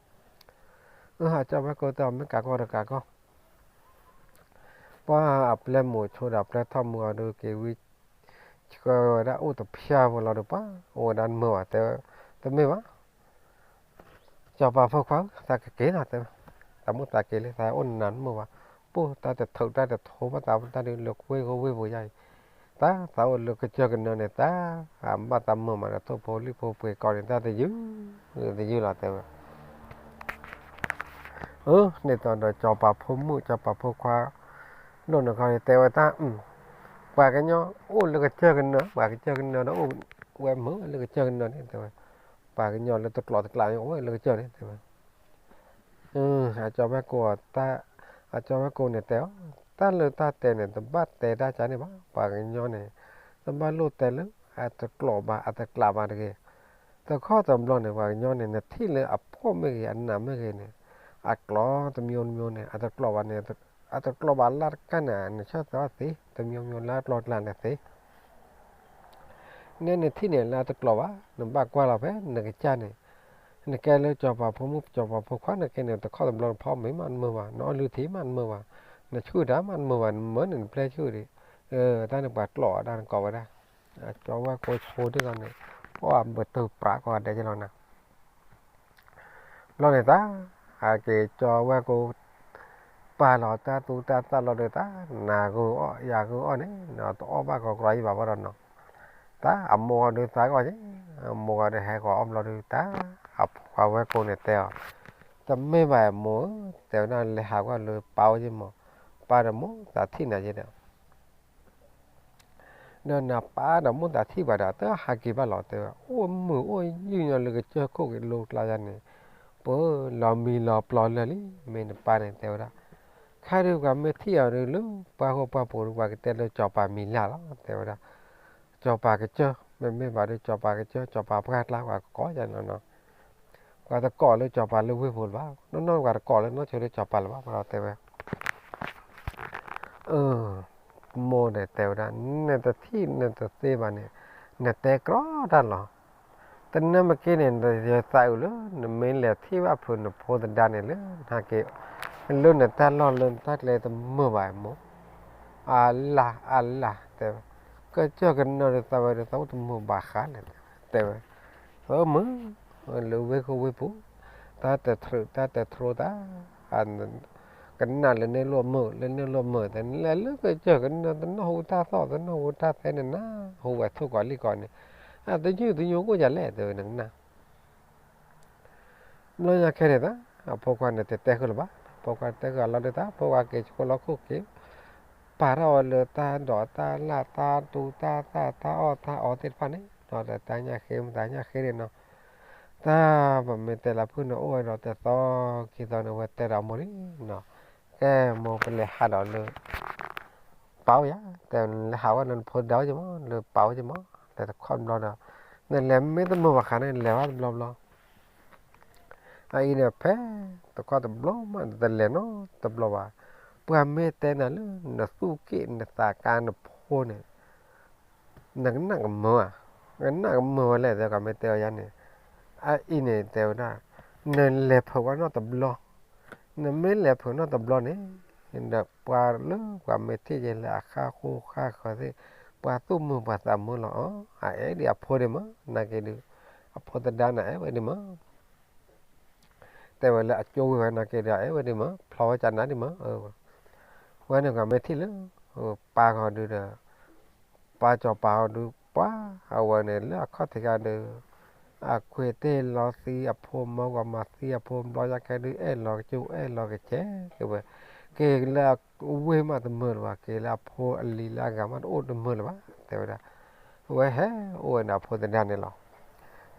အၢ အကၠီဝဲၢ်ကိတဲအီၤ မ့ၢ်ကးကီဒီးကးကီ ပှၢ်အပျဲၢ်မုာ်ဆိဒီးအပျဲၢ်ထီၣ်မူအီၤဒီးက့ၤဝံ ဆှၢဝဲဒၣ်အိၣ်တဖျၢၣ်ဖိလီၤဒီး ပှၢ်အိၣ်ဝဲဒၣ်တမုာ်ဘၣ် တဲဝဲ, တမ့ၢ်ဘၣ်, ကၠီပၤဖိခွါဧၢ သးကက့ၤလီၤ တဲဝဲ, သးမိၣ်သးက့ၤလံ သးအိၣ်နၤတမုာ်ဘၣ်, ပှၢ်တၢ်တထုးတၢ်တထိဘၣ်သးတၢ်ဒုးလၢကွ့ၢ်ဃိဝ့ၢ်ပူၤယါအံၤ, တၢ်သးအိၣ်လၢကစၢၢ်ကနၢန့ၣ် တၢ်အဘၣ်သးမုာ်မးဒီး ထိၣ်ဖိလံၣ်ဖိပှ့ၤကီးန့ၣ် တၢ်တယုၢ် တယုၢ်လီၤ တဲဝဲ အၢ န့ၣ်သိးဒီးကၠီပၤဖိမုၣ် ကၠီပၤဖိခွါ ဒိၣ်န့ၣ်ခီန့ၣ် တဲဝဲတၢ်, ပှၤကညီအိၣ်လၢကစၢၢ်ကနၢ, ပှၤကစၢၢ်ကနၢဒီးအိၣ်ဝဲမုာ်လၢကစၢၢ်ကနၢန့ၣ် တဲဝဲ, ပှၤကညီလၢတကျိးတကျးအိၣ်ဝဲလၢကစၢၢ်န့ၣ် တဲဝဲ အကၠီဝဲၢ်ကိ, အကၠီဝဲၢ်ကိန့ၣ်တဲအီၤ, တၢ်လၢတၢ်တဲန့ၣ် တဘၣ်တဲတၢ်ကါန့ၣ်ဘၣ်, ပှၤကညီန့ၣ် တဘၣ်လိၣ်တဲလၢ အတကျိးဘၣ် အတကျးဘၣ်တဂ့ၤ, တခီတဘျီန့ၣ် ပှၤကညီန့ၣ် နထံၣ်လၢအဖှီၣ်မ့ၢ်ဂ့ၤ အနးမ့ၢ်ဂ့ၤန့ၣ် အကျိးတမျိုးမျိုးန့ၣ် အတကျိးဘၣ်န့ၣ် အတကျိးဘၣ်လၢတကါန့ၣ် နဆၢသးသ့ တမျိုးမျိုးလၢအကျိးကျါန့ၣ်သ့ နဲနထံၣ်န့ၣ်လၢအတကျိးဘၣ် နဘၣ်ကွၢ်လီၤဖဲနကစၢ်န့ၣ်, နကဲလၢကၠီပၤဖိမုၣ် ကၠီပၤဖိခွါ နကဲန့ၣ် တခီတဘျီနဖီမ့ၤမးတမုာ်ဘၣ်, နအီၣ်လုၢ်ထံမးတမုာ်ဘၣ်, နဆူၣ်တၢ်မးတမုာ်ဘၣ်, နမၢန့ၣ်နပျဲၢ်ဆူၣ်ဒံး, တၢ်န့ၣ်ပှၤကျိးအတၢ်နကိးဝဲဒၣ်, ကၠီဝဲၢ်ကိဆိဒ်သိးန့ၣ်, ပှၢ်ဘၣ်တုၤပြးကိးဂၤဒဲးကလီၤနၤ ဘျီန့ၣ်တၢ်, အက့ၤကၠီဝဲၢ်ကိ ပာ်လီၤတၢ်သူတၢ်သၣ်လီၤဒီးတၢ်, နၤဂုၤအီၣ်ယၤဂုၤအီၣ်န့ၣ် နတအီၣ်ဘၣ်ကီးကြီဘၣ်ဘၣ်ဒီးနီၤ, တၢ်အမိၢ်ဂီၤဒုးသးဂီၤက့, အမိၢ်ဂီၤဒုးဟဲဂီၤအီၣ်ဘျီဒုးတၢ်, အဝဲၢ်ကိန့ၣ်တဲအီၤ, တမ့ၢ်ဘၣ်မိၢ်ဧၢ, တဲဝဲဒၣ်လဲၤဟးကွၢ်လၢပၢ်အိၣ်ယ့ၢ်မး, ပၢ်ဒီးမိၢ်သးထံၣ်နၤယ့ၢ်ဒီး ဒီးနပၢ်ဒီးမိၢ်သးထံၣ်ပှၤဒီး တဟးက့ၤဘၣ်လီၤ တဲဝဲ, အိၣ်မုာ်အိၣ်ယုၢ်ညီလၢကစၢၢ်ခိၣ်က့ၤလိကျါယါန့ၣ်, ပလီၤမံလီၤပျီလၢာ်လံ, မ့ၢ်နပၢ်န့ၣ်တဲဝဲဒၣ်, ခါဒုးပှၤမ့ၢ်ထံၣ်အီၤဒုးလၢပှၢ်ဃိပှၢ်ပူၤဒုး ပှၤကတဲလၢကၠီၤပၤမံၤလၢ်လီၤ တဲဝဲဒၣ်, ကၠီၤပၤကစၢၢ်, မ့မ့ၢ်ဘၣ်ဒုး ကၠီၤပၤကစၢၢ် ကၠီၤပၤပှၢ်ကျါ ပှၤကကိးယါန့ၣ်လီၤနီၤ ပှၤတကိးလၢကၠီၤပၤလၢဝ့ၢ်ပူၤလၢၤဘၣ်, နီၢ်နီၢ်ပှၤတကိးလၢနီၢ်ဆိလၢကၠီၤပၤလၢၤဘၣ် ပှၤဒီးတဲဝဲ, အၢ, မိၢ်န့ၣ်တဲဝဲဒၣ်, နတထံၣ်နတသ့ဘၣ်န့ၣ်, နတဲကြီတၢ်လီၤ, တနၢ်မ့ၢ်က့န့ၣ် ယသးအုးလၢ နမ့ၢ်လဲၤထံၣ်ဘၣ်ဖုးနဖိသဒါန့ၣ်လၢ နဟဲက့ၤ လၢနတၢ်လီၢ်လၢနတၢ်ကျဲတမုာ်ဘၣ်မိၢ်, အလၢ်အလၢ်တဲဝဲ, ကစၢၢ်ကနၢဒီးသးဝဲဒီးသးအိၣ်တမုာ်ဘၣ်ဃးလဲၣ် တဲဝဲ, သးမုာ် လၢဝ့ၢ်ခိၣ်ဝ့ၢ်ပူၤ, တၢ်တထြုးတၢ်တထြိတၢ်, ကနၣ်လၢန့ၣ်လိၣ်မုာ် လၢန့ၣ်လိၣ်မုာ် တဲ နလဲၤလၢကစၢၢ်ကနၢ တနၢ်ဟူတၢ်သီၣ် တနၢ်ဟူတၢ်သဲန့ၣ်နၤ, ဟူဝဲထိၣ်ကီးလံၣ်ကီးန့ၣ်, အတညိၣ်တညိၣ်အိၣ်ယၤလဲၣ် တဲဝဲနကနၣ် ဘျီညါခဲန့ၣ်သး, အဖိခွါန့ၣ်တတဲဃုာ်လၢၤဘၣ်, ဖိခွါတဲဃုာ်အလီၢ်ဒုးသး ဖိခွါက့ၤဆှိလီၤခိၣ်က့ၤ, ပာ်ထီၣ်ဝဲလၢတၢ်ဒိးတၢ်လၢ် တၢ်သူတၢ်သၣ် တၢ်အီၣ်တၢ်အီသ့ၣ်တဖၣ်န့ၣ်, ဒီးတၢ်ညၣ်ဃ့ မတၤညၣ်ဃ့န့ၣ်နီၤ, တၢ်ပမ့ၢ်တဲလၢဖုၣ်န့ၣ်အိၣ်ဝဲဒီးတသီခံသီန့ၣ် ဝဲတဲဒီးမိၢ်လံနီၤ, ကဲမိၢ်ပလဲၤဟးဒီးလၢ ပၢ်အိၣ်ယၤ, တဲလဲၤဟးဝဲလၢနဖိသဒါအိၣ်ယမး လၢပၢ်အိၣ်ယမး, လဲၤတခီတဘျီဒီး, နလဲၤမ့ၢ်တမုာ်ဘၣ်ဃးန့ၣ် လဲၤဘၣ်တဘျီဘျီ အအံၤန့ၣ်ဖဲ တခီတဘျီမး တလဲၤနီတဘျီဘၣ်, ပှၤမ့ၢ်တဲနၤလၢ နသူၣ်က့ၣ်နသးကါနဖိန့ၣ် နကနၣ်ကမုာ်ဧါ, နကနၣ်ကမုာ်ဝဲလဲၣ် တဲကမ့ၢ်တဲအီၤယါန့ၣ်, အအံၤန့ၣ်တဲဝဲဒၣ်, နလဲၤဖုးဝဲနီတဘျီ, နမ့ၢ်လဲၤဖုးနီတဘျီန့ၣ်, ဒီးပှၤလၢပှၤမ့ၢ်ထံၣ်ယဲလၢအဃၣ်ဃိဃၣ်ဃၢၤသ့ၣ်, ပှၤသူၣ်မုာ်ပှၤသးမုာ်လီၤအီၤ, အအဲၣ်ဒံးအဖိဒံးမး, နာ်က့ဒုး, အဖိသဒါန့ၣ်အဲၣ်ဝဲဒံးမး တဲဝဲလၢအကၠိဝံၤဝဲနာ်က့ဒီး အဲၣ်ဝဲဒံးမး ဖျီဝဲကနၣ်ဒံးမး, အၢ, ဝဲန့ၣ်ပှၤမ့ၢ်ထံၣ်လၢ ပၢ်ဃီဒုဒီး ပၢ်စီၤပၤဃီဒု ပှၤအဝဲန့ၣ်လၢအခီၣ်ထံးခါဒီး အခွဲးတ့ၢ်လီၤသံအဖိမၢ ပှၤမၤသံအဖိဘျီ ယါခဲဒုအဲၣ်လီၤကစူၢ်အဲၣ်လီၤကဆဲး တဲဝဲ, က့ၤလၢအဝ့ၢ်မးတမုာ်လၢၤဘၣ်, က့ၤလၢအဖိအလံၤလၢအဂၤမးတအိၣ်တမုာ်လၢၤဘၣ် တဲဝဲဒၣ်. ဝဲဟဲအိၣ်ဝဲဒၣ်အဖိသဒါန့ၣ်လီၤ.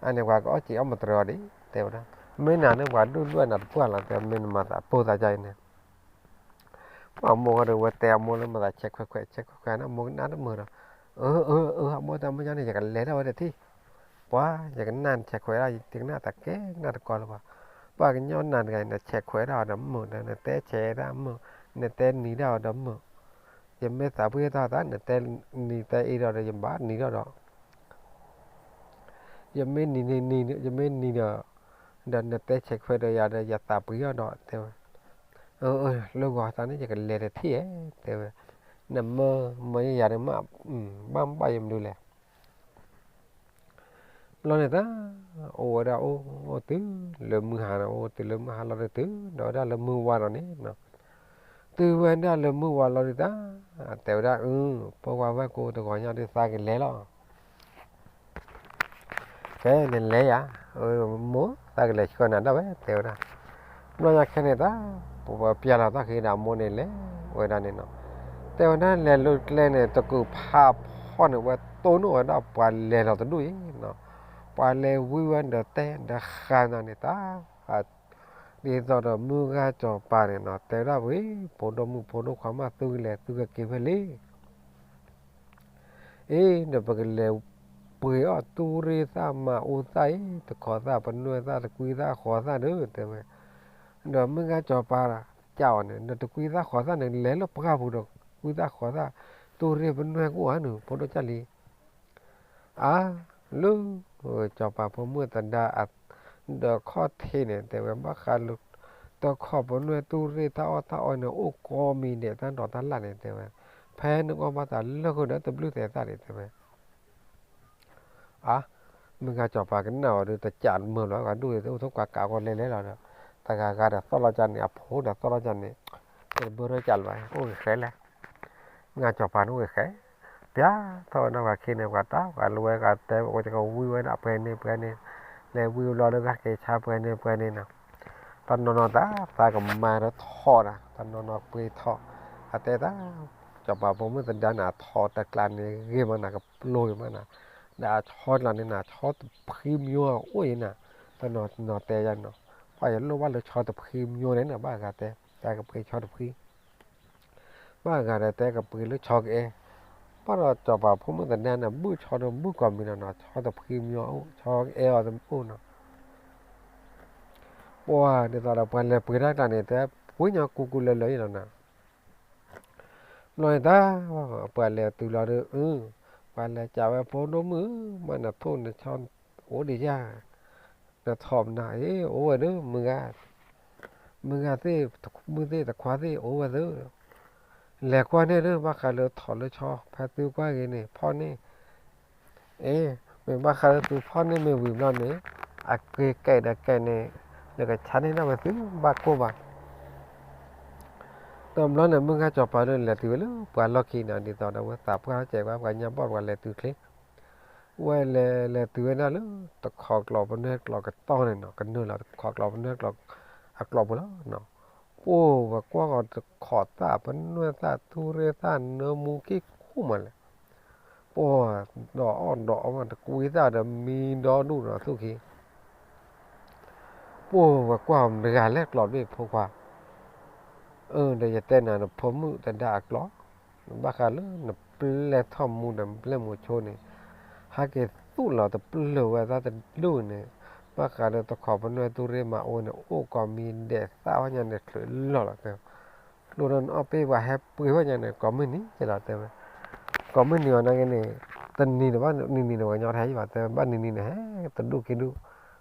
အန့ၣ်ပှၤကအီၣ်စံးအီၣ်မတြီၤအီၤဒံး တဲဝဲဒၣ်, မ့ၢ်နၤန့ၣ်ပှၤဒုၣ်ဒွဲၣ်နၤတပှၢ်လီၤ တဲ မ့ၢ်နမၤသးပိၢ်သးဒ်အံၤန့ၣ် ပှၤအမိၢ်ဃီဒီးဝဲတဲအမိၢ်လၢမၤသးဆဲးခွဲးခွဲး ဆဲးခွဲးခွဲးန့ၣ် အမိၢ်ကနၣ်တမုာ်ဒီး, အၢ အၢ အၢ အမိၢ်တဲ မ့ၢ်ယါန့ၣ် ယကလဲၤဒၣ်ဝဲတထံၣ်, ပှၤ ယကနၣ်နဆဲးခွဲးဒၣ် ယတကနၣ်တၢ်ကဲကနၣ်တကီလၢၤဘၣ်. ပှၤကညီနၤတဂၤ နဆဲးခွဲးဒၣ်အီၤဒီးမုာ်ဒီး နတဲဆဲးဒၣ်မုာ်, နတဲနံၤဒၣ်အီၤဒီးမုာ်, ယမ့ၢ်သးပှၢ်ထီၣ်သး နတဲနံၤတဲအ့ဒီးဒီးယဘၣ်နံၤထီၣ်ဒီး ယမ့ၢ်နံၤန့ၣ်နံၤ ယမ့ၢ်နံၤဒီး ဒီးနတဲဆဲးခွဲးဒီးယၤဒီး ယသးပှၢ်ထီၣ်ဒီး တဲဝဲ, အၢ အၢ လၢဂီၤသးန့ၣ် ယကလဲၤတထံၣ်ဧါ တဲဝဲ, နမၢမၢယၤဒီးမး ဘၣ်မဘၣ်ယမနုၤလဲၣ်. ဘျီန့ၣ်တၢ် အိၣ်ဝဲဒၣ်အိၣ်တုၤလၢမုၢ်ဟါဒီး အိၣ်တုၤလၢမုၢ်ဟါလီၤဒီး တုၤဒီးဝဲဒၣ်လၢမုၢ်ဝါလီၤန့ၣ်, တုၤဝဲဒၣ်လၢမုၢ်ဝါလီၤဒုးတၢ် တဲဝဲဒၣ် အၢ ဖိခွါဝဲၢ်ကိတဂီၤညါဒုးသးကလဲၤလီၤ ကဲ နလဲၤယၤ, မိၢ်သးကလဲၤဆှၢနၤဒၣ်ဝဲ တဲဝဲဒၣ်. ဘျီညါခဲန့ၣ်တၢ် ပပျၢ်လီၤတၢ်ဃ့ဒီးအမိၢ်န့ၣ် လဲၤဝဲဒၣ်န့ၣ်နီၤ, တဲဝဲဒၣ်လဲၤလၢကျဲန့ၣ် တကုာ်ဖးဖီန့ၣ် ဝဲတိၢ်နီၣ်ဝဲဒၣ်ပှၤလဲၤလီၤတဒူၣ်အံၤနီၤ, ပှၤလဲၤဝံဝဲဒီးတဲဒီးဃါနီၤန့ၣ် တၢ် ဒ်သိးဒီးမုၢ်ဂၤစီၤပၤန့ၣ်နီၤ တဲဝဲဒၣ်ဝဲ ဖိဒိၣ်မုၣ်ဖိဒိၣ်ခွါမး သုကလဲၤသုကက့ၤဖဲလဲၣ် အ့ ဒီးပကလဲၤပှ့ၤအီၣ်တူၢ်ရ့ၣ်သၣ်မၤအူသၣ်အံၤ တခီသၣ်ပနွဲၣ်သၣ်တကွံသၣ်ဃီသၣ်ဒီး တဲဝဲ, ဒီးမုၢ်ဂၤစီၤပၤ ကးအီၤန့ၣ် ဒီးတကွံသၣ်ဃီသၣ်န့ၣ် လဲၤလၢပှၢ်ပူၤဒီးကွံသၣ်ဃီသၣ် တူၢ်ရ့ၣ်ပနွဲၣ်ကအိၣ်ဧါန့ၣ် ဖိဒိၣ်ကၢ်လံ အါ လၢ စီၤပၤဖိမုၣ်သဒါ ဒီးခီၣ်ထံးန့ၣ် တဲဝဲ ဘၣ်ဃးလၢ တခီပနွဲၣ်တူၢ်ရ့ၣ်တၢ်အီၣ်တၢ်အီန့ၣ် အိၣ်ကိးမံၤဒဲးတၢ်ဒိးတၢ်လၣ်န့ၣ် တဲဝဲ, ဖဲနကအီၣ်ဘၣ်သးလၢဃုာ်ဒီးတဘျုးသဲးသၣ်န့ၣ် တဲဝဲ အါ မုၢ်ဂၤစီၤပၤကနၣ်အီၤဒီး တကးမုာ်လီၤ ဂၤဒူၣ်အံၤ တအိၣ်ထိၣ်ကွၢ်ကးဂီၤလဲၤလဲၤလီၤဒီး တဂၤဂၤဒီးသီၣ်လီၤကၢ်န့ၣ် အဖိဒီးသီၣ်လီၤကၢ်န့ၣ် တဘၢထီၣ်ကၢ်လၢၤဘၣ် အိၣ်ဂ့ၤဃဲလဲၣ် မုၢ်ဂၤစီၤပၤန့ၣ်အိၣ်ဂ့ၤဃဲ ပျၢ်ထီၣ်ဝဲနီၢ်ဂၤခံန့ၣ် ပှၤတၢ်ပှၤလၢဝဲဂၤတဲ ဝဲတကဝံဝဲဒၣ်ပှဲၤန့ၣ်ပှဲၤန့ၣ် လဲၤဝံလီၤလၢဂၤက့ၤဆါပှဲၤန့ၣ်ပှဲၤန့ၣ်နီၤ တနီၤနီၤတၢ် သးကမၤဒီးထီၣ်နၤ တနီၤနီၤပှ့ၤထီၣ် အတဲတၢ် စီၤပၤဖိမုၣ်သဒါန့ၣ် အထီၣ်တကျးန့ၣ် ဂ့ၤမးနၤ ကပျိၤဂ့ၤမးနၤ ဒီးအဆီကျါန့ၣ်နၤ ဆီတဖှံမၠိအိၣ်အံၤနၤ တနီၤနီၤတဲယၤနီၤ ပှၤယလိၣ်ဘၣ်လၢဆီတဖှံမၠိန့ၣ်နၤ ဘၣ်ဂၤတဲ တၢ်ကပှ့ၤဆီတဖှံ ဘၣ်ဂၤဒီးတဲကပှ့ၤလၢဆီကအဲၣ် ဘၣ်ဒီးစီၤပၤဖိမုၣ်သဒါန့ၣ် ဘုၣ်ဆီဒီးဘုၣ်ကိးမံၤလီၤနီၤ ဆီတဖှံမၠိအိၣ် ဆီကအဲၣ်အီၤတအိၣ်နီၤ ပှၤဒ်သိးဒီးပှၤလဲၤပှ့ၤတၢ်ကျါန့ၣ် တဲပှ့ၤညီကူကူလၢာ်လၢာ်အံၤလီၤနီၤ ဘျီန့ၣ်တၢ် ပှၤလဲၤတုၤလီၤဒီး အု ပှၤလဲၤကးဝဲဖိဒိၣ်မုၣ် မ့ၢ်နထိၣ်နဆီအိၣ်ဒံးယၤ နထီၣ်မနုၤအ့ အိၣ်ဝဲဒီး မုၢ်ဂၤ မုၢ်ဂၤသ့ၣ် မုၢ်သ့ၣ်တခွါသ့ၣ်အိၣ်ဝဲသ့ၣ် လဲၤကွၢ်န့ၣ်ဒီး ဘၣ်ဃးလၢထီၣ်လၢဆီ ဖဲသုကွၢ်ဂ့ၤန့ၣ် ဖီၣ်န့ၣ် အ့ မ့ၢ်ဘၣ်ဃးလၢသုဖီၣ်န့ၣ်မ့ၢ်ဝံၤဘျီန့ၣ် အက့ၤကဲးဒီးကဲးန့ၣ် လၢကဆါန့ၢ်ဒၣ်ဝဲသုဘၣ်ကိၢ်ဘၣ် တဘျီန့ၣ် မုၢ်ဂၤစီၤပၤဒီးလဲၤတုၤဝဲလၢပှၤလီၢ်ခံန့ၣ် ဒ်သိးဒီးဝဲသးပှၢ်ထီၣ်ကဲးကွၢ် ပှၤညါဘီၣ်ပှၤလဲၤတုၤချ့ ဝဲလဲၤလဲၤတုၤဝဲဒၣ်လၢ တခီကျိးပနွဲၢ်ကျိးကတီၢ်န့ၣ်နီၤ ကနုာ်လီၤတခီကျိးပနွဲၢ်ကျိး အကျိးပူၤလီၤနီၤ ပှၤကွၢ်ဃီတခီသၣ်ပနွဲၢ်သၣ်တူၢ်ရ့ၣ်သၣ်နၢမူက့ၢ်ခိၣ်မးလဲၣ် ပှၤဒီးအီၣ်ဒီးအီမး တကွံသၣ်ဒီးမံဒီဒူၣ်ဒီးသူၣ်ခံ ပှၤဝဲကွၢ်တဂၤလဲၣ်ကျိးဒ်ဖိခွါ အၢ ဒီးယတဲနၤ နဖိမုၣ်သဒါအကျိး ဘၣ်ဃးလၢနပျဲၢ်ထီၣ်မူဒီးပျဲၢ်မူဆိန့ၣ် ဟဲက့ၤသူၣ်လီၤတပျၢၢ်ဝဲသၣ်တဒူၣ်န့ၣ် ဘၣ်ဃးဒီးတခီပနွဲၢ်တူၢ်ရ့ၣ်မၤအိၣ်န့ၣ် အိၣ်ကိးမံၤဒဲးသၣ်ဝဲညါန့ၣ်ချုးလီၢ်လီၤ ကျိဒီးနအီၣ်ပ့ၢ်ပှၤဟဲပှ့ၤဝဲညါန့ၣ် ကိးမုၢ်နံၤကလီၤတဲဝဲ ကိးမုၢ်နံၤအီၤနာ်က့န့ၣ် တနံၤန့ၣ်ဘၣ်နံၤနံၤန့ၣ် ပှၤကညီတဟဲယံၤဘၣ်တဲ ဘၣ်နံၤနံၤန့ၣ် ဟဲတဒူၣ်ခံဒူၣ်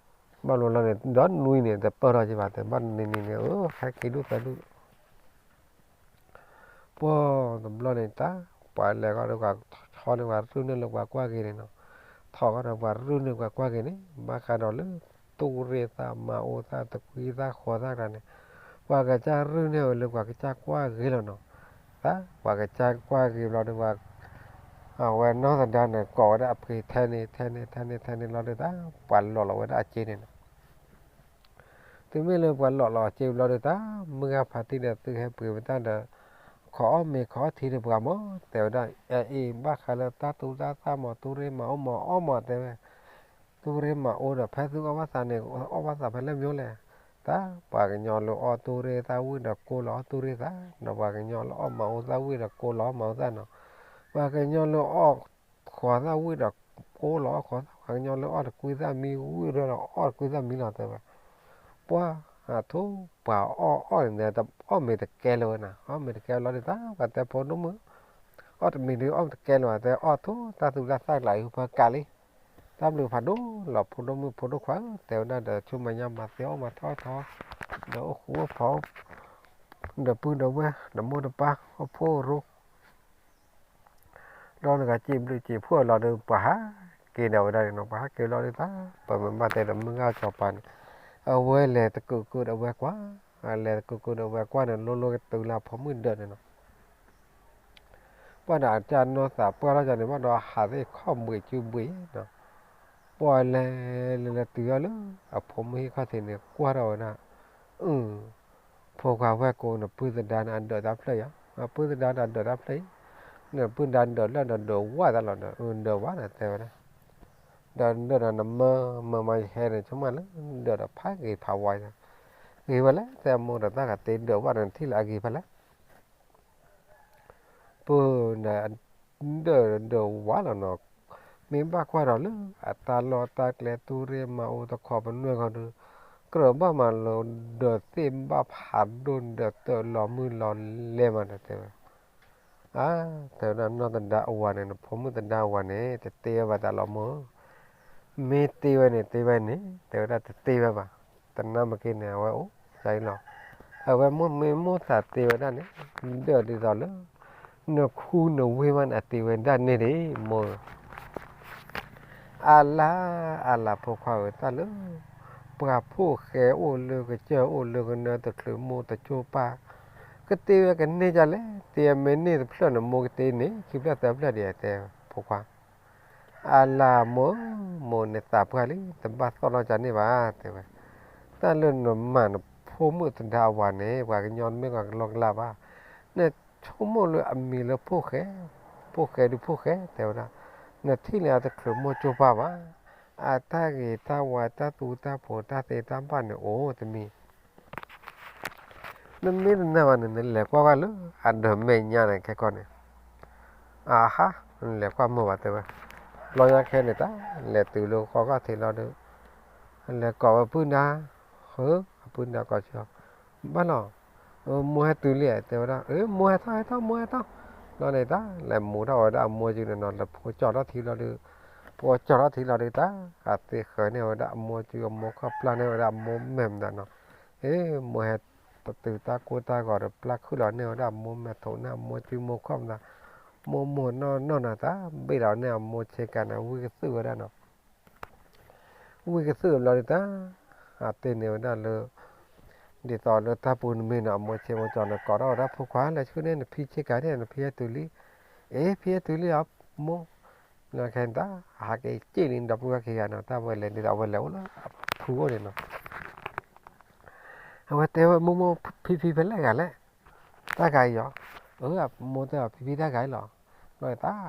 ဘၣ်လီၤလီၤန့ၣ် ဒီနွံန့ၣ် တပၢၢ်ထီၣ်က့ၤဘၣ်တဲ ဘၣ်နံၤနံၤန့ၣ် အၢ ဟဲခံဒူၣ်သၢဒူၣ် ပှၤတဘျီန့ၣ်တၢ် ပှၤလဲၤဃီဒီးပှၤဆီန့ၣ် ပှၤရုၢ်န့ၢ်လၢပှၤကွၢ်က့ၤန့ၣ်နီၤ ထီၣ်ဃီဒီးပှၤရုၢ်န့ၢ်ပှၤကွၢ်က့ၤန့ၣ် ဘၣ်ဃးဒီးလၢ တူၢ်ရ့ၣ်သၣ်မၤအိၣ်သၣ်တကွံသၣ်ဃီသၣ်တဂၤန့ၣ် ပှၤကစၢ်ရုၢ်န့ၢ်ဝဲလၢပှၤကစၢ်ကွၢ်က့ၤလီၤနီၤ တၢ်ပှၤကစၢ်ကွၢ်ဂ့ၤဘျီဒီး အဝဲနီၢ်သဒါန့ၣ် ကိးဝဲဒၣ်အဖှ့ထဲန့ၣ် ထဲန့ၣ် ထဲန့ၣ် ထဲန့ၣ်လီၤဒီး တၢ်ပှၤလီၤလီၤဝဲဒၣ်အစ့န့ၣ်နီၤ. တုၤမ့ၢ်လၢပှၤလီၤလီၤအစ့ဘျီဒီး တၢ်မုၢ်ဂၤဖးတံၢ်ဒီး သုဟဲပှ့ၤဝဲတၢ်ဒီး ခိးအီၣ်မ့ၤခိးအီထံတပှၤမး တဲဝဲဒၣ်. အအံၤ ဘၣ်ဃးလၢတၢ်သူတၢ်သၣ်မး သူရ့မၤအိၣ်မၤအီၣ်မး တဲဝဲ. သူရ့မၤအိၣ်ဒီး ဖဲသုအီၣ်ဘၣ်သးန့ၣ် အီၣ်ဘၣ်သးဖဲလဲၣ်မ့ၢ်လဲၣ်. တၢ်ပှၤကညီလၢအီၣ်သူရ့သၣ်ဝံၣ်ဒီးကိၢ်လီၤအီၣ်သူရ့သၣ်, ဒီးပှၤကညီလၢအီၣ်မၤအိၣ်သၣ်ဝံၣ်ဒီးကိၢ်လီၤအီၣ်မၤအိၣ်သၣ်နီၤ. ပှၤကညီလၢအီၣ်ဃီၤသၣ်ဝံၣ်ဒီးကိၢ်လီၤအီၣ်ဃီၤသၣ်, ပှၤကညီလၢအီၣ်တကွံသၣ်မံဝံၣ်ဒီးအီၣ်တကွံသၣ်မံလီၤ တဲဝဲ. ပှၤအထိၣ်ပှၤအီၣ်အီၣ်န့ၣ် အီၣ်မ့ၤတကဲလၢၤဝဲနီၤ, အီၣ်မ့ၤတကဲလီၤဒီး တၢ်ပှၤတဲဖိဒိၣ်မုၣ် အီၣ်တမံၤဒုးအီၣ်တကဲလၢၤ တဲအီၣ်ထိၣ် တၢ်သူတၢ်သၣ်ကျးအံၤဖဲကးလံ. တၢ်ဘျုးဖးဒိၣ်လီၤဖိဒိၣ်မုၣ်ဖိဒိၣ်ခွါဧၢ တဲဝဲဒၣ်ဒီး ဆူမဲာ်ညါမၤသ့အီၣ်မၤထီၣ်ထီ ဒီးအိၣ်ဃူအိၣ်ဖိး ဒီးပုၢ်ဒီးဝဲၢ် ဒီးမိၢ်ဒီးပၢ် အိၣ်ဖှိၣ်ရိ ဒီးနဂၤစံးဘျုးစံးဖှိၣ်လီၤဒီး ပှၤဟးက့ၤဒီးဝဲဒၣ်န့ၣ်နီၤ, ပှၤဟးက့ၤလီၤဒီး တၢ်ပမ့ၢ်ဘၣ်တဲဒီး မုၢ်ဂၤစီၤပၤန့ၣ် အဝဲလဲၤတကုာ်ကုာ်ဒီးအဝဲကွၢ်, လဲၤတကုာ်ကုာ်ဒီးအဝဲကွၢ်န့ၣ် လိလိကတုၤလၢအဖိမုၣ်ဒၢးန့ၣ်နီၤ. ပှၤဒီးအတၢ်နီၢ်သးပှၢ်ထီၣ်ကန့ၣ် ဘၣ်ဒီးဟးသ့ၣ်ခီၣ်ဘှံးစုဘှံးနီၤ. ပှၤလဲၤလဲၤလဲၤတုၤအီၤလၢ အဖိမုၣ်ဟံၣ်ခီၣ်ထံးန့ၣ် ကွၢ်ထီၣ်ဝဲဒၣ်, အု ဖိခွါဝဲၢ်ကိ နပုၢ်သဒါန့ၣ် အဒၢးတၢ်ဖျၢၣ်ယါ, နပုၢ်သဒါန့ၣ် အဒၢးတၢ်ဖျၢၣ်အံၤ, နပုၢ်သဒါဒၢးလၢဒီးဒၢးဝၣ်တၢ်လီၤဒီး အု ဒၢးဝၣ်ဒီးတဲဝဲဒၣ်, ဒီးဒၢးဒီးနမၢမၢမၤယဟဲန့ၣ် ဆိကမိၣ်လၢ ဒၢးဒီးဖးဂ့ၤဖးဝါယါ, ဂ့ၤဝဲလဲၣ် တဲအမိၢ်ဒီးတၢ်ဂၤတ့ဒၢးဝၣ်ဒီးနထံၣ်လၢအဂ့ၤဖဲလဲၣ် ပၢ်ဒီး ဒၢးဒၢးဝါလီၤနီၤ, မ့ၢ်ဘၣ်ကွၢ်ဒီးလၢ အတၢ်လီၢ်တၢ်ကျဲသူရ့မၤအိၣ်တခီပနွဲၢ်ခီဒီး ကြၢးဘၣ်မၤလိဒၢးသ့ၣ်ဘၣ်ဖးဒိၣ် ဒၢးတၢၢ်လီၤမုၢ်လီၤလဲမးဒီးတဲဝဲ, အါ တဲဝဲဒၣ်နီၢ်သဒါအဝၤန့ၣ် နဖိမုၣ်သဒါအဝၤန့ၣ် တတ့ဝဲဘၣ်တၢ်လီၤမိၢ်ဧၢ, မ့ၢ်တ့ဝဲန့ၣ် တ့ဝဲန့ၣ် တဲဝဲဒၣ်တတ့ဝဲဘၣ်, တနၢ်မ့ၢ်က့န့ၣ် အဝဲအိၣ်ကါအံၤလီၤ, အဝဲမ့ၢ်မ့ၢ်မိၢ်သးတ့ဝဲဒၣ်န့ၣ် ဒၢးဒ်သိးလၢ နခူနဝ့ၢ်မးန့ၣ် အတ့ဝဲဒၣ်န့ၣ်ဒံး မိၢ်ဧၢ အလၤ အလၤဖိခွါဧၢ တၢ်လၢ ပှၤဖိၣ်ဃဲအိၣ်လၢကစၢၢ်အိၣ်လၢကနၢတချုးမိၢ်တကၠိပၢ်, ကတ့ဝဲကန့ၢ်ဒ်လဲၣ် တ့မ့ၢ်န့ၢ်တဖျၢၣ်န့ၣ် မိၢ်ကတ့န့ၢ်ခံဖျၢၣ်သၢဖျၢၣ်ဒံး တဲဖိခွါ အလၤမိၢ်ဧၢ မိၢ်န့ၣ်သးပှၢ်လံ တဘၣ်သီၣ်ထီၣ်ကန့ၢ်ဘၣ် တဲဝဲ, တၢ်လၢနမၤနဖိမုၣ်သဒါအဝၤန့ၣ် ပှၤကညီတမ့ၢ်ပှၤကလီကလီဘၣ်, နဆိကမိၣ်လၢအမံၤလၢဖိၣ်ဃဲ, ဖိၣ်ဃဲဒုးဖိၣ်ဃဲ တဲဝဲဒၣ်, နထံၣ်လၢအတချုးမိၢ်ကၠိပၢ်ဘၣ်, အတၢ်ဂ့ၤတၢ်ဝါတၢ်သူတၢ်ဖိးတၢ်သ့တၢ်ဘၣ်န့ၣ်အိၣ်တမံၤ နမ့ၢ်တနာ်ဘၣ်န့ၣ် နလဲၤကွၢ်ကွၢ်လၢအဒၢးမဲာ်ညါန့ၣ်ခဲကီၢ်န့ၣ်, အဟါ, နလဲၤကွၢ်မိၢ်ဘၣ်တဲဝဲ, ဘျီညါခဲန့ၣ်တၢ် လဲၤတုၤလၢဃီခီၣ်ထံးလီၤဒီး, လဲၤကိးဝဲပုၢ်နါ, ဟၢ, အပုၢ်နါကိးဆၢ, ဘၣ်လီၤ, မိၢ်ဟဲတုၤလံ တဲဝဲဒၣ်, မိၢ်ဟဲထီၣ်ဟဲထီၣ်မိၢ်ဟဲထီၣ်, ဘျီန့ၣ်တၢ် လဲၤမူထီၣ်ဝဲဒၣ်အမိၢ်စုန့ၣ်နီၤ လၢဖိကၠီၣ်ထီၣ်ထံလီၤဒီး, ဖိကၠီၣ်ထီၣ်ထံလီၤဒီးတၢ်, အသ့ဃၢၤန့ၢ်ဝဲဒၣ်အမိၢ်စုအမိၢ်ခီၣ်ပျၢ်န့ၢ်ဝဲဒၣ်အမိၢ်မဲာ်မတၤနီၤ, အ့ မိၢ်ဟဲ တတုၤတၢ်ကိၢ်တၢ်ဂီၤဒီး ပျၢ်ခုၣ်လီၤန့ၢ်ဝဲဒၣ်အမိၢ်မဲာ်ထိးန့ၣ် အမိၢ်စုမိၢ်ခီၣ်မတၤ, မိၢ်မိၢ်နီၢ်နီၢ်နၤတၢ် ဘ့ၣ်ဒီးန့ၢ်အမိၢ်ဆ့ကၤန့ၣ် ဝံၣ်ကသုၣ်ဝဲဒၣ်နီၤ, ဝံၣ်ကသုၣ်ဘျီဒုးတၢ်, အတ့န့ၢ်ဝဲဒၣ်လၢ ဒ်သိးလၢတၢ်ပူၤနမ့ၢ်နီၤ အမိၢ်ဆ့မိၢ်ကၠီန့ၣ် ကိးထီၣ်ဝဲဒၣ်ဖိခွါ လဲၤဆှၢန့ၢ်နဖံဆ့ကၤန့ၣ် နဖံဟဲတုၤလံ, အ့ ဖံဟဲတုၤလံအမိၢ်, လၢခဲန့ၣ်တၢ် ဟးက့ၤက့ၣ်လံဒီပုၢ်ဝဲၢ်ခံဂၤနီၤ တၢ်ဝဲလဲၤဒ်သိးအဝဲလဲၤအိၣ်လၢအဖုအိၣ်န့ၣ်နီၤ အဝဲတဲဝဲ မိၢ်မိၢ် ဖံဖံဖဲလဲၣ်ဂၤလဲၣ်, တၢ်ဂၤအံၤယီၤ, အၢ အမိၢ်တဲအီၤ ဖံဖံတၢ်ဂၤအံၤ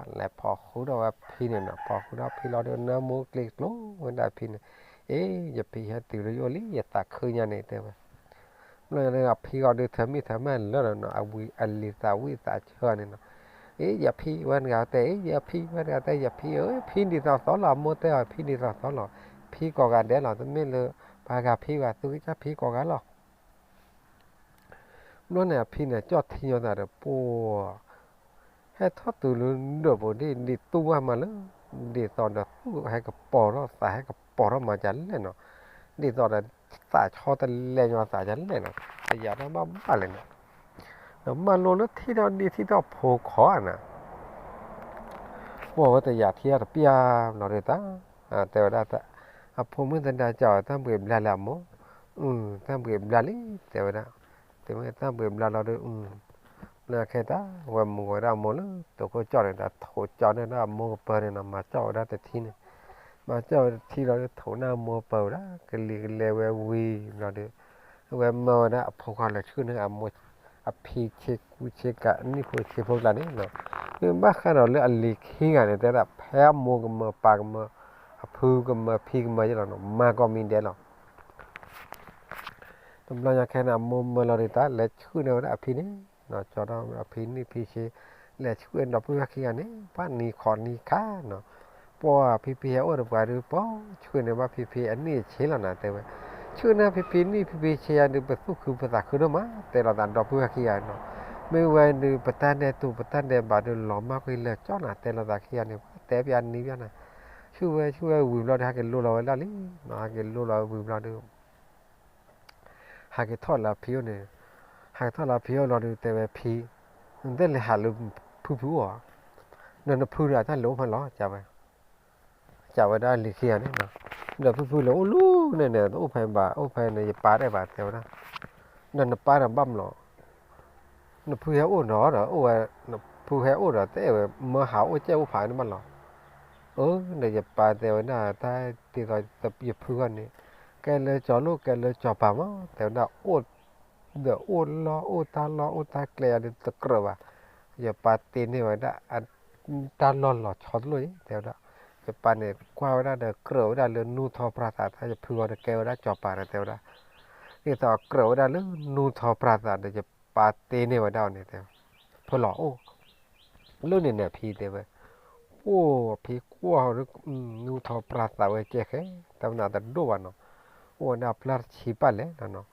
လီၤ, ဘျီတၢ်လဲၤဖီၣ်ဃုာ်ဒီးဝဲဖံန့ၣ်နီၤ ဖီၣ်ဃုာ်ဒီးဖံလီၤဒီး နၢမူကျ့ကျိဝဲဒၣ်ဖံန့ၣ်, အ့ ယဖံဟဲတုၤလၢယအိၣ်လံ ယသးခုညါန့ၣ်တဲဝဲ ဘျီဒီးအဖံဂီၤဒုးထၢမံၣ်ထၢမးလၢာ်လီၤနီၤ အလံၤသးဝံၣ်သးဆၢန့ၣ်နီၤ, အ့ ယဖံဝဲတဂၤတဲ အ့ ယဖံဝဲတဂၤတဲ ယဖံဧၢ ဖံဒ်သိးသိးလီၤ အမိၢ်တဲအီၤ ဖံဒ်သိးသိးလီၤ, ဖံကိးဂၤဒဲးလီၤ တမ့ၢ်လၢ ပှၤဂၤဖံဘၣ် သုကစၢ်ဖံကိးဂၤလီၤ ဘျီန့ၣ်အဖံန့ၣ် ကၠီၣ်ထံညီသးဒီး ပှၤ ဟဲထီၣ်တုၤလၢဒၢးပူၤဒ် ဒ်သူၣ်ဝဲမးလၢ ဒ်သိးဒီးသူၣ်ဟဲကပီၤထီၣ် သးဟဲကပီၤထီၣ်မၤဒ်လဲၣ်နီၤ, ဒ်သိးဒီးသးဆီတလဲညီသးဒ်လဲၣ်နီၤ, တယာ်တၢ်ဘၣ်ဘၣ်လဲၣ်နီၤ, ဒီးမၢလိလၢထံၣ်ထီၣ်ဒ်ထံၣ်ထီၣ်ဖိခွါနၤ ပှၤဝဲတယာ်ထံၣ်တပျၢ်ဘျီဒီးတၢ်, တဲဝဲဒၣ်, အဖိမုၣ်သဒါကၠီ တၢ်ဘှံးဘျါလၢအမိၢ်, အု တၢ်ဘှံးဘျါလံ တဲဝဲဒၣ်, တမ့ၢ်တၢ်ဘှံးဘျါလီၤဒီး အု လၢခဲတၢ် ဝဲမုၢ်ဂီၤဒၣ်အမိၢ်လၢ တိခိၣ်ကၠီၣ်န့ၣ် တၢ်ထိးကၠီၣ်န့ၢ်ဒၣ်အမိၢ်ကပၢၤန့ၣ်နီၤ, မၤကၠီၣ်ဝဲဒၣ်တထံန့ၣ်, မၤကၠီၣ်ဝဲတထံလီၤ ထိးန့ၢ်အမိၢ်ပၢၤဝဲဒၣ် ကလံၤကလဲဝဲဝံၤဘျီဒီး အဝဲမၢဝဲဒၣ်အဖိခွါလၢဆှၢန့ၢ်အမိၢ် အဖံဆ့ကူဆ့ကၤ နံၣ်ဖိဆ့ဖိကျါန့ၣ်နီၤ, မ့ၢ်ဘၣ်ဃးဒီးလၢအလံၤခံဂၤန့ၣ် တဲဒၣ်ဖဲအမိၢ်ကမၢပၢ်ကမၢ အဖုကမၢဖံကမၢယဲလီၤနီၤ, မၤကိးမံၤဒဲးလီၤ. တဘျီညါခဲန့ၣ် အမိၢ်မၢလီၤဒုးတၢ် လဲၤဆှၢန့ၢ်ဝဲဒၣ်အဖံန့ၣ်, ကၠီဒီးအဖံနံၣ်ဖံဆ့, လဲၤဆှၢဒီပုၢ်ဝဲၢ်ခံဂၤန့ၣ် ဘၣ်နံၤခီနံၤခါနီၤ, ပှၤဖံဖံဟဲအိၣ်ဒီးပှၤဒုး ပှၤဆှၢန့ၢ်ဘၣ်ဖံဖံအနံၣ်အဆ့လီၤနၤ တဲဝဲ, ဆှၢန့ၢ်ဖံဖံနံၣ်ဖံဖံဆ့ယၤဒုး ပသူၣ်ခုပသးခုဒိၣ်မး တဲလိာ်သးဒီပုၢ်ဝဲၢ်ခံဂၤနီၤ, မ့ၢ်ဝဲဒုး ပတၢ်ဒဲးတူာ်ပတၢ်ဒဲးဘးဒုး လီၤမၢ်ကွံာ်လၢာ်ကၠီၣ်နၤ တဲလိာ်သးခံဂၤန့ၣ် ပှၤတဲပျးနံၤပျးနၤ, ဆှၢဝဲဆှၢဝဲဝံၤဘျီဒီး ဟဲက့ၤလိလီၤဝဲဒၣ်လံ, ဟဲက့ၤလိလီၤဝံၤဘျီဒီး ဟးက့ၤထီၣ်လၢအဖံအိၣ်န့ၣ်, ဟးက့ၤထီၣ်လၢအဖံအိၣ်လီၤဒီး တဲဝဲဖံ, နတလဲၤဟးလၢဖုဖုအိၣ်ဧါ, ဒီးနဖုဒီးအတၢ်လဲၤအိၣ်ဖဲလဲၣ်, ကးဝဲဒၣ်လံၤခံဂၤန့ၣ်, ဒီးဖုဖုလဲၤအိၣ်လၢန့ၣ်န့ၣ် တအိၣ်ဖဲဘၣ် အိၣ်ဖဲန့ၣ် ယပၢ်တအဲၣ်ဘၣ် တဲဝဲဒၣ်, ဒီးနပၢ်ဒီးဘၣ်မနုၤလီၤ နဖုဟဲအိၣ်ဒီး ဒီးအိၣ်ဝဲ, နဖုဟဲအိၣ်ဒီး တအဲၣ်ဝဲ မၢဟးအိၣ်ကဲအိၣ်ဖးန့ၣ်ဘၣ်လီၤ. အၢ ဒီးယပၢ်တဲဝဲဒၣ် တၢ်ဒ်သိးယဖုဂီၢ်န့ၣ် ကဲလၢကၠီၤလိၣ် ကဲလၢကၠီၤပၤမး တဲဝဲဒၣ်, အိၣ်ဒီးအိၣ်လီၢ် အိၣ်တၢ်လီၢ် အိၣ်တၢ်ကျဲယၤဒီးတကြၢးဘၣ်. ယပၢ်တ့န့ၢ်ဝဲဒၣ် တၢ်လီၢ်လီၤဆီတလိၣ်အံၤ တဲဝဲဒၣ်, ယပၢ်န့ၣ် ကွၢ်ဝဲဒၣ်ဒီးကြၢးဝဲဒၣ်လၢနူထီၣ်ပြၢ်သး တၢ်ယဖုဂီၢ်ဒီးကဲဝဲဒၣ်ကၠီၤပၤဒီး တဲဝဲဒၣ်, ဒ်သိးကြၢးဝဲဒၣ်လၢနူထီၣ်ပြၢ်သးဒီး ယပၢ်တ့န့ၢ်ဝဲဒၣ်အီၤန့ၣ် တဲဝဲ, ဖဲလဲၣ်အိၣ် လၢန့ၣ်န့ၣ် အဖံတဲဝဲ, အိၣ်ဖံကွၢ်ဒီး နူထီၣ်ပြၢ်သးဝဲကဲဃဲ တၢ်မနုၤတဒိၣ်ဘၣ်နီၤ, အိၣ်ဝဲဒၣ်ပျၢ်တဆံပၢ်လဲၣ်နီၤ,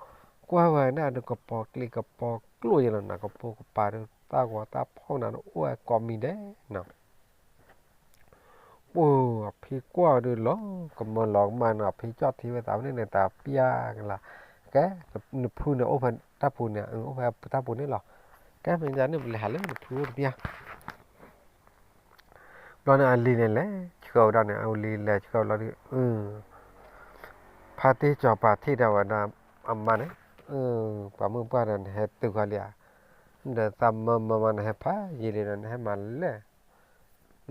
ကွၢ်ဝဲဒၣ်ဒီးကပီၤကျံးကပီၤကျိၣ်ယဲလီၤနီၤ, ကပိာ်ကပၤဒီး တၢ်ဂီၤတၢ်ဖီၣ်နၤဒီး အိၣ်ဝဲကိးမံၤဒဲးနီၤ ပှၢ်အဖံကွၢ်ဒုးလီၤ ကမၢလီၤကမၣ်နီၤ, အဖံကၠီၣ်ထံဝဲသးဖဲန့ၣ်န့ၣ် တၢ်ပျၢ်ကလၤ, ကဲ နဖုန့ၣ်အိၣ်ဖဲတၢ်ပူၤန့ၣ် အိၣ်ဖဲတၢ်ပူၤန့ၣ်လီၤ, ကဲမ့ၢ်ဒ်န့ၣ် ပလဲၤဟးလၢနဖုအိၣ်တပျၢ် ဘျီန့ၣ်အလံၤန့ၣ်လဲၤဆှၢဝဲဒၣ်န့ၣ် အလံၤလဲၤဆှၢလီၤဒီး ဖါတ့ၢ်စီၤပၤထံၣ်ဒီးဝဲဒၣ်အမါန့ၣ်, ပှၤမုၣ်ပှၢ်ဒီးနဟဲတုၤဃီလံဧါ, ဒီးသးမၢမၢမးနဟဲဖးယံာ်လံဒီးနဟဲမၤလဲၣ်,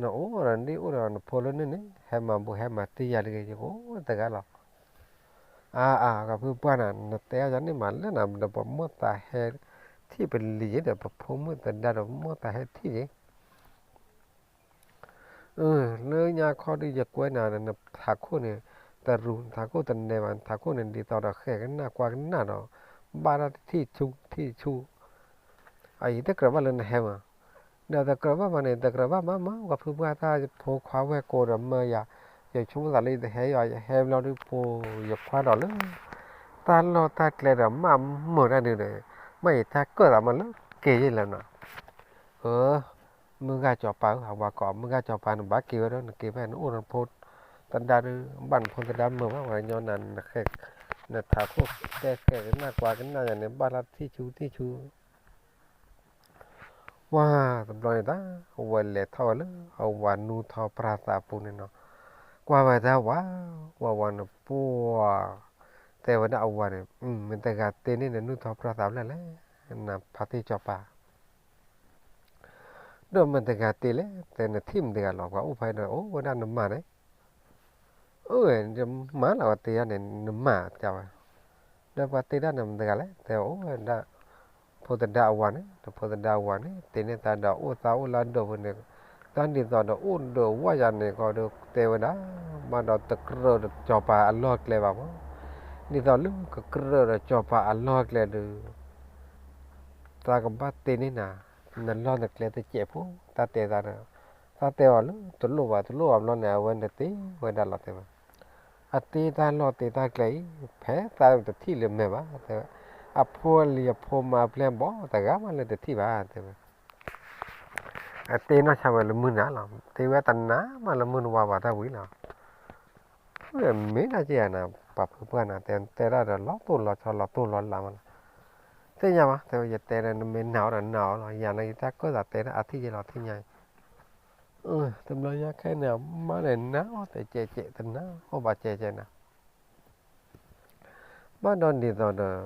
နအိၣ်ဒီးနဒံၣ်အိၣ်ဒီးနဖိလၢန့ၣ်န့ၣ် ဟဲမၤဘူးဟဲမၤတံၢ်ယၤတဂ့ၤ ယကအိၣ်တဂၤလီၤ. အါ အါ ပှၤဖုပှၢ်နၤ နတဲအီၤယၤန့ၣ်မၤလဲၣ်နၤ ဒီးပမိၢ်သးဟဲထံၣ်ပလံၤယ့ၤဒီး ပဖိမုၣ်သဒါဒီးပမိၢ်သးဟဲထံၣ်ယ့ၤ လၢညါခီဒီးယကွဲးနၤဒီး နထးခိၣ်န့ၣ် တရူး နထးခိၣ်တနဲဘၣ် နထးခိၣ်န့ၣ် ဒ်သိးဒီးဃဲၤကနၣ်ကွၢ်ကနၣ်ဒီး ဘၣ်တၢ်တထံၣ်ဆူထံၣ်ဆူ အအံၤတကြၢးဘၣ်လၢနဟဲမး, ဒီးတကြၢးဘၣ်မးန့ၣ် တကြၢးဘၣ်မးမး ပှၤဖုပှၢ်တၢ်ဖိခွါဝဲၢ်ကိးဒီးမၢယၤ, ယဆိကမိၣ်သးလၢယတဟဲယီၤ ယဟဲဘျီဒုးပူၤ ယခွါဒီးလၢ တၢ်လီၢ်တၢ်ကျဲဒီးမးမုာ်တၢ်ဒုးဒီး မ့ၢ်ယတၢ်ကၢၣ်သးမးလၢက့ၤယ့ၢ်လၢနီၤ အၢ မုၢ်ဂၢ်စီၤပၤဧၢ အဝၤကိး မုၢ်ဂၢ်စီၤပၤ နဘၣ်က့ၤဝဲဒီး နက့ၤဖဲနအိၣ်နဖိသဒါဒီး ဘၣ်နဖိသဒါမုာ်ဘၣ် ပှၤကညီနၤ နထးခိၣ်တဲဃဲၤကနၣ်ကွၢ်ကနၣ်ယၤန့ၣ် ဘၣ်လၢထံၣ်ဆူထံၣ်ဆူ ပှၤတဘျီန့ၣ်တၢ် အဝဲလဲၤထီၣ်ဝဲလၢ အဝၤနူထီၣ်ပြၢ်သးပူၤန့ၣ်နီၤ, ကွၢ်ဝဲတၢ်ဝၤ ဝၤဝၤန့ၣ်ပှၢ် တဲဝဲဒၣ်အဝၤန့ၣ် မ့ၢ်တဂၤတ့န့ၢ်နနူထီၣ်ပြၢ်သးဖျၢၣ်လဲၣ်, နဖါတ့ၢ်စီၤပၤ ဒီးမ့ၢ်တဂၤတ့လဲၣ်, တဲနထံၣ်မ့ၢ်တဂၤလီၤ, ပှၤအိၣ်ဖဲဒီးအိၣ်ဝဲဒၣ်နမါန့ၣ်, အၢ ယမါလီၤ ပှၤတ့ဒၣ်န့ၣ် နမါတဲဝဲ, ဒီးပှၤတ့ဒၣ်န့ၣ်မ့ၢ်တဂၤလဲၣ်, တဲအိၣ်ဝဲဒၣ် ဖိသဒါအဝၤန့ၣ်, ဒီးဖိသဒါအဝၤန့ၣ် တ့န့ၢ်သးဒီးအိၣ်သးအိၣ်လၢအဒိၣ်ပူၤန့ၣ်, တၢ်ဒ်သိးဒီးအိၣ်ဒီးဝၣ်ယၤန့ၣ်ကီးဒီးတဲဝဲဒၣ်, ဘၣ်ဒီးတကြၢးဒီးစီၤပၤအလီၢ်ကျဲဘၣ်မး, ဒ်သိးလၢကကြၢးဒီးစီၤပၤအလီၢ်ကျဲဒီး သးကဘၣ်တ့န့ၢ်နၤ, နလီၢ်နကျဲတစဲးဖိ, တၢ်တဲသးဒီး, တၢ်တဲအီၤလၢတလိၣ်ဘၣ်တလိၣ်ဘၣ်ဘျီန့ၣ် အဝဲန့ၣ်တ့ဝဲဒၣ်လီၤတဲဝဲ, အတ့တၢ်လီၢ်တ့တၢ်ကျဲအံၤ, ဖဲသးတထံၣ်လၢမဲာ်ဘၣ်တဲဝဲ, အဖိအလံၤအဖိမါအပျဲၢ်ဘီၣ်တဂၤမးလၢတထံၣ်ဘၣ်တဲဝဲ, အတ့နီၢ်ဆါဝဲလၢမုၢ်နၤလီၤ, တ့ဝဲတနၤမးလၢမုၢ်နဝါဘၣ်တၢ်ဝံၤလီၤ မ့ၢ်ဒၣ်က့ယၤနၤ, ပှၤဖုပှၢ်နၤ တဲတဲဒၣ်ဒီးလီၤတိၢ်လီၤဆီလီၤတိၢ်လီၤလးမးလီၤ, သ့ၣ်ညါဘၣ် တဲဝဲ ယတဲဒီးနမ့ၢ်နာ်အီၤဒီးနာ်အီၤလီၤ, ယၤန့ၣ်ယတၢ်ကၢၣ်သးတဲဒၣ်အထံၣ်ယဲလီၤ သ့ၣ်ညါအံၤ, တဘျီညါခဲအံၤန့ၣ် မါန့ၣ်နာ်အီၤတဲကဲကဲတနာ်အီၤဘၣ်ကဲကဲနၤ ဘၣ်ဒီးဒ်သိးဒီး,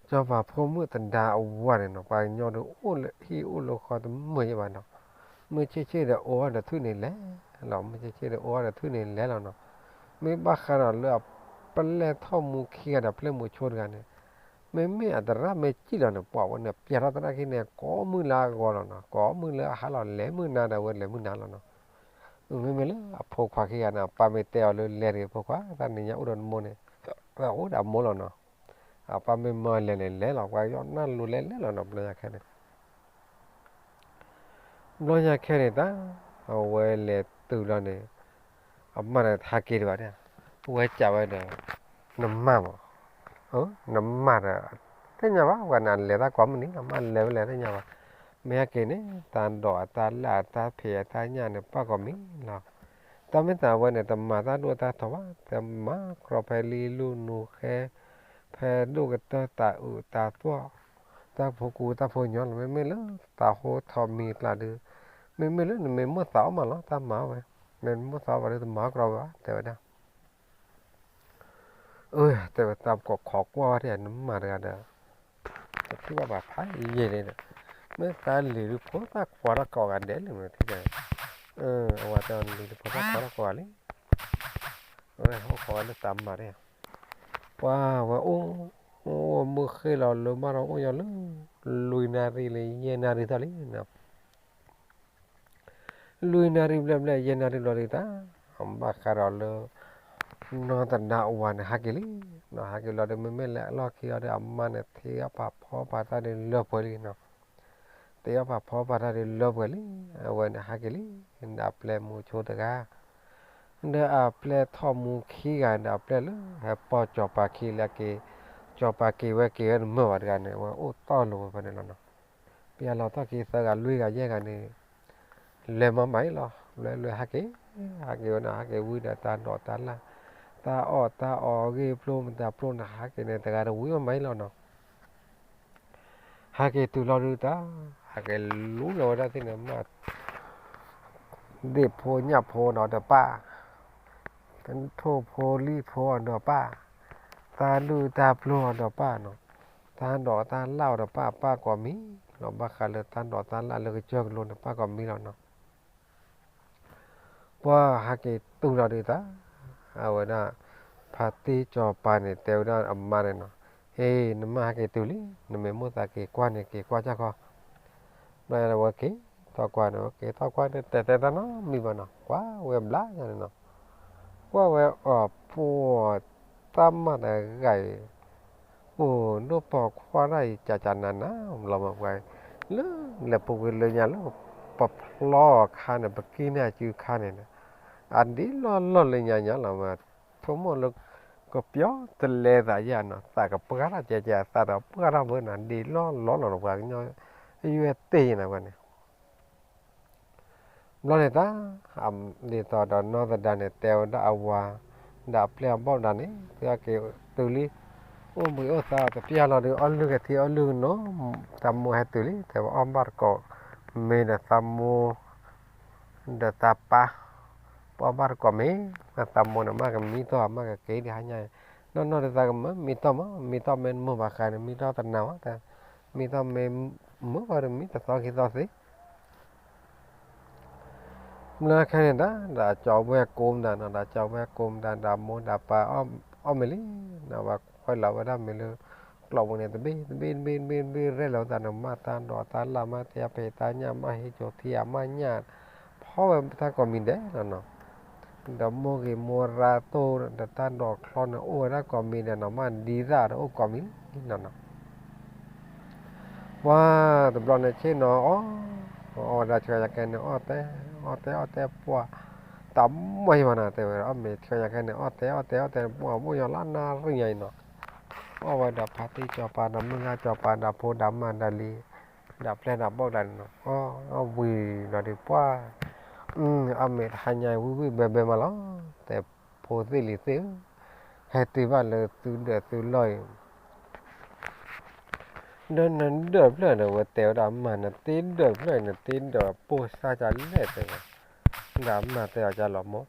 က စီၤပၤဖိမုၣ်သဒါအဝၤန့ၣ်နီၤ ပှၤကညီဒီးအိၣ်လၢဟံၣ်အိၣ်လၢဃီတမုာ်ယဲဘၣ်နီၤ, မုၢ်ဆ့ၣ်ဆ့ၣ်ဒီးအိၣ်အီၤဒီးထူၣ်န့ၣ်လဲၤလီၤ, မုၢ်ဆ့ၣ်ဆ့ၣ်ဒီးအိၣ်အီၤဒီးထူၣ်န့ၣ်လဲၤလီၤနီၤ, မ့ၢ်ဘၣ်ဃးဒီးလၢအပျဲၢ်ထီၣ်မူခံဂၤဒီးပျဲၢ်မူဆိတဂၤန့ၣ်, မ့မ့ၢ်အသရၣ်မ့ၢ်စံၣ်လီၤန့ၣ် ပှၤဝဲန့ၣ် ပျဲထီၣ်သရၣ်ခံန့ၣ် ကိးမုၢ်လၢအဂီၤလီၤနီၤ, ကိးမုၢ်လၢအဟါလီၤ လဲၤမုၢ်နၤဒီးဝဲလဲၤမုၢ်နၤလီၤနီၤ, မ့မ့ၢ်လၢအဖိခွါခံဂၤန့ၣ် အပၢ်မ့ၢ်တဲအီၤလၢလဲၤတဂ့ၤဖိခွါ တၢ်နံၤညါအိၣ်ဒီးနမိၢ်န့ၣ်, အိၣ်ဒီးအမိၢ်လီၤနီၤ, အပၢ်မ့ၢ်မၢလဲၤန့ၣ်လဲၤလီၤ ပှၤကညီနၢ်လိၤလဲၤလဲၤလီၤနီၤ ဘျီညါခဲန့ၣ် ဘျီညါခဲန့ၣ်တၢ်, အဝဲလဲၤတုၤလီၤန့ၣ်, အမါဒီးဟးက့ၤဒံးဘၣ်, ဝဲစံးဝဲဒီး, နမါမး, နမါဒီး, သ့ၣ်ညါဘၣ် ပှၤန့ၣ်လဲၤတၢ်ကိးမုၢ်နံၤ အမါလဲၤဝဲလဲၤသ့ၣ်ညါဘၣ်, မ့ၢ်ဟဲက့ၤန့ၣ် တၢ်ဒိးအတၢ်လၣ်အတၢ်ဖံးအတၢ်ညၣ်န့ၣ် ပၣ်ကိးမံၤလီၤ, တၢ်မ့ၢ်သးဝဲန့ၣ် တမၤတၢ်ဒိၣ်တၢ်ထီဘၣ် တမၤကြီဖဲလံလူနူဃဲ ဖဲဒိၣ်ကတၢၢ်တၤအုးတၤသွီၣ်, တၢ်ဖိကူတၢ်ဖိညီလီၤ မ့မ့ၢ်လၢတၤဟိထီၣ်မံၤကျါဒီး, မ့မ့ၢ်လၢနမ့ၢ်မိၣ်သးအီၣ်မးလီၤ တၢ်မၤဝဲ, နမ့ၢ်မိၣ်သးအီၣ်ဘၣ်ဒီးတမၤအီၣ်ကြီဘၣ် တဲဝဲဒၣ်, အၢ တဲဝဲတၢ်ပကိးခိးကွၢ်ဝဲဒၣ် နမါတဂၤဒီး, တထံၣ်ဘၣ်ဘၣ်ဖးယံာ်န့ၣ်ဒီး, မ့ၢ်သးလံၤဒုးဖိသၣ်ခွါထီၣ်ကိးဂၤဒဲးလံမ့ၢ်ထံၣ်ဒီး, အဝဲတဲအီၤလံၤဒုးဖိသၣ်ခွါထီၣ်ကိးဂၤလံ အဝဲဟီၣ်ခိးဝဲလၢတၢ်မၤဒၣ်, ပှၤဝဲအိၣ်, အိၣ်မုၢ်ဃ့လီၤလၢမၢ်ဒီးအိၣ်ညီလၢ, လွံၢ်နၣ်ရံၣ်လၢယဲၢ်နၣ်ရံၣ်သီလံနီၤ, လွံၢ်နၣ်ရံၣ်ဘျဲၣ်ဘျဲၣ်ယဲၢ်နၣ်ရံၣ်ဘျီဒုးတၢ်, ဘၣ်ဃးဒီးလၢ နီၢ်သဒါအဝၤန့ၣ်ဟးက့ၤလံ, နီၢ်ဟးက့ၤလီၤဒီး မ့မ့ၢ်လဲၤအလီၢ်ခံအီၤဒီး အမါန့ၣ် ထံၣ်အီၣ်ပာ်ဖီပာ်တၢ်ဒုးလၢပှဲၤလံနီၤ, ထံၣ်အီၣ်ပာ်ဖီပာ်တၢ်ဒုးလၢပှဲၤလံ, အဝဲန့ၣ်ဟးက့ၤလံ, ဒီးအပျဲၢ်မူဆိတဂၤ, ဒီးအပျဲၢ်ထီၣ်မူခံဂၤ ဒီးအပျဲၢ်လၢ ဟဲပိာ်စီၤပၤခံလၢအက့ၤ, စီၤပၤက့ၤဝဲက့ၤဝဲတမုာ်ဘၣ်တဂၤန့ၣ် အဝဲအိၣ်တီၢ်လိၤဝဲဖဲန့ၣ်လီၤနီၤ, ပျဲလီၤထီၣ်ခံသၢဂၤလွံၢ်ဂၤယဲၢ်ဂၤန့ၣ် လဲၤမၤမၤအံၤလီၤ, လဲၤလဲၤဟးက့ၤ, ဟးက့ၤဝဲန့ၣ် ဟးက့ၤဝံၤဒီးတၢ်ဒိးတၢ်လၣ်, တၢ်အီၣ်တၢ်အီအဂ့ၢ်ဖျိမတၤဖျိန့ၣ် ဟးက့ၤန့ၣ် တဂၤတဝံၤမၤမၤအံၤလီၤနီၤ, ဟဲက့ၤတုၤလီၤဒုးတၢ်, ဟဲက့ၤလူလီၤဝဲဒၣ်သ့ၣ်န့ၣ်မး ဒ့ၣ်ဖိညၣ်ဖိဒီးတပၢ်, ထိၣ်ဖိလံၣ်ဖိအီၤဒီးပၢ်, တၢ်ဒုၣ်တၢ်ပျိၢ်အီၤဒီးပၢ်နီၤ, တၢ်ဒိးတၢ်လၣ်အီၤဒီးပၢ် ပၢ်ကိးမံၤလီၤ, ဘၣ်ဃးလၢတၢ်ဒိးတၢ်လၣ်လၢကစၢၢ်ကလိန့ၣ် ပၢ်ကိးမံၤလီၤနီၤ, ပှၤဟးက့ၤတုၤလီၤဒုးတၢ်, အဝဲဒၣ်, ဖါတံၢ်စီၤပၤန့ၣ် တဲဝဲဒၣ်အမါန့ၣ်နီၤ, ဟ့ၣ် နမါဟဲက့ၤတုၤလံ, နမ့ၢ်မိၣ်သးက့ၤကွၢ်န့ၣ် က့ၤကွၢ်ကၢ်ခီ ဘျီဝဲက့ၤထီၣ်ကွၢ်န့ၣ် က့ၤထီၣ်ကွၢ်န့ၣ် တဲတဲတၢ်နီတမံၤဘၣ်နီၤ, ကွၢ်ဝဲဘျါယၤန့ၣ်နီၤ, ကွၢ်ဝဲအီၤပှၤတၢ်မၤတဂၤအံၤ, အိၣ်ဒိၣ်ပိာ်ခွါတၢ်အံၤ ကကနၤနၤလီၤမးပှၤ, လၢလဲၤပူၤကွံာ်လၢညါလၢ ပဖျီအခါန့ၣ် ပကံၢ်န့ၢ်အစုအခါန့ၣ်, အဒ်လီၢ်လီၢ်လၢညါညါလီၤမး, ဆိကမိၣ်လၢ ကပျီတလဲသးယၤနီၤ, သးကပှၢ်ထီၣ်ကဲကဲ သးတပှၢ်ထီၣ်ဘၣ်နီၤ, ဒ်လီၢ်လီၢ်လီၤနီၤ ပှၤကညီ, ယွဲတ့ၢ်ယၤန့ၣ်ပှၤန့ၣ် ဘျီန့ၣ်တၢ်, ဒ်သိးဒီးနီၢ်သဒါန့ၣ် တဲဝဲဒၣ်အဝၤ, ဒီးအပျဲၢ်အဘီၣ်သဒါန့ၣ် သုဟဲက့ၤတုၤလံ, အိၣ်ဘှံးအိၣ်သါတပျၢ်လီၤဒီး အီၣ်လုၢ်ကထံအီၣ်လုၢ်ကနိး, သးမိၢ်ဟဲတုၤလံ တဲဝဲအီၣ်ဘၣ်တကိး, မ့ၢ်ဒီးသးမိၢ်, ဒီးသးပၢ်, ပအီၣ်ဘၣ်တကိးမ့ၢ်, သးမိၢ်န့ၣ် မ့ၢ်ကမံထီၣ် မ့ၢ်ကက့ၤဒံးဟါညါ, နီၢ်နီၢ်ဒီးသးကမၢမံထီၣ်မး, မံထီၣ်မ့ၢ်တမုာ်ဘၣ်ဃးန့ၣ် မံထီၣ်တနၤဝဲ, မံထီၣ်မ့ၢ်မုာ်ဘၣ်ဒီးမံတသီခံသီသ့ မ့ၢ်ခဲန့ၣ်ဒၣ် ဒီးကၠီဝဲၢ်ကိးမတၤနီၤ, ဒီးကၠီဝဲၢ်ကိးမတၤ ဒီးမိၢ်ဒီးပၢ်အီၣ်မ့ၤလံ, ဒီးဝဲခွဲးလီၤဝဲဒၣ်မ့ၤလၢ ကျိးပူၤန့ၣ် တဘ့ၣ်တဘ့ၣ်တဘ့ၣ်တဘ့ၣ်ရဲၣ်လီၤဝဲသးန့ၣ် မ့ၢ်တၢ်ဒိးတၢ်လၣ် မ့ၢ်တၢ်ဖံးတၢ်ညၣ် မ့ၢ်ဟ့ၣ်ကၠိထံအမ့ၢ်ညၣ်, ဖီဝဲတၢ်ကိးမံၤဒဲးလီၤနီၤ. ဒီးမိၢ်ဂ့ၤမိၢ်ရၢ်တိၢ်ဒီးတၢ်ဒိးချီန့ၣ် အိၣ်ဝဲဒၣ်ကိးမံၤဒဲးနီၤ, မ့ၢ်ဒ်သၣ်ဒီးအိၣ်ကိးမံၤလီၤနီၤ. ပှၤတဘျီန့ၣ်ဆ့ၣ်နီၤအီၣ်, အီၣ်ဝဲဒၣ်ဆှၢယၤခဲန့ၣ် အီၣ်တဲ, အီၣ်တဲအီၣ်တဲပှၤ, တၢ်မီၢ်ယံၤဘၣ်နီၤ တဲဝဲ အီၣ်မ့ၤဆှၢယၤခဲန့ၣ် အီၣ်တဲအီၣ်တဲအီၣ်တဲပှၤ မိၢ်ယီၤလၢနၣ်ရံၣ်ညါအံၤနီၤ. အီၣ်ဝဲဒီးဖါတံၢ်စီၤပၤဒီးမုၢ်ဂၤစီၤပၤဒီးဖိဒီးမါဒီးလံၤ, ဒီးပျဲၢ်ဒီးဘီၣ်ကျါန့ၣ်နီၤ, အီၣ်ဝံၤလီၤဒီးပှၤ အီၣ်မ့ၤတဟါညါဝံၣ်ဝံၣ်ဘဲဘဲမးလီၤ, တဲဖိသ့ၣ်လံၤသ့ၣ်ဧၢ, ဟဲတုၤဘၣ်လၢသုဒၢးသုလီၢ်အံၤ, ဒီးနဒၢးဖျၢၣ်ဒီး ဝဲတဲဝဲဒၣ်မး နတ့ဒၢးဖျၢၣ်အံၤ နတ့ဒၢးပိၢ်စၢ်ကလဲၣ်တဲဝဲ, ဒီးမးတဲအီၤကလီၤမိၢ်,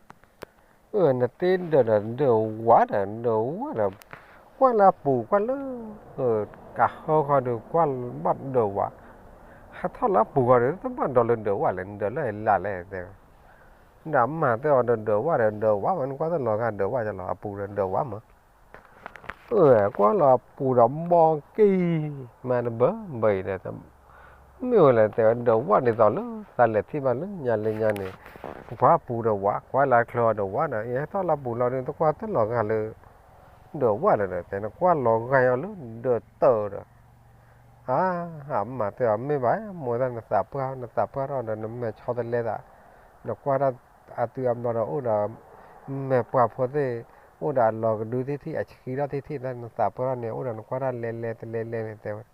အၢ နတ့ဒၢးဒီးဒၢးဝါဒီးဒၢးဝါဒီး, ကွၢ်လၢအပူၤကွၢ်လၢ, ကးဟၢဃီဒီးကွၢ်ဘၣ်ဒၢးဝး, ဟဲထီၣ်လၢအပူၤဃီဒီး တဘၣ်ဒီးလၢဒၢးဝးလဲၣ်, နဒၢးလၢအလၢ်လဲၣ်တဲဝဲ, ဒီးအမၤတဲအီၤဒီးဒၢးဝးဒီး ဒၢးဝးမး နကွၢ်တလီၤဂာ်ဒၢးဝးကလီၤ အပူၤဒီးဒၢးဝးမး, အၢ ကွၢ်လီၤအပူၤဒီးဘီက့ၤ, မၤတဘၢဘၢအံၤဒီး မ့ၢ်ဝဲလဲၣ်တဲဝဲ ဒၢးဝးဒ်သိးလၢ သးလဲၤထံၣ်ဘၣ်လၢညါလၢညါန့ၣ်, ကွၢ်ပူၤဒီးဝး ကွၢ်လၢချၢအီၤဒီးဝးဒီး အဟဲထီၣ်လၢပူၤလီၤဒီး တကွၢ်တလီၤဂာ်လၢ ဒၢးဝးလၢၤဒီး တဲနကွၢ်လီၤဂာ်အီၤလၢဒၢးတၢၢ်ဒီး, အါ အမၤတဲအီၤမ့ၢ်ဘၣ် မိၢ်သၣ်နသးပှၢ် နသးပှၢ်ထီၣ်ဒီး နမဲာ်ဆီတလဲသး, နကွၢ်တၢ်အတုၤအဘျီဒီးအိၣ်ဒီး မဲာ်ပှၢ်ဖိသ့ၣ်, အိၣ်ဒီးအလီၤကဒုသ့ၣ်ထံၣ် အဆှံထီၣ်သ့ၣ်ထံၣ် နသးပှၢ်ထီၣ်န့ၣ် အိၣ်ဒီးနကွၢ်တၢ်လဲၤလဲၤတလဲၤလဲၤန့ၣ်တဲဝဲ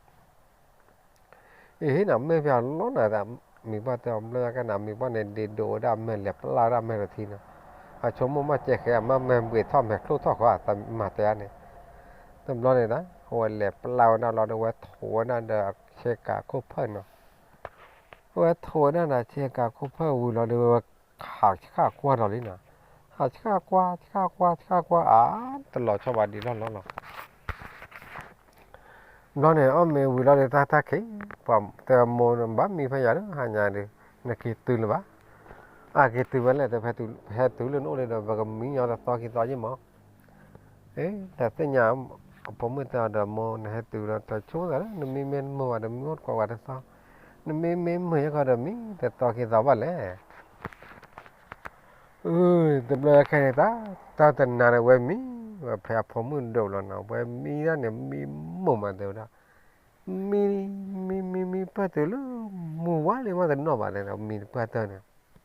အဟ့ၣ်နၤမ့ၢ်ဖဲအလီၢ်နၤသး, မံၤပှၢ်တဲအီၤဘျီညါကနၤ မံၤပှၢ်န့ၣ် ဒ့ဒိးဝဲဒၣ်အမဲာ်လဲၤပျၢ်ဝဲဒၣ်မဲာ်တထံန့ၣ်, အဆိကမိၣ်မ့ၢ်ကဲဃဲ အမ့ၢ်မဲာ်ဘှံးထီၣ်မဲာ်ချိၣ်ထီၣ်ဃီ သးမၤတဲအါန့ၣ်, တဘျီန့ၣ်ဒၣ် အဝဲလဲၤပျၢ်ဝဲဒၣ်လီၤဒီး ဝဲထိးဝဲဒၣ်ဒီးအဆ့ကၤခိၣ်ဖၢၣ်နီၤ, ဝဲထိးဝဲဒၣ်ဒီးအဆ့ကၤခိၣ်ဖၢၣ်ဝံၤလီၤဒီး ဝဲဟးဆှၣ်ကွၢ်ဒီးလံနီၤ, ဟးဆှၣ်ကွၢ် ဆှၣ်ကွၢ် ဆှၣ်ကွၢ် အါ တလီၤဆီဘၣ်ဒံးလီၢ်လီၢ်လီၤ ဘျီန့ၣ် အီၣ်မ့ၤဝံၤလီၤဒီး တၢ်တၢ်ခံး, ပှၤတဲမိၢ်ဘၣ်မံဖဲယၤဒီး ဟါညါဒီး နက့ၤတုၤလၢၤဘၣ်, အက့ၤတုၤဝဲလဲၣ် တဖဲတုၤလၢနအိၣ်လံဒီး ပကမံညီတသီခံသီယ့ၢ်မး, တၢ်သ့ၣ်ညါ, အဖိမုၣ်တဲအီၤဒီး မိၢ် နဟဲတုၤဒီး တဆိကမိၣ်သးလၢ နမံမ့ၢ်မုာ်ဝဲဒီး မံအိၣ်တကိးဝဲတသီ, နမံမ့ၢ်မုာ်ယဲၢ်ခီဒီး မံတသီခံသီဘၣ်လဲၣ် အၢ တဘျီခဲန့ၣ် တၢ် တၢ်တနၤန့ၣ် ဝဲမံ, ဝဲဖဲအဖိမုၣ်ဒိးလီၤနီၤ ဝဲမံဒၣ်န့ၣ် မံမိၢ်မးတဲဝဲဒၣ်, မံ, မံမံမံပၢၢ်တုၤလၢ မုၢ်ဝါလံမးတနီၣ်ဘၣ်တဲဒီး မံတပၢၢ်တၢၢ်န့ၣ် ပှၤမံ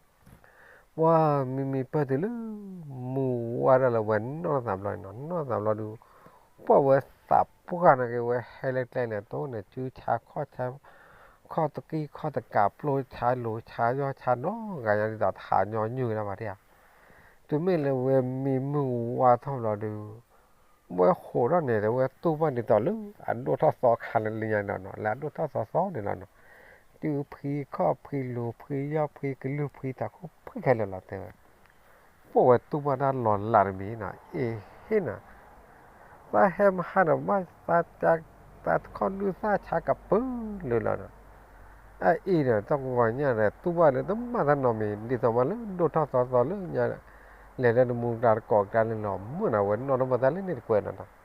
မံပၢၢ်တုၤလၢ မုၢ်ဝါဒၣ်လၢဝဲနီၢ်သးဘျီနီၤ နီၢ်သးဘျီဒီး ပှၤဝဲသးပှၢ်န့ၣ်က့ၤ ဝဲဟဲလၢကျဲန့ၣ် တိၢ်န့ၣ် စုဆါခီၣ်ဆါ ခီၣ်တကံၢ်ခီၣ်တကး ပျိဆါလိၤဆါယီၢ်ဆါနီတဂၤညါဒ်သိးတဟးညီနုၢ်ဝဲဒၣ်ဘၣ်ဒၣ်ဧါ, တုၤမ့ၢ်လၢဝဲမံမုၢ်ဝါထီၣ်ဘျီဒီး ဝဲဟိးထီၣ်န့ၣ် ဝဲတူၢ်ဘၣ်ဒ်သိးလၢ အဒိၣ်ထီၣ်သီခါလၢလံညါနီၤနီၤ လၢအဒိၣ်ထီၣ်သီသီန့ၣ်လီၤနီၤ, တုၤဖှံခီၣ်ဖှံလိၤဖှံယီၢ်ဖှံကလုၢ်ဖှံတၢ်ခိၣ်ဖှံခဲလၢာ်လီၤတဲဝဲ, ပှၤဝဲတူၢ်ဘၣ်တၢ်လီၤလးတမံၤနီၤ အ့ဟ့ၣ်နီၤ သးဟဲမဟါဒီးဘၣ် သးခီၣ်ဒုၣ်သၣ်ဆါကပၢလၢာ်လီၤနီၤ, အအံၤဒီး တၢ်ကဝီၤညါဒီး တူၢ်ဘၣ်လၢတဘၣ်တၢ်နီတမံၤ ဒ်သိးမးလၢဒိၣ်ထီၣ်သီသီလၢညါ လဲၤလၢနမူဒါတကိးကဒါလၢလီၤမုၢ်နီၤ ဝဲနီၣ်တဘၣ်တၢ်လၢန့ၣ်တကွဲးနီၤနီၤ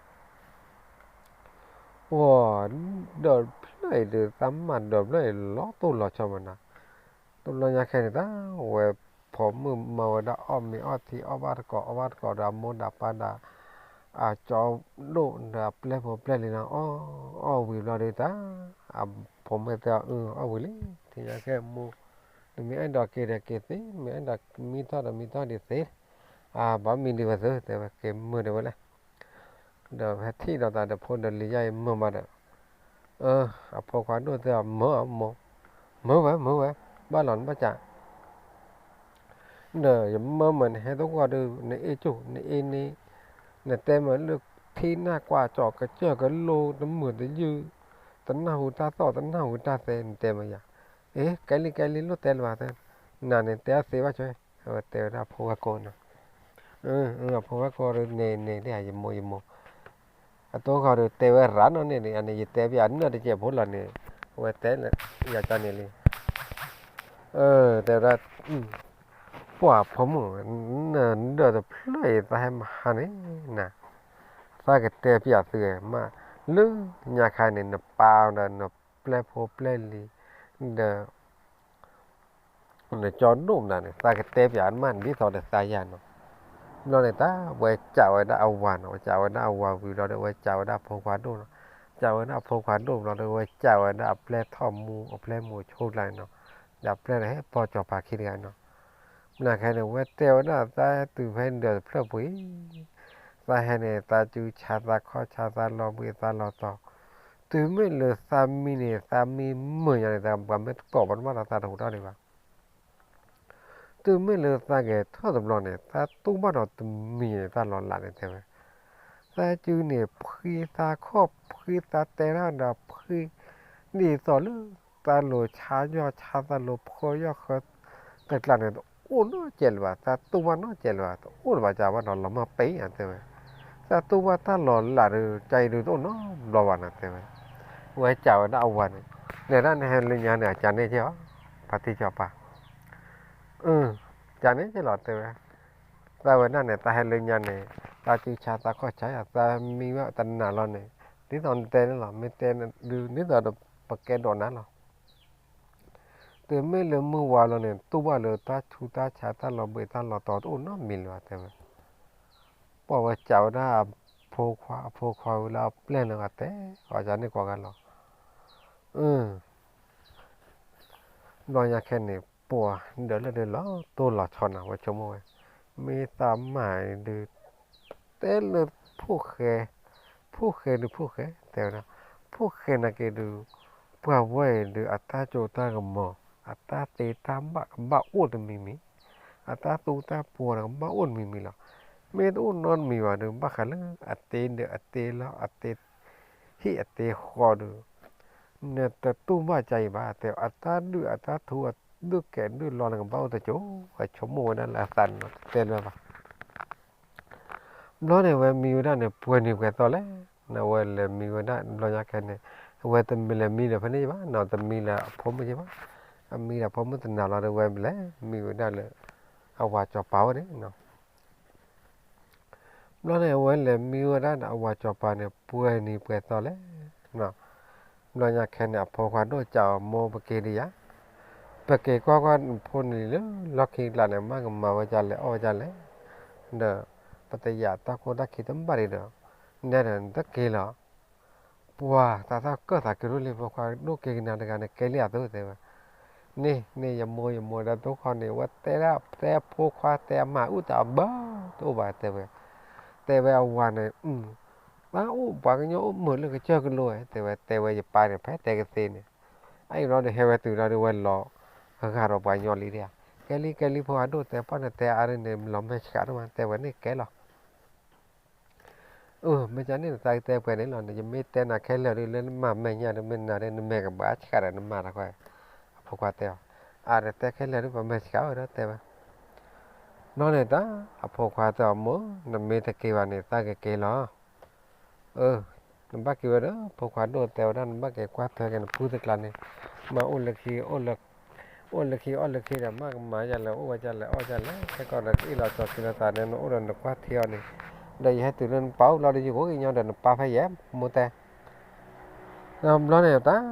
ပှၤ ဒီးဖျၢၣ်အံၤဒီး သးမၤဒီးဖျၢၣ်အံၤလီၤတိၢ်လီၤဆီမးနီၤ, တဘျီညါခဲန့ၣ်တၢ် ဝဲဖိမုၣ်မၤဝဲဒၣ်အီၣ်မ့ၤအီထံ အီၣ်ဘၣ်တကိး အီၣ်ဘၣ်တကိးဒီးအမိၢ်ဒီးပၢ်ဒီး အကၠီဒိၣ်ဒီးအပျဲၢ်ဖိပျဲၢ်လံနီၤ အီၣ် အီၣ်ဝံၤဘျီဒီးတၢ် အဖိမုၣ်တဲအီၤ အီၣ်ဝံၤလံ ထံၣ်ညါခဲမိၢ် နမ့ၢ်အဲၣ်ဒိးက့ၤဒီးက့ၤသ့ နမ့ၢ်အဲၣ်ဒိးမံထီၣ်ဒီးမံထီၣ်ဒံးသ့ အဘၣ်မံဒံးဝဲသ့ တဲဝဲက့ၤမုာ်ဒံးဝဲလဲၣ် ဒီးဟဲထံၣ်ဒီးသးဒီးဖိဒီးလံၤယါအံၤမုာ်မးဒီး အဖိခွါဒိၣ်တဲအီၤ မုာ်အီၤမိၢ်, မုာ်ဝဲ မုာ်ဝဲ, ဘၣ်လီၤနဘၣ်ကး, ဒီးယမၢမး နဟဲသဝီဒီး နအ့ၣ်ကၠိၣ် နအ့ၣ်န့ၣ်, နတဲမးလၢထံနၢ်ကွၢ်ကၠီကစၢၢ်ကလိတမုာ်တယုၢ်, တနၢ်ဟူတၢ်သီၣ် တနၢ်ဟူတၢ်သဲ နတဲမးယၤ, အ့ ကဲလံကဲလံ လိၣ်တဲလၢၤဘၣ်သ့, နၤန့ၣ်တဲအသ့ဘၣ်ဆိ, အဝဲတဲဝဲဒၣ်ဖိဝဲကိးနီၤ အဖိဝဲကိးန့ၣ်န့ၣ် ယမိၢ်ယမိၢ်, အတိၢ်ဃီဒီးတဲဝဲရၤနီၣ်န့ၣ်န့ၣ် အန့ၣ် ယတဲပယၤနၢၣ်တစဲးဖိလီၤန့ၣ်, အဝဲတဲလၢယၤကန့ၣ်လံ, တဲဝဲဒၣ်, ပှၤဖိမုၣ်, နဒၢးတဖျၢၣ်အံၤ သးဟဲမဟါန့ၣ်နၤ, သးကတဲပယၤသုမး, လၢညါခါန့ၣ် နပၢ်ဒီးနပျဲၢ်ဖိပျဲၢ်လံၤ, ဒီး နကၠီဒိၣ်မနုၤန့ၣ် သးကတဲပျးမး ဒ်သိးဒီးသးယၤနီၤ, ဘျီန့ၣ်တၢ် ဝဲကးဝဲဒၣ်အဝၤနီၤ, ဝဲကးဝဲဒၣ်အဝၤဝံၤဘျီဒီး ဝဲကးဝဲဒၣ်အဖိခွါဒိၣ်နီၤ, ကးဝဲဒၣ်အဖိခွါဒိၣ်ဘျီဒီး ဝဲကးဝဲဒၣ်အပျဲၢ်ထီၣ်မူ အပျဲၢ်မူဆိကျါနီၤ, ဒီးအပျဲၢ်ဒီးဟဲပိာ်ကၠီၤပၤခံတဂၤနီၤ, မနုၤခဲန့ၣ် ဝဲတဲဝဲဒၣ်သးဟဲတုၤဖဲဒၢးတဖျၢၣ်ပူၤအံၤ, သးဟဲန့ၣ် သးစုဆါသးခီၣ်ဆါသးလီၤဘှံး သးလီၤတီၤ, တုၤမ့ၢ်လၢသးမံန့ၣ် သးမံမုာ်ညါန့ၣ် သးပှၤမ့ၢ်တကိးဘၣ်တဘၣ်ဒီးသးတဟူးထီၣ်ဒံးဘၣ် တုၤမ့ၢ်လၢသးဂဲၤထၢၣ်တဘျီန့ၣ် သးတူၢ်ဘၣ်ဒီးတမံၤန့ၣ် တၢ်လီၤလးန့ၣ်တဲဝဲ, သးစုန့ၣ် ဖှံသးခီၣ်ဖှံသးတဲတၢ်ဒီးဖှံ, ဒ်သိးလၢ သးလိၤဆါယွၤဆါသးလိၤဖှီယွၤဃၢ တကျါန့ၣ် တအိၣ်နီတစဲးလၢၤဘၣ်, သးတူၢ်ဘၣ်နီတစဲးလၢၤဘၣ်, တအိၣ်လၢၤဘၣ် ကဘၣ်ဒီးလီၤမၢ်ပ့ၢ်ဧါတဲဝဲ, သ တၢ်တူၢ်ဘၣ်တၢ်လီၤလးဒီး ကါအံၤဒုးတအိၣ်နီတဘျီဘၣ်နီၤ တဲဝဲ. ဝဲကးဝဲဒၣ်အဝၤန့ၣ်, နဲဒၣ်နဟဲလၢညါန့ၣ် အကါန့ၣ်ကဲအီၤ, ဖါတံၢ်စီၤပၤ, အၢ, ကါန့ၣ်ကဲလီၤ တဲဝဲ. သးဝဲဒၣ်န့ၣ် သးဟဲလၢညါန့ၣ် သးစုဆါသးခီၣ်ဆါယၤ သးမံဘၣ်တနၤလီၤန့ၣ် ဒ်သိးနတဲန့ၣ်လီၤ မ့ၢ်တဲဒုး ဒ်သိးဒီးပကဲဒိးနၤလီၤ. တုၤမ့ၢ်လၢမုၢ်ဝါလီၤန့ၣ် တူၢ်ဘၣ်လၢတၢ်ဆူးတၢ်ဆါ တၢ်လီၤဘှံးတၢ်လီၤတီၤတအိၣ်နီတမံၤလၢၤဘၣ် တဲဝဲ. ပှၤဝဲကးဝဲဒၣ်အဖိခွါ အဖိခွါဝံၤလၢအပျဲၢ်န့ၣ် ဂၤတဲအီၤ ကါန့ၣ်ကိးဂၤလီၤ. အၢ ဘျီညါခဲန့ၣ် ပှၤဒၢးလၢဒုးလီၤတိၢ်လီၤဆီနၤ ဝဲဆိကမိၣ်ဝဲ, မ့ၢ်သးမၤဒုး တဲလၢ ဖိၣ်ဃဲ, ဖိၣ်ဃဲဒုးဖိၣ်ဃဲ တဲဝဲဒၣ်, ဖိၣ်ဃဲနာ်က့ဒုး ပှၤဝဲအံၤဒုး အတၢ်စိတၢ်ကမီၤ အတၢ်သ့တၢ်ဘၣ်ကဘၣ်အိၣ်တမံၤမံၤ, အတၢ်သူတၢ်ပှီၤဒီးကဘၣ်အိၣ်တမံၤမံၤလီၤ. မ့ၢ်တအိၣ်နီတမံၤဘၣ်ဒုး ဘၣ်ဃးလၢအတ့ဒီးအတ့လီၤ အတ့ ဟံၣ်အတ့ဃီဒုး နတတူၢ်ဘၣ်ကါအံၤဘၣ် တဲ အတၢ်ဒုးအတၢ်ထူအဒုးကဲဒုးလီၤ နကဘၣ်အိၣ်တကၠိ, ဝဲဆိကမိၣ်ဝဲဒၣ်လၢအသးန့ၣ် တဲလၢၤဘၣ်. ဘျီန့ၣ် ဝဲမံဝဲဒၣ်န့ၣ် ပှဲၤနံၤပှဲၤသီလဲၣ်, နဝဲလဲၤမံဝဲဒၣ် ဘျီညါခဲန့ၣ် အဝဲတမံၤလဲၤမံဒီးဖဲန့ၣ်ဘၣ်နီၤ, တမံၤလၢအဖိမုၣ်က့ဘၣ်, အမံဒီးဖိမုၣ်တနၤလီၤဒီး ဝဲလဲၤမံဝဲဒၣ်လၢ အဝၤစီၤပၤဝဲန့ၣ်နီၤ. ဘျီန့ၣ် အဝဲလဲၤမံဝဲဒၣ်ဒီးအဝၤစီၤပၤန့ၣ် ပှဲၤနံၤပှဲၤသီလဲၣ်. ဘျီညါခဲန့ၣ် အဖိခွါဒိၣ်ကးအီၤ မိၢ်ပက့ၤဒံးယၤ, ပက့ၤကွၢ်ကွၢ်နဖိနလံၤလၢလီၢ်ခံကျါန့ၣ် မ့ၢ်ကမၤဝဲဒ်လဲၣ် အီၣ်ဝဲဒ်လဲၣ်, ဒီး ပတယာ်တၢ်ခိၣ်တၢ်ခံတဘၣ်ဒံးဒီး နဲဒီးနတက့ၤလီၤ. ပှၤသးသၣ်ကၢၢ်သးက့ၤရိၣ်လံ ဖိခွါဒိၣ်က့ၤကနၤတဂၤန့ၣ် ကဲလံအသိး တဲဝဲ. န့ၣ်န့ၣ် ယမိၢ်ယမိၢ်ဒီးတိၢ်ခီန့ၣ် ဝဲတဲဒၣ်တဲဖိခွါတဲအမၤအုၣ်တၢ်အဘၢတအိၣ်ဘၣ် တဲဝဲ. တဲဝဲအဝၤန့ၣ် တၢ်အိၣ်ပှၤကညီအိၣ်မုာ်လၢကစၢၢ်ကလိဧါ တဲဝဲ, တဲဝဲယပၢ်န့ၣ် ဖဲတဲကသ့န့ၣ်, အအံၤဘျီဒီးဟဲဝဲတုၤလီၤဒီးဝဲလီၤဂာ်ဒီးပှၤကညီလံဒၣ်ဧါ, ကဲလံကဲလံ ဖိခွါဒိၣ်တဲ ပှၢ်နတဲအါဒ်န့ၣ် လီၤမဲာ်ဆှးဒိၣ်မး တဲဝဲန့ၣ်ကဲလီၤ. အၢ မ့ၢ်ကန့ၣ် နသးကတဲပှဲၤန့ၣ်လီၤန့ၣ် ယမ့ၢ်တဲနၤခဲလၢာ်ဒုး လၢနမၤမဲာ်ညါဒီး မ့ၢ်နၤဒီး နမဲာ်ကဘၣ်ဆှးဒီးနမၤတၢ်ခွဲး, အဖိခွါတဲအီၤ, အါဒီးတဲခဲလၢာ်ဒုး ပမဲာ်ဆှးဝဲဒီးတဲဝဲ. ဘျီန့ၣ်တၢ် အဖိခွါတဲအီၤ မိၢ် နမ့ၢ်တက့ၤဘၣ်န့ၣ် သးကက့ၤလီၤ. အၢ နဘၣ်က့ၤဝဲဒီး ဖိခွါဒိၣ်တဲဝဲဒၣ် နဘၣ်က့ၤကွၢ်ထွဲက့ၤနပုၢ်တကျါန့ၣ်, မ့ၢ်အိၣ်လၢခံ အိၣ်လၢခံအီၣ်လၢခံဒီး မ့ၢ်ကမၤဒ်လဲၣ် အိၣ်ဝဲဒ်လဲၣ် အီၣ်ဒ်လဲၣ် ခဲကီးဒီး ကအ့ၣ်လိာ်ကၠီၤခံလိာ်သးန့ၣ် နအိၣ်ဒီးနကွၢ်ထံအီၤန့ၣ်, ဒီးယဟဲတုၤလၢနပၢ်အိၣ်ဘျီဒီး ယကအိၣ်ကညီဒီးနပၢ်ဖဲယဲၢ် မိၢ်တဲ ဒီးဘျီန့ၣ် တၢ်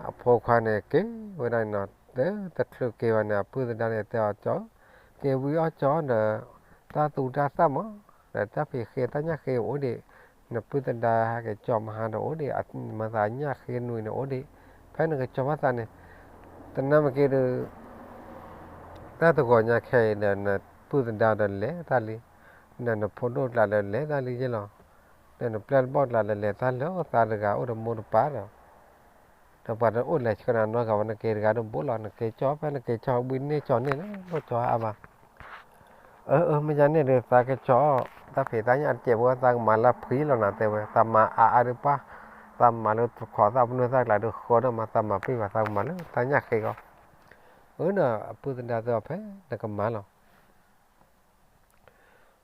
အဖိခွါန့ၣ်က့ၤဝဲဒၣ်န့ၣ်နီၤ, တချုးက့ၤဘၣ်န့ၣ် အပုၢ်သဒါန့ၣ်တဲအီၤ ကၠီ, က့ၤဝံၤအီၣ်ကၠီဒီး တၢ်သူတၢ်သၣ်မး, ဒီးတၢ်ဖံးဃ့တၢ်ညၣ်ဃ့အိၣ်ဒံး, နပုၢ်သဒါဟဲက့ၤကၠီမဟါဒီးအိၣ်ဒံး, မၤသးညၣ်ဃ့နွံန့ၣ်အိၣ်ဒံး, ဖဲနကကၠီဘၣ်သးန့ၣ်, တနၢ်မ့ၢ်က့ၤဒီး တၢ်တဂီၤညါခဲအံၤဒီး နပုၢ်သဒါဒီးလဲၤတၢ်လံ, ဒီးနဖိဒိၣ်ကျါဒီးလဲၤတၢ်လံယ့ၢ်လီၤ, ဒီးနပျဲၢ်တဘီၣ်ကျါဒီးလဲၤတၢ်လၢသးတဂၤအိၣ်ဒီးမိၢ်ဒီးပၢ်ဒီး, ဒီးပှၤတအိၣ်လဲၤဆှၢနၤနီတဂၤဘၣ် နက့ၤတဂၤဒီးဘူးလီၤ, နက့ၤကၠီဖဲနက့ၤကၠီဝံၤန့ၣ်ကၠီန့ၢ်လၢ လိၣ်ကၠီအါမး. အၢ အၢ မ့ၢ်ယၤန့ၣ်ဒီး သးကကၠီ တၢ်ဖံးတၢ်ညၣ်တစဲးဖိ သးကမၤလၢဖှံလီၤနၤ တဲဝဲ, သးမၤအါအါဒုးပှၢ်, သးမၤလၢတခိးသၣ်ပနွဲၢ်သၣ်ကျါဒုးဃီဒီးမး သးမၤပ့ၢ်ဘၣ် သးကမၤလၢတၢ်ညၣ်ဃ့ဂီၢ်. အၢ ဒီးအပုၢ်သဒါတဲအီၤ ဖဲနကမၤလီၤ.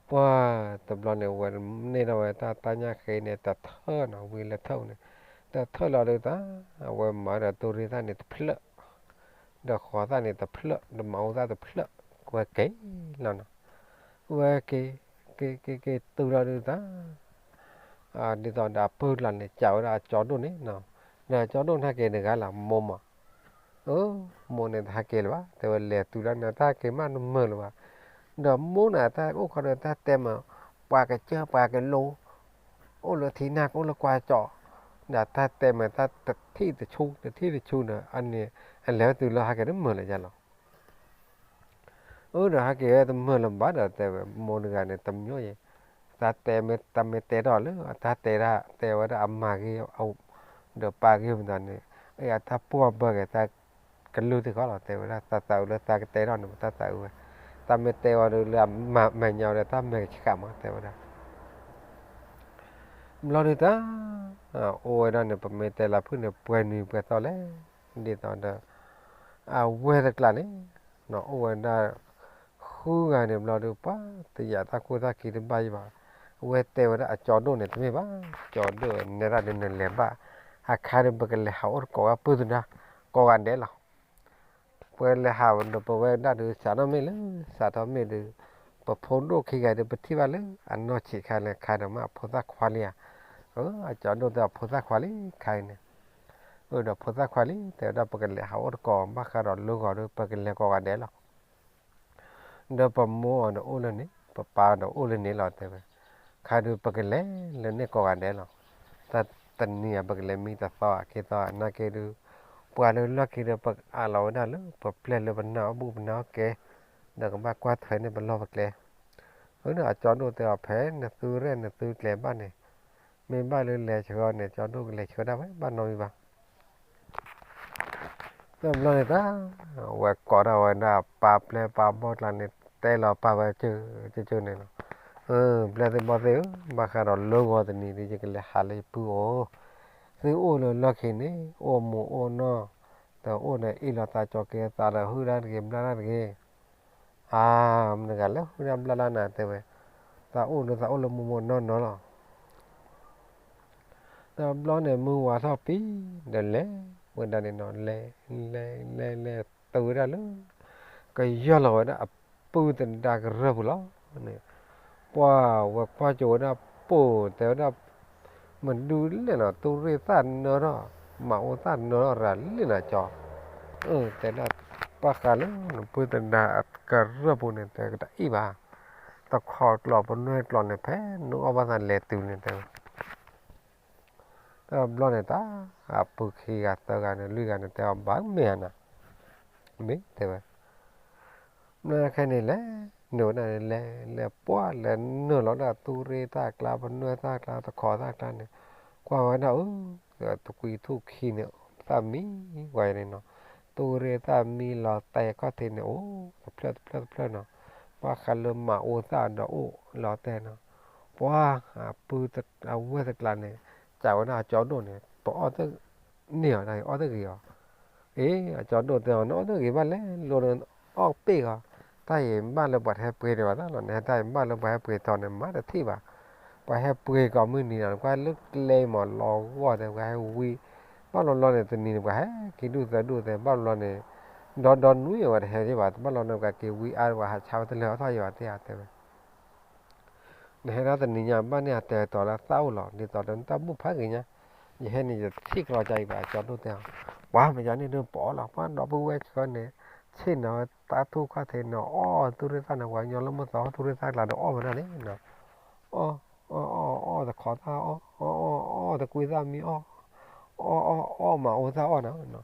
ပှၢ်တဘျီန့ၣ် ဝဲန့ၢ်ထီၣ်ဝဲတၢ်တၢ်ညၣ်ဃ့န့ၣ် တထၢၣ်နီၤ ဝံၤလၢထၢၣ်န့ၣ်, တထၢၣ်လီၤဒုးတၢ်, အဝဲမၤဒီးတိရ့ၣ်သၣ်န့ၣ်တဖျၢၣ်, ဒီးဃီသၣ်န့ၣ်တဖျၢၣ်, ဒီးမၤအူသၣ်တဖျၢၣ်, ဝဲက့ၤလီၤနီၤ. ဝဲက့ၤ က့ၤက့ၤက့ၤတုၤလီၤဒုးတၢ်, ဒ်သိးဒီးအပုၢ်ကျါန့ၣ် ကးဝဲဒၣ်အကၠီဒိၣ်န့ၣ်နီၤ, ဒီးအကၠီဒိၣ်န့ၣ်ဟဲက့ၤတဂၤလီၤ မိၢ်မး. အၢ မိၢ်န့ၣ်တဟဲက့ၤလၢၤဘၣ် တဲဝဲ လဲၤတုၤလီၤန့ၣ် တၢ်က့ၤမးတမုာ်လၢၤဘၣ်. ဒီးမိၢ်န့ၣ် တၢ်အိၣ်ခီဒီးတၢ်တဲမး ပှၤကစၢၢ်ပှၤကလိ အိၣ်လၢထံနၢ်ကအိၣ်လၢကွၢ်ကၠီ, ဒီးတၢ်တဲမးတၢ်တထံၣ်တဆူ တထံၣ်တဆူဒီး အန့ၣ် အလဲၤဝဲတုၤလၢဟဲက့ၤတမုာ်လၢၤယါလီၤ. အၢ ဒီးဟဲက့ၤဝဲတမုာ်လၢၤဘၣ်ဒီး တဲဝဲ မိၢ်တဂၤန့ၣ် တမညီယဲၢ်, တၢ်တဲမ့ၢ် တၢ်မ့ၢ်တဲထီၣ်လၢ တၢ်တဲဒၣ် တဲဝဲဒၣ်အမၤဂ့ၤ ဒီးပာ်ဂ့ၤမတၤန့ၣ်, အတၢ်ပှီၢ်ဘၢက့ၤ တၢ်ကလုၢ်သ့ၣ်ဃီလီၤ တဲဝဲဒၣ် တၢ်သးအုးလၢတၢ်ကတဲထီၣ်န့ၣ် တၢ်သးအုးဝဲ, တၢ်မ့ၢ်တဲဝဲဒီးလၢအမဲာ်ညါဝဲဒီး တၢ်မဲာ်ကဆှးမး တဲဝဲဒၣ် ဘျီဒုးတၢ်, အိၣ်ဝဲဒၣ်န့ၣ် ပမ့ၢ်တဲလၢဖုၣ်န့ၣ် ပှဲၤနံၤပှဲၤသီလဲၣ်, ဒ်သိးဒီး အဝဲတကျါန့ၣ် အိၣ်ဝဲဒၣ် ဃုဂၤန့ၣ်ဘျီဒုး ပှၤတယာ်တၢ်ခိၣ်တၢ်ခံတဘၣ်ယံၤဘၣ်, ဝဲတဲဝဲဒၣ်အကၠီဒိၣ်န့ၣ် တမ့ၢ်ဘၣ်, ကၠီဒိၣ်နဲဒၣ်ဒီးနလဲၤဘၣ်, အခါဒီး ပကလဲၤဟးအိၣ်တကိးဝဲပုၢ်သဒါ ကိးဂၤဒဲးလီၤ. ပလဲၤဟးဒီးပဝဲဒၣ်ဒီး စးထီၣ်မ့ၢ်လၢ စးထီၣ်မ့ၢ်ဒီး ပဖိဒိၣ်ခံဂၤဒီး ပထံၣ်ဘၣ်လၢအနီၢ်ဆံးခါလၢ ခါဒီးမ့ၢ်အဖိသၣ်ခွါလံဧါ. အကၠီဒိၣ်တဲအဖိသၣ်ခွါလံ ခါအံၤန့ၣ်, အဒီးဖိသၣ်ခွါလံ တဲဝဲဒၣ် ပကလဲၤဟးအိၣ်တကိး ဘၣ်ဃးဒီးလၢဂီၤဒီး ပကလဲၤကိးဂၤဒဲးလီၤ. ဒီးပမိၢ်အီၤဒီးအိၣ်လၢန့ၣ် ပပၢ်ဒီးအိၣ်လၢန့ၣ်လီၤ တဲဝဲ. ခါဒုး ပကလဲၤလၢန့ၣ်ကိးဂၤဒဲးလီၤ. တၢ်တနံၤဧါ ပကလဲၤမံတသီဧါ ခံသီဧါ နာ်က့ဒုး ပှၤလၢလီၢ်ခံဒီး ပအးလီၤဝဲဒၣ်လၢ ပပျဲၢ်လၢပနၢ်အိၣ်ဘူးပနၢ်အိၣ်ကဲ, ဒီးကဘၣ်ကွၢ်ထွဲန့ၢ်ပလီၢ်ပကျဲ. အဒီးအကၠီဒိၣ်တဲအီၤ ဖဲနသုရဲၣ်နသုကျဲၤဘၣ်န့ၣ်, မ့ၢ်ဘၣ်လၢလဲၤဆှၢန့ၣ် ကၠီဒိၣ်ကလဲၤဆှၢဒၣ်ဝဲ ဘၣ်နီတမံၤဘၣ်. တဘျီန့ၣ်တၢ် ဝဲကိးထီၣ်ဝဲဒၣ်ပၢ်ပျဲၢ်ပၢ်ဘီၣ်ကျါန့ၣ် တဲလီၤပၢ်ဝဲ ကၠၢကၠၢန့ၣ်လီၤ. ပျဲၢ်သ့ၣ်ဘီၣ်သ့ၣ်ဧၢ, ဘၣ်ဃးဒီးလၢဂီၤတနံၤဒီး ယကလဲၤဟးလၢယပုၢ်အိၣ်, သုအိၣ်လၢလီၢ်ခံန့ၣ် အိၣ်မူအိၣ်နီၢ်, တအိၣ်ဒီးအ့ၣ်လိာ်သးကၠီၤက့ၤသးဒီး ဟုၣ်ဒၣ်တဂ့ၤဘျၣ်ဒၣ်တဂ့ၤ. အါ, မတၤတဂၤလဲၣ် ဟုၣ်ဒၣ်ဘျၣ်ဒၣ်နၤ တဲဝဲ, သးအိၣ်ဒီးသးအိၣ်လၢမူမူနီၢ်နီၢ်လီၤ. တဘျီန့ၣ် မုၢ်ဝါထီၣ်ပံၤ ဒီးလဲၤဝဲဒၣ်န့ၣ်နီၤ လဲၤ လဲၤ လဲၤ လဲၤတုၤဝဲဒၣ်လၢ ကယီၢ်လီၤဝဲဒၣ်အပုၢ်သဒါကရၢၢ်ပူၤလီၤန့ၣ်, ပှၢ်ဝဲကွၢ်ကၠိဝဲဒၣ်ပိာ် တဲဝဲဒၣ်, မဒုလဲၣ်နီၤ တူၢ်ရ့ၣ်သၣ်နၢထီၣ်, မၤအိၣ်သၣ်နၢထီၣ်ရၤလံနီၤကၠီ, တဲဒၣ်, ပှၢ်ဃးလၢနပုၢ်သဒါကရၢၢ်ပူၤန့ၣ် တဲကတၢ်အံၣ်ဘၣ်, တခီကျိးပနွဲၢ်ကျိးန့ၣ် ဖဲနအီၣ်ဘၣ်သးလဲၤတုၤန့ၣ် တဲဝဲ တဘျီန့ၣ်တၢ် အပုၢ်ခံဂၤသၢဂၤန့ၣ် လွံၢ်ဂၤန့ၣ် တဲအီၤ ဘၣ်မ့ၢ်ဧါနၤ, မ့ၢ်တဲဝဲ, မ့ၢ်ခဲန့ၣ်လဲၤ, နုာ်ဝဲဒၣ်န့ၣ်လဲၤ လဲၤပှၢ်လဲၤနုာ်လီၤဒၣ်တူၢ်ရ့ၣ်သၣ်ကျါ ပနွဲၢ်သၣ်ကျါ တခီသၣ်ကျါန့ၣ်, ကွၢ်ဝဲဒၣ်အၢ, တကွံထူၣ်ခံန့ၣ် သၣ်မံဝဲန့ၣ်နီၤ, တူၢ်ရ့ၣ်သၣ်မံလီၤတဲာ်ခီၣ်ထံးန့ၣ်အိၣ် တဖျၢၣ်တဖျၢၣ်တဖျၢၣ်နီၤ, ဘၣ်ဃးလၢမၤအိၣ်သၣ်ဒီးအိၣ်လီၤတဲာ်နီၤ, ပှၢ်, အပုၢ်အဝဲၢ်တကျါန့ၣ် စံးဝဲဒၣ်အကၠီဒိၣ်န့ၣ် ပအီၣ်တန့ၢ်အီၤ တၢ်အံၤအီၣ်တဂ့ၤအီၤ, အ့ အကၠီဒိၣ်တဲအီၤ နအီၣ်တဂ့ၤဘၣ်လဲၣ် လိၤဒီးအီၣ်ပ့ၢ်ဂီၤ, တၢ်အံၤဘၣ်လၢပှၤတဟဲပှ့ၤန့ၣ်ဘၣ်သးလီၤန့ၣ် တၢ်အံၤဘၣ်လၢပှၤဟဲပှ့ၤထီန့ၣ် မၤတထံၣ်ဘၣ်, ပှၤဟဲပှ့ၤကိးမုၢ်နံၤဒီး ကွၢ်လၢကျဲမးလီၤဂီၢ်တဲ ပှၤဟဲဝံ, ဘၣ်လီၤလီၤန့ၣ် တနံၤန့ၣ် ပှၤဟဲခံဒူၣ်သၢဒူၣ်တဲ ဘၣ်လီၤလီၤန့ၣ်, ဒီဒီနွံအဝဲတဟဲက့ၤဘၣ် ဘၣ်လီၤန့ၣ် ပှၤက့ၤဝံအါ ပှၤဟးဆါဝဲတလၢအီၣ်ထီၣ်ယံၤဘၣ်တဲဧါတဲဝဲ နဟဲဒၣ်တနံၤညါ ဘၣ်န့ၢ်အတဲာ်တီၤလၢသၣ်အိၣ်လီၤ ဒ်သိးဒီးနတၢ်ဘူၣ်ဖးဂ့ၤညါ, ယဟဲန့ၣ်ယထံၣ်ကျီကါအံၤဘၣ် ကၠီဒိၣ်တဲအီၤ, ပှၤမယါန့ၣ်ဒုးပအီၣ်လီၤ ပှၤဒီပုၢ်ဝဲၢ်ဆှၢန့ၣ်, ဆ့ၣ်နီၤဝဲတၢ်ထူၣ်ခီၣ်ထံးန့ၣ် အီၣ်တူၢ်ရ့ၣ်သၣ်န့ၣ် ပှၤကညီလၢမုၢ်သီအီၣ်တူၢ်ရ့ၣ်သၣ်ကျါဒီးအီၣ်ဝဲဒၣ်န့ၣ်, အီၣ်, အီၣ်, အီၣ်, အီၣ်တခီသၣ်အီၣ်, အီၣ်, အီၣ်, အီၣ်တကွံသၣ်မံအီၣ်, အီၣ်, အီၣ်, အီၣ်မၤအိၣ်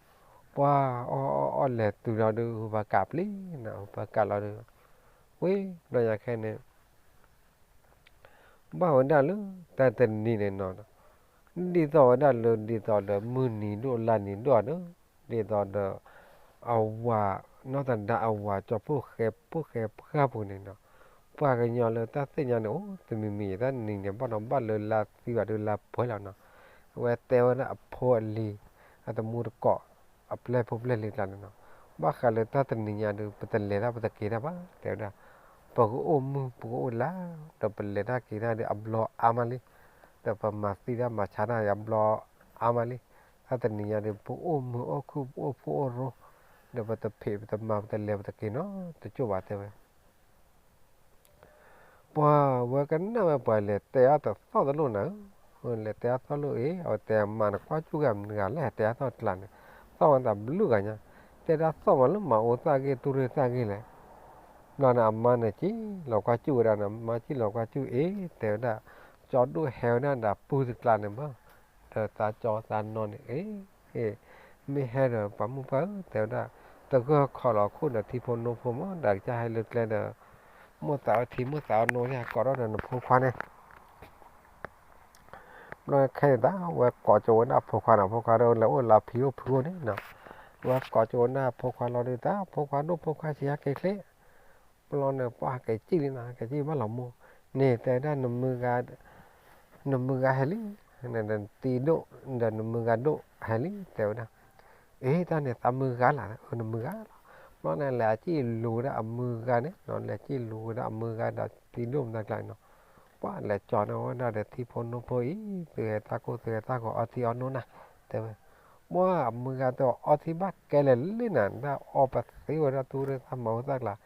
သၣ်အီၣ်နီၤ, ပှၤ, အီၣ်, အီၣ်, အီၣ်လဲၤတုၤဒီးဒုး ဟူးပှၤကးပျံၤနီၤ ဟူးပှၤကးလီၤဒုး, ဝ့ၢ်, ဘျီညါခဲန့ၣ် ဘၣ်ဝဲဒၣ်လၢတၢ်တနံၤန့ၣ်နီၤ, ဒ်သိးဝဲဒၣ်လၢ ဒ်သိးဒီးမုၢ်နံၤဒိၣ်လါနံၤဒိၣ်ဒီး, ဒ်သိးဒီး အဝၤ, နီၢ်သဒါအဝၤ ကၠီၤဖိၣ်ဃဲဖိၣ်ဃဲပှၢ်ပူၤန့ၣ်နီၤ, ပှၤကညီလၢတၢ်သ့ၣ်ညါန့ၣ် အိၣ် တမံၤမံၤ တၢ်နံၤန့ၣ် ဘၣ်နီၤဘၣ်လၢလါသံဘၣ်ဒုးလါပှဲၤလီၤနီၤ, အဝဲတဲဝဲဒၣ်အဖိအလံၤ, အတမူတကိး, အပျဲၢ်ဖိပျဲၢ်လံၤကျါန့ၣ်နီၤ, ဘၣ်ဃးလၢတၢ်တနံၤညါဒုး ပတလဲၤတၢ်ပတက့ၤတၢ်ဘၣ် တဲဝဲဒၣ်, ပကအိၣ်မုၢ်ပကအိၣ်လါ, ဒီးပလဲၤတၢ်က့ၤတၢ်ဒီးအဘျီအါမးလံ, ဒီးပမၤသံတၢ်မၤဆါတၢ်အဘျီအါမးလံ, တၢ်တနံၤညါဒုး ပအိၣ်မုၢ်အိၣ်ခုၣ် ပအိၣ်ဖိအိၣ်ရိ, ဒီးပတဖံးပတမၤပတလဲၤပတက့ၤနီတကၠိၢ်ဘၣ်တဲဝဲ ပှၤဝဲကနၣ်ဝဲပှၤလဲၤတဲအါတသီၣ်တလိၣ်နၤ, လဲၤတဲအါသီၣ်လိၣ်အ့ၣ် အဝဲတဲမၤနကွၢ်ကၠူၣ်ဂၤမတၤတဂၤလဲၣ် တဲအါသီၣ်တကျါန့ၣ်, သီၣ်ဝဲသးဘျုးဂၤညါ, တဲဒၣ်သီၣ်မးလၢမၤအိၣ်သၣ်ဂ့ၢ် တူၢ်ရ့ၣ်သၣ်ဂ့ၢ်လဲၣ်, ဘျီန့ၣ်အမါန့ၣ်က့ၤလီၤကွၢ်ကၠူၣ်ဝဲဒၣ်န့ၣ် မါက့ၤလီၤကွၢ်ကၠူၣ်အ့ၣ် တဲဝဲဒၣ်, ကၠီဒိၣ်ဟဲဝဲဒၣ်ဒီးပုၢ်တကျါန့ၣ်မး, ဒီးသးကၠီသးနီၤန့ၣ် အ့ၣ် မ့ၢ်ဟဲဒီးပှၤမိၢ်ပှၢ်ဧၢ တဲဝဲဒၣ်, တဂၢၢ်ခီၣ်လီၤခိၣ်ဒီးထံဖိနိဖိမး ဒီးကစၢ်ဟဲလၢကျဲဒီး, မိၣ်သးအီထံမိၣ်သးအီနိ ကိးထီၣ်ဒီးနဖိခွါန့ၣ်, ဘျီခဲန့ၣ်တၢ် ဝဲကိးကၠိဝဲဒၣ်ဖိခွါန့ၣ် ဖိခွါဒီးလဲၤအိၣ်လၢဖံအိၣ်ဖုအိၣ်န့ၣ်နီၤ, ဝဲကိးကၠိဝဲဒၣ်ဖိခွါလီၤဒုးတၢ် ဖိခွါဒိၣ်ဖိခွါဆံးဟဲက့ၤချ့ ဘျီန့ၣ် ပှၤဟဲက့ၤစံၣ်လံနီၤ ဟဲက့ၤစံၣ်ဘၣ်လီၤမိၢ်, န့ၣ်တဲဒၣ်နမုၢ်ဂၤ, နမုၢ်ဂၤဟဲလံ, နတံၤဒိၣ်, ဒီးနမုၢ်ဂၤဒိၣ်ဟဲလံ တဲဝဲဒၣ်, အ့ တၢ်န့ၣ်သးမုၢ်ဂၤလီၤ အၢ နမုၢ်ဂၤလီၤ, ဘျီန့ၣ်လဲၤအစံၣ်လူၤဝဲဒၣ်အမုၢ်ဂၤန့ၣ်နီၤ လဲၤစံၣ်လူၤဝဲဒၣ်အမုၢ်ဂၤဒီးတံၤဒိၣ်မတၤကျါန့ၣ်နီၤ, ပှၢ်လဲၤကၠီန့ၢ်ဝဲဒၣ်ဒီးထံဖိနိဖိအံၤ သုဟဲတၢ်ကိၢ်သုဟဲတၢ်ဂီၤအီထံအီနိနၤ တဲဝဲ, ပှၢ်အမုၢ်ဂၤတဲအီထံဘၣ်ကဲလဲၣ်လံနၤ ဒၣ်အီပသ့ဝဲဒၣ်သူၣ်ရ့ၣ်သၣ်မၤအိၣ်သၣ်ကျါ, အ့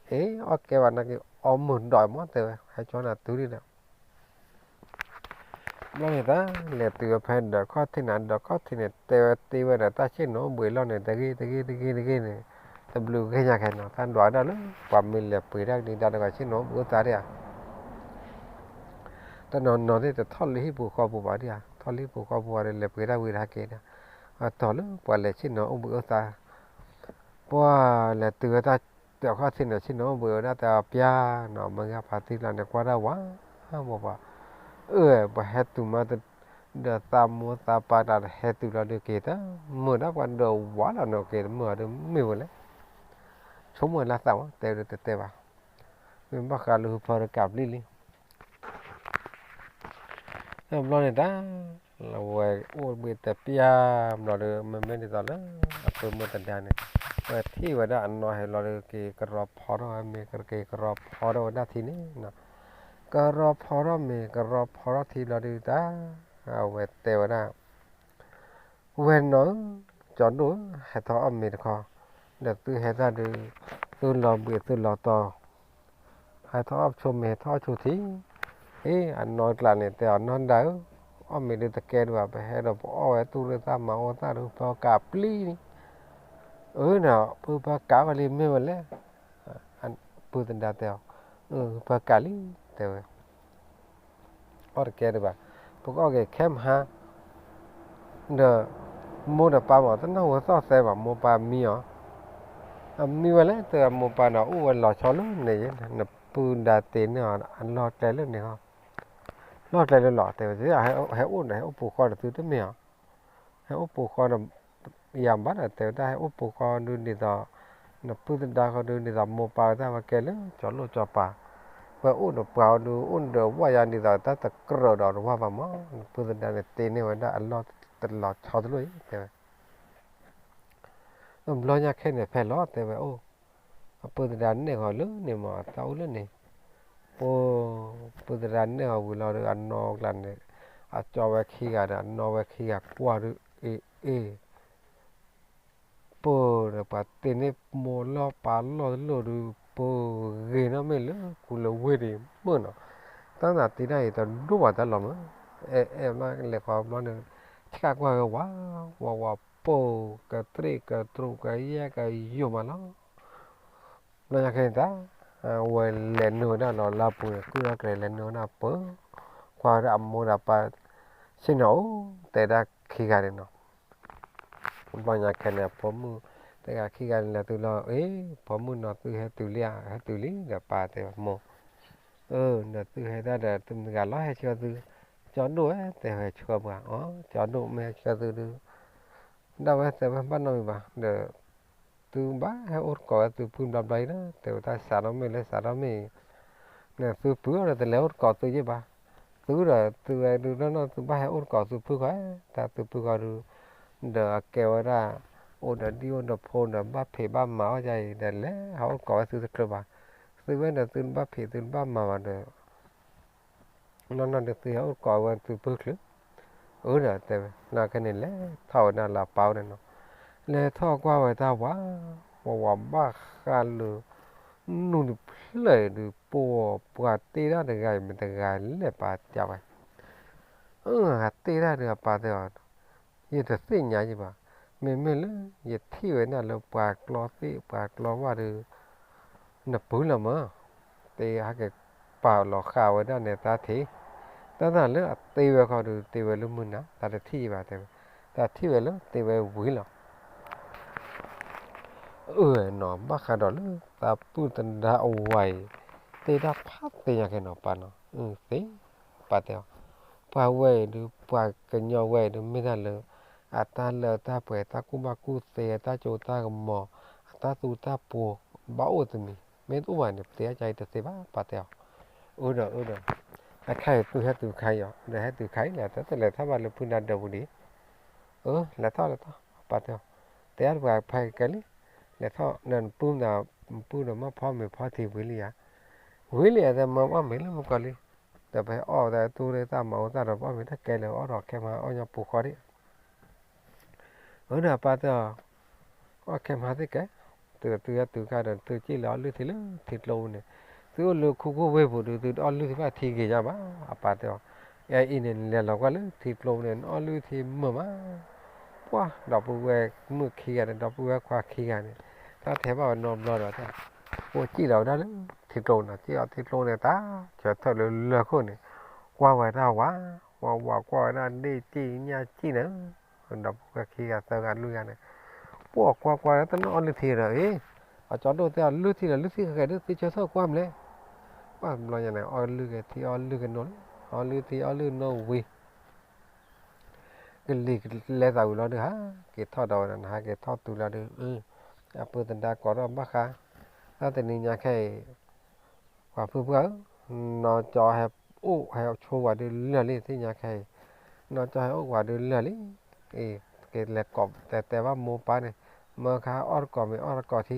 အီၣ်ကဲဘၣ်နာ်က့ၤအီမုၢ်ဒိးမး တဲဝဲ ဟဲကၠီနၤတုၤဒံးဒီး ဘျီန့ၣ်တၢ် လဲၤတုၤဝဲဖဲဒၢးခီၣ်ထံးန့ၣ် ဒၢးခီၣ်ထံးန့ၣ် တဲဝဲတ့ဝဲဒီးတၢ်ဆ့ၣ်နီၤအိၣ်ဘှံးအလီၢ်န့ၣ် တဂ့ၢ်တဂ့ၢ်တဂ့ၢ်တဂ့ၢ်န့ၣ်, တဘျုးဂ့ၢ်ညါခဲနီၤ တၢ်ဒွးဒၣ်လၢ ပှၤမ့ၢ်လဲၤပှ့ၤတၢ်ကဒံးတၢ်တဂၤဆ့ၣ်နီၤအိၣ်ဘှံးအိၣ်သါဒံးဧါ တနီၤနီၤသ့ၣ်တထီၣ်လၢဟံၣ်ပူၤဃီပူၤဘၣ်ဒံးဧါ, ထီၣ်လၢဟံၣ်ပူၤဃီပူၤဘၣ်ဒီး လဲၤပှ့ၤတၢ်ဝံၤတဟဲက့ၤဒံး, အတီၤလၢပှၤလဲၤဆ့ၣ်နီၤအိၣ်ဘှံးအိၣ်သါ, ပှၢ်လဲၤတုၤဝဲတၢ် တၢ်ခီၣ်ထံးန့ၣ် ဆ့ၣ်နီၤအိၣ်ဘှံးဝဲဒၣ်တၢ်ပျၢ်နီၤ မုၢ်ဂၤဖါတံၢ်လီၤန့ၣ် ကွၢ်ဒၣ်ဝဲ, ပှၤပှၤ, အၢ ပှၤဟဲတုၤမး ဒီးသးမိၢ်သးပၢ်တၢ်ဟဲတုၤလီၤဒုးက့ၤတမုာ်ဒၣ်ပှၤဒီးဝးလီၤန့ၣ်က့ၤတမုာ်အီၤဒုးမ့ၢ်ဝဲလဲၣ်, ဆိကမိၣ်လၢသးမး တဲဝဲဒၣ်တတဲဘၣ်, မ့ၢ်ဘၣ်ဃးလၢဟူဖီတကးပျံၤလံ ဘျီန့ၣ်တၢ်, ဝဲအိၣ်ဘှံးတပျၢ်ဘျီဒီး မ့မ့ၢ်ဒ်သိးလၢ အပုၢ်မုၣ်သဒါန့ၣ်, ဝဲထံၣ်ဝဲဒၣ်အနီၢ်ဟဲလီၤဒီး က့ၤကရီဖီထီၣ်ဝဲမ့ၤ ကက့ၤကရီဖီထီၣ်ဝဲဒၣ်ထံန့ၣ်, ကရီဖီထီၣ်မ့ၤ ကရီဖီထီၣ်ထံဘျီဒီးတၢ်, အဝဲတဲဝဲဒၣ် ဝဲၢ်နီၢ်ဧၢ, ကၠီဒိၣ်ဧၢ, ဟဲထီၣ်အီၣ်မ့ၤတခီ, ဒီးသုဟဲတၢ်ဒုး, သုလီၤဘှံးသုလီၤတီၤ, ဟဲထီၣ်အီၣ်ဆိမ့ၤ ဟဲထီၣ်အီၣ်ဆိထံ, အ့ အနီၢ်ကျါန့ၣ် တဲအီၤ နီၢ်ဒၣ်ဧၢ, အီၣ်မ့ၤဒုးတကဲဒံးဘၣ်, ပဟဲဒီးပအီၣ်ဝဲသူၣ်ရ့ၣ်သၣ်မၤအိၣ်သၣ်ဒုး ပကးပျံၤန့ၣ်, အၢ ပကးဝဲလံမ့ၢ်ဝဲလဲၣ်, ပုၢ်သဒါတဲအီၤ, ပကးလံ, တဲဝဲ အီၣ်တကဲဒံးဘၣ်, ပကအီၣ်က့ၤခဲမဟါ, ဒီး မိၢ်ဒီးပၢ်မး တနၢ်ဟူသီၣ်သဲဘၣ် မိၢ်ပၢ်မံအီၤ, အမံဝဲလဲၣ် တဲမိၢ်ပၢ်န့ၣ် အိၣ်ဝဲလီၤဆီလၢန့ၣ်, နပုၢ်ဒါတ့န့ၢ်အီၤအလီၢ်ကျဲလၢန့ၣ်ဟီ, လီၢ်ကျဲလၢလီၤ တဲဝဲ, ဟဲအိၣ်ဒီး ဟဲအိၣ်ပူၤဃီဒီးသုတမ့ၢ်အီၤ, ဟဲအိၣ်ပူၤဃီဒီး ယၤဘၣ်ဒီး တဲဝဲဒၣ် ဟဲအိၣ်ပူၤဃီဒုးဒ်သိး နပုၢ်သဒါဃီဒုးဒ်သိးမိၢ်ပၢ်ဝဲတၢ်ဝဲကဲလၢ ကၠီလိၣ်ကၠီပၤ, ဝဲအိၣ်ဒီးပှၤအီၤဒုး အိၣ်ဒီးဝၣ်ယါဒ်သိးတၢ်တကြၢးဒီးတဝၢ်ဘၣ်မး, နပုၢ်သဒါန့ၣ်တ့န့ၢ်ဝဲဒၣ်အလီၢ်တလီၤဆီတလိၣ်အံၤ တဲဝဲ ဘျီညါခဲန့ၣ်ဖဲလီၤ တဲဝဲအိၣ်, အပုၢ်သဒါန့ၢ်ဃီၤလၢန့ၣ်မး တၢ်အိၣ်လၢန့ၣ်, ပ ပုၢ်သဒါန့ၢ်ဃီၤဝံၤလီၤဒီး အနီၢ်ကျါန့ၣ်, အကၠီဝဲခံဂၤဒီး အနီၢ်ဝဲခံဂၤကွၢ်ဒီး အ့ အ့ ပၢ်ဒီး ပှၤတ့န့ၢ်မိၢ်လီၢ်ပၢ်လီၢ်တလိၣ်ဒီး ပၢ်ဂ့ၤနီၢ်မ့ၢ်လၢကူလၢဝ့ၢ်ဒံးမုၢ်နီၤ, တၢ်နၤတ့တၢ်အံၤတဒိၣ်ဘၣ်တၢ်လီၤမး, အဲအဲဘျီလဲၤဃီဘျီန့ၣ်, ဆှၣ်ကွၢ်ဝဲဝး, ဝးဝးပၢ်, ကတြ့ၣ်ကတြူးကယဲၢ်ကယိာ်မးလီၤ ဘျီညါခဲန့ၣ်တၢ်, ဝဲလဲၤနုာ်ဝဲဒၣ်လီၤလၢပူၤန့ၣ် ကုၢ်ထီၣ်ကျဲၤလဲၤနုာ်ဝဲဒၣ်ပၢ်, ကွၢ်ဝဲဒၣ်အမိၢ်ဒီးပၢ်, ဆ့ၣ်နီၤအိၣ်, တဲဒၣ်ခံဂၤန့ၣ်နီၤ, ဘျီညါခဲန့ၣ် အဖိမုၣ်, တဲဂၤခံဂၤန့ၣ်လဲၤတုၤလီၤ, အ့ ဖိမုၣ်နီၤ သုဟဲတုၤလံဧါ, ဟဲတုၤလံ ဒီးပၢ်တဲမိၢ်, အၢ ဒီးသုဟဲတၢ်ဒီး သုမတဂၤလီၤဟဲဆှၢသု, ကၠီဒိၣ်ဧၢ တဲဟဲဆှၢပှၤ, အီ ကၠီဒိၣ်မ့ၢ်ဟဲဆှၢသုဒုး ဒၣ်ဝဲတဲဝဲဘၣ်နီတမံၤဘၣ်ဒီး, သုဘၣ်ဟဲအိၣ်တကိးဝဲသုပုၢ်ဘျီဘျီအံၤလီၤ, တဲဝဲတၢ်စးထီၣ်မ့ၢ်လၢစးထီၣ်မ့ၢ်အံၤ, န့ၣ်သုပုၢ်အီၤဒီးတလဲၤအိၣ်တကိးသုယ့ၢ်ဘၣ်, သုဒီးသုဝဲဒုးနီၢ်နီၢ်သုဘၣ်ဟဲအိၣ်တကိးသုပုၢ်ဃီ, တၢ်သုပုၢ်ဃီဒုး, ဒီးအကဲဝဲဒၣ်, အိၣ်ဒီးဒံၣ်အိၣ်ဒီးဖိဒီးဘၣ်ဖံးဘၣ်မၤအီၣ်ယါအံၤ ဒီးလဲၤဟဲအိၣ်တကိးဝဲသုတချုးဘၣ်, သုဝဲဒီးသုတဘၣ်ဖံးသုတဘၣ်မၤဘၣ်ဒီး နီၢ်နီၢ်ဒီးသုဟဲအိၣ်တကိးဝဲသုပုၢ်ချုး, အၢဒီးတဲဝဲ, နာ်က့န့ၣ်လဲၤထီၣ်ဝဲဒၣ်လၢအပၢ်အိၣ်န့ၣ်နီၤ, လဲၤထီၣ်ကွၢ်ဝဲတၢ်ဝး, ဝးဝးဘၣ်ဃးလၢ, နူၢ်တဖျၢၣ်အံၤဒုး ပှၤတ့ဒၣ်တဂၤအံၤ မ့ၢ်တဂၤလဲၣ်ပၢ်တဲဝဲ အၢ တ့ဒၣ်ဒီးအပၢ်တဲအီၤ, ယတသ့ၣ်ညါယဘၣ်, မ့မ့ၢ်လၢ ယထံၣ်ဝဲဒၣ်လၢပှၤကျီသ့ၣ်ပှၤကျီဝၣ်ဒီး နပုၢ်လီၤမး, တ့ဟဲက့ၤပာ်လီၤဃာ်ဝဲဒၣ်န့ၣ် သးထံၣ်, တၢ်သးလၢအတ့ဝဲခီဒုး တ့ဝဲလၢမုၢ်နၤ သးတထံၣ်ယဘၣ်တဲဝဲ, သးထံၣ်ဝဲလၢတ့ဝဲဝံၤလီၤ အၢနီၤ ဘၣ်ဃးဒီးလၢသးပုၢ်သဒါအဝၤအံၤ, တ့တၢ်ဖးသ့ညါက့ၤနီၤ ပၢ်နီၤ, သ့, ပၢ်တဲအီၤ, ပှၤဝဲအံၤဒုး ပှၤကညီဝဲအံၤဒုး မ့ၢ်တၢ်လၢ အတၢ်လၢတၢ်ပှဲၤ တၢ်ကူၣ်ဘၣ်ကူၣ်သ့ တၢ်စိတၢ်ကမီၤ အတၢ်သူတၢ်ပှိၤ ဘၣ်အိၣ်တမံၤ မ့ၢ်တအိၣ်ဘၣ်န့ၣ် ပတ့အါကါအံၤတသ့ဘၣ် ပၢ်တဲအီၤ, အၢဒီးအၢဒီး, အခါအံၤသုဟဲတုၤခါအံၤအီၤ ဒီးဟဲတုၤခါအံၤလဲၣ် တၢ်တလဲၤထီၣ်ဘၣ်လၢဖုနၤဒၢးပူၤဒံး အၢ လဲၤထီၣ်လဲၤထီၣ် ပၢ်တဲအီၤ, တဲအါတပှၤဖဲကဲလံ, လဲၤထီၣ်ဒီးနပုၢ်နၤ, နပုၢ်ဒီးမ့ၢ်ဖီမ့ၤဖီထံဝံၤလံဧါ, ဝံၤလံဧါ တဲမ့ၢ်အီၣ်မ့ၤလၢမုၢ်ကီၢ်လံ, ဒီးပဟဲအီၣ်သးတူၢ်ရ့ၣ်သၣ်မၤအူသၣ်ဒီး ပအီၣ်မ့ၤတၢ်ကဲလၢၤ အီၣ်ဒီးခဲမဟါအီၣ်ညီပူၤဃီဒံး. အၢ ဒီးအပၢ်တဲအီၤ, အီၣ်ခဲမဟါသ့ၣ်ကဲ, တုၤဒီးသုဟဲတုၤခါဒီး သုစံၣ်လီၤအီၣ်လုၢ်ထံလၢထံကျိပူၤန့ၣ်, သုအိၣ်လၢခိခိၣ်ဝ့ၢ်ပူၤဒီး သုအီၣ်လုၢ်ထံဘၣ်ထံဂ့ၤညါဘၣ်. အပၢ်တဲအီၤ, အအံၤန့ၣ် နလဲၤလီၤကွၢ်လၢထံကျိပူၤန့ၣ် နအီၣ်လုၢ်ထံမုာ်မး ပှၢ်ဒီပုၢ်ဝဲၢ်မုၣ်ခံဂၤန့ၣ် ဒီပုၢ်ဝဲၢ်ခွါခံဂၤန့ၣ်, တၢ်ထဲဘၣ်ဝဲနီတဘျီဒီး အိၣ်စံၣ်လီၤဝဲဒၣ်လၢထံကျိပူၤနီၤ, စံၣ်လီၤထံကျိပူၤန့ၣ် တၢ်ဆၢထၢၣ်လၢလၢၢ်ခိၣ်န့ၣ်, ကွၢ်ဝဲဒၣ်ဝး, ဝးဝးကွၢ်ဝဲဒၣ်ဒ့ၣ်စံၣ်ညၣ်စံၣ်န့ၣ်, ဒီပုၢ်ဝဲၢ်ခံဂၤသၢဂၤလွံၢ်ဂၤန့ၣ်, ပှၢ်ကွၢ်ကွၢ်လၢတနီၣ်အီၣ်လုၢ်ထံဒီး အ့, အကၠီဒိၣ်တဲအီၤ လုၢ်ထံဒီးလုၢ်ထံဂ့ၤဂ့ၤဒ်သုဆၢထၢၣ်ကွၢ်မလဲၣ်. ပှၢ်တဘျီညါန့ၣ် အီၣ်လုၢ်ဂ့ၤထံအီၣ်လုၢ်ဂ့ၤနိလံ, အီၣ်လုၢ်ထံအီၣ်လုၢ်နိဝံၤ ကလံၤကလဲသးဝံၤလီၤဒုး ဟးက့ၤထီၣ်ဒီးဝဲဒီး နဟးက့ၤထီၣ်တုၤလီၤဒုး, အပုၢ်သဒါကိးထီၣ်ဘၣ်ဃး, တၢ်တနံၤညါခဲအံၤ, ပှၤဖုၣ်ဖုၣ်ဧၢ, နီၢ်ကၠီဟဲအိၣ်ဟဲဆိဝဲဒုးလၢာ်လံ သ့ၣ်ညါခဲအံၤ, နီၢ်ကၠီဟဲအိၣ်ဝဲဒုးလၢာ်လံ, အ့, ကလဲၤကိးတဲတဲဘၣ်မိၢ်ပၢ်န့ၣ်, မၢခါအီၣ်တကိးမ့ၤအီၣ်တကိးထံ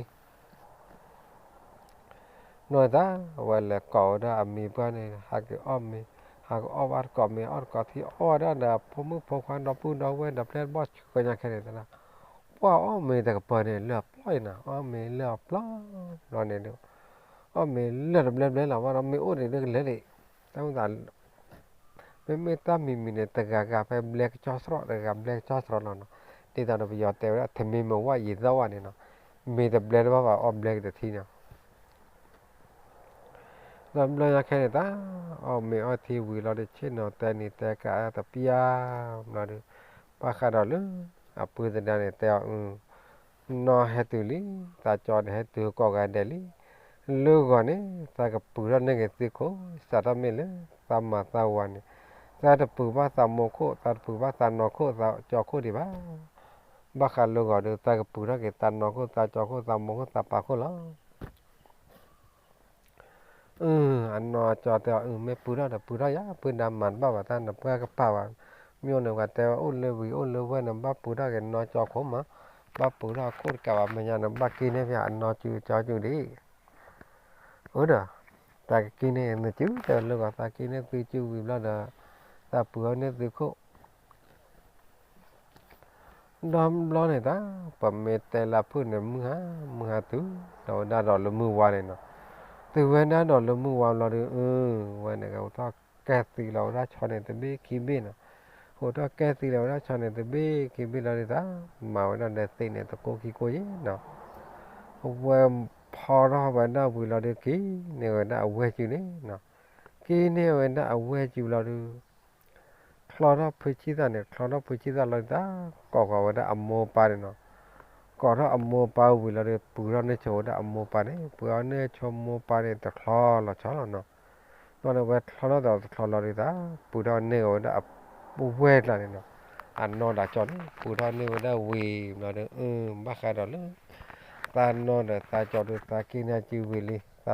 နီၢ်သး, အဝဲလဲၤကိးဝဲဒၣ်အမံၤပှၢ်န့ၣ် ဟးက့ၤအီၣ်မ့ၤ, ဟးကအီၣ်ဘၣ်တကိးမ့ၤအီၣ်တကိးထံ အီၣ်ဝဲဒၣ်ဒီးဖိမုၣ်ဖိခွါဒီပုၢ်ဒီဝဲၢ်ဒီးပျဲၢ်တဘီၣ်ဆှၢညါခဲန့ၣ်သး, ပှၢ်အီၣ်မ့ၤတကပၤန့ၣ် လၢအပျီအံၤနီၤ, အီၣ်မ့ၤလၢအပျီဘျီန့ၣ်ဒုး, အီၣ်မ့ၤလၢာ်တဘျဲဘျဲလီၤ ဘၣ်ဒီးမ့ၢ်အိၣ်ဒံးဒုးကလဲၤလံ, တၢ်မ့ၢ်သး မ့မ့ၢ်တၢ်မံၤမံၤန့ၣ် တဂၤဂၤဖဲဘျဲကစီၣ်စရီ တဂၤဘျဲကစီၣ်စရီလီၤနီၤ, ဒ်သိးဒီးပယီၤတဲဝဲဒၣ် ထမင်းမဝ ရေသောက်ဝါ န့ၣ်နီၤ, မ့ၤတဘျဲတဘၣ်ဘၣ်အီၣ်ဘျဲက့ၤတထံၣ်နီၤ ဒီးဘျီညါခဲန့ၣ်တၢ်, အီၣ်မ့ၤအီၣ်ထံဝံၤလီၤဒီး ဆ့ၣ်နီၤတဲနံၤတဲကးတပျၢ်ဘျီဒီး, ဘၣ်ဃးဒီးလၢ အပုၢ်သဒါန့ၣ်တဲအီၤ, နီၢ်ဟဲတုၤလံ, သးကၠီန့ၣ်ဟဲတုၤကိးဂၤဒဲးလံ, လၢဂီၤန့ၣ် သးကပုၤထီၣ်န့ၢ်က့ၤသုခိၣ်, စးထီၣ်မ့ၢ်လၢ သးမၤသးဝၤန့ၣ်, သးတပုၤဘၣ်သးမိၢ်ခိၣ်, သးတပုၤဘၣ်သးနီၢ်ခိၣ်, သးကၠီခိၣ်ဒံးဘၣ် ဘၣ်ဃးလၢဂီၤဒီး သးကပုၤထီၣ်က့ၤသးနီၢ်ခိၣ်, သးကၠီခိၣ်, သးမိၢ်ခိၣ်, သးပၢ်ခိၣ်လီၤ. အနီၢ်ကၠီတဲအီၤ, မ့ၢ်ပုၤထီၣ်ဒီးပုၤထီၣ်ယၤ, ပုၢ်ဒါမၤတဘၣ်ဘၣ်တၢ်န့ၣ် ပှၢ်ကပာ်ဘၣ်, မ့ၢ်အိၣ်န့ၣ် ပှၤတဲဝဲအိၣ်လၢဝံၤအိၣ်လၢဝဲၢ်န့ၣ် ဘၣ်ပုၤထီၣ်က့ၤနီၢ်ကၠီခိၣ်မး, ဘၣ်ပုၤထီၣ်ခိၣ်တကးဘၣ် မဲာ်ညါန့ၣ် ဘၣ်က့ၤန့ၢ်ဖဲအနီၢ်စုကၠီစုဒံး အၢဒီး, သးကက့ၤန့ၢ်နစုတဲဝဲလၢဂီၤ သးက့ၤန့ၢ်သုစုဝံၤဘျီဒီး, သးပုၤထီၣ်န့ၢ်သုခိၣ် ဒီဘျီန့ၣ်တၢ်, ပမ့ၢ်တဲလၢဖုၣ်န့ၣ် မုၢ်ဟါ, မုၢ်ဟါတုၤ, ဒီးဝဲဒၣ်ဒီးလၢမုၢ်ဝါန့ၣ်နီၤ, တုၤဝဲဒၣ်ဒီးလၢမုၢ်ဝါဘျီဒီး, အၢ, ဝဲန့ၣ်ကအိးထီၣ်ကဲသံလီၤဝဲဒၣ်ဆီန့ၣ်တဘ့ၣ်ခံဘ့ၣ်နီၤ, အိးထီၣ်ကဲသံလီၤဝဲဒၣ်ဆီန့ၣ်တဘ့ၣ်ခံဘ့ၣ်လီၤဒီးတၢ်, မၤဝဲဒၣ်ဒီးသ့ၣ်န့ၣ် တကိးခံကိးယဲနီၤ, အဝဲဖီထီၣ်ဝဲဒၣ်ဝံၤလီၤဒီးက့ၤန့ၢ်ဝဲဒၣ်အဝဲၢ်စုန့ၣ်နီၤ, က့ၤန့ၢ်ဝဲဒၣ်အဝဲၢ်စုလီၤဒီး ချီထီၣ်ဖုဆံသၣ်န့ၣ် ချီထီၣ်ဖုဆံသၣ်လီၤဒီးတၢ်, ကိးဃီၤဝဲဒၣ်အမိၢ်ပၢ်န့ၣ်နီၤ, ကိးထီၣ်အမိၢ်ပၢ်ဝံၤလီၤဒီး ပုၤထီၣ်န့ၢ်ဆိဝဲဒၣ်အမိၢ်ပၢ်န့ၣ်, ပုၤထီၣ်န့ၢ်ဆိမိၢ်ပၢ်န့ၣ် တချီလီၤဆီလီၤနီၤ, ဘျီန့ၣ်ဝဲချီထီၣ်ဒီးတ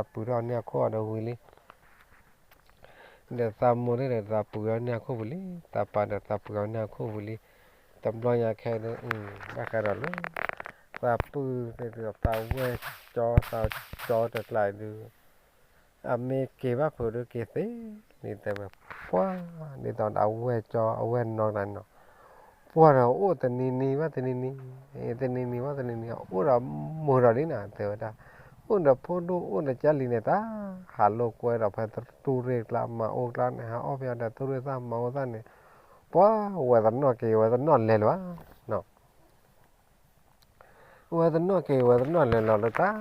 ချီလီၤဒီးတၢ်, ပုၤထီၣ်န့ၢ်ဝဲဒၣ်အဝဲၢ်ကျါန့ၣ်နီၤ, အနီၢ်ဒီးကၠီန့ၣ် ပုၤထီၣ်န့ၢ်ဝဲဒၣ်ဝံၤဘျီဒီး, အၢ, ဘၣ်ဃးဒီးလၢ သးနီၢ်ဒီးသးကၠီဒီး သးက့ၤန့ၢ်စုဝံၤလံ, သးပုၤထီၣ်န့ၢ်အခိၣ်အီၤဒီးဝံၤလံ ဒီးသးမိၢ်န့ၣ်ဒီး သးပုၤထီၣ်န့ၢ်အခိၣ်ဝံၤလံ, သးပၢ်ဒီးသးပုၤထီၣ်န့ၢ်အခိၣ်ဝံၤလံ, တဘျီညါခဲအံၤဒီး, ဘၣ်ဃးဒီးလၢ သးပုၢ်သ့ၣ်ဒီးသးဝဲၢ်ကၠီသးကၠီတကျါအံၤဒီး, အမ့ၢ်က့ၤဘၣ်ဖုးဒီးက့ၤသ့, ဒ်တဲဝဲ, ပှၢ်, ဒ်သိးဒီးအဝဲၢ်ကၠီအဝဲၢ်နီၢ်တကျါန့ၣ်နီၤ, ပှၢ်ဒီးအိၣ်တနံၤနံၤဘၣ်တနံၤနံၤ, တနံၤနံၤဘၣ်တနံၤနံၤ အိၣ်ဒီးမုာ်ဒီးလံနီၤ တဲဝဲဒၣ်, အိၣ်ဒီးဖိဒိၣ်အိၣ်ဒီးကၢ်လံၤန့ၣ်တၢ်, ဟးလိာ်ကွဲဒီးဖဲတူၢ်ရ့ၣ်ကျါ မၤအိၣ်ကျါန့ၣ် ဟးအီၣ်ဖဲအီၤဒီးတူၢ်ရ့ၣ်သၣ်မၤအိၣ်သၣ်န့ၣ်, ပှၢ်, ဝဲတနီၣ်က့ၤ ဝဲတနီၣ်လဲၤလၢၤဘၣ် ဝဲတနီၣ်က့ၤ ဝဲတနီၣ်လဲၤလီၤလၢတၢ်,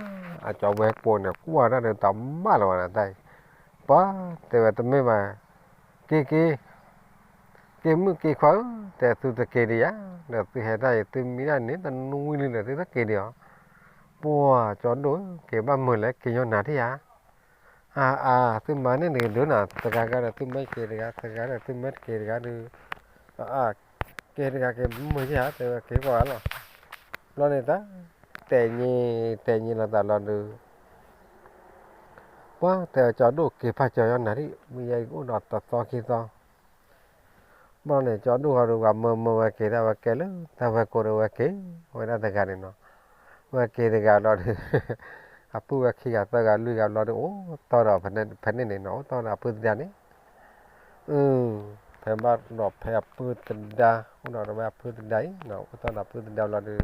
အကၠီဝဲၢ်ကိာ်န့ၣ် ကွၢ်တၢ်ဒီးတၢ်ဘၣ်လီၤဝဲဒၣ်တၢ်အံၤ, ပှၢ်, တဲဝဲတမ့ၢ်ဘၣ်, က့ၤက့ၤ, က့ၤမုၣ်က့ၤခွါဧၢ, တဲသုတက့ၤဒံးဧါ, ဒီးသုဟဲတၢ်အံၤ သုမံဒၣ်န့ၣ် တနွံလံဒီးသုတက့ၤဒံးဧါ, ပှၢ်, ကၠီဒိၣ်ဧၢ, က့ၤဘၣ်မုာ်လဲၣ် က့ၤညီနၤဒံးဧါ အါအါ, သုမၤန့ၢ်တဂ့ၤဒုးနၤ, တဂၤဂၤဒီးသုမ့ၢ်က့ၤတဂၤ, တဂၤဒီးသုမ့ၢ်တက့ၤတဂၤဒုး, အါအါ, က့ၤတဂၤက့ၤမုာ်ယဲၢ်ဧါ, တဲဝဲက့ၤကွၢ်ဂၤလီၤ. ဘျီန့ၣ်တၢ်, တဲာ်ညံ, တဲာ်ညံလီၤသးလီၤဒုး, ပှၢ်, တဲဝဲကၠီဒိၣ်က့ၤဖးကၠီညီနၤဒံး, မုၢ်ယဲၢ်ကအိၣ်ဒီးတသီခံသီ ဘျီန့ၣ် ကၠီဒိၣ်ဃီဒီး ပှၤမၢမၢဝဲက့ၤဒၣ် ဝဲကဲလၢတၢ်ဝဲၢ်ကိာ်ဒီး ဝဲက့ၤဝဲဒၣ်တဂၤန့ၣ်နီၤ. ဝဲက့ၤတဂၤဘျီဒီး အပုၢ်ဝဲၢ်ခံဂၤသၢဂၤလွံၢ်ဂၤဘျီဒီး အိၣ်တီၢ်ဒီးဖဲန့ၣ်န့ၣ်နီၤ, အိၣ်တီၢ်ဒီးအပုၢ်သဒါန့ၣ်, အ ဖဲဘၣ်ဒီးဖဲအပုၢ်သဒါ အိၣ်ဒီးဝဲအပုၢ်သဒါအံၤနီၤ အိၣ်ထီၣ်ဒီးအပုၢ်သဒါဘျီဒီး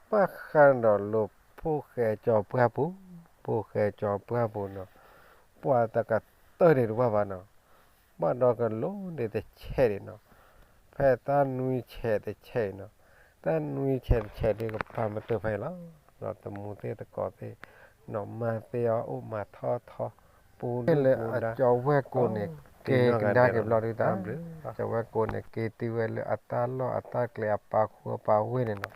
ဘၣ်ဃးဒီးလၢဖိၣ်ဃဲကၠီပှၢ်ပူၤ, ဖိၣ်ဃဲကၠီပှၢ်ပူၤနီၤ, ပှၢ်တကတၢၢ်န့ၣ်တဘၣ်ဘၣ်နီၤ, ဘၣ်ဒီးကလိန့ၣ်တဆဲးန့ၣ်နီၤ, ဖဲတၢ်နွံဆဲးတဆဲးနီၤ, တၢ်နွံဆဲးတဆဲးဒုးကပၤမတၤဖဲအံၤလီၤ, ဒီးတမူသ့ၣ်တကိးသ့ၣ်, နီၢ်မါသ့ၣ်အီၤအိၣ်မၤထီၣ်ထီ ပူၤလၢအကၠီဝဲၢ်ကိန့ၣ် က့ၤကဒါက့ၤဘျီဒုးတၢ်, ကၠီဝဲၢ်ကိန့ၣ် က့ၤတုၤဝဲလၢအတၢ်လီၢ်အတၢ်ကျဲအပာ်ခူအပာ်ဝ့ၢ်န့ၣ်နီၤ,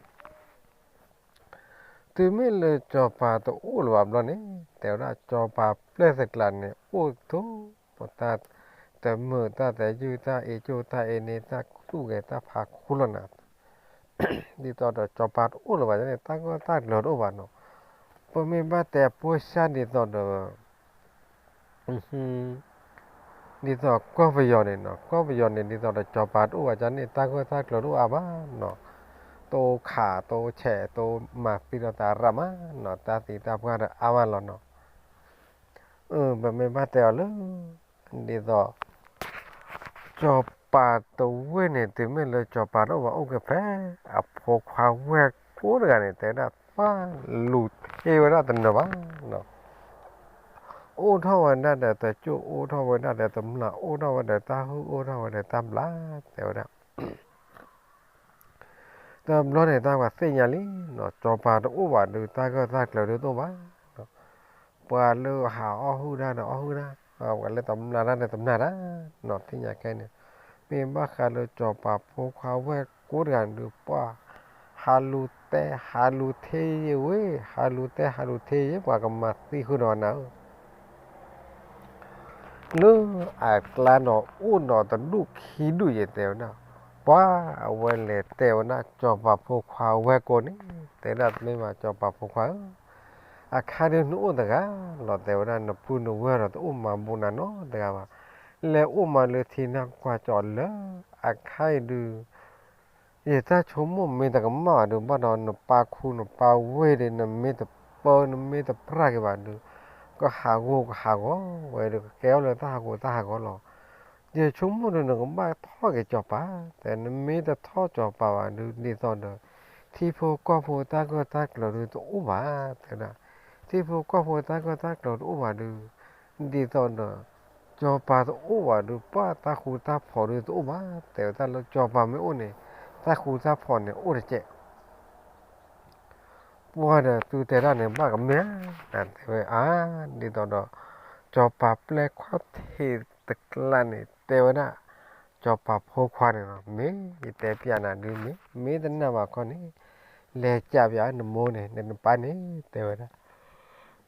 တုၤမ့ၢ်လၢကၠီပၤတအိၣ်လၢၤဘၣ်ဘျီန့ၣ် တဲဝဲဒၣ်ကၠီပၤပျဲၢ်သကျးန့ၣ် အိၣ်ထီၣ် တၢ်တမုာ်တၢ်သယုၢ်တၢ်အ့ၣ်ကၠိၣ်တၢ်အ့န့ၣ် တၢ်သူၣ်ဂဲၤတၢ်ဖးခူလီၤနၤ, ဒ်သိးဒီးကၠီပၤတအိၣ်လၢၤဘၣ်န့ၣ် တၢ်ဂၢၢ်တၢ်ကျၢၤတအိၣ်ဘၣ်နီၤ, ပမ့ၢ်ဘၣ်တဲအဖိဆၢဒ်သိးဒီး ဒ်သိးကီၢ်ပယီၤန့ၣ်နီၤ, ကီၢ်ပယီၤန့ၣ် ဒ်သိးဒီးကၠီပၤတအိၣ်ဘၣ်န့ၣ် တၢ်ဂၢၢ်တၢ်ကျၢၤတအိၣ်အါဘၣ်နီၤ, တအိၣ်ခးတအိၣ်ဆဲး တအိၣ်မၤသံဒီးသးရၣ်မးနီၤ, တၢ်သံတၢ်ပှၢ်ဒီးအါမးလီၤနီၤ, ပမ့ၢ်ဘၣ်တဲအီၤလၢ ဒ်သိး ကၠီပၤတဝ့ၢ်န့ၣ် တုၤမ့ၢ်လၢကၠီပၤတအိၣ်ဘၣ်အိၣ်က့ၤဖဲ အဖိခွါဝဲၢ်ကိတဂၤန့ၣ် တဲဝဲဒၣ်ပှၢ်လူၤထ့ဝဲဒၣ်တနၢၤဘၣ်နီၤ, အိၣ်ထီၣ်ဝဲဒၣ်ဒီးတကၠိၣ် အိၣ်ထီၣ်ဝဲဒၣ်ဒီးတမျၢ် အိၣ်ထီၣ်ဝဲဒီးတၢ်ဟုၣ် အိၣ်ထီၣ်ဝဲဒီးတၢ်ဘျါ တဲဝဲဒၣ် တဘျီန့ၣ် တၢ်ပှၤသ့ၣ်ညါလံနီၤ, ကၠီပၤတအိၣ်ဘၣ်ဒီး တၢ်ဂၢၢ်တၢ်ကျၢၤဒုးတအိၣ်ဘၣ်, ပှၤလၢဟးအီၣ်ဟုၣ်တၢ်ဒီးအီၣ်ဟုၣ်တၢ်, ပှၤလၢတမျၢ်တၢ်ဒီးတမျၢ်တၢ်နီၤ, သ့ၣ်ညါခဲန့ၣ်, မ့ၢ်ဘၣ်ဃးလၢကၠီပၤဖိခွါဝဲၢ်ကိတဂၤဒုး ပှၢ်ဟးလူၤတဲ ဟးလူၤထ့ယဲဝဲ, ဟးလူၤတဲ ဟးလူၤထ့ယဲ ပှၤကမၤသံဃုာ်ဒီးနၤဧၢ လၢအကျါနီၤ အိၣ်ဒီးတဒူၣ်ခံဒူၣ်ယဲ တဲဝဲဒၣ်, ပှၤအဝဲလဲၤတဲဝဲဒၣ် ကၠီၤပၤဖိခွါဝဲၢ်ကိန့ၣ် တဲဒၣ် မ့ၢ်မးကၠီၤပၤဖိခွါဧၢ, အခါဒုးနအိၣ်တဂၤလီၤ တဲဝဲဒၣ်, နပုၢ်နဝဲၢ်ဒီးတအိၣ်မၤဘူးနၤနီတဂၤဘၣ်, လဲၤအိၣ်မးလၢထံနီၢ်ကွၢ်ကၠီၤလၢ အခါအံၤဒုး ယတၢ်ဆိကမိၣ်မ့ၢ်တကမၣ်ဘၣ်ဒုး ဘၣ်ဒီးနပာ်ခူနပာ်ဝ့ၢ်ဒီး နမ့ၢ်တပၢနမ့ၢ်တပြၢ်က့ၤဘၣ်ဒုး ကဟးဂီၤကဟးဂီၤဝဲဒုး ကကဲထီၣ်လၢတၢ်ဟးဂီၤတၢ်ဟးဂီၤလီၤ. ယဆိကမိၣ်ဒုး နကဘၣ်ထီၣ်က့ၤကၠီၤပၤ, တဲနမ့ၢ်တထီၣ်ကၠီၤပၤဘၣ်ဒုး ဒ်သိးဒီး ထံဖိကီၢ်ဖိတၢ်ဂၢၢ်တၢ်ကျၢၤဒုးတအိၣ်ဘၣ်, တဲဝဲဒၣ်, ထံဖိကီၢ်ဖိတၢ်ဂၢၢ်တၢ်ကျၢၤတအိၣ်ဘၣ်ဒုး ဒ်သိးဒီး ကၠီၤပၤတအိၣ်ဘၣ်ဒုး ပှၢ်တၢ်ဃူတၢ်ဖိးဒုးတအိၣ်ဘၣ်, တဲဝဲဒၣ်လၢကၠီၤပၤမ့ၢ်အိၣ်န့ၣ် တၢ်ဃူတၢ်ဖိးန့ၣ်အိၣ်တကဲး ပှၢ်ဒီးသုတဲဒၣ်န့ၣ် ဘၣ်ကမ့ၢ်ဧါ, တဲဝဲအါ, ဒ်သိးဒီး ကၠီၤပၤပျဲၢ်ခွါထံးတကျါန့ၣ် တဲဝဲဒၣ် ကၠီၤပၤဖိခွါန့ၣ်လီၤ, မ့ၢ်ယတဲပျးနၤဒုးမ့ၢ် မ့ၢ်တနာ်ဘၣ်ခီန့ၣ် လဲၤကးပျးနမိၢ်န့ၣ် နနပၢ်န့ၣ် တဲဝဲဒၣ်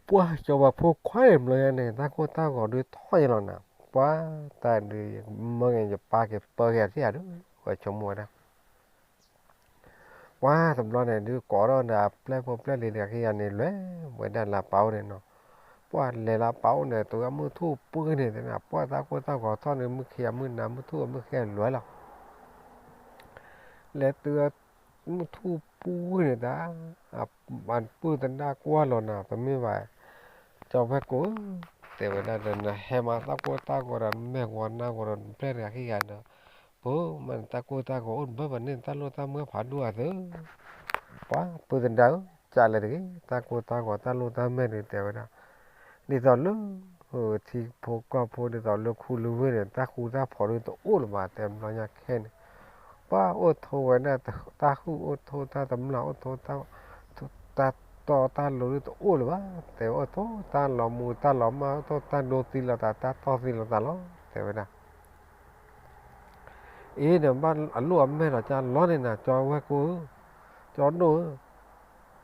ပှၢ်ကၠီၤပၤဖိခွါန့ၣ် ဘျီညါန့ၣ် တၢ်ကိၢ်တၢ်ဂီၤဒုးထီၣ်ယလီၤနၤ, ပှၢ်တၢ်ဒုး မၢက့ၤယပၢ်က့ၤပၢက့ၤအသ့ၣ်ဧါဒုး ဝဲဆိကမိၣ်ဝဲဒၣ် ပှၢ်တဘျီန့ၣ်ဒုး ကိးထီၣ်ဒီးအပျဲၢ်ဖိပျဲၢ်လံၤတဂၤခံဂၤန့ၣ် လဲၤဝဲဒၣ်လၢအပၢ်အိၣ်န့ၣ်နီၤ, ပှၢ်လဲၤလၢအပၢ်အိၣ်န့ၣ် တုၤအမုၢ်ထူၣ်ပှၢ်န့ၣ် တဲဒၣ် ပှၢ်တၢ်ကိၢ်တၢ်ဂီၤထီၣ်န့ၣ် မုၢ်ခံဂၤမုၢ်နၤ မုၢ်ထူၣ်မုၢ်ခံဂၤလဲၤလီၤ လဲၤတုၤမုၢ်ထူၣ်ပှၢ်န့ၣ်တၢ်, အပုၢ်သဒါကွၢ်လီၤနၤ ပမ့ၢ်ဘၣ် ကၠီၤဝဲၢ်ကိဧၢ, တဲဝဲဒၣ်ဒီး နဟဲမၤတၢ်ကိၢ်တၢ်ဂီၤဒီး နမဲာ်ဂီၤနါဂီၤဒီး နပျဲၢ်တဂၤခံဂၤဒီး ပမၤနတၢ်ကိၢ်တၢ်ဂီၤအိၣ်နဘၢၣ်ဘၣ်န့ၣ် တၢ်လိၣ်တၢ်မၢဖးဒိၣ်အသး, ပှၢ်ပုၢ်သဒါဧၢ, ကးလဲၣ်တဂ့ၤ တၢ်ကိၢ်တၢ်ဂီၤတၢ်လိၣ်တၢ်မၢဒုး တဲဝဲဒၣ်, ဒ်သိးလၢ ထံဖိကီၢ်ဖိဒ်သိးလၢခူလၢဝ့ၢ်န့ၣ် တၢ်ဃူတၢ်ဖိးဒုးတအိၣ်လၢၤဘၣ် တဲဘျီညါခဲန့ၣ်, ပှၢ်အိၣ်ထိးဝဲဒၣ် တၢ်ဟုၣ်အိၣ်ထိးတၢ်တမျၢ်အိၣ်ထိး တၢ်တီတၢ်လိၤဒုးတအိၣ်လၢၤဘၣ်, တဲဝဲအိၣ်ထိးတၢ်လီၤမူတၢ်လီၤမၢ် အိၣ်ထိးတၢ်ဒိသံလိာ်သး တၢ်တီၢ်သံလိာ်သးလီၤ တဲဝဲဒၣ် အ့ နဘၣ်အလိၣ်အမဲာ်လီၤ ကၢ်လီန့ၣ်နၤ ကၠီဝဲၢ်ကိဧၢ, ကၠီဒိၣ်ဧၢ,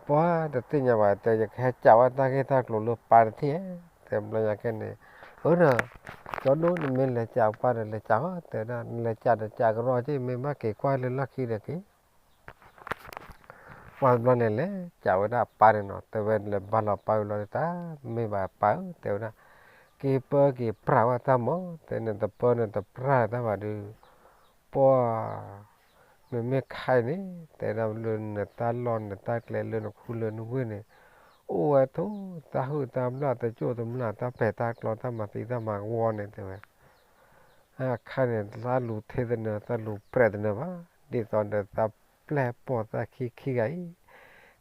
ပှၢ်တသ့ၣ်ညါဘၣ် တဲ ယကဟဲကးဝဲတၢ်ဂ့ၢ်တၢ်ကျိၤလၢပၢ်တထံၣ်, တဲဘျီညါခဲန့ၣ်, အၢဒီး ကၠီဒိၣ် နမ့ၢ်လဲၤကးပၢ်ဒီးလဲၤကးအီၤ တဲဝဲဒၣ် နလဲၤကးဒီးကးကရီက့ မ့ၢ်ဘၣ်က့ၤကွၢ်လၢလီၢ်ခံဒီးက့ၤ ပှၢ်တဘျီန့ၣ်လဲၤကးဝဲဒၣ်အပၢ်န့ၣ်နီၤ, တဲဝဲလဲၤဘါလီၤပၢ်ဝံၤလီၤဒီး တၢ်မ့ၢ်ဘၣ်ပၢ်ဧၢ တဲဝဲဒၣ်, က့ၤပၢက့ၤပြးဝဲတၢ်မၢ်, တဲနတပၢနတပြးတၢ်ဘၣ်ဒုး, ပှၢ် မ့မ့ၢ်ခဲအံၤန့ၣ် တဲဒၣ်လၢနတၢ်လီၢ်နတၢ်ကျဲလၢနခူလၢနဝ့ၢ်န့ၣ်, အိၣ်ဝဲထိၣ်တၢ်ဟုၣ်တၢ်ဘျၣ် တကၠိၣ်တမျၢ် တၢ်ပဲာ်တၢ်ကျီ တၢ်မၤသံတၢ်မၤဝီန့ၣ် တဲဝဲ အခါန့ၣ် တၢ်လူၤထဲသနၢၤ တၢ်လူၤပြဲးသနၢၤဘၣ်, ဒ်သိးဒီးသးပျဲၢ်ပိာ်သးခံခံဂၤအံၤ,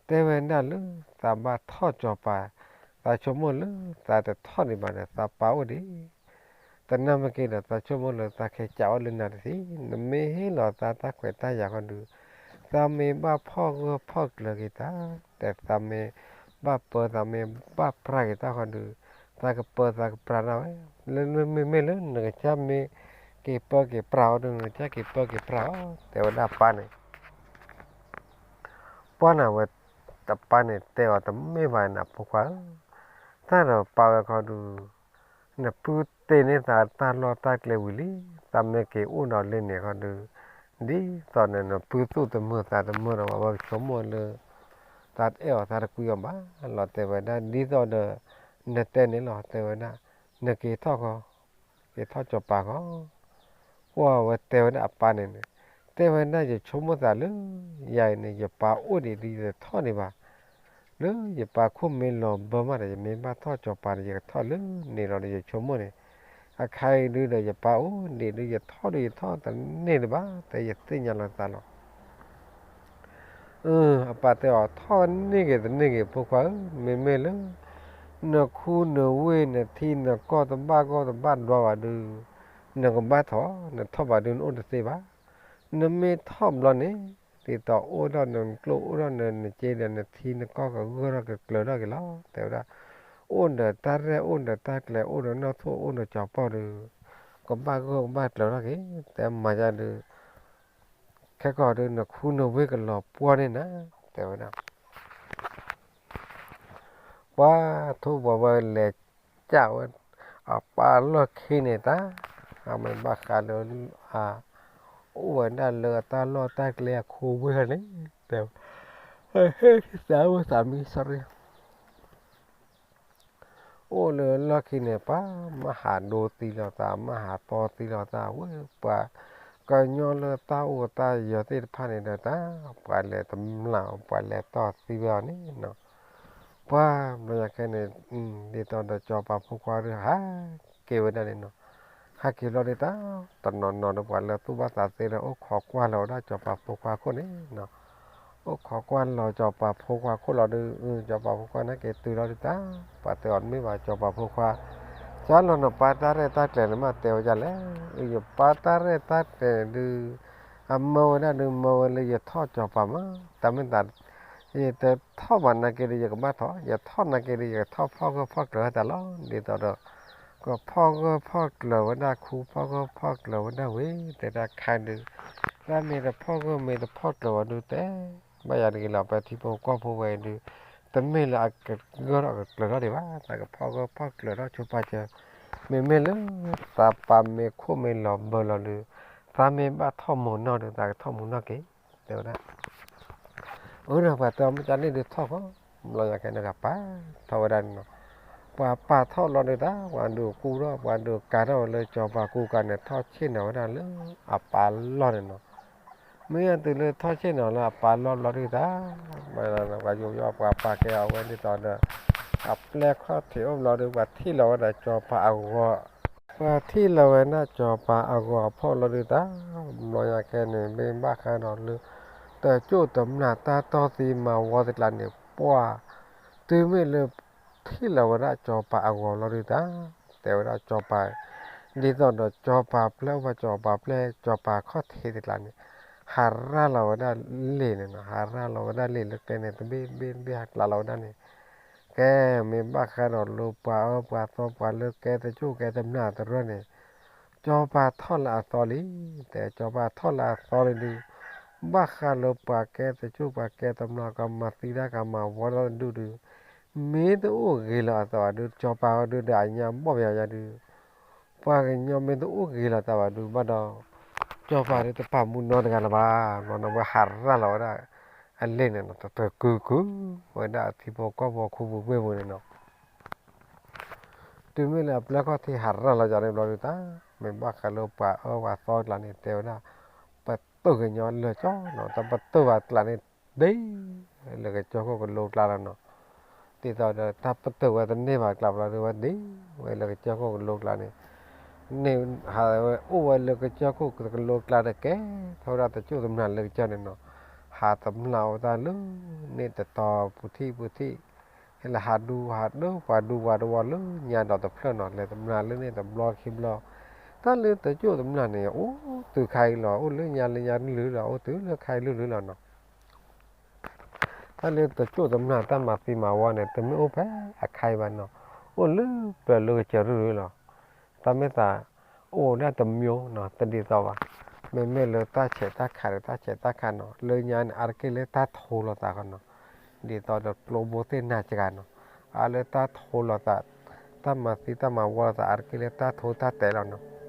တဲဝဲဒၣ်လၢ သးဘၣ်ထီၣ်စီၤပၤ, သးဆိကမိၣ်လၢသးတထီၣ်ဒံးဘၣ်ဒီး သးပၢ်အိၣ်ဒံး တနၢ်မ့ၢ်က့ၤဒီး သးဆိကမိၣ်လၢသးခဲကးအိၣ်လၢနၤတသ့, နမ့ၢ်ဟ့ၣ်လီၤသးတၢ်ခွဲးတၢ်ယာ်ဃီဒုး, သးမ့ၢ်ဘၣ်ဖီၣ်ဂၢၢ်ဖီၣ်ကျၢၤက့ၤတၢ်, ဒီးသးမ့ၢ်ဘၣ်ပၢသးမ့ၢ်ဘၣ်ပြးက့ၤတၢ်ဃီဒုး, သးကပၢသးကပြးဒၣ်ဝဲ, လၢမ့မ့ၢ်လၢနကစၢ်မ့ၢ်က့ၤပၢက့ၤပြးအီၤဒီး နကစၢ်က့ၤပၢက့ၤပြးအီၤ တဲဝဲဒၣ်ပၢ်န့ၣ် ပှၢ်န့ၣ်ဝဲ တပၢ်န့ၣ်တဲအီၤတမ့ၢ်ဘၣ်နၤဖိခွါဧၢ, တၢ်ဒီးပၢ်ဝဲခီဒုး, နပုၢ်တ့ၢ်န့ၢ်သးတၢ်လီၢ်တၢ်ကျဲဝံၤလံ, သးမ့ၢ်က့ၤအိၣ်ဒီးလၢန့ၣ်ခီဒုး, ဒ်သိးန့ၣ် နပုၢ်သူၣ်တမုာ်သးတမုာ်ဒီး ဘၣ်ဆိကမိၣ်လၢ သးတအဲၣ်အီၤသးတကွံအီၤဘၣ်လီၤ တဲဝဲဒၣ်, ဒ်သိးဒီး နတဲန့ၣ်လီၤ တဲဝဲဒၣ်, နက့ၤထီၣ်ဃီ, က့ၤထီၣ်စီၤပၤဃီ ကွၢ်ဝဲတဲဝဲဒၣ်အပၢ်န့ၣ်န့ၣ်, တဲဝဲဒၣ်ယဆိကမိၣ်သးလၢ ယၤအံၤန့ၣ် ယပၢ်အိၣ်ဒံးဒီးယတထီၣ်ဒံးဘၣ်, လၢယပၢ်ခိၣ်မ့ၢ်လီၤဘၢမးဒီး ယမ့ၢ်ဘၣ်ထီၣ်စီၤပၤန့ၣ် ယကထီၣ်လၢန့ၣ်လီၤဒီး ယဆိကမိၣ်န့ၣ်, အခါအံၤဒုဒီးယပၢ်အိၣ်ဒံးဒု ယထီၣ်ဒုယထီၣ်တန့ၢ်ဒံးဘၣ် တဲယသ့ၣ်ညါလီၤသးလီၤ အပၢ်တဲအီၤ ထီၣ်န့ၢ်ဂ့ၤတန့ၢ်ဂ့ၤ ဖိခွါဧၢ, မ့မ့ၢ်လၢ နခူနဝ့ၢ်နထံနကီၢ်တဘၣ်ဂီၢ်တဘၣ်ဒွါဘၣ်ဒုး, နကဘၣ်ထီၣ်, နထီၣ်ဘၣ်ဒုးနအိၣ်တသ့ဘၣ်. နမ့ၢ်ထီၣ်ဘျီန့ၣ်, ဒ်သိးအိၣ်ထီၣ်နကျိၣ်အိၣ်ထီၣ်နနက့ဒီး နထံနကီၢ်ကဂၢၢ်ထီၣ်ကကျၢၤထီၣ်က့ၤလီၤ. တဲဝဲဒၣ်, အိၣ်ဒီးတၢ်ရဲၣ်အိၣ်ဒီးတၢ်ကျဲၤ အိၣ်ဒီးနီၢ်ထိၣ်အိၣ်ဒီးစီၤပီၢ်ဒုး, ကဘၣ်ဂၢၢ်ကဘၣ်ကျၢၤထီၣ်က့ၤ, တဲမၤယါဒုး ခဲကီၢ်ဒုး နခူနဝ့ၢ်ကလီၤပှီၢ်န့ၢ်နၤ, တဲဝဲဒၣ်. ပှၤထိၣ်ပှၤဝဲလဲၤကၢ်ဝဲ အပၢ်လီၢ်ခံန့ၣ်တၢ်, အမ့ၢ်ဘၣ်ဃးလၢ အိၣ်ဝဲဒၣ်လၢတၢ်လီၢ်တၢ်ကျဲအခိဝ့ၢ်န့ၣ်, တဲဝဲ, ဟဲသးဝဲသးမံ sorry အိၣ်လၢလီၢ်ခံန့ၣ် ပှၤမၤဟးဒိသံလီၤသး မၤဟးတီသံလီၤသး ဝဲပှၤကညီလၢတၢ်အိၣ်တၢ်ယၢၤသ့ၣ်တဖၣ်န့ၣ်ဒီးတၢ် ပှၤလဲၤတမျၢ် ပှၤလဲၤတီၢ်သံဝဲအီၤန့ၣ်နီၤ, ပှၤဘျီညါခဲန့ၣ် ဒ်သိးဒီးစီၤပၤဖိခွါဒုးဟးက့ၤဝဲဒၣ်န့ၣ်နီၤ, ဟဲက့ၤလီၤဒုးတၢ် တနီၤနီၤဒီးပှၤလၢသူၣ်ဘၣ်သးသ့ဒီး အိၣ်ခိးကွၢ်လီၤဝဲဒၣ်စီၤပၤဖိခွါခိၣ်န့ၣ်နီၤ အိၣ်ခိးကွၢ်လီၤစီၤပၤဖိခွါခိၣ်လီၤဒုး, စီၤပၤဖိခွါန့ၣ်က့ၤတုၤလီၤဒုးတၢ်, ပှၤတဲအီၤတမ့ၢ်ဘၣ် စီၤပၤဖိခွါ, ကၢ်လီၤနပၢ်တၢ်ရဲၣ်တၢ်ကျဲၤန့ၣ်မး တဲဝဲဒ်လဲၣ်, ယပၢ်တၢ်ရဲၣ်တၢ်ကျဲၤဒုး, အမၢဝဲဒၣ်ဒုး မၢဝဲလၢယထီၣ်စီၤပၤမး, တၢ်မ့ၢ်သး, ယတထီၣ်ဘၣ်နာ်က့ဒုး ယကဘၣ်ထီၣ်, ယထီၣ်နာ်က့ဒုး ယကထီၣ်ဖီၣ်ဂၢၢ်ဖီၣ်ကျၢၤဝဲတၢ်လီၤ, ဒ်သိးဒီး ကဖီၣ်ဂၢၢ်ဖီၣ်ကျၢၤဝဲဒၣ်ခူ ဖီၣ်ဂၢၢ်ဖီၣ်ကျၢၤဝဲဒၣ်ဝ့ၢ် တဲဒၣ်ခါဒုး, တၢ်မ့ၢ်တဖီၣ်ဂၢၢ်မ့ၢ်တဖီၣ်ကျၢၤဝဲဒုး တဲဘၣ်ယၤတဂ့ၤလီၤ ပထံဖိကီၢ်ဖိဝဲဒုး, တမ့ၢ်လၢအကဂၢၢ်ထီၣ်ကကျၢၤထီၣ်ဒံးဘၣ် တၢ်ကဖီၣ်ဂၢၢ်ဖီၣ်ကျၢၤထီၣ်ဆိပာ်စၢၤ, မ့မ့ၢ်လၢ သးပၢ်မ့ၢ်ခိၣ်မ့ၢ်လီၤဘၢလီၤဒုး, သးမ့ၢ်ဘၣ်ထီၣ်မူၤနီၣ်ဒုး သးကထီၣ်မူၤနီၣ်က့ၤ, တဲဝဲဒၣ် အၢ ဒီးပှၤတဲအီၤမ့ၢ်ကန့ၣ်ဒုးထီၣ်ဃီ, ဘျီညါခဲန့ၣ်ကပာ်ထီၣ်ဝဲဒၣ်န့ၣ်နီၤ, ပှၤပာ်ထီၣ်လီၤဒုးတၢ် ပှၤဒုးကူထီၣ် ပှၤဒုးကၤထီၣ်ဝဲလၢစီၤပၤကူကၤန့ၣ် ထီၣ်ဆ့ၣ်နီၤဝဲဒၣ်လၢအပၢ်လီၢ်န့ၣ်နီၤ, မ့ၢ်အတုၤလၢထီၣ်ဆ့ၣ်နီၤလၢအပၢ်လီၢ်ဘျီဒုးတၢ်, ပှၤယိယိပှၤပာ်ကဲအီၤဝဲဒ်သိးဒီး အပျဲၢ်ခီၣ်ထံးအိၣ်ဘျီဒုး ပှၤထံၣ်လီၤဝဲဒၣ်စီၤပၤအဂီၤ ပှၤထံၣ်လီၤဝဲဒၣ်စီၤပၤအဂီၤအဖီၣ်လီၤဒုးတၢ်, ဘျီညါခဲန့ၣ် မ့ၢ်ဘၣ်ဃးဒီးလၢ တကၠိၣ်တမျၢ်တၢ်တီၢ်သံမၤဝီသ့ၣ်ကျါန့ၣ် ပှၤ တုၤမ့ၢ်လၢ ထံၣ်လီၤဝဲဒၣ်စီၤပၤအဂီၤလီၤဒုးတၢ်, တဲဝဲဒၣ်စီၤပၤ ဒ်သိးဒီးစီၤပၤပျဲၢ်အိၣ်ဘၣ် စီၤပၤပျဲၢ် စီၤပၤခီၣ်ထံးသ့ၣ်ကျါန့ၣ် ဟးရၤလီၤဝဲဒၣ်လံာ်န့ၣ်နီၤ, ဟးရၤလီၤဝဲဒၣ်လံာ်လၢကျဲန့ၣ် တဘ့ၣ်တဘ့ၣ်တဘ့ၣ်ဟးကျးလီၤဝဲဒၣ်န့ၣ် ကဲ မ့ၢ်ဘၣ်ဃးဒီးလၢပှၤအၢပှၤသီပှၤလၢကဲတကၠိၣ်ကဲတမျၢ်တရၢန့ၣ် စီၤပၤထီၣ်လၢအသီလံ, တဲစီၤပၤထီၣ်လၢအသီလံဒုး, ဘၣ်ဃးလၢပှၤကဲတကၠိၣ်ပှၤကဲတမျၢ်ကမၤသံတၢ်ကမၤဝီတၢ်တဒူၣ်ဒုး, မ့ၢ်တအိၣ်ဂ့ၤလီၤအသးဘၣ်ဒုး စီၤပၤအီၤဒုးဒီးအညါဘီၣ်ပယီၤယါဒုး ပှၤကညီမ့ၢ်တအိၣ်ဂ့ၤလီၤသးဘၣ်ဒုးဘၣ်ဒီး စီၤပၤဒုးတပာ်မူနီတဂၤလၢၤဘၣ်, ဘျီန့ၣ်ဝဲဟးရၤလီၤဝဲဒၣ် အလံာ်န့ၣ်နီၤ တတကုာ်ကုာ်ဝဲဒၣ်အထံဖိကီၢ်ဖိခိၣ်ပူၤမ့ၣ်ပူၤန့ၣ်နီၤ တုၤမ့ၢ်လၢအပျဲၢ်ခီၣ်ထံးဟးရၤလီၤယၤန့ၣ်ဘျီဒုးတၢ် မ့ၢ်ဘၣ်ဃးလၢပှၤအၢပှၤသီကျါန့ၣ် တဲဝဲဒၣ် ပတုာ်ကညီလၢာ်ကၠီနီၤ တပတုာ်ဘၣ်ကျါန့ၣ် ဒ်လၢကစၢၢ်ခိၣ်ကလိကျါလီၤနီၤ ဒ်သိးဒီးတၢ်ပတုာ်ဝဲတန့ၢ်ဘၣ်အကျါဘျီဒီး ဝဲဒ်ဝဲလၢကစၢၢ်ခိၣ်ကလိကျါန့ၣ်, န့ၣ်ဟးဝဲအိၣ်ဝဲလၢကစၢၢ်ခိၣ်ကလိကျါတကဲ, ထီၣ်ဝဲဒၣ်တကၠိၣ်တမျၢ်လၢကစၢၢ်န့ၣ်နီၤ, ဟးတမျၢ်အီၣ်တၢ်လၢ န့ၣ်တတီၤပူၤထံၣ်ပူၤထံၣ်, ဟဲလၢဟးဒူဟးဒိပှၤဒူပှၤတဝီလၢညါဒီးတဖျၢၣ်နီၤ, လဲၤတမျၢ်လၢန့ၣ်တဘျီခံဘျီ, တၢ်လၢတကၠိၣ်တမျၢ်န့ၣ် အိၣ်တုၤခါအံၤလီၤ, အိၣ်လၢညါလၢညါလုာ်လီၤ, အိၣ်တုၤလၢခါအံၤလုာ်လုာ်လီၤနီၤ. တၢ်လၢတကၠိၣ်တမျၢ်တၢ်မၤသံမၤဝီန့ၣ် တမ့ၢ်အိၣ်ဖဲအခါအံၤဘၣ်နီၤ, အိၣ်လၢပျၢၤလၢကစၢၢ်ရုၢ်ရုၢ်လီၤ. တၢ်မ့ၢ်သးအိၣ်ဒၣ်တမျိုးနီၤ, တဒ်သိးဘၣ်. မ့မ့ၢ်လၢတၢ်ဆဲးတၢ်ခးဒီးတၢ်ဆဲးတၢ်ခးနီၤ, လၢညါန့ၣ် အါတက့ၢ်လၢတၢ်ထိလိာ်သးဃီနီၤ, ဒ်သိးဒီးကျိဘိသ့ၣ်နၤစှၤနီၤ, အါလၢတၢ်ထိလိာ်သး, တၢ်မၤသံတၢ်မၤဝီလိာ်သး အါတက့ၢ်လၢတၢ်ထိတၢ်တဲာ်လီၤနီၤ.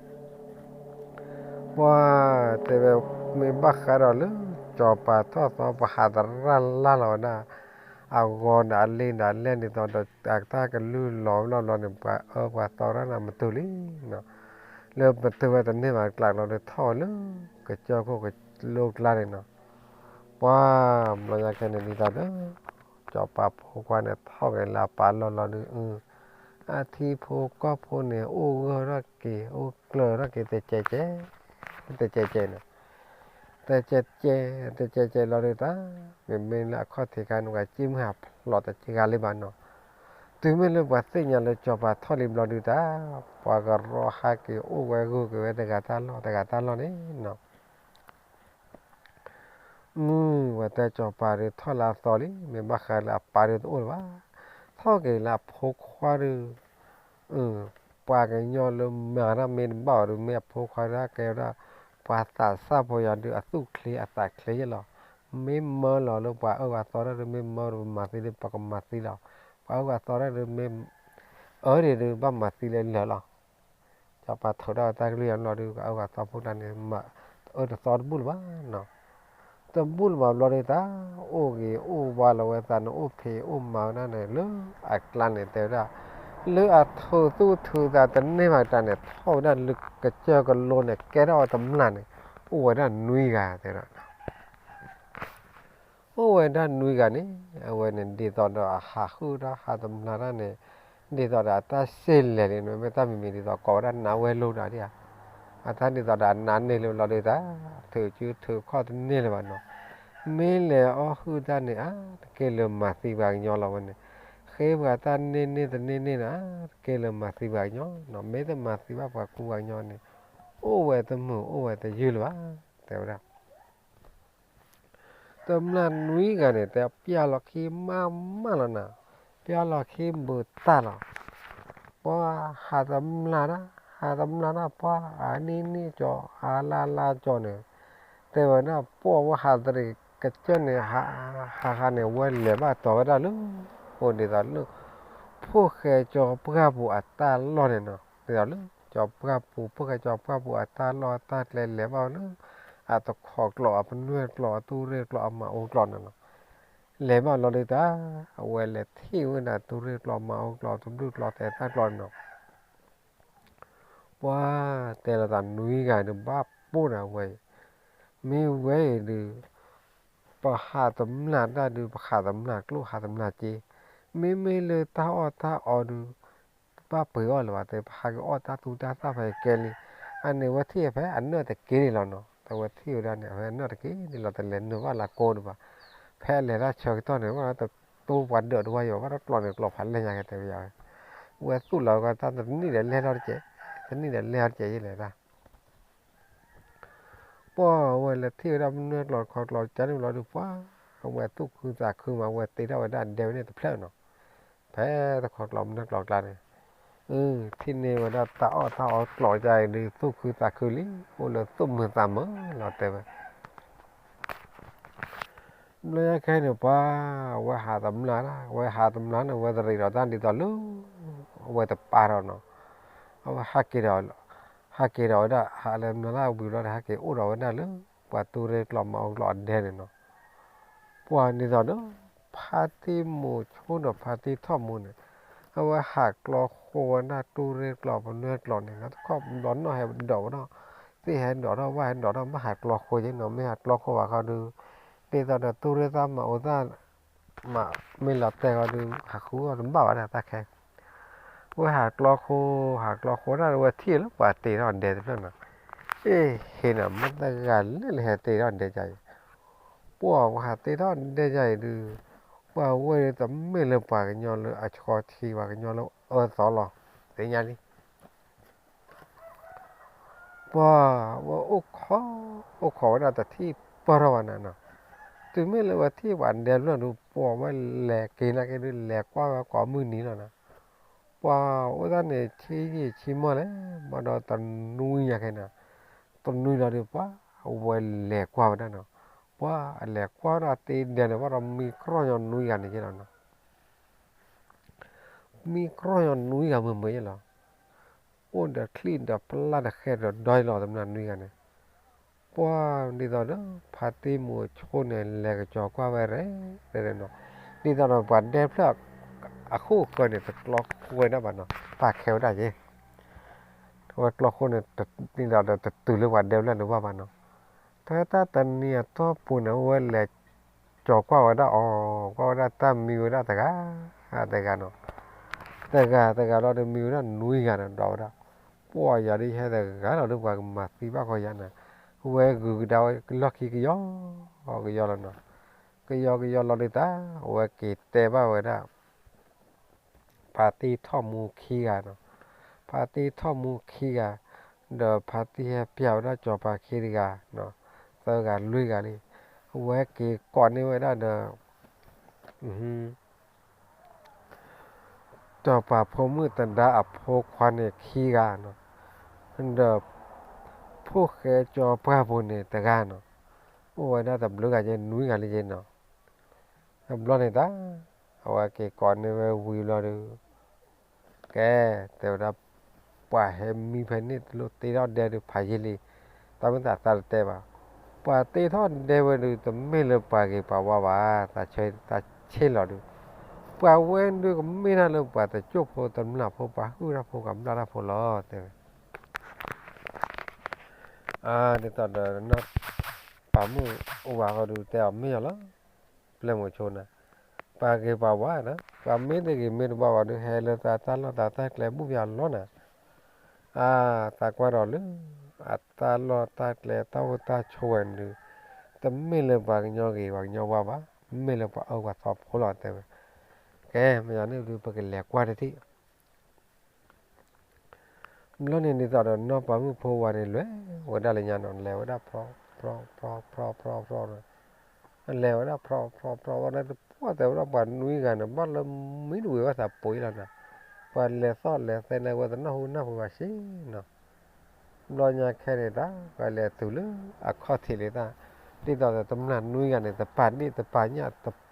ပှၤတဲဝဲ မ့ၢ်ဘၣ်ဃးဒီးလၢ စီၤပၤထီၣ်သီ ပှၤဟးသရၣ်လၢ်လီၤဝဲဒၣ် အဂီၤဒီးအလ့ဒီးအလဲၢ် ဒ်သိးဒီးအတၢ်ကလုၢ်လီၤဝဲလီၤဘျီန့ၣ် ပှၤအၢပှၤသီတၢ်န့ၣ်မတုၤလံနီၤ, လၢမတုၤဝဲတန့ၢ်ဘၣ်အကျါလီၤဒီး ထီၣ်ဝဲလၢ ကစၢၢ်ခိၣ်ကလိကျါန့ၣ်နီၤ. ပှၤဘျီညါခဲန့ၣ် ဒ်သိးဒီး စီၤပၤဖိခွါန့ၣ် ထီၣ်က့ၤလၢအပၢ်လီၢ်လီၤဒီး အထံဖိကီၢ်ဖိန့ၣ် အိၣ်ဂၢၢ်ထီၣ်က့ၤ အိၣ်ကျၢၤထီၣ်က့ၤ တကဲကဲ, တကဲကဲနီၤ, တကဲကဲ, တကဲကဲလီၤဒီးတၢ်, မ့မ့ၢ်လၢအခီၣ်ထံးခါန့ၣ် ပှၤစ့မုၢ်ဟးဖျိးတဂၤလံဘၣ်နီၤ. တုၤမ့ၢ်လၢပှၤသ့ၣ်ညါလၢစီၤပၤထီၣ်လံဘျီဒီးတၢ်, ပှၤကရီဟးက့ၤအိၣ်ဝဲဂုာ်က့ၤဝဲတဂၤတၢ်လီၢ် တဂၤတၢ်လီၢ်န့ၣ်နီၤ. မုၢ်ဝဲတဲစီၤပၤဒီးထီၣ်လၢအသီလံ, မ့ၢ်ဘၣ်ဃးလၢအပၢ်ဒီးတအိၣ်လၢၤဘၣ်, ထီၣ်က့ၤလၢအဖိခွါဒီး ပှၤကညီလၢမၤတၢ်မ့ၢ်တဘၣ်အီၤဒီး မ့ၢ်အဖိခွါဒၣ်ကဲဝဲဒၣ် ပှၤသးစၢ်ဖိယၤဒီး အသူၣ်ချ့အသးချ့ယဲလီၤ. မ့ၢ်မၢလီၤလၢပှၤအၢပှၤသီတၢ်ဒီး မ့ၢ်မၢဒီးပမၤသံဒီး ပကမၤသံလီၤ. ပှၤအၢပှၤသီတၢ်ဒီး မ့ၢ်အၢဒံးဒီး ဘၣ်မၤသံလၢလၢာ်လီၤ. စီၤပၤထုးထီၣ်တၢ်ကလုၢ်ယၤလီၤဒီး ပှၤအၢပှၤသီဖိတၢ်န့ၣ် မၤအၢတသီတဘူၣ်လၢၤဘၣ်နီၤ. တဘူၣ်လၢၤဘၣ်ဘျီဒီးတၢ်, အိၣ်ဂ့ၤအိၣ်ဝါလီၤဝဲသးန့ၣ် အိၣ်ဖံးအိၣ်မၤဝဲဒၣ်န့ၣ် လၢအကျါန့ၣ် တဲဝဲဒၣ် လၢအထုးသူၣ်ထုးသးတန့ၢ်ဘၣ်တၢ်န့ၣ် ထီၣ်ဝဲဒၣ်လၢကစၢၢ်ကလိန့ၣ် ကဲထီၣ်ဝဲတမျၢ်န့ၣ် အိၣ်ဝဲဒၣ်နွံဂၤတဲဝဲဒၣ် အိၣ်ဝဲဒၣ်နွံဂၤန့ၣ် အဝဲန့ၣ် ဒ်သိးဒီးအဟးဃုာ်တၢ်ဟးတမျၢ်တၢ်န့ၣ် ဒ်သိးဒီးအတၢ်စ့လဲၤလံန့ၣ် မ့ၢ်တၢ်မံၤမံၤဒ်သိးကိးဝဲဒၣ်နးဝဲလိတၢ်ဒံးဧါ, အတၢ်ဒ်သိးဒီးအနးန့ၢ်လံဘျီဒီးတၢ် ထုးစုထုးခီၣ်တန့ၢ်လၢၤဘၣ်နီၤ, မ့ၢ်လဲၤအီၣ်ဟုၣ်တၢ်န့ၣ် အါတက့ၢ်လၢမၤသံပှၤကညီလီၤဝဲန့ၣ်, ဃ့ပှၤတၢ်န့ၢ်န့ၢ်တန့ၢ်န့ၢ်န့ၣ် အါတက့ၢ်လၢမၤသံပှၤကညီနီၤ, မ့ၢ်တမၤသံဘၣ်ပှၤကူပှၤကညီန့ၣ် အိၣ်ဝဲတမုာ်အိၣ်ဝဲတယုၢ်လၢၤဘၣ် တဲဝဲဒၣ် တမျၢ်နွံဂၤန့ၣ် တဲပျၢ်လီၤခံမးမးလီၤနၤ, ပျၢ်လီၤခံဘုးတၢ်လီၤ, ပှၤဟးတမျၢ်ဒၣ် ဟးတမျၢ်ဒၣ် ပှၤအနံၣ်နံၣ်ကၠီ အလါလါကၠီန့ၣ်, တဲဝဲဒၣ် ပှၤဝဲဟးတရံးကစၢၢ်န့ၣ် ဟးဟးန့ၣ် ဝဲလဲၤဘၣ်တီၤဝဲဒၣ်လၢ အိၣ်ဒ်သိးလၢ ဖိၣ်ဃဲကၠီပှၢ်ပူၤအတၢ်လီၢ်န့ၣ်နီၤ, ဒ်သိးလၢ ကၠီပှၢ်ပူၤ ဖိၣ်ဃဲကၠီပှၢ်ပူၤအတၢ်လီၢ်အတၢ်ကျဲလဲၤဘၣ်လၢ အတခီကျိာ် အပနွဲၢ်ကျိာ် အတူၢ်ရ့ၣ်ကျိာ် အမၤအူကျိာ်န့ၣ်နီၤ, လဲၤဘၣ်လီၤဒုးတၢ် အဝဲလဲၤထံၣ်ဝဲဒၣ်တူၢ်ရ့ၣ်ကျိာ် မၤအူကျိာ် တဘျုးကျိာ် တဲတၢ်ကျိာ်န့ၣ်နီၤ, ပှၤတဲလီၤသးနွံဂၤဒုး ဘၣ်ပိၢ်န့ၣ်အဝဲအံၤ, မ့ၢ်ဝဲအံၤဒုး ပဟးတမျၢ်တၢ်ဒုး ပဟးတမျၢ်ကျိၣ် ဟးတမျၢ်စ့, မ့မ့ၢ်လၢတၢ်အီၣ်တၢ်အီဒုး တဘၣ်ပှ့ၤအီၣ်လၢၤဘၣ် တဲ ပဟးက့ၤအီၣ်တၢ်သူတၢ်သၣ်ဖဲကဲလံ, အန့ၣ်ဝဲထံၣ်ဖဲအနၢၣ်တက့ၢ်န့ၣ်လီၤနီၤ, တဝဲထံၣ်ဝဲဒၣ်န့ၣ် ဖဲအနၢၣ်တက့ၢ်န့ၣ်လီၤ တလဲၤနုာ်ဘၣ်လၢကိဒုးဘၣ်, ဖဲအလဲၤတၢ်ဆၢကတီၢ်န့ၣ် ဘၣ်တတိပှၤဒၢးတဝါယီၤ ဘၣ်တကျိာ်န့ၣ်ကျိာ်ဖးလဲၢ်ညါကဲတဲဝဲယၤဝဲ, ဝဲသူၣ်လီၤကီတၢ်တနံၣ်ဒီးလဲၢ်ထီၣ်တကဲး, တနံၣ်ဒီးလဲၢ်ထီၣ်တကဲးယလဲၣ်တၢ် ပှၤဝဲလဲၤထံၣ်ဝဲဒၣ်မနုၤကျိာ်တခီကျိာ် ကန့ၣ်ဘျီဒုး ပှၤအဝဲသူၣ်ခုသးခုမး အဝဲတ့ထီၣ်ဝဲဒၣ်ဒဲဝဲန့ၣ်တဖျၢၣ်နီၤ, ဖဲတခီကျိာ်မနုၤကျိာ်ကျါန့ၣ်, ထံၣ်န့ၢ်ဝဲဒၣ်တၢ်အီၣ်တၢ်အီကျိာ်ကါအံၤဒုး သူၣ်ခုသးခုလံ, အိၣ်လၢသူၣ်မုာ်သးမုာ်လီၤတဲဝဲ ဘျီယဲခဲအံၤန့ၣ် ပှၤဝဲဟးတမျၢ်ဒၣ် ဝဲဟးတမျၢ်န့ၣ် ဝဲတရံးဒီးတၢ်ဒ်သိးလၢ အဝဲတပာ်ထီၣ်နီၤ, အဝဲဟးက့ၤဒီး ဟးက့ၤဒီးဝဲဒၣ် ဟးလၢမျၢ်လၢဝံၤဘျီဒီး ဟဲက့ၤအိၣ်ဒီးဝဲဒၣ်လၢ ပှၤတူၢ်ရ့ၣ်ကျိာ်မၤအူကျိာ်အဒဲန့ၣ်နီၤ, ပှၤဒ်သိးဒီး ဖါတံၢ်မူၤဆိဒီးဖါတံၢ်ထီၣ်မူၤန့ၣ်, အဝဲဟးကျီဃိဝဲဒၣ်တူၢ်ရ့ၣ်ကျိာ်ပနွဲၢ်ကျိာ်န့ၣ် တခီဘျီနီၣ်ဟဲဒိးဝဲဒၣ်, သ့ၣ်ဟဲဒိးထီၣ် ဝၣ်ဟဲဒိးထီၣ် ဘၣ်ဟးကျီဃိက့နီၤ, မ့ၢ်ဟးကျီဃိဘၣ်ခီဒုး, ဒ်သိးဒီးတူၢ်ရ့ၣ်တၢ်မၤအူတၢ် မ့ၢ်လီၤတဲာ်ဃီဒီး ဟးဃုအီၣ်တဘၣ်ဘၣ်ဒၣ်တၢ်ခဲ, ဝဲဟးကျီဃိ, ဟးကျီဃိဒၣ်ဝဲထံၣ်လၢပှၤတ့ထီၣ်ဒဲတဖျၢၣ်နီၤ, အ့ၣ် ဟ့ၣ်နီၤ မ့ၢ်တဂၤလၢလဲၤဟဲတ့ထီၣ်ဒဲကါအံၤ, ပှၤပှၤဟးတ့ထီၣ်ဒဲကါအံၤဒုး, ပှၤဝဲဒၣ်တမ့ၢ်လၢပှၤကညီလၢအဆှီဆံး ပှၤကညီလၢအအၢသီလီၤ, သ့ၣ်ညါလံ ပှၤဝဲအိၣ်ခိး, အိၣ်ခိးဝဲဒၣ်တထံၣ်ပၢၢ်ထီၣ်ဘၣ်နၤနီၤ, တုၤမ့ၢ်လၢဝဲထံၣ်ပှၤဒဲဖျၢၣ်ဒုး ပှၤဝဲလဲၤက့ၤနာ်က့ဒုး လဲၤကွၢ်ဝဲကိးမုၢ်နံၤလီၤနီၤ, ပှၤအိၣ်ဒၣ်န့ၣ်ဆံယံာ်ဆံမီၢ်လဲၣ်, ဘၣ်ဒီးတနွံညါခဲနီၤ, တနွံလီၤဒုး ပှၤဝဲလဲၤကွၢ်ဝဲဒၣ်နီၤ, ပှၤအလဲၤကွၢ်ဝဲဒၣ်တ့ဒဲန့ၣ် ဘၣ်ဒီးမံကြီၢ်ညီနွံဂၤန့ၣ်က့လီၤနီၤ မံကြီၢ်ညီနွံဂၤမုာ်မုာ်ယဲလီၤ, အိၣ်ဒီးချံၣ်ဒီးပျၢ်ဒီးဃဲဒီးဒီလီၤ တမျၢ်နွံဂၤန့ၣ်, ပှၤဒ်သိးဒီး ဖါတံၢ်မူၤဆိန့ၣ် လဲၤကစီၤကွၢ်ဝဲရဲၣ်ရဲၣ်နီၤ, ဒ်သိးဒီးပှၤဒဲဖျၢၣ်အခိၣ်ဃၢၤန့ၣ် တကျီဃိဒၣ်ဘၣ်နီၤ, ပာ်ခဲဝဲဒၣ်က့ၤ ဝဲကျီဃိန့ၣ် ဒ်သိးဒီးတတုၤလၢပှၤဒဲဖျၢၣ်ဒုးဘၣ်ဘၣ်နီၤ, ဖဲတၢ်တနံၤအတီၢ်ပူၤန့ၣ် ဝဲလဲၤကစီၤကွၢ်ဝဲဒၣ်အီၤ, ကွၢ်ဝဲဒၣ်တၢ်မံဝဲဒၣ်တဂၤ, တဂၤနီၤ, တဂၤတဂၤလီၤဒီးမံဝဲဒၣ်နွံဂၤန့ၣ်ဒီးဝဲဒၣ်, ပှၤယၤဒ်ယဟဲတဂၤလီၤဒီးပှၤကမၤသံဘၣ်ဃီယၤန့ၣ်, ဝဲဂုၤကဒါဝဲလီၢ်ခံကယီကယီလီၤနီၤ, ကယီကယီလီၤဒုးတၢ်, အဝဲက့ၤတဲဘၣ်ဝဲဒၣ် ဖါတံၢ်ထီၣ်မူခံဂၤနီၤ, ဖါတံၢ်ထီၣ်မူခံဂၤ, ဒီးဖါတံၢ်ဟဲပျၢ်ဝဲဒၣ်ကၠီၤပၤခံတဂၤ, သၢဂၤလွံၢ်ဂၤလံ, အဝဲက့ၤကိးန့ၢ်ဝဲဒၣ်ဒီး စီၤပၤဖိမုၣ်သဒါအဖိခွါန့ၣ်ခံဂၤနီၤ, ဒီး ဖိၣ်ဃဲကၠီၤပှၢ်ဖိန့ၣ်တဂၤနီၤ, အိၣ်ဝဲဒၣ်တဘျုးဂၤက့ နွံဂၤလံက့နီၤ, တဘျီန့ၣ်တၢ်, အဝဲက့ၤကိးန့ၢ်ဝဲဝံၤဘျီဒီး ကဲ, တဲဝဲဒၣ်, ပှၤဟဲမံဖဲန့ၣ်တလိၣ်တ့ထီၣ်ဒဲဒုးဖးယံာ်လံ, တၢ်မ့ၢ်သးသးတတဲဘၣ်, ပှၤတ့ထီၣ်ဒဲဝဲဒုး တမ့ၢ်လၢပှၤဂ့ၤပှၤဝါဘၣ်, တၢ်ဆ့ၣ်လီၤဒုး, ပှၤဝဲဒုးကမ့ၢ်တၢ်လၢပှၤတစိၢ်ဖိတမျၢ်ဖိ ပှၤဟုၣ်တၢ်ဖိ ပှၤဘျၣ်တၢ်ဖိလီၤ တဲဝဲ ဒ်သိးဒီး ပှၤမုၣ်အိၣ်ဝဲဃီဒုးတဲအီၤမ့ၢ်ယီၤလီၤ, ပျဲၢ်မိၤဆိန့ၣ်, ပှၤဂ့ၤပှၤဝါန့ၣ် ပှၤမ့ၢ်တဂ့ၤမ့ၢ်တဘၣ်ဘၣ်ဒုး ဟဲလၢသးတၢ်လီၢ်သးတၢ်ကျဲဘူၣ်ပယီၤလီၤန့ၣ်, အသးကွၢ်ဒီးလၢ အတၢ်လီၢ်တၢ်ကျဲ တၢ်အိၣ်တၢ်ဆိးဝဲန့ၣ်ဒုး, တမ့ၢ်လၢပှၤကညီဂ့ၤပှၤကညီဝါဘၣ်, မ့ၢ်လၢပှၤအၢပှၤသီဖိလီၤ တဲဝဲ, ကဲ မ့ၢ်ယၤန့ၣ်ဒုး ပကလဲၤကွၢ်တထံၣ် ဘျီန့ၣ်ဒ်သိးဒီး နီၢ်ပၤမုၣ်ဖိဝၤန့ၣ်လဲၤဝဲဒၣ်လၢညါနီၤ, လဲၤဝဲဒၣ်ဖြီ ဖြီ ဖြီ ဖြီ ဖြီ ဖြီ လဲၤဝဲဒၣ်ဖြီ ဖြီ ဖြီ ဝဲန့ၣ်တပှၢ်တဲဝဲဒၣ်ပှၤနွံဂၤန့ၣ် ဘၣ်လၢမံတဝံၤဘၣ်သးပှ့ၤလီၤနီၤ, ပှၤလဲၤသီၣ်လဲၤသဲန့ၣ် ဝဲတနၢ်ဟူနၢ်ပှ့ၤဘၣ်စ့နီၤ, ဘျီညါခဲန့ၣ်တၢ် ပှၤလဲၤတုၤလၢအခီၣ်ထံးလံတၢ်, ဒ်သိးဒီးတမျၢ်နွံဂၤန့ၣ် တပာ်ဒ့ၣ်တပာ်ညၣ် တပာ်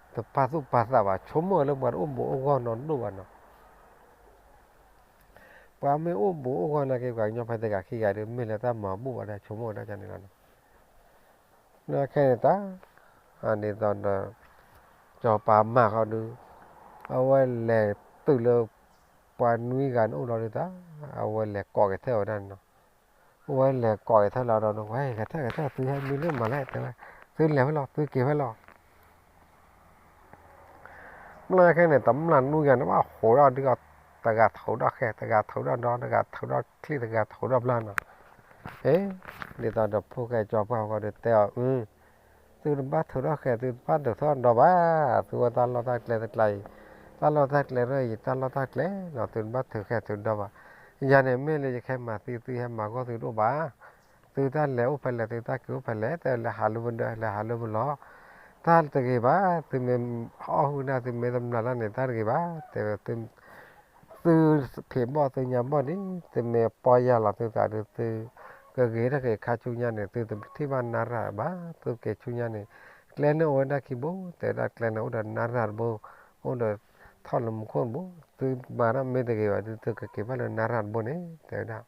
သူၣ်ပာ်သးဘၣ် ဆိကမိၣ်လၢပှၤတအိၣ်ဘူးအိၣ်ဂီၢ်နီတဒူၣ်ဘၣ်နီၤ ပှၤမ့ၢ်အိၣ်ဘူးအိၣ်ဂီၢ်နာ်က့ ပှၤကညီဖဲတဂၤခံဂၤဒီး မ့ၢ်လၢတၢ်မၤဘူၣ်ဘၣ်ဒီး ဆိကမိၣ်ဝဲဒၣ်န့ၣ်လီၤနီၤ. လၢခဲန့ၣ်တၢ် ဒ်သိးဒီး စီၤပၤမၢ်ဃီဒုး အဝဲလဲၤတုၤလၢ ပှၤနွံဂၤန့ၣ်အိၣ်လီၤဒုးတၢ် အဝဲလဲၤကိးက့ၤထၢၣ်ဝဲဒၣ်န့ၣ်နီၤ. အဝဲလဲၤကိးက့ၤထၢၣ်လီၤဒီး ဝဲကထၢၣ်ကထၢၣ် သုဟဲမံလၢမၤလဲၣ် တဲဝဲ, သုလဲၤဖဲလဲၣ် သုက့ၤဖဲလဲၣ် မ့ၢ်ခဲန့ၣ် တမျၢ်နွံဂၤန့ၣ် ဘၣ်ဟးထီၣ်ဒုးအီၤ, တဂၤထုးထီၣ်ဃဲ, တဂၤထုးထီၣ်ဒီ, တဂၤထုးထီၣ်ချံ, တဂၤထုးထီၣ်ပျၢ်နီၤ. အ့ ဒ်သိးဒီးဖိၣ်ဃဲကၠီပှၢ်ဃီဒီးတဲအီၤ, အု, သုတဘၣ်ထုးထီၣ်ဃဲ, သုတဘၣ်ထုးထီၣ်ဒီဘၣ်. သုဝဲတၢ်လီၢ်တၢ်ကျဲတကျါအံၤ, တၢ်လီၢ်တၢ်ကျဲရၢၢ်အံၤ တၢ်လီၢ်တၢ်ကျဲလီၤ. သုတဘၣ်ထုးဃဲထုးဒီဘၣ်. ယၤန့ၣ်မ့ၢ်လၢယကဟဲမၤသံသု ဟဲမၤဂီၢ်သုတအိၣ်ဘၣ်. သုတၢ်လဲၤအိၣ်ဖဲလဲၣ်, သုတၢ်က့ၤအိၣ်ဖဲလဲၣ်, တဲလဲၤဟးလၢပဒၢး လဲၤဟးလၢပလီၢ်, တၢ်တဂ့ၤဘၣ်. သုမ့ၢ်အီၣ်ဟုၣ်ဒၣ် သုမ့ၢ်တမျၢ်လၢ်န့ၣ် တၢ်တဂ့ၤဘၣ်. တဲဝဲ သုဖံးဘီၣ်သုညါဘီၣ်ဒ် သုမ့ၢ်ပီၢ်ယၢ်လီၤသုသးဒီး သုကဂ့ၤထီၣ်က့ၤခါဆူညါန့ၣ် သုတထံၣ်ဘၣ်နၢ်ရၢၢ်ဘၣ်. သုက့ၤဆူညါန့ၣ် ကျဲန့ၣ်အိၣ်ဝဲဒၣ်ခံဘိ, တဲဝဲဒၣ်ကျဲန့ၣ်အိၣ်ဒီးနၢ်ရၢၢ်တဘိ, အိၣ်ဒီးထီၣ်လၢမူခိၣ်တဘိ, သုမၤတၢ်မ့ၢ်တဂ့ၤဘၣ်ဒီး သုကက့ၤဘၣ်လၢနၢ်ရၢၢ်တဘိန့ၣ် တဲဝဲဒၣ်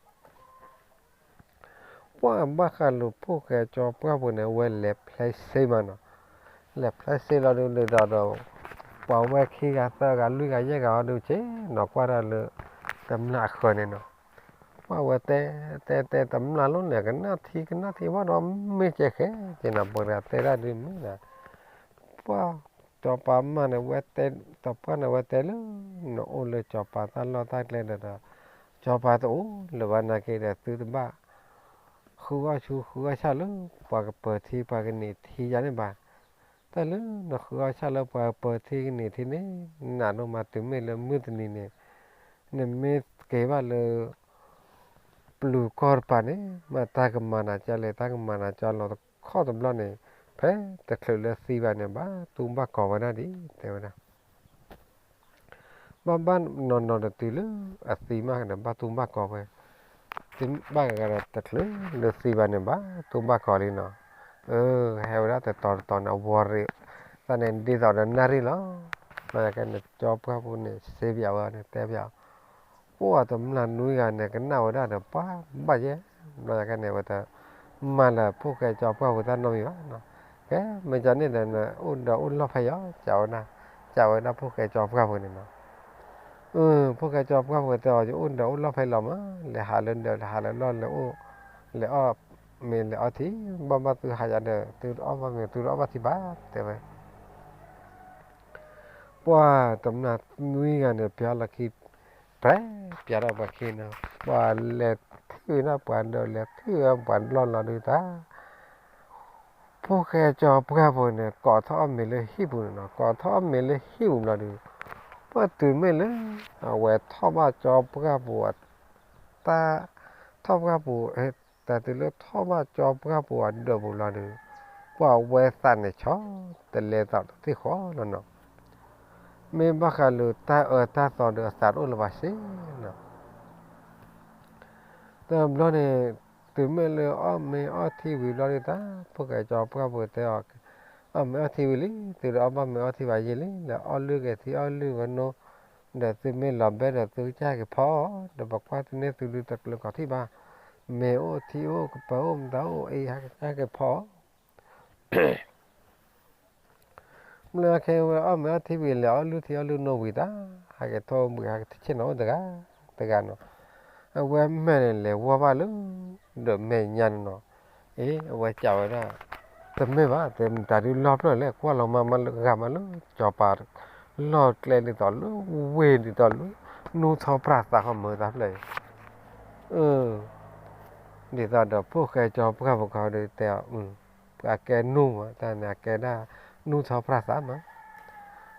ပှၢ်ဘၣ်ဃးလိာ်ဖိၣ်ဃဲကၠီပှၢ်ပူၤန့ၣ် အဝဲလဲၤဖျဲးစ့မးနီၤ. လဲၤဖျဲးစ့လီၤဒုး ဒ်သိးဒီး ပှၤဝဲခံဂၤသၢဂၤလွံၢ်ဂၤယဲၢ်ဂၤအီၤဒုး ဆ့ၣ်နီၤကွၢ်တၢ်လၢ တမျၢ်အဃၢၤန့ၣ်နီၤ. ပှၢ်ဝဲတဲ တဲတဲတမျၢ်လီၤန့ၣ် ကနၣ်ထံကနၣ်ထံဘၣ်ဒီး မ့ၢ်ကဲဃဲက့ၤနီၤ ပှၤတဂၤတဲဒၣ်ဒုးမ့ၢ်နီၤ ပှၢ် စီၤပၤမါန့ၣ်ဝဲတဲ, စီၤပၤန့ၣ်ဝဲတဲလၢ နအိၣ်လၢစီၤပၤတၢ်လီၢ်တၢ်ကျဲဒီး, စီၤပၤတအိၣ်လၢၤဘၣ်နာ်က့ဒီး သုတဘၣ် ဃုအီၣ်ဆူဃုအီၣ်ဆၣ်လၢ ပှၤကပၢၤထံပှၤကန့ၢ်ထံယါန့ၣ်ဘၣ်. တၢ်လၢနဃုအီၣ်ဆၣ်လၢပှၤကပၢၤထံကန့ၢ်ထံန့ၣ် နးဒိၣ်မးတုၤမ့ၢ်လၢမုၢ်တနံၤန့ၣ် နမ့ၢ်က့ၤဘၣ်လၢ ပျုၤကီၢ်တပၤန့ၣ် မ့ၢ်တၢ်ကမၤနၤကၢ်လဲၣ် တၢ်ကမၤနၤကၢ်လီၤတခီတဘျီန့ၣ် ဖဲတချုးလၢသံဘၣ်န့ၣ် ဘၣ်တူၢ်ဘၣ်ကီၤဝဲဒၣ်ဒံး တဲဝဲဒၣ် ဘၣ်ဘၣ်နီၢ်နီၢ်ဒီးတုၤလၢအသံမးဒီး ဘၣ်တူၢ်ဘၣ်ကီၤဝဲ, ဘၣ်ဂၤဂၤဒီးတချုးလၢသံဘၣ်န့ၣ် ဘၣ်တူၢ်ဘၣ်ကီၤလံနီၤ. အၢ ဟဲဝဲဒၣ်တတီၤတတီၤန့ၣ် အဝီရ့ၣ်, တၢ်န့ၣ်ဒ်သိးဒီးနၣ်ရံၣ်လီၤ. ဘျီယၤကဲန့ၣ် ကၠီပှၢ်ပူၤန့ၣ် စ့ပၠးဝဲန့ၣ် တဲပၠး ပှၢ်တမျၢ်နွံဂၤန့ၣ် ကနၣ်ဝဲဒၣ်ဒီးပှၤဘၣ်ယဲ, ဘျီယၤကဲန့ၣ် ဝဲတမၤလၢဖိၣ်ဃဲကၠီပှၢ်ပူၤတၢ်နီတမံၤဘၣ်နီၤ. ကဲ မ့ၢ်ကန့ၣ်ဒီး နအိၣ်ဒီးအိၣ်လီၢ်ဖဲအံၤလီၤ ကးဝဲဒၣ်, ကးဝဲဒၣ်ဖိၣ်ဃဲကၠီပှၢ်ပူၤန့ၣ်နီၤ. ဖိၣ်ဃဲကၠီပှၢ်ပူၤတဲအီၤ ယအိၣ်ဒီးအိၣ်လီၢ်ဖဲအံၤလီၤမး, လဲၤဟးလၢဒၢး လဲၤဟးလၢလီၢ် လဲၤအိၣ်, လဲၤအီၣ်မ့ၤလဲၤအီထံ, ဘၣ်ဘၣ်သုဟးယၤဒီး သုတအီၣ်ဘၣ်မ့ၤ သုတအီၣ်ဘၣ်ထံဘၣ် တဲဝဲ ပှၢ်တမျၢ်နွံဂၤန့ၣ် ပၠးလီၤခံ, ပြဲပၠးထီၣ်ပှၤခံနီၤ, ပှၢ်လဲၤထံၣ်ဝဲဒၣ်ပှၤဒီး လဲၤထံၣ်ဝဲပှၤလီၢ်လီၤဒုးတၢ်, ဖိၣ်ဃဲကၠီပှၢ်ပူၤန့ၣ် ကိးထီၣ်အီၣ်မ့ၤလၢဟံၣ်ပူၤန့ၣ်နီၤ, ကိးထီၣ်အီၣ်မ့ၤလၢဟံၣ်ပူၤဘျီဒုး, ပှၢ်တုၤမ့ၢ်လၢ အဝဲထီၣ်ဘၣ်ကၠီပှၢ်ပူၤ တၢ်, ထီၣ်ပှၢ်ပူၤ, တၢ်တုၤလၢထီၣ်ဘၣ်ကၠီပှၢ်ပူၤအဒၢးပူၤလီၤဒုး, ပှၢ်ဝဲသးန့ၣ်ဆီတလဲသးတသ့ၣ်ဃီလီၤနီၤ. မ့ၢ်ဘၣ်ဃးလၢတၢ်အၢတၢ်သီဒီး အသးတအိၣ်လၢၤဘၣ်စ့နီၤ. တဘျီန့ၣ် တုၤမ့ၢ်လၢအီၣ်မ့ၤအီထံဝံၤဘျီဒုးတၢ်, ဖိၣ်ဃဲကၠီပှၢ်ပူၤတဲအီၤ, အီၣ်မ့ၤအီထံဝံၤလံ, သုတအီၣ်ဘၣ်မ့ၤအီထံဘၣ်ယံာ်လံ, လဲၤအီၣ်လုၢ်ဂဲၤထံအီၣ်လုၢ်ဂဲၤနိ, ဒီးသုမ့ၢ်လီၤဘဲဒီး သုကစၢ်ဟဲက့ၤဖီအီၤ, ဒီးပကွၢ်သုန့ၢ်သုဒုတကျၢၤကီၤထံၣ်ဘၣ်, မ့ၤအိၣ်ထံအိၣ် ကပၤအိၣ်မတၤအိၣ်အံၤ ဟဲက့ၤဖီအီၤ ဘျီခဲဝဲအီၣ်မ့ၤအီထံဝံၤ လဲၤအီၣ်လုၢ်ထံအီၣ်လုၢ်နိဝံၤတၢ်, ဟဲက့ၤထီၣ်ဘှံး ဟဲက့ၤထီၣ်ဆ့ၣ်နီၤအိၣ်တဂၤတဂၤနီၤ, အဝဲမဲာ်န့ၣ်လဲၤဝီဘၣ်လၢ ဒီးမဲာ်ညါန့ၣ်နီၤ, အ့ အဝဲစံးဝဲဒၣ်, တမ့ၢ်ဘၣ် တဲမတၤဒုလီၢ်ဖျၢၣ်လဲၣ် ကွၢ်လီၤမါမါလၢဂၤမးလၢ ကၠီၤပၤ လီၢ်ကျဲဒ်သိးလၢ ဝ့ၢ်ဒ်သိးလၢ နူထီၣ်ပြၢ်သးခီမၢတၢ်ဖျၢၣ်အံၤ ဒ်သိးဒီးဖိၣ်ဃဲကၠီၤပှၢ်ဖိခီဒုးတဲအီၤ, အကဲနူမး တၢ်န့ၣ် အကဲဒၣ် နူထီၣ်ပြၢ်သးမး,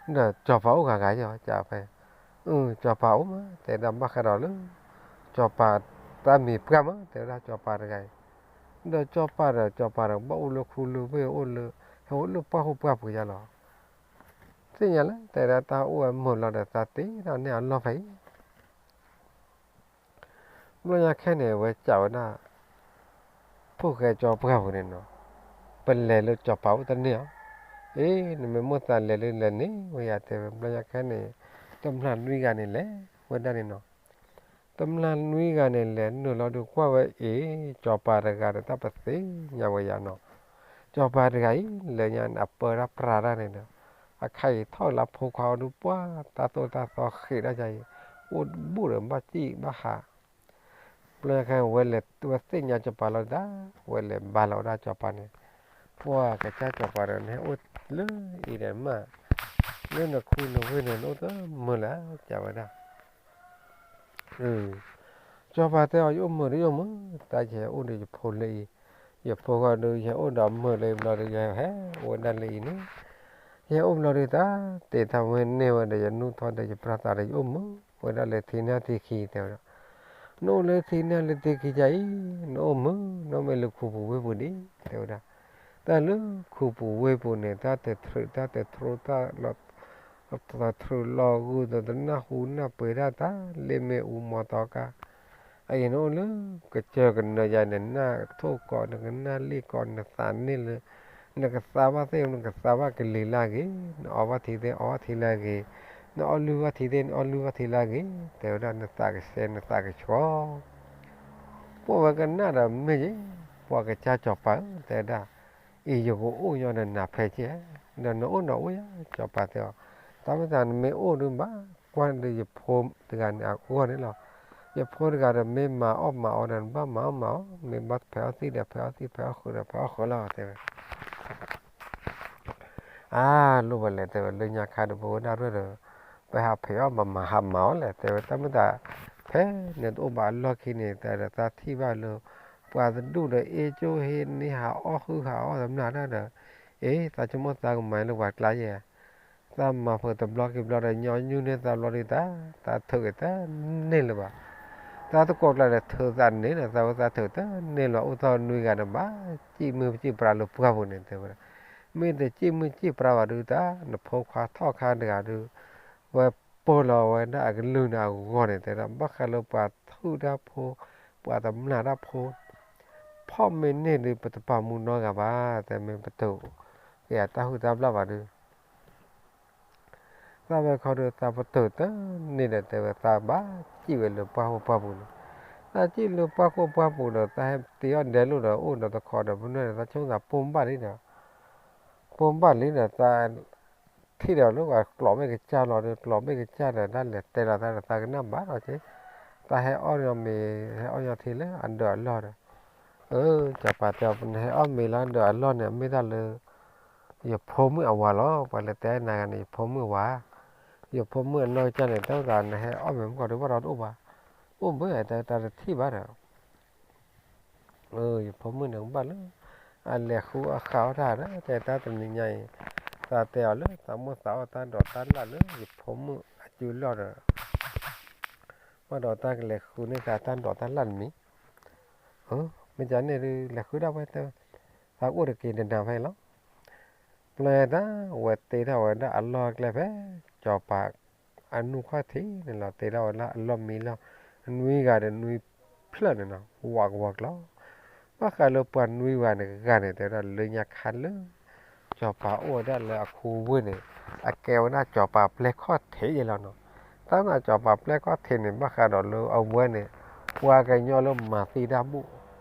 ဒီးကၠီၤပၤအိၣ်ဂၤဂၤယီၤ ကးဖဲ, ကၠီၤပၤအိၣ်မး တဲဒၣ်ဘၣ်ဃးဒီးလၢ ကၠီၤပၤတၢ်မံၤပှၢ်မး တဲဝဲဒၣ်ကၠီၤပၤတဂၤအံၤ, ဒီးကၠီၤပၤဒီး ကၠီၤပၤဒီး ဘၣ်အိၣ်လၢခူလၢဝ့ၢ်အိၣ်လၢ ဟဲအိၣ်လၢပှၢ်ဟူပှၢ်ပူၤယါလီၤ, သ့ၣ်ညါလၢ တဲဒၣ်တၢ်အိၣ်ဝဲမုာ်လီၤဒီး သးတ့ထီၣ်န့ၢ်အလီၢ်ဖဲအံၤ ဘျီညါခဲန့ၣ် အဝဲစံးဝဲဒၣ် ဖိၣ်ဃဲကၠီၤပှၢ်ပူၤန့ၣ်နီၤ, ပလဲၤလၢကၠီၤပၤအိၣ်တန့ၢ်အီၤ, အ့ နမ့ၢ်မိၣ်သးလဲၤလၢလဲၤန့ၣ် ဝဲယၤတဲဝဲ ဘျီညါခဲန့ၣ် တမျၢ်နွံဂၤန့ၣ်လဲၤဝဲဒၣ်န့ၣ်နီၤ, တမျၢ်နွံဂၤန့ၣ်လဲၤနုာ်လီၤဒုးကွၢ်ဝဲအ့ၣ် ကၠီၤပၤတဂၤဒီးတၢ်ပသ့ၣ်ညါဝဲယၤနီၤ, ကၠီၤပၤတဂၤအံၤ လၢညါန့ၣ် အပၢတၢ်ပြးတၢ်န့ၣ်ဒီး အခါအံၤထီၣ်လၢဖိခွါအီၤဒုးပှၢ် တၢ်သိၣ်တၢ်သီဃ့ၢ်ဒၣ်ယၤအံၤ အိၣ်တဘူၣ်ဒီးဘၣ်စံၣ်ဘၣ်ဟး ဘျီညါခဲဝဲလဲၤ ဝဲသ့ၣ်ညါကၠီၤပၤလီၤဒုးတၢ် ဝဲလဲၤဘါလီၤဝဲဒၣ်ကၠီၤပၤန့ၣ်, ပှၢ်ကစၢ်ကၠီၤပၤဒီး နဟဲအိၣ်လၢအံၤဒီးမး လၢနခူနဝ့ၢ်န့ၣ် နအိၣ်တမုာ်လၢၤ စံးဝဲဒၣ် ကၠီၤပၤတဲအီၤ ယအိၣ်မုာ်ဒီးယအိၣ်မုာ်, တၢ်ယဟဲအိၣ်ဒီးယဖိလၢအံၤ, ယဖိဂီၢ်ဒုး ယဟဲအိၣ်ဒီးမုာ်လၢအံၤဘျီဒီး ယဟဲအိၣ်ဝဲဒၣ်လၢအံၤန့ၣ်, ယဟဲအိၣ်ဘျီဒုးတၢ် တ့ထီၣ်ဝဲန့ၢ်ဝဲဒီး ယနူၢ်ထီၣ်ဒီးယပြၢ်သးဒီး ယအိၣ်မုာ်ဝဲဒၣ်လၢထံနၢ်ထံခံ တဲဝဲဒၣ်, နအိၣ်လၢထံနၢ်လၢထံခံကါအံၤ နအိၣ်မုာ် နအိၣ်မ့ၢ်လၢခူပူၤဝ့ၢ်ပူၤဒံး တဲဝဲဒၣ်, တၢ်လၢခူပူၤဝ့ၢ်ပူၤန့ၣ် တၢ်တထြုး တၢ်တထြိ တၢ်လီၤ တထြုးလီၤဂုာ် တနၢ်ဟူနၢ်ပှ့ၤဒၣ်တၢ် လ့ၣ်မ့ၣ်အူမီတီကါ, အအံၤနအိၣ်လၢ ကစၢၢ်ကနၢယါ နနၢ်ထိၣ်ကီး နကနၣ်လံၣ်ကီး နသးန့ၢ်လၢ နကသါဘၣ်သ့ၣ် နကသါဘၣ်ကလံၤလၢအဂ့ၤ, နအီဘၣ်ထံသ့ၣ် နအီဘၣ်ထံလၢအဂ့ၤ, နအီလုၢ်ဘၣ်ထံသ့ၣ် နအီလုၢ်ဘၣ်ထံလၢအဂ့ၤ, တဲဝဲဒၣ် နသးကဆှဲ နသးကဆှီ ပှၢ်ဝဲကနၣ်ဒီးမ့ၢ်ယဲ, ပှၢ်ကစၢ်စီၤပၤဧၢ တဲဝဲဒၣ်, အံၤယကအိၣ်ညီနနၤဖဲကဲ, ဒီးနအိၣ်ဒီးအိၣ်ယၤ စီၤပၤတဲအီၤ, တၢ်မ့ၢ်သးနမ့ၢ်အိၣ်ဒုးဘၣ် ကွၢ်ဒီးယဖိတဂၤန့ၣ်အဂီၢ်န့ၣ်လီၤ. ယဖိတဂၤဒီးမ့ၢ်မၤအီၣ်မၤအီဒီးနဘၣ်မၤအီၣ်မၤအီ, မ့ၢ်ဘၣ်ဖဲးအီၣ်သံဒီးဖဲးအီၣ်သံ ဖဲးအီၣ်ဃုာ်ဒီးဖဲးအီၣ်ဃုာ်လီၤ တဲဝဲ. အါ လိၣ်ဝဲလဲၣ် တဲဝဲ လၢညါခါဒီး ပဝဲဒၣ်ရဲၣ်ဒီး ပဟးဖံးအီၣ်မၤမၤဟးမၤအီၤလဲၣ် တဲဝဲ တၢ်မုၢ်တၢ် ဖဲန့ၣ်တအိၣ်ဘၣ်အလီၢ်ခံန့ၣ် တဲဒီး သးထံၣ်ဘၣ်လၢ ပှၤတဒူၣ်ဒီး အ့ၣ်ကၠိဟ့ၣ်န့ၢ်ဟးအီၣ်ဟုၣ်ဟးအီၣ်တမျၢ်တၢ်ဒီး အ့ သးဆိကမိၣ်သးကမၤလၢပှၤကျါယဲၢ် သးမၤဖုးတဘျီခံဘျီဒီး ညီနုၢ်န့ၢ်သးဘျီဒုးတၢ် သးထုးက့ၤတန့ၢ်လၢၤဘၣ်. သးသကိးကျါဒီးထုးသးန့ၢ်ဒီး သးဝဲသးထုးတန့ၢ်လၢၤဘၣ် အိၣ်ထီၣ်နွံဂၤဒီး ဘၣ်စံၣ်မုၢ်စံၣ်ပြါလၢပှၢ်ပူၤန့ၣ် တဲဝဲဒၣ်. မ့ၢ်တစံၣ်မုၢ်စံၣ်ပြါဘၣ်ဒုးတၢ် နဖိခွါထီၣ်ခါတဂၤဒုး ဝဲပၢၢ်လီၤဝဲဒၣ်အကလုၢ်န့ၣ်အဂီၢ်န့ၣ် တဲဒၣ် ဘၣ်ဃးလၢပှၤဟုၣ်တၢ်ဖိ ပှၤတမျၢ်တၢ်ဖိ ဖီၣ်မ့ၢ်န့ၢ်ဒုး ပတပာ်မူနီတဂၤဘၣ် တဲမ့ၢ်ပတုာ်က့ၤအတၢ်ဟုၣ်တၢ်ဘျၣ်ဘၣ်ဒုး သးဝဲခီဒုး သးပတုာ်တန့ၢ်ဒီး တဲဝဲသးဘၣ်စံၣ်ဝဲလၢပှၢ်ခိၣ်ပှၢ်ပူၤန့ၣ်, သးစံၣ်လၢပှၢ်ခိၣ်ပှၢ်ပူၤဒီး သးဟဲတ့အီၣ်ဒဲလိာ်ဒီး အိၣ်ဒီးတခီဒီး ပနွဲၣ်ဒီး သးဆိကမိၣ်သးပိၢ်ဘၣ်လံဒီး ပိၢ်ဘၣ်လံဒီး သးထံၣ်ဒီးလၢပှၤကျိးဘ့ၣ်ကစၢ်လီၤဒီး ကျိးဘ့ၣ်ကစၢ်ဒီး တၢ်လဲၤတဲလီၤသးဒီး သးကနၣ်ဘၣ်ဒီးက့ သးဟဲအီၣ်မ့ၤ ဟဲအီၣ်ညီထံလၢအဒၢးအလီၢ်ဒီး အၢ စီၤပၤတဲအီၤ နဟဲအီၣ်မ့ၤလၢအဒၢးအလီၢ်န့ၣ် မ့ၢ်တၢ်လၢ ယဖိမုၣ်အဝၤလီၤ. ပှၤလဲၤတဲနၤဂၤန့ၣ် ယဖိမုၣ်အဝၤ, ယဖိမုၣ်အနီၢ်ကစၢ်န့ၣ် တၢ်သးနဟဲအီၣ်မ့ၤမုၢ်ကီၢ်ဒုးဘၣ်ဒီးတအိၣ်ဘၣ်, အိၣ်ဘၣ်တဲတၢ်တထံၣ်ဘၣ်ဒီး ယဖိမုၣ်န့ၣ်ကဘၣ်လၢ အလဲၤဃုအီၣ်ဃုအီၣ်တၢ်ဒီး တဲတၢ်တနံၤညါအံၤ သးတဲအီၤလၢ သးမိၣ်သးအီၣ်တၢ်ဒိးတၢ်လၣ်လၢယဖိမုၣ်အစုလီၢ်ဒီး ဘၣ်ဒီးတၢ်ကလဲၤဃုန့ၢ်သးတၢ်ဒိးတၢ်လၣ်တမံၤ, မ့ၢ်ကန့ၣ်ဒုး လဲၤဃုဒၣ်ဝဲတဲ သးအိၣ်တက့ၤနနၤဖဲအံၤလီၤ. ပျဲတၢ်ဝဲတ့ထီၣ်ဝဲဒၣ်အလီၢ်ကျဲဖဲ စီၤပၤ အနူၢ်ခီၣ်ထံးန့ၣ်လီၤ. တ့ထီၣ်ဝဲဒၣ်အလီၢ်မံလီၤ. နွံဂၤဒီးနွံဖျၢၣ်န့ၣ်နီၤ ဝးကဝီၤကျီ ဘၣ်ဃးလၢပှၤနွံဂၤန့ၣ် ဂၤန့ၣ် တဲဝဲဒၣ်လၢညါခါလၢ စီၤပၤအိၣ်ဝဲဒၣ်လၢအဃုဝ့ၢ်န့ၣ် အကဲဝဲဒၣ်စီၤပၤပျဲၢ်ခီၣ်ထံးယဲလီၤနီၤ. တၢ်မၤစီၤပၤပျဲၢ်ခီၣ်ထံးန့ၣ် ဘၣ်ဃးဒီးလၢအဝဲန့ၣ် ပှၤကညီလၢမၤသံတၢ်ဘူၣ်,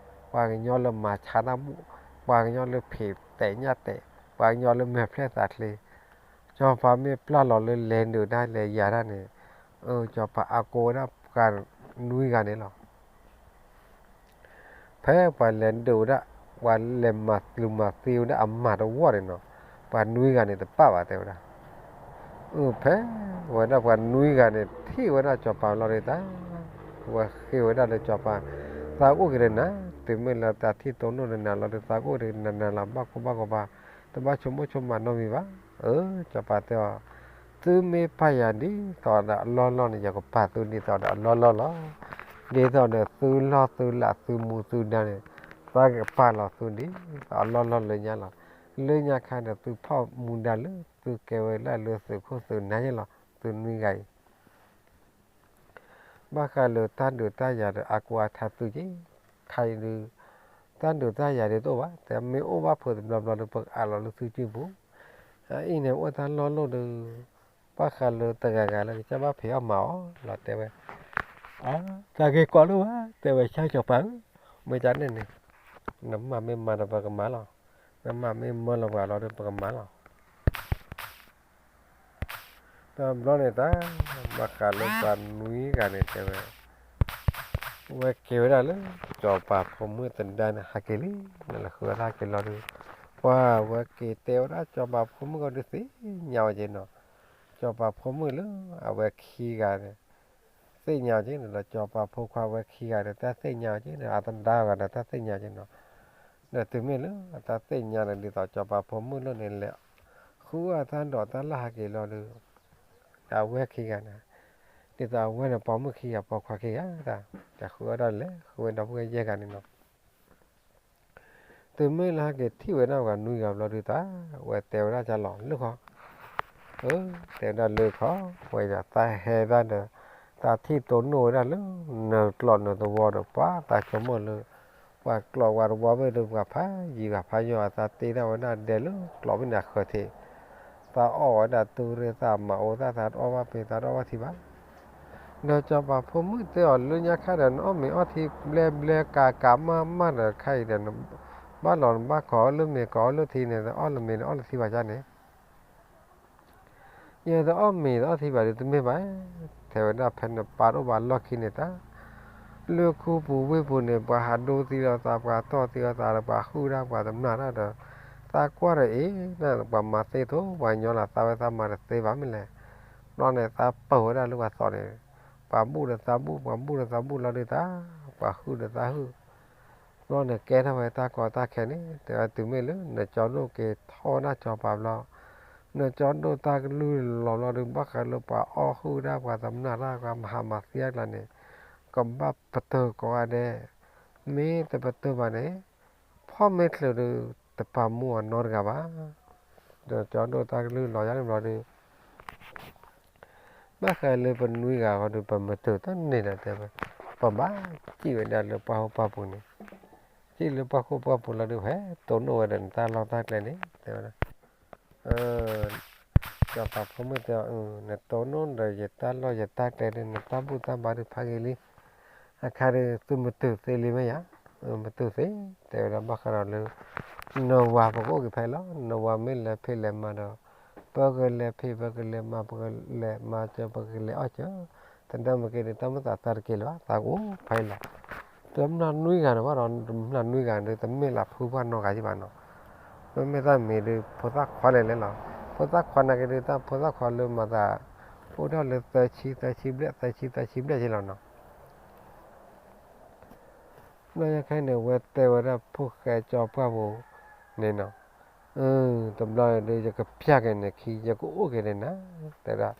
ပှၤကညီလၢမၤဆါတၢ်ဘူၣ်, ပှၤကညီလၢဖံးတဲာ်ညၣ်တဲာ်, ပှၤကညီလၢမဲာ်ဖျဲၣ်သးချ့, စီၤပၤမ့ၢ်ပျၢ်လီၤလၢလဲၤဒုးတၢ်လဲၤယၤတၢ်န့ၣ်, စီၤပၤအါကိးဝဲဒၣ်ပှၤနွံဂၤန့ၣ်လီၤ. ဖဲပှၤလဲၤဒုးဝဲဒၣ်, ပှၤလဲၤမၤလူၤမၤသံဝဲဒၣ်အမၤတဝီၢ်န့ၣ်နီၤ, ပှၤနွံဂၤန့ၣ်တပာ်ဘၣ်တဲဝဲဒၣ်. အဖဲဝဲဒၣ်ပှၤနွံဂၤန့ၣ် ထံၣ်ဝဲဒၣ်စီၤပၤလီၤဒုးတၢ်, ဝဲဃ့ဝဲဒၣ်လၢစီၤပၤ, သးအိၣ်က့ၤဒီးနၤ, တုၤမ့ၢ်လၢတၢ်ထံၣ်တိၢ်နီၣ်ဒီးနၤလီၤဒုး သးကအိၣ်ဒီးနၤနၤလီၤ ဘၣ်ကိၢ်ဘၣ်ဂီၤဘၣ်, တဘၣ်ဆိကမိၣ်ဆိကမးနီတမံၤဘၣ်. အၢ စီၤပၤတဲအီၤ, သုမ့ၢ်ပာ်ယၤဒ်သိးဒီးအလီၢ်လီၢ်န့ၣ် ယကပာ်သုဒ်သိးဒီးအလီၢ်လီၢ်လီၤ. ဒ်သိးဒီးသုလီၢ်သုလးသုမူသုဒါန့ၣ်, သးကပာ်လီၤသုဒ်သိးအလီၢ်လီၢ်လၢညါလီၤ. လၢညါခါန့ၣ်သုဖီၣ်မူဒါလၢသုကဲဝဲဒၣ်လၢသုးခိၣ်သုးနၢ်ယဲလီၤ, သုနွံဂၤအံၤ ဘၣ်ဃးလၢတၢ်ဒုးတၢ်ယၤဒီးအါကိးအါထါသုက့ၤ, ခါအံၤဒုး တၢ်ဒုးတၢ်ယၤဒုးတအိၣ်ဘၣ်, တမ့ၢ်အိၣ်ဘၣ်ဖုးတဘျီဘျီဒီး ပကအးလီၤလၢသုစုပူၤ, အအံၤန့ၣ် အိၣ်တၢ်လီၢ်လိၢ်ဒီး ဘၣ်ဃးလၢတဂၤဂၤလၢကစၢ်ဘၣ်ဖံးအီၣ်မၤအီၤလီၤတဲဝဲ, တၢ်ဂ့ၢ်ကီဒိၣ်ဘၣ် တဲဝဲဆၢစီၤပၤဧၢ, မ့ၢ်ကန့ၣ်န့ၣ် နမၤမ့ၢ်မၤဒီးပကမၤလီၤ, နမၤမ့ၢ်မၢလီၤပှၤလီၤဒီးပကမၤလီၤ. တဘျီန့ၣ်တၢ် ဘၣ်ဃးလၢပှၤနွံဂၤန့ၣ်တဲဝဲ, ဝဲက့ၤဝဲဒၣ်လၢ စီၤပၤဖိမုၣ်သဒါန့ၣ် ဟးက့ၤလံ, နလဲၤဃုအီၣ်တၢ်ဟးက့ၤလီၤဒီး, ပှၤဝဲက့ၤတဲဝဲဒၣ်စီၤပၤဖိမုၣ်ကီးဒုးသ့ၣ်ညါဝဲက့ၤနီၤ, စီၤပၤဖိမုၣ်လၢအဝဲခံဂၤန့ၣ် သ့ၣ်ညါဝဲက့ၤန့ၣ်ဒီး စီၤပၤဖိခွါဝဲခံဂၤဒီး တၢ်သ့ၣ်ညါဝဲက့ၤန့ၣ် အသဒါဂၤဒီးတၢ်သ့ၣ်ညါက့ၤနီၤ, ဒီးတုၤမ့ၢ်လၢတၢ်သ့ၣ်ညါန့ၣ် ဒ်သိးစီၤပၤဖိမုၣ်လၢန့ၣ်လဲၤ ဃုအီၣ်တၢ်ဒိးတၢ်လၣ်ဟးက့ၤလီၤဒီး အဝဲခံဂၤန့ၣ်, ဒ်သိးအဝဲန့ၣ်ပိာ်မုၣ်ခံဂၤပိာ်ခွါခံဂၤတၢ်, တၢ်ဃုအီၣ်ဒၣ်လဲၤ ဃုဝဲဒီပုၢ်ဝဲၢ်ယဲၢ်ဂၤန့ၣ်နီၤ, တုၤမ့ၢ်လၢဟဲက့ၤထံၣ်ဝဲဒၣ်ပှၤနွံဂၤဘျီဒုးတၢ်, ဝဲတဲဝဲဒၣ်ကလီၤလၢခီ, အၢ တဲဝဲဒၣ်လၢခီ, ဝဲယသးဟဲဒၣ်ဒီး တၢ်ထံၣ်တိၢ်နီၣ်ဝဲဒၣ်လၢ နကျိးနသဝီဒီး ပှၤသးဆိကမိၣ်လၢ ပှၤကျိးဝဲသဝီဘ့ၣ်ဒီး ပှၤဖးယံၤပှၤဖးယီၤ အသးတ့ဒၣ်ဝဲဒၣ်ဒဲးလၢကျိးဘ့ၣ်န့ၣ်အဃၢၤထံး, သးအီၣ်ဝဲဒၣ်တူၢ်ရ့ၣ် သးမၤအိၣ်သး သးတအီၣ်ဘၣ်ပ့ၤ သးတအီၣ်ဘၣ်ထံဘၣ် ဒီးစီၤပၤဖိမုၣ်တဲအီၤလၢညါခါဒီး နအီၣ်မ့ၤအီၣ်ထံဘျဲဘျဲကးကးမးမးဒီးခါအံၤဒီး ဘၣ်လီၤနဘၣ်ခီလၢမ့ၤ ကအီၣ်လၢထံန့ၣ် အီၣ်လၢမ့ၤန့ၣ် အီၣ်လၢထံဘၣ်ကန့ၣ်, ယတအီၣ်မ့ၤတအီၣ်ထံဘၣ်ဒီးတမ့ၢ်ဘၣ်, တဲဝဲဒၣ်ဖဲနပာ်တအိၣ်ဘၣ်လီၢ်ခံန့ၣ်တၢ် လၢခူပူၤဝ့ၢ်ပူၤန့ၣ် ပှၤဟးဒိသံလီၤသး ပှၤတီၢ်သံလီၤသးဒီး ပှၤဟုၣ်တၢ်ပှၤတမျၢ်တၢ်ဒီး သးကွၢ်ဒီးအံၤ ပှၤမၤသ့ထိ ပှၤညီလီၤ သးဝဲသးမၤတသ့ဘၣ်မ့ၢ်လဲၣ်. ဘျီန့ၣ် သးပၢၢ်ဝဲဒၣ်လၢပှၤသီန့ၣ်, ပှၤဘူၣ်ဒီးသးဘူၣ် ပှၤဘူၣ်ဒီးသးဘူၣ်လီၤဒုးတၢ်, ပှၤဟုၣ်ဒီးသးဟုၣ်. ဘျီန့ၣ်ကဲထီၣ်ဝဲတၢ်ကီတၢ်ခဲန့ၣ် တဲဝဲတုၤမ့ၢ်လၢ နကၠီဒိၣ်က့ၤထီၣ်ဝဲဒၣ်ကၠီၤပၤဘျီ, နကၠီဒိၣ်တၢ်ကလုၢ်လီၤဘျီဒုး ဘၣ်ဃးလၢပှၤအီၣ်ဟုၣ်ဒၣ် ပှၤတမျၢ်တၢ် ပှၤမၤဟးမၤသံအကျါန့ၣ် ကဘၣ်ပတုာ်ကိးဂၤဒဲး, မ့ၢ်တပတုာ်ဘၣ်န့ၣ် ဖီၣ်မ့ၢ်ချုးဒုး တပာ်မူအီၤနီတဂၤဘၣ်. ဒီးကၠီဒိၣ်တၢ်ကလုၢ်လီၤယါန့ၣ်ဘျီဒုး ဘၣ်ဃးလၢပနွံဂၤဃီဒီး ပမၤတုာ်တန့ၢ်ဒီးတဲဝဲ, ပဘၣ်စံၣ်ဝဲဒၣ်လၢပှၢ်ဟိပှၢ်ပူၤန့ၣ်, စံၣ်လၢပှၢ်ဟိပှၢ်ပူၤလီၤဒုး ဟဲတိၢ်နီၣ်ဝဲဒီးနတၢ်လီၢ်တၢ်ကျဲန့ၣ် တဲဝဲဒၣ်. ကၠီၤပၤဖိမုၣ်တဲအီၤ, နတိၢ်နီၣ်ဒီးယတၢ်လီၢ်ယတၢ်ကျဲဒီး နတၢ်ဘူၣ်တၢ်ဘါဒုးဖးဂ့ၤလံ. အခါဒီးသုမၤတုာ်သ့လံမ့ၢ်ယါ, မၤတုာ်သ့, တဲဝဲဒၣ်ဘၣ်ဃးဒီးလၢ နဝၤပကအိၣ်က့ၤဖဲလီၤ. နဝၤမ့ၢ်လဲၤဖံးလဲၤမၤဒီး ပကလဲၤဖံး ပကလဲၤမၤ ပကလဲၤမၤစၢၤ ပကလဲၤအီၣ်စၢၤ, တနၢ်မ့ၢ်က့ၤဒီး တၢ်မ့ၢ်သးသးတက့ၤလၢၤဘၣ် သးကအိၣ်ဖဲလီၤ. တမျၢ်နွံဂၤန့ၣ်ဘၣ်ဒီး တမျၢ်နွံဂၤဒီး တမ့ၢ်လၢဖုပှၢ်နီတဂၤယဘၣ်နီၤ. မ့မ့ၢ်တၢ်မ့ၢ်ဒုး ဖိသၣ်ခွါလဲၣ်လဲၣ်လီၤ. ဖိသၣ်ခွါနာ်က့ၤဒုး တၢ်ဖိသၣ်ခွါလၢမၤသး အိၣ်ထီၣ်လၢသၢဆံ သၢဆံဘျဲၣ် သၢဆံ သၢဆံဘျဲၣ်ယလီၤနီၤ. ဘျီယါခဲန့ၣ် ဝဲတဲဝဲဒၣ်ဖိၣ်ဃဲကၠီၤပှၢ်ဖိန့ၣ်နီၤ, တဘျီဒီး ယကပျၢ်က့ၤနခံ ယကအိၣ်က့ၤန့ၣ်နၤ, တဲဒၣ်,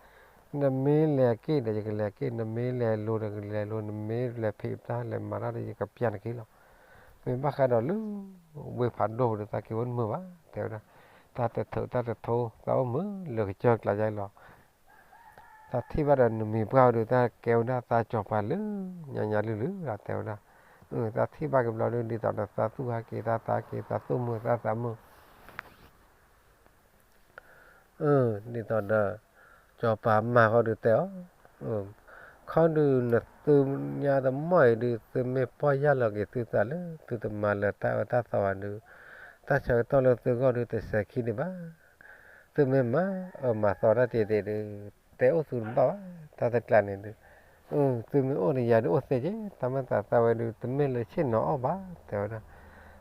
နမ့ၢ်လဲၤက့ၤဒီး ယကလဲၤက့ၤ, နမ့ၢ်လဲၤလိၤဒီး ကလဲၤလိၤ, နမ့ၢ်လဲၤဖံးတၢ်လဲၤမၤတၢ်ဒီး ယကပျၢ်နခံလီၤ. မ့ၢ်ဘၣ်ဃးဒီးလၢ ဝ့ၢ်ဖးဒိၣ်ပူၤဒီး သးက့ၤဝဲတမုာ်ဘၣ် တဲဝဲဒၣ်, တၢ်တထုးတၢ်တထိ သးအိၣ်မုာ်လၢကစၢၢ်ကျါယါလီၤ. သးထံၣ်ဘၣ်ဒီးနမံၤပှၢ်ဝဲဒီး တၢ်ကဲဝဲဒၣ်သးကၠီၤပၤလၢညါညါလုၢ်လုၢ်လီၤ တဲဝဲဒၣ်. သးထံၣ်ဘၣ်က့ၤဘျီဒုး ဒ်သိးဒီးသးသူၣ်ဟးက့ၤ သးသးက့ၤ သးသူၣ်မုာ်သးသးမုာ်, ဒ်သိးဒီး ကၠီၤပၤမါဃီဒုးတဲအီၤ, ခီဒုးနသုညါတမီၢ်အံၤဒုး သုမ့ၢ်ပီၢ်ယၢ်လီၤက့ၤသုသးလၢ သုတမၤလၢၤတၢ်အၢတၢ်သီဘၣ်ဒုး, တၢ်ဆၢကတီၢ်လၢသုဂီၢ်ဒုး တစဲၤခံဒံးဘၣ်. သုမ့ၢ်မၤအၢမၤသီတၢ်တ့ၢ်တ့ၢ်ဒုး တဲအိၣ်သုတဘၣ်ဘၣ် တၢ်တကျါန့ၣ်ဒုး, သုမ့ၢ်အိၣ်ဒီးယၤဒုးအိၣ်သ့က့ၤ, တၢ်မ့ၢ်သးသးဝဲဒုး တမ့ၢ်လၢဆ့ၣ်နီၤအီၣ်ဘၣ် တဲဝဲဒၣ်.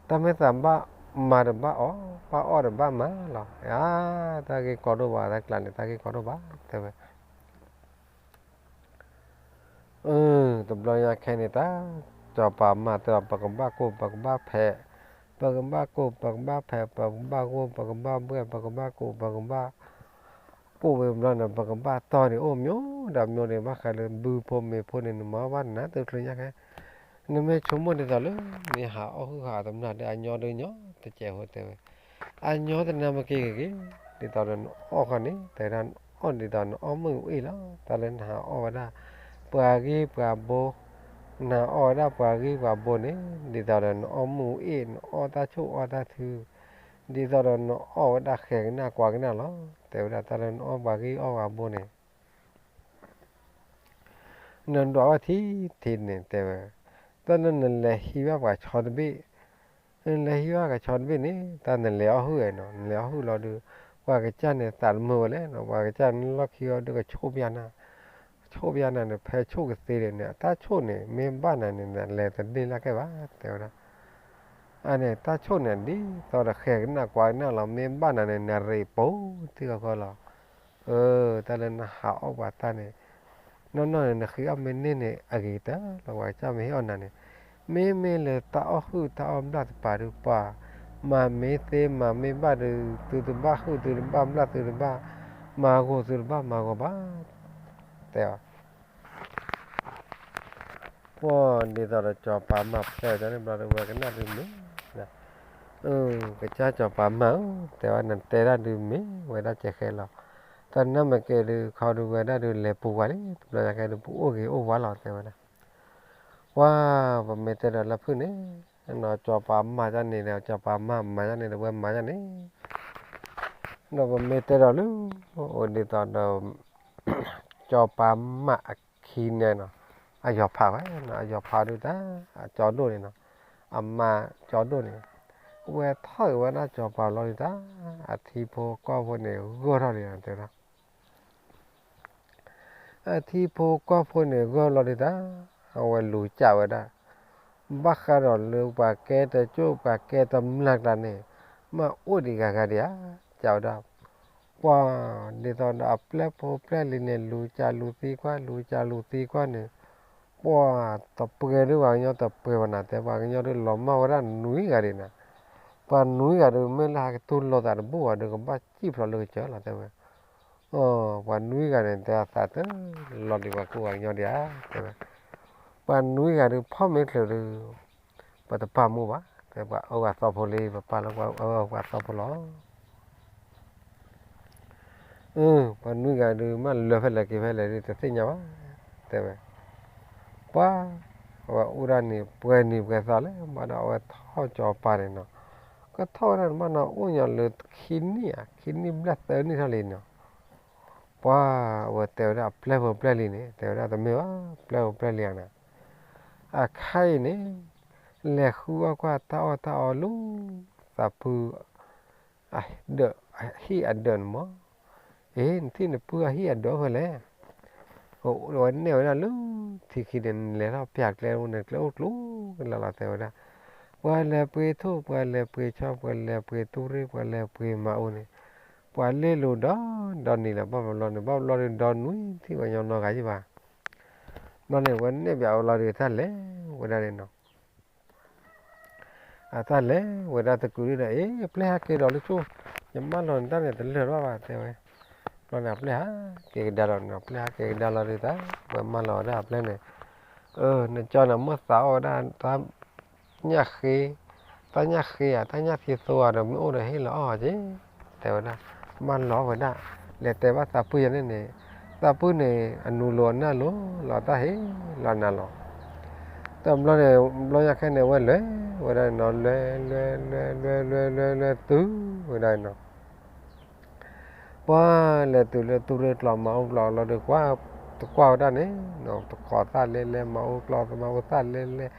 တၢ်မ့ၢ်သးဘၣ်မၤဒီးဘၣ်အီၣ်, ဘၣ်အီၣ်ဒီးဘၣ်မၤလီၤ. တၢ်ဂ့ၢ်ကီဒိၣ်ဘၣ် တၢ်ကျါန့ၣ် တၢ်ဂ့ၢ်ကီဒိၣ်ဘၣ် တဲဝဲ. တဘျီညါခဲန့ၣ် တၢ် ကၠီၤပၤမါတဲအီၤ ပကဘၣ်ကိၢ် ပကဘၣ်ဖဲး, ပကဘၣ်ကိၢ် ပကဘၣ်ဖဲး, ပကဘၣ်ဂိၢ် ပကဘၣ်ဘှဲၣ် ပကဘၣ်ကိၢ် ပကဘၣ် ကိၢ်ဝဲဘျီန့ၣ် ပကဘၣ်တီၢ်န့ၣ် အိၣ်မ့ၢ်အိၣ်ဒီးမ့ၢ်အိၣ်န့ၣ် ဘၣ်ဃးလၢဘုဖိမ့ၢ်ဖိန့ၣ် နမၤအီၣ်ဘၣ်နၤတချုးညါခဲ, နမ့ၢ်ဆိကမိၣ်ဒ်သိးလၢ မ့ၢ်ဟးအီၣ်ဟုၣ်ဟးတမျၢ်ဒီး အညီဒုးညီတစဲးဖိတဲဝဲ, အညီတနၢ်မ့ၢ်က့ၤဂ့ၤဂ့ၤ, ဒ်သိးဒီးနအီၣ်ခီန့ၣ် တဲဝဲဒၣ် နအီၣ်ဒ်သိးနအီၣ်မုၢ်အ့ၣ်လီၤ. တၢ်လၢနဟးအီၣ်ဝဲဒၣ် ပှၤဂံၢ်ပှၤဘိ, နဟးအီၣ်ဝဲဒၣ်ပှၤဂံၢ်ပှၤဘိန့ၣ် ဒ်သိးဒီးနအီၣ်မုၢ်အ့ၣ် နအီၣ်တၢ်ဆိၣ်အီၣ်တၢ်ထု ဒ်သိးဒီးနအီၣ်ဝဲဒၣ်ဃဲၤကနၣ်ကွၢ်ကနၣ်လီၤ. တဲဝဲဒၣ်တၢ်လၢနအီၣ်ပှၤဂံၢ်အီၣ်ပှၤဘိန့ၣ် နဒွးဝဲထံထံန့ၣ်တဲဝဲ, တၢ်လၢနလဲၤဟံးဘၣ်ပှၤဆီတဘ့ၣ်, နလဲၤဟံးဘၣ်ပှၤဆီတဘ့ၣ်န့ၣ် တၢ်နလဲၤအီၣ်ဟုၣ်ဝဲနီၤ, နလဲၤအီၣ်ဟုၣ်လီၤဒုး ပှၤကစၢ်န့ၣ်သးတမုာ်ဝဲလဲၣ်နီၤ, ပှၤကစၢ်န့ၣ်လီၢ်ခံအီၤဒုးကဆိၣ်ပျၢ်နၤ, ဆိၣ်ပျၢ်နၤန့ၣ် ဖဲဆိၣ်ကသ့ဒၣ်န့ၣ် အတၢ်ဆိၣ်န့ၣ် မ့ၢ်ဘၣ်နၤန့ၣ် နလဲၤတန့ၢ်လၢ်ကဲဘၣ် တဲဝဲဒၣ်. အန့ၣ် တၢ်ဆိၣ်န့ၣ် ဒ်သိးဒီးဃဲၤကနၣ်ကွၢ်ကနၣ်လီၤ, မ့ၢ်ဘၣ်နၤန့ၣ် နရ့းပိာ်ထံဃီဃီလီၤ. အၢ တၢ်လၢနဟးအီၣ်ပှၤတၢ်န့ၣ် နီၢ်နီၢ်န့ၣ် နဃ့အီၣ်မ့ၢ်န့ၢ်န့ၣ် အဂ့ၤတၢ်လီၤ, ပှၤကစၢ်မ့ၢ်ဟ့ၣ်အီၣ်နၤန့ၣ်, မ့မ့ၢ်လၢတၢ်အီၣ်ဟုၣ်တၢ်အီၣ်ဘျၣ်တပၤဒုးပှၤ, မၤမ့ၢ်သ့မၤမ့ၢ်ဘၣ်ဒုး သုတဘၣ်ဟုၣ်သုတဘၣ်ဘျၣ်သုတဘၣ်, မၤဂီၤသုတဘၣ်မၤဂီၤဘၣ်, တဲအီၤ. ပှၤဒ်သိးဒီးကၠီၤပၤမါဖျဲးဝဲန့ၣ်ဘျီဒုး ဝဲကနၣ်ဒုးမ့ၢ် ကစၢ်ကၠီၤပၤမါဧၢ, တဲဝဲနတဲဒၣ်ဒုးမ့ၢ်ဝဲဒၣ်ကဲဃဲလီၤ. တၢ်နၢ်မ့ၢ်ကဲဒုး ခီဒုးဝဲဒၣ်ဒုးလဲၤပူၤဝဲလံ, တဘျီညါကဲဒုး ပအိၣ်ဂ့ၤအိၣ်ဝါလီၤ တဲဝဲဒၣ်. ပှၤ ပမ့ၢ်တဲဒီးလၢဖုၣ်န့ၣ်, ကၠီၤပၤမါဒ်န့ၣ်ဒီး ကၠီၤပၤမါမၤဒ်န့ၣ်ဒီး ဝဲမၤဒ်န့ၣ်, ဒီးပမ့ၢ်တဲဒီးလၢ အိၣ်ဒ်သိးဒီး ကၠီၤပၤမါအခံန့ၣ်နီၤ, အယီၤဖးဝဲနီၤ, အယီၤဖးဒုးတၢ် အကၠီဒိၣ်န့ၣ်နီၤ, အမါကၠီဒိၣ်န့ၣ်, ဝဲထီၣ်က့ၤဝဲဒၣ်ကၠီၤပၤလီၤဒုးတၢ်, အထံဖိကီၢ်ဖိန့ၣ် ဂၢၢ်ထီၣ်လံနီၤ တဲဝဲဒၣ်. အထံဖိကီၢ်ဖိန့ၣ် ဂၢၢ်လီၤဒုးတၢ်, အဝဲလူၤကၢ်ဝဲဒၣ်, ဘၣ်ဃးဒီးလၢပှၤကဲတကၠိၣ် ပှၤကဲတမျၢ်ကျါန့ၣ်, မ့ၢ်အိၣ်ဒံးဂၤဂၤဒံးဧါ, ကဝဲဒၣ်, ပှၤ, ဒ်သိးဒီးအပျဲၢ်ဖိပျဲၢ်လံၤန့ၣ် လူၤကလူၤသံကွၢ် လူၤကလူၤသံကွၢ်န့ၣ်, ပှၤတပှဲၤဒုး ပှၤကညီတပှဲၤဘၣ်နၤ တဲ ပှၤကညီဒုးလီၤမၢ်ဝဲဒၣ်နွံဂၤဒံးနၤ, ပှၤနွံဂၤဒုး မ့ၢ်လၢဟဲကတူၢ်လိာ်သးတဘူၣ်ဘၣ်ဒီး ကဘၣ်စံၣ်ဖျိးလၢကစၢၢ်လီၤ တဲဝဲ. ပှၤနွံဂၤန့ၣ် တဲအသးတလီၤဒံးပှၤကူပှၤကညီဒံးဧါ, တဲဝဲ. ပှၤနွံဂၤဒုး ဖီၣ်မ့ၢ်ချုးဒုး ပတပာ်မူဘၣ်, တဲပှၤအၢပှၤသီဖိလံ, ပပာ်လၢပှၤအၢပှၤသီဖိလီၤ. ပှၤနွံဂၤဒုး မ့ၢ်လၢာ်ဖဲလဲၣ်က့ၤဖဲလဲၣ်ဒုး တသ့ၣ်ညါဘၣ်, တဲဝဲ. ပှၤ, အဝဲအိၣ်ဒၣ်န့ၣ် ပှဲၤနံၤပှဲၤသီလၢၤဘၣ်ဒီး အဝဲထီၣ်ကၠီၤပၤန့ၣ်နီၤ, ကထီၣ်ဝဲဒၣ်န့ၣ် မ့ၢ်နီၤ အိၣ်ညီလၢခံနံၣ်ဧါ, ခံနံၣ်ဘျဲၣ်သၢနံၣ်ထီၣ်လံနီၤ. ပှၤ, အဝဲတဲဝဲဒၣ်အပျဲၢ်ဖိပျဲၢ်လံၤန့ၣ် တဲဝဲဒၣ်တမ့ၢ်ဘၣ်, ပျဲၢ်ဖိပျဲၢ်လံၤဧါန့ၣ်, အခါအံၤန့ၣ် လဲၤဃုအီၣ်ကွၢ်တၢ်အီၣ်တၢ်အီလၢ သးပုၢ် အဒၢး, ဟံၣ်အဒၢးန့ၣ်မး, အ့ နထံၣ်နပုၢ်အဟံၣ်အဒၢးဖဲလဲၣ်, အဝဲနဲၣ်ဝဲဒၣ်လၢ ထံခံန့ၣ် နလဲၤထီၣ်ပျၢ်ကျဲအိၣ်န့ၣ် ကျဲအိၣ်ကျိၤကလၢ်လီၤ တဲဝဲဒၣ်, ပှၤလဲၤပှ့ၤထိၣ် ပှၤလဲၤပှ့ၤဆီ ပှၤလဲၤပှ့ၤတူၢ်ရ့ၣ် ပှၤလဲၤပှ့ၤမၤအူန့ၣ်, ပှၤလ့လိာ်ဒီး ဒီနံၤလၢၤ ဘၣ်ဘျီန့ၣ် ဘၣ်ဘျီဒီး ဒီနွံထံၣ်ပှၤကညီနီတဂၤယံၣ်ဘၣ်, ဘျီန့ၣ် အဝဲနဲၣ်ဘၣ်အဝဲလီၤဒီး တၢ်လဲၤဝဲဒၣ်န့ၣ်နီၤ အတၢ်လဲၤဝဲဒၣ်သကုၤဒုဒီး အ့ အပျဲၢ်ဟးက့ၤဒီးလၢဆိ, ယမၢလီၤနတၢ်န့ၣ် တလၢာ်ဘၣ်ဘၣ် တဲဝဲ, ဘျီန့ၣ် အပျဲၢ်ဟးက့ၤကဒါလီၤန့ၣ်, အပျဲၢ်ဟးက့ၤကဒါလီၤဒုး တၢ်ဝဲမၢလီၤဝဲဒၣ်အပျဲၢ်န့ၣ်, အၢ နကၠီန့ၣ် မ့ၢ်သးအီၣ်ဝဲဒၣ် တၢ်ညၣ်ဃ့, တၢ်ညၣ်ဃ့ဧါ, တၢ်ညၣ်သံသိဧါဒီး မ့ၢ်အိၣ်ဒီးဟ့ၣ်လီၤအီၣ်က့ၤ, တဲဝဲဒၣ်, မၢလီၤဝဲဒၣ်, လဲၤတဲဘၣ်သးပုၢ်ယၤန့ၣ်န့ၣ်, သးပုၢ်န့ၣ် အနူလီၤအနၢ်လီၤလီၤ တၢ်ဟ့ၣ်လီၤနၤလီၤ တဘျီန့ၣ် ဘျီညါခဲန့ၣ် အဝဲလဲၤဝဲဒၣ်နီၤ လဲၤ လဲၤ လဲၤ လဲၤ လဲၤ လဲၤ လဲၤ လဲၤတုၤဝဲဒၣ်နီၤ, ပှၤလဲၤတုၤလၢတူၢ်ရ့ၣ်ကျီၤ မၤအူကျီၤလီၤဒီး ကွၢ်, တကွၢ်ဝဲဒၣ်န့ၣ်, တခိးသၣ်လဲၤလဲၤ မၤအူကျီၤ မၤအူသၣ်လဲၤလဲၤ,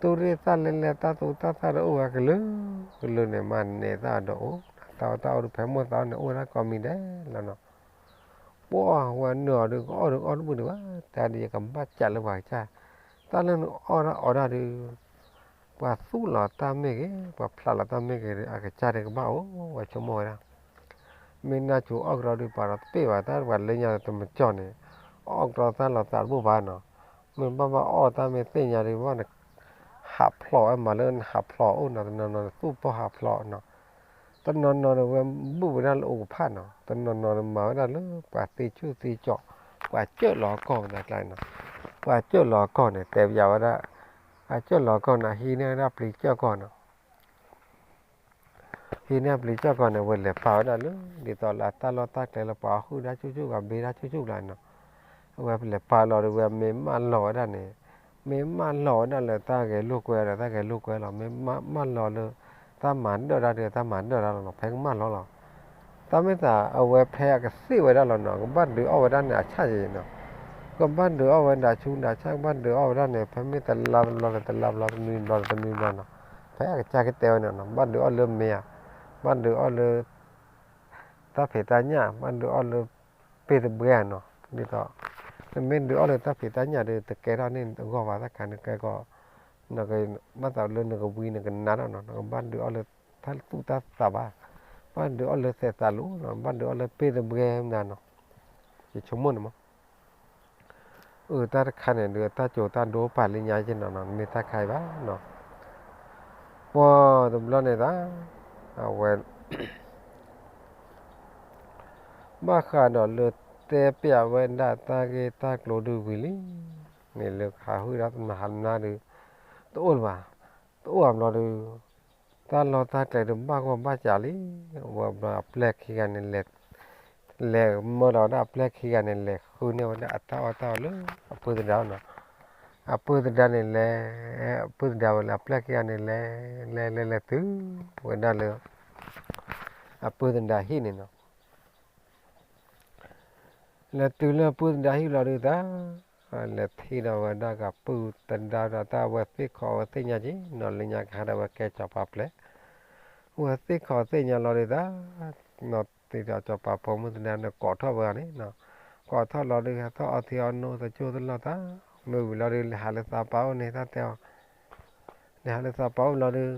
တူၢ်ရ့ၣ်သၣ်လဲၤလဲၤ တၢ်သူတၢ်သၣ်ဒီးအိၣ်ဝဲကလုာ်ကလုာ်န့ၣ် မၤနဲၣ်သၣ်ဒီးအိၣ်, တၢ်အီၣ်တၢ်အီဒီး ဖဲမိၢ်သးအီၣ်န့ၣ် အိၣ်ဝဲဒၣ်ကိးမံၤဒဲးလီၤနီၤ ပှၤဝဲနုာ်အီၤဒီး ကအီၣ်ဒီးအီၣ်တဘူၣ်ဒံးဘၣ်, တၢ်ဒ်ယကဘၣ်ကးလၢပှၤကစၢ်, တၢ်လၢနအီၣ်ဒၣ်အီဒၣ်ဒီး ပှၤသူၣ်လီၤတၢ်မ့ၢ်ဂ့ၤ ပှၤဖျးလီၤတၢ်မ့ၢ်ဂ့ၤဒီး အကစၢ်ဒၣ်ကဘၣ်အိၣ်ဝဲဆိကမိၣ်ဝဲဒၣ်, မ့ၢ်နၢ်ဆိအီၣ်ကရီဒုး ပာ်ဒီးတပ့ၢ်ဘၣ် တၢ်ပှၤလၢညါတမကၠီၣ်န့ၣ်, အီၣ်ကရီသၣ်လီၤသးတဘူၣ်ဘၣ်နီၤ, မ့ၢ်ဘၣ်ဘၣ်အီၣ်တၢ်မ့ၢ်သ့ၣ်ညါဒီး ဘၣ်န ဟးဖျိးဝဲမးလၢနဟးဖျိးအိၣ်နီၤ, တနီၤနီၤသူၣ်ပီၢ်ဟးဖျိးနီၤ, တနီၤနီၤဒီးဝဲဘူၣ်ဝဲဒၣ်လၢအိၣ်ကဖၣ်နီၤ, တနီၤနီၤဒီးမၤဝဲဒၣ်လၢပှၤသ့ဆူၣ်သ့ကၠီၣ်, ပှၤကၢၣ်လီၤကီၢ်ပသးကျါနီၤ, ပှၤကၢၣ်လီၤကီၢ်န့ၣ် တဲပယၤဝဲဒၣ်, အကၢၣ်လီၤကီၢ်န့ၣ် ဟံးန့ၢ်ဝဲဒၣ်ပျံၤကၢၣ်ကီၢ်နီၤ ဟံးန့ၢ်ပျံၤကၠီၣ်ကီၢ်န့ၣ် အဝဲလဲၤပာ်ဝဲဒၣ်လၢ ဒ်သိးလၢအတၢ်လီၢ်တၢ်ကျဲလၢပှၤအီၣ်ဟုၣ်တၢ်ဆူၣ်ဆူၣ် ပှၤဘ့တၢ်ဆူၣ်ဆူၣ်ကျါနီၤ, အဝဲလဲၤပာ်လီၤဒီး ဝဲမ့ၢ်မၢလီၤဝဲဒၣ်န့ၣ်, မ့ၢ်မၢလီၤဝဲဒၣ်လၢတၢ်ဂဲၤလိာ်ကွဲဒီး တၢ်ဂဲၤလိာ်ကွဲလီၤ, မ့ၢ်မၢလီၤလၢ တၢ်မၤဒၢၣ်တၢ်ဒီး တၢ်မၤဒၢၣ်တၢ်လီၤနီၤ, ဖဲကမၢလီၤလီၤ တၢ်မ့ၢ်သးအဝဲဖဲအကသ့ၣ်ဝဲဒၣ်လီၤနီၤ, ကဘၣ်ဒုးအီၣ်ဝဲဒၣ်န့ၣ် အဆၣ်ယံၤနီၤ, ကဘၣ်ဒုးအီၣ်ဝဲဒၣ်ဆူဒၣ်ဆၣ် ကဘၣ်ဒုးအီၣ်ဝဲဒၣ်န့ၣ် ဖဲမ့ၢ်တလါတဘျီဒီးတလါဘျီ တနွံဘျီဒီးတနွံဘျီနီၤ, ဖဲအကစၢ်ကတဲဝဲန့ၣ်နီၤ, ဘၣ်ဒုးအီၣ်လၢမ့ၤဧါ, ဘၣ်ဒုးအီၣ်လၢ တၢ်ဖံးတၢ်ညၣ် ဘၣ်ဒုးအီၣ်လၢ ပ့ၢ်တဘှဲဧါနီၤ, ဒ်သိး နမ့ၢ်ဒုးအီၣ်လၢတၢ်ဖံးတၢ်ညၣ်ဒီး တကဲထီၣ်န့ၢ်အဂီၢ်ဘၣ်, တၢ်ခါန့ၣ်ကဲကီး ဘၣ်သးလၢနကဝံနကနါထီၣ်နီၤ, နကဘၣ်ဒုးအီၣ်လၢတၢ်သူၣ်တၢ်သးဘၣ်, ဘၣ်ဒုးအီၣ်လၢသဲးသးလိၤနီၤ, ဘၣ်ဒုးအီၣ်လၢပ့ၢ်တဘှဲမနုၤနီၤ, ယဆိကမိၣ်န့ၣ်မး အၢ တၢ်တခါန့ၣ်ဒုး တၢ်စိၤတၢ်ဒိပာ်လၢညါက့နီၤနီၤ, တမ့ၢ်တၢ်ခါအံၤဘၣ်နီၤ, ပှၤတဘျီန့ၣ်သး အဝဲ ဘၣ်ဃးဒီးလၢတဲပျးဝဲဒၣ်တၢ်ဂ့ၢ်တၢ်ကျိၤဒုးဝံၤလံ, မ့ၢ်လၢကဟးဟုၣ်ဒၣ်မဟါနၤဒုး တအိၣ်လၢၤဘၣ်, တအိၣ်အဘျီဒုး တၢ်လီၢ်တၢ်ကျဲဒုးဘၣ်ဂီၢ်ဘၣ်စးလံ, အဝဲဘျီအပျဲၢ်ခံဂၤန့ၣ် လဲၤမၢလီၤဝဲဒၣ်အပျဲၢ်ခံဂၤန့ၣ် လဲၤဃုန့ၢ်ဝဲဒၣ်အတၢ်အီၣ်တၢ်အီလၢအပုၢ်သဒါနီၤ, အပုၢ်သဒါန့ၣ်လဲၤ, အပုၢ်သဒါဝဲလၢအပျဲၢ်ခံဂၤန့ၣ်လဲၤ, လဲၤလဲၤလဲၤတုၤဝဲဒၣ်လၢ အပုၢ်သဒါဟံၣ်န့ၣ်နီၤ လဲၤတုၤလၢပုၢ်သဒါဟံၣ်လီၤဒုးသး, လဲၤထံၣ်ဒီးဝဲဒၣ်ကပုၢ်သဒါဒီးတၢ်ဝဲသ့ၣ်ခီဝဲသ့ၣ်ညါက့နီၤ, လၢညါကဟးဒီးဝဲကဲစီၤပၤပျဲၢ်, ဝဲသ့ၣ်ခီသ့ၣ်ညါလီၤဒုးသး, နီၤတံၤဒီးစီၤပၤဖိမုၣ်သဒါန့ၣ်ကိးထီၣ်ဝဲဂၤန့ၣ်, ကိးထီၣ်လီၤဒုး ဟဲထီၣ်အီထံအီနိသကိၣ်သလီၢ်သး, မ့ၢ်ဝံၤလီၤဒုး လဲၤဟးလၢသးပာ်အိၣ်န့ၣ် တၢ်တဲအီၤ, လဲၤဟးလၢသးပာ်အိၣ်လီၤဒုး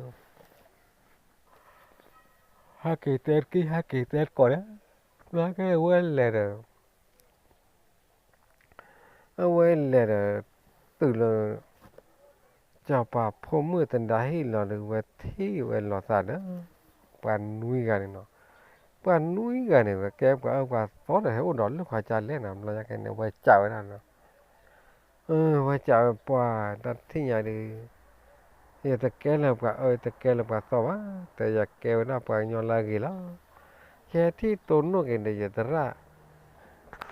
ဟဲက့ၤတဲတက့ၢ် ဟဲက့ၤတဲတကိးဒီး, ဘျီဟဲက့ၤဝဲလဲၤဒီး အဝဲလဲၤဒီး တုၤလၢ စီၤပၤဖိမုၣ်သဒါဟ့ၣ်လီၤဒီး ဝဲထံၣ်ဝဲလိာ်သးဒီး ပှၤနွံဂၤန့ၣ်နီၤ, ပှၤနွံဂၤန့ၣ် ဝဲကဲပှၤအၢပှၤသီဒီးဟဲအိၣ်ဒီးလၢပှၤကလဲၣ်နီၤ, ဘျီညါကဲန့ၣ် ဝဲစံးဝဲဒၣ်လီၤ ဝဲစံးဝဲပှၤ တၢ်တထံၣ်ညါဒီး ယတကဲလၢပှၤအၢ ယတကဲလၢပှၤသီဘၣ်, တဲယကဲဝဲဒၣ်ပှၤကညီလၢအဂ့ၤလီၤ. ယဟဲထံၣ်တိၢ်နီၣ်က့ၤဒီးယသရၣ်,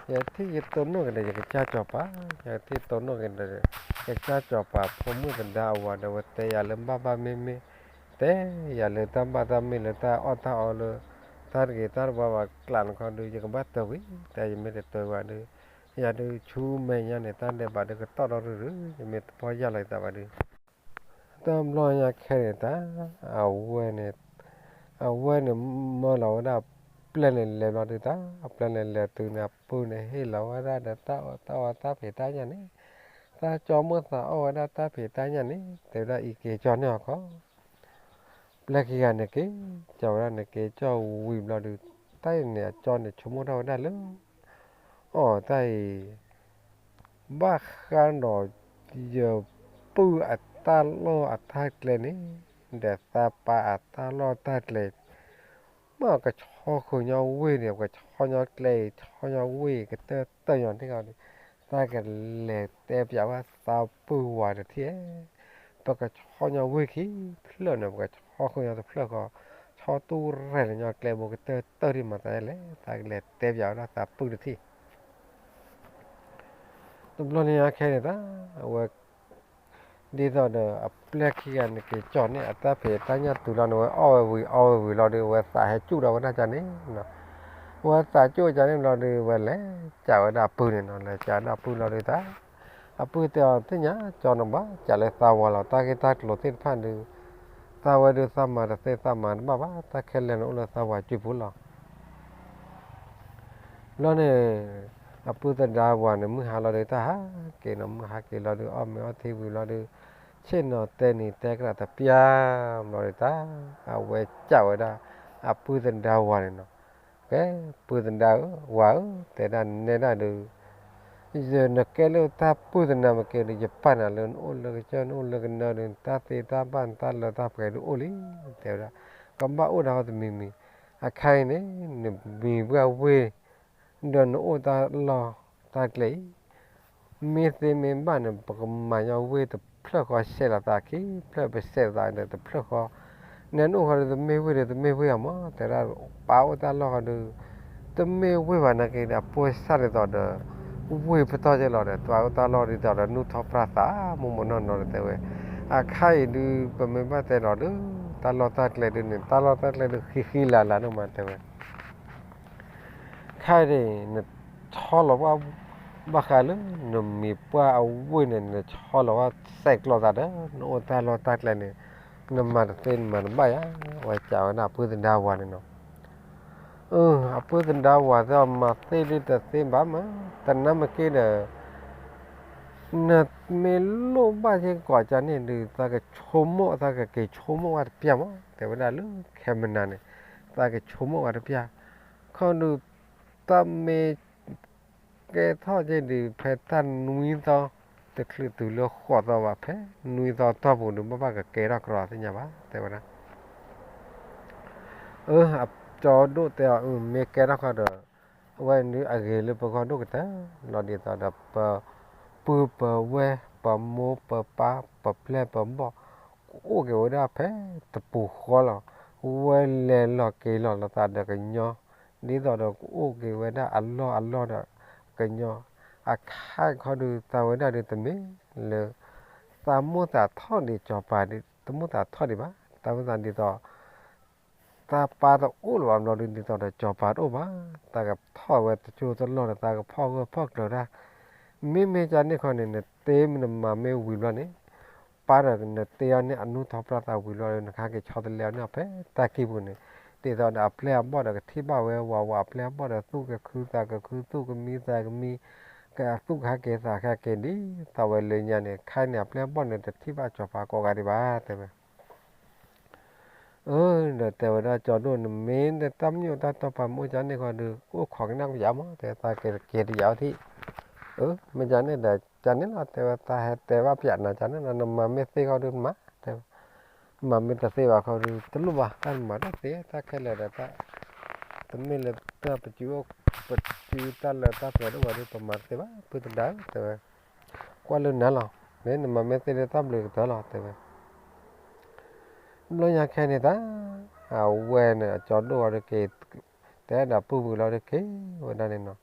ယဟဲထံၣ်ယတိၢ်နီၣ်က့ၤဒီးယကစၢ်စီၤပၤ, ယဟဲထံၣ်တိၢ်နီၣ်က့ၤဒီး ယကစၢ်စီၤပၤဖိမုၣ်သဒါအဝၤဒီး ဝဲတဲယၤလၢဘၣ်ဘၣ်မ့ၢ်မ့ၢ်, တဲယၤလၢတၢ်ဘၣ်တၢ်မ့ၢ်လၢတၢ်အီၣ်တၢ်အီလၢ တၢ်တဂ့ၤတၢ်တဝါဘၣ်ကျးန့ၣ်ခီဒီး ယကဘၣ်တၢၤကွံာ်, တဲယမ့ၢ်တတၢၤဘၣ်ဒီး ယၤဒုးဆူမဲာ်ညါန့ၣ် တၢ်ဒဲးဘးဒုးကတီၢ်ထီၣ်ရုၢ်ရုၢ် ယမ့ၢ်တပီၢ်ယၢ်လီၤယသးဘၣ်ဒုး တဘျီညါခဲန့ၣ်တၢ် အဝဲန့ၣ်, အဝဲန့ၣ်မၢလီၤဝဲဒၣ် ပျဲၢ်န့ၣ်လဲၤဘျီဒုးတၢ်, ပျဲၢ်န့ၣ်လဲၤတုၤန့ၣ် အပုၢ်န့ၣ်ဟ့ၣ်လီၤဝဲဒၣ်ဒီးတၢ်အီၣ်တၢ်အီတၢ်ဖံးတၢ်ညၣ်န့ၣ်, တၢ်ကၠီမိၣ်သးအီၣ်ဝဲဒၣ်တၢ်ဖံးတၢ်ညၣ်န့ၣ် တဲဝဲဒၣ်အံၤက့ၤကၠီန့ၢ်အီၤခီ ပျဲၢ်ခံဂၤန့ၣ်က့ၤကၠီဝဲဒၣ်န့ၣ်က့ၤကၠီဝံၤဘျီဒုး တၢ်အံၤန့ၣ် အကၠီန့ၣ်ဆိကမိၣ်ထီၣ်ဝဲဒၣ်လၢ အီၣ်တၢ်အံၤ ဘၣ်ဃးဒီး ယပုၢ်အတၢ်လီၢ်အတၢ်ကျဲန့ၣ် ဒီးသးပၢ်အတၢ်လီၢ်တၢ်ကျဲ မ့ၢ်ကဆီဃုာ်ညီဝ့ၢ်န့ၣ် ပကဆီညီကျဲအံၤ ဆီညီဝ့ၢ်အံၤ ကတၢၢ်တၢၢ်ညီန့ၣ်ဒီး သးကလဲၤတဲပၠးဝဲသးပုၢ်ဝၤတထံၣ်ဧါ, ပကဆီညီဝ့ၢ်ခံဖျၢၣ်န့ၣ် ပကဆီဃုာ်ညီတဖျၢၣ်ဃီ, ဆီတူၢ်ရဲၣ်လၢညီကျဲဘိကတၢၢ်တၢၢ်ဒ်မၤသးလဲၣ်, သးကလဲၤတဲပၠးဝဲဒၣ်သးပုၢ်တထံၣ် တဘျီန့ၣ်အခဲန့ၣ်တၢ် အဝဲ ဒ်သိးဒီးအပျဲၢ်ခံဂၤန့ၣ်က့ၤကၠီန့ၢ်အတၢ်ဖံးတၢ်ညၣ်တုၤလီၤန့ၣ် ဝဲအီၣ်ဝဲဝံၤအီဝဲဝံၤလီၤဒီး ဝဲသးဟဲစူၣ်ဒီးဝဲဒၣ်ကန့ၣ်, ဝဲသးစူၣ်ကန့ၣ်ဘျီဒီး ဝဲလဲၤစံးဝဲဒၣ်အပုၢ်န့ၣ်နီၤ, လဲၤစံးဝဲဒၣ်အပုၢ်လီၤဒီးတၢ်, အပုၢ်တဲအီၤ သ့ၣ်ညါကၠီန့ၣ်ဘၣ် စံးလၢသးဝၤလီၤ တၢ်ဂ့ၢ်တၢ်ကျိၤသ့ၣ်တဖၣ်ဒီး သးဝဲဒုးသးမၤတသ့သးမၤတဘၣ်ဘၣ် တၢ်ခဲလၢာ်န့ၣ်အိၣ်လၢသးဝၤစုပူၤလီၤ ဘျီန့ၣ် အပုၢ်သဒါဝၤန့ၣ် မုၢ်ဟါလီၤဒီးတၢ်ဟးက့ၤနီၤ, မုၢ်ဟါက့ၤလီၤဒီး အီၣ်မ့ၤအီထံဝံၤလီၤဒီး ဆ့ၣ်နီၤတဲနံၤတဲကြးတပျၢ်ဘျီဒီးတၢ် အဝဲစံးဝဲဒၣ် အပုၢ်သဒါဝၤန့ၣ်နီၤ, ကဲ ပုၢ်သဒါဧၢ ဝၤဧၢ တဲဒၣ်နဲဒၣ်ဒီး ယနကဲလၢတၢ်ပုၢ်သနၤမ့ၢ်ကဲဒီး ယပာ်နၤလၢနအိၣ်လၢကစၢၢ် နအိၣ်လၢကနၢဒီး နတၢ်သ့တၢ်ဘၣ် နတၢ်လၢတၢ်ပှဲၤဒုးအိၣ်လံ တဲဝဲဒၣ်, ကဘၣ်အိၣ်ဒီးတမံၤမံၤ, အခါအံၤန့ၣ် နမံၤပှၢ်ဝ့ၢ် ဒီးနအိၣ်တၢ်လီၢ်တၢ်ကျဲအံၤ မ့ၢ်သ့မ့ၢ်ဘၣ်န့ၣ် ပကမၤညီဝ့ၢ်တဖျၢၣ်ဃီ ဆဲးလီၤသးခံဖျၢၣ် ပဆဲးလီၤသးဒီးတဖျၢၣ်ဃီ, နနအိၣ်ဃီဒီးတမ့ၢ်ဝ့ၢ်ဒီးတမ့ၢ်ဝ့ၢ်အမး တဲဝဲဒၣ်, ပၢ်အိၣ်တၢ်လီၢ်ဃီဒီး တမ့ၢ်ဝ့ၢ်ဘၣ်နာ်က့ဒီး အပိၢ်စၢ်ဒ်သိးဒီး ဝ့ၢ်ပတီၢ်ကဲလီၤဒီး ပၢ်အိၣ်တၢ်လီၢ်ဒ်သိးဒီး နူၢ်ထီၣ်ပြၢ်သး မိၢ်မိၢ်နီၢ်နီၢ်ဒီးတဲဝဲ, အခါအံၤဒုး ပမ့ၢ်ဘၣ်တဲဒီးဒုး တၢ်လီၢ်တၢ်ကျဲဒုးန့ၣ် တၢ်လီၢ်တၢ်ကျဲဒုးဃံဃံလၤလၤဒိၣ်မးတဲဝဲ ခဲအံၤန့ၣ် နဆီလီၤဘၣ် ဘၣ်ဃးလၢ နမံၤပှၢ်အဝ့ၢ်န့ၣ် နဆီလီၤဘၣ်စဲးကျိးသးဒီး နအိၣ်တၢ်လီၢ်တၢ်ကျဲန့ၣ် နမၤတသ့နမၤတဘၣ်ယၤ ဝဲစံးဝဲဒၣ်အပုၢ်သဒါဝၤန့ၣ်နီၤ. အပုၢ်သဒါဝၤတဲအီၤ မၤသ့ဒုးတသ့ဘၣ်မး တနာ်မ့ၢ်က့ဒီး နမ့ၢ်လိၣ်ဘၣ်က့ၤကိးကန့ၣ်ဒုး သးကဆိကမိၣ် သးကက့ၤဆိကမိၣ်ဝဲတပျၢ်မး တဲဝဲဒၣ်လၢခဲမနၤန့ၣ် သးကဆိကမိၣ်ဝဲတပျၢ် ခီဒုး တၢ်မ့ၢ် ကဲထီၣ်က့ၤဒုး ဖဲတၢ်နွံသီ တချုးတုၤလၢဃိးသီဘၣ် ဖဲနွံသီတီၢ်ပူၤဒုး ဘၣ်ဘၣ်ကကဲထီၣ်ကြၢးသ့ၣ်ညါဘၣ် တဲဝဲဒၣ် အၢ အကၠီဒိၣ်တဲအီၤ အၢ မ့ၢ်ကဲထီၣ်ဃီဒီး အဝဲန့ၣ်အဂ့ၤလၢပဂီၢ်ဒိၣ်ကတၢၢ်လီၤ ဒ်သိးဒီး ပပုၢ်ပဝဲၢ် ပမိၢ်ပပၢ် ပပျဲၢ်ပဘီၢ် ကအိၣ်က့ၤဝဲဒၣ်ဖဲတပူၤဃီလီၤ. ဝဲလဲၤလီၤက့ၤလီၤလိာ်သးဒီးကညီ ဒ်သိးဒီးကအိၣ်က့ၤဝဲဒၣ်အလီၢ်အလီၢ်ဒီးကညီ အခါခီဒုး သးဝဲဒၣ်ဒုးတမ့ၢ်လၢ သးမိၣ်သးထီၣ်ဒံးစီၤပၤ တမိၣ်သးထီၣ်ဒံးဘၣ် တၢ်မိၣ်သးဒ်သိး သးပၢ်တအိၣ်လၢၤဘၣ်ဘျီဒုး ဒ်သိးဒီးစီၤပၤတအိၣ်ဘၣ် သးကထီၣ်ဝဲတကၠိတလီၢ်ဒီး သးကဖီၣ်ဂၢၢ်ဖီၣ်ကျၢၤတၢ် မ့မ့ၢ်ကန့ၣ်ခီန့ၣ် နတ့မ့ၢ်နမၤမ့ၢ်ဝံၤဘျီန့ၣ် ပၢ်ဒီးနတ့အီၤန့ၣ် အနူၢ်ထီၣ်ပြၢ်သးဝံၤဘျီဒီး နကဟဲက့ၤဆီတလဲအီၤန့ၣ်အီၤဖဲတၢ်ခံပူၤန့ၣ် ဒ်သိးဒီးအပျဲၢ်အဘီၣ်ဒီးကထံၣ်ဘၣ်ဝဲ ဝးဝးအပျဲၢ်အဘီၣ်ဒီးသူၣ်ကခုသးကခု သူၣ်ကမံသးကမံ ကသူၣ်ကဟဲက့ၤသးကဟဲက့ၤဒ်သိးဝဲလၢညါန့ၣ် ခဲအံၤန့ၣ် အပျဲၢ်အဘီၣ်န့ၣ် တထံၣ်ဘၣ်စီၤပၤကိးဂၤဒံးဘၣ် တဲဝဲ အၢ ဒီးတဲဝဲဒၣ်ကၠီဒိၣ် နမ့ၢ်တၢ်မညိၣ်တၢ်တီပာ်မူကန့ၣ်ဃီဒီး အိၣ်ခိးကနၣ်ကယၤမး တဲသးကက့ၤတယၤအီထံး, အၢ မ့ၢ်ကန့ၣ်ဒီး ကန့ၣ်လီၤ တဲဝဲသးဟဲတဲဘၣ်ပၠးနၤကန့ၣ်လီၤ နမၤမ့ၢ်သ့ဃီဒီးမၤ တဲဝဲ မၤမ့ၢ်တသ့ဘၣ်ဃီဒီး တလိၣ်ဘၣ် တၢ်နမၤတသ့ တၢ်ခဲလၢာ်ဒီးတၢ် တမ့ၢ်လၢတၢ်ပစု ပစုတၢ်လၢတၢ်ပှဲၤဒိၣ်ဝဲဒီး ပမၤတသ့ဘၣ် ဖုသဒါဧၢ တဲဝဲ, ကွၢ်လၢနၤလီၤ, မ့ၢ်နမၤမ့ၢ်သ့ဒီးတၢ်ဘျုးကတၢၢ်လီၤ တဲဝဲ ဘျီညါခဲန့ၣ်တၢ် အဝဲန့ၣ် အကၠီဒိၣ်ဝဲဒီးက့ၤ တဲဒၣ်ပုၢ်ဝံၤလီၤဒီးက့ၤဝဲဒၣ်န့ၣ်နီၤ,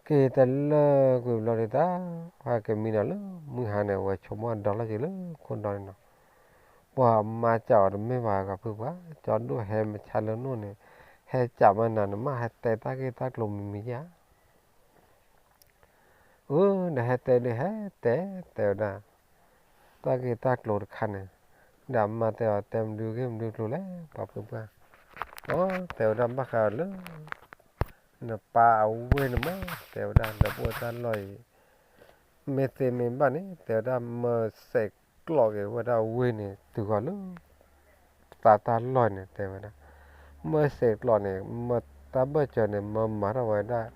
က့ၤတလၢကွံာ်ဘျီဒီးတၢ် ဟဲက့ၤမံနီၤလၢမုၢ်ဟါန့ၣ် အဝဲဆိကမိၣ်ဒီလီၤက့ၤလၢခိၣ်ဒီန့ၣ်နီၤ, ပှၤမါစံးအီၤတမ့ၢ်ဘၣ် ပှၤဖုပှၢ် ကၠီဒိၣ်ဟဲမဆါလၢနအိၣ်န့ၣ် ဟဲစံးမးနၤ နမ့ၢ်ဟဲတဲတၢ်ဂ့ၢ်တၢ်ကျိၤမံၤမံၤဧါ အၢ ဒီးဟဲတဲဒုးဟဲတဲ တဲဝဲဒၣ် တၢ်ဂ့ၢ်တၢ်ကျိၤတခါန့ၣ်, ဒီးအမါတဲအီၤ တဲမနုၤဂ့ၢ်မနုၤကျိၤလဲၣ် ပှၤဖုပှၢ်, အၢ တဲဝဲဒၣ်ဘၣ်ဃးလၢ နပၢ်အဝ့ၢ်န့ၣ်မး တဲဝဲဒၣ် ဒီးပအိၣ်တၢ်လီၢ်အံၤ မ့ၢ်သ့မ့ၢ်ဘၣ်န့ၣ် တဲဝဲဒၣ် မၢစဲးကျိးက့ၤဝဲဒၣ်ဝ့ၢ်န့ၣ် တုၤဃီၤလၢ သးတၢ်လီၢ်န့ၣ် တဲဝဲဒၣ်, မၢစဲးကျိးန့ၣ် မၢတၢ်ဘၢၣ်စၢၤန့ၣ် မၢမၤထီၣ်ဝဲဒၣ်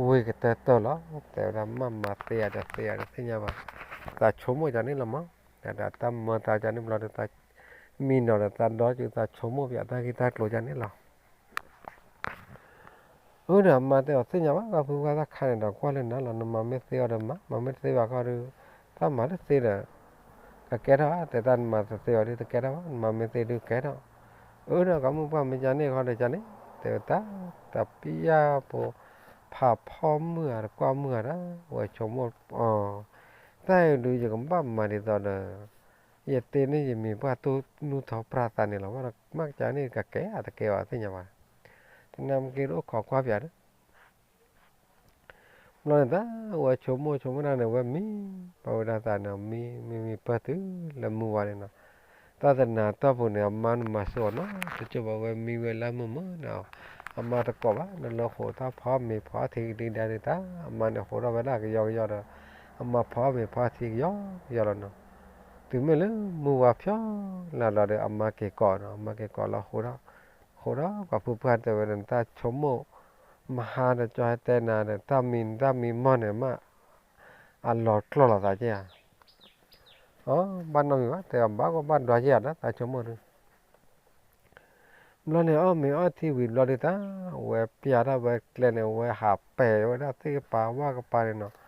ဝ့ၢ်ကတၢၢ်တၢၢ်လီၤ တဲဝဲဒၣ် မၢမၤသ့ယၤတသ့ယၤတသ့ၣ်ညါဘၣ်, သးဆိကမိၣ်ကန့ၣ်လီၤမး, ဒီးတၢ်မၢသးကန့ၣ်ဘျီဒီး မံနီၤဒီးသးဒီက့ၤသးဆိကမိၣ်ပၠးတၢ်ဂ့ၢ်တၢ်ကျိၤကန့ၣ်လီၤ. အၢ ဒီးအမါတဲအီၤ သ့ၣ်ညါဘၣ် ပှၤဖုပှၢ် တၢ်ခါန့ၣ်ဒီး ကွၢ်လၢနၤလီၤ နမၤမ့ၢ်သ့အီၤဒီးမၤ မၤမ့ၢ်တသ့ဘၣ်ဃီဒီး တၢ်မၤတသ့ဒီး ကကဲထီၣ်ဧါ တဲတၢ် နမၤတသ့အီၤဒီး တကဲထီၣ်ဘၣ် နမၤမ့ၢ်သ့ဒုးကဲထီၣ်, အၢ ဒီးကီၢ်မုၢ်ပှၢ် မ့ၢ်ကန့ၣ်ဃီဒီးကန့ၣ် တဲဝဲတၢ် တပျၢ်ဖိ ဖးဖီမုၢ်ဧါ တကွၢ်မုၢ်ဧါဒီး ဝဲဆိကမိၣ်အီၤ, တၢ်အံၤဒုး ယကဘၣ်မၤဒ်သိးဒီး ယတ့န့ၢ်ယမံၤပှၢ် တူၢ်နူၢ်ထီပြၢ်သးန့ၣ်လီၤ ဘၣ်ဒီးမ့ၢ်ကန့ၣ် ကကဲဧါ တကဲဘၣ် သ့ၣ်ညါဘၣ်, တနၢ်မ့ၢ်က့ၤ တအိၣ်ခိးကွၢ်ပၠးဒီး ဘျီန့ၣ်တၢ် ဝဲဆိကမိၣ်ဆိကမိၣ်ဒၣ်န့ၣ် ဝဲမံ ပဝဲဒၣ်သးန့ၣ် မံ မံမံပၢၢ်တုၤလၢမုၢ်ဝါန့ၣ်နီၤ, တၢ်တနၤတီၢ်ပူၤန့ၣ် အမါန့ၣ်မၤစိအီၤနီၤ တကၠိဘၣ် ဝဲမံဝဲလၢမုာ်မုာ်နီၤ, အမါတကိးဘၣ် နလၢဃိးတၢ်ဖီမ့ၤဖီထံကဒံကဒါဒီးတၢ် အမါန့ၣ်ဃိးထီၣ်ဝဲဒၣ်ကယီကယီဒီး အမါဖီမ့ၤဖီထံကယီကယီလီၤနီၤ, တုၤမ့ၢ်လၢမုၢ်ဝါဖျိလၢဘျီဒီး အမါက့ၤကိးနီၤ အမါက့ၤကိးလီၤဃိးထီၣ် ဃိးထီၣ် ပှၤဖုပှၢ်တဲဝဲဒီး နတၢ်ဆိကမိၣ် မဟါဒီးကၠီဟဲတဲနၤဒီး တၢ်မံ တၢ်မံမီၢ်န့ၣ် မ့ၢ်အလီၤကျိၢ်လီၤသးက့ဧါ, အ ဘၣ်နီတမံၤဘၣ် တဲအီၤဘၣ်ကီဘၣ်ဒွးက့ဧါဒီး တၢ်ဆိကမိၣ်ဒုး ဘျီန့ၣ် အီၣ်မ့ၤအီထံဝံၤဘျီဒုးတၢ် ဝဲပျၢ်ထီၣ်ဝဲကျဲန့ၣ် ဝဲဟးပဲာ်ဝဲဒၣ်သ့ၣ်ကပၤဝၣ်ကပၤန့ၣ်နီၤ,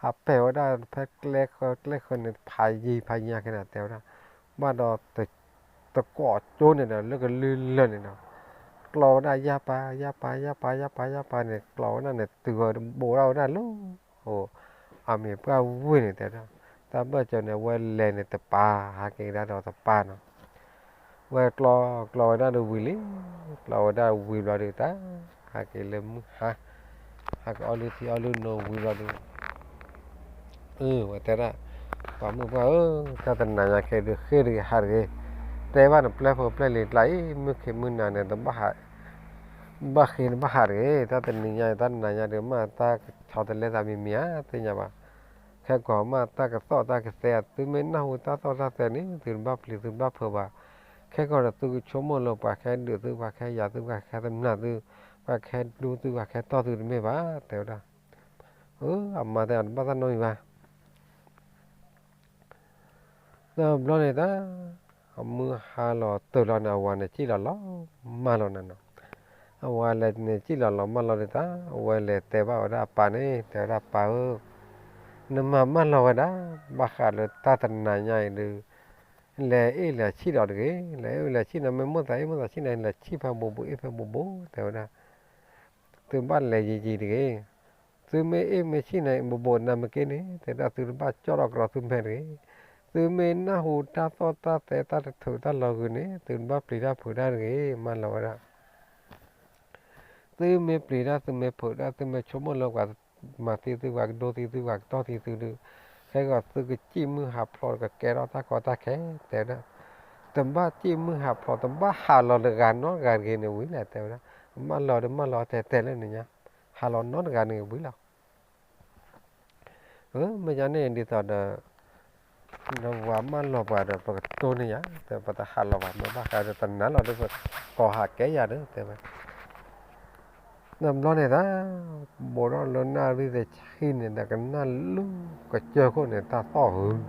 ဟးပဲာ်ဝဲဒၣ်ဖဲကျဲဃၢ ကျဲဃၢန့ၣ် ဖးယံၤဖးညါခဲန့ၣ် တဲဝဲဒၣ်, ဘၣ်ဒီး တကိးကၠိန့ၣ်ဒီး လၢကလုၢ်လၢ်န့ၣ်ဒီး ကျီဝဲဒၣ်ယၢ်ပၤ ယၢ်ပၤ ယၢ်ပၤ ယၢ်ပၤ ယၢ်ပၤန့ၣ် ကျီဝဲဒၣ်န့ၣ် တုၤဝဲဘိးထီၣ်ဝဲဒၣ်လၢ အမ့ၤပှၢ်ဝ့ၢ်န့ၣ် တဲဝဲဒၣ်, တၢ်ဘၢၣ်စၢၤန့ၣ် အဝဲလဲၤန့ၣ်တပၤ ဟးက့ၤကဒါဒီးတပၤနီၤ, ဝဲကျီ ကျီဝဲဒၣ်ဒီးဝံၤလံ, ကျီဝဲဒၣ်ဝံၤဘျီဒုးတၢ် ဟးက့ၤလၢမုၢ်ဟါ, ဟးက့ၤအီလုၢ်ထံအီလုၢ်နိဝံၤဘျီဒုး အၢ ဝဲတဲဒၣ်, ပှၤမုၣ်ပှၢ်ဧၢ, တၢ်တနၤညါခဲဒုးဃ့ၢ်တဂ့ၤဟးတဂ့ၤ, တဲဘၣ်နပျဲၢ်ဖိပျဲၢ်လံၤကျါအံၤ မုၢ်ခ့မုၢ်နၤန့ၣ် တဘၣ်ဃ့ၢ်တဘၣ်ဟးတဂ့ၤ, တၢ်တနံၤညါ တၢ်တနၤညါဒုး မ့ၢ်တၢ်ကဆီတလဲသးမံၤမံၤဧါ သ့ၣ်ညါဘၣ်, ခဲကီးမ့ၢ်တၢ်ကသီၣ်တၢ်ကသဲ သုမ့ၢ်နၢ်ဟူတၢ်သီၣ်တၢ်သဲန့ၣ် သုတဘၣ်ပျံၤသုတဘၣ်ဖုးဘၣ်, ခဲကီးဒီးသုကဆိကမိၣ်လၢပှၤကဟဲဒုးသု ပှၤကဟဲယၤသု ပှၤကဟဲသမျၢ်သု ပှၤကဟဲဒူသု ပှၤကဟဲတီၢ်သုတမ့ၢ်ဘၣ် တဲဝဲဒၣ်, အၢ အမါတဲအီၤတဘၣ်တၢ်နီတမံၤဘၣ် တဘျီန့ၣ်တၢ် အမုၢ်ဟါလီၤတၢၢ်လီၤန့ၣ် အဝၤန့ၣ်စံၣ်လီၤလီၤမၢ်လီၤနၤနီၤ, အဝၤလဲၤန့ၣ်စံၣ်လီၤလီၤမၢ်လီၤဒုးတၢ် အဝဲလဲၤတဲဘၣ်ဝဲဒၣ်အပၢ်န့ၣ် တဲဝဲဒၣ်ပၢ်ဧၢ, နမၤမၢ်လီၤဝဲဒၣ် ဘၣ်ဃးလၢတၢ်တနၤညါအံၤဒုး လဲၤအ့ၣ်လဲၤဆံၣ်ဒီးတဂ့ၤ, လဲၤအ့ၣ်လဲၤဆံၣ်န့ၣ် မ့ၢ်မိၣ်သးအ့ၣ်မိၣ်သးဆံၣ်န့ၣ် လဲၤဆံၣ်ဖဲဘိးဘိးအ့ၣ်ဖဲဘိးဘိး တဲဝဲဒၣ် သုဘၣ်လဲၤယံၤယံၤတဂ့ၤ, သုမ့ၢ်အ့ၣ်မ့ၢ်ဆံၣ်န့ၣ် ဘိးဘိးနၤမ့ၢ်က့န့ၣ် တဲဒၣ်သုတဘၣ်ကၠီၣ်ထီၣ်ကရီသုမဲာ်တဂ့ၤ, သုမ့ၢ်နၢ်ဟူတၢ်သီၣ်တၢ်သဲတၢ်တထုးတၢ်လီၤဂုာ်န့ၣ် သုတဘၣ်ပျံၤတၢ်ဖုးတၢ်တဂ့ၤ မၢ်လီၤဝဲဒၣ် သုမ့ၢ်ပျံၤတၢ်သုမ့ၢ်ဖုးတၢ် သုမ့ၢ်ဆိကမိၣ်လၢပှၤမၤသံသု ပှၤကဒိသံသု ပှၤကတီၢ်သံသုဒုး, ခဲကီးသုကစံၣ်မုၢ်ဟးဖျိးကကဲထီၣ်တၢ်ကီတၢ်ခဲ တဲဝဲဒၣ်, တဘၣ်စံၣ်မုၢ်ဟးဖျိး တဘၣ်ဟးလီၤတဂၤနီတဂၤတဂ့ၤန့ၣ်ဝံၤလဲၣ် တဲဝဲဒၣ်, မၢ်လီၤဒီးမၢ်လီၤတဲတဲလၢနညါ, ဟးလီၤနီတဂၤန့ၣ်ဝံၤလီၤ အၢ မ့ၢ်ကန့ၣ်ဒ်သိးဒီး နဝၤမၢလီၤပှၤဒီး ပကတိၢ်န့ၢ်ယၤ, တဲ ပတဟးလီၤဘၣ်, မ့ၢ်ဘၣ်ဃးဒီးတနၤလီၤဒီး ပကိးဟးကဲယၤဒီး တဲဝဲ. တဘျီန့ၣ်သး ဘူးထီၣ်လၢနၣ်ရံၣ်တဆံန့ၣ်ဒီး ကနၣ်လၢကစၢၢ်ခိၣ်န့ၣ် တၢ်သီၣ်ဟု ဒ်သိး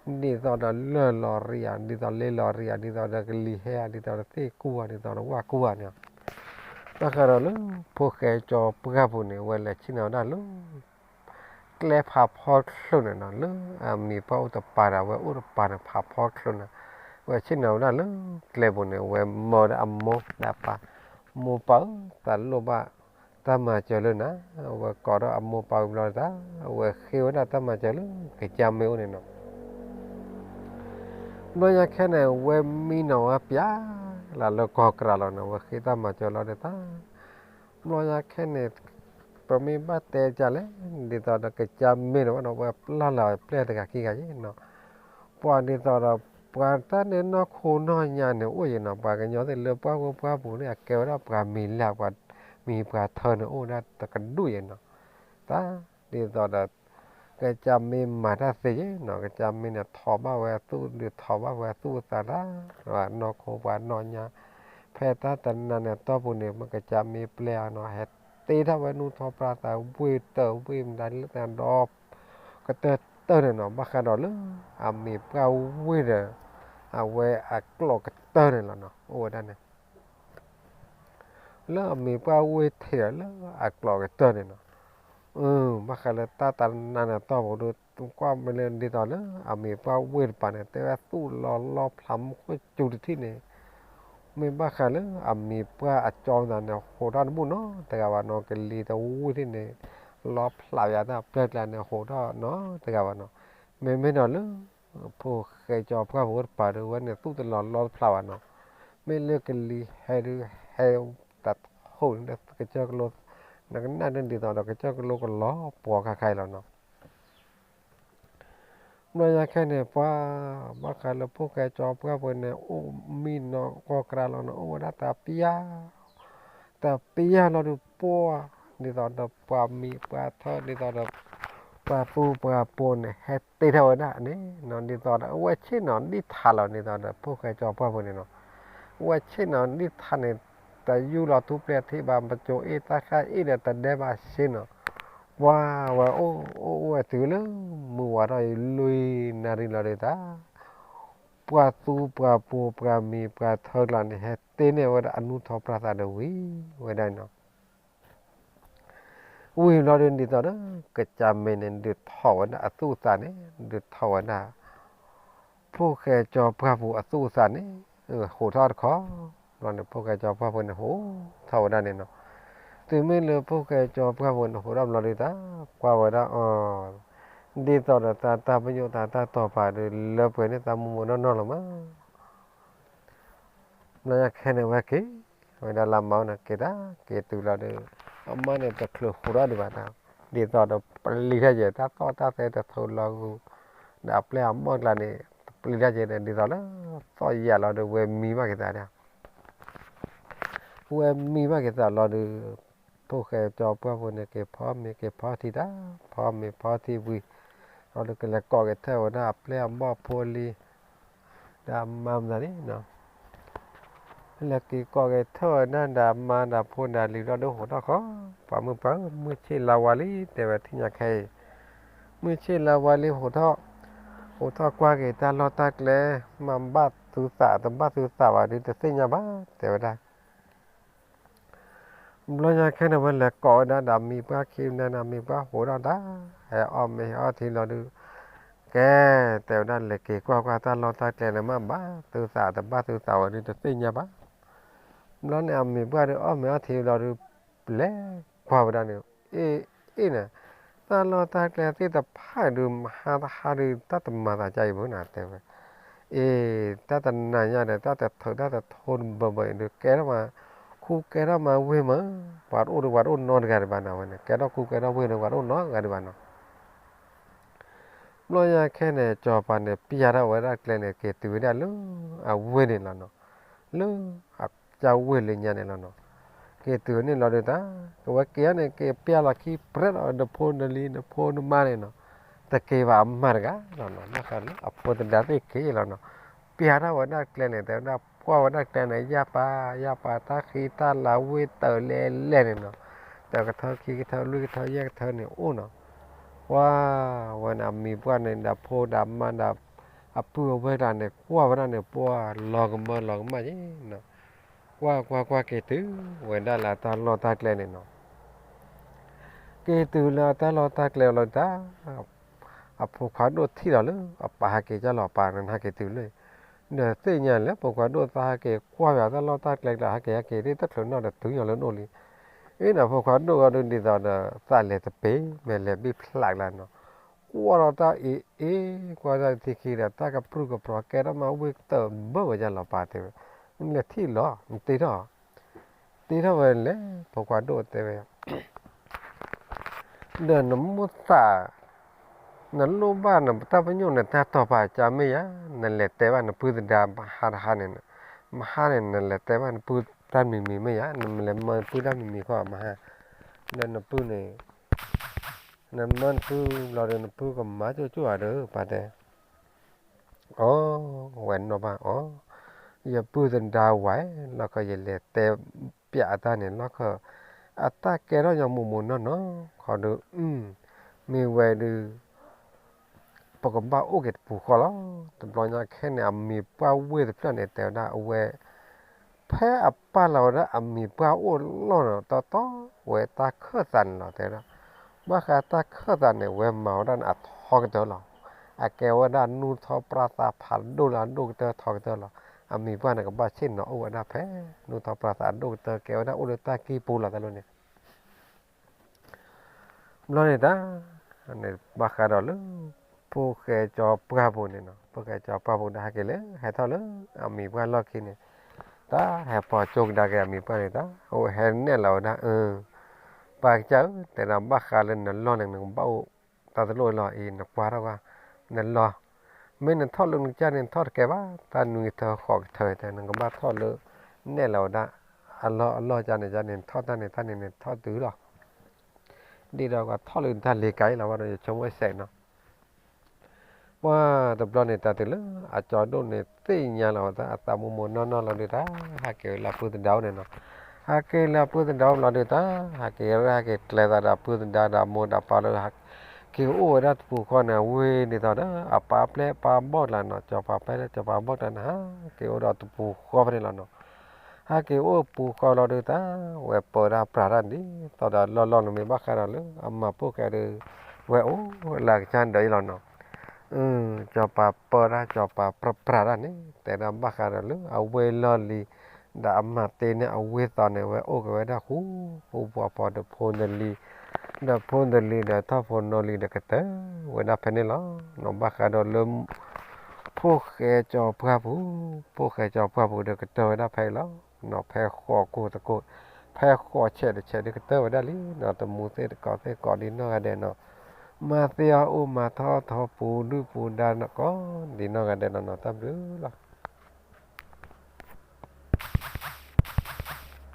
ဒီးလၢၢ်လီၤရံဧါ, ဒ်သိးလ့လီၤရံဧါ, ဒ်သိးဒီးကလံၤဟဲဧါ, ဒ်သိးဒီးသ့ၣ်ကူၣ်ဧါ, ဒ်သိးဒီးဝၣ်ကူၣ်ဧါန့ၣ်, ဘၣ်ဃးဒီးလၢဖိၣ်ဃဲကၠီပှၢ်ပူၤန့ၣ် အဝဲလဲၤဆ့ၣ်နီၤဝဲဒၣ်လၢ ကျဲဖးဖီချုးန့ၣ်နီၤ, လၢအမံၤပှၢ်အိၣ်တပၤဒီး အဝဲအိၣ်တပၤန့ၣ် ဖးဖီချုးန့ၣ်, အဝဲဆ့ၣ်နီၤဝဲဒၣ်လၢကျဲပူၤန့ၣ် အဝဲမၢဝဲဒၣ်အမိၢ်ဒီးပၢ်, မိၢ်ပၢ်ဧၢ, သးလိၣ်ဘၣ်တၢ်မၤစၢၤလၢနၤ, အဝဲကိးထီၣ်အမိၢ်ပၢ်ဝံၤဘျီတၢ် အဝဲဃ့ဝဲဒၣ်တၢ်မၤစၢၤလၢကစၢ်မ့ၢ်အိၣ်န့ၣ်နီၤ. ဘျီညါခဲန့ၣ် ဝဲမံနီၤဝဲပျၢ်လၢလၢကီၢ်ကြၤလီၤန့ၣ် ဝဲဃ့တၢ်မၤစၢၤလီၤဒီးတၢ်, ဘျီညါခဲန့ၣ် ပမ့ၢ်ဘၣ်တဲကလဲၣ်, ဒ်သိးဒီးကစၢ်မ့ၢ်န့ၣ်ဝဲဒီး ဝဲပျၢ်လၢပျဲၢ်တဂၤခံဂၤယဲနီၤ, ပှၤဒ်သိးဒီး ပှၤတၢ်န့ၣ်နီၢ်ခိနီၢ်ညါန့ၣ်အိၣ်ယဲနီၤ, ပှၤကညီသ့ၣ်လၢပှၢ်ဝဲပှၢ်ပူၤန့ၣ် အကဲဝဲဒၣ်ပှၤမံၤလၢ် ပှၤမံၤပှၤထၢန့ၣ်အိၣ်ဒၣ်တကဒူၣ်ယဲနီၤ, တၢ်ဒ်သိးဒီး ကစၢ်မ့ၢ်မၤတၢ်သ့ယဲနီၤ, ကစၢ်မ့ၢ်န့ၣ်ထိးဘၣ်ဝဲအသူၣ် ဒုးထိးဘၣ်ဝဲအသူၣ်အသးတၢ်, နီၢ်ခိပှၤနီၢ်ညါ, ဖဲတၢ်တနၤန့ၣ်အတီၢ်ပူၤန့ၣ် မ့ၢ်ကစၢ်မ့ၢ်ပျဲအီၤနီၤ ဟဲတ့ထီၣ်ဝဲနူၢ်ထီၣ်ပြၢ်သးဝ့ၢ်တၢၢ်ဝ့ၢ်မတၤလၢတၢ်ဒီး ကတၢၢ်တၢၢ်န့ၣ်နီၤ, ဘၣ်ဃးဒီးလၢအမံၤပှၢ်ဝ့ၢ်ဒီး အဝဲအကျိာ်ကတၢၢ်န့ၣ်လီၤနီၤ, အိၣ်ဝဲဒၣ်န့ၣ် လၢအမံၤပှၢ်ဝ့ၢ်ထံးဒီးလၢအကျိာ်ကတၢၢ်န့ၣ်နီၤ, ဘၣ်ဃးလၢတၢ်တနါန့ၣ်တီၢ်ပူၤဒီး ကွၢ်မ့ၢ်လၢဒ်သိးလၢအမံၤပှၢ်ဝ့ၢ်တပၤန့ၣ် တဲဝဲသူၣ်လီၤလီဖျးမူခိၣ်စူၤတထံၣ်န့ၣ်, မ့ၢ်ဘၣ်ဃးလၢအမံၤပှၢ်အကၠီသးန့ၣ် ဟိးထီၣ်တဘူၣ်နီတဂၤဘၣ်နီၤ, ကလံၤတဝံၣ်ထံၣ်န့ၣ် လီဖျးယၤတၢ်ပျဲၢ်ကျါန့ၣ် ဟိးထီၣ်နီတဂၤဘၣ်နီၤ, မ့မ့ၢ်ဒီးလၢ ဖိၣ်ဃဲကၠီပှၢ်ဖိတပၤဒီး ဝဲန့ၣ်သူၣ်တလီၤလီတဖျးဘၣ်နီၤ, မ့ၢ်လၢကလံၤဟဲဒုးဟဲ တၢ်ဟိၣ်န့ၣ် ကစၢၢ်ကလိ နကနၣ်ဒ်သိးဒီးကစၢၢ်ကလိကလီၤပှီၤခါခါအံၤလီၤနီၤ. ဘျီညါခဲန့ၣ် ပှၤ ဘၣ်ဃးလၢဖိၣ်ဃဲကၠီပှၢ်ဖိန့ၣ် အိၣ်မံနီၤကီၢ်ကြၤလီၤနီၤ, အိၣ်ဝဲဒၣ်တပျၢ် တပျၢ်လီၤဒီးပှၤ ဒ်သိးဒီးပှၤမံၤပှၤထၢ ဒ်သိးဒီး ပှၤသူပှၤပိၤန့ၣ် ဟဲတ့ထီၣ်ဝဲဒၣ်န့ၣ်နီၤ, ဒ်သိးဒီးအဝဲဆ့ၣ်နီၤဒံၣ်ထးလီၤ ဒ်သိးဒီးဖိၣ်ဃဲကၠီပှၢ်ဖိန့ၣ်နီၤ, အဝဲဆ့ၣ်နီၤဒံၣ်ထးန့ၣ် တယူၢ်လီၤထူပျဲၢ်ထံၣ်ဘၣ် ပစိၤအ့ၣ်တၢ်ဃၣ်အ့ၣ်ဒီးတဒဲးဘၣ်ဆ့ၣ်နီၤ, ပှၤဝဲအိၣ်အိၣ်ဝဲတုၤလၢ မုၢ်ဝါထီၣ်အံၤလွံၢ်နၣ်ရံၣ်လီၤဒီးတၢ် ပှၤသူပှၤပိၤပှၤမံၤပှၤထၢကျါန့ၣ် ဟဲတ့န့ၢ်ဝဲဒၣ်အနူၢ်ထီၣ်ပြၢ်သးဒီးဝံၤဝဲဒၣ်နီၤ. ဝံၤဘျီဒီးဒ်သိးဒီး ကစၢ်မ့ၢ်န့ၣ် ဒုးထီၣ်ဝဲဒၣ်အသူၣ်အသးန့ၣ် ဒုးထီၣ်ဝဲဒၣ် ဖိၣ်ဃဲကၠီပှၢ်ဖိအသူၣ်အသးန့ၣ် ဟိးထီၣ်တခီ, ဘျီန့ၣ် ဖိၣ်ဃဲကၠီပှၢ်ဖိန့ၣ် ဟိးထီၣ်ဝဲဒၣ်န့ၣ်နီၤ. တုၤမ့ၢ်လၢဖိၣ်ဃဲကၠီပှၢ်ဖိန့ၣ် ဟိးထီၣ်ဘျီဒီး တၢ်ကွၢ်ဝဲဒၣ်အီၤ ဒ်သိးဒီးတၢ်တၢ်ပညိၣ်တၢ်တၢ်တီၤပာ်ဒီး လၢပှဲၤန့ၢ်တၢ်မူမူနီၢ်နီၢ်လီၤမး. ဘျီညါခဲန့ၣ် ဝဲက့ၤဝဲဒၣ်လၢမါန့ၣ် က့ၤတၢ်က့ၤတုၤလီၤဒီး အမါန့ၣ်တချုးဟိးထီၣ်ဒံးဘၣ်တၢ် ဒ်သိးဒီးပျံၤတၢ်ယဲၢ် တၢ်သီၣ်တၢ်သဲတထိးလီၤဂုၤ ဒီးအပျဲၢ်အဘီၣ်ကျါန့ၣ် တပျံၤတၢ်ယဲၢ်န့ၣ် ဒ်သိးလၢသီၣ်ယၢ်လီၤဒီး ဝဲမံဘၣ်က့ၤသးဒၣ် ဝဲမံဘၣ်က့ၤသးလီၤဒီး ဖိၣ်ဃဲကၠီပှၢ်ဖိန့ၣ် က့ၤဖီမ့ၤက့ၤဖီထံတၢ် ဖီမ့ၤဖီထံဝံၤ လီၤဒီးကလဲၤကိးက့ၤထၢၣ်ဝဲဒၣ်အပျဲၢ်အဘီၣ်ဖိလံ ဒီးအမါမတၤန့ၣ်နီၤ လဲၤက့ၤကိးက့ၤထၢၣ်ဝဲဒၣ်ဒီးအမါဒီးဖိဒီးလံၤလီၤဒီးဟိးထီၣ်ခီ ပှၤမုၣ်ပှၢ်ဧၢ မုၢ်ဆ့ၣ်လါဝါလံ တဲဝဲထံၣ်ညါခဲအံၤ မုၢ်ဆ့ၣ်လါဝါလံ ဟိးထီၣ် ဟိးထီၣ်ကွၢ်က့ၤတၢ်လီၢ်တၢ်ကျဲ မၤဘၣ်သုသးတဘၣ်သုသးဘၣ်ဒီးတသ့ၣ်ညါဘၣ် တဲဝဲဒၣ် ဘျီညါခဲန့ၣ် ဝဲလဲၤကိးဝဲဒၣ်ဒီးမံၤပှၢ်ခံမနုၤန့ၣ် မံၤပှၢ်ဟိးထီၣ်တၢ် ဟဲအီၣ်မ့ၤဟဲအီၣ်ထံလီၤဒုး ကဲ တဲဝဲဒၣ် လဲၤက့ၤကွၢ်ကွၢ်တၢ်လီၢ်တၢ်ကျဲန့ၣ် မၤဘၣ်သုသးတဘၣ်သုသးဝဲဒုးတသ့ၣ်ညါဘၣ် ဘျီန့ၣ် အမံၤပှၢ်ဒုးအီၣ်မ့ၤအီၣ်ထံလီၤဒုး လဲၤကွၢ်ဝဲဒၣ်န့ၣ် အ့ၣ် အ့ၣ်န့ၣ် တၢ်လီၢ်တၢ်ကျဲသ့ၣ်တဖၣ်ဒုး ဟါတဟါဒုး တၢ်တမၤသးဒ်အံၤဘၣ်နၤ တဲဝဲ အ့ၣ် တၢ်တနၤညါဒီး တၢ်တထုးတၢ်တထိတဘၢဘၢအံၤဒုး ကဲထီၣ်မး ခူကဲထီၣ်မးဝ့ၢ်မး ပှၤတအိၣ်ဒီးပှၤတအိၣ်နီတဂၤဒံးဘၣ်နၤဝဲန့ၣ် ကဲထီၣ်ခူကဲထီၣ်ဝ့ၢ်ဒီးပှၤတအိၣ်နီတဂၤဒံးဘၣ်နီၤ ဘျီညါခဲန့ၣ် ကၠီၤပၤန့ၣ် ပျၢ်ထီၣ်ဝဲဒၣ်ကျဲန့ၣ် က့ၤတုၤဝဲဒၣ်လၢအဝ့ၢ်န့ၣ်လီၤနီၤ, လၢအကစၢ်ဝ့ၢ်လၢညါန့ၣ်လီၤနီၤ, က့ၤတုၤန့ၣ်လီၤဒီးတၢ် ကဝဲက့ၤအီၤန့ၣ် က့ၤပျၢ်လီၤခံပြဲးဒီး နဖိနလံၤ နဖိနမါန့ၣ်နီၤ, တက့ၤဘၣ်အမါတဂၤလီၤနီၤ, ဘၣ်ဃးလၢအဖိသဒါသ့ၣ်က့ၤလီၤနီၤ, ပျးထီၣ်ဝဲဒၣ်ကျဲန့ၣ် တဲဝဲဒၣ် ကွၢ်ဝဲဒၣ်ကျဲန့ၣ် ယၢ်ပၤ ယၢ်ပၤတၢ်ဃံတၢ်လၤဝ့ၢ်တၢာ်လဲၣ်လဲၣ်န့ၣ်နီၤ, တကထၢခံကထၢလွံၢ်ကထၢယဲၢ်ကထၢန့ၣ်အိၣ်နီၤ, ကွၢ်ဝဲန့ၣ် အမံၤပှၢ်န့ၣ် ဒီးဖိဒီးမါဒီး အပုၢ်အဝဲၢ်တဂၤန့ၣ် ကွၢ်ဝဲဒၣ်န့ၣ် ပှၢ်လီၤကမၢလီၤကမၣ်ယဲနီၤ, ကွၢ်ကွၢ်ကွၢ်က့ၤတုၤဝဲဒၣ်လၢအတၢ်လီၢ်တၢ်ကျဲန့ၣ်နီၤ က့ၤတုၤလၢအတၢ်လီၢ်တၢ်ကျဲလီၤတၢ်, အဖိခွါဒိၣ်ထံၣ်လီၤလၢအပၢ်ဟဲက့ၤကၢ်လီၤပၢ်န့ၣ် ဟဲက့ၤတုၤလၢ, ဒီးသ့ၣ်ညါလၢဖိခွါဒိၣ်သးဟဲက့ၤကွၢ်ယၤတၢ်လီၢ်တၢ်ကျဲကျါ ဟဲက့ၤဟဲက့ၤသ့ၣ်တဖျၢၣ်နီၣ်ဒီးတုၤညီလၢဒိၣ်လံ, အ့ဒီးဖိခွါဒိၣ်ဂီၢ်ဒုးဒ်သိးဒီး သးလဲၤတပ့ၤ မ့ၢ်လဲၤဘံၣ်ဖျးကျါနီၤ, ကွၢ်ထီၣ်တၢ်အ့ၣ်အ့ၣ် ကွၢ်တၢ်ထံခံဒီး တၢ်ကပြုၢ်ကပြီၤကဲထီၣ်မးဝ့ၢ်ကတၢၢ်ဘၢဝဲကၢ်လီၤပၢ်တဲဝဲ, နလဲၤထံၣ်လီၤ နတ့ထီၣ် တ့ထီၣ်ဝဲလဲၣ် ဖိခွါဒိၣ်တဲဝဲ ဒီးနမိၢ်သး နလိၣ်ဘၣ်နတၢ်ပညိၣ်နတၢ်တီၢ်ပာ်ကါမ့ၢ်ယါ, နလဲၤတဲဘၣ်နပုၢ်သဒါမဟါတဟါန့ၣ်, မဟါန့ၣ် နလဲၤတဲဘၣ်နပုၢ်တၢ်မံၤမံၤမ့ၢ်ယါ, နလဲၤမၢနပုၢ်တၢ်မံၤမံၤခီမဟါ, ဒီးနပုၢ်န့ၣ် နမၢနပုၢ်ဘျီဒီး နပုၢ်ကမၤကၠိၣ်ကၠိၣ်ဧါဒီး ပှၤတဲ အီ ဝဲနီၣ်ဘၣ်အီၤ, ယပုၢ်သဒါဝဲလီၢ်ခၢၣ် ယလဲၤတဲပျးအတၢ်န့ၣ်လီၢ်ခၢၣ်, အတၢ်ကဲထီၣ်ညီမိၢ်မိၢ်နီၢ်နီၢ်ခီဒီး မ့ၢ်ဝဲဒုး ပကဘၣ်အိၣ်က့ၤတပူၤဃီလီၤ. တဘျီညါခဲန့ၣ် အမံၤပှၢ်ဝ့ၢ်တဖျၢၣ်န့ၣ် တဲဝဲဒၣ်အဝဲ ဖဲအပာ်လီၤဝဲဒၣ်အမံၤပှၢ်အိၣ်လီၢ်န့ၣ် တီတီဝဲတၢ်ခၢၣ်သးန့ၣ်လီၤ တဲဝဲဒၣ်, ဘၣ်ဃးတၢ်ခၢၣ်သးန့ၣ် ဝဲမၤဝဲဒၣ်န့ၣ်အထီကတၢၢ်လီၤ. အကဲဝဲဒၣ်နူၢ်ထီၣ်ပြၢ်သးဖးဒိၣ်လၢအဒိၣ်ကတၢၢ်ထီကတၢၢ်လီၤ. အမံၤပှၢ်န့ၣ် ကဘၣ်ဆ့ၣ်နီၤအိၣ်ဝဲဒၣ်ဖဲ နူၢ်ထီၣ်ပြၢ်သးအဒိၣ်ကတၢၢ် ကဲဝဲဒၣ်အိၣ်လၢတၢ်ကံၢ်ပူၤလီၤ တၢ်လီၤန့ၣ် ဘျီန့ၣ်တၢ် ဘၣ်ဃးဒီးလၢ ဖိၣ်ဃဲကၠီပှၢ်ပူၤန့ၣ်နီၤ, ဖိၣ်ဃဲကၠီပှၢ်ပူၤဒီးဟဲက့ၤလၢ ဟဲထီၣ်လၢအမံၤပှၢ်လီၢ်ခံန့ၣ်, တၢ်ဟဲပိာ်ကၠိကဒါက့ၤအမံၤပှၢ်န့ၣ် တၢ်အိၣ်ဟဲနဲၣ်လီၤဝဲဒၣ်, အၢ ပၢ်ကစၢ်ဧၢ, တဲဒၣ်ဘၣ်ဃးလၢနလီၢ်န့ၣ် နကဘၣ်အိၣ်တၢ်တလိၣ်လီၤအံၤ နကွၢ်ထီၣ်ကွၢ်, နလီၢ်, မ့ၢ်နထီၣ်လၢနကစၢ်န့ၣ် နထီၣ်တကဲဘၣ်, တၢ်နွံကထၢဃိးကထၢ တဲ နကဘၣ်ထီၣ်လၢ နဲၣ်လီၤဝဲဒၣ် အလီၢ်အလီၢ်ကန့ၣ် ကန့ၣ် နထီၣ်တၢ်န့ၣ် တၢ်န့ၣ် နထီၣ်တုၤလီၤ. ဒ်ဒီးပှၤထီၣ်လၢတၢ်လ့ၤကၤအံၤလီၤ ဘၣ်ဒီးယဆိကမိၣ်စဲးနီၤ ပှၤတဘျီန့ၣ် တၢ်တုၤလၢအကၠီဒိၣ်န့ၣ် သ့ၣ်ညါလီၤဝဲဒၣ်အသးမိၢ်မိၢ်နီၢ်နီၢ်လီၤဒုးတၢ် ဟဲက့ၤဝဲလၢအပုၢ်သဒါအိၣ်န့ၣ်နီၤ. ဟဲက့ၤလၢအပုၢ်သဒါအိၣ်ဘျီဒုးတၢ် ဟဲက့ၤဝဲဒၣ် ဟဲက့ၤကျဲသးဒီးအပုၢ်သဒါဒီးအမိၢ်ဒီးပၢ်လၢ က့ၤအိၣ်ဝဲဒၣ်တပူၤဃီန့ၣ် ဝ့ၢ်ဒ်သိးဒီး အပၢ်ပျဲၢ်ပၢ်ဘီၣ်ကျါနီၤ ကၠီၤပၤပျဲၢ်လၢကၠီၤပၤဘီၣ်ကျါန့ၣ် ဟဲက့ၤအိၣ်ဒီးတပူၤဃီဖဲန့ၣ်လီၤနီၤ. ဟဲက့ၤအိၣ်ပူၤဃီလီၤဒုးတၢ် ဝဲပၢဒၣ်ပြးတၢ်ဒ်သိးဒီးလီၢ်လီၢ်န့ၣ်မ့ၢ်ဘၣ်ဃးဒီးလၢအမၤပိၢ်ဃဲဒုး ဝဲအိၣ်လၢအကစၢ်ဒၢးအံၤလီၤနီၤ. ကၠီၤပၤပၢတၢ် ကၠီၤပၤပြးပြးတၢ်န့ၣ် တဲဒၣ်ဘၣ်ဃးဒီးလၢအဝ့ၢ်လီၢ်လံၤ ဒီးအမၤတ့န့ၢ်အဝ့ၢ်သီန့ၣ် ဝဲအိၣ်က့ၤဝဲဒၣ်ဃူ ဃူပှၤဖီဒီးဖိနလံၤ ဒီးဖိနလံၤဒီးထီၣ်ဖိနီၢ်လံၤဒီးကတၢၢ်ဝဲဒၣ်ဖဲန့ၣ်လီၤ. နီၤဘၣ်ဃးဒီးလၢ ဖိၣ်ဃဲကၠီၤပှၢ်ပူၤ ဖိၣ်ဃဲကၠီၤပှၢ်ပူၤဒီးကတၢၢ်ဝဲဒၣ်ဖဲအံၤလီၤ. နီၤဖဲဃိးကိၢ်တကိၢ် ဖဲဃိးဆဲးတဆဲးဒီးကတၢၢ်ဝဲဒၣ်လံနီၤ တမူသ့ၣ်တကိးသ့ၣ်ကိးဒ်နီၢ်ဂၤဒဲးနီၤ မၤသ့အီၣ်အိၣ်မၤထီၣ်ထီပူၤဒုၣ်ပူၤဒါကိးဒ်နီၢ်ဂၤဒဲးနီၤနီၤ တၢ်ဘျုးလီၤ.